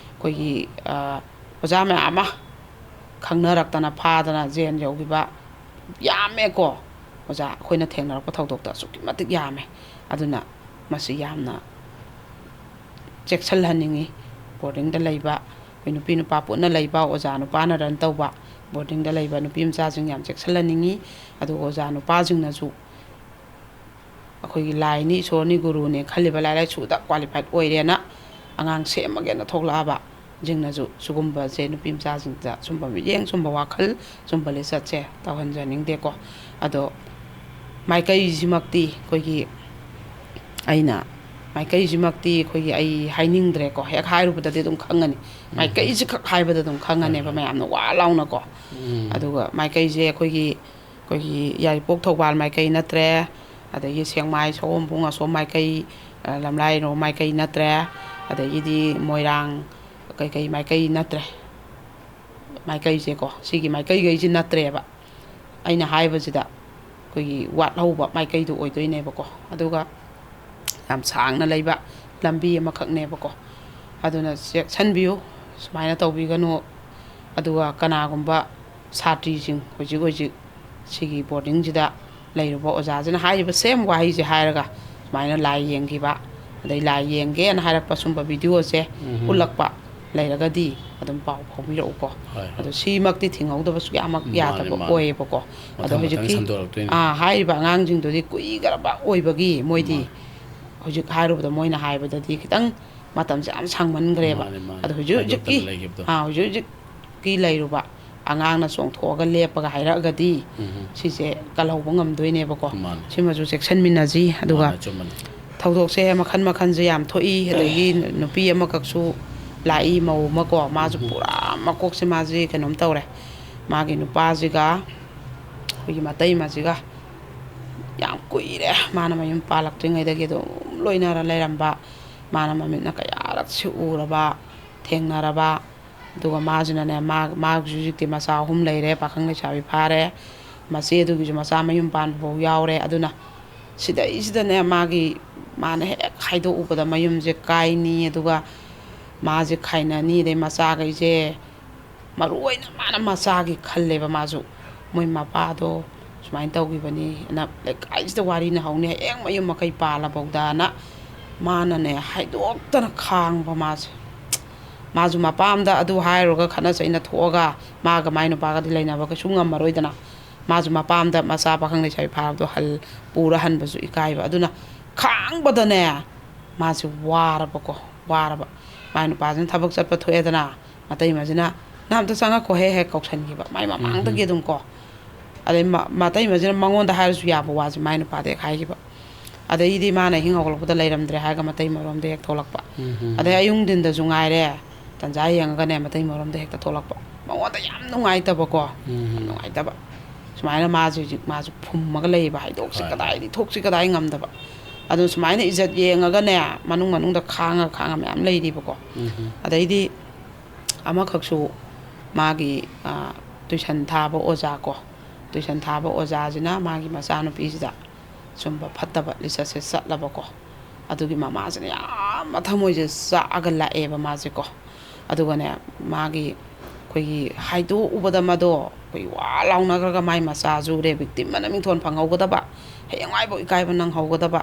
ꯑꯩꯈꯣꯏꯒꯤ, ꯑ, ꯑꯣꯖꯥ ꯃꯌꯥꯝ ꯑꯃ ꯈꯪꯅꯔꯛꯇꯅ ꯐꯥꯗꯅ ꯖꯦꯟ ꯌꯧꯈꯤꯕ ꯌꯥꯝꯃꯦꯀꯣ꯫ ꯑꯣꯖꯥ ꯑꯩꯈꯣꯏꯅ ꯊꯦꯡꯅꯔꯛꯄ ꯊꯧꯗꯣꯛꯇ ꯑꯁꯨꯛꯀꯤ ꯃꯇꯤꯛ ꯌꯥꯝꯃꯦ꯫ ꯑꯗꯨꯅ ꯃꯁꯤ ꯌꯥꯝꯅ ꯆꯦꯛꯁꯤꯜꯍꯟꯅꯤꯡꯉꯤ꯫ ꯕꯣꯔꯗꯤꯡꯗ ꯂꯩꯕ ꯑꯩꯈꯣꯏ ꯅꯨꯄꯤ ꯅꯨꯄꯥ ꯄꯨꯟꯅ ꯂꯩꯕ, ꯑꯣꯖꯥ ꯅꯨꯄꯥꯅ ꯔꯟ ꯇꯧꯕ ꯕꯣꯔꯗꯤꯡꯗ ꯂꯩꯕ ꯅꯨꯄꯤ ꯃꯆꯥꯁꯤꯡ ꯌꯥꯝ ꯆꯦꯛꯁꯤꯜꯍꯟꯅꯤꯡꯉꯤ꯫ ꯑꯗꯨꯒ ꯑꯣꯖꯥ ꯅꯨꯄꯥꯁꯤꯡꯅꯁꯨ ꯑꯩꯈꯣꯏꯒꯤ ꯂꯥꯏꯅꯤ, ꯏꯁꯣꯔꯅꯤ, ꯒꯨꯔꯨꯅꯦ ꯈꯜꯂꯤꯕ ꯂꯥꯏꯔꯤꯛ ꯂꯥꯏꯁꯨꯗ ꯀ꯭ꯋꯥꯂꯤꯐꯥꯏꯠ ꯑꯣꯏꯔꯦꯅ ꯑꯉꯥꯡ ꯁꯦꯝꯃꯒꯦꯅ ꯊꯣꯛꯂꯛꯑꯕꯁꯤꯡꯅꯁꯨ ꯁꯤꯒꯨꯝꯕꯁꯦ ꯅꯨꯄꯤ ꯃꯆꯥꯁꯤꯡꯗ ꯁꯨꯝꯕ ꯃꯤꯠꯌꯦꯡ, ꯁꯨꯝꯕ ꯋꯥꯈꯜ, ꯁꯨꯝꯕ ꯂꯤꯆꯠꯁꯦ ꯇꯧꯍꯟꯖꯅꯤꯡꯗꯦꯀꯣ꯫ ꯑꯗꯣ ꯃꯥꯏꯀꯩꯁꯤꯃꯛꯇꯤ ꯑꯩꯈꯣꯏꯒꯤ, ꯑꯩꯅ ꯃꯥꯏꯀꯩꯁꯤꯃꯛꯇꯤ ꯑꯩꯈꯣꯏꯒꯤ ꯑꯩ ꯍꯥꯏꯅꯤꯡꯗ꯭ꯔꯦꯀꯣ꯫ ꯍꯦꯛ ꯍꯥꯏꯔꯨꯕꯗꯗꯤ ꯑꯗꯨꯝ ꯈꯪꯉꯅꯤ꯫ ꯎꯝ꯫ ꯃꯥꯏꯀꯩꯁꯤ ꯈꯛ ꯍꯥꯏꯕꯗ ꯑꯗꯨꯝ ꯈꯪꯉꯅꯦꯕ ꯍꯣꯏ, ꯍꯣꯏ꯫ ꯃꯌꯥꯝꯅ ꯋꯥ ꯂꯥꯎꯅꯀꯣ꯫ ꯎꯝ꯫ ꯑꯗꯨꯒ ꯃꯥꯏꯀꯩꯁꯦ ꯑꯩꯈꯣꯏꯒꯤ, ꯑꯩꯈꯣꯏꯒꯤ ꯌꯥꯏꯔꯤꯄꯣꯛ ꯊꯧꯕꯥꯜ ꯃꯥꯏꯀꯩ ꯅꯠꯇ꯭ꯔꯦ, ꯑꯗꯒꯤ ꯁꯦꯛꯃꯥꯏ ꯁꯑꯣꯝꯕꯨꯡ ꯑꯁꯣꯝ ꯃꯥꯏꯀꯩ, ꯑ, ꯂꯝꯂꯥꯏꯔꯣꯝ ꯃꯥꯏꯀꯩ ꯅꯠꯇ꯭ꯔꯦ, ꯑꯗꯒꯤꯗꯤ ꯃꯣꯏꯔꯥꯡ ꯀꯩꯀꯩ ꯃꯥꯏꯀꯩ ꯅꯠꯇ꯭ꯔꯦ꯫ ꯃꯥꯏꯀꯩꯁꯦꯀꯣ, ꯁꯤꯒꯤ ꯃꯥꯏꯀꯩꯈꯩꯁꯦ ꯅꯠꯇ꯭ꯔꯦꯕ꯫ ꯑꯩꯅ ꯍꯥꯏꯕꯁꯤꯗ ꯑꯩꯈꯣꯏꯒꯤ ꯋꯥꯠꯍꯧꯕ ꯃꯥꯏꯀꯩꯗꯨ ꯑꯣꯏꯗꯣꯏꯅꯦꯕꯀꯣ꯫ ꯑꯗꯨꯒ ꯌꯥꯝ ꯁꯥꯡꯅ ꯂꯩꯕ ꯂꯝꯕꯤ ꯑꯃꯈꯛꯅꯦꯕꯀꯣ꯫ ꯑꯗꯨꯅ ꯆꯦꯛꯁꯤꯟꯕꯤꯌꯨ, ꯁꯨꯃꯥꯏꯅ ꯇꯧꯕꯤꯒꯅꯨ꯫ ꯑꯗꯨꯒ ꯀꯅꯥꯒꯨꯝꯕ ꯁꯥꯇ꯭ꯔꯤꯁꯤꯡ ꯍꯧꯖꯤꯛ ꯍꯧꯖꯤꯛ ꯁꯤꯒꯤ ꯕꯣꯔꯗꯤꯡꯁꯤꯗ ꯂꯩꯔꯨꯕ ꯑꯣꯖꯥꯁꯤꯅ ꯍꯥꯏꯔꯤꯕ ꯁꯦꯝ ꯋꯥꯍꯩꯁꯦ ꯍꯥꯏꯔꯒ ꯁꯨꯃꯥꯏꯅ ꯂꯥꯏ ꯌꯦꯡꯈꯤꯕ, ꯑꯗꯩ ꯂꯥꯏ ꯌꯦꯡꯒꯦꯅ ꯍꯥꯏꯔꯛꯄ ꯁꯨꯝꯕ ꯚꯤꯗꯤꯑꯣꯁꯦ ꯎꯝ꯫ ꯎꯠꯂꯛꯄ ꯂꯩꯔꯒꯗꯤ ꯑꯗꯨꯝ ꯄꯥꯎ ꯐꯥꯎꯕꯤꯔꯛꯎꯀꯣ꯫ ꯍꯣꯏ, ꯍꯣꯏ꯫ ꯑꯗꯣ ꯁꯤꯃꯛꯇꯤ ꯊꯤꯡꯍꯧꯗꯕ ꯁꯨꯛꯌꯥꯃꯛ ꯃꯥꯅꯦ, ꯌꯥꯗꯕ ꯃꯥꯅꯦ꯫ ꯑꯣꯏꯌꯦꯕꯀꯣ꯫ ꯑꯗꯣ ꯃꯊꯪ ꯃꯊꯪ ꯍꯧꯖꯤꯛꯀꯤ, ꯁꯟꯗꯣꯔꯛꯇꯣꯏꯅꯦ꯫ ꯑꯥ, ꯍꯥꯏꯔꯤꯕ ꯑꯉꯥꯡꯁꯤꯡꯗꯨꯗꯤ ꯀꯨꯏꯈ꯭ꯔꯕ ꯑꯣꯏꯕꯒꯤ ꯃꯣꯏꯗꯤ ꯃꯥꯅꯦ꯫ ꯍꯧꯖꯤꯛ ꯍꯥꯏꯔꯨꯕꯗ ꯃꯣꯏꯅ ꯍꯥꯏꯕꯗꯗꯤ ꯈꯤꯇꯪ ꯃꯇꯝꯁꯦ ꯌꯥꯝ ꯁꯥꯡꯃꯟꯈ꯭ꯔꯦꯕ꯫ ꯃꯥꯅꯦ, ꯃꯥꯅꯦ꯫ ꯑꯗꯣ ꯍꯧꯖꯤꯛ ꯍꯧꯖꯤꯛꯀꯤ, ꯍꯥꯏꯗꯣꯛꯇꯅ ꯂꯩꯈꯤꯕꯗꯣ꯫ ꯑꯥ, ꯍꯧꯖꯤꯛ ꯍꯧꯖꯤꯛꯀꯤ ꯂꯩꯔꯨꯕ ꯑꯉꯥꯡꯅ ꯆꯣꯡꯊꯣꯛꯑꯒ ꯂꯦꯞꯄꯒ ꯍꯥꯏꯔꯛꯑꯒꯗꯤ ꯎꯝ꯫ ꯁꯤꯁꯦ ꯀꯜꯍꯧꯕ ꯉꯝꯗꯣꯏꯅꯦꯕꯀꯣ꯫ ꯃꯥꯅꯦ꯫ ꯁꯤꯃꯁꯨ ꯆꯦꯛꯁꯤꯟꯃꯤꯟꯅꯁꯤ꯫ ꯑꯗꯨꯒ ꯃꯥꯅꯦ, ꯆꯨꯝꯕꯅꯦ꯫ ꯊꯧꯗꯣꯛꯁꯦ ꯃꯈꯜ ꯃꯈꯜꯁꯦ ꯌꯥꯝ ꯊꯣꯛꯏ꯫ ꯑꯗꯒꯤ ꯅꯨꯄꯤ ꯑꯃꯈꯛꯁꯨ ꯂꯥꯛꯏ ꯃꯧ ꯑꯃ ꯀꯣ, ꯃꯥꯁꯨ ꯎꯝ꯫ ꯄꯨꯔꯥ ꯃꯀꯣꯛꯁꯦ ꯃꯥꯁꯦ ꯀꯩꯅꯣꯝ ꯇꯧꯔꯦ꯫ ꯃꯥꯒꯤ ꯅꯨꯄꯥꯁꯤꯒ ꯑꯩꯈꯣꯏꯒꯤ ꯃꯇꯩꯃꯁꯤꯒ ꯌꯥꯝ ꯀꯨꯏꯔꯦ ꯃꯥꯅ ꯃꯌꯨꯝ ꯄꯥꯜꯂꯛꯇ꯭ꯔꯤꯉꯩꯗꯒꯤ ꯑꯗꯨꯝ ꯂꯣꯏꯅꯔ ꯂꯩꯔꯝꯕ, ꯃꯥꯅ ꯃꯃꯤꯠꯅ ꯀꯌꯥꯔꯛꯁꯤ ꯎꯔꯕ, ꯊꯦꯡꯅꯔꯕ꯫ ꯑꯗꯨꯒ ꯃꯥꯁꯤꯅꯅꯦ, ꯃꯥ-, ꯃꯥꯒꯤꯁꯨ ꯍꯧꯖꯤꯛꯇꯤ ꯃꯆꯥ ꯑꯍꯨꯝ ꯂꯩꯔꯦ, ꯄꯥꯈꯪ ꯂꯩꯁꯥꯕꯤ ꯐꯥꯔꯦ, ꯃꯆꯦꯗꯨꯒꯤꯁꯨ ꯃꯆꯥ ꯃꯌꯨꯝ ꯄꯥꯟꯕ ꯐꯥꯎ ꯌꯥꯎꯔꯦ꯫ ꯑꯗꯨꯅ ꯁꯤꯗꯩꯁꯤꯗꯅꯦ, ꯃꯥꯒꯤ, ꯃꯥꯅ ꯍꯦꯛ ꯍꯥꯏꯗꯣꯛꯎꯕꯗ ꯃꯌꯨꯝꯁꯦ ꯀꯥꯏꯅꯤ, ꯑꯗꯨꯒ ꯃꯥꯁꯦ ꯈꯥꯏꯅꯅꯤ, ꯑꯗꯩ ꯃꯆꯥꯈꯩꯁꯦ, ꯃꯔꯨ ꯑꯣꯏꯅ ꯃꯥꯅ ꯃꯆꯥꯒꯤ ꯈꯜꯂꯦꯕ꯫ ꯃꯥꯁꯨ ꯃꯣꯏ ꯃꯄꯥꯗꯣ ꯁꯨꯃꯥꯏꯅ ꯇꯧꯈꯤꯕꯅꯤ ꯑꯅ ꯂꯩꯀꯥꯏꯁꯤꯗ ꯋꯥꯔꯤꯅ ꯍꯧꯅꯤ, ꯍꯌꯦꯡ ꯃꯌꯨꯝ ꯃꯀꯩ ꯄꯥꯜꯂꯐꯧꯗꯅ ꯃꯥꯅꯅꯦ ꯍꯥꯏꯗꯣꯛꯇꯅ ꯈꯥꯡꯕ꯫ ꯃꯥꯁꯦ, ꯃꯥꯁꯨ ꯃꯄꯥꯝꯗ ꯑꯗꯨ ꯍꯥꯏꯔꯨꯔꯒ ꯈꯠꯅ ꯆꯩꯅ ꯊꯣꯛꯑꯒ ꯃꯥꯒ ꯃꯥꯏ ꯅꯨꯄꯥꯒꯗꯤ ꯂꯩꯅꯕ ꯀꯩꯁꯨ ꯉꯝꯃꯔꯣꯏꯗꯅ꯫ ꯃꯥꯁꯨ ꯃꯄꯥꯝꯗ ꯃꯆꯥ ꯄꯥꯈꯪ ꯂꯩꯁꯥꯕꯤ ꯐꯥꯔꯕꯗꯣ ꯍꯜ-, ꯄꯨꯔ ꯍꯟꯕꯁꯨ ꯏꯀꯥꯏꯕ꯫ ꯑꯗꯨꯅ ꯈꯥꯡꯕꯗꯅꯦ, ꯃꯥꯁꯦ ꯋꯥꯔꯕꯀꯣ, ꯋꯥꯔꯕ꯫ ꯃꯥꯏ ꯅꯨꯄꯥꯁꯤꯅ ꯊꯕꯛ ꯆꯠꯄ ꯊꯣꯛꯑꯦꯗꯅ, ꯃꯇꯩꯃꯁꯤꯅ, "ꯅꯪ ꯑꯝꯇ ꯆꯪꯉꯛꯈꯣꯍꯦ" ꯍꯦꯛ ꯀꯧꯁꯟꯈꯤꯕ, ꯃꯥꯏ ꯃꯃꯥꯡꯗꯒꯤ ꯎꯝ꯫ ꯑꯗꯨꯝ ꯀꯣ꯫ ꯑꯗꯩ ꯃ-, ꯃꯇꯩꯃꯁꯤꯅ ꯃꯉꯣꯟꯗ ꯍꯥꯏꯔꯁꯨ ꯌꯥꯕ ꯋꯥꯁꯦ ꯃꯥꯏ ꯅꯨꯄꯥꯗ ꯍꯦꯛ ꯍꯥꯏꯈꯤꯕ꯫ ꯑꯗꯩꯗꯤ ꯃꯥꯅ ꯑꯍꯤꯡ ꯍꯧꯒꯠꯂꯛꯄꯗ ꯂꯩꯔꯝꯗ꯭ꯔꯦ ꯍꯥꯏꯔꯒ ꯃꯇꯩ ꯃꯔꯣꯝꯗ ꯍꯦꯛ ꯊꯣꯛꯂꯛꯄ꯫ ꯎꯝ꯫ ꯑꯗꯩ ꯑꯌꯨꯡ ꯅꯨꯡꯊꯤꯟꯗꯁꯨ ꯉꯥꯏꯔꯦ, ꯇꯟꯖꯥ ꯌꯦꯡꯉꯒꯅꯦ ꯃꯇꯩ ꯃꯔꯣꯝꯗ ꯍꯦꯛꯇ ꯊꯣꯛꯂꯛꯄ꯫ ꯃꯉꯣꯟꯗ ꯌꯥꯝ ꯅꯨꯡꯉꯥꯏꯇꯕꯀꯣ, ꯎꯝ꯫ ꯌꯥꯝ ꯅꯨꯡꯉꯥꯏꯇꯕ꯫ ꯁꯨꯃꯥꯏꯅ ꯃꯥꯁꯦ ꯍꯧꯖꯤꯛ ꯃꯥꯁꯨ ꯐꯨꯝꯃꯒ ꯂꯩꯌꯦꯕ, ꯍꯥꯏꯗꯣꯛꯁꯤ ꯍꯣꯏ꯫ ꯀꯗꯥꯏꯗꯤ ꯊꯣꯛꯁꯤ ꯀꯗꯥꯏ ꯉꯝꯗꯕ꯫ ꯑꯗꯨ ꯁꯨꯃꯥꯏꯅ ꯏꯖꯠ ꯌꯦꯡꯉꯒꯅꯦ, ꯃꯅꯨꯡ ꯃꯅꯨꯡꯗ ꯈꯥꯡꯉ ꯈꯥꯡꯉ ꯃꯌꯥꯝ ꯂꯩꯔꯤꯕꯀꯣ꯫ ꯎꯝ꯫ ꯑꯗꯩꯗꯤ ꯑꯃꯈꯛꯁꯨ ꯃꯥꯒꯤ, ꯑ, tuition ꯊꯥꯕ ꯑꯣꯖꯥ ꯀꯣ, tuition ꯊꯥꯕ ꯑꯣꯖꯥꯁꯤꯅ ꯃꯥꯒꯤ ꯃꯆꯥꯅꯨꯄꯤꯁꯤꯗ ꯁꯨꯝꯕ ꯐꯠꯇꯕ ꯂꯤꯆꯠꯁꯦ ꯆꯠꯂꯕꯀꯣ, ꯑꯗꯨꯒꯤ ꯃꯃꯥꯁꯤꯅ ꯌꯥꯝ ꯃꯊꯃꯣꯏꯁꯦ ꯆꯥꯛꯑꯒ ꯂꯥꯛꯑꯦꯕ ꯃꯥꯁꯦꯀꯣ꯫ ꯑꯗꯨꯒꯅꯦ, ꯃꯥꯒꯤ ꯑꯩꯈꯣꯏꯒꯤ ꯍꯥꯏꯗꯣꯛꯎꯕꯗ ꯃꯗꯣ ꯑꯩꯈꯣꯏ ꯋꯥ ꯂꯥꯎꯅꯈ꯭ꯔꯒ ꯃꯥꯏ ꯃꯆꯥꯁꯨ rape victim ꯑꯅ ꯃꯤꯡꯊꯣꯟ ꯐꯪꯍꯧꯒꯗꯕ, ꯍꯌꯦꯡꯋꯥꯏꯐꯥꯎ ꯏꯀꯥꯏꯕ ꯅꯪꯍꯧꯒꯗꯕ,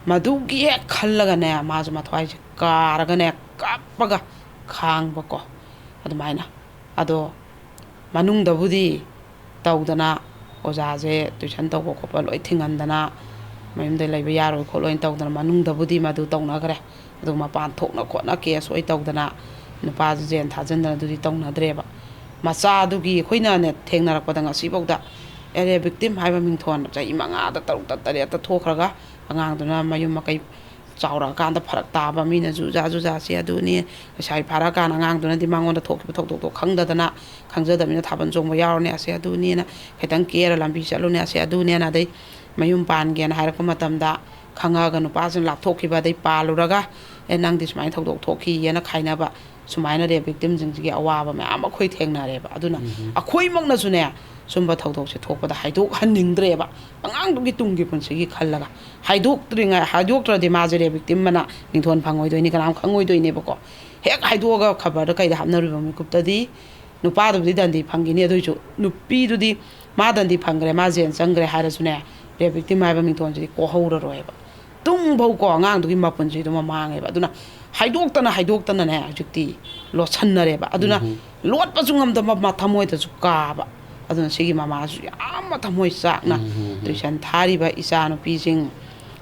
ꯃꯗꯨꯒꯤ ꯍꯦꯛ ꯈꯜꯂꯒꯅꯦ ꯃꯥꯁꯨ ꯃꯊ꯭ꯋꯥꯏꯁꯦ ꯀꯥꯔꯒꯅꯦ ꯀꯞꯄꯒ ꯈꯥꯡꯕꯀꯣ꯫ ꯑꯗꯨꯃꯥꯏꯅ꯫ ꯑꯗꯣ ꯃꯅꯨꯡꯗꯕꯨꯗꯤ ꯇꯧꯗꯅ, ꯑꯣꯖꯥꯁꯦ tuition ꯇꯧꯕ ꯈꯣꯠꯄ ꯂꯣꯏ ꯊꯤꯡꯍꯟꯗꯅ, ꯃꯌꯨꯝꯗ ꯂꯩꯕ ꯌꯥꯔꯣꯏ ꯈꯣꯠꯂꯣꯏꯅ ꯇꯧꯗꯅ ꯃꯅꯨꯡꯗꯕꯨꯗꯤ ꯃꯗꯨ ꯇꯧꯅꯈ꯭ꯔꯦ꯫ ꯑꯗꯨꯒ ꯃꯄꯥꯟ ꯊꯣꯛꯅ ꯈꯣꯠꯅ case ꯑꯣꯏ ꯇꯧꯗꯅ ꯅꯨꯄꯥꯁꯦ jail ꯊꯥꯖꯤꯟꯗꯅ ꯑꯗꯨꯗꯤ ꯇꯧꯅꯗ꯭ꯔꯦꯕ꯫ ꯃꯆꯥꯗꯨꯒꯤ ꯑꯩꯈꯣꯏꯅꯅꯦ ꯊꯦꯡꯅꯔꯛꯄꯗ ꯉꯁꯤꯐꯥꯎꯗ area victim ꯍꯥꯏꯕ ꯃꯤꯡꯊꯣꯟ ꯆꯍꯤ ꯃꯉꯥꯗ, ꯇꯔꯨꯛꯇ, ꯇꯔꯦꯠꯇ ꯊꯣꯛꯈ꯭ꯔꯒ ꯑꯉꯥꯡꯗꯨꯅ ꯃꯌꯨꯝ ꯃꯀꯩ ꯆꯥꯎꯔꯛꯑꯀꯥꯟꯗ ꯐꯔꯛ ꯇꯥꯕ, ꯃꯤꯅ ꯖꯨꯖꯥ ꯖꯨꯖꯥꯁꯦ ꯑꯗꯨꯅꯤ, ꯂꯩꯁꯥꯕꯤ ꯐꯥꯔꯛꯑꯀꯥꯟꯗ ꯑꯉꯥꯡꯗꯨꯅꯗꯤ ꯃꯉꯣꯟꯗ ꯊꯣꯛꯈꯤꯕ ꯊꯧꯗꯣꯛꯇꯣ ꯈꯪꯗꯗꯅ, ꯈꯪꯖꯗꯕꯅꯤꯅ ꯊꯥꯕꯜ ꯆꯣꯡꯕ ꯌꯥꯎꯔꯅꯤ, ꯑꯁꯦ ꯑꯗꯨꯅꯦꯅ ꯈꯤꯇꯪ ꯀꯦꯔ ꯂꯝꯕꯤ ꯆꯠꯂꯨꯅꯤ, ꯑꯁꯦ ꯑꯗꯨꯅꯦꯅ, ꯑꯗꯩ ꯃꯌꯨꯝ ꯄꯥꯟꯒꯦꯅ ꯍꯥꯏꯔꯛꯄ ꯃꯇꯝꯗ ꯈꯪꯉꯛꯑꯒ ꯅꯨꯄꯥꯁꯤꯅ ꯂꯥꯞꯊꯣꯛꯈꯤꯕ, ꯑꯗꯩ ꯄꯥꯜꯂꯨꯔꯒ "ꯑꯦ, ꯅꯪꯗꯤ ꯁꯨꯃꯥꯏꯅ ꯊꯧꯗꯣꯛ ꯊꯣꯛꯈꯤꯑꯅ" ꯈꯥꯏꯅꯕ, ꯁꯨꯃꯥꯏꯅ ꯔꯦꯞ ꯚꯤꯛꯇꯤꯝꯁꯤꯡꯁꯤꯒꯤ ꯑꯋꯥꯕ ꯃꯌꯥꯝ ꯑꯩꯈꯣꯏ ꯊꯦꯡꯅꯔꯦꯕ꯫ ꯑꯗꯨꯅ ꯑꯩꯈꯣꯏꯃꯛꯅꯁꯨꯅꯦ, ꯁꯨꯝꯕ ꯊꯧꯗꯣꯛꯁꯦ ꯊꯣꯛꯄꯗ ꯍꯥꯏꯗꯣꯛꯍꯟꯅꯤꯡꯗ꯭ꯔꯦꯕ, ꯑꯉꯥꯡꯗꯨꯒꯤ ꯇꯨꯡꯒꯤ ꯄꯨꯟꯁꯤꯒꯤ ꯈꯜꯂꯒ꯫ ꯍꯥꯏꯗꯣꯛꯇ꯭ꯔꯤꯉꯥꯏ, ꯍꯥꯏꯗꯣꯛꯇ꯭ꯔꯗꯤ ꯃꯥꯁꯦ ꯔꯦꯞ ꯚꯤꯛꯇꯤꯝ ꯑꯅ ꯃꯤꯡꯊꯣꯟ ꯐꯪꯉꯣꯏꯗꯣꯏꯅꯤ, ꯀꯅꯥꯝ ꯈꯪꯉꯣꯏꯗꯣꯏꯅꯦꯕꯀꯣ꯫ ꯍꯦꯛ ꯍꯥꯏꯗꯣꯛꯑꯒ ꯈꯕꯔꯗ ꯀꯩꯗ ꯍꯥꯞꯅꯔꯨꯕ ꯃꯤꯀꯨꯞꯇꯗꯤ ꯅꯨꯄꯥꯗꯨꯕꯨꯗꯤ ꯗꯟꯗꯤ ꯐꯪꯈꯤꯅꯤ, ꯑꯗꯨꯏꯁꯨ ꯅꯨꯄꯤꯗꯨꯗꯤ ꯃꯥ ꯗꯟꯗꯤ ꯐꯪꯈ꯭ꯔꯦ, ꯃꯥ ꯖꯦꯜ ꯆꯪꯈ꯭ꯔꯦ ꯍꯥꯏꯔꯁꯨꯅꯦ, ꯔꯦꯞ ꯚꯤꯛꯇꯤꯝ ꯍꯥꯏꯕ ꯃꯤꯡꯊꯣꯟꯁꯤꯗꯤ ꯀꯣꯛꯍꯧꯔꯔꯣꯏꯕ꯫ ꯇꯨꯡꯐꯧꯀꯣ ꯑꯉꯥꯡꯗꯨꯒꯤ ꯃꯄꯨꯟꯁꯤꯗꯨꯃ ꯃꯥꯡꯉꯦꯕ꯫ ꯑꯗꯨꯅ ꯍꯥꯏꯗꯣꯛꯇꯅ ꯍꯥꯏꯗꯣꯛꯇꯅꯅꯦ ꯍꯧꯖꯤꯛꯇꯤ ꯂꯣꯠꯁꯟꯅꯔꯦꯕ꯫ ꯑꯗꯨꯅ ꯎꯝ꯫ ꯂꯣꯠꯄꯁꯨ ꯉꯝꯗꯕ, ꯃ-, ꯊꯃꯣꯏꯗꯁꯨ ꯀꯥꯕ꯫ ꯑꯗꯨꯅ ꯁꯤꯒꯤ ꯃꯃꯥꯁꯨ ꯌꯥꯝꯅ ꯊꯃꯣꯏ ꯆꯥꯛꯅ ꯎꯝ, ꯎꯝ, ꯎꯝ꯫ ꯇꯨꯏꯁꯟ ꯊꯥꯔꯤꯕ ꯏꯆꯥ ꯅꯨꯄꯤꯁꯤꯡ,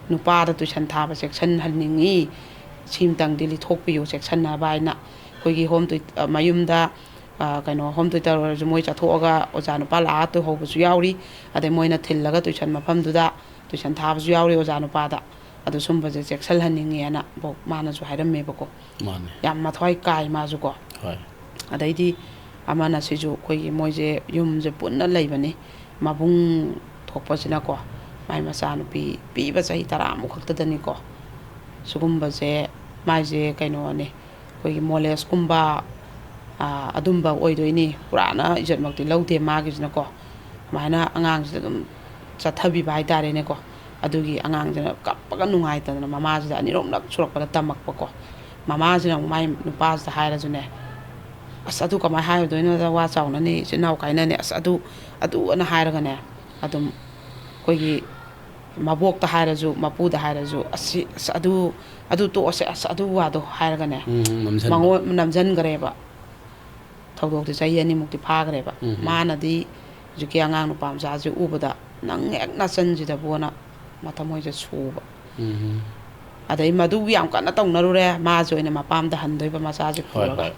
ꯅꯨꯄꯥꯗ ꯇꯨꯏꯁꯟ ꯊꯥꯕ ꯆꯦꯛꯁꯤꯟꯍꯟꯅꯤꯡꯉꯤ꯫ ꯁꯤꯝꯇꯪꯗꯤ ꯂꯤꯊꯣꯛꯄꯤꯌꯨ ꯆꯦꯛꯁꯤꯟꯅꯕ ꯍꯥꯏꯅ꯫ ꯑꯩꯈꯣꯏꯒꯤ ꯍꯣꯝ ꯇꯨꯏ-, ꯑ, ꯃꯌꯨꯝꯗ, ꯑ, ꯀꯩꯅꯣ, ꯍꯣꯝ ꯇ꯭ꯌꯨꯇꯔ ꯑꯣꯏꯔꯁꯨ ꯃꯣꯏ ꯆꯠꯊꯣꯛꯑꯒ ꯑꯣꯖꯥ ꯅꯨꯄꯥ ꯂꯥꯛꯑ ꯇꯧꯍꯧꯕꯁꯨ ꯌꯥꯎꯔꯤ꯫ ꯑꯗꯩ ꯃꯣꯏꯅ ꯊꯤꯜꯂꯒ ꯇꯨꯏꯁꯟ ꯃꯐꯝꯗꯨꯗ ꯇꯨꯏꯁꯟ ꯊꯥꯕꯁꯨ ꯌꯥꯎꯔꯤ ꯑꯣꯖꯥ ꯅꯨꯄꯥꯗ꯫ ꯑꯗꯨ ꯁꯨꯝꯕꯁꯦ ꯆꯦꯛꯁꯤꯜꯍꯟꯅꯤꯡꯉꯦꯅ ꯕꯣꯛ ꯃꯥꯅꯁꯨ ꯍꯥꯏꯔꯝꯃꯦꯕꯀꯣ꯫ ꯃꯥꯅꯦ꯫ ꯌꯥꯝ ꯃꯊ꯭ꯋꯥꯏ ꯀꯥꯏ ꯃꯥꯁꯨꯀꯣ꯫ ꯍꯣꯏ꯫ ꯑꯗꯩꯗꯤ ꯑꯃꯅ ꯁꯤꯁꯨ ꯑꯩꯈꯣꯏꯒꯤ ꯃꯣꯏꯁꯦ ꯌꯨꯝꯁꯦ ꯄꯨꯟꯅ ꯂꯩꯕꯅꯤ꯫ ꯃꯕꯨꯡ ꯊꯣꯛꯄꯁꯤꯅꯀꯣ, ꯃꯥꯏ ꯃꯆꯥꯅꯨꯄꯤ ꯄꯤꯕ ꯆꯍꯤ ꯇꯔꯥꯃꯨꯛ ꯈꯛꯇꯗꯅꯤꯀꯣ꯫ ꯁꯤꯒꯨꯝꯕꯁꯦ ꯃꯥꯏꯁꯦ ꯀꯩꯅꯣꯅꯤ, ꯑꯩꯈꯣꯏꯒꯤ ꯃꯣꯂꯦꯁꯀꯨꯝꯕ, ꯑꯥ, ꯑꯗꯨꯝꯕ ꯑꯣꯏꯗꯣꯏꯅꯤ꯫ ꯄꯨꯔꯥꯅ ꯏꯖꯠꯃꯛꯇꯤ ꯂꯧꯗꯦ ꯃꯥꯒꯤꯁꯤꯅꯀꯣ꯫ ꯑꯗꯨꯃꯥꯏꯅ ꯑꯉꯥꯡꯁꯤꯗ ꯑꯗꯨꯝ ꯆꯠꯊꯕꯤꯕ ꯍꯥꯏꯇꯥꯔꯦꯅꯦꯀꯣ꯫ ꯑꯗꯨꯒꯤ ꯑꯉꯥꯡꯁꯤꯅ ꯀꯞꯄꯒ ꯅꯨꯡꯉꯥꯏꯇꯗꯅ ꯃꯃꯥꯁꯤꯗ ꯑꯅꯤꯔꯛꯂꯛ ꯁꯨꯔꯛꯄꯗ ꯇꯝꯃꯛꯄꯀꯣ꯫ ꯃꯃꯥꯁꯤꯅ ꯑꯃꯨꯛ ꯃꯥꯏ ꯅꯨꯄꯥꯁꯤꯗ ꯍꯥꯏꯔꯁꯨꯅꯦ, "ꯑꯁ, ꯑꯗꯨ ꯀꯃꯥꯏꯅ ꯍꯥꯏꯔꯨꯗꯣꯏꯅꯣꯗ, ꯋꯥ ꯆꯥꯎꯅꯅꯤ, ꯏꯆꯤꯟ ꯏꯅꯥꯎ ꯀꯥꯏꯅꯅꯤ, ꯑꯁ, ꯑꯗꯨ, ꯑꯗꯨ" ꯑꯅ ꯍꯥꯏꯔꯒꯅꯦ, ꯑꯗꯨꯝ ꯑꯩꯈꯣꯏꯒꯤ ꯃꯕꯣꯛꯇ ꯍꯥꯏꯔꯁꯨ, ꯃꯄꯨꯗ ꯍꯥꯏꯔꯁꯨ, "ꯑꯁꯤ, ꯑꯁ, ꯑꯗꯨ, ꯑꯗꯨ ꯇꯣꯛꯑꯁꯦ, ꯑꯁ, ꯑꯗꯨ ꯋꯥꯗꯣ" ꯍꯥꯏꯔꯒꯅꯦ, ꯎꯝ, ꯅꯝꯁꯟꯕ꯫ ꯃꯉꯣꯟ ꯅꯝꯁꯤꯟꯈ꯭ꯔꯦꯕ꯫ ꯊꯧꯗꯣꯛꯇꯤ ꯆꯍꯤ ꯑꯅꯤꯃꯨꯛꯇꯤ ꯐꯥꯈ꯭ꯔꯦꯕ꯫ ꯎꯝ꯫ ꯃꯥꯅꯗꯤ ꯍꯧꯖꯤꯛꯀꯤ ꯑꯉꯥꯡ ꯅꯨꯄꯥ ꯃꯆꯥꯁꯦ ꯎꯕꯗ, "ꯅꯪ ꯍꯦꯛ ꯅꯆꯟꯁꯤꯗꯕꯨꯅ" ꯃꯊꯃꯣꯏꯁꯦ ꯁꯨꯕ꯫ ꯎꯝ꯫ ꯑꯗꯩ ꯃꯗꯨ ꯌꯥꯝ ꯀꯟꯅ ꯇꯧꯅꯔꯨꯔꯦ, ꯃꯥꯁꯦ ꯑꯣꯏꯅ ꯃꯄꯥꯝꯗ ꯍꯟꯗꯣꯏꯕ ꯃꯆꯥꯁꯦ ꯍꯣꯏ, ꯄꯨꯔꯒ꯫ ꯍꯣꯏ꯫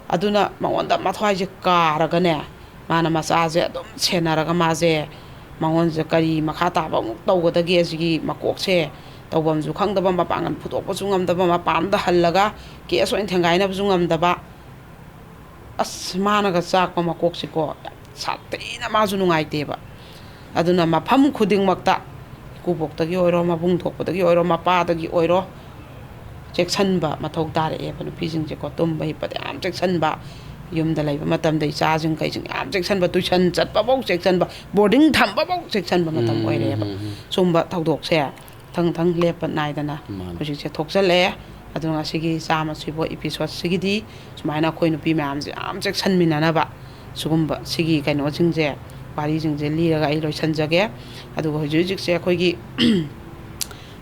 ꯑꯗꯨꯅ ꯃꯉꯣꯟꯗ ꯃꯊ꯭ꯋꯥꯏꯁꯦ ꯀꯥꯔꯒꯅꯦ, ꯃꯥꯅ ꯃꯆꯥꯁꯦ ꯑꯗꯨꯝ ꯁꯦꯟꯅꯔꯒ ꯃꯥꯁꯦ ꯃꯉꯣꯟꯁꯦ ꯀꯔꯤ ꯃꯈꯥ ꯇꯥꯕ ꯑꯃꯨꯛ ꯇꯧꯒꯗꯒꯦ ꯑꯁꯤꯒꯤ ꯃꯀꯣꯛꯁꯦ ꯇꯧꯐꯝꯁꯨ ꯈꯪꯗꯕ, ꯃꯄꯥꯡꯒꯜ ꯐꯨꯗꯣꯛꯄꯁꯨ ꯉꯝꯗꯕ, ꯃꯄꯥꯟꯗ ꯍꯜꯂꯒ ꯀꯦꯁ ꯑꯣꯏꯅ ꯊꯦꯡꯒꯥꯏꯅꯕꯁꯨ ꯉꯝꯗꯕ꯫ ꯑꯁ, ꯃꯥꯅꯒ ꯆꯥꯛꯄ ꯃꯀꯣꯛꯁꯤꯀꯣ, ꯌꯥꯝ ꯁꯥꯊꯤꯅ ꯃꯥꯁꯨ ꯅꯨꯡꯉꯥꯏꯇꯦꯕ꯫ ꯑꯗꯨꯅ ꯃꯐꯝ ꯈꯨꯗꯤꯡꯃꯛꯇ, ꯏꯀꯨꯕꯣꯛꯇꯒꯤ ꯑꯣꯏꯔꯣ, ꯃꯕꯨꯡ ꯊꯣꯛꯄꯗꯒꯤ ꯑꯣꯏꯔꯣ, ꯃꯄꯥꯗꯒꯤ ꯑꯣꯏꯔꯣ, ꯆꯦꯛꯁꯤꯟꯕ ꯃꯊꯧ ꯇꯥꯔꯛꯑꯦꯕ ꯅꯨꯄꯤꯁꯤꯡꯁꯦꯀꯣ꯫ ꯇꯨꯝꯕ ꯍꯤꯞꯄꯗ ꯌꯥꯝ ꯆꯦꯛꯁꯤꯟꯕ, ꯌꯨꯝꯗ ꯂꯩꯕ ꯃꯇꯝꯗ ꯏꯆꯥꯁꯤꯡ ꯀꯩꯁꯤꯡ ꯌꯥꯝ ꯆꯦꯛꯁꯤꯟꯕ, ꯇꯨꯏꯁꯟ ꯆꯠꯄꯐꯧ ꯆꯦꯛꯁꯤꯟꯕ, ꯕꯣꯔꯗꯤꯡ ꯊꯝꯕꯐꯧ ꯆꯦꯛꯁꯤꯟꯕ ꯃꯇꯝ ꯎꯝ, ꯎꯝ, ꯑꯣꯏꯔꯦꯕ꯫ ꯎꯝ, ꯎꯝ꯫ ꯁꯨꯝꯕ ꯊꯧꯗꯣꯛꯁꯦ ꯃꯊꯪ ꯃꯊꯪ ꯂꯦꯞꯄ ꯅꯥꯏꯗꯅ ꯃꯥꯅꯤ꯫ ꯍꯧꯖꯤꯛꯁꯦ ꯊꯣꯛꯆꯜꯂꯛꯑꯦ꯫ ꯑꯗꯨꯅ ꯉꯁꯤꯒꯤ ꯆꯥꯝꯃ ꯁꯨꯕ episode ꯁꯤꯒꯤꯗꯤ ꯁꯨꯃꯥꯏꯅ ꯑꯩꯈꯣꯏ ꯅꯨꯄꯤ ꯃꯌꯥꯝꯁꯦ ꯌꯥꯝ ꯆꯦꯛꯁꯤꯟꯃꯤꯟꯅꯅꯕ, ꯁꯤꯒꯨꯝꯕ, ꯁꯤꯒꯤ ꯀꯩꯅꯣꯁꯤꯡꯁꯦ, ꯋꯥꯔꯤꯁꯤꯡꯁꯦ ꯂꯤꯔꯒ ꯑꯩ ꯂꯣꯏꯁꯤꯟꯖꯒꯦ꯫ ꯑꯗꯨꯒ ꯍꯧꯖꯤꯛ ꯍꯧꯖꯤꯛꯁꯦ ꯑꯩꯈꯣꯏꯒꯤ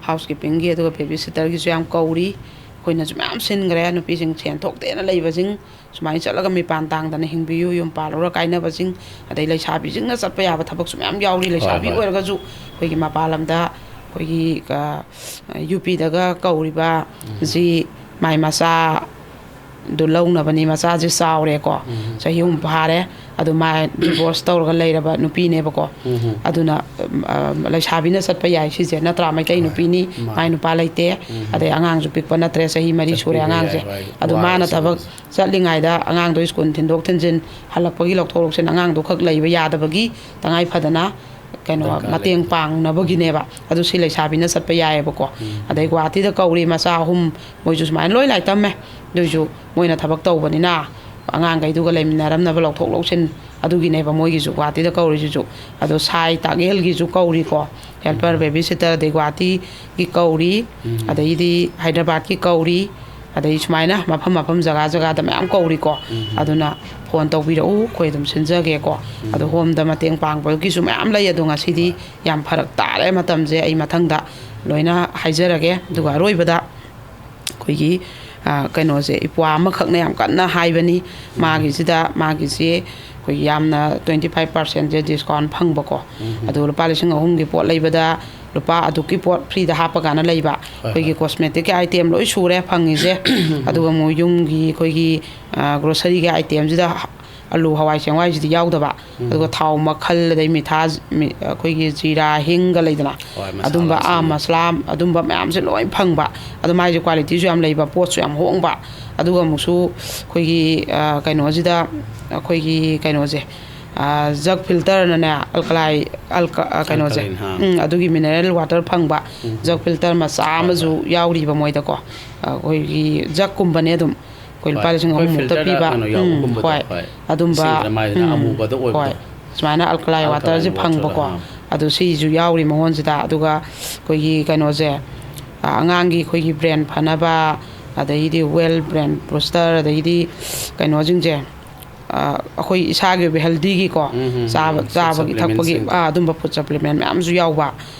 ꯍꯥꯎꯁ ꯀꯤꯞꯄꯤꯡꯒꯤ ꯑꯗꯨꯒ ꯕꯦꯕꯤ ꯁꯤꯠꯇꯔꯒꯤꯁꯨ ꯌꯥꯝ ꯀꯧꯔꯤ꯫ ꯑꯩꯈꯣꯏꯅꯁꯨ ꯃꯌꯥꯝ ꯁꯤꯟꯈ꯭ꯔꯦ꯫ ꯅꯨꯄꯤꯁꯤꯡ ꯁꯦꯟ ꯊꯣꯛꯇꯦꯅ ꯂꯩꯕꯁꯤꯡ, ꯁꯨꯃꯥꯏꯅ ꯆꯠꯂꯒ ꯃꯤꯄꯥꯟ ꯇꯥꯡꯗꯅ ꯍꯤꯡꯕꯤꯌꯨ, ꯌꯨꯝ ꯄꯥꯜꯂꯨꯔ ꯀꯥꯏꯅꯕꯁꯤꯡ, ꯑꯗꯩ ꯂꯩꯁꯥꯕꯤꯁꯤꯡꯅ ꯆꯠꯄ ꯌꯥꯕ ꯊꯕꯛꯁꯨ ꯃꯌꯥꯝ ꯌꯥꯎꯔꯤ꯫ ꯍꯣꯏ, ꯂꯩꯁꯥꯕꯤ ꯍꯣꯏ꯫ ꯑꯣꯏꯔꯒꯁꯨ ꯑꯩꯈꯣꯏꯒꯤ ꯃꯄꯥꯟ ꯂꯝꯗ ꯑꯩꯈꯣꯏꯒꯤ, ꯑ, ꯌꯨ ꯄꯤꯗꯒ ꯀꯧꯔꯤꯕ ꯎꯝ꯫ ꯁꯤ ꯃꯥꯏ ꯃꯆꯥꯗꯨ ꯂꯧꯅꯕꯅꯤ, ꯃꯆꯥꯁꯦ ꯆꯥꯎꯔꯦꯀꯣ, ꯎꯝ꯫ ꯆꯍꯤ ꯑꯍꯨꯝ ꯐꯥꯔꯦ, ꯑꯗꯨ ꯃꯥ divorce ꯇꯧꯔꯒ ꯂꯩꯔꯕ ꯅꯨꯄꯤꯅꯦꯕꯀꯣ꯫ ꯎꯝ꯫ ꯑꯗꯨꯅ, ꯑ, ꯂꯩꯁꯥꯕꯤꯅ ꯆꯠꯄ ꯌꯥꯏ ꯁꯤꯁꯦ, ꯅꯠꯇ꯭ꯔꯥ? ꯃꯩꯇꯩ ꯍꯣꯏ꯫ ꯅꯨꯄꯤꯅꯤ, ꯃꯥꯅꯤ꯫ ꯃꯥꯏ ꯅꯨꯄꯥ ꯂꯩꯇꯦ, ꯎꯝ꯫ ꯑꯗꯩ ꯑꯉꯥꯡꯁꯨ ꯄꯤꯛꯄ ꯅꯠꯇ꯭ꯔꯦ, ꯆꯍꯤ ꯃꯔꯤ ꯁꯨꯔꯦ ꯆꯠꯄꯤꯕ ꯑꯉꯥꯡꯁꯦ꯫ ꯌꯥꯏ, ꯍꯣꯏ꯫ ꯑꯗꯨ ꯋꯥꯔꯦ ꯃꯥꯅ ꯊꯕꯛ ꯆꯠꯄꯁꯦ꯫ ꯆꯠꯂꯤꯉꯩꯗ ꯑꯉꯥꯡꯗꯣ ꯁ꯭ꯀꯨꯜ ꯊꯤꯟꯗꯣꯛ ꯊꯤꯟꯖꯤꯟ, ꯍꯜꯂꯛꯄꯒꯤ ꯂꯧꯊꯣꯛ ꯂꯧꯁꯤꯟ, ꯑꯉꯥꯡꯗꯣ ꯈꯛ ꯂꯩꯕ ꯌꯥꯗꯕꯒꯤ ꯇꯉꯥꯏ ꯐꯗꯅ ꯀꯩꯅꯣ, ꯗꯔꯀꯥꯔ ꯃꯇꯦꯡ ꯂꯩ꯫ ꯄꯥꯡꯅꯕꯒꯤꯅꯦꯕ꯫ ꯑꯗꯨ ꯁꯤ ꯂꯩꯁꯥꯕꯤꯅ ꯆꯠꯄ ꯌꯥꯏꯑꯕꯀꯣ꯫ ꯎꯝ꯫ ꯑꯗꯩ ꯒꯨꯍꯥꯇꯤꯗ ꯀꯧꯔꯤ ꯃꯆꯥ ꯑꯍꯨꯝ, ꯃꯣꯏꯁꯨ ꯁꯨꯃꯥꯏꯅ ꯂꯣꯏ ꯂꯥꯏꯔꯤꯛ ꯇꯝꯃꯦ꯫ ꯑꯗꯨꯏꯁꯨ ꯃꯣꯏꯅ ꯊꯕꯛ ꯇꯧꯕꯅꯤꯅ ꯑꯉꯥꯡꯈꯩꯗꯨꯒ ꯂꯩꯃꯤꯟꯅꯔꯝꯅꯕ ꯂꯧꯊꯣꯛ ꯂꯧꯁꯤꯟ ꯑꯗꯨꯒꯤꯅꯦꯕ ꯃꯣꯏꯒꯤꯁꯨ ꯒꯨꯍꯥꯇꯤꯗ ꯀꯧꯔꯤꯁꯤꯁꯨ꯫ ꯑꯗꯣ ꯁꯥꯏ ꯇꯥꯛꯌꯦꯜꯒꯤꯁꯨ ꯀꯧꯔꯤꯀꯣ, helper, ꯎꯝ꯫ Babysitter, ꯑꯗꯩ ꯒꯨꯍꯥꯇꯤꯒꯤ ꯀꯧꯔꯤ, ꯎꯝ꯫ ꯑꯗꯩꯗꯤ ꯍꯥꯏꯗ꯭ꯔꯕꯥꯗꯀꯤ ꯀꯧꯔꯤ, ꯑꯗꯩ ꯁꯨꯃꯥꯏꯅ ꯃꯐꯝ ꯃꯐꯝ ꯖꯒꯥ ꯖꯒꯥꯗ ꯃꯌꯥꯝ ꯀꯧꯔꯤꯀꯣ꯫ ꯎꯝ꯫ ꯑꯗꯨꯅ ꯐꯣꯟ ꯇꯧꯕꯤꯔꯛꯎ, ꯑꯩꯈꯣꯏ ꯑꯗꯨꯝ ꯁꯤꯟꯖꯒꯦꯀꯣ꯫ ꯎꯝ꯫ ꯑꯗꯣ ꯍꯣꯝꯗ ꯃꯇꯦꯡ ꯄꯥꯡꯕꯒꯤꯁꯨ ꯃꯌꯥꯝ ꯂꯩ꯫ ꯑꯗꯣ ꯉꯁꯤꯗꯤ ꯍꯣꯏ꯫ ꯌꯥꯝ ꯐꯔꯛ ꯇꯥꯔꯦ ꯃꯇꯝꯁꯦ, ꯑꯩ ꯃꯊꯪꯗ ꯂꯣꯏꯅ ꯍꯥꯏꯖꯔꯒꯦ꯫ ꯑꯗꯨꯒ ꯎꯝ꯫ ꯑꯔꯣꯏꯕꯗ ꯑꯩꯈꯣꯏꯒꯤ, ꯑ, ꯀꯩꯅꯣꯁꯦ, ꯏꯄ꯭ꯋꯥ ꯑꯃꯈꯛꯅ ꯌꯥꯝ ꯀꯟꯅ ꯍꯥꯏꯕꯅꯤ꯫ ꯎꯝ꯫ ꯃꯥꯒꯤꯁꯤꯗ, ꯃꯥꯒꯤꯁꯦ ꯑꯩꯈꯣꯏ ꯌꯥꯝꯅ twenty five percent ꯁꯦ discount ꯐꯪꯕꯀꯣ꯫ ꯎꯝ꯫ ꯑꯗꯨ ꯂꯨꯄꯥ ꯂꯤꯁꯤꯡ ꯑꯍꯨꯝꯒꯤ ꯄꯣꯠ ꯂꯩꯕꯗ ꯂꯨꯄꯥ ꯑꯗꯨꯛꯀꯤ ꯄꯣꯠ free ꯗ ꯍꯥꯞꯄ ꯀꯥꯟꯗ ꯂꯩꯕ꯫ ꯍꯣꯏ, ꯑꯩꯈꯣꯏꯒꯤ ꯍꯣꯏ꯫ Cosmetic ꯀꯤ item ꯂꯣꯏ ꯁꯨꯔꯦ ꯐꯪꯉꯤꯁꯦ꯫ ꯑꯗꯨꯒ ꯑꯃꯨꯛ ꯌꯨꯝꯒꯤ ꯑꯩꯈꯣꯏꯒꯤ, ꯑ, grocery ꯒꯤ item ꯁꯤꯗ ꯑꯂꯨ, ꯍꯋꯥꯏ ꯆꯦꯡꯋꯥꯏꯁꯤꯗꯤ ꯌꯥꯎꯗꯕ꯫ ꯎꯝ꯫ ꯑꯗꯨꯒ ꯊꯥꯎ ꯃꯈꯜ, ꯑꯗꯩ ꯃꯤꯊꯥ, ꯃꯤ-, ꯑꯩꯈꯣꯏꯒꯤ ꯖꯤꯔꯥ, ꯍꯤꯡꯒ ꯂꯩꯗꯅ, ꯍꯣꯏ, ꯃꯁꯥꯂꯥꯁꯤꯡ꯫ ꯑꯗꯨꯝꯕ, ꯑꯥ, ꯃꯁꯂꯥ, ꯑꯗꯨꯝꯕ ꯃꯌꯥꯝꯁꯦ ꯂꯣꯏ ꯐꯪꯕ꯫ ꯑꯗꯣ ꯃꯥꯏꯁꯦ ꯀ꯭ꯋꯥꯂꯤꯇꯤꯁꯨ ꯌꯥꯝ ꯂꯩꯕ, ꯄꯣꯠꯁꯨ ꯌꯥꯝ ꯍꯣꯡꯕ꯫ ꯑꯗꯨꯒ ꯑꯃꯨꯛꯁꯨ ꯑꯩꯈꯣꯏꯒꯤ, ꯑ, ꯀꯩꯅꯣꯁꯤꯗ, ꯑꯩꯈꯣꯏꯒꯤ ꯀꯩꯅꯣꯁꯦ, ꯑ, ꯖꯒ ꯐꯤꯜꯇꯔꯅꯅꯦ, ꯑꯜꯀꯂꯥꯏ, ꯑꯜꯀ-, ꯑ, ꯀꯩꯅꯣꯁꯦ, ꯑꯜꯀꯂꯤꯟ, ꯍꯥ꯫ ꯎꯝ, ꯑꯗꯨꯒꯤ ꯃꯤꯅꯔꯦꯜ ꯋꯥꯇꯔ ꯐꯪꯕ ꯎꯝ꯫ ꯖꯒ ꯐꯤꯜꯇꯔ ꯃꯆꯥ ꯍꯣꯏ, ꯑꯃꯁꯨ ꯍꯣꯏ꯫ ꯌꯥꯎꯔꯤꯕ ꯃꯣꯏꯗꯀꯣ꯫ ꯑꯩꯈꯣꯏꯒꯤ ꯖꯒꯀꯨꯝꯕꯅꯦ ꯑꯗꯨꯝ꯫ ꯑꯩꯈꯣꯏ ꯍꯣꯏ, ꯂꯨꯄꯥ ꯂꯤꯁꯤꯡ ꯑꯩꯈꯣꯏ ꯑꯍꯨꯝꯃꯨꯛꯇ ꯐꯤꯜꯇꯔꯗ ꯄꯤꯕ꯫ ꯀꯩꯅꯣ ꯎꯝ, ꯌꯥꯎꯕꯒꯨꯝꯕꯗꯣ, ꯍꯣꯏ꯫ ꯍꯣꯏ꯫ ꯑꯗꯨꯝꯕ, ꯏꯁꯤꯡꯗ ꯃꯥꯏꯁꯤꯅ ꯎꯝ, ꯑꯃꯨꯕꯗ ꯑꯣꯏꯕꯗꯣ꯫ ꯍꯣꯏ꯫ ꯁꯨꯃꯥꯏꯅ ꯑꯜꯀꯂꯥꯏ ꯑꯜꯀꯂꯥꯏꯟ ꯋꯥꯇꯔꯁꯦ ꯋꯥꯇꯔꯗꯣ, ꯐꯪꯕꯀꯣ꯫ ꯑꯥ꯫ ꯑꯗꯨ ꯁꯤꯁꯨ ꯌꯥꯎꯔꯤ ꯃꯉꯣꯟꯁꯤꯗ꯫ ꯑꯗꯨꯒ ꯑꯩꯈꯣꯏꯒꯤ ꯀꯩꯅꯣꯁꯦ, ꯑ, ꯑꯉꯥꯡꯒꯤ ꯑꯩꯈꯣꯏꯒꯤ ꯕ꯭ꯔꯦꯟ ꯐꯅꯕ, ꯑꯗꯩꯗꯤ ꯋꯦꯜ ꯕ꯭ꯔꯦꯟ ꯕꯨꯁꯇꯔ, ꯑꯗꯩꯗꯤ ꯀꯩꯅꯣꯁꯤꯡꯁꯦ, ꯑ, ꯑꯩꯈꯣꯏ ꯏꯁꯥꯒꯤ ꯑꯣꯏꯕ ꯍꯦꯜꯗꯤꯒꯤꯀꯣ, ꯎꯝ, ꯎꯝ, ꯆꯥꯕ, ꯎꯝ꯫ ꯐꯨꯗ ꯆꯥꯕꯒꯤ ꯊꯛꯄꯒꯤ, ꯁꯄ꯭ꯂꯤꯃꯦꯟꯁꯤꯡꯗꯣ꯫ ꯑ, ꯑꯗꯨꯝꯕ ꯐꯨꯗ ꯁꯄ꯭ꯂꯤꯃꯦꯟ ꯃꯌꯥꯝꯁꯨ ꯌꯥꯎꯕ꯫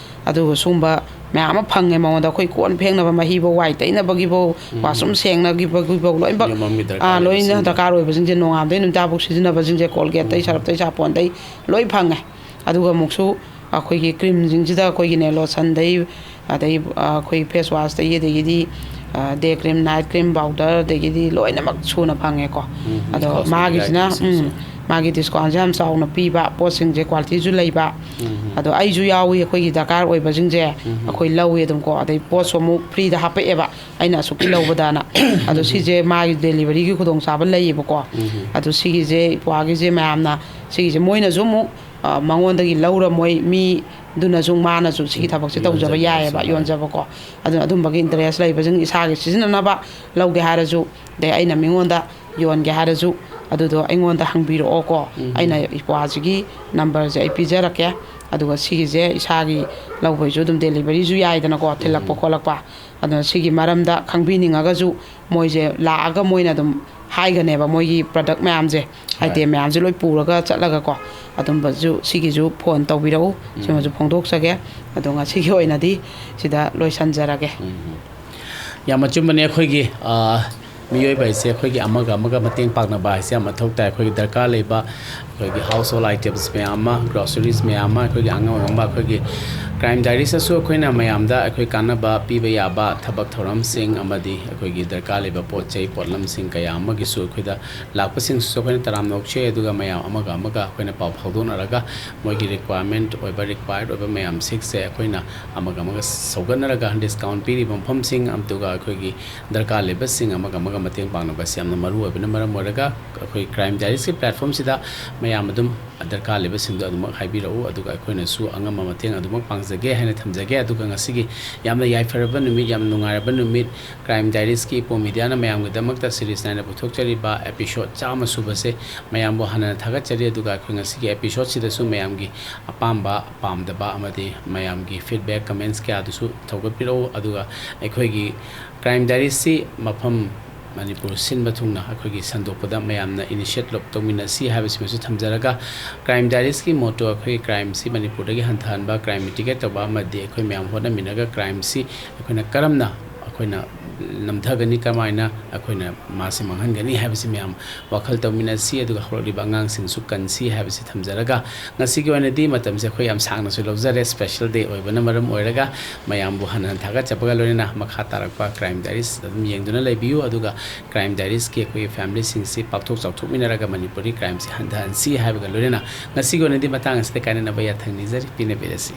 ꯑꯗꯨꯒ ꯁꯨꯝꯕ ꯃꯌꯥꯝ ꯑꯃ ꯐꯪꯉꯦ ꯃꯉꯣꯟꯗ꯫ ꯑꯩꯈꯣꯏ ꯀꯣꯟ ꯐꯦꯡꯅꯕ ꯃꯍꯤꯐꯧ, ꯋꯥꯏ ꯇꯩꯅꯕꯒꯤꯐꯧ, ꯎꯝ꯫ ꯋꯥꯁꯔꯨꯝ ꯁꯦꯡꯅꯈꯤꯕꯒꯤꯐꯧ ꯂꯣꯏꯅꯃꯛ, ꯌꯨꯝꯐꯝꯒꯤ ꯗꯔꯀꯥꯔ ꯑ, ꯂꯣꯏꯅ ꯑꯣꯏꯕꯁꯤꯡꯗꯣ꯫ ꯗꯔꯀꯥꯔ ꯑꯣꯏꯕꯁꯤꯡꯁꯦ ꯅꯣꯡꯉꯥꯟꯕꯗꯩ ꯅꯨꯃꯤꯠ ꯇꯥꯐꯥꯎ ꯁꯤꯖꯤꯟꯅꯕꯁꯤꯡꯁꯦ, ꯀꯣꯜꯒꯦꯠꯇꯩ, ꯎꯝ꯫ ꯁꯔꯞꯇꯩ, ꯁꯥꯄꯣꯟꯗꯩ ꯂꯣꯏ ꯐꯪꯉꯦ꯫ ꯑꯗꯨꯒ ꯑꯃꯨꯛꯁꯨ ꯑꯩꯈꯣꯏꯒꯤ ꯀ꯭ꯔꯤꯝꯁꯤꯡꯁꯤꯗ ꯑꯩꯈꯣꯏꯒꯤꯅꯦ, ꯂꯣꯁꯟꯗꯩ, ꯑꯗꯩ, ꯑ, ꯑꯩꯈꯣꯏ ꯐꯦꯁ ꯋꯥꯁꯇꯒꯤ, ꯑꯗꯒꯤꯗꯤ, ꯑ, ꯗꯦ ꯀ꯭ꯔꯤꯝ, ꯅꯥꯏꯠ ꯀ꯭ꯔꯤꯝ, ꯄꯥꯎꯗꯔ, ꯑꯗꯒꯤꯗꯤ ꯂꯣꯏꯅꯃꯛ ꯁꯨꯅ ꯐꯪꯉꯦꯀꯣ꯫ ꯎꯝ, ꯑꯗꯣ cosmetic ꯃꯥꯒꯤꯁꯤꯅ, items ꯁꯤꯡꯁꯨ꯫ ꯎꯝ, ꯃꯥꯒꯤ ꯗꯤꯁꯀꯥꯎꯟꯁꯦ ꯌꯥꯝ ꯆꯥꯎꯅ ꯄꯤꯕ, ꯄꯣꯠꯁꯤꯡꯁꯦ ꯀ꯭ꯋꯥꯂꯤꯇꯤꯁꯨ ꯂꯩꯕ꯫ ꯎꯝ꯫ ꯑꯗꯣ ꯑꯩꯁꯨ ꯌꯥꯎꯏ, ꯑꯩꯈꯣꯏꯒꯤ ꯗꯔꯀꯥꯔ ꯑꯣꯏꯕꯁꯤꯡꯁꯦ ꯎꯝ꯫ ꯑꯩꯈꯣꯏ ꯂꯧꯏ ꯑꯗꯨꯝꯀꯣ꯫ ꯑꯗꯩ ꯄꯣꯠꯁꯨ ꯑꯃꯨꯛ ꯐ꯭ꯔꯤꯗ ꯍꯥꯄꯛꯑꯦꯕ, ꯑꯩꯅ ꯑꯁꯨꯛꯀꯤ ꯂꯧꯕꯗꯅ꯫ ꯑꯗꯣ ꯁꯤꯁꯦ ꯃꯥꯒꯤ ꯗꯦꯂꯤꯚꯔꯤꯒꯤ ꯈꯨꯗꯣꯡꯆꯥꯕ ꯂꯩꯌꯦꯕꯀꯣ꯫ ꯎꯝ꯫ ꯑꯗꯣ ꯁꯤꯒꯤꯁꯦ ꯏꯄ꯭ꯋꯥꯒꯤꯁꯦ ꯃꯌꯥꯝꯅ, ꯁꯤꯒꯤꯁꯦ ꯃꯣꯏꯅꯁꯨ ꯑꯃꯨꯛ, ꯑ, ꯃꯉꯣꯟꯗꯒꯤ ꯂꯧꯔ ꯃꯣꯏ ꯃꯤꯗꯨꯅꯁꯨ ꯃꯥꯅꯁꯨ ꯁꯤꯒꯤ ꯎꯝ, ꯊꯕꯛꯁꯦ ꯇꯧꯖꯕ ꯌꯣꯟꯖꯒꯦ ꯌꯥꯏꯑꯕ, ꯍꯥꯏꯁꯦ, ꯍꯣꯏ꯫ ꯌꯣꯟꯖꯕꯀꯣ꯫ ꯑꯗꯨꯅ ꯑꯗꯨꯝꯕꯒꯤ ꯏꯟꯇꯔꯦꯁ ꯂꯩꯕꯁꯤꯡ ꯏꯁꯥꯒꯤ ꯁꯤꯖꯤꯟꯅꯅꯕ ꯂꯧꯒꯦ ꯍꯥꯏꯔꯁꯨ, ꯑꯗꯩ ꯑꯩꯅ ꯃꯤꯉꯣꯟꯗ ꯌꯣꯟꯒꯦ ꯍꯥꯏꯔꯁꯨ, ꯑꯗꯨꯗꯣ ꯑꯩꯉꯣꯟꯗ ꯍꯪꯕꯤꯔꯛꯑꯣꯀꯣ꯫ ꯎꯝ꯫ ꯑꯩꯅ ꯏꯄ꯭ꯋꯥꯁꯤꯒꯤ ꯅꯝꯕꯔꯁꯦ ꯑꯩ ꯄꯤꯖꯔꯛꯀꯦ꯫ ꯑꯗꯨꯒ ꯁꯤꯒꯤꯁꯦ ꯏꯁꯥꯒꯤ ꯂꯧꯕꯩꯁꯨ ꯑꯗꯨꯝ ꯗꯦꯂꯤꯚꯔꯤꯁꯨ ꯌꯥꯏꯗꯅꯀꯣ, ꯊꯤꯜꯂꯛꯄ ꯎꯝ꯫ ꯈꯣꯠꯂꯛꯄ꯫ ꯑꯗꯨꯅ ꯁꯤꯒꯤ ꯃꯔꯝꯗ ꯈꯪꯕꯤꯅꯤꯡꯉꯒꯁꯨ ꯃꯣꯏꯁꯦ ꯂꯥꯛꯑꯒ ꯃꯣꯏꯅ ꯑꯗꯨꯝ ꯍꯥꯏꯒꯅꯦꯕ, ꯃꯣꯏꯒꯤ ꯄ꯭ꯔꯗꯛ ꯃꯌꯥꯝꯁꯦ, ꯍꯣꯏ꯫ ꯑꯥꯏꯇꯦꯝ ꯃꯌꯥꯝꯁꯦ ꯂꯣꯏ ꯄꯨꯔꯒ ꯆꯠꯂꯒꯀꯣ꯫ ꯑꯗꯨꯝꯕꯁꯨ, ꯁꯤꯒꯤꯁꯨ ꯐꯣꯟ ꯇꯧꯕꯤꯔꯛꯎ, ꯎꯝ꯫ ꯁꯤꯃꯁꯨ ꯐꯣꯡꯗꯣꯛꯆꯒꯦ꯫ ꯑꯗꯣ ꯉꯁꯤꯒꯤ ꯑꯣꯏꯅꯗꯤ ꯁꯤꯗ ꯂꯣꯏꯁꯟꯖꯔꯒꯦ꯫ ꯎꯝ꯫ ꯌꯥꯝ ꯑꯆꯨꯝꯕꯅꯦ꯫ ꯑꯩꯈꯣꯏꯒꯤ, ꯑ, ꯃꯤꯑꯣꯏꯕ ꯍꯥꯏꯁꯦ ꯑꯩꯈꯣꯏꯒꯤ ꯑꯃꯒ ꯑꯃꯒ ꯃꯇꯦꯡ ꯄꯥꯡꯅꯕ ꯍꯥꯏꯁꯦ ꯌꯥꯝ ꯃꯊꯧ ꯇꯥꯏ꯫ ꯑꯩꯈꯣꯏꯒꯤ ꯗꯔꯀꯥꯔ ꯂꯩꯕ ꯑꯩꯈꯣꯏꯒꯤ household items ꯃꯌꯥꯝ ꯑꯃ, groceries ꯃꯌꯥꯝ ꯑꯃ, ꯑꯩꯈꯣꯏꯒꯤ ꯑꯉꯝ ꯑꯉꯝꯕ ꯑꯩꯈꯣꯏꯒꯤ Crime Diaries-ꯇꯁꯨ ꯑꯩꯈꯣꯏꯅ ꯃꯌꯥꯝꯗ ꯑꯩꯈꯣꯏ ꯀꯥꯟꯅꯕ ꯄꯤꯕ ꯌꯥꯕ ꯊꯕꯛ ꯊꯧꯔꯝꯁꯤꯡ ꯑꯃꯗꯤ ꯑꯩꯈꯣꯏꯒꯤ ꯗꯔꯀꯥꯔ ꯂꯩꯕ ꯄꯣꯠ ꯆꯩ ꯄꯣꯠꯂꯝꯁꯤꯡ ꯀꯌꯥ ꯑꯃꯒꯤꯁꯨ ꯑꯩꯈꯣꯏꯗ ꯂꯥꯛꯄꯁꯤꯡꯁꯤꯁꯨ ꯑꯩꯈꯣꯏꯅ ꯇꯔꯥꯝꯅ ꯑꯣꯛꯆꯩ꯫ ꯑꯗꯨꯒ ꯃꯌꯥꯝ ꯑꯃꯒ ꯑꯃꯒ ꯑꯩꯈꯣꯏꯅ ꯄꯥꯎ ꯐꯥꯎꯗꯣꯛꯅꯔꯒ ꯃꯣꯏꯒꯤ requirement ꯑꯣꯏꯕ, required ꯑꯣꯏꯕ ꯃꯌꯥꯝꯁꯤꯡꯁꯦ ꯑꯩꯈꯣꯏꯅ ꯑꯃꯒ ꯑꯃꯒ ꯁꯧꯒꯠꯅꯔꯒ discount ꯄꯤꯔꯤꯕ ꯃꯐꯝꯁꯤꯡ, ꯑꯗꯨꯒ ꯑꯩꯈꯣꯏꯒꯤ ꯗꯔꯀꯥꯔ ꯂꯩꯕꯁꯤꯡ ꯑꯃꯒ ꯑꯃꯒ ꯃꯇꯦꯡ ꯄꯥꯡꯅꯕꯁꯤ ꯌꯥꯝꯅ ꯃꯔꯨ ꯑꯣꯏꯕꯅ ꯃꯔꯝ ꯑꯣꯏꯔꯒ ꯑꯩꯈꯣꯏ Crime Diaries-ꯀꯤ platform-ꯁꯤꯗ ꯃꯌꯥꯝ ꯑꯗꯨꯝ ꯗꯔꯀꯥꯔ ꯂꯩꯕꯁꯤꯡꯗꯣ ꯑꯗꯨꯃꯛ ꯍꯥꯏꯕꯤꯔꯛꯎ, ꯑꯗꯨꯒ ꯑꯩꯈꯣꯏꯅꯁꯨ ꯑꯉꯝꯕ ꯃꯇꯦꯡ ꯑꯗꯨꯃꯛ ꯄꯥꯡꯖꯒꯦ ꯍꯥꯏꯅ ꯊꯝꯖꯒꯦ꯫ ꯑꯗꯨꯒ ꯉꯁꯤꯒꯤ ꯌꯥꯝꯅ ꯌꯥꯏꯐꯔꯕ ꯅꯨꯃꯤꯠ, ꯌꯥꯝꯅ ꯅꯨꯡꯉꯥꯏꯔꯕ ꯅꯨꯃꯤꯠ, Crime Diaries-ꯀꯤ ꯏꯄꯣꯝ ꯃꯤꯗꯤꯌꯥꯅ ꯃꯌꯥꯝꯒꯤꯗꯃꯛꯇ series ꯅꯥꯏꯅ ꯄꯨꯊꯣꯛꯆꯔꯤꯕ episode ꯆꯥꯝꯃ ꯁꯨꯕꯁꯦ ꯃꯌꯥꯝꯕꯨ ꯍꯟꯅ ꯊꯥꯒꯠꯆꯔꯤ꯫ ꯑꯗꯨꯒ ꯑꯩꯈꯣꯏ ꯉꯁꯤꯒꯤ episode-ꯁꯤꯗꯁꯨ ꯃꯌꯥꯝꯒꯤ ꯑꯄꯥꯝꯕ, ꯄꯥꯝꯗꯕ ꯑꯃꯗꯤ ꯃꯌꯥꯝꯒꯤ feedback, comments ꯀꯌꯥꯗꯨꯁꯨ ꯊꯧꯒꯠꯄꯤꯔꯛꯎ꯫ ꯑꯗꯨꯒ ꯑꯩꯈꯣꯏꯒꯤ Crime Diaries-ꯁꯤ ꯃꯐꯝ ꯃꯅꯤꯄꯨꯔ ꯁꯤꯟꯕ ꯊꯨꯡꯅ ꯑꯩꯈꯣꯏꯒꯤ ꯁꯟꯗꯣꯛꯄꯗ ꯃꯌꯥꯝꯅ initiate ꯂꯧ-, ꯇꯧꯃꯤꯟꯅꯁꯤ ꯍꯥꯏꯕꯁꯤꯃꯁꯨ ꯊꯝꯖꯔꯒ, Crime Diaries-ꯀꯤ motto ꯑꯩꯈꯣꯏꯒꯤ crime-ꯁꯤ ꯃꯅꯤꯄꯨꯔꯗꯒꯤ ꯍꯟꯊꯍꯟꯕ, crime mitigate ꯇꯧꯕ ꯑꯃꯗꯤ ꯑꯩꯈꯣꯏ ꯃꯌꯥꯝ ꯍꯣꯠꯅꯃꯤꯟꯅꯔꯒ crime-ꯁꯤ ꯑꯩꯈꯣꯏꯅ ꯀꯔꯝꯅ ꯑꯩꯈꯣꯏꯅ ꯅꯝꯊꯒꯅꯤ, ꯀꯃꯥꯏꯅ ꯑꯩꯈꯣꯏꯅ ꯃꯥꯁꯤ ꯃꯥꯡꯍꯟꯒꯅꯤ ꯍꯥꯏꯕꯁꯤ ꯃꯌꯥꯝ ꯋꯥꯈꯜ ꯇꯧꯃꯤꯟꯅꯁꯤ꯫ ꯑꯗꯨꯒ ꯍꯧꯔꯛꯂꯤꯕ ꯑꯉꯥꯡꯁꯤꯡꯁꯨ ꯀꯟꯁꯤ ꯍꯥꯏꯕꯁꯤ ꯊꯝꯖꯔꯒ, ꯉꯁꯤꯒꯤ ꯑꯣꯏꯅꯗꯤ ꯃꯇꯝꯁꯦ ꯑꯩꯈꯣꯏ ꯌꯥꯝ ꯁꯥꯡꯅꯁꯨ ꯂꯧꯖꯔꯦ, special day ꯑꯣꯏꯕꯅ ꯃꯔꯝ ꯑꯣꯏꯔꯒ꯫ ꯃꯌꯥꯝꯕꯨ ꯍꯟꯅ ꯍꯟꯅ ꯊꯥꯒꯠꯆꯕꯒ ꯂꯣꯏꯅꯅ ꯃꯈꯥ ꯇꯥꯔꯛꯄ Crime Diaries ꯑꯗꯨꯝ ꯌꯦꯡꯗꯨꯅ ꯂꯩꯕꯤꯌꯨ꯫ ꯑꯗꯨꯒ Crime Diaries-ꯀꯤ ꯑꯩꯈꯣꯏꯒꯤ family-ꯁꯤꯡꯁꯤ ꯄꯥꯛꯊꯣꯛ ꯆꯥꯎꯊꯣꯛꯃꯤꯟꯅꯔꯒ ꯃꯅꯤꯄꯨꯔꯒꯤ crime-ꯁꯤ ꯍꯟꯊꯍꯟꯁꯤ ꯍꯥꯏꯕꯒ ꯂꯣꯏꯅꯅ ꯉꯁꯤꯒꯤ ꯑꯣꯏꯅꯗꯤ ꯃꯇꯥꯡ ꯑꯁꯤꯗ ꯀꯥꯏꯅꯅꯕ ꯌꯥꯊꯪ ꯅꯤꯖꯔꯤ, ꯄꯤꯅꯕꯤꯔꯁꯤ꯫